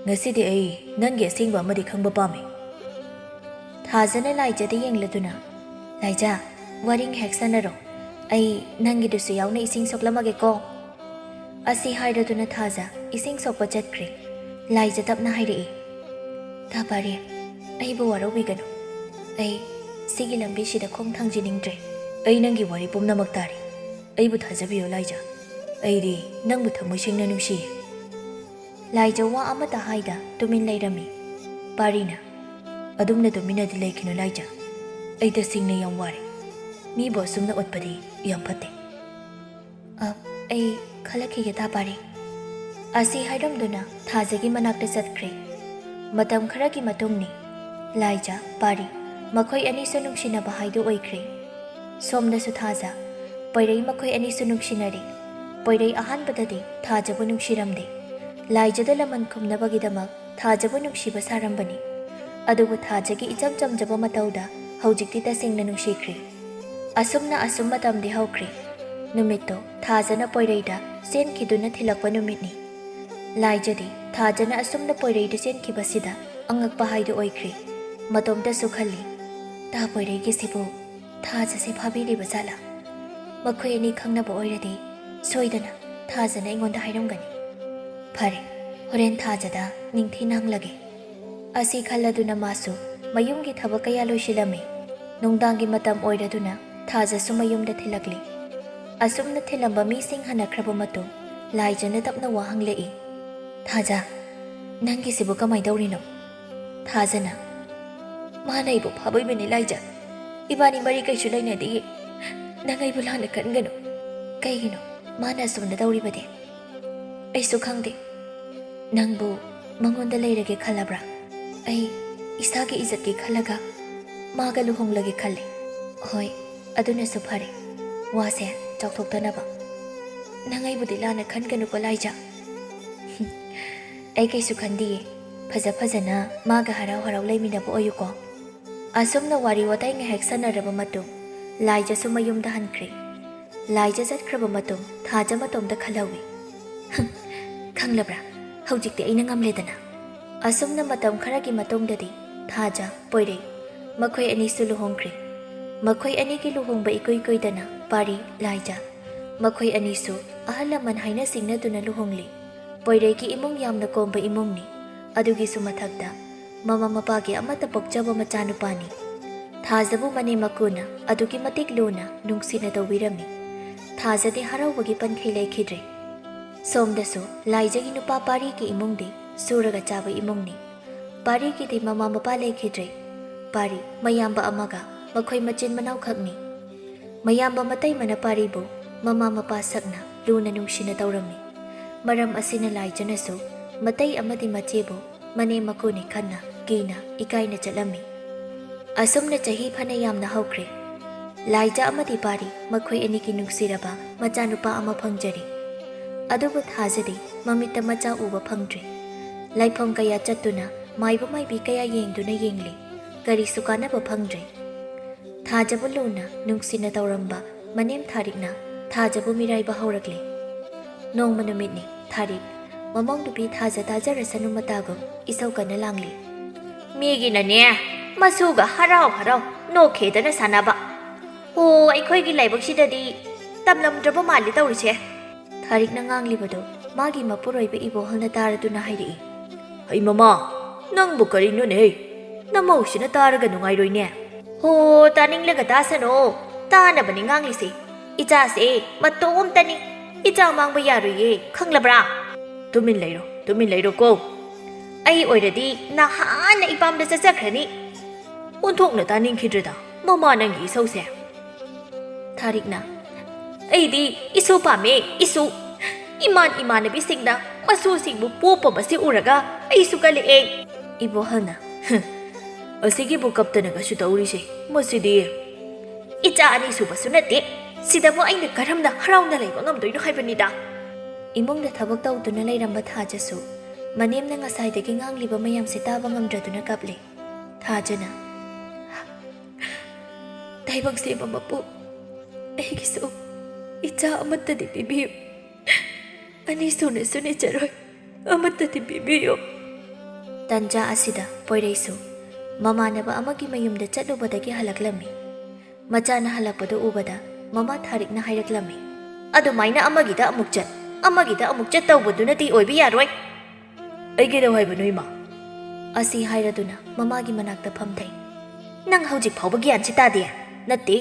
ꯉꯁꯤꯗꯤ ꯑꯩ ꯅꯪꯒꯤ ꯑꯁꯦꯡꯕ ꯑꯃꯗꯤ ꯈꯪꯕ ꯄꯥꯝꯃꯤ꯫" ꯊꯥꯖꯅ ꯂꯥꯏꯖꯗ ꯌꯦꯡꯂꯗꯨꯅ, "ꯂꯥꯏꯖ, ꯋꯥꯔꯤ ꯉꯥꯏꯍꯥꯛ ꯁꯥꯟꯅꯔꯣ꯫ ꯑꯩ ꯅꯪꯒꯤꯗꯨꯁꯨ ꯌꯥꯎꯅ ꯏꯁꯤꯡ ꯁꯣꯛꯂꯝꯃꯒꯦꯀꯣ꯫" ꯑꯁꯤ ꯍꯥꯏꯔꯗꯨꯅ ꯊꯥꯖ ꯏꯁꯤꯡ ꯁꯣꯛꯄ ꯆꯠꯈ꯭ꯔꯦ꯫ ꯂꯥꯏꯖ ꯇꯞꯅ ꯍꯥꯏꯔꯛꯏ, "ꯇꯥ ꯄꯥꯔꯤ, ꯑꯩꯕꯨ ꯋꯥꯔꯧꯕꯤꯒꯅꯨ꯫ ꯑꯩ ꯁꯤꯒꯤ ꯂꯝꯕꯤꯁꯤꯗ ꯈꯣꯡ ꯊꯥꯡꯖꯤꯅꯤꯡꯗ꯭ꯔꯦ꯫" "ꯑꯩ ꯅꯪꯒꯤ ꯋꯥꯔꯤ ꯄꯨꯝꯅꯃꯛ ꯇꯥꯔꯤ꯫ ꯑꯩꯕꯨ ꯊꯥꯖꯕꯤꯌꯨ ꯂꯥꯏꯖ꯫ ꯑꯩꯗꯤ ꯅꯪꯕꯨ ꯊꯃꯣꯏ ꯁꯦꯡꯅ ꯅꯨꯡꯁꯤꯌꯦ꯫" ꯂꯥꯏꯖ ꯋꯥ ꯑꯃꯠꯇ ꯍꯥꯏꯗ ꯇꯨꯃꯤꯟ ꯂꯩꯔꯝꯃꯤ꯫ ꯄꯥꯔꯤꯅ, "ꯑꯗꯨꯝꯅ ꯇꯨꯃꯤꯟꯅꯗꯤ ꯂꯩꯈꯤꯅꯨ ꯂꯥꯏꯖ꯫ ꯑꯩ ꯇꯁꯦꯡꯅ ꯌꯥꯝ ꯋꯥꯔꯦ꯫ ꯃꯤꯕꯨ ꯑꯁꯨꯝꯅ ꯑꯣꯠꯄꯗꯤ ꯌꯥꯝ ꯐꯠꯇꯦ꯫" "ꯑ, ꯑꯩ ꯈꯜꯂꯛꯈꯤꯒꯦ ꯇꯥ ꯄꯥꯔꯤ꯫" ꯑꯁꯤ ꯍꯥꯏꯔꯝꯗꯨꯅ ꯊꯥꯖꯒꯤ ꯃꯅꯥꯛꯇ ꯆꯠꯈ꯭ꯔꯦ꯫ ꯃꯇꯝ ꯈꯔꯒꯤ ꯃꯇꯨꯡꯅꯤ꯫ ꯂꯥꯏꯖ, ꯄꯥꯔꯤ, ꯃꯈꯣꯏ ꯑꯅꯤꯁꯨ ꯅꯨꯡꯁꯤꯅꯕ ꯍꯥꯏꯗꯨ ꯑꯣꯏꯈ꯭ꯔꯦ꯫ ꯁꯣꯝꯗꯁꯨ ꯊꯥꯖ, ꯄꯣꯏꯔꯩ ꯃꯈꯣꯏ ꯑꯅꯤꯁꯨ ꯅꯨꯡꯁꯤꯅꯔꯤ꯫ ꯄꯣꯏꯔꯩ ꯑꯍꯥꯟꯕꯗꯗꯤ ꯊꯥꯖꯕꯨ ꯅꯨꯡꯁꯤꯔꯝꯗꯦ꯫ ꯂꯥꯏꯖꯗ ꯂꯃꯟ ꯈꯨꯝꯅꯕꯒꯤꯗꯃꯛ ꯊꯥꯖꯕꯨ ꯅꯨꯡꯁꯤꯕ ꯁꯥꯔꯝꯕꯅꯤ꯫ ꯑꯗꯨꯕꯨ ꯊꯥꯖꯒꯤ ꯏꯆꯝ ꯆꯝꯖꯕ ꯃꯇꯧꯗ ꯍꯧꯖꯤꯛꯇꯤ ꯇꯁꯦꯡꯅ ꯅꯨꯡꯁꯤꯈ꯭ꯔꯦ꯫ ꯑꯁꯨꯝꯅ ꯑꯁꯨꯝ ꯃꯇꯝꯗꯤ ꯍꯧꯈ꯭ꯔꯦ꯫ ꯅꯨꯃꯤꯠꯇꯣ ꯊꯥꯖꯅ ꯄꯣꯏꯔꯩꯗ ꯆꯦꯟꯈꯤꯗꯨꯅ ꯊꯤꯜꯂꯛꯄ ꯅꯨꯃꯤꯠꯅꯤ꯫ ꯂꯥꯏꯖꯗꯤ ꯊꯥꯖꯅ ꯑꯁꯨꯝꯅ ꯄꯣꯏꯔꯩꯗ ꯆꯦꯟꯈꯤꯕꯁꯤꯗ ꯑꯉꯛꯄ ꯍꯥꯏꯗꯨ ꯑꯣꯏꯈ꯭ꯔꯦ꯫ ꯃꯇꯣꯝꯇꯁꯨ ꯈꯜꯂꯤ, "ꯇꯥ ꯄꯣꯏꯔꯩꯒꯤꯁꯤꯕꯨ ꯊꯥꯖꯁꯦ ꯐꯥꯕꯤꯔꯤꯕ ꯖꯥꯠꯂꯥ? ꯃꯈꯣꯏ ꯑꯅꯤ ꯈꯪꯅꯕ ꯑꯣꯏꯔꯗꯤ ꯁꯣꯏꯗꯅ ꯊꯥꯖꯅ ꯑꯩꯉꯣꯟꯗ ꯍꯥꯏꯔꯝꯒꯅꯤ꯫ ꯐꯔꯦ, ꯍꯣꯔꯦꯟ ꯊꯥꯖꯗ ꯅꯤꯡꯊꯤꯅ ꯍꯪꯂꯒꯦ꯫" ꯑꯁꯤ ꯈꯜꯂꯗꯨꯅ ꯃꯥꯁꯨ ꯃꯌꯨꯝꯒꯤ ꯊꯕꯛ ꯀꯌꯥ ꯂꯣꯏꯁꯤꯜꯂꯝꯃꯤ꯫ ꯅꯨꯡꯗꯥꯡꯒꯤ ꯃꯇꯝ ꯑꯣꯏꯔꯗꯨꯅ ꯊꯥꯖꯁꯨ ꯃꯌꯨꯝꯗ ꯊꯤꯜꯂꯛꯂꯤ꯫ ꯑꯁꯨꯝꯅ ꯊꯤꯜꯂꯝꯕ ꯃꯤꯁꯤꯡ ꯍꯟꯅꯈ꯭ꯔꯕ ꯃꯇꯨꯡ ꯂꯥꯏꯖꯅ ꯇꯞꯅ ꯋꯥ ꯍꯪꯂꯛꯏ, "ꯊꯥꯖ, ꯅꯪꯒꯤꯁꯤꯕꯨ ꯀꯃꯥꯏ ꯇꯧꯔꯤꯅꯣ?" ꯊꯥꯖꯅ, "ꯃꯥꯅ ꯑꯩꯕꯨ ꯐꯥꯕ ꯑꯣꯏꯕꯅꯤ ꯂꯥꯏꯖ꯫ ꯏꯕꯥꯅꯤ ꯃꯔꯤ ꯀꯩꯁꯨ ꯂꯩꯅꯗꯤꯌꯦ꯫ ꯅꯪ ꯑꯩꯕꯨ ꯂꯥꯟꯅ ꯈꯟꯒꯅꯨ꯫ ꯀꯩꯒꯤꯅꯣ ꯃꯥꯅ ꯑꯁꯨꯝꯅ ꯇꯧꯔꯤꯕꯗꯤ? ꯑꯩꯁꯨ ꯈꯪꯗꯦ꯫ "ꯅꯪꯕꯨ ꯃꯉꯣꯟꯗ ꯂꯩꯔꯒꯦ ꯈꯜꯂꯕ꯭ꯔꯥ?" "ꯑꯩ ꯏꯁꯥꯒꯤ ꯏꯖꯠꯀꯤ ꯈꯜꯂꯒ ꯃꯥꯒ ꯂꯨꯍꯣꯡꯂꯒꯦ ꯈꯜꯂꯦ꯫" "ꯍꯣꯏ, ꯑꯗꯨꯅꯁꯨ ꯐꯔꯦ꯫ ꯋꯥꯁꯦ ꯆꯥꯎꯊꯣꯛꯇꯅꯕ꯫ ꯅꯪ ꯑꯩꯕꯨꯗꯤ ꯂꯥꯟꯅ ꯈꯟꯒꯅꯨꯀꯣ, ꯂꯥꯏꯖꯥ꯫" "ꯑꯩ ꯀꯩꯁꯨ ꯈꯟꯗꯤꯌꯦ꯫ ꯐꯖ ꯐꯖꯅ ꯃꯥꯒ ꯍꯔꯥꯎ ꯍꯔꯥꯎ ꯂꯩꯃꯤꯟꯅꯕ ꯑꯣꯏꯌꯨꯀꯣ꯫" ꯑꯁꯨꯝꯅ ꯋꯥꯔꯤ ꯋꯥꯇꯥꯏ ꯉꯥꯏꯍꯥꯛ ꯁꯥꯟꯅꯔꯕ ꯃꯇꯨꯡ, ꯂꯥꯏꯖꯥꯁꯨ ꯃꯌꯨꯝꯗ ꯍꯟꯈ꯭ꯔꯦ꯫ ꯂꯥꯏꯖꯥ ꯆꯠꯈ꯭ꯔꯕ ꯃꯇꯨꯡ, ꯊꯥꯖ ꯃꯇꯣꯝꯇ ꯈꯜꯍꯧꯏ꯫ "ꯈꯪꯂꯕ꯭ꯔꯥ? ꯍꯧꯖꯤꯛꯇꯤ ꯑꯩꯅ ꯉꯝꯂꯦꯗꯅ꯫" ꯑꯁꯨꯝꯅ ꯃꯇꯝ ꯈꯔꯒꯤ ꯃꯇꯨꯡꯗꯗꯤ ꯊꯥꯖ, ꯄꯣꯏꯔꯩ ꯃꯈꯣꯏ ꯑꯅꯤꯁꯨ ꯂꯨꯍꯣꯡꯈ꯭ꯔꯦ꯫ ꯃꯈꯣꯏ ꯑꯅꯤꯒꯤ ꯂꯨꯍꯣꯡꯕ ꯏꯀꯨꯏ ꯀꯨꯏꯗꯅ ꯄꯥꯔꯤ, ꯂꯥꯏꯖꯥ ꯃꯈꯣꯏ ꯑꯅꯤꯁꯨ ꯑꯍꯜ ꯂꯃꯟ ꯍꯥꯏꯅ ꯁꯤꯡꯅꯗꯨꯅ ꯂꯨꯍꯣꯡꯂꯤ꯫ ꯄꯣꯏꯔꯩꯒꯤ ꯏꯃꯨꯡ ꯌꯥꯝꯅ ꯀꯣꯝꯕ ꯏꯃꯨꯡꯅꯤ꯫ ꯑꯗꯨꯒꯤꯁꯨ ꯃꯊꯛꯇ ꯃꯃꯥ ꯃꯄꯥꯒꯤ ꯑꯃꯠꯇ ꯄꯣꯛꯆꯕ ꯃꯆꯥꯅꯨꯄꯥꯅꯤ꯫ ꯊꯥꯖꯕꯨ ꯃꯅꯦꯝ ꯃꯀꯨꯅ ꯑꯗꯨꯛꯀꯤ ꯃꯇꯤꯛ ꯂꯨꯅ ꯅꯨꯡꯁꯤꯅ ꯇꯧꯕꯤꯔꯝꯃꯤ꯫ ꯊꯥꯖꯗꯤ ꯍꯔꯥꯎꯕꯒꯤ ꯄꯟꯈꯩ ꯂꯩꯈꯤꯗ꯭ꯔꯦ꯫ ꯁꯣꯝꯗꯁꯨ ꯂꯥꯏꯖꯒꯤ ꯅꯨꯄꯥ ꯄꯥꯔꯤꯒꯤ ꯏꯃꯨꯡꯗꯤ ꯁꯨꯔꯒ ꯆꯥꯕ ꯏꯃꯨꯡꯅꯤ꯫ ꯄꯥꯔꯤꯒꯤꯗꯤ ꯃꯃꯥ ꯃꯄꯥ ꯂꯩꯈꯤꯗ꯭ꯔꯦ꯫ ꯄꯥꯔꯤ ꯃꯌꯥꯝꯕ ꯑꯃꯒ ꯃꯈꯣꯏ ꯃꯆꯤꯟ ꯃꯅꯥꯎ ꯈꯛꯅꯤ꯫ ꯃꯌꯥꯝꯕ ꯃꯇꯩꯃꯅ ꯄꯥꯔꯤꯕꯨ ꯃꯃꯥ ꯃꯄꯥ ꯁꯛꯅ ꯂꯨꯅ ꯅꯨꯡꯁꯤꯅ ꯇꯧꯔꯝꯃꯤ꯫ ꯃꯔꯝ ꯑꯁꯤꯅ ꯂꯥꯏꯖꯅꯁꯨ ꯃꯇꯩ ꯑꯃꯗꯤ ꯃꯆꯦꯕꯨ ꯃꯅꯦꯝ ꯃꯀꯨꯅꯤ ꯈꯟꯅ ꯀꯤꯅ ꯏꯀꯥꯏꯅ ꯆꯠꯂꯝꯃꯤ꯫ ꯑꯁꯨꯝꯅ ꯆꯍꯤ ꯐꯅ ꯌꯥꯝꯅ ꯍꯧꯈ꯭ꯔꯦ꯫ ꯂꯥꯏꯖ ꯑꯃꯗꯤ ꯄꯥꯔꯤ ꯃꯈꯣꯏ ꯑꯅꯤꯒꯤ ꯅꯨꯡꯁꯤꯔꯕ ꯃꯆꯥꯅꯨꯄꯥ ꯑꯃ ꯐꯪꯖꯔꯦ꯫ ꯑꯗꯨꯕꯨ ꯊꯥꯖꯗꯤ ꯃꯃꯤꯠꯇ ꯃꯆꯥ ꯎꯕ ꯐꯪꯗ꯭ꯔꯦ꯫ ꯂꯥꯏꯐꯝ ꯀꯌꯥ ꯆꯠꯇꯨꯅ ꯃꯥꯏꯕ ꯃꯥꯏꯕꯤ ꯀꯌꯥ ꯌꯦꯡꯗꯨꯅ ꯌꯦꯡꯂꯦ꯫ ꯀꯔꯤꯁꯨ ꯀꯥꯟꯅꯕ ꯐꯪꯗ꯭ꯔꯦ꯫ ꯊꯥꯖꯕꯨ ꯂꯨꯅ ꯅꯨꯡꯁꯤꯅ ꯇꯧꯔꯝꯕ ꯃꯅꯦꯝ ꯊꯥꯔꯤꯛꯅ ꯊꯥꯖꯕꯨ ꯃꯤꯔꯥꯏꯕ ꯍꯧꯔꯛꯂꯦ꯫ ꯅꯣꯡꯃ ꯅꯨꯃꯤꯠꯅꯤ꯫ ꯊꯥꯔꯤꯛ ꯃꯃꯧ ꯅꯨꯄꯤ ꯊꯥꯖ ꯇꯥꯖꯔꯁꯅꯨ ꯃꯇꯥꯒꯨꯝ ꯏꯁꯧ ꯀꯟꯅ ꯂꯥꯡꯂꯤ꯫ "ꯃꯤꯒꯤꯅꯅꯦ ꯃꯁꯨꯒ ꯍꯔꯥꯎ ꯍꯔꯥꯎ ꯅꯣꯛꯈꯦꯗꯅ ꯁꯥꯟꯅꯕ꯫ ꯑꯣ, ꯑꯩꯈꯣꯏꯒꯤ ꯂꯥꯏꯕꯛꯁꯤꯗꯗꯤ ꯇꯝꯂꯝꯗ꯭ꯔꯕ ꯃꯥꯜꯂꯤ ꯇꯧꯔꯤꯁꯦ꯫" ꯊꯥꯔꯤꯛꯅ ꯉꯥꯡꯂꯤꯕꯗꯨ ꯃꯥꯒꯤ ꯃꯄꯨꯔꯣꯏꯕ ꯏꯕꯣꯍꯜꯅ ꯇꯥꯔꯗꯨꯅ ꯍꯥꯏꯔꯛꯏ꯫ "ꯍꯩ ꯃꯃꯥ, ꯅꯪꯕꯨ ꯀꯔꯤꯅꯣꯅꯦ? ꯅꯃꯧꯁꯤꯅ ꯇꯥꯔꯒ ꯅꯨꯡꯉꯥꯏꯔꯣꯏꯅꯦ꯫" "ꯍꯣ, ꯇꯥꯅꯤꯡꯂꯒ ꯇꯥꯁꯅꯣ, ꯇꯥꯅꯕꯅꯤ ꯉꯥꯡꯂꯤꯁꯦ꯫ ꯏꯆꯥꯁꯦ ꯃꯇꯣꯝꯇꯅꯤ, ꯏꯆꯥ ꯃꯥꯡꯕ ꯌꯥꯔꯣꯏꯌꯦ, ꯈꯪꯂꯕ꯭ꯔꯥ?" "ꯇꯨꯃꯤꯟ ꯂꯩꯔꯣ, ꯇꯨꯃꯤꯟ ꯂꯩꯔꯣꯀꯣ꯫" "ꯑꯩ ꯑꯣꯏꯔꯗꯤ ꯅꯍꯥꯟꯅ ꯏꯄꯥꯝꯗ ꯆꯠꯆꯈ꯭ꯔꯅꯤ꯫ ꯑꯣꯟꯊꯣꯛꯅ ꯇꯥꯅꯤꯡꯈꯤꯗ꯭ꯔꯦꯗ ꯃꯃꯥ ꯅꯪꯒꯤ ꯏꯁꯧꯁꯦ꯫" ꯊꯥꯔꯤꯛꯅ, "ꯑꯩꯗꯤ ꯏꯁꯨ ꯄꯥꯝꯃꯦ, ꯏꯁꯨ꯫ ꯏꯃꯥꯟ ꯏꯃꯥꯟꯅꯕꯤꯁꯤꯡꯅ ꯃꯁꯨꯁꯤꯡꯕꯨ ꯄꯣꯞꯄ ꯃꯁꯤ ꯎꯔꯒ ꯑꯩꯁꯨ ꯀꯜꯂꯛꯑꯦ꯫ ꯏꯕꯣꯍꯜꯅ, "ꯍꯝ, ꯑꯁꯤꯒꯤꯕꯨ ꯀꯞꯇꯅ ꯀꯩꯁꯨ ꯇꯧꯔꯤꯁꯦ? ꯃꯁꯤꯗꯤ ꯏꯆꯥ ꯑꯅꯤꯁꯨꯕꯁꯨ ꯅꯠꯇꯦ꯫ ꯁꯤꯗꯕꯨ ꯑꯩꯅ ꯀꯔꯝꯅ ꯍꯔꯥꯎꯅ ꯂꯩꯕ ꯉꯝꯗꯣꯏꯅꯣ ꯍꯥꯏꯕꯅꯤꯗ?" ꯏꯃꯨꯡꯗ ꯊꯕꯛ ꯇꯧꯗꯨꯅ ꯂꯩꯔꯝꯕ ꯊꯥꯖꯁꯨ ꯃꯅꯦꯝꯅ ꯉꯁꯥꯏꯗꯒꯤ ꯉꯥꯡꯂꯤꯕ ꯃꯌꯥꯝꯁꯦ ꯇꯥꯕ ꯉꯝꯗ꯭ꯔꯗꯨꯅ ꯀꯞꯂꯦ꯫ ꯊꯥꯖꯅ, "ꯇꯥꯏꯕꯪ ꯁꯦꯝꯕ ꯃꯄꯨ, ꯑꯩꯒꯤꯁꯨ ꯏꯆꯥ ꯑꯃꯠꯇꯗꯤ ꯄꯤꯕꯤꯌꯨ꯫ ꯑꯅꯤ ꯁꯨꯅꯁꯨ ꯅꯤꯖꯔꯣꯏ, ꯑꯃꯠꯇꯗꯤ ꯄꯤꯕꯤꯌꯨ꯫" ꯇꯟꯖꯥ ꯑꯁꯤꯗ ꯄꯣꯏꯔꯩꯁꯨ ꯃꯃꯥꯟꯅꯕ ꯑꯃꯒꯤ ꯃꯌꯨꯝꯗ ꯆꯠꯂꯨꯕꯗꯒꯤ ꯍꯜꯂꯛꯂꯝꯃꯤ꯫ ꯃꯆꯥꯅ ꯍꯜꯂꯛꯄꯗꯨ ꯎꯕꯗ ꯃꯃꯥ ꯊꯥꯔꯤꯛꯅ ꯍꯥꯏꯔꯛꯂꯝꯃꯤ, "ꯑꯗꯨꯃꯥꯏꯅ ꯑꯃꯒꯤꯗ ꯑꯃꯨꯛ ꯆꯠ, ꯑꯃꯒꯤꯗ ꯑꯃꯨꯛ ꯆꯠ ꯇꯧꯕꯗꯨꯅꯗꯤ ꯑꯣꯏꯕ ꯌꯥꯔꯣꯏ꯫" "ꯑꯩ ꯀꯩꯗꯧ ꯍꯥꯏꯕꯅꯣ, ꯏꯃꯥ?" ꯑꯁꯤ ꯍꯥꯏꯔꯗꯨꯅ ꯃꯃꯥꯒꯤ ꯃꯅꯥꯛꯇ ꯐꯝꯊꯩ꯫ "ꯅꯪ ꯍꯧꯖꯤꯛ ꯐꯥꯎꯕ ꯒ꯭ꯌꯥꯟꯁꯤ ꯇꯥꯗꯦ? ꯅꯠꯇꯦ,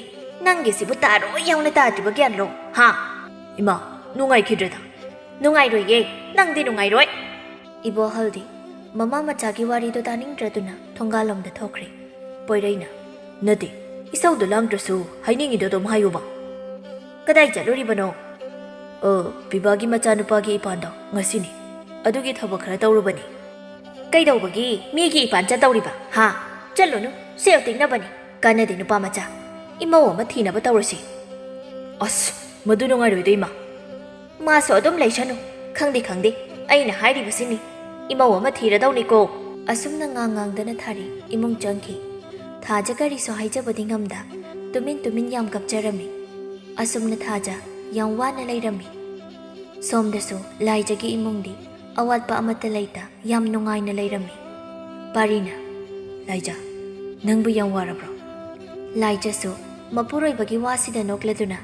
ꯅꯪꯒꯤꯁꯤꯕꯨ ꯇꯥꯔꯣꯏ ꯌꯥꯎꯅ ꯇꯥꯗ꯭ꯔꯤꯕ ꯒ꯭ꯌꯥꯟꯂꯣ, ꯍꯥ?" "ꯏꯃꯥ, ꯅꯨꯡꯉꯥꯏꯈꯤꯗ꯭ꯔꯦꯗ꯫" "ꯅꯨꯡꯉꯥꯏꯔꯣꯏꯌꯦ, ꯅꯪꯗꯤ ꯅꯨꯡꯉꯥꯏꯔꯣꯏ꯫" ꯏꯕꯣꯍꯜꯗꯤ ꯃꯃꯥ ꯃꯆꯥꯒꯤ ꯋꯥꯔꯤꯗꯣ ꯇꯥꯅꯤꯡꯗ꯭ꯔꯗꯨꯅ ꯊꯣꯡꯒꯥꯜꯂꯣꯝꯗ ꯊꯣꯛꯈ꯭ꯔꯦ꯫ ꯄꯣꯏꯔꯩꯅ, "ꯅꯠꯇꯦ, ꯏꯁꯧꯗꯣ ꯂꯥꯡꯗ꯭ꯔꯁꯨ ꯍꯥꯏꯅꯤꯡꯉꯤꯗꯣ ꯑꯗꯨꯝ ꯍꯥꯏꯌꯨꯕ꯫" "ꯀꯗꯥꯏ ꯆꯠꯂꯨꯔꯤꯕꯅꯣ?" "ꯑ, ꯄꯤꯕꯥꯒꯤ ꯃꯆꯥꯅꯨꯄꯥꯒꯤ ꯏꯄꯥꯟꯗꯣ ꯉꯁꯤꯅꯤ꯫ ꯑꯗꯨꯒꯤ ꯊꯕꯛ ꯈꯔ ꯇꯧꯔꯨꯕꯅꯤ꯫" "ꯀꯩꯗꯧꯕꯒꯤ ꯃꯤꯒꯤ ꯏꯄꯥꯟ ꯆꯠꯇꯧꯔꯤꯕ, ꯍꯥ? ꯆꯠꯂꯨꯅꯨ, ꯁꯦꯜ ꯇꯤꯡꯅꯕꯅꯤ꯫ ꯀꯥꯟꯅꯗꯦ ꯅꯨꯄꯥ ꯃꯆꯥ꯫ ꯏꯃꯧ ꯑꯃ ꯊꯤꯅꯕ ꯇꯧꯔꯁꯤ꯫" "ꯑꯁ, ꯃꯗꯨ ꯅꯨꯡꯉꯥꯏꯔꯣꯏꯗꯣ, ꯏꯃꯥ꯫" "ꯃꯥꯁꯨ ꯑꯗꯨꯝ ꯂꯩꯁꯅꯨ꯫ ꯈꯪꯗꯦ ꯈꯪꯗꯦ, ꯑꯩꯅ ꯍꯥꯏꯔꯤꯕꯁꯤꯅꯤ꯫ ꯏꯃꯧ ꯑꯃ ꯊꯤꯔꯗꯧꯅꯤꯀꯣ꯫" ꯑꯁꯨꯝꯅ ꯉꯥꯡ ꯉꯥꯡꯗꯅ ꯊꯥꯔꯤ ꯏꯃꯨꯡ ꯆꯪꯈꯤ꯫ ꯊꯥꯖ ꯀꯔꯤꯁꯨ ꯍꯥꯏꯖꯕꯗꯤ ꯉꯝꯗ ꯇꯨꯃꯤꯟ ꯇꯨꯃꯤꯟ ꯌꯥꯝ ꯀꯞꯆꯔꯝꯃꯤ꯫ ꯑꯁꯨꯝꯅ ꯊꯥꯖ ꯌꯥꯝ ꯋꯥꯅ ꯂꯩꯔꯝꯃꯤ꯫ ꯁꯣꯝꯗꯁꯨ ꯂꯥꯏꯖꯒꯤ ꯏꯃꯨꯡꯗꯤ ꯑꯋꯥꯠꯄ ꯑꯃꯠꯇ ꯂꯩꯇ ꯌꯥꯝ ꯅꯨꯡꯉꯥꯏꯅ ꯂꯩꯔꯝꯃꯤ꯫ ꯄꯥꯔꯤꯅ, "ꯂꯥꯏꯖ, ꯅꯪꯕꯨ ꯌꯥꯝ ꯋꯥꯔꯕ꯭ꯔꯣ?" ꯂꯥꯏꯖꯁꯨ ꯃꯄꯨꯔꯣꯏꯕꯒꯤ ꯋꯥꯁꯤꯗ ꯅꯣꯛꯂꯗꯨꯅ,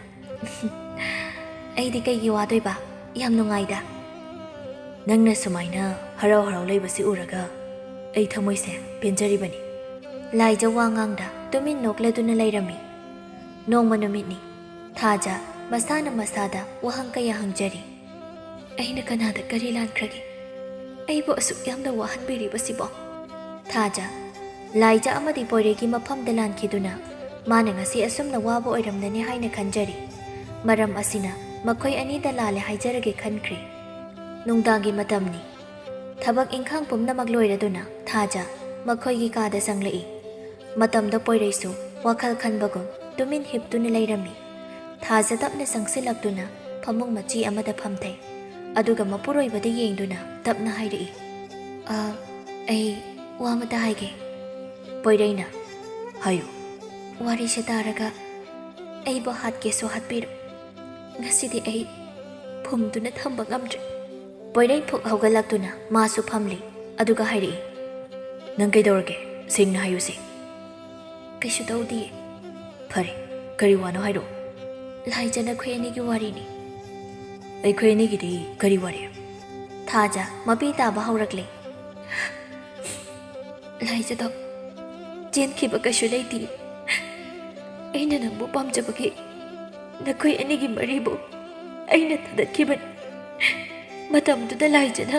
"ꯑꯩꯗꯤ ꯀꯩꯒꯤ ꯋꯥꯗꯣꯏꯕ? ꯌꯥꯝ ꯅꯨꯡꯉꯥꯏꯗ꯫" "ꯅꯪꯅ ꯁꯨꯃꯥꯏꯅ ꯍꯔꯥꯎ ꯍꯔꯥꯎ ꯂꯩꯕꯁꯤ ꯎꯔꯒ ꯑꯩ ꯊꯃꯣꯏꯁꯦ ꯄꯦꯟꯖꯔꯤꯕꯅꯤ꯫" ꯂꯥꯏꯖ ꯋꯥ ꯉꯥꯡꯗ ꯇꯨꯃꯤꯟ ꯅꯣꯛꯂꯗꯨꯅ ꯂꯩꯔꯝꯃꯤ꯫ ꯅꯣꯡꯃ ꯅꯨꯃꯤꯠꯅꯤ꯫ ꯊꯥꯖ ꯃꯁꯥꯅ ꯃꯁꯥꯗ ꯋꯥꯍꯪ ꯀꯌꯥ ꯍꯪꯖꯔꯤ꯫ "ꯑꯩꯅ ꯀꯅꯥꯗ ꯀꯔꯤ ꯂꯥꯟꯈ꯭ꯔꯒꯦ? ꯑꯩꯕꯨ ꯑꯁꯨꯛ ꯌꯥꯝꯅ ꯋꯥꯍꯟꯕꯤꯔꯤꯕꯁꯤꯕꯣ?" ꯊꯥꯖ ꯂꯥꯏꯖ ꯑꯃꯗꯤ ꯄꯣꯏꯔꯩꯒꯤ ꯃꯐꯝꯗ ꯂꯥꯟꯈꯤꯗꯨꯅ ꯃꯥꯅ ꯉꯁꯤ ꯑꯁꯨꯝꯅ ꯋꯥꯕ ꯑꯣꯏꯔꯝꯂꯅꯤ ꯍꯥꯏꯅ ꯈꯟꯖꯔꯤ꯫ ꯃꯔꯝ ꯑꯁꯤꯅ ꯃꯈꯣꯏ ꯑꯅꯤꯗ ꯂꯥꯜꯂꯦ ꯍꯥꯏꯖꯔꯒꯦ ꯈꯟꯈ꯭ꯔꯦ꯫ ꯅꯨꯡꯗꯥꯡꯒꯤ ꯃꯇꯝꯅꯤ꯫ ꯊꯕꯛ ꯏꯪꯈꯥꯡ ꯄꯨꯝꯅꯃꯛ ꯂꯣꯏꯔꯗꯨꯅ ꯊꯥꯖ ꯃꯈꯣꯏꯒꯤ ꯀꯥꯗ ꯆꯪꯂꯛꯏ꯫ ꯃꯇꯝꯗ ꯄꯣꯏꯔꯩꯁꯨ ꯋꯥꯈꯜ ꯈꯟꯕꯒꯨꯝ ꯇꯨꯃꯤꯟ ꯍꯤꯞꯇꯨꯅ ꯂꯩꯔꯝꯃꯤ꯫ ꯊꯥꯖ ꯇꯞꯅ ꯆꯪꯁꯤꯜꯂꯛꯇꯨꯅ ꯐꯃꯨꯡ ꯃꯆꯤ ꯑꯃꯗ ꯐꯝꯊꯩ꯫ ꯑꯗꯨꯒ ꯃꯄꯨꯔꯣꯏꯕꯗ ꯌꯦꯡꯗꯨꯅ ꯇꯞꯅ ꯍꯥꯏꯔꯛꯏ, "ꯑ, ꯑꯩ ꯋꯥ ꯑꯃꯇ ꯍꯥꯏꯒꯦ꯫" ꯄꯣꯏꯔꯩꯅ, "ꯍꯥꯏꯌꯨ꯫" "ꯋꯥꯔꯤꯁꯦ ꯇꯥꯔꯒ ꯑꯩꯕꯨ ꯍꯥꯠꯀꯦꯁꯨ ꯍꯥꯠꯄꯤꯔꯣ꯫ ꯉꯁꯤꯗꯤ ꯑꯩ ꯐꯨꯝꯗꯨꯅ ꯊꯝꯕ ꯉꯝꯗ꯭ꯔꯦ꯫" ꯄꯣꯏꯔꯩ ꯐꯨꯛ ꯍꯧꯒꯠꯂꯛꯇꯨꯅ ꯃꯥꯁꯨ ꯐꯝꯂꯤ꯫ ꯑꯗꯨꯒ ꯍꯥꯏꯔꯛꯏ, "ꯅꯪ ꯀꯩꯗꯧꯔꯒꯦ? ꯁꯦꯡꯅ ꯍꯥꯏꯌꯨꯁꯦ꯫" "ꯀꯩꯁꯨ ꯇꯧꯗꯤꯌꯦ꯫" "ꯐꯔꯦ, ꯀꯔꯤ ꯋꯥꯅꯣ ꯍꯥꯏꯔꯛꯑꯣ꯫" "ꯂꯥꯏꯖ, ꯅꯈꯣꯏ ꯑꯅꯤꯒꯤ ꯋꯥꯔꯤꯅꯤ꯫" "ꯑꯩꯈꯣꯏ ꯑꯅꯤꯒꯤꯗꯤ ꯀꯔꯤ ꯋꯥꯔꯤ?" ꯊꯥꯖ ꯃꯄꯤ ꯇꯥꯕ ꯍꯧꯔꯛꯂꯦ꯫ "ꯂꯥꯏꯖꯗꯣ, ꯆꯦꯟꯈꯤꯕ ꯀꯩꯁꯨ ꯂꯩꯇꯦ꯫ ꯑꯩꯅ ꯅꯪꯕꯨ ꯄꯥꯝꯖꯕꯒꯤ ꯅꯈꯣꯏ ꯑꯅꯤꯒꯤ ꯃꯔꯤꯕꯨ ꯑꯩꯅ ꯊꯥꯗꯠꯈꯤꯕꯅꯤ꯫ ꯃꯇꯝꯗꯨꯗ ꯂꯥꯏꯖꯅ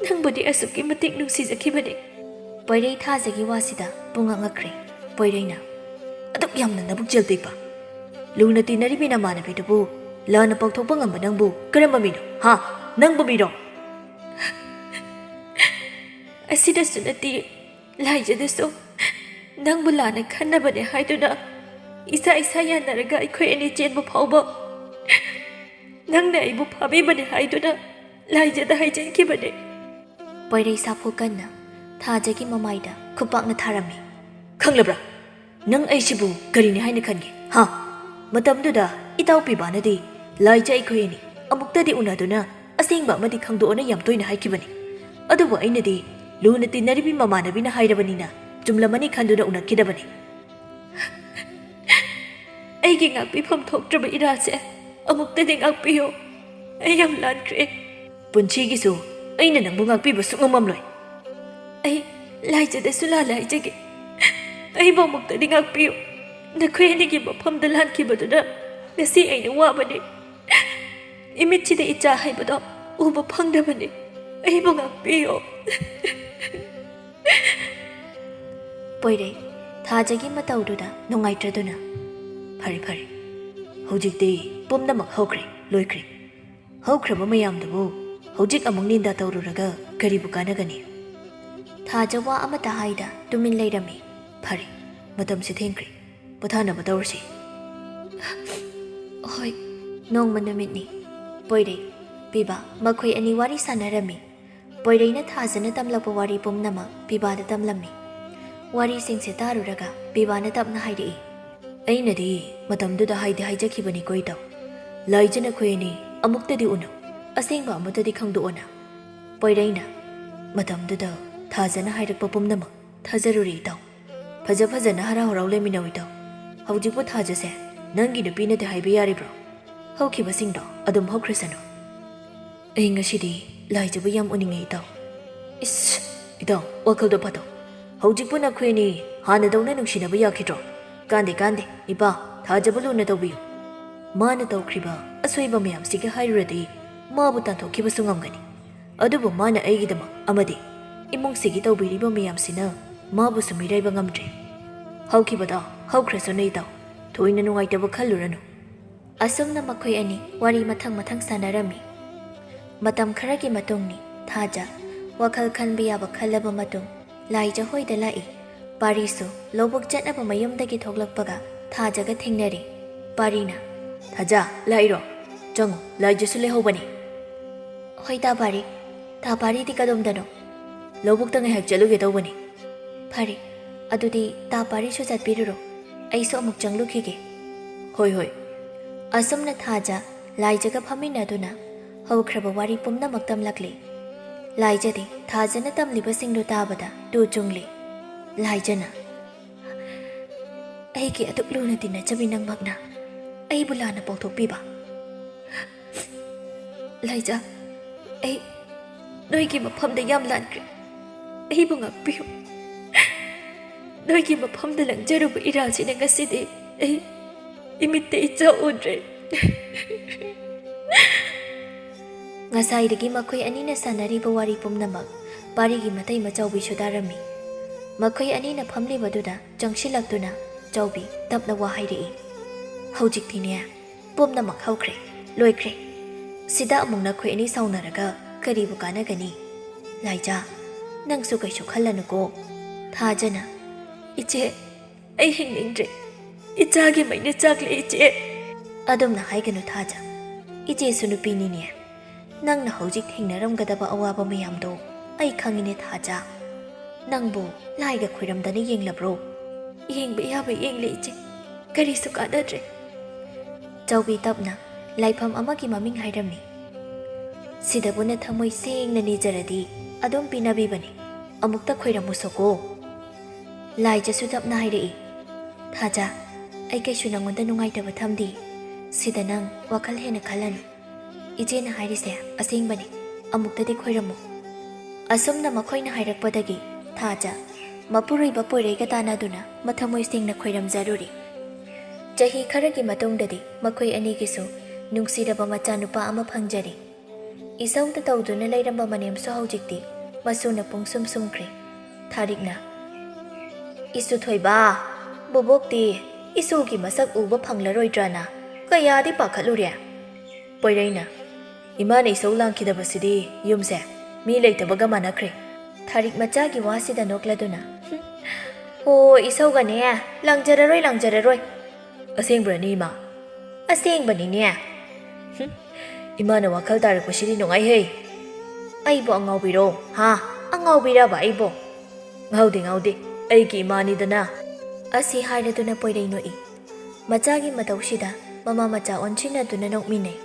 ꯅꯪꯕꯨꯗꯤ ꯑꯁꯨꯛꯀꯤ ꯃꯇꯤꯛ ꯅꯨꯡꯁꯤꯖꯈꯤꯕꯅꯤ꯫" ꯄꯣꯏꯔꯩ ꯊꯥꯖꯒꯤ ꯋꯥꯁꯤꯗ ꯄꯨꯡꯉꯛ ꯉꯛꯈ꯭ꯔꯦ꯫ ꯄꯣꯏꯔꯩꯅ, "ꯑꯗꯨꯛ ꯌꯥꯝꯅ ꯅꯕꯨꯛ ꯆꯦꯜ ꯄꯤꯛꯄ, ꯂꯨꯅ ꯇꯤꯟꯅꯔꯤꯕꯤ ꯅꯃꯥꯟꯅꯕꯤꯗꯨꯕꯨ ꯂꯥꯟꯅ ꯄꯥꯎꯊꯣꯛꯄ ꯉꯝꯕ ꯅꯪꯕꯨ ꯀꯔꯝꯕ ꯃꯤꯅꯣ? ꯍꯥ? ꯅꯪꯕꯨ ꯃꯤꯔꯣ?" "ꯑꯁꯤꯗꯁꯨ ꯅꯠꯇꯦ, ꯂꯥꯏꯖꯗꯁꯨ ꯅꯪꯕꯨ ꯂꯥꯟꯅ ꯈꯟꯅꯕꯅꯦ ꯍꯥꯏꯗꯨꯅ ꯏꯁꯥ ꯏꯁꯥ ꯌꯥꯅꯔꯒ ꯑꯩꯈꯣꯏ ꯑꯅꯤ ꯆꯦꯟꯕ ꯐꯥꯎꯕ ꯅꯪꯅ ꯑꯩꯕꯨ ꯐꯥꯕꯤꯕꯅꯦ ꯍꯥꯏꯗꯨꯅ ꯂꯥꯏꯖꯗ ꯍꯥꯏꯖꯤꯟꯈꯤꯕꯅꯦ꯫" ꯄꯣꯏꯔꯩ ꯁꯥꯐꯨ ꯀꯟꯅ ꯊꯥꯖꯒꯤ ꯃꯃꯥꯏꯗ ꯈꯨꯄꯥꯛꯅ ꯊꯥꯔꯝꯃꯤ꯫ "ꯈꯪꯂꯕ꯭ꯔꯥ? ꯅꯪ ꯑꯩꯁꯤꯕꯨ ꯀꯔꯤꯅꯤ ꯍꯥꯏꯅ ꯈꯟꯒꯦ, ꯍꯥ? ꯃꯇꯝꯗꯨꯗ ꯏꯇꯥꯎ ꯄꯤꯕꯥꯅꯗꯤ ꯂꯥꯏꯖ ꯑꯩꯈꯣꯏ ꯑꯅꯤ ꯑꯃꯨꯛꯇꯗꯤ ꯎꯅꯗꯨꯅ ꯑꯁꯦꯡꯕ ꯑꯃꯗꯤ ꯈꯪꯗꯣꯛꯑꯣꯅ ꯌꯥꯝ ꯇꯣꯏꯅ ꯍꯥꯏꯈꯤꯕꯅꯤ꯫ ꯑꯗꯨꯕꯨ ꯑꯩꯅꯗꯤ ꯂꯨꯅ ꯇꯤꯟꯅꯔꯤꯕꯤ ꯃꯃꯥꯟꯅꯕꯤꯅ ꯍꯥꯏꯔꯕꯅꯤꯅ ꯆꯨꯝꯂꯝꯃꯅꯤ ꯈꯟꯗꯨꯅ ꯎꯅꯈꯤꯗꯕꯅꯤ꯫" "ꯑꯩꯒꯤ ꯉꯥꯛꯄꯤꯐꯝ ꯊꯣꯛꯇ꯭ꯔꯕ ꯏꯔꯥꯁꯦ ꯑꯃꯨꯛꯇꯗꯤ ꯉꯥꯛꯄꯤꯌꯨ꯫ ꯑꯩ ꯌꯥꯝ ꯂꯥꯟꯈ꯭ꯔꯦ꯫" "ꯄꯨꯟꯁꯤꯒꯤꯁꯨ ꯑꯩꯅ ꯅꯪꯕꯨ ꯉꯥꯛꯄꯤꯕ ꯁꯨꯡꯉꯝ ꯉꯝꯂꯣꯏ꯫" "ꯑꯩ ꯂꯥꯏꯖꯗꯁꯨ ꯂꯥꯜꯂꯦ ꯍꯥꯏꯖꯒꯦ꯫ ꯑꯩꯕꯨ ꯑꯃꯨꯛꯇꯗꯤ ꯉꯥꯛꯄꯤꯌꯨ꯫ ꯅꯈꯣꯏ ꯑꯅꯤꯒꯤ ꯃꯐꯝꯗ ꯂꯥꯟꯈꯤꯕꯗꯨꯅ ꯉꯁꯤ ꯑꯩꯅ ꯋꯥꯕꯅꯤ꯫ ꯏꯃꯤꯠꯁꯤꯗ ꯏꯆꯥ ꯍꯥꯏꯕꯗꯣ ꯎꯕ ꯐꯪꯗꯕꯅꯤ꯫ ꯑꯩꯕꯨ ꯉꯥꯛꯄꯤꯌꯨ꯫" ꯄꯣꯏꯔꯩ ꯊꯥꯖꯒꯤ ꯃꯇꯧꯗꯨꯗ ꯅꯨꯡꯉꯥꯏꯇ꯭ꯔꯗꯨꯅ, "ꯐꯔꯦ, ꯐꯔꯦ, ꯍꯧꯖꯤꯛꯇꯤ ꯄꯨꯝꯅꯃꯛ ꯍꯧꯈ꯭ꯔꯦ, ꯂꯣꯏꯈ꯭ꯔꯦ꯫ ꯍꯧꯈ꯭ꯔꯕ ꯃꯌꯥꯝꯗꯨꯕꯨ ꯍꯧꯖꯤꯛ ꯑꯃꯨꯛ ꯅꯤꯟꯗ ꯇꯧꯔꯨꯔꯒ ꯀꯔꯤꯕꯨ ꯀꯥꯟꯅꯒꯅꯤ? ꯊꯥꯖ ꯋꯥ ꯑꯃꯠꯇ ꯍꯥꯏꯗ ꯇꯨꯃꯤꯟ ꯂꯩꯔꯝꯃꯤ꯫ ꯐꯔꯦ, ꯃꯇꯝꯁꯤ ꯊꯦꯡꯈ꯭ꯔꯦ, ꯄꯣꯊꯥꯅꯕ ꯇꯧꯔꯁꯤ꯫ ꯍꯣꯏ꯫ ꯅꯣꯡꯃ ꯅꯨꯃꯤꯠꯅꯤ꯫ ꯄꯣꯏꯔꯩ, ꯄꯤꯕꯥ ꯃꯈꯣꯏ ꯑꯅꯤ ꯋꯥꯔꯤ ꯁꯥꯟꯅꯔꯝꯃꯤ꯫ ꯄꯣꯏꯔꯩꯅ ꯊꯥꯖꯅ ꯇꯝꯂꯛꯄ ꯋꯥꯔꯤ ꯄꯨꯝꯅꯃꯛ ꯄꯤꯕꯥꯗ ꯇꯝꯂꯝꯃꯤ꯫ ꯋꯥꯔꯤꯁꯤꯡꯁꯦ ꯇꯥꯔꯨꯔꯒ ꯄꯤꯕꯥꯅ ꯇꯞꯅ ꯍꯥꯏꯔꯛꯏ꯫ ꯑꯩꯅꯗꯤ ꯃꯇꯝꯗꯨꯗ ꯍꯥꯏꯗꯤ ꯍꯥꯏꯖꯈꯤꯕꯅꯤꯀꯣ ꯏꯇꯥꯎ, ꯂꯥꯏꯖ ꯅꯈꯣꯏ ꯑꯅꯤ ꯑꯃꯨꯛꯇꯗꯤ ꯎꯅꯧ, ꯑꯁꯦꯡꯕ ꯑꯃꯠꯇꯗꯤ ꯈꯪꯗꯣꯛꯑꯣꯅ꯫ ꯄꯣꯏꯔꯩꯅ, ꯃꯇꯝꯗꯨꯗ ꯊꯥꯖꯅ ꯍꯥꯏꯔꯛꯄ ꯄꯨꯝꯅꯃꯛ ꯊꯥꯖꯔꯨꯔꯦ ꯏꯇꯥꯎ꯫ ꯐꯖ ꯐꯖꯅ ꯍꯔꯥꯎ ꯍꯔꯥꯎ ꯂꯩꯃꯤꯟꯅꯧ ꯏꯇꯥꯎ꯫ ꯍꯧꯖꯤꯛꯄꯨ ꯊꯥꯖꯁꯦ ꯅꯪꯒꯤ ꯅꯨꯄꯤꯅꯗꯤ ꯍꯥꯏꯕ ꯌꯥꯔꯤꯕ꯭ꯔꯣ? ꯍꯧꯈꯤꯕꯁꯤꯡꯗꯣ ꯑꯗꯨꯝ ꯍꯧꯈ꯭ꯔꯁꯅꯨ꯫ ꯑꯩ ꯉꯁꯤꯗꯤ ꯂꯥꯏꯖꯕꯨ ꯌꯥꯝ ꯎꯅꯤꯡꯉꯦ ꯏꯇꯥꯎ꯫ ꯏꯁ, ꯏꯇꯥꯎ, ꯋꯥꯈꯜꯗꯣ ꯐꯥꯊꯧ꯫ ꯍꯧꯖꯤꯛꯄꯨ ꯅꯈꯣꯏ ꯑꯅꯤ ꯍꯥꯟꯅꯗꯧꯅ ꯅꯨꯡꯁꯤꯅꯕ ꯌꯥꯈꯤꯗ꯭ꯔꯣ? ꯀꯥꯟꯗꯦ, ꯀꯥꯟꯗꯦ, ꯏꯄꯥ, ꯊꯥꯖꯕ ꯂꯨꯅ ꯇꯧꯕꯤꯌꯨ꯫ ꯃꯥꯅ ꯇꯧꯈ꯭ꯔꯤꯕ ꯑꯁꯣꯏꯕ ꯃꯌꯥꯝꯁꯤꯒꯤ ꯍꯥꯏꯔꯨꯔꯗꯤ ꯃꯥꯕꯨ ꯇꯥꯟꯊꯣꯛꯈꯤꯕꯁꯨ ꯉꯝꯒꯅꯤ꯫ ꯑꯗꯨꯕꯨ ꯃꯥꯅ ꯑꯩꯒꯤꯗꯃꯛ ꯑꯃꯗꯤ ꯏꯃꯨꯡꯁꯤꯒꯤ ꯇꯧꯕꯤꯔꯤꯕ ꯃꯌꯥꯝꯁꯤꯅ ꯃꯥꯕꯨꯁꯨ ꯃꯤꯔꯥꯏꯕ ꯉꯝꯗ꯭ꯔꯦ꯫ ꯍꯧꯈꯤꯕꯗꯣ ꯍꯧꯈ꯭ꯔꯁꯅꯨ ꯏꯇꯥꯎ, ꯊꯣꯏꯅ ꯅꯨꯡꯉꯥꯏꯇꯕ ꯈꯜꯂꯨꯔꯅꯨ꯫ ꯑꯁꯨꯝꯅ ꯃꯈꯣꯏ ꯑꯅꯤ ꯋꯥꯔꯤ ꯃꯊꯪ ꯃꯊꯪ ꯁꯥꯟꯅꯔꯝꯃꯤ꯫ ꯃꯇꯝ ꯈꯔꯒꯤ ꯃꯇꯨꯡꯅꯤ, ꯊꯥꯖ ꯋꯥꯈꯜ ꯈꯟꯕ ꯌꯥꯕ ꯈꯜꯂꯕ ꯃꯇꯨꯡ ꯂꯥꯏꯖ ꯍꯣꯏꯗ ꯂꯥꯛꯏ꯫ ꯄꯥꯔꯤꯁꯨ ꯂꯧꯕꯨꯛ ꯆꯠꯅꯕ ꯃꯌꯨꯝꯗꯒꯤ ꯊꯣꯛꯂꯛꯄꯒ ꯊꯥꯖꯒ ꯊꯦꯡꯅꯔꯦ꯫ ꯄꯥꯔꯤꯅ, "ꯊꯥꯖ, ꯂꯥꯛꯏꯔꯣ? ꯆꯪꯉꯨ, ꯂꯥꯏꯖꯁꯨ ꯂꯩꯍꯧꯕꯅꯤ꯫" "ꯍꯣꯏ, ꯇꯥ ꯄꯥꯔꯤ꯫ ꯇꯥ ꯄꯥꯔꯤꯗꯤ ꯀꯗꯣꯝꯗꯅꯣ?" "ꯂꯧꯕꯨꯛꯇ ꯉꯥꯏꯍꯥꯛ ꯆꯠꯂꯨꯒꯦ ꯇꯧꯕꯅꯤ꯫" "ꯐꯔꯦ, ꯑꯗꯨꯗꯤ ꯇꯥ ꯄꯥꯔꯤꯁꯨ ꯆꯠꯄꯤꯔꯨꯔꯣ, ꯑꯩꯁꯨ ꯑꯃꯨꯛ ꯆꯪꯂꯨꯈꯤꯒꯦ꯫" "ꯍꯣꯏ, ꯍꯣꯏ꯫" ꯑꯁꯨꯝꯅ ꯊꯥꯖ ꯂꯥꯏꯖꯒ ꯐꯝꯃꯤꯟꯅꯗꯨꯅ ꯍꯧꯈ꯭ꯔꯕ ꯋꯥꯔꯤ ꯄꯨꯝꯅꯃꯛ ꯇꯝꯂꯛꯂꯤ꯫ ꯂꯥꯏꯖꯗꯤ ꯊꯥꯖꯅ ꯇꯝꯂꯤꯕꯁꯤꯡꯗꯨ ꯇꯥꯕꯗ ꯇꯨ ꯆꯨꯡꯂꯤ꯫ ꯂꯥꯏꯖꯅ, "ꯑꯩꯒꯤ ꯑꯗꯨꯛ ꯂꯨꯅ ꯇꯤꯟꯅꯖꯕꯤ ꯅꯪꯃꯛꯅ ꯑꯩꯕꯨ ꯂꯥꯟꯅ ꯄꯥꯎꯊꯣꯛꯄꯤꯕ꯫ ꯂꯥꯏꯖ, ꯑꯩ ꯅꯣꯏꯒꯤ ꯃꯐꯝꯗ ꯌꯥꯝ ꯂꯥꯟꯈ꯭ꯔꯦ꯫ ꯑꯩꯕꯨ ꯉꯥꯛꯄꯤꯌꯨ꯫ ꯅꯣꯏꯒꯤ ꯃꯐꯝꯗ ꯂꯪꯖꯔꯨꯕ ꯏꯔꯥꯜꯁꯤꯅ ꯉꯁꯤꯗꯤ ꯑꯩ ꯏꯃꯤꯠꯇ ꯏꯆꯥ ꯎꯗ꯭ꯔꯦ꯫" ꯉꯁꯥꯏꯗꯒꯤ ꯃꯈꯣꯏ ꯑꯅꯤꯅ ꯁꯥꯟꯅꯔꯤꯕ ꯋꯥꯔꯤ ꯄꯨꯝꯅꯃꯛ ꯄꯥꯔꯤꯒꯤ ꯃꯇꯩ ꯃꯆꯥꯎꯕꯤꯁꯨ ꯇꯥꯔꯝꯃꯤ꯫ ꯃꯈꯣꯏ ꯑꯅꯤꯅ ꯐꯝꯂꯤꯕꯗꯨꯗ ꯆꯪꯁꯤꯜꯂꯛꯇꯨꯅ ꯆꯥꯎꯕꯤ ꯇꯞꯅ ꯋꯥ ꯍꯥꯏꯔꯛꯏ꯫ "ꯍꯧꯖꯤꯛꯇꯤꯅꯦ, ꯄꯨꯝꯅꯃꯛ ꯍꯧꯈ꯭ꯔꯦ, ꯂꯣꯏꯈ꯭ꯔꯦ꯫ ꯁꯤꯗ ꯑꯃꯨꯛ ꯅꯈꯣꯏ ꯑꯅꯤ ꯁꯥꯎꯅꯔꯒ ꯀꯔꯤꯕꯨ ꯀꯥꯟꯅꯒꯅꯤ? ꯂꯥꯏꯖꯥ, ꯅꯪꯁꯨ ꯀꯩꯁꯨ ꯈꯜꯂꯅꯨꯀꯣ꯫ ꯊꯥꯖꯅ, "ꯏꯆꯦ, ꯑꯩ ꯍꯤꯡꯅꯤꯡꯗ꯭ꯔꯦ꯫ ꯏꯆꯥꯒꯤ ꯃꯩꯅ ꯆꯥꯛꯂꯦ, ꯏꯆꯦ꯫" ꯑꯗꯨꯝꯅ ꯍꯥꯏꯒꯅꯨ ꯊꯥꯖ꯫ ꯏꯆꯦꯁꯨ ꯅꯨꯄꯤꯅꯤꯅꯦ꯫ ꯅꯪꯅ ꯍꯧꯖꯤꯛ ꯊꯦꯡꯅꯔꯝꯒꯗꯕ ꯑꯋꯥꯕ ꯃꯌꯥꯝꯗꯣ ꯑꯩ ꯈꯪꯉꯤꯅꯦ ꯊꯥꯖ꯫ ꯅꯪꯕꯨ ꯂꯥꯏꯒ ꯈꯣꯏꯔꯝꯗꯅ ꯌꯦꯡꯂꯕ꯭ꯔꯣ? ꯌꯦꯡꯕ ꯌꯥꯕ ꯌꯦꯡꯂꯦ ꯏꯆꯦ, ꯀꯔꯤꯁꯨ ꯀꯥꯟꯅꯗ꯭ꯔꯦ꯫ ꯆꯥꯎꯕꯤ ꯇꯞꯅ ꯂꯥꯏꯐꯝ ꯑꯃꯒꯤ ꯃꯃꯤꯡ ꯍꯥꯏꯔꯝꯃꯤ꯫ "ꯁꯤꯗꯕꯨ ꯅꯊꯃꯣꯏ ꯁꯦꯡꯅ ꯅꯤꯖꯔꯗꯤ ꯑꯗꯨꯝ ꯄꯤꯅꯕꯤꯕꯅꯤ꯫ ꯑꯃꯨꯛꯇ ꯈꯣꯏꯔꯝꯃꯨꯁꯣꯀꯣ꯫" ꯂꯥꯏꯖꯁꯨ ꯇꯞꯅ ꯍꯥꯏꯔꯛꯏ, "ꯊꯥꯖ, ꯑꯩ ꯀꯩꯁꯨ ꯅꯪꯉꯣꯟꯗ ꯅꯨꯡꯉꯥꯏꯇꯕ ꯊꯝꯗꯦ꯫ ꯁꯤꯗ ꯅꯪ ꯋꯥꯈꯜ ꯍꯦꯟꯅ ꯈꯜꯂꯅꯨ꯫ ꯏꯆꯦꯅ ꯍꯥꯏꯔꯤꯁꯦ ꯑꯁꯦꯡꯕꯅꯤ꯫ ꯑꯃꯨꯛꯇꯗꯤ ꯈꯣꯏꯔꯝꯃꯨ꯫" ꯑꯁꯨꯝꯅ ꯃꯈꯣꯏꯅ ꯍꯥꯏꯔꯛꯄꯗꯒꯤ ꯊꯥꯖ ꯃꯄꯨꯔꯣꯏꯕ ꯄꯣꯏꯔꯩꯒ ꯇꯥꯟꯅꯗꯨꯅ ꯃꯊꯃꯣꯏ ꯁꯦꯡꯅ ꯈꯣꯏꯔꯝꯖꯔꯨꯔꯤ꯫ ꯆꯍꯤ ꯈꯔꯒꯤ ꯃꯇꯨꯡꯗꯗꯤ ꯃꯈꯣꯏ ꯑꯅꯤꯒꯤꯁꯨ ꯅꯨꯡꯁꯤꯔꯕ ꯃꯆꯥꯅꯨꯄꯥ ꯑꯃ ꯐꯪꯖꯔꯤ꯫ ꯏꯁꯧꯗ ꯇꯧꯗꯨꯅ ꯂꯩꯔꯝꯕ ꯃꯅꯦꯝꯁꯨ ꯍꯧꯖꯤꯛꯇꯤ ꯃꯁꯨꯅ ꯄꯨꯡꯁꯨꯝ ꯁꯨꯝꯈ꯭ꯔꯦ꯫ ꯊꯥꯔꯤꯛꯅ, "ꯏꯁꯨ ꯊꯣꯏꯕ, ꯕꯣꯕꯣꯛꯇꯤ ꯏꯁꯨꯒꯤ ꯃꯁꯛ ꯎꯕ ꯐꯪꯂꯔꯣꯏꯗ꯭ꯔꯥꯅ ꯀꯌꯥꯗꯤ ꯄꯥꯈꯠꯂꯨꯔꯦ꯫" ꯄꯣꯏꯔꯩꯅ, "ꯏꯃꯥꯅ ꯏꯁꯧ ꯂꯥꯡꯈꯤꯗꯕꯁꯤꯗꯤ ꯌꯨꯝꯁꯦ ꯃꯤ ꯂꯩꯇꯕꯒ ꯃꯥꯟꯅꯈ꯭ꯔꯦ꯫" ꯊꯥꯔꯤꯛ ꯃꯆꯥꯒꯤ ꯋꯥꯁꯤꯗ ꯅꯣꯛꯂꯗꯨꯅ, "ꯍꯣ, ꯏꯁꯧꯒꯅꯦ, ꯂꯥꯡꯖꯔꯔꯣꯏ, ꯂꯥꯡꯖꯔꯔꯣꯏ꯫" "ꯑꯁꯦꯡꯕ꯭ꯔꯅꯦ, ꯏꯃꯥ?" "ꯑꯁꯦꯡꯕꯅꯤꯅꯦ꯫" "ꯍꯨꯝ, ꯏꯃꯥꯅ ꯋꯥꯈꯜ ꯇꯥꯔꯛꯄꯁꯤꯗꯤ ꯅꯨꯡꯉꯥꯏꯍꯦ꯫" "ꯑꯩꯕꯨ ꯑꯉꯥꯎꯕꯤꯔꯣ? ꯍꯥ? ꯑꯉꯥꯎꯕꯤꯔꯕ ꯑꯩꯕꯨ?" "ꯉꯥꯎꯗꯦ, ꯉꯥꯎꯗꯦ, ꯑꯩꯒꯤ ꯏꯃꯥꯅꯤꯗꯅ꯫" ꯑꯁꯤ ꯍꯥꯏꯔꯗꯨꯅ ꯄꯣꯏꯔꯩ ꯅꯣꯛꯏ꯫ ꯃꯆꯥꯒꯤ ꯃꯇꯧꯁꯤꯗ ꯃꯃꯥ ꯃꯆꯥ ꯑꯣꯟꯁꯤꯟꯅꯗꯨꯅ ꯅꯣꯛꯃꯤꯟꯅꯩ꯫